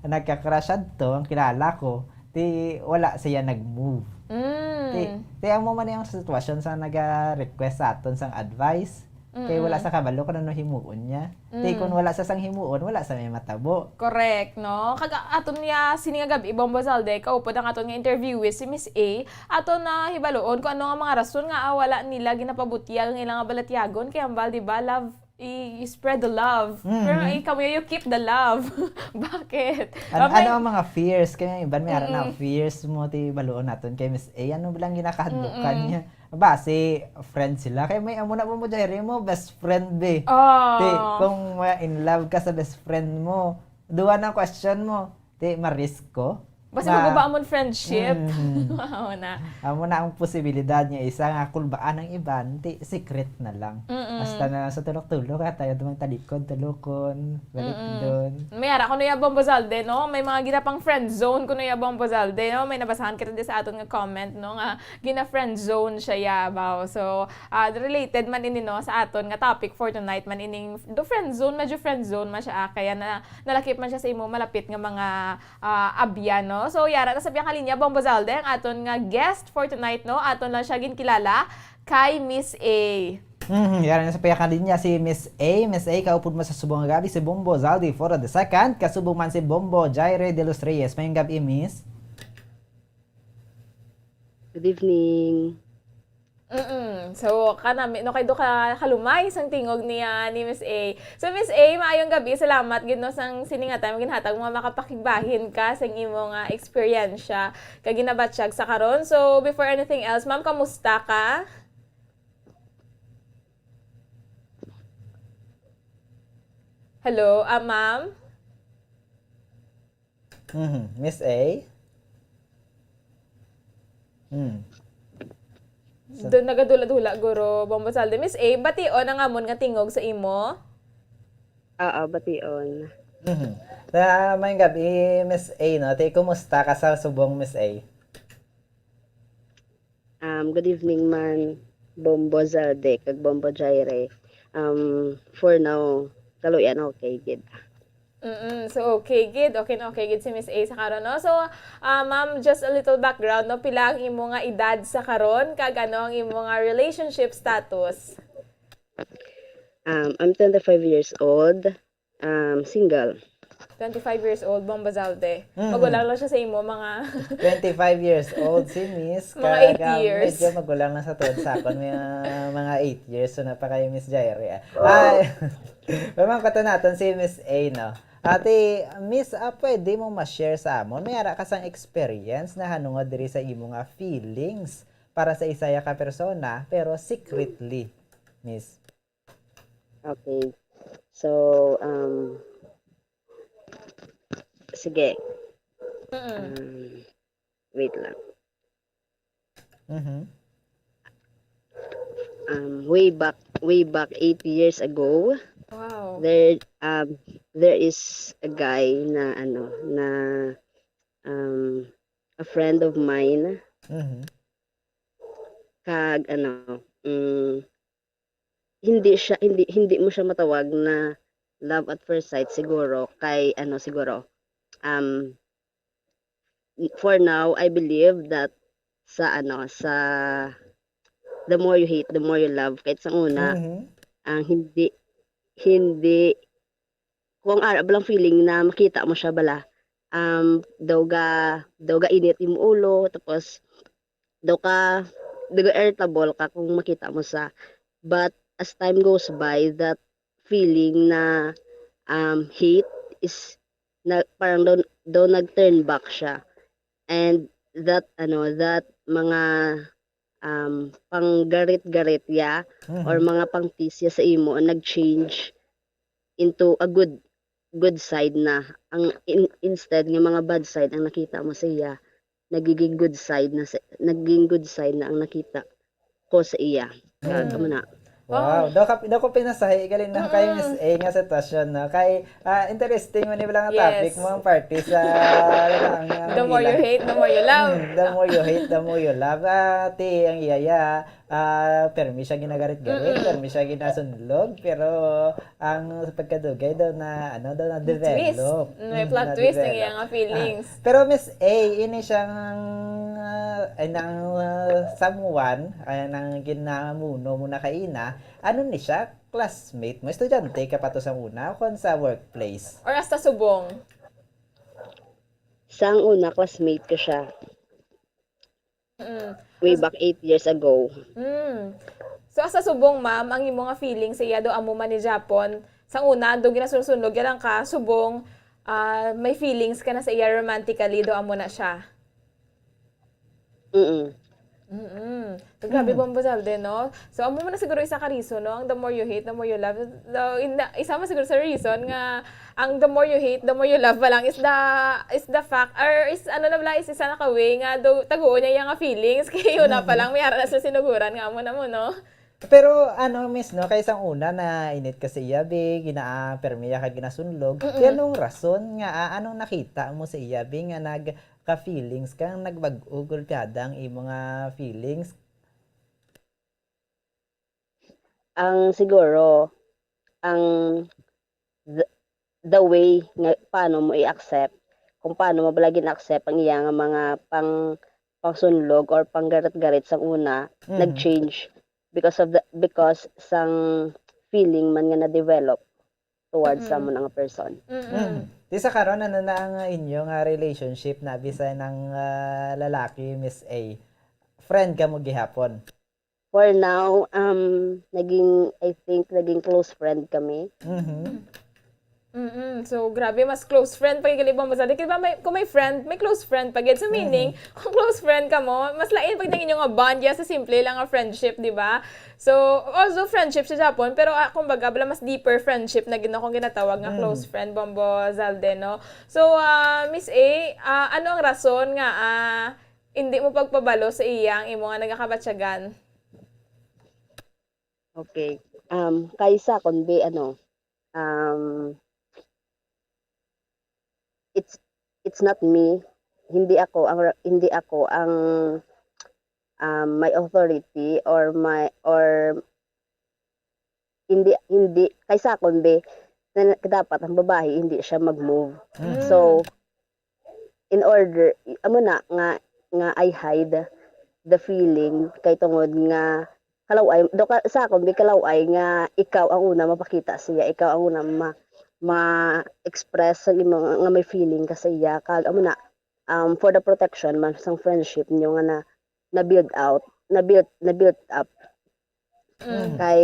nagka-crush adto, ang kilala ko, ti, wala siya nag-move. Mm. Ti, ti, amo man ang sitwasyon sa naga-request sa aton sang advice. Kay wala Mm-mm. sa kabalo kung ano himuon niya. Ti, Mm. kung wala sa sang himuon, wala sa may matabo. Correct, no? Kag aton niya, sini nga gab-i, Bombo Zalde, kaupod ang aton nga interviewee, si Miss A. Aton na hibaluon kung ano nga mga rason nga, ah, wala nila ginapabutyag ang ilang nga balatyagon. Kay hambal, di ba, love, i-, i-spread the love. Mm. Pero ikaw, you keep the love. Bakit? An-, Okay. ano ang mga fears? Kaya yung iban, may ara na Mm-mm. fears mo, ti baluon naton kay Miss A. Ano ba lang ginakahadukan Mm-mm. niya? Basi, friend sila. Kaya may amo na mo, Jairi, mo, best friend, be. Oh. Ti, kung ma-in love ka sa best friend mo, duwa na question mo. Ti, ma-risk ko. Basta Ma- maguba amon friendship. Mm. Wow na. Amo na ang posibilidad nga isa nga kulbaan ang iban, ti, secret na lang. Mm-mm. Basta na sa tulok-tulok, ha, tayo dumang talikod, tulokon, balik Mm-mm. dun. May ara ko na ya, Bombo Zalde, no? May mga ginapang friend zone ko na ya, Bombo Zalde, no? May nabasahan kita di sa aton nga comment, no? Nga gina-friend zone siya, yabaw. So, ah, related man ini, no, sa aton nga topic for tonight man ining do friend zone, medyo friend zone man siya, ah, kaya na, nalakip man siya sa imo malapit nga mga, ah, abyan, no? So, yara na sa piyakalinya, Bombo Zalde, ang aton nga guest for tonight, no? Aton lang siya ginkilala kay Miss A. Mhm, yara na sa piyakalinya si Miss A. Miss A, kaupod mo sa subong nga gab-i si Bombo Zalde for the second. Kasubong man si Bombo Jaire de los Reyes. Mayong gab-i, Miss. Good evening. Mm-mm. So, kanami, no, kay do ka kalumay sang tingog ni, ah, ni Miss A. So, Miss A, maayong gab-i. Salamat gid, no, sang sini nga time ginhatag mo nga makapakigbahin ka sang imo nga eksperyensya kag ginabatyag sa karon. So, before anything else, ma'am, kamusta ka? Hello, ah, ma'am? Mhm. Miss A? Hmm. So, doon nagadula-dula, guro, Bombo Zalde. Miss A, bation ang amon nga tingog sa imo? Oo, bation. Mhm. Sa mayong gab-i, Miss A, no? Ti, kumusta ka sa subong, Miss A? Um, good evening man, Bombo Zalde, kag Bombo Jaire. Um, for now, kaluyan okay gid. Mm-mm. So, okay gid. Okay na okay gid si Miss A sa karon, no? So, ah, ma'am, just a little background, no? Pila ang imo nga edad sa karon? Kag ano ang imo nga relationship status? Um, I'm twenty-five years old. Um, single. Twenty-five years old, Bombo Zalde. Mm. Magulang lang siya sa imo, mga twenty-five years old si Miss. Mga eight years. Kag, um, medyo magulang na sa tuod sa akon, may, ah, mga eight years. So, napakayo, Miss Jaire, ah. Wow. Ay, mamangkot naton si Miss A, no? Ate, Miss, ah, pwede mo ma-share sa amon? May ara ka sang experience na hanungod diri sa imo nga feelings para sa isa ka persona, pero secretly, Miss. Okay. So, um, sige. Mm-mm. Um, wait lang. Mhm. Um, way back, way back eight years ago. Wow. There, um, there is a guy na, ano, na, um, a friend of mine. Mhm. Kag, ano, mm, hindi siya, hindi, hindi mo siya matawag na love at first sight siguro kay, ano, siguro, um, for now, I believe that sa, ano, sa the more you hate, the more you love. Kahit sa una, Mhm. ang hindi, hindi, kung ara lang feeling na makita mo siya bala, um, daw ga, daw ga init yung ulo, tapos daw ka, daw ga irritable ka kung makita mo sa. But as time goes by, that feeling na, um, hate is na, parang daw, daw nag-turn back siya. And that, ano, that mga, um, panggarit-garit ya or Mhm. mga pang-tease ya sa imo, nag-change into a good, good side na. Ang in-, instead nga mga bad side ang nakita mo sa iya, nagiging good side na sa, naging good side na ang nakita ko sa iya. Kag, Mm. amo na. Wow, Wow. daw ka, daw ko pinasahi galing na kay Miss Mm-mm. A nga sitwasyon, no? Kay ah, interesting man ni lang nga topic Yes. mo ang party sa ano, ang, ang The more you ilan. hate, the more you love. Mm, the more you hate, the more you love. Ah, ti ang iya ya, ah, permi siya ginagarit-garit, Mm-mm. permi siya ginasunlog, pero ang pagkadugay daw na ano daw na May twist. develop. Mm, may Mm, plot na twist ang develop. iyang feelings. Pero Miss A, ini siyang ah, ay nang ah, someone ay nang ginamuno mo na kaina, ano ni siya? Classmate mo? Estudyante ka pa to sa una o kon sa workplace? Or hasta subong? Sang una, classmate ko siya. Mm. Way back eight years ago. Mm. So, hasta subong, ma'am, ang imo nga feeling sa iya do amo man ni Japon. Sang una, do ginasunlog-sunlog ya lang ka, subong, ah, may feelings ka na sa iya romantically, do amo na siya. Mm-mm. Mm-mm. So, grabe, Mm. Bombo Zalde, no? So, amo man na siguro isa ka reason, no? Ang the more you hate, the more you love. So, in the, isa man siguro sa reason nga ang the more you hate, the more you love pa lang is the, is the fact, or is ano na bala, is isa na ka way nga do, taguon niya iya nga feelings. Kay una pa Mhm. lang, may ara na sila sinuguran nga amo na mo, no? Pero ano, Miss, no, kay sang una na init ka sa iya, bi, gina, permi ya ka ginasunlog. Kay Mm-mm. anong rason nga, ah, anong nakita mo sa iya, bi, nga nagka-feelings ka, nagbag-o gulpiada ang imo nga feelings? Ang siguro, ang the, the way nga paano mo i-accept, kung paano mo bala gin-accept ang iya nga mga pang, pangsunlog or panggarit-garit sang una, Mhm. nag-change because of the, because sang feeling man nga na-develop towards Mm-mm. someone nga person. Mm-mm. Mm. Di sa karon, ano na ang inyo nga relationship na bisan ang ah, lalaki, Miss A? Friend ka mo gihapon? For now, um, naging, I think, naging close friend kami. Mhm. Mm-mm. So, grabe, mas close friend pa yung Bombo Zalde. Di ba, may, kung may friend, may close friend pa gid. So, meaning, Mhm. kung close friend ka mo, mas lain pag nang inyo nga bond ya sa simple lang nga friendship, di ba? So, also friendship sa Japon, pero ah, kumbaga, bala mas deeper friendship na gid, no, kung ginatawag nga close Mhm. friend, Bombo Zalde, no? So, ah, Miss A, ah, ano ang rason nga ah, hindi mo pagpabalo sa iya ang imo nga nagakabatyagan? Okay. Um, kay sa akon, bi, ano, um, it's, it's not me. Hindi ako ang ra-, hindi ako ang, um, may authority or may, or hindi, hindi, kay sa akon, bi, na, na, dapat ang babae hindi siya mag-move. Mm. So, Mm. in order, i-, amo na nga, nga I hide the feeling kay tungod nga kalaw-ay, do ka, sa akon, bi, kalaw-ay nga ikaw ang una mapakita siya, ikaw ang una ma-, ma-express sa imo nga, nga may feeling ka sa iya, kag amo na, um, for the protection man sang friendship nyo nga na, na-build out, na-build, na-build up. Mm. Kay,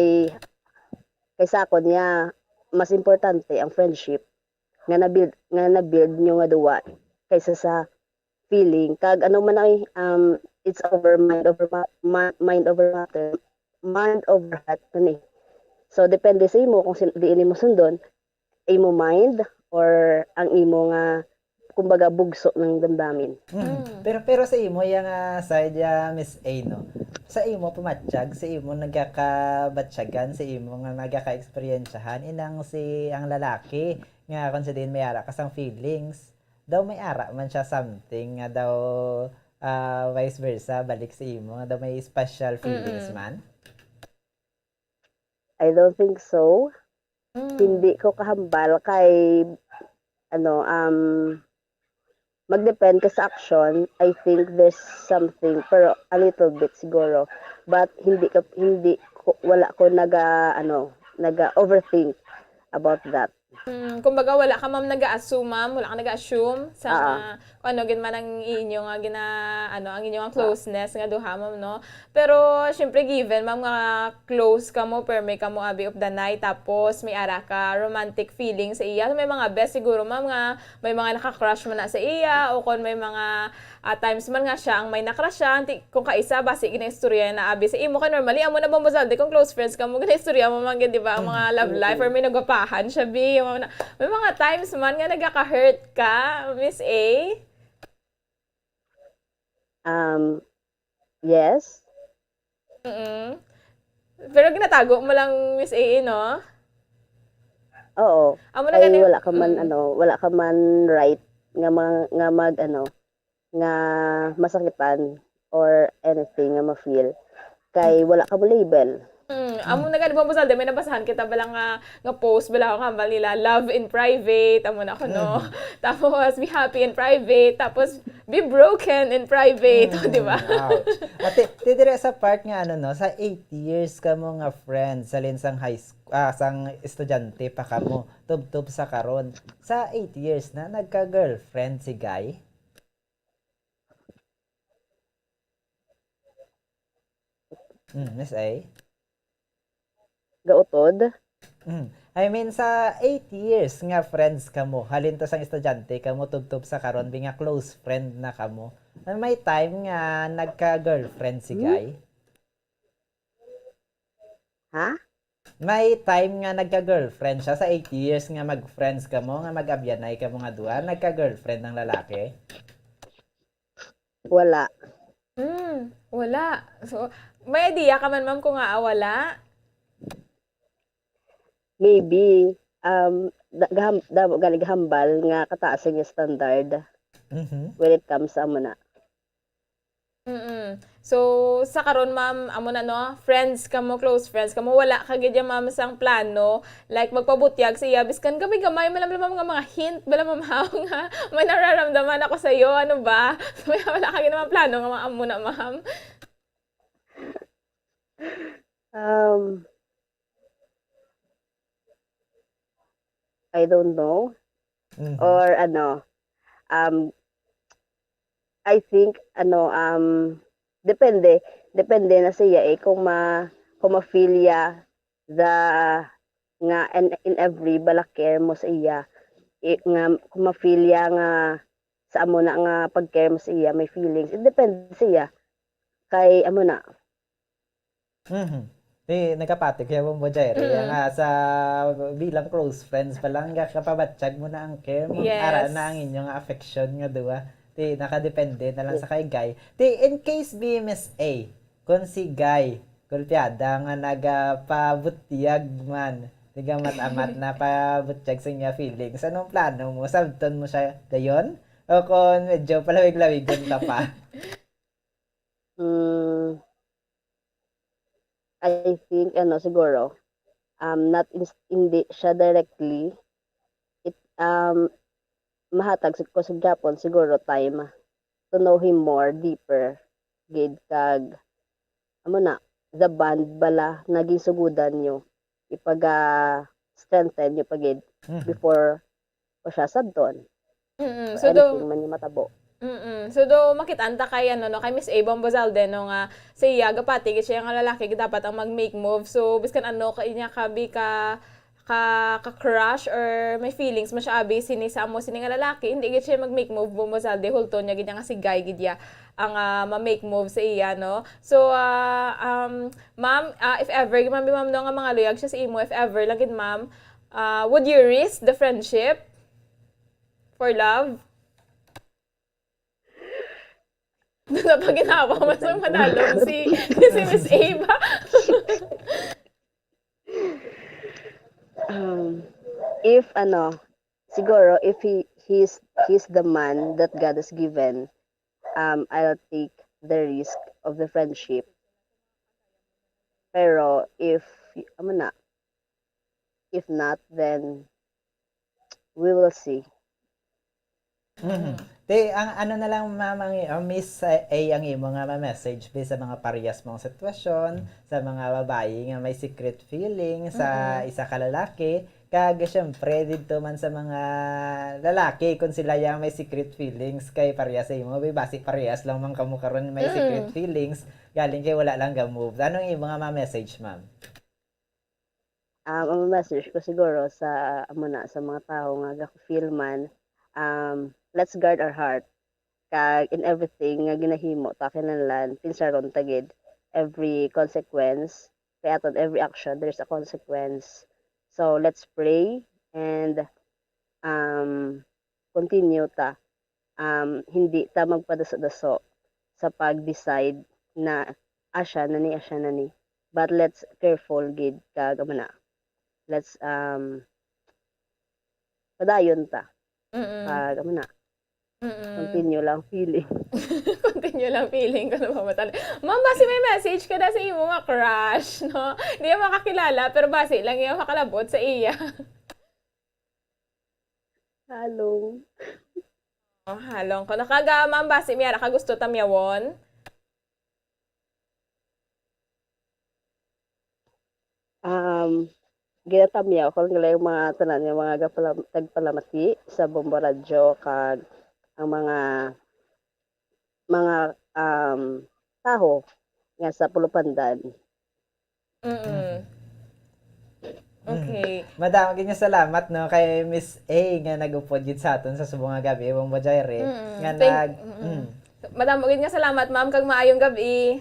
kay sa akon niya, mas importante ang friendship nga na-build, nga na-build nyo nga duwa kaysa sa feeling. Kag ano man ay, um, it's over mind over ma-, ma-, mind over matter, mind over heart man eh. So, depende sa imo kung sin-, diin imo sundon, imo mind or ang imo nga, kumbaga, bugso ng damdamin. Mm. Mm. Pero, pero sa imo, yang ah, side, ya, Miss A, no? Sa imo pamatyag, sa imo nagakabatyagan, sa imo nga nagakaeksperyensyahan, inang si, ang lalaki nga kung sa diin may ara ka sang feelings, daw may ara man siya something nga daw, ah, vice versa, balik sa imo, nga daw may special feelings Mm-mm. man? I don't think so. Mm. Hindi ko kahambal kay, ano, um, mag-depend ka sa action. I think there's something, pero a little bit siguro. But hindi ka, hindi ko, wala ko naga, ano, naga-overthink about that. Mm, kumbaga, wala ka, ma'am, naga-assume, ma'am? Wala ka naga-assume sa Ah. mga, kung ano gid man ang inyo nga gina-, ano, ang inyo nga Ah. closeness nga duha, ma'am, no? Pero, syempre, given, ma'am, nga close kamo, permi kamo, abi of the night, tapos may ara ka romantic feeling sa iya. May mga best siguro, ma'am, nga may mga naka-crush man na sa iya, o kung may mga, ah, times man nga siya ang may na-crush siya, anti, kung kaisa, basi ginaistorya na, abi, sa imo ka, normally, amo na, Bombo Zalde, kung close friends kamo, ginaistorya mo man gid, di ba, ang mga Mm. love life, Mm-mm. or may nagwapahan siya, bi, yung mga na-, may mga times man nga nagaka-hurt ka, Miss A? Um, yes. Mm. Pero ginatago mo lang, Miss A A, no? Oo. Amo na Kay gani-, wala ka man, mm. ano, wala ka man right nga ma-, nga mag, ano, nga masakitan or anything nga ma-feel. Kay Mm. wala ka mo label. Mm, amo Mm. na gani, Bombo Zalde, may nabasahan kita bala nga, nga post, bala nga hambal nila, "Love in private," amo na kuno. Mm. Tapos, "Be happy in private," tapos, "Be broken in private," Mm, di ba? Ouch. Ate, ti dire sa part nga, ano, no, sa eight years kamo nga friends, halin sang high school, ah, sang estudyante pa kamo, tubtob sa karon. Sa eight years na, nagka-girlfriend si Guy? Mm, Miss A? Gautod? Mm. I mean, sa eight years nga friends kamo, halin to sang estudyante kamo, tubtob sa karon, bi nga close friend na kamo. May time nga nagka-girlfriend si Hmm? Guy? Ha? May time nga nagka-girlfriend siya sa eight years nga mag-friends kamo, nga mag-abyanay kamo nga duha, nagka-girlfriend ang lalaki? Wala. Hmm, wala. So, may idea ka man, ma'am, kung nga, ah, wala? Maybe, um, da-, gaham-, da-, gani gahambal nga kataas ang standard Mhm. when it comes sa amo na. Mm-mm. So, sa karon, ma'am, amo na, no? Friends kamo, close friends kamo. Wala ka gid ya, ma'am, sang plano. Like, magpabutyag sa iya. Biskan gamay-gamay, man lang, ma'am, nga mga hint, bala, ma'am, haw nga may nararamdaman ako sa iyo. Ano ba? May wala ka gid naman plano nga mga amo na, ma'am. Um, I don't know. Mhm. Or ano, um, I think, ano, um, depende, depende na siya eh, kung ma-, kung ma-feel ya the, nga in, in every bala care mo sa iya, i-, nga kung ma-feel ya nga sa amo na nga pag-care mo sa iya, may feelings. It depends siya. Kay amo na. Mhm. Ti, nagkapati, Kuya Bombo Jerry, Mm. nga sa bilang close friends pa lang, ga-, kapabatyag mo na ang care mo, Yes. ara na ang inyo nga affection nga duwa. Ti, nakadepende na lang sa kay Guy. Ti, in case bi, Miss A, kung si Guy, gulpiada nga nagapabutyag man, tigamat-amat na pabutyag sa inyo feelings, anong plano mo? Sabton mo siya dayon? O kung medyo palawig-lawigon ka pa? Mm. I think, ano, siguro, um, not ins-, hindi siya directly, it, um, mahatag sig-, ko sa gyapon siguro time to know him more deeper gid kag, amo na, the bond bala nga ginsugodan niyo, ipaga-strengthen niyo pa gid Mhm. before ko siya sabton. Mm-mm. Or So, do, anything man yung matabo. Mm-mm. So, do, makita ta kay, ano, no, kay Miss A Bombozalde, no, nga sa iya, gapati gid siya nga lalaki, dapat ang mag-make move. So, biskan ano, kay niya kabi ka, ka, ka-crush or may feelings man siya, abi, sini sa amo, sini nga lalaki, hindi gid siya mag-make move, Bombozalde, hulton niya gid niya nga si Guy gid ya ang, ah, ma-make move sa iya, no? So, ah, um, ma'am, ah, if ever, ma'am, ma'am, no, nga mga luyag siya sa imo, if ever lang gid, ma'am, ah, would you risk the friendship for love? Doon na pag ginawa, mas ang madalom si, si Miss Ava. Um, if ano, siguro if he he's he's the man that God has given, um, I'll take the risk of the friendship. Pero if, amo na, if not, then we will see. Mhm. Te, ang ano na lang, ma'am, ang, uh, Miss A, ang imo nga ma-message bi sa mga parehas mong sitwasyon, sa mga babayi nga may secret feeling sa isa ka lalaki, kag syempre didto man sa mga lalaki, kung sila yang may secret feelings kay parehas sa imo, bi, basi parehas lang man kamo karon may secret feelings, galing kay wala lang ga-move. Ano ang imo nga ma-message, ma'am? Um, ang message ko siguro sa, amo na, sa mga tawo nga ga-feel man, um, let's guard our heart. Kag in everything nga ginahimo ta kinahanglan, pinsaron ta gid every consequence. Kay aton every action, there's a consequence. So, let's pray and, um, continue ta. Um, hindi ta magpadaso-daso sa pag-decide na asya na ni, asya na ni. But let's careful gid kag, amo na. Let's, um, padayon ta. Mm-mm. Kag, amo na. Mm-mm. Continue lang feeling. Continue lang feeling ko na mamatali. Ma'am, basi may message ka na sa imo nga crush, no? Di iya makakilala, pero basi lang iya makalabot sa iya. Halong. Oh, halong ko. Nakaga, ma'am, basi may ara ka gusto tamyawon? Um, ginatamyaw ko lang yung mga tanan, yung mga gapala-, tagpalamati sa Bombo Radyo kag ang mga, mga, um, taho nga sa Pulupandan. Mm. Okay. Madamo gid nga salamat, no, kay Miss A nga nag-upod gid sa aton sa subong nga gabi, Bombo Jaire, Mm. nga Thank- nag mm. Madamo gid nga salamat, ma'am, kag maayong gabi.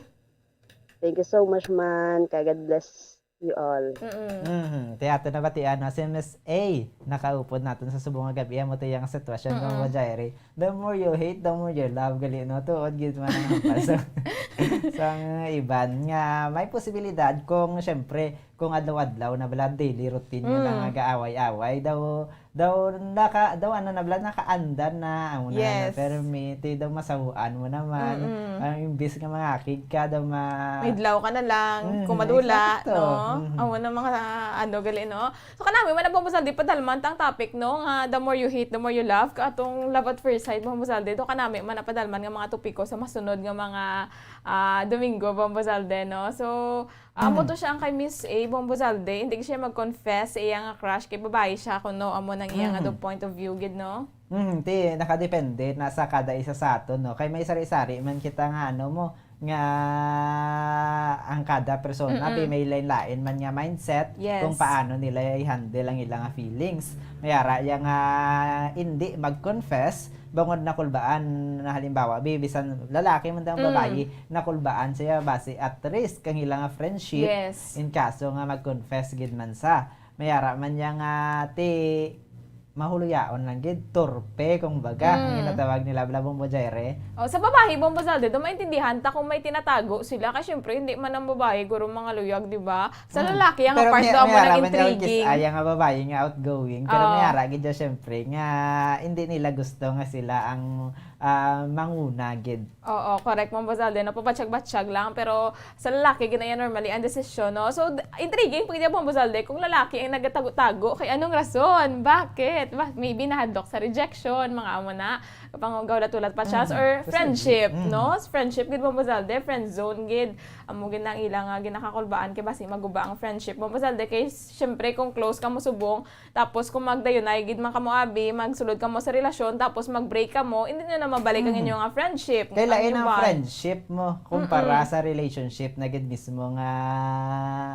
Thank you so much, man. Kag God bless you all. Mm-mm. Mhm. Ti ato na batian, no, si Miss A nakaupod naton sa subong nga gabi, amo to yung sitwasyon, Bombo Jaire. The more you hate, the more you love, gali, no? Tuod gid man ang hambal sa, sa iban nga may posibilidad kung, syempre, kung adlaw-adlaw na bala, daily routine nyo na nga gaaway-away, daw, daw naka, daw ano na bala, nakaandan na, amo na, ano, Yes. Pero may, ti daw masahuan mo naman. Mm-mm. Ang imbis nga mangakig ka, daw ma- May idlaw ka na lang, Mhm, kung madula, exacto. No? Mhm. Amo na mga, ano, gali, no? So, kanami man na, Bombo Saldi, padalman tang topic, no? Nga the more you hate, the more you love. Ka atong love at first sight, Bombo Saldi, do kanami man na padalman nga mga topiko sa masunod nga mga, ah, Domingo, Bombo Saldi, no? So, amo to siya ang kay Miss A, Bombo Saldi. Hindi siya mag-confess sa iya nga crush kay babae siya, kuno amo nang iya nga do point of view gid, no? Hmm, ti, nakadepende na sa kada isa sa aton, no? Kay may sari-sari man kita nga, ano mo, nga ang kada persona, Mm-mm. pi, may lain-lain man nga mindset Yes. kung paano nila i-handle ang ilang feelings. May ara ya nga hindi mag-confess, bangod nakulbaan na, halimbawa, bi, bisan lalaki man daw Mm. babayi, nakulbaan siya basi at risk ang ilang friendship Yes. in kaso nga mag-confess gid man sa. May ara man ya nga ti mahuluyaon lang gid, turpe, kung baga, ang Mm. ginatawag nila, bala, Bombo Jaire. Oh, sa babae, Bombo Saldi, do maintindihan ta kung may tinatago sila. Kay syempre, hindi man ang babae, guro, mga luyag, di ba? Sa Mm. lalaki, ang Pero part may, do amo may ara nang man ya, which is, intriguing. ay, ang babae nga outgoing. Pero may Oo. ara gid ya, syempre, nga hindi nila gusto nga sila ang, ah, manguna gid. Oo, correct, Bombo Saldi. Napabatsyag-batsyag lang. Pero sa lalaki, ginaya normally ang desisyon, no? So, d- intriguing pag di, Bombo Saldi, kung lalaki ang nagatago-tago, kay anong rason? Bakit? Ba, maybe nahadlok sa rejection, mga amo na. Kapanghulat-hulat pa chance, Mhm. or Posible. friendship, Mhm. no? Friendship gid, Bombo Saldi, friend zone gid. Amo gid na ang ila nga ginakakulbaan kay basi maguba ang friendship. Bombo Saldi, kay syempre kung close ka mo subong, tapos kung magdayunay gid man kamo abi, magsulod kamo sa relasyon, tapos mag-break kamo, hindi nyo na mabalik ang Mhm. inyo nga friendship. Kay lain ang bond. Friendship mo kumpara Mm-mm. sa relationship na gid mismo nga,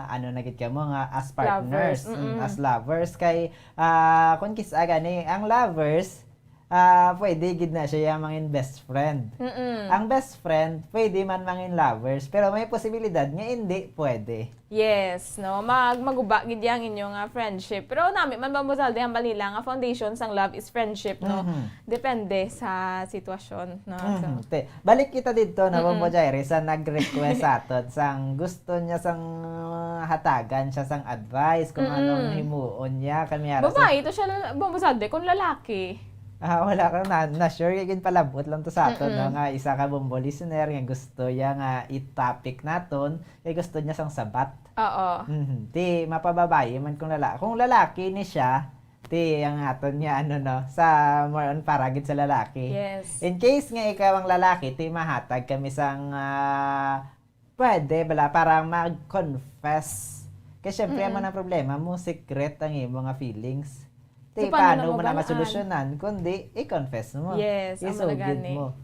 ano na gid kamo, nga as partners, Lovers, mm-mm. mm, as lovers. Kay, ah, kung kis-a gani, ang lovers, Ah, pwede gid na siya mangin best friend. Mm-mm. Ang best friend, pwede man mangin lovers, pero may posibilidad nga hindi pwede. Yes, no? Mag maguba gid ang inyo nga friendship. Pero nami man, Bombo Zalde, ang balila nga foundation sang love is friendship, no? Mhm. Depende sa sitwasyon, no? So, Mhm. Te, balik kita dito na Mm-mm. Bombo Jaire sa nag-request sa aton sang gusto niya sang hatagan siya sang advice kung Mm-mm. anong himuon niya kami ara sa Babae to siya, lala- Bombo Zalde, kung lalaki. Ah, wala ka na, na sure kay ginpalabot lang to sa aton, no, Mm-mm. nga isa ka Bombo listener nga gusto niya nga i-topic naton kay gusto niya sang sabat. Oo. Mhm. Ti mapababayi man kung lala kung lalaki ni siya, ti ang aton nga ano, no, sa more on para gid sa lalaki. Yes. In case nga ikaw ang lalaki, ti mahatag kami sang ah, pwede bala para mag-confess. Kay syempre Mm-mm. man ang problema mo, secret ang imo nga feelings. Ti So, paano paano na mo na mabalaan? Masolusyonan kundi i-confess mo? Yes, ang Isugid managani. Mo.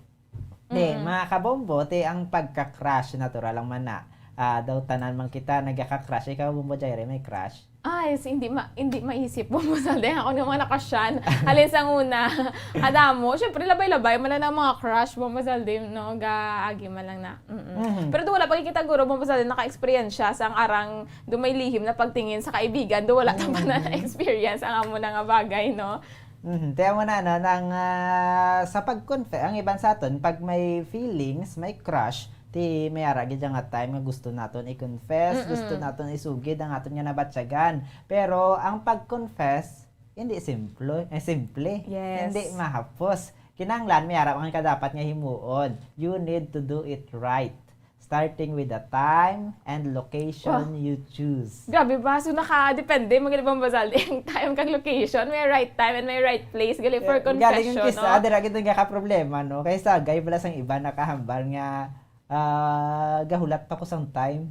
Di, Mm-mm. Mga kabombo, ti ang pagka-crush natural lang man na. Ah, daw tanan man kita nagaka-crush. Ikaw, Bombo Jaire, may crush? Ay, si, hindi ma hindi maisip, Bombo Zalde, ako naman nakasyan. Halin sa una, adamo, syempre labay-labay man lang ang mga crush, Bombo Zalde, no, gaagi man lang na. Mm-mm. Mhm. Pero do wala pa kita guro, Bombo Zalde, naka-experience siya sa ang arang do may lihim na pagtingin sa kaibigan, do wala ta pa na Mhm. na-experience ang amo na nga bagay, no? Mhm. Kaya mo na, no, nang ah, sa pag-confess, ang iban sa aton, pag may feelings, may crush, ti may ara gid nga time nga gusto naton i-confess, Mm-mm. gusto naton isugid ang aton nga nabatyagan. Pero ang pag-confess, hindi simple, eh, simple. Yes. Hindi mahapos. Kinahanglan may ara man ka dapat nga himuon. You need to do it right. Starting with the time and location Wow. You choose. Grabe ba? So, naka-depende, mga Bombo Zalde, ang time kag location. May right time and may right place. Gali for Eh, galing confession, yung kisa, no? dira gid nga ka problema, no? Kay sagay bala sang iba nakahambal nga ah, gahulat pa ko sang time.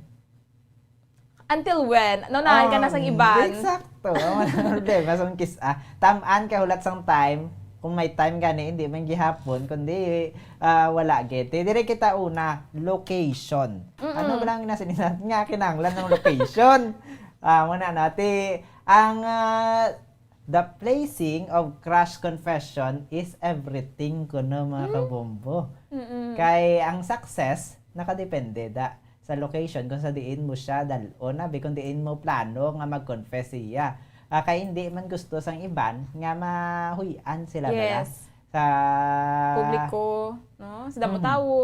Until when? Naunahan ka na sang Um, iban? Exacto. Ang problema sa kis-, ah, tam-an ka hulat sang time. Kung may time gani, hindi man gihapon, kundi ah, wala gid. Ti, diri kita una, location. Mm-mm. Ano ba lang nasilinat nga kinahanglan ng location? Ah, muna na. Ti, ang ah, the placing of crush confession is everything kuno, mga Mm. kabombo. Mm-mm. Kay ang success nakadepende da sa location kung sa diin mo siya dal-on, abi, kung diin mo plano nga mag-confess siya. Ah, kay hindi man gusto sang iban nga mahuy-an sila bala Yes. sa Publiko, no? Sa damo Mhm. tawo.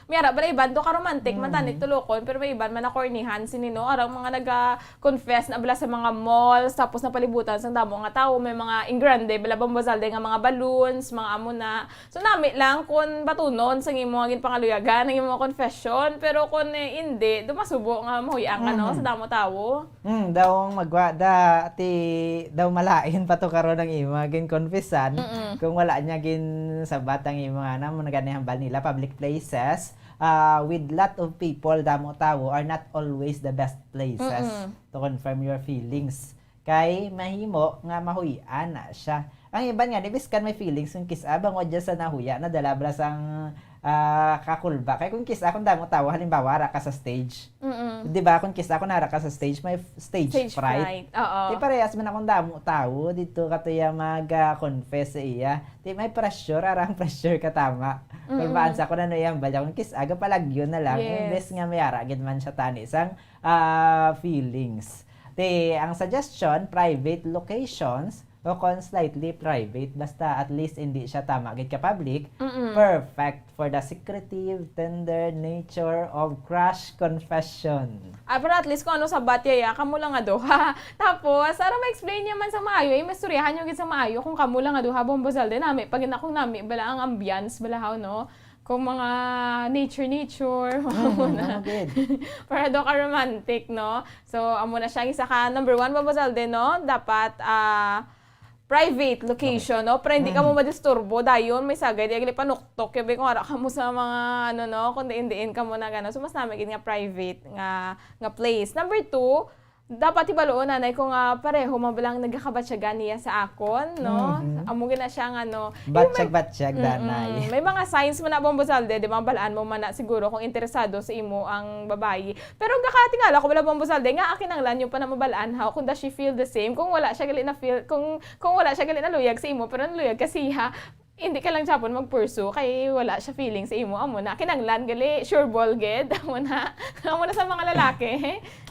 May ara bala iban to ka romantic man Mhm. tani tulokon, pero may iban man na cornyhan sini, no? Arang mga naga-confess na bala sa mga malls, tapos napalibutan sang damo nga tawo, may mga ingrande bala, Bombo Zalde, nga mga balloons, mga amo na. So, nami lang kung batunon sa imo nga ginpangaluyagan ang imo confession, pero kung eh, hindi, do masubo nga mahuy-an ka, no? Mhm. Sa damo tawo. Hmm, daw ang magwa da ti daw malain pa to karon ang imo nga ginkonfesan Mm-mm. kung wala niya ginsabat ang imo nga na mo nagani hambal nila public places ah, with lot of people, damo tawo, are not always the best places Mm-mm. to confirm your feelings. Kay mahimo nga mahuy-an na siya. Ang iban nga ni biskan may feelings kung kis-a bangod dyan sa nahuya na dala bala sang ah, kakulba. Kay kung kis-a kung damo tawo, halimbawa ara ka sa stage, Mm-mm. di ba, kung kis-a kung ara ka sa stage, may f-, stage, Stage fright. fright. Oo. Di parehas man akong damo tawo dito katuya mag-confess sa iya. Di may pressure, arang pressure ka tama. Mm-mm. Kulbaan sa ako na nuyang bala kung kis-a gapalagyo na lang. Yes. Imbes nga may ara gid man siya tani sang ah, feelings. Di ang suggestion, private locations o kon slightly private, basta at least hindi siya tama gid ka public, Mm-mm. perfect for the secretive, tender nature of crush confession. Ah, pero at least kung ano sabat ya, ya, kamo lang nga duha. Tapos, para ma-explain niya man sa maayo, eh, maistoryahan niyo gid sa maayo kung kamo lang nga duha, Bombo Zalde, nami, pag ina kung nami, bala ang ambience, bala haw, no? Kung mga nature, nature, mga Mhm, muna. Ano gid? Para daw ka romantic, no? So, amo na siya ang isa ka number one, Bombo Zalde, no? Dapat, ah, private location, no? Para hindi ka Mm. mo madisturbo. Dayon, may sagay, di agli panuktok. Yabi kung ara ka mo sa mga, ano, no? Kung diin-diin ka mo na gano'n. So, mas nami gid nga private nga, nga place. Number two, dapat hibaloon, nanay, kung, ah, pareho man bala ang nagakabatyagan niya sa akon, no? Mhm. Amo gid na siya nga, no? Batyag-batyag, Mm-mm. danay. May mga signs man na, Bombo Zalde, di ba? Balaan mo man na siguro kung interesado sa imo ang babayi. Pero gakatingala ko bala, Bombo Zalde, nga kinahanglan niyo pa na mabalaan, ha, kung does she feel the same, kung wala siya gali na feel, kung, kung wala siya gali naluyag sa imo, pero naluyag ka siya, hindi ka lang gyapon mag-pursue kay wala siya feeling sa imo. Amo na, kinahanglan gali, sure ball gid. Amo na, amo na sa mga lalaki.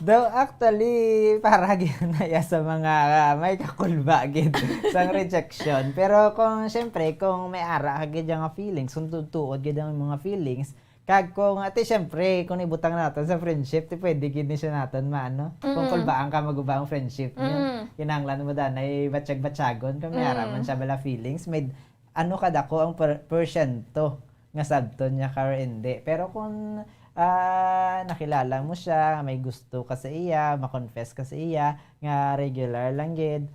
Though actually, para gyud na ya sa mga ah, may kakulba gid sang rejection. Pero kung syempre, kung may ara ka gid nga feelings, kung tuod gid ang mga feelings, kag kung ati syempre, kung ibutang naton sa friendship, ti pwede gid ni siya naton maano. Kung Mm. kulbaan ka maguba ang friendship niyo, Mm. kinahanglan mo danay batyag-batyagon kung may ara man Mm. siya bala feelings, may ano kadako ang per- porsyento nga sabton niya ka or hindi. Pero kung ah, nakilala mo siya, may gusto ka sa iya, ma-confess ka sa iya, nga regular lang gid,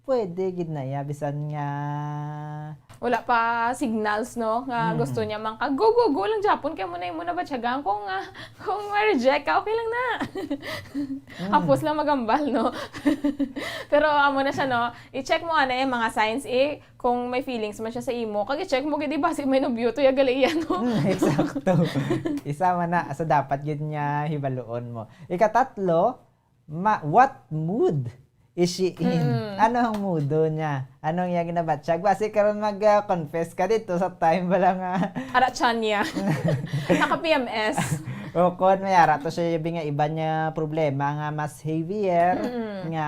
pwede gid na iya, bisan nga Wala pa signals, no, nga Mm. gusto niya man ka. Go, go, go lang gyapon kay mo na imo na batyagan kung ah, kung ma-reject ka, okay lang na. Hapos lang magambal, no. Pero amo na siya, no. I-check mo ana yung mga signs eh kung may feelings man siya sa imo. Kag i-check mo gid basi may nobyo to ya gali iya, no. Hmm, eksakto. Isa man na sa dapat gid nga hibaluon mo. Ikatatlo, ma, what mood is she in? Mm. Ano ang mudo niya? Anong iya ginabatyag? Basi karon mag-confess ka dito sa time bala nga Ara tiyan niya. Naka-P M S. O kon may ara to siya bi nga iba niya problema nga mas heavier, Mm. nga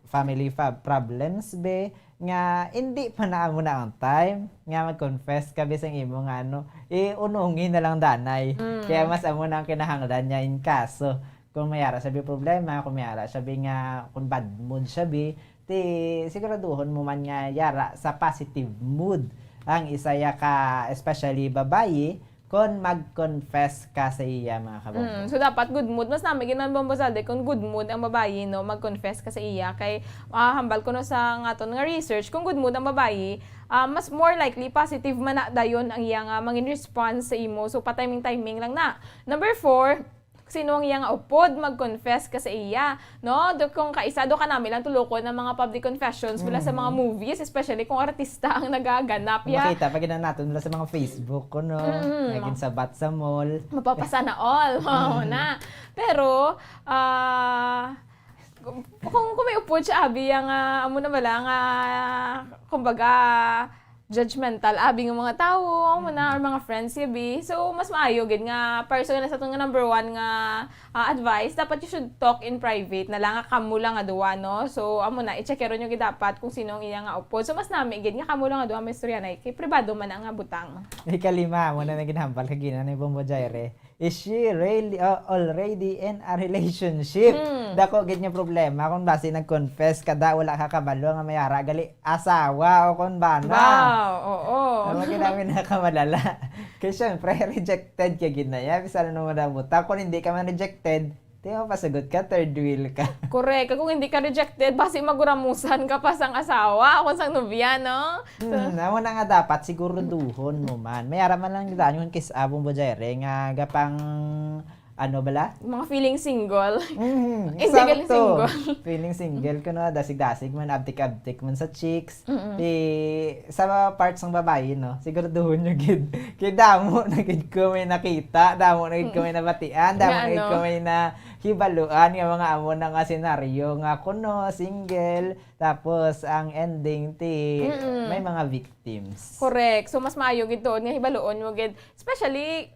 family fa- problems be, nga hindi pa na amo na ang time nga mag-confess ka bisang imo nga ano, iunungi na lang danay. Mm. Kaya mas amo na ang kinahanglan niya in kaso kung may ara siya bi problema, kung may ara siya bi nga kung bad mood siya bi, ti siguraduhon mo man nga yara sa positive mood ang isa ya ka, especially babayi, kon mag-confess ka sa iya, mga kabombo. Mm, so dapat good mood. Mas nami gid man, Bombo Zalde, kung good mood ang babayi, no, mag-confess ka sa iya. Kay ah, hambal ko no sa nga aton nga research, kung good mood ang babayi, ah, mas more likely positive man na dayon ang iya nga mangin response sa imo. So pa-timing-timing lang na. Number four, sino ang iya nga upod, mag-confess ka sa iya, no? Do, kung kaisa, do ka nami lang tulukon ang mga public confessions mula sa mga Mhm. movies, especially kung artista ang nagaganap ya. Makita pa gid naton mula sa mga Facebook ko, no? Mm. Naging sabat sa mall. Mapapasana all, mao Mm. na. Pero ah, kung, kung may upod siya, abi, ang ah, amo na bala nga, kumbaga, judgmental, abi, nga mga tawo, amo na, or mga friends, abi. So mas maayo gid nga personal sa aton nga number one nga ah, advice, dapat you should talk in private na lang nga kamo lang nga duwa, no? So amo na, i-check nyo gid dapat kung sino ang iya nga upod. So mas nami gid nga kamo lang nga duwa may istorya na kay pribado man ang nga butang. Ikalima, mo na naging hambal kagina ni Bombo Jaire. Is she really uh, already in a relationship? Hmm. Dako gid nga problema kung basi nag-confess ka da, wala ka kabalo nga may ara gali asawa o kon bana. Wow, oo. Ang mga namin nakamalala. Kaya syempre, rejected ka gid na yan. Bisan ano mo na buta. Kung hindi ka man rejected, di mo pasagot ka, third wheel ka. Correct. Kung hindi ka rejected, basi maguramusan ka pa sang asawa o sang nobya, no? So, Hmm, amo na nga dapat siguraduhon mo man. May ara man lang daan yung kis abong bujere nga gapang ano bala? Mga feeling single. Mm, Hindi galing sakto. Single. Feeling single ko no, dasig-dasig man, abtik-abtik man sa chicks. Mm-mm. Di, sa mga parts ng babae, no, siguraduhon nyo gid. Kay damo na gid ko may nakita, damo na gid ko may nabatian, damo Nga na gid ano? ko may nahibaluan nga mga amo na nga senaryo nga kuno single, tapos ang ending ti Mm-mm. may mga victims. Correct. So mas maayo gid tuod nga hibaluon mo gid. Especially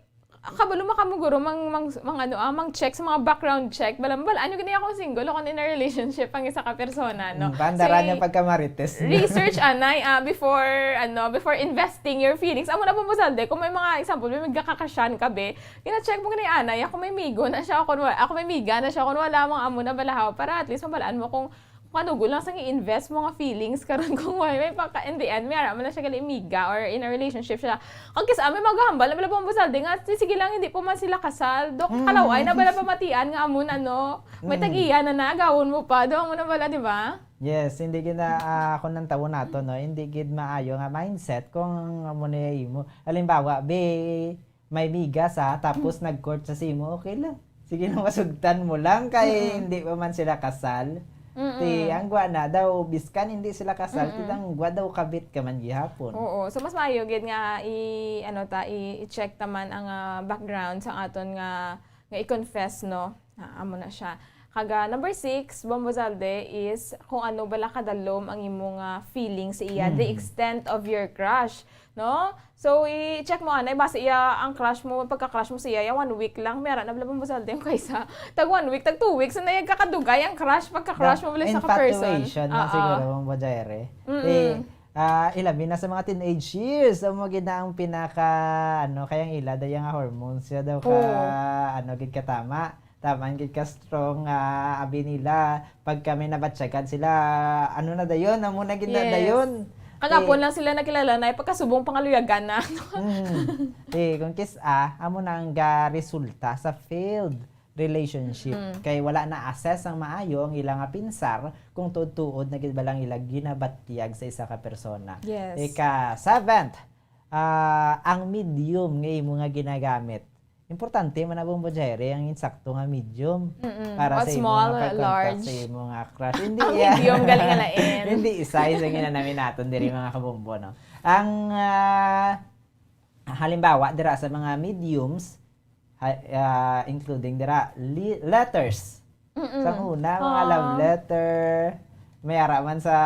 kabalo man kamo guro mang, mang, mang ano ah, mang check sa mga background check. Bala, bala, ano gani akong single o kung in a relationship ang isa ka persona, no? Mm, pandaran So, yung pagkamarites. Research anay ah, before ano before investing your feelings. Amo na po mo salde kung may mga example may magkakakasyan ka be, gina-check mo gani anay ako may migo na siya, ako wala, ako may miga na siya, ako wala mga amo na balahaw para at least mabalaan mo kung kung ano gulang sang i-invest mo nga feelings karon kung why may pagka in the end may ara man na siya gali miga or in a relationship siya. Kag kis-a may maghambal na bala po mo salde nga si- sige lang hindi po man sila kasal do Mm. Kalaway na bala pamatian nga amo na no may Mm. tag-iya na na agawon mo pa do amo na bala di ba? Yes, hindi gid na ah, kung nang tawo nato no, hindi gid maayo nga mindset kung amo na imo. Halimbawa, be, may miga sa tapos nag-court sa simo, okay lang. Sige lang masugtan mo lang kay Mm-mm. hindi pa man sila kasal. Mm-mm. Ti ang gwa na daw biskan hindi sila kasal, ti Mm-mm. ang gwa daw kabit ka man gihapon. Oo. So mas maayo gid nga i ano ta i- i-check ta man ang ah, background sa aton nga nga i-confess no. Ah, amo na siya. Kag, ah, number six, Bombo Zalde, is kung ano bala kadalom ang imo nga feeling sa iya, the Mm. extent of your crush, no? So, i-check mo anay, basta iya, ang crush mo, pagka-crush mo sa iya, ya one week lang, may ara na bala, Bombo Zalde, yung kaisa. Tag one week, tag two weeks, na nagkakadugay ang crush, pagka-crush mo bala sa ka-person. Infatuation lang Oo. siguro, Bombo Jaire. Mm-mm. Eh, ah, ilabi na sa mga teenage years, amo gid na ang pinaka, ano, kayang ila, daya nga hormones, siya daw ka, Oo. ano, gid katama. Taman gid ka strong nga abi nila. Pag kami nabatyagan sila, ano na dayon, amo na gid na Yes. dayon. Kagapon Eh, lang sila nakilala na, eh, pagkasubong pangaluyagan na. Mm. Eh, kung kis-, ah, amo na ang ga resulta sa failed relationship. Mm. Kay wala na assess ang maayo ang ila nga pinsar kung tuod-tuod na gid ba lang ila ginabatyag sa isa ka persona. Yes. Ika-seventh, ah, ang medium nga imo nga ginagamit. Importante man na, Bombo Jaire, ang insakto nga medium Mm-mm. para What sa imo small, nga pag-contact large? sa imo nga crush. Hindi Ang yan. medium, galing alain. Hindi size ang ginanami naton diri, mga kabombo, no? Ang, ah, halimbawa, dira sa mga mediums, ha-, ah, including dira, li-, letters. Mm-mm. Sa una, mga Ah. love letter, may ara man sa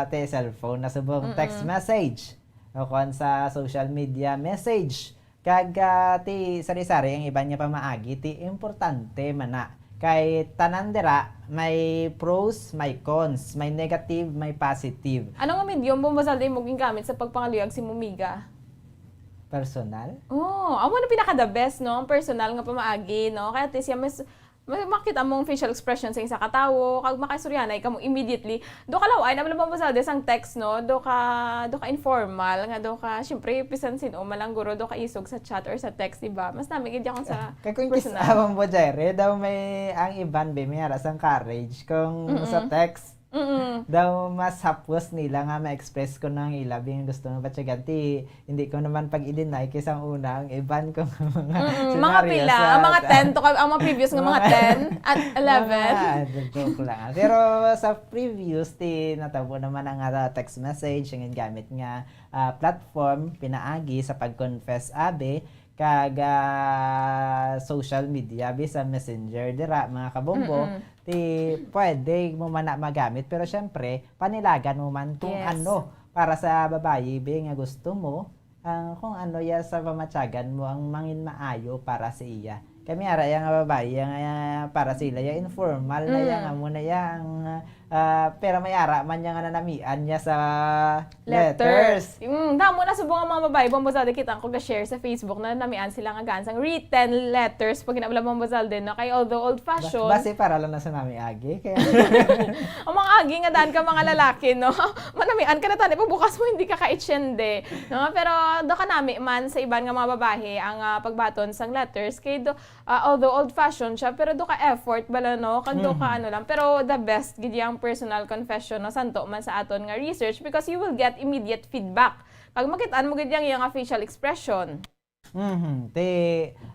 te cellphone na subong Mm-mm. text message o kuwan sa social media message. Kag, ah, ti sari-sari ang iban nga pamaagi, ti importante man na. Kay tanan dira may pros, may cons, may negative, may positive. Ano nga medium, Bombo Zalde, mo gingamit sa pagpangaluyag si Mumiga? Personal? Oh, amo na pinaka the best, no? Ang personal nga pamaagi, no? Kaya ti siya mas, ma-, makita mo ang facial expression sa isa ka tawo, kag makaistoryanay ka mo immediately. Do ka law-ay na, Bombo Zalde, sang text, no? Do ka, do ka informal, nga do ka, syempre, bisan sin-o man lang guro, do ka isog sa chat or sa text, di ba? Mas nami gid akong sa Kay kung personal. Kis-, ah, Bombo Jaire, daw may, ang iban, be, may ara sang courage. Kung Mm-mm. sa text, Mm-mm. daw mas hapos nila nga ma-express ko nang ila, be, nga gusto nga batyagan. Ti, hindi ko naman pag-i-deny kay sang una, ang iban ko nga mga Mm-mm. Mga senaryo pila, sa ang mga ten to ka-, ang mga previous nga mga Mga ten at eleven. Mga, ah, joke lang. Pero sa previous, ti, natabo naman ang, ah, text message, ang gamit nga, ah, platform, pinaagi sa pag-confess, abi, kag, ah, social media, abi, sa Messenger, dira, mga kabombo, Mm-mm. ti, pwede mo man na magamit, pero syempre, panilagan mo man kung Yes. ano para sa babayi, be, nga gusto mo, ah, kung ano ya sa pamatyagan mo ang mangin maayo para sa iya. Kami ara ya nga babayi, ya nga, ah, para sa ila, ya informal na ya, Mm. nga mo na ya ang, ah, pero may ara man ya nga nanamian niya sa Letters. letters. Mm, damo na subong ang mga babayi, Bombo Zalde, kita ko ga-share sa Facebook na namian sila nga gansang written letters pag ginabala, Bombo Zalde, no? Kay although old Ba-, fashioned, base para lang na sa nami agi. Kaya ang mga agi nga daan ka mga lalaki, no? Manamian ka na tani, pagbukas mo, hindi ka kaitsende, no? Pero do ka nami man sa iban nga mga babae ang, ah, pagbaton sang letters. Kay do, ah, although old-fashioned siya, pero do ka effort bala, no? Kag do ka Mhm. ano lang. Pero the best, gid yang personal confession, no? Santo man sa aton nga research, because you will get immediate feedback. Kag makitaan mo gid yang iya nga facial expression. Mhm. Ti,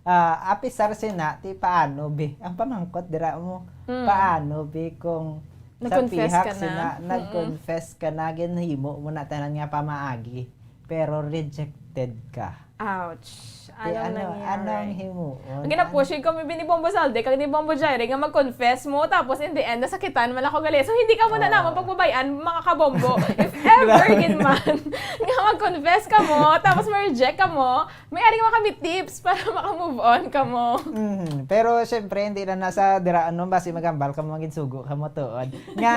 ah, apisar sina, ti paano, bi? Ang pamangkot dira mo, Mm. paano, bi, kung sa Nag-confess pihak ka na? sina, Mm-mm. nag-confess ka na, ginhimo mo na tanan nga pamaagi, pero rejected ka? Ouch. Ti Anong ano, nangyari? anong himuon? Ang ginapush ko, maybe ni Bombo Zalde, kag ni Bombo Jaire, nga mag-confess mo, tapos in the end, nasakitan man ako gali. So, hindi ka mo na Oo. naman pagbabayan, mga kabombo. If ever, Grabe. gid man, nga mag-confess ka mo, tapos ma-reject ka mo, may ari mo kami tips para maka-move on ka mo. Mhm. Pero, syempre, hindi na nasa dira, ano, basi maghambal ka mo, maging sugo ka mo, tuod. Nga,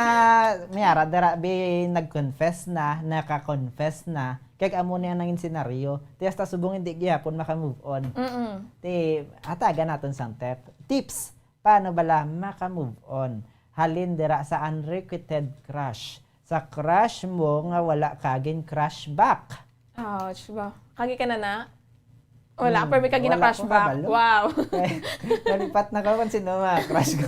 may ara, dira, bi, nag-confess na, naka-confess na, kag amo na yung nangin senaryo. Ti hasta subong hindi gihapon maka-move on. Mm-mm. Ti, hatagan naton sang tep-, tips. Paano bala maka-move on? Halin dira sa unrequited crush. Sa crush mo nga wala ka gin-crush back. Ouch ba? Kagi ka na na? Wala, Hmm, pero may kagi na wala crush ko back. kabalo. Wow. Kay, nalipat na ko kung sino mga crush ko.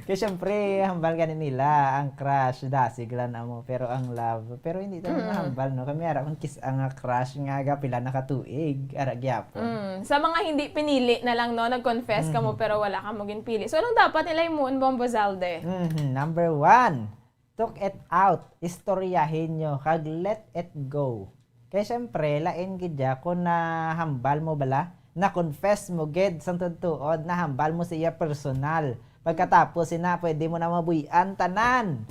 Kay syempre, hambal gani nila, ang crush, dasig lang amo, pero ang love, pero hindi tayo Mm. nahambal, no? Kami ara kung kis-, ang crush nga aga pila na ka tuig, ara gyapon. Mm. Sa mga hindi pinili na lang, no? Nag-confess ka mo, Mhm. pero wala ka mo ginpili. So, anong dapat nila himuon, Bombo Zalde? Mhm. Number one, talk it out. Istoryahin nyo, kag let it go. Kay syempre, lain gid ya kung nahambal mo bala, na-confess mo gid sang tuod-tuod, nahambal mo sa iya personal. Pagkatapos, ina, pwede mo na mabuy-an tanan.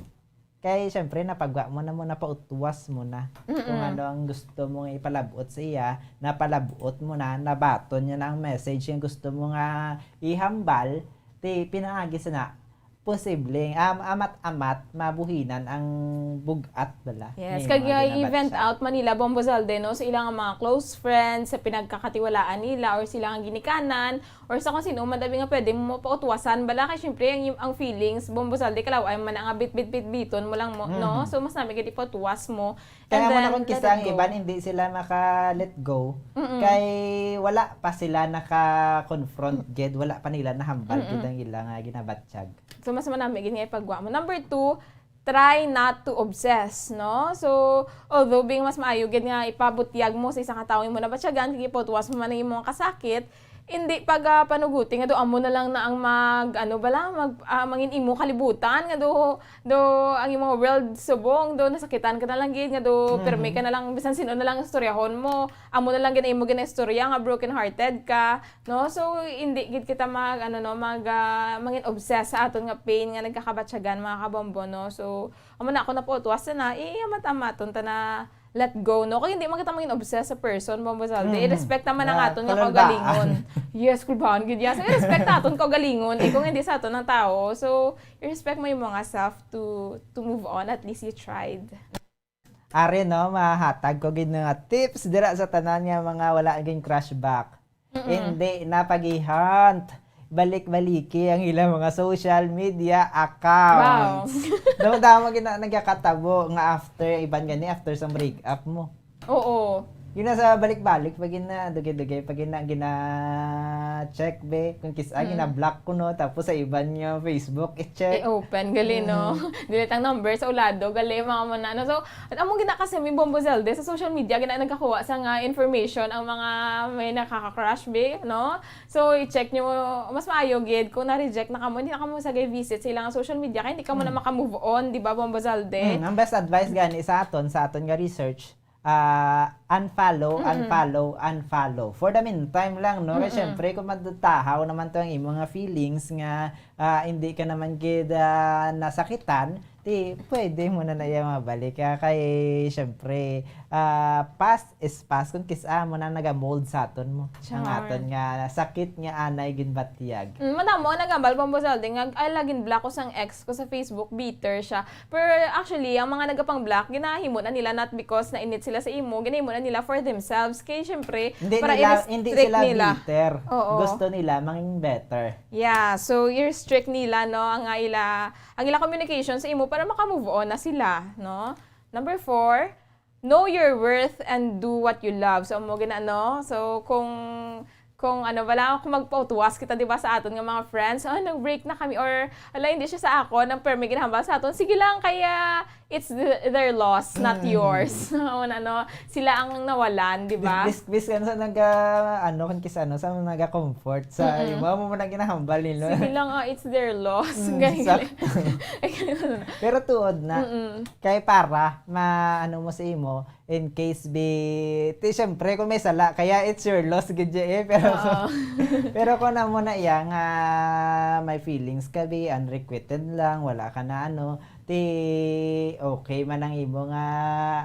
Kay, syempre, napagwa mo na mo, napautwas mo na. Kung Mm-mm. ano ang gusto mo nga ipalabot sa iya, napalabot mo na, nabaton niya na ang message nga gusto mo nga ihambal, ti pinaagi sa na, posibleng, am-, amat-amat, mabuhinan ang bug-at bala. Yes, nga kag imo nga i-vent ginabatyag. Out man nila, Bombo Zalde, no, sa ilang mga close friends, sa pinagkakatiwalaan nila, or sila nga ginikanan, or sa kung sino man dabi nga pwede mo pautwasan bala, kay syempre ang, ang feelings, Bombo Zalde, kalaw-ay man nga bit-bit-bit-biton mo lang mo, no? Mhm. So, mas nami gid ipautuwas mo. Kaya And mo na then, kung let kisa it ang go. Iban, hindi sila maka-let go. Mm-mm. Kay wala pa sila naka-confront gid, wala pa nila nahambal Mm-mm. gid ang ila nga ginabatyag. So, mas manami gid nga ipagwa mo. Number two, try not to obsess, no? So, although being mas maayo gid nga ipabutyag mo sa isa ka tawo imo nabatyagan, kag ipautuwas mo man ang imong kasakit, hindi pag, ah, panuguti nga do amo na lang na ang mag, ano bala, mag, ah, mangin imo kalibutan, nga do, do ang imong world subong, do nasakitan ka na lang gid, nga do permi Mhm. ka na lang, bisan sino na lang istoryahon mo, amo na lang gid ang imo ginaistorya nga broken hearted ka, no? So, hindi gid kita mag, ano, no, mag, ah, mangin obsess sa aton nga pain nga nagkakabatyagan, mga kabombo, no? So, amo na, ako napuutwas na, i-amat-amaton ta na let go, no? Kay hindi man kita mangin obsess sa person, Bombo Zalde. Mhm. I-respect naman ang Ah, aton nga kulbaan. Kaugalingon. Yes, kulbaan gid yan. So, i-respect naton kaugalingon. Eh, kung hindi sa aton ang tao. So, i-respect mo yung mga self to to move on. At least you tried. Ari, no, mahatag ko gid nga tips dira sa tanan nga mga wala gin crush back. Mm-mm. Hindi na pag-i-hunt. Balik-baliki ang ilang mga social media accounts. Wow. Damo-damo gid na nagakatabo nga after, iban gani after sa break up mo. Oo. Yun na sa balik-balik, pag ina, dugay-dugay, pag ina, gina-check, be, kung kis-, ah, Mm. gina-block ko, no, tapos sa iban nga Facebook, i-check. I-open, gali, no? Mm. Delete ang number sa ulado, gali, mga muna, no? So, at among gina kasi may Bombo Zalde, sa social media, gina nagkakuha sa nga information ang mga may nakaka-crush, be, no? So, i-check nyo, mas maayo gid kung na-reject na kamo, hindi na kamo sagay visit sa ilang social media, kaya hindi kamo na Mm. maka-move on, di ba, Bombo Zalde? Mm, ang best advice gani sa aton, sa aton nga research, ah, unfollow, Mm-mm. unfollow, unfollow. For the meantime lang, no? Kay Mm-mm. syempre, kung madutahaw naman to ang imo nga feelings nga, ah, hindi ka naman gid, ah, nasakitan, ti pwede mo na na iya mabalik, ah, kay syempre, ah, past is past. Kung kis-a mo na nagamold sa aton mo, ang Char. aton nga sakit nga anay ginbatyag. Mm, madamo ang nagambal, Bombo Zalde, nga, "Ay, laging block ko sang ex ko sa Facebook, bitter siya." Pero actually, ang mga nagapang-block, ginahimo na nila not because nainit sila sa imo, ginahimo na nila for themselves. Kay syempre, Hindi para nila, i-restrict hindi sila nila. bitter. Oo. Gusto nila mangin better. Yeah, so i-restrict nila, no, ang, ah, ila, ang ila communication sa imo para maka-move on na sila, no? Number four, know your worth and do what you love. So, mo gina, no? So, kung, kung ano, wala, kung magpautuwas kita, di ba, sa aton nga mga friends, "Ah, nag-break na kami," or, "Ala, hindi siya sa akon," ang permi ginahambal sa aton, sige lang, kaya it's the, their loss, not Mm. yours. Ano, no? Sila ang nawalan, di ba? Bis-, bis-, bis-, ano, sa naga, ano, kung kis-, ano, sa naga-comfort sa Mm-mm. imo, mo man ang ginahambal nila. Sige lang, ah, it's their loss. Mm, Ganyan. sakto. Pero tuod na. Mm-mm. Kay para, ma-, ano mo sa imo, in case be, ti, syempre, kung may sala, kaya it's your loss, gid, eh. Pero, Oo. pero kung na mo na iya nga may feelings ka, be, unrequited lang, wala ka na, ano, ti, okay man ang imo nga,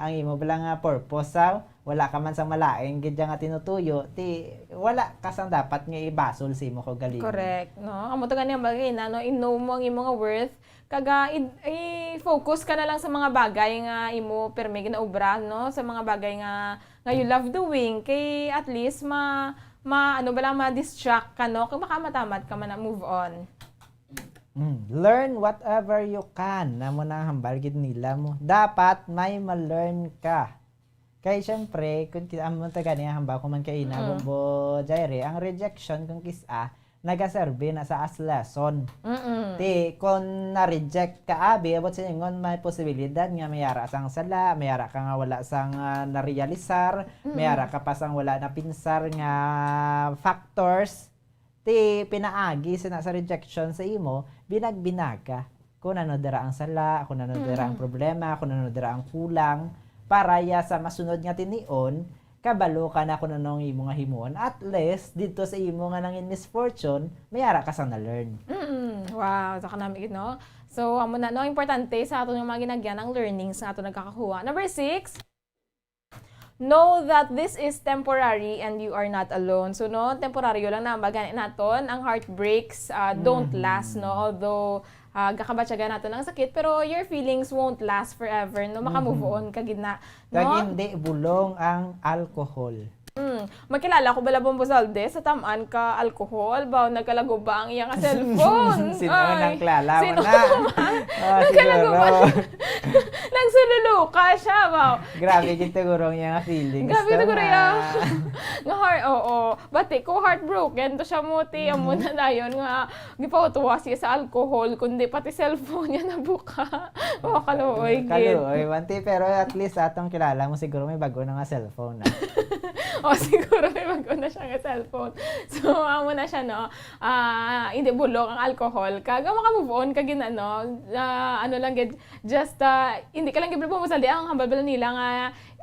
ang imo bala nga purpose, sa wala ka man sang malain gid nga tinutuyo, ti, wala ka sang dapat nga ibasol sa imo kaugalingon. Correct, no? Amo to gani ang bagay na, no? I-know mo ang imo nga worth, kag, ah, i-, i-focus ka na lang sa mga bagay nga imo pirmi ginaobra, no? Sa mga bagay nga, nga you love doing, kay at least ma-, ma-, ano bala, ma-distract ka, no? Kag makamat-amat ka man na move on. Mm. Learn whatever you can. Amo na ang hambal gid nila mo. Dapat may ma-learn ka. Kay syempre, kung ki-, amo ta gani ang hambal ko man kaina, Mm. Bombo Jaire, ang rejection kung kis-a, nagaserbi na sa as lesson. Mm-mm. Ti, kung na-reject ka, abi, abot sa ingon, may posibilidad nga may ara sang sala, may ara ka nga wala sang, ah, narealisar, Mm-mm. may ara ka pa sang wala napinsar nga factors. Ti, pinaagi sa na sa rejection sa imo, binag-binaga. Kung ano dira ang sala, kung ano dira ang Mm. problema, kung ano dira ang kulang, para ya sa masunod nga tinion, kabalo ka na kung ano ang imo nga himuon. At least, dito sa imo nga nangin misfortune, may ara ka sang na-learn. Mm-mm. Wow, sa kanami gid, no? So, amo na, no? Importante sa aton nga mga ginagyan ang learnings nga ato nagkakakuha. Number six, know that this is temporary and you are not alone. So, no, temporaryo lang na ba gani naton ang heartbreaks, ah, don't Mhm. last, no? Although, ah, gakabatyagan naton ang sakit, pero your feelings won't last forever, no? Maka-move Mhm. on ka gid na, Kag no? hindi bulong ang alcohol. Mm. Makilala ko bala, Bombo Zalde, sa tamaan ka alcohol, ba, nagkalaguba ang iya nga cellphone. Sino Ay, ang klala mo sino na? man? Ah, Nagkalaguba siguro. siya. Nagsululuka siya, ba? Grabe gid siguro ang iya nga feelings Grabe to siguro nga iya. Nga heart, oo. Bati ko, heartbroken to siya, mo, ti. Amo Mhm. na dayon nga gipautuwas siya sa alcohol, kundi pati cellphone niya nabuka. Oh, kaluoy gid. Kaluoy man, ti, pero at least atong kilala mo, siguro may bago na nga cellphone na. Oh, siguro may bago na siya nga cellphone. So, amo na siya, no? Ah, hindi bulong ang alcohol. Kag maka-move on ka gid, ano, ah, ano lang gid, just, ah, hindi ka lang gid, Bombo Zalde, ang hambal bala nila nga,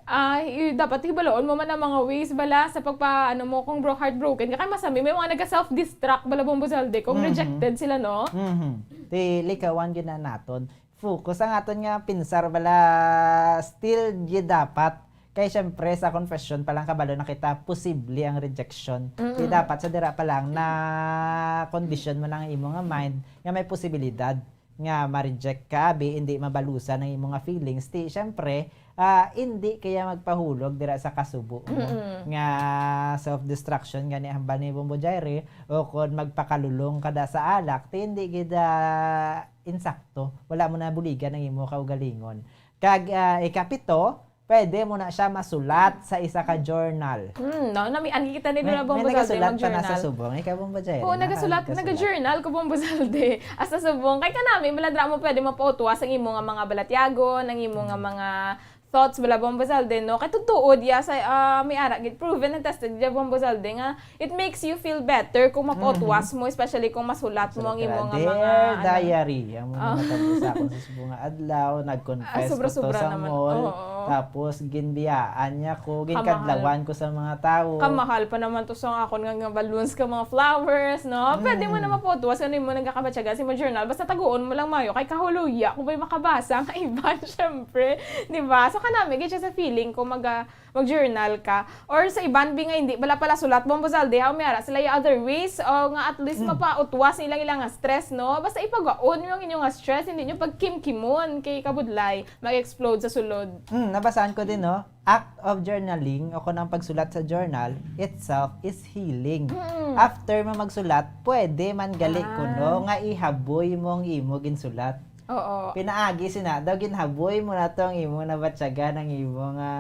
ah, i-, dapat hibaluon mo man ang mga ways bala sa pagpa-, ano mo, kung bro-, heartbroken ka, kay masami, may mga naga-self-destruct bala, Bombo Zalde, kung Mhm. rejected sila, no? Mhm. Ti, likawan gid na naton. Focus ang aton nga pinsar bala, still gid dapat. Kay syempre, sa confession pa lang, kabalo na kita, posible ang rejection. Ti Mm-mm. dapat sa dira pa lang na condition mo na ang imo nga mind nga may posibilidad nga ma-reject ka, abi, hindi mabalusan ang imo nga feelings. Ti, syempre, ah, hindi kaya magpahulog dira sa kasubo mo Mm-mm. nga self-destruction, gani hambal ni Bombo Jairi, o kon magpakalulong ka da sa alak, ti hindi gid, ah, insakto. Wala mo nabuligan ang imo kaugalingon. Kag, ah, ikapito, pwede mo na siya masulat sa isa ka journal. Hmm, no? Namian kita ni May, Lola Bombo may Zalde nagasulat pa na sa mag-journal. Subong. Ikaw, Bombo Jairi, Oo, naka-, nagasulat, nagasulat. nag-journal ko, Bombo Zalde. Hasta subong. Kay kanami, maladra mo pwede mapautwas ang imo nga mga balatyagon, ang imo nga Hmm. mga thoughts, bala, Bombo Zalde, no? Kay tutuod, ya, sa, ah, may ara, gid, proven and tested, ya, Bombo Zalde, nga it makes you feel better kung mapautwas Mhm. mo, especially kung masulat mo ang Sulat imo ka nga na, mga, Dear ano. Diary, ang mga Ah. natabo sa akon sa subong nga adlaw, Ah, nag-confess ko to sobra-sobra sa naman. mall, Oo. tapos ginbiyaan niya ko, Kamahal. ginkadlawan ko sa mga tawo. Kamahal pa naman to sa akon nga, nga balloons ka mga flowers, no? Pwede mo Mm. na mapautwas, ano, imo nagkakabatyagan sa imo journal. Basta taguon mo lang mayo, kay kahuluya kung may makabasa ang iban, syempre. Di ba? So, kanami, gid siya sa feeling ko mag, ah, mag-journal ka. Or sa iban, bi nga hindi bala pala sulat, Bombo Zalde, ha, may ara sila yung other ways, o nga at least Mm. mapautwas nilang ilang nga stress, no? Basta ipagaon nyo ang inyong nga stress, hindi nyo pagkimkimon kay kabudlay, mag-explode sa sulod. Mm, nabasahan ko din, no? Act of journaling o kung ang pagsulat sa journal itself is healing. Mm. After mo magsulat, pwede man gali Ah. kuno nga ihaboy mo ang imo ginsulat. Oo. Pinaagi sina, daw ginhaboy mo na to ang imo nabatyagan, ang imo nga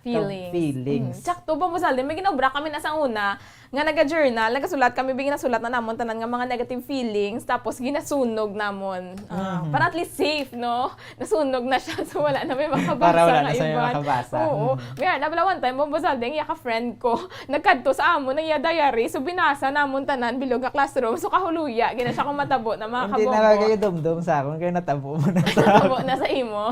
Feelings. feelings. Mm. Sakto, Bombo Zalde, may ginobra kami na sa una, nga naga-journal, nagasulat kami, bi, ginasulat na namon tanan nga mga negative feelings, tapos ginasunog namon. Ah, Mhm. para at least safe, no? Nasunog na siya, so wala na may makabasa Para wala nga na sa may iban. makabasa. Oo. Mhm. May ara bala one time, Bombo Zalde, ang iya ka friend ko, nagkadto sa amon ang iya diary, so binasa namon tanan bilog nga classroom, so kahuluya, gina siya kung matabo na mga Hindi na kabombo. kayo dumdum sa akon, kay natabo mo na sa Natabo na sa imo.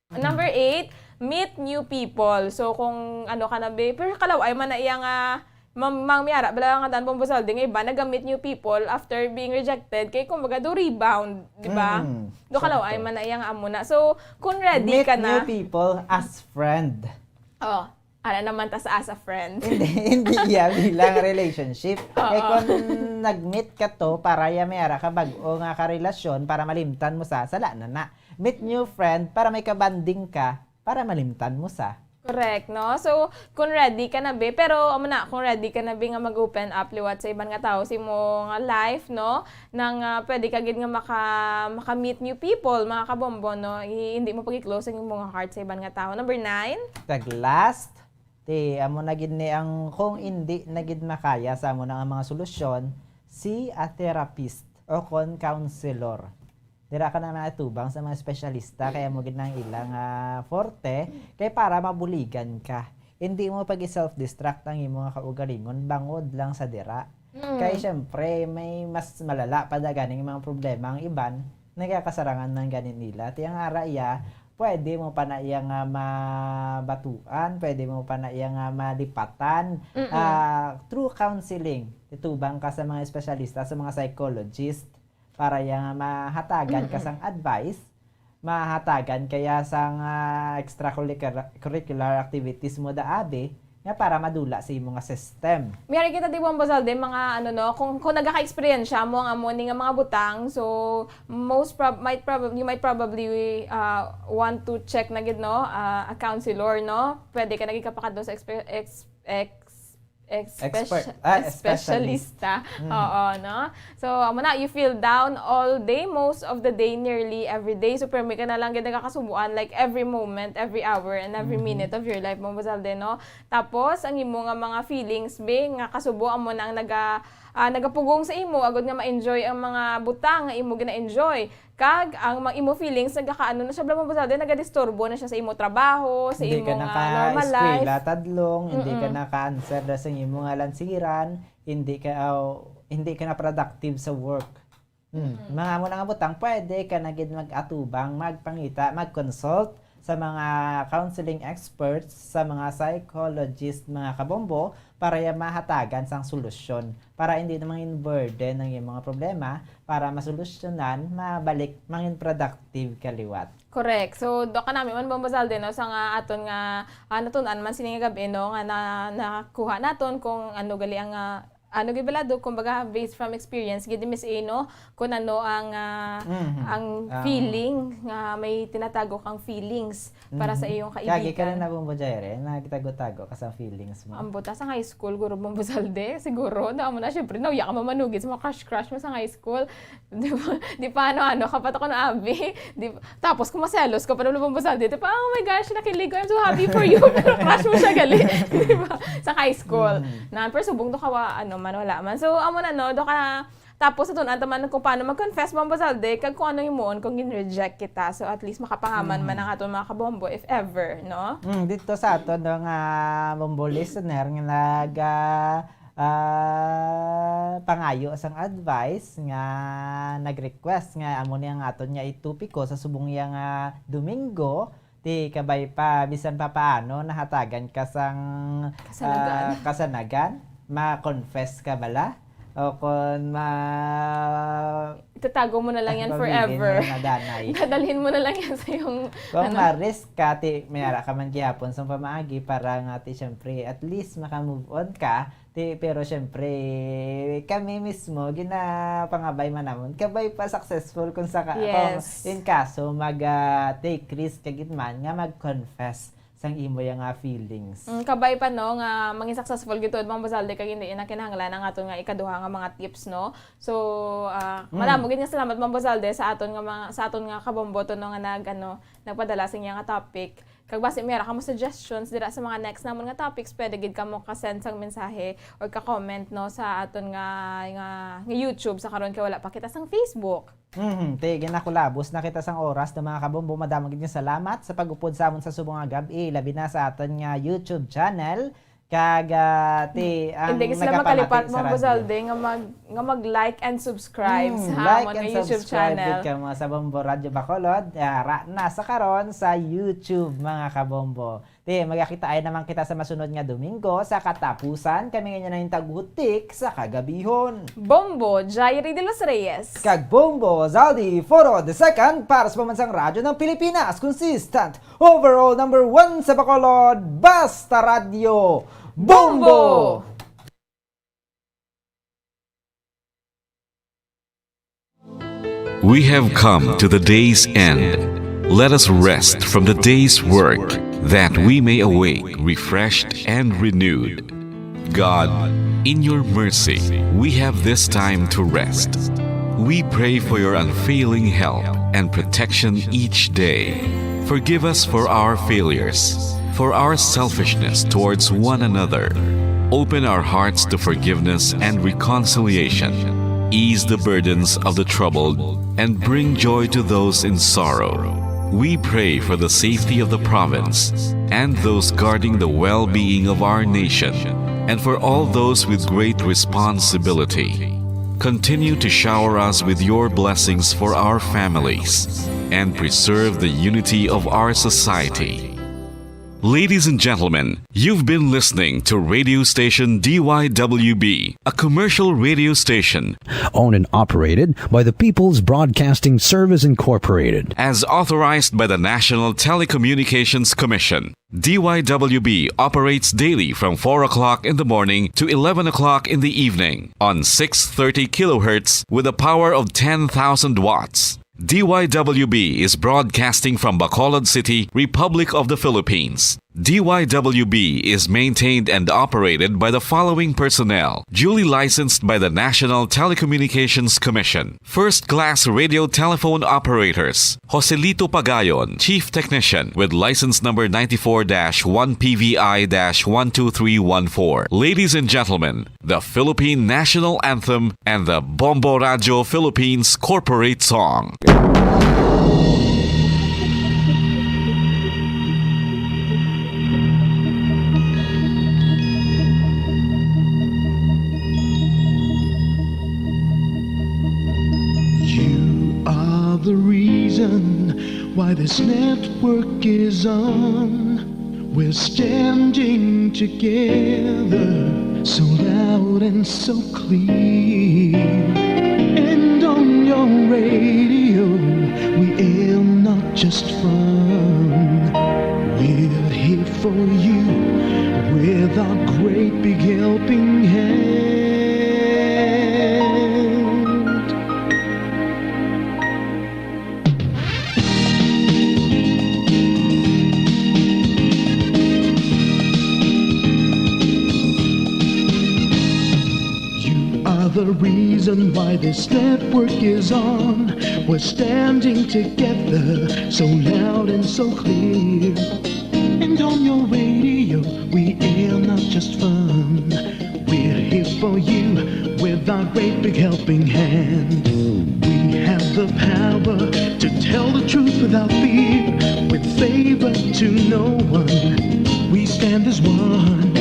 Number eight, meet new people. So, kung ano ka na, be, pero kalaw-ay man na iya nga, ma-, mang miara, bala nga tan Bombo Zalde, nga iba, naga-meet new people after being rejected. Kay, kumbaga, do rebound, di ba? Mm, Do kalaw-ay sakto. man na iya nga amo na. So, kung ready Meet ka na new people as friend. Oh, ara naman ta sa as a friend. Hindi, hindi iya bilang relationship. Oo. Kay kung nag-meet ka to, para ya may ara ka bag-o nga karelasyon, para malimtan mo sa, sala na na. Meet new friend, para may kabanding ka, para malimtan mo sa. Correct, no? So, kung ready ka na, be, pero, amo na, kung ready ka na, be, nga mag-open up liwat sa iban nga tao, sa imo nga life, no? Nang, ah, pwede ka gid nga maka-, maka-meet new people, mga kabombo, no? I-, hindi mo pag-close ang imo nga heart sa iban nga tao. Number nine. Kag last, ti, amo na gid ni ang kung hindi na gid makaya sa amo na nga mga solusyon, see a therapist o kon counselor. Dira ka na natubang sa mga espesyalista, kaya mo gid nang ilang, ah, forte, kay para mabuligan ka. Hindi mo pag-self-destruct ang imo nga kaugalingon bangod lang sa dira. Mm. Kay syempre, may mas malala pa da ganing mga problema ang iban, nagakasarangan man gani nila. Ti ang ara iya, pwede mo pa na iya nga mabatuan, pwede mo pa na iya nga malipatan, Mm-mm. ah, through counseling. Itubang ka sa mga espesyalista, sa mga psychologist, para iya nga mahatagan ka Mm-mm. sang advice, mahatagan kaya sang, ah, extracurricular, curricular activities mo daabi, nga para madula sa imo nga system. May ari kita, di ba, Boss Alden, mga ano, no, kung, kung nagaka-eksperyensya mo ang amo ni nga mga butang, so most prob-, might prob-, you might probably, uh, want to check na gid, no, uh, a counselor, no? Pwede ka na gid kapakadto sa expe-, ex-, ex-, Expert. Espesya-, Ah, specialist. espesyalista. Mm. Oo, no? So, amo na, you feel down all day, most of the day, nearly every day. So, permi ka na lang gid nagakasubuan, like, every moment, every hour, and every Mhm. minute of your life, Ma'am Buzalde, no? Tapos, ang imo nga mga feelings, be, nga kasubo, amo na ang naga-, ah, nagapugong sa imo, agod nga ma-enjoy ang mga butang nga imo gina-enjoy. Kag ang mga imo feelings, nagakaano na siya, Ma'am Buzalde, nagadisturbo na siya sa imo trabaho, sa Hindi imo ka nga normal naka-eskwela life. tadlong, hindi ka Mm-mm. naka-answer da sa imo nga lansiran, hindi ka, aw, hindi ka na productive sa work. Hmm. Mm-mm. Mga amo na nga butang, pwede ka na gid mag-atubang, magpangita, mag-consult sa mga counseling experts, sa mga psychologist, mga kabombo, para ya mahatagan sang solusyon, para hindi na mangin burden ang iyang mga problema, para masolusyonan, mabalik, mangin productive ka liwat. Correct. So, do ka nami man, Ma'am Buzalde, no, sa nga aton nga, ah, natun-an man sini nga gab-i, no, nga na, nakuha naton kung ano gali ang, ah, ano gid bala, do, kumbaga, based from experience gid, Miss A, no, kung ano ang, ah, Mhm. ang Ang feeling nga may tinatago kang feelings para sa Mhm. iyong Kagi ka kaibigan. na nabumbo, Jaire, nagtago-tago ka sa feelings mo. Ang buta sa high school, guro, Ma'am Buzalde, siguro, na amo na, syempre, nauya ka mamanugid sa mga crush-crush mo sa high school. Di ba? Di pa ano-ano ka pa to, kuno, abi. Di, tapos kung maselos ka pa naman, Ma'am Buzalde, di pa, "Oh my gosh, nakilig ko, I'm so happy for you." Pero crush mo siya gali. Di ba? Sa high school. Mhm. Nan, pero subong do ka wa-, ano man, wala man. So, amo na, no, do ka, tapos sa tun-an ta man kung paano mag-confess, Ma'am Buzalde, kag kung ano himuon kung gin-reject kita. So, at least makapangaman man Mhm. ang aton mga kabombo, if ever, no? Mm, dito sa aton, no, nga bombo listener nga nag, ah, ah, pangayo sang advice, nga nag-request nga amo ni ang aton nga itopiko sa subong iya nga Domingo, ti kabay pa, bisan pa paano, nahatagan ka sang, Kasanagan. ah, kasanagan, ma-confess ka bala? O kon ma- Itatago mo na lang yan Pag-ibig forever. mo na danay. Dadalhin mo na lang yan sa iyong, Kung ano. ma-risk ka, ti, may ara ka man gihapon sa pamaagi para nga, ti, syempre, at least maka-move on ka. Ti, pero syempre, kami mismo, ginapangabay man namon. Kabay pa successful kung sa ka-, kung Yes. in kaso mag, ah, take risk ka gid man nga mag-confess sang imo ya nga feelings. Mm, kabay pa, no, nga mangin successful gid tuod, Ma'am Buzalde, kag hindi na kinahanglan ang aton nga ikaduha nga mga tips, no? So, ah, Mm. madamo gid nga salamat, Ma'am Buzalde, sa aton nga mga, sa aton nga kabomboto, no, nga nag, ano, nagpadala sa iya nga topic. Kag basi may ara kamo suggestions dira sa mga next namon nga topics, pwede gid kamo ka-send sang mensahe or ka-comment, no, sa aton nga, nga, nga YouTube sa karon kay wala pa kita sang Facebook. Mhm, ti, ginakulabos na kita sang oras, no, mga kabombo. Madamo gid nga salamat sa pag-upod sa amon sa subong nga gab-i, labi na sa aton nga YouTube channel. Kag, ah, ti, ang Hindi sila nagapamati makalipat, sa Ma'am radyo. Buzalde, nga mag-, nga mag-like and subscribe Mm, sa like amon and nga YouTube subscribe channel. gid kamo sa Bombo Radyo Bacolod. Ah, ra na sa karon sa YouTube, mga kabombo. Ti, magkakita-ay naman kita sa masunod nga Domingo sa katapusan. Kami nga inyo na yung taghutik sa kagabihon. Bombo, Jairi de los Reyes. Kag Bombo, Zaldi Foro the second, para sa Pambansang Radyo ng Pilipinas. Consistent, overall number one sa Bacolod, Basta Radyo. Bombo! Bombo! We have come to the day's end. Let us rest from the day's work, that we may awake refreshed and renewed. God, in your mercy, we have this time to rest. We pray for your unfailing help and protection each day. Forgive us for our failures, for our selfishness towards one another. Open our hearts to forgiveness and reconciliation. Ease the burdens of the troubled and bring joy to those in sorrow. We pray for the safety of the province and those guarding the well-being of our nation, and for all those with great responsibility. Continue to shower us with your blessings for our families. and preserve the unity of our society. Ladies and gentlemen, you've been listening to radio station D Y W B, a commercial radio station owned and operated by the People's Broadcasting Service Incorporated, as authorized by the National Telecommunications Commission. D Y W B operates daily from four o'clock in the morning to eleven o'clock in the evening on six thirty kilohertz with a power of ten thousand watts. D Y W B is broadcasting from Bacolod City, Republic of the Philippines. D Y W B is maintained and operated by the following personnel, duly licensed by the National Telecommunications Commission. First class radio telephone operators, Joselito Pagayon, Chief Technician, with license number ninety-four dash one P V I dash one two three one four. Ladies and gentlemen, the Philippine National Anthem and the Bombo Radyo Philippines Corporate Song. You are the reason why this network is on. We're standing together, so loud and so clear. And on your radio, we air not just fun. We're here for you with our great big helping hand. You are the reason why this network is on. We're standing together, so loud and so clear. And on your radio, we air not just fun. We're here for you with our great big helping hand. We have the power to tell the truth without fear, with favor to no one. We stand as one.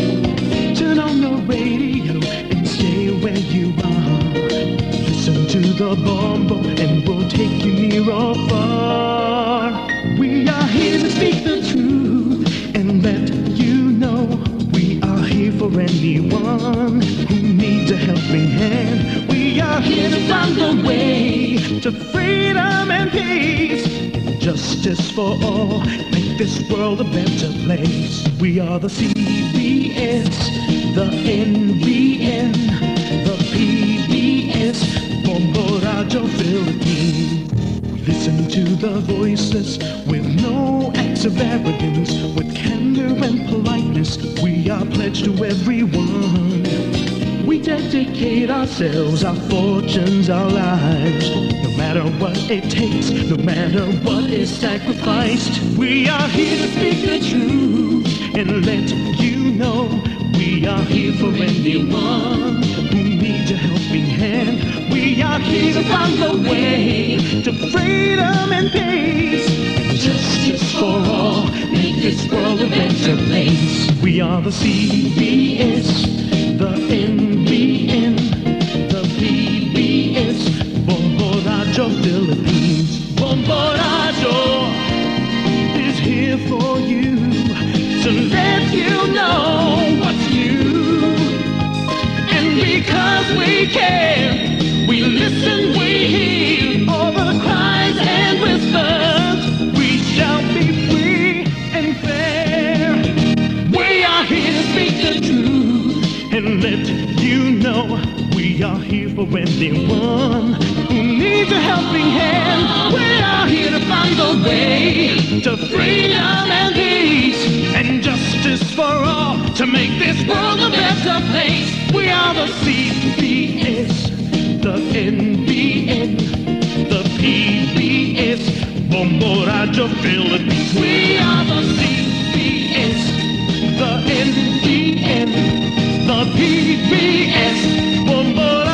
Turn on your radio and stay where you are. Listen to the Bombo and we'll take you near or far. We are here to speak the truth and let you know we are here for anyone who needs a helping hand. We are here to find the way to freedom and peace, justice for all, make this world a better place. We are the C B S, the N B N, the P B S, Bombo Radyo Philippines. Listen to the voiceless with no acts of arrogance, with candor and politeness. We are pledged to everyone. We dedicate ourselves, our fortunes, our lives. No matter what it takes, no matter what is sacrificed, we are here to speak the truth and let you know we are here for anyone who needs a helping hand. We are here to find the way to freedom and peace and justice for all. Make this world a better place. We are the C B S, the N B N, the P B S, Bombo Radyo Philippines. Bombo Radyo is here for you to let you know what's new. And because we care, we listen, we hear all the cries and whispers. We shall be free and fair. We are here to speak the truth and let you know we are here for anyone who needs a helping hand. We are here to find the way to freedom and peace and justice for all to make this world a better place. We are the C B S, the N B N, the P B S, Bombo Radyo Philippines. We are the C B S, the N B N, the P B S, Bombo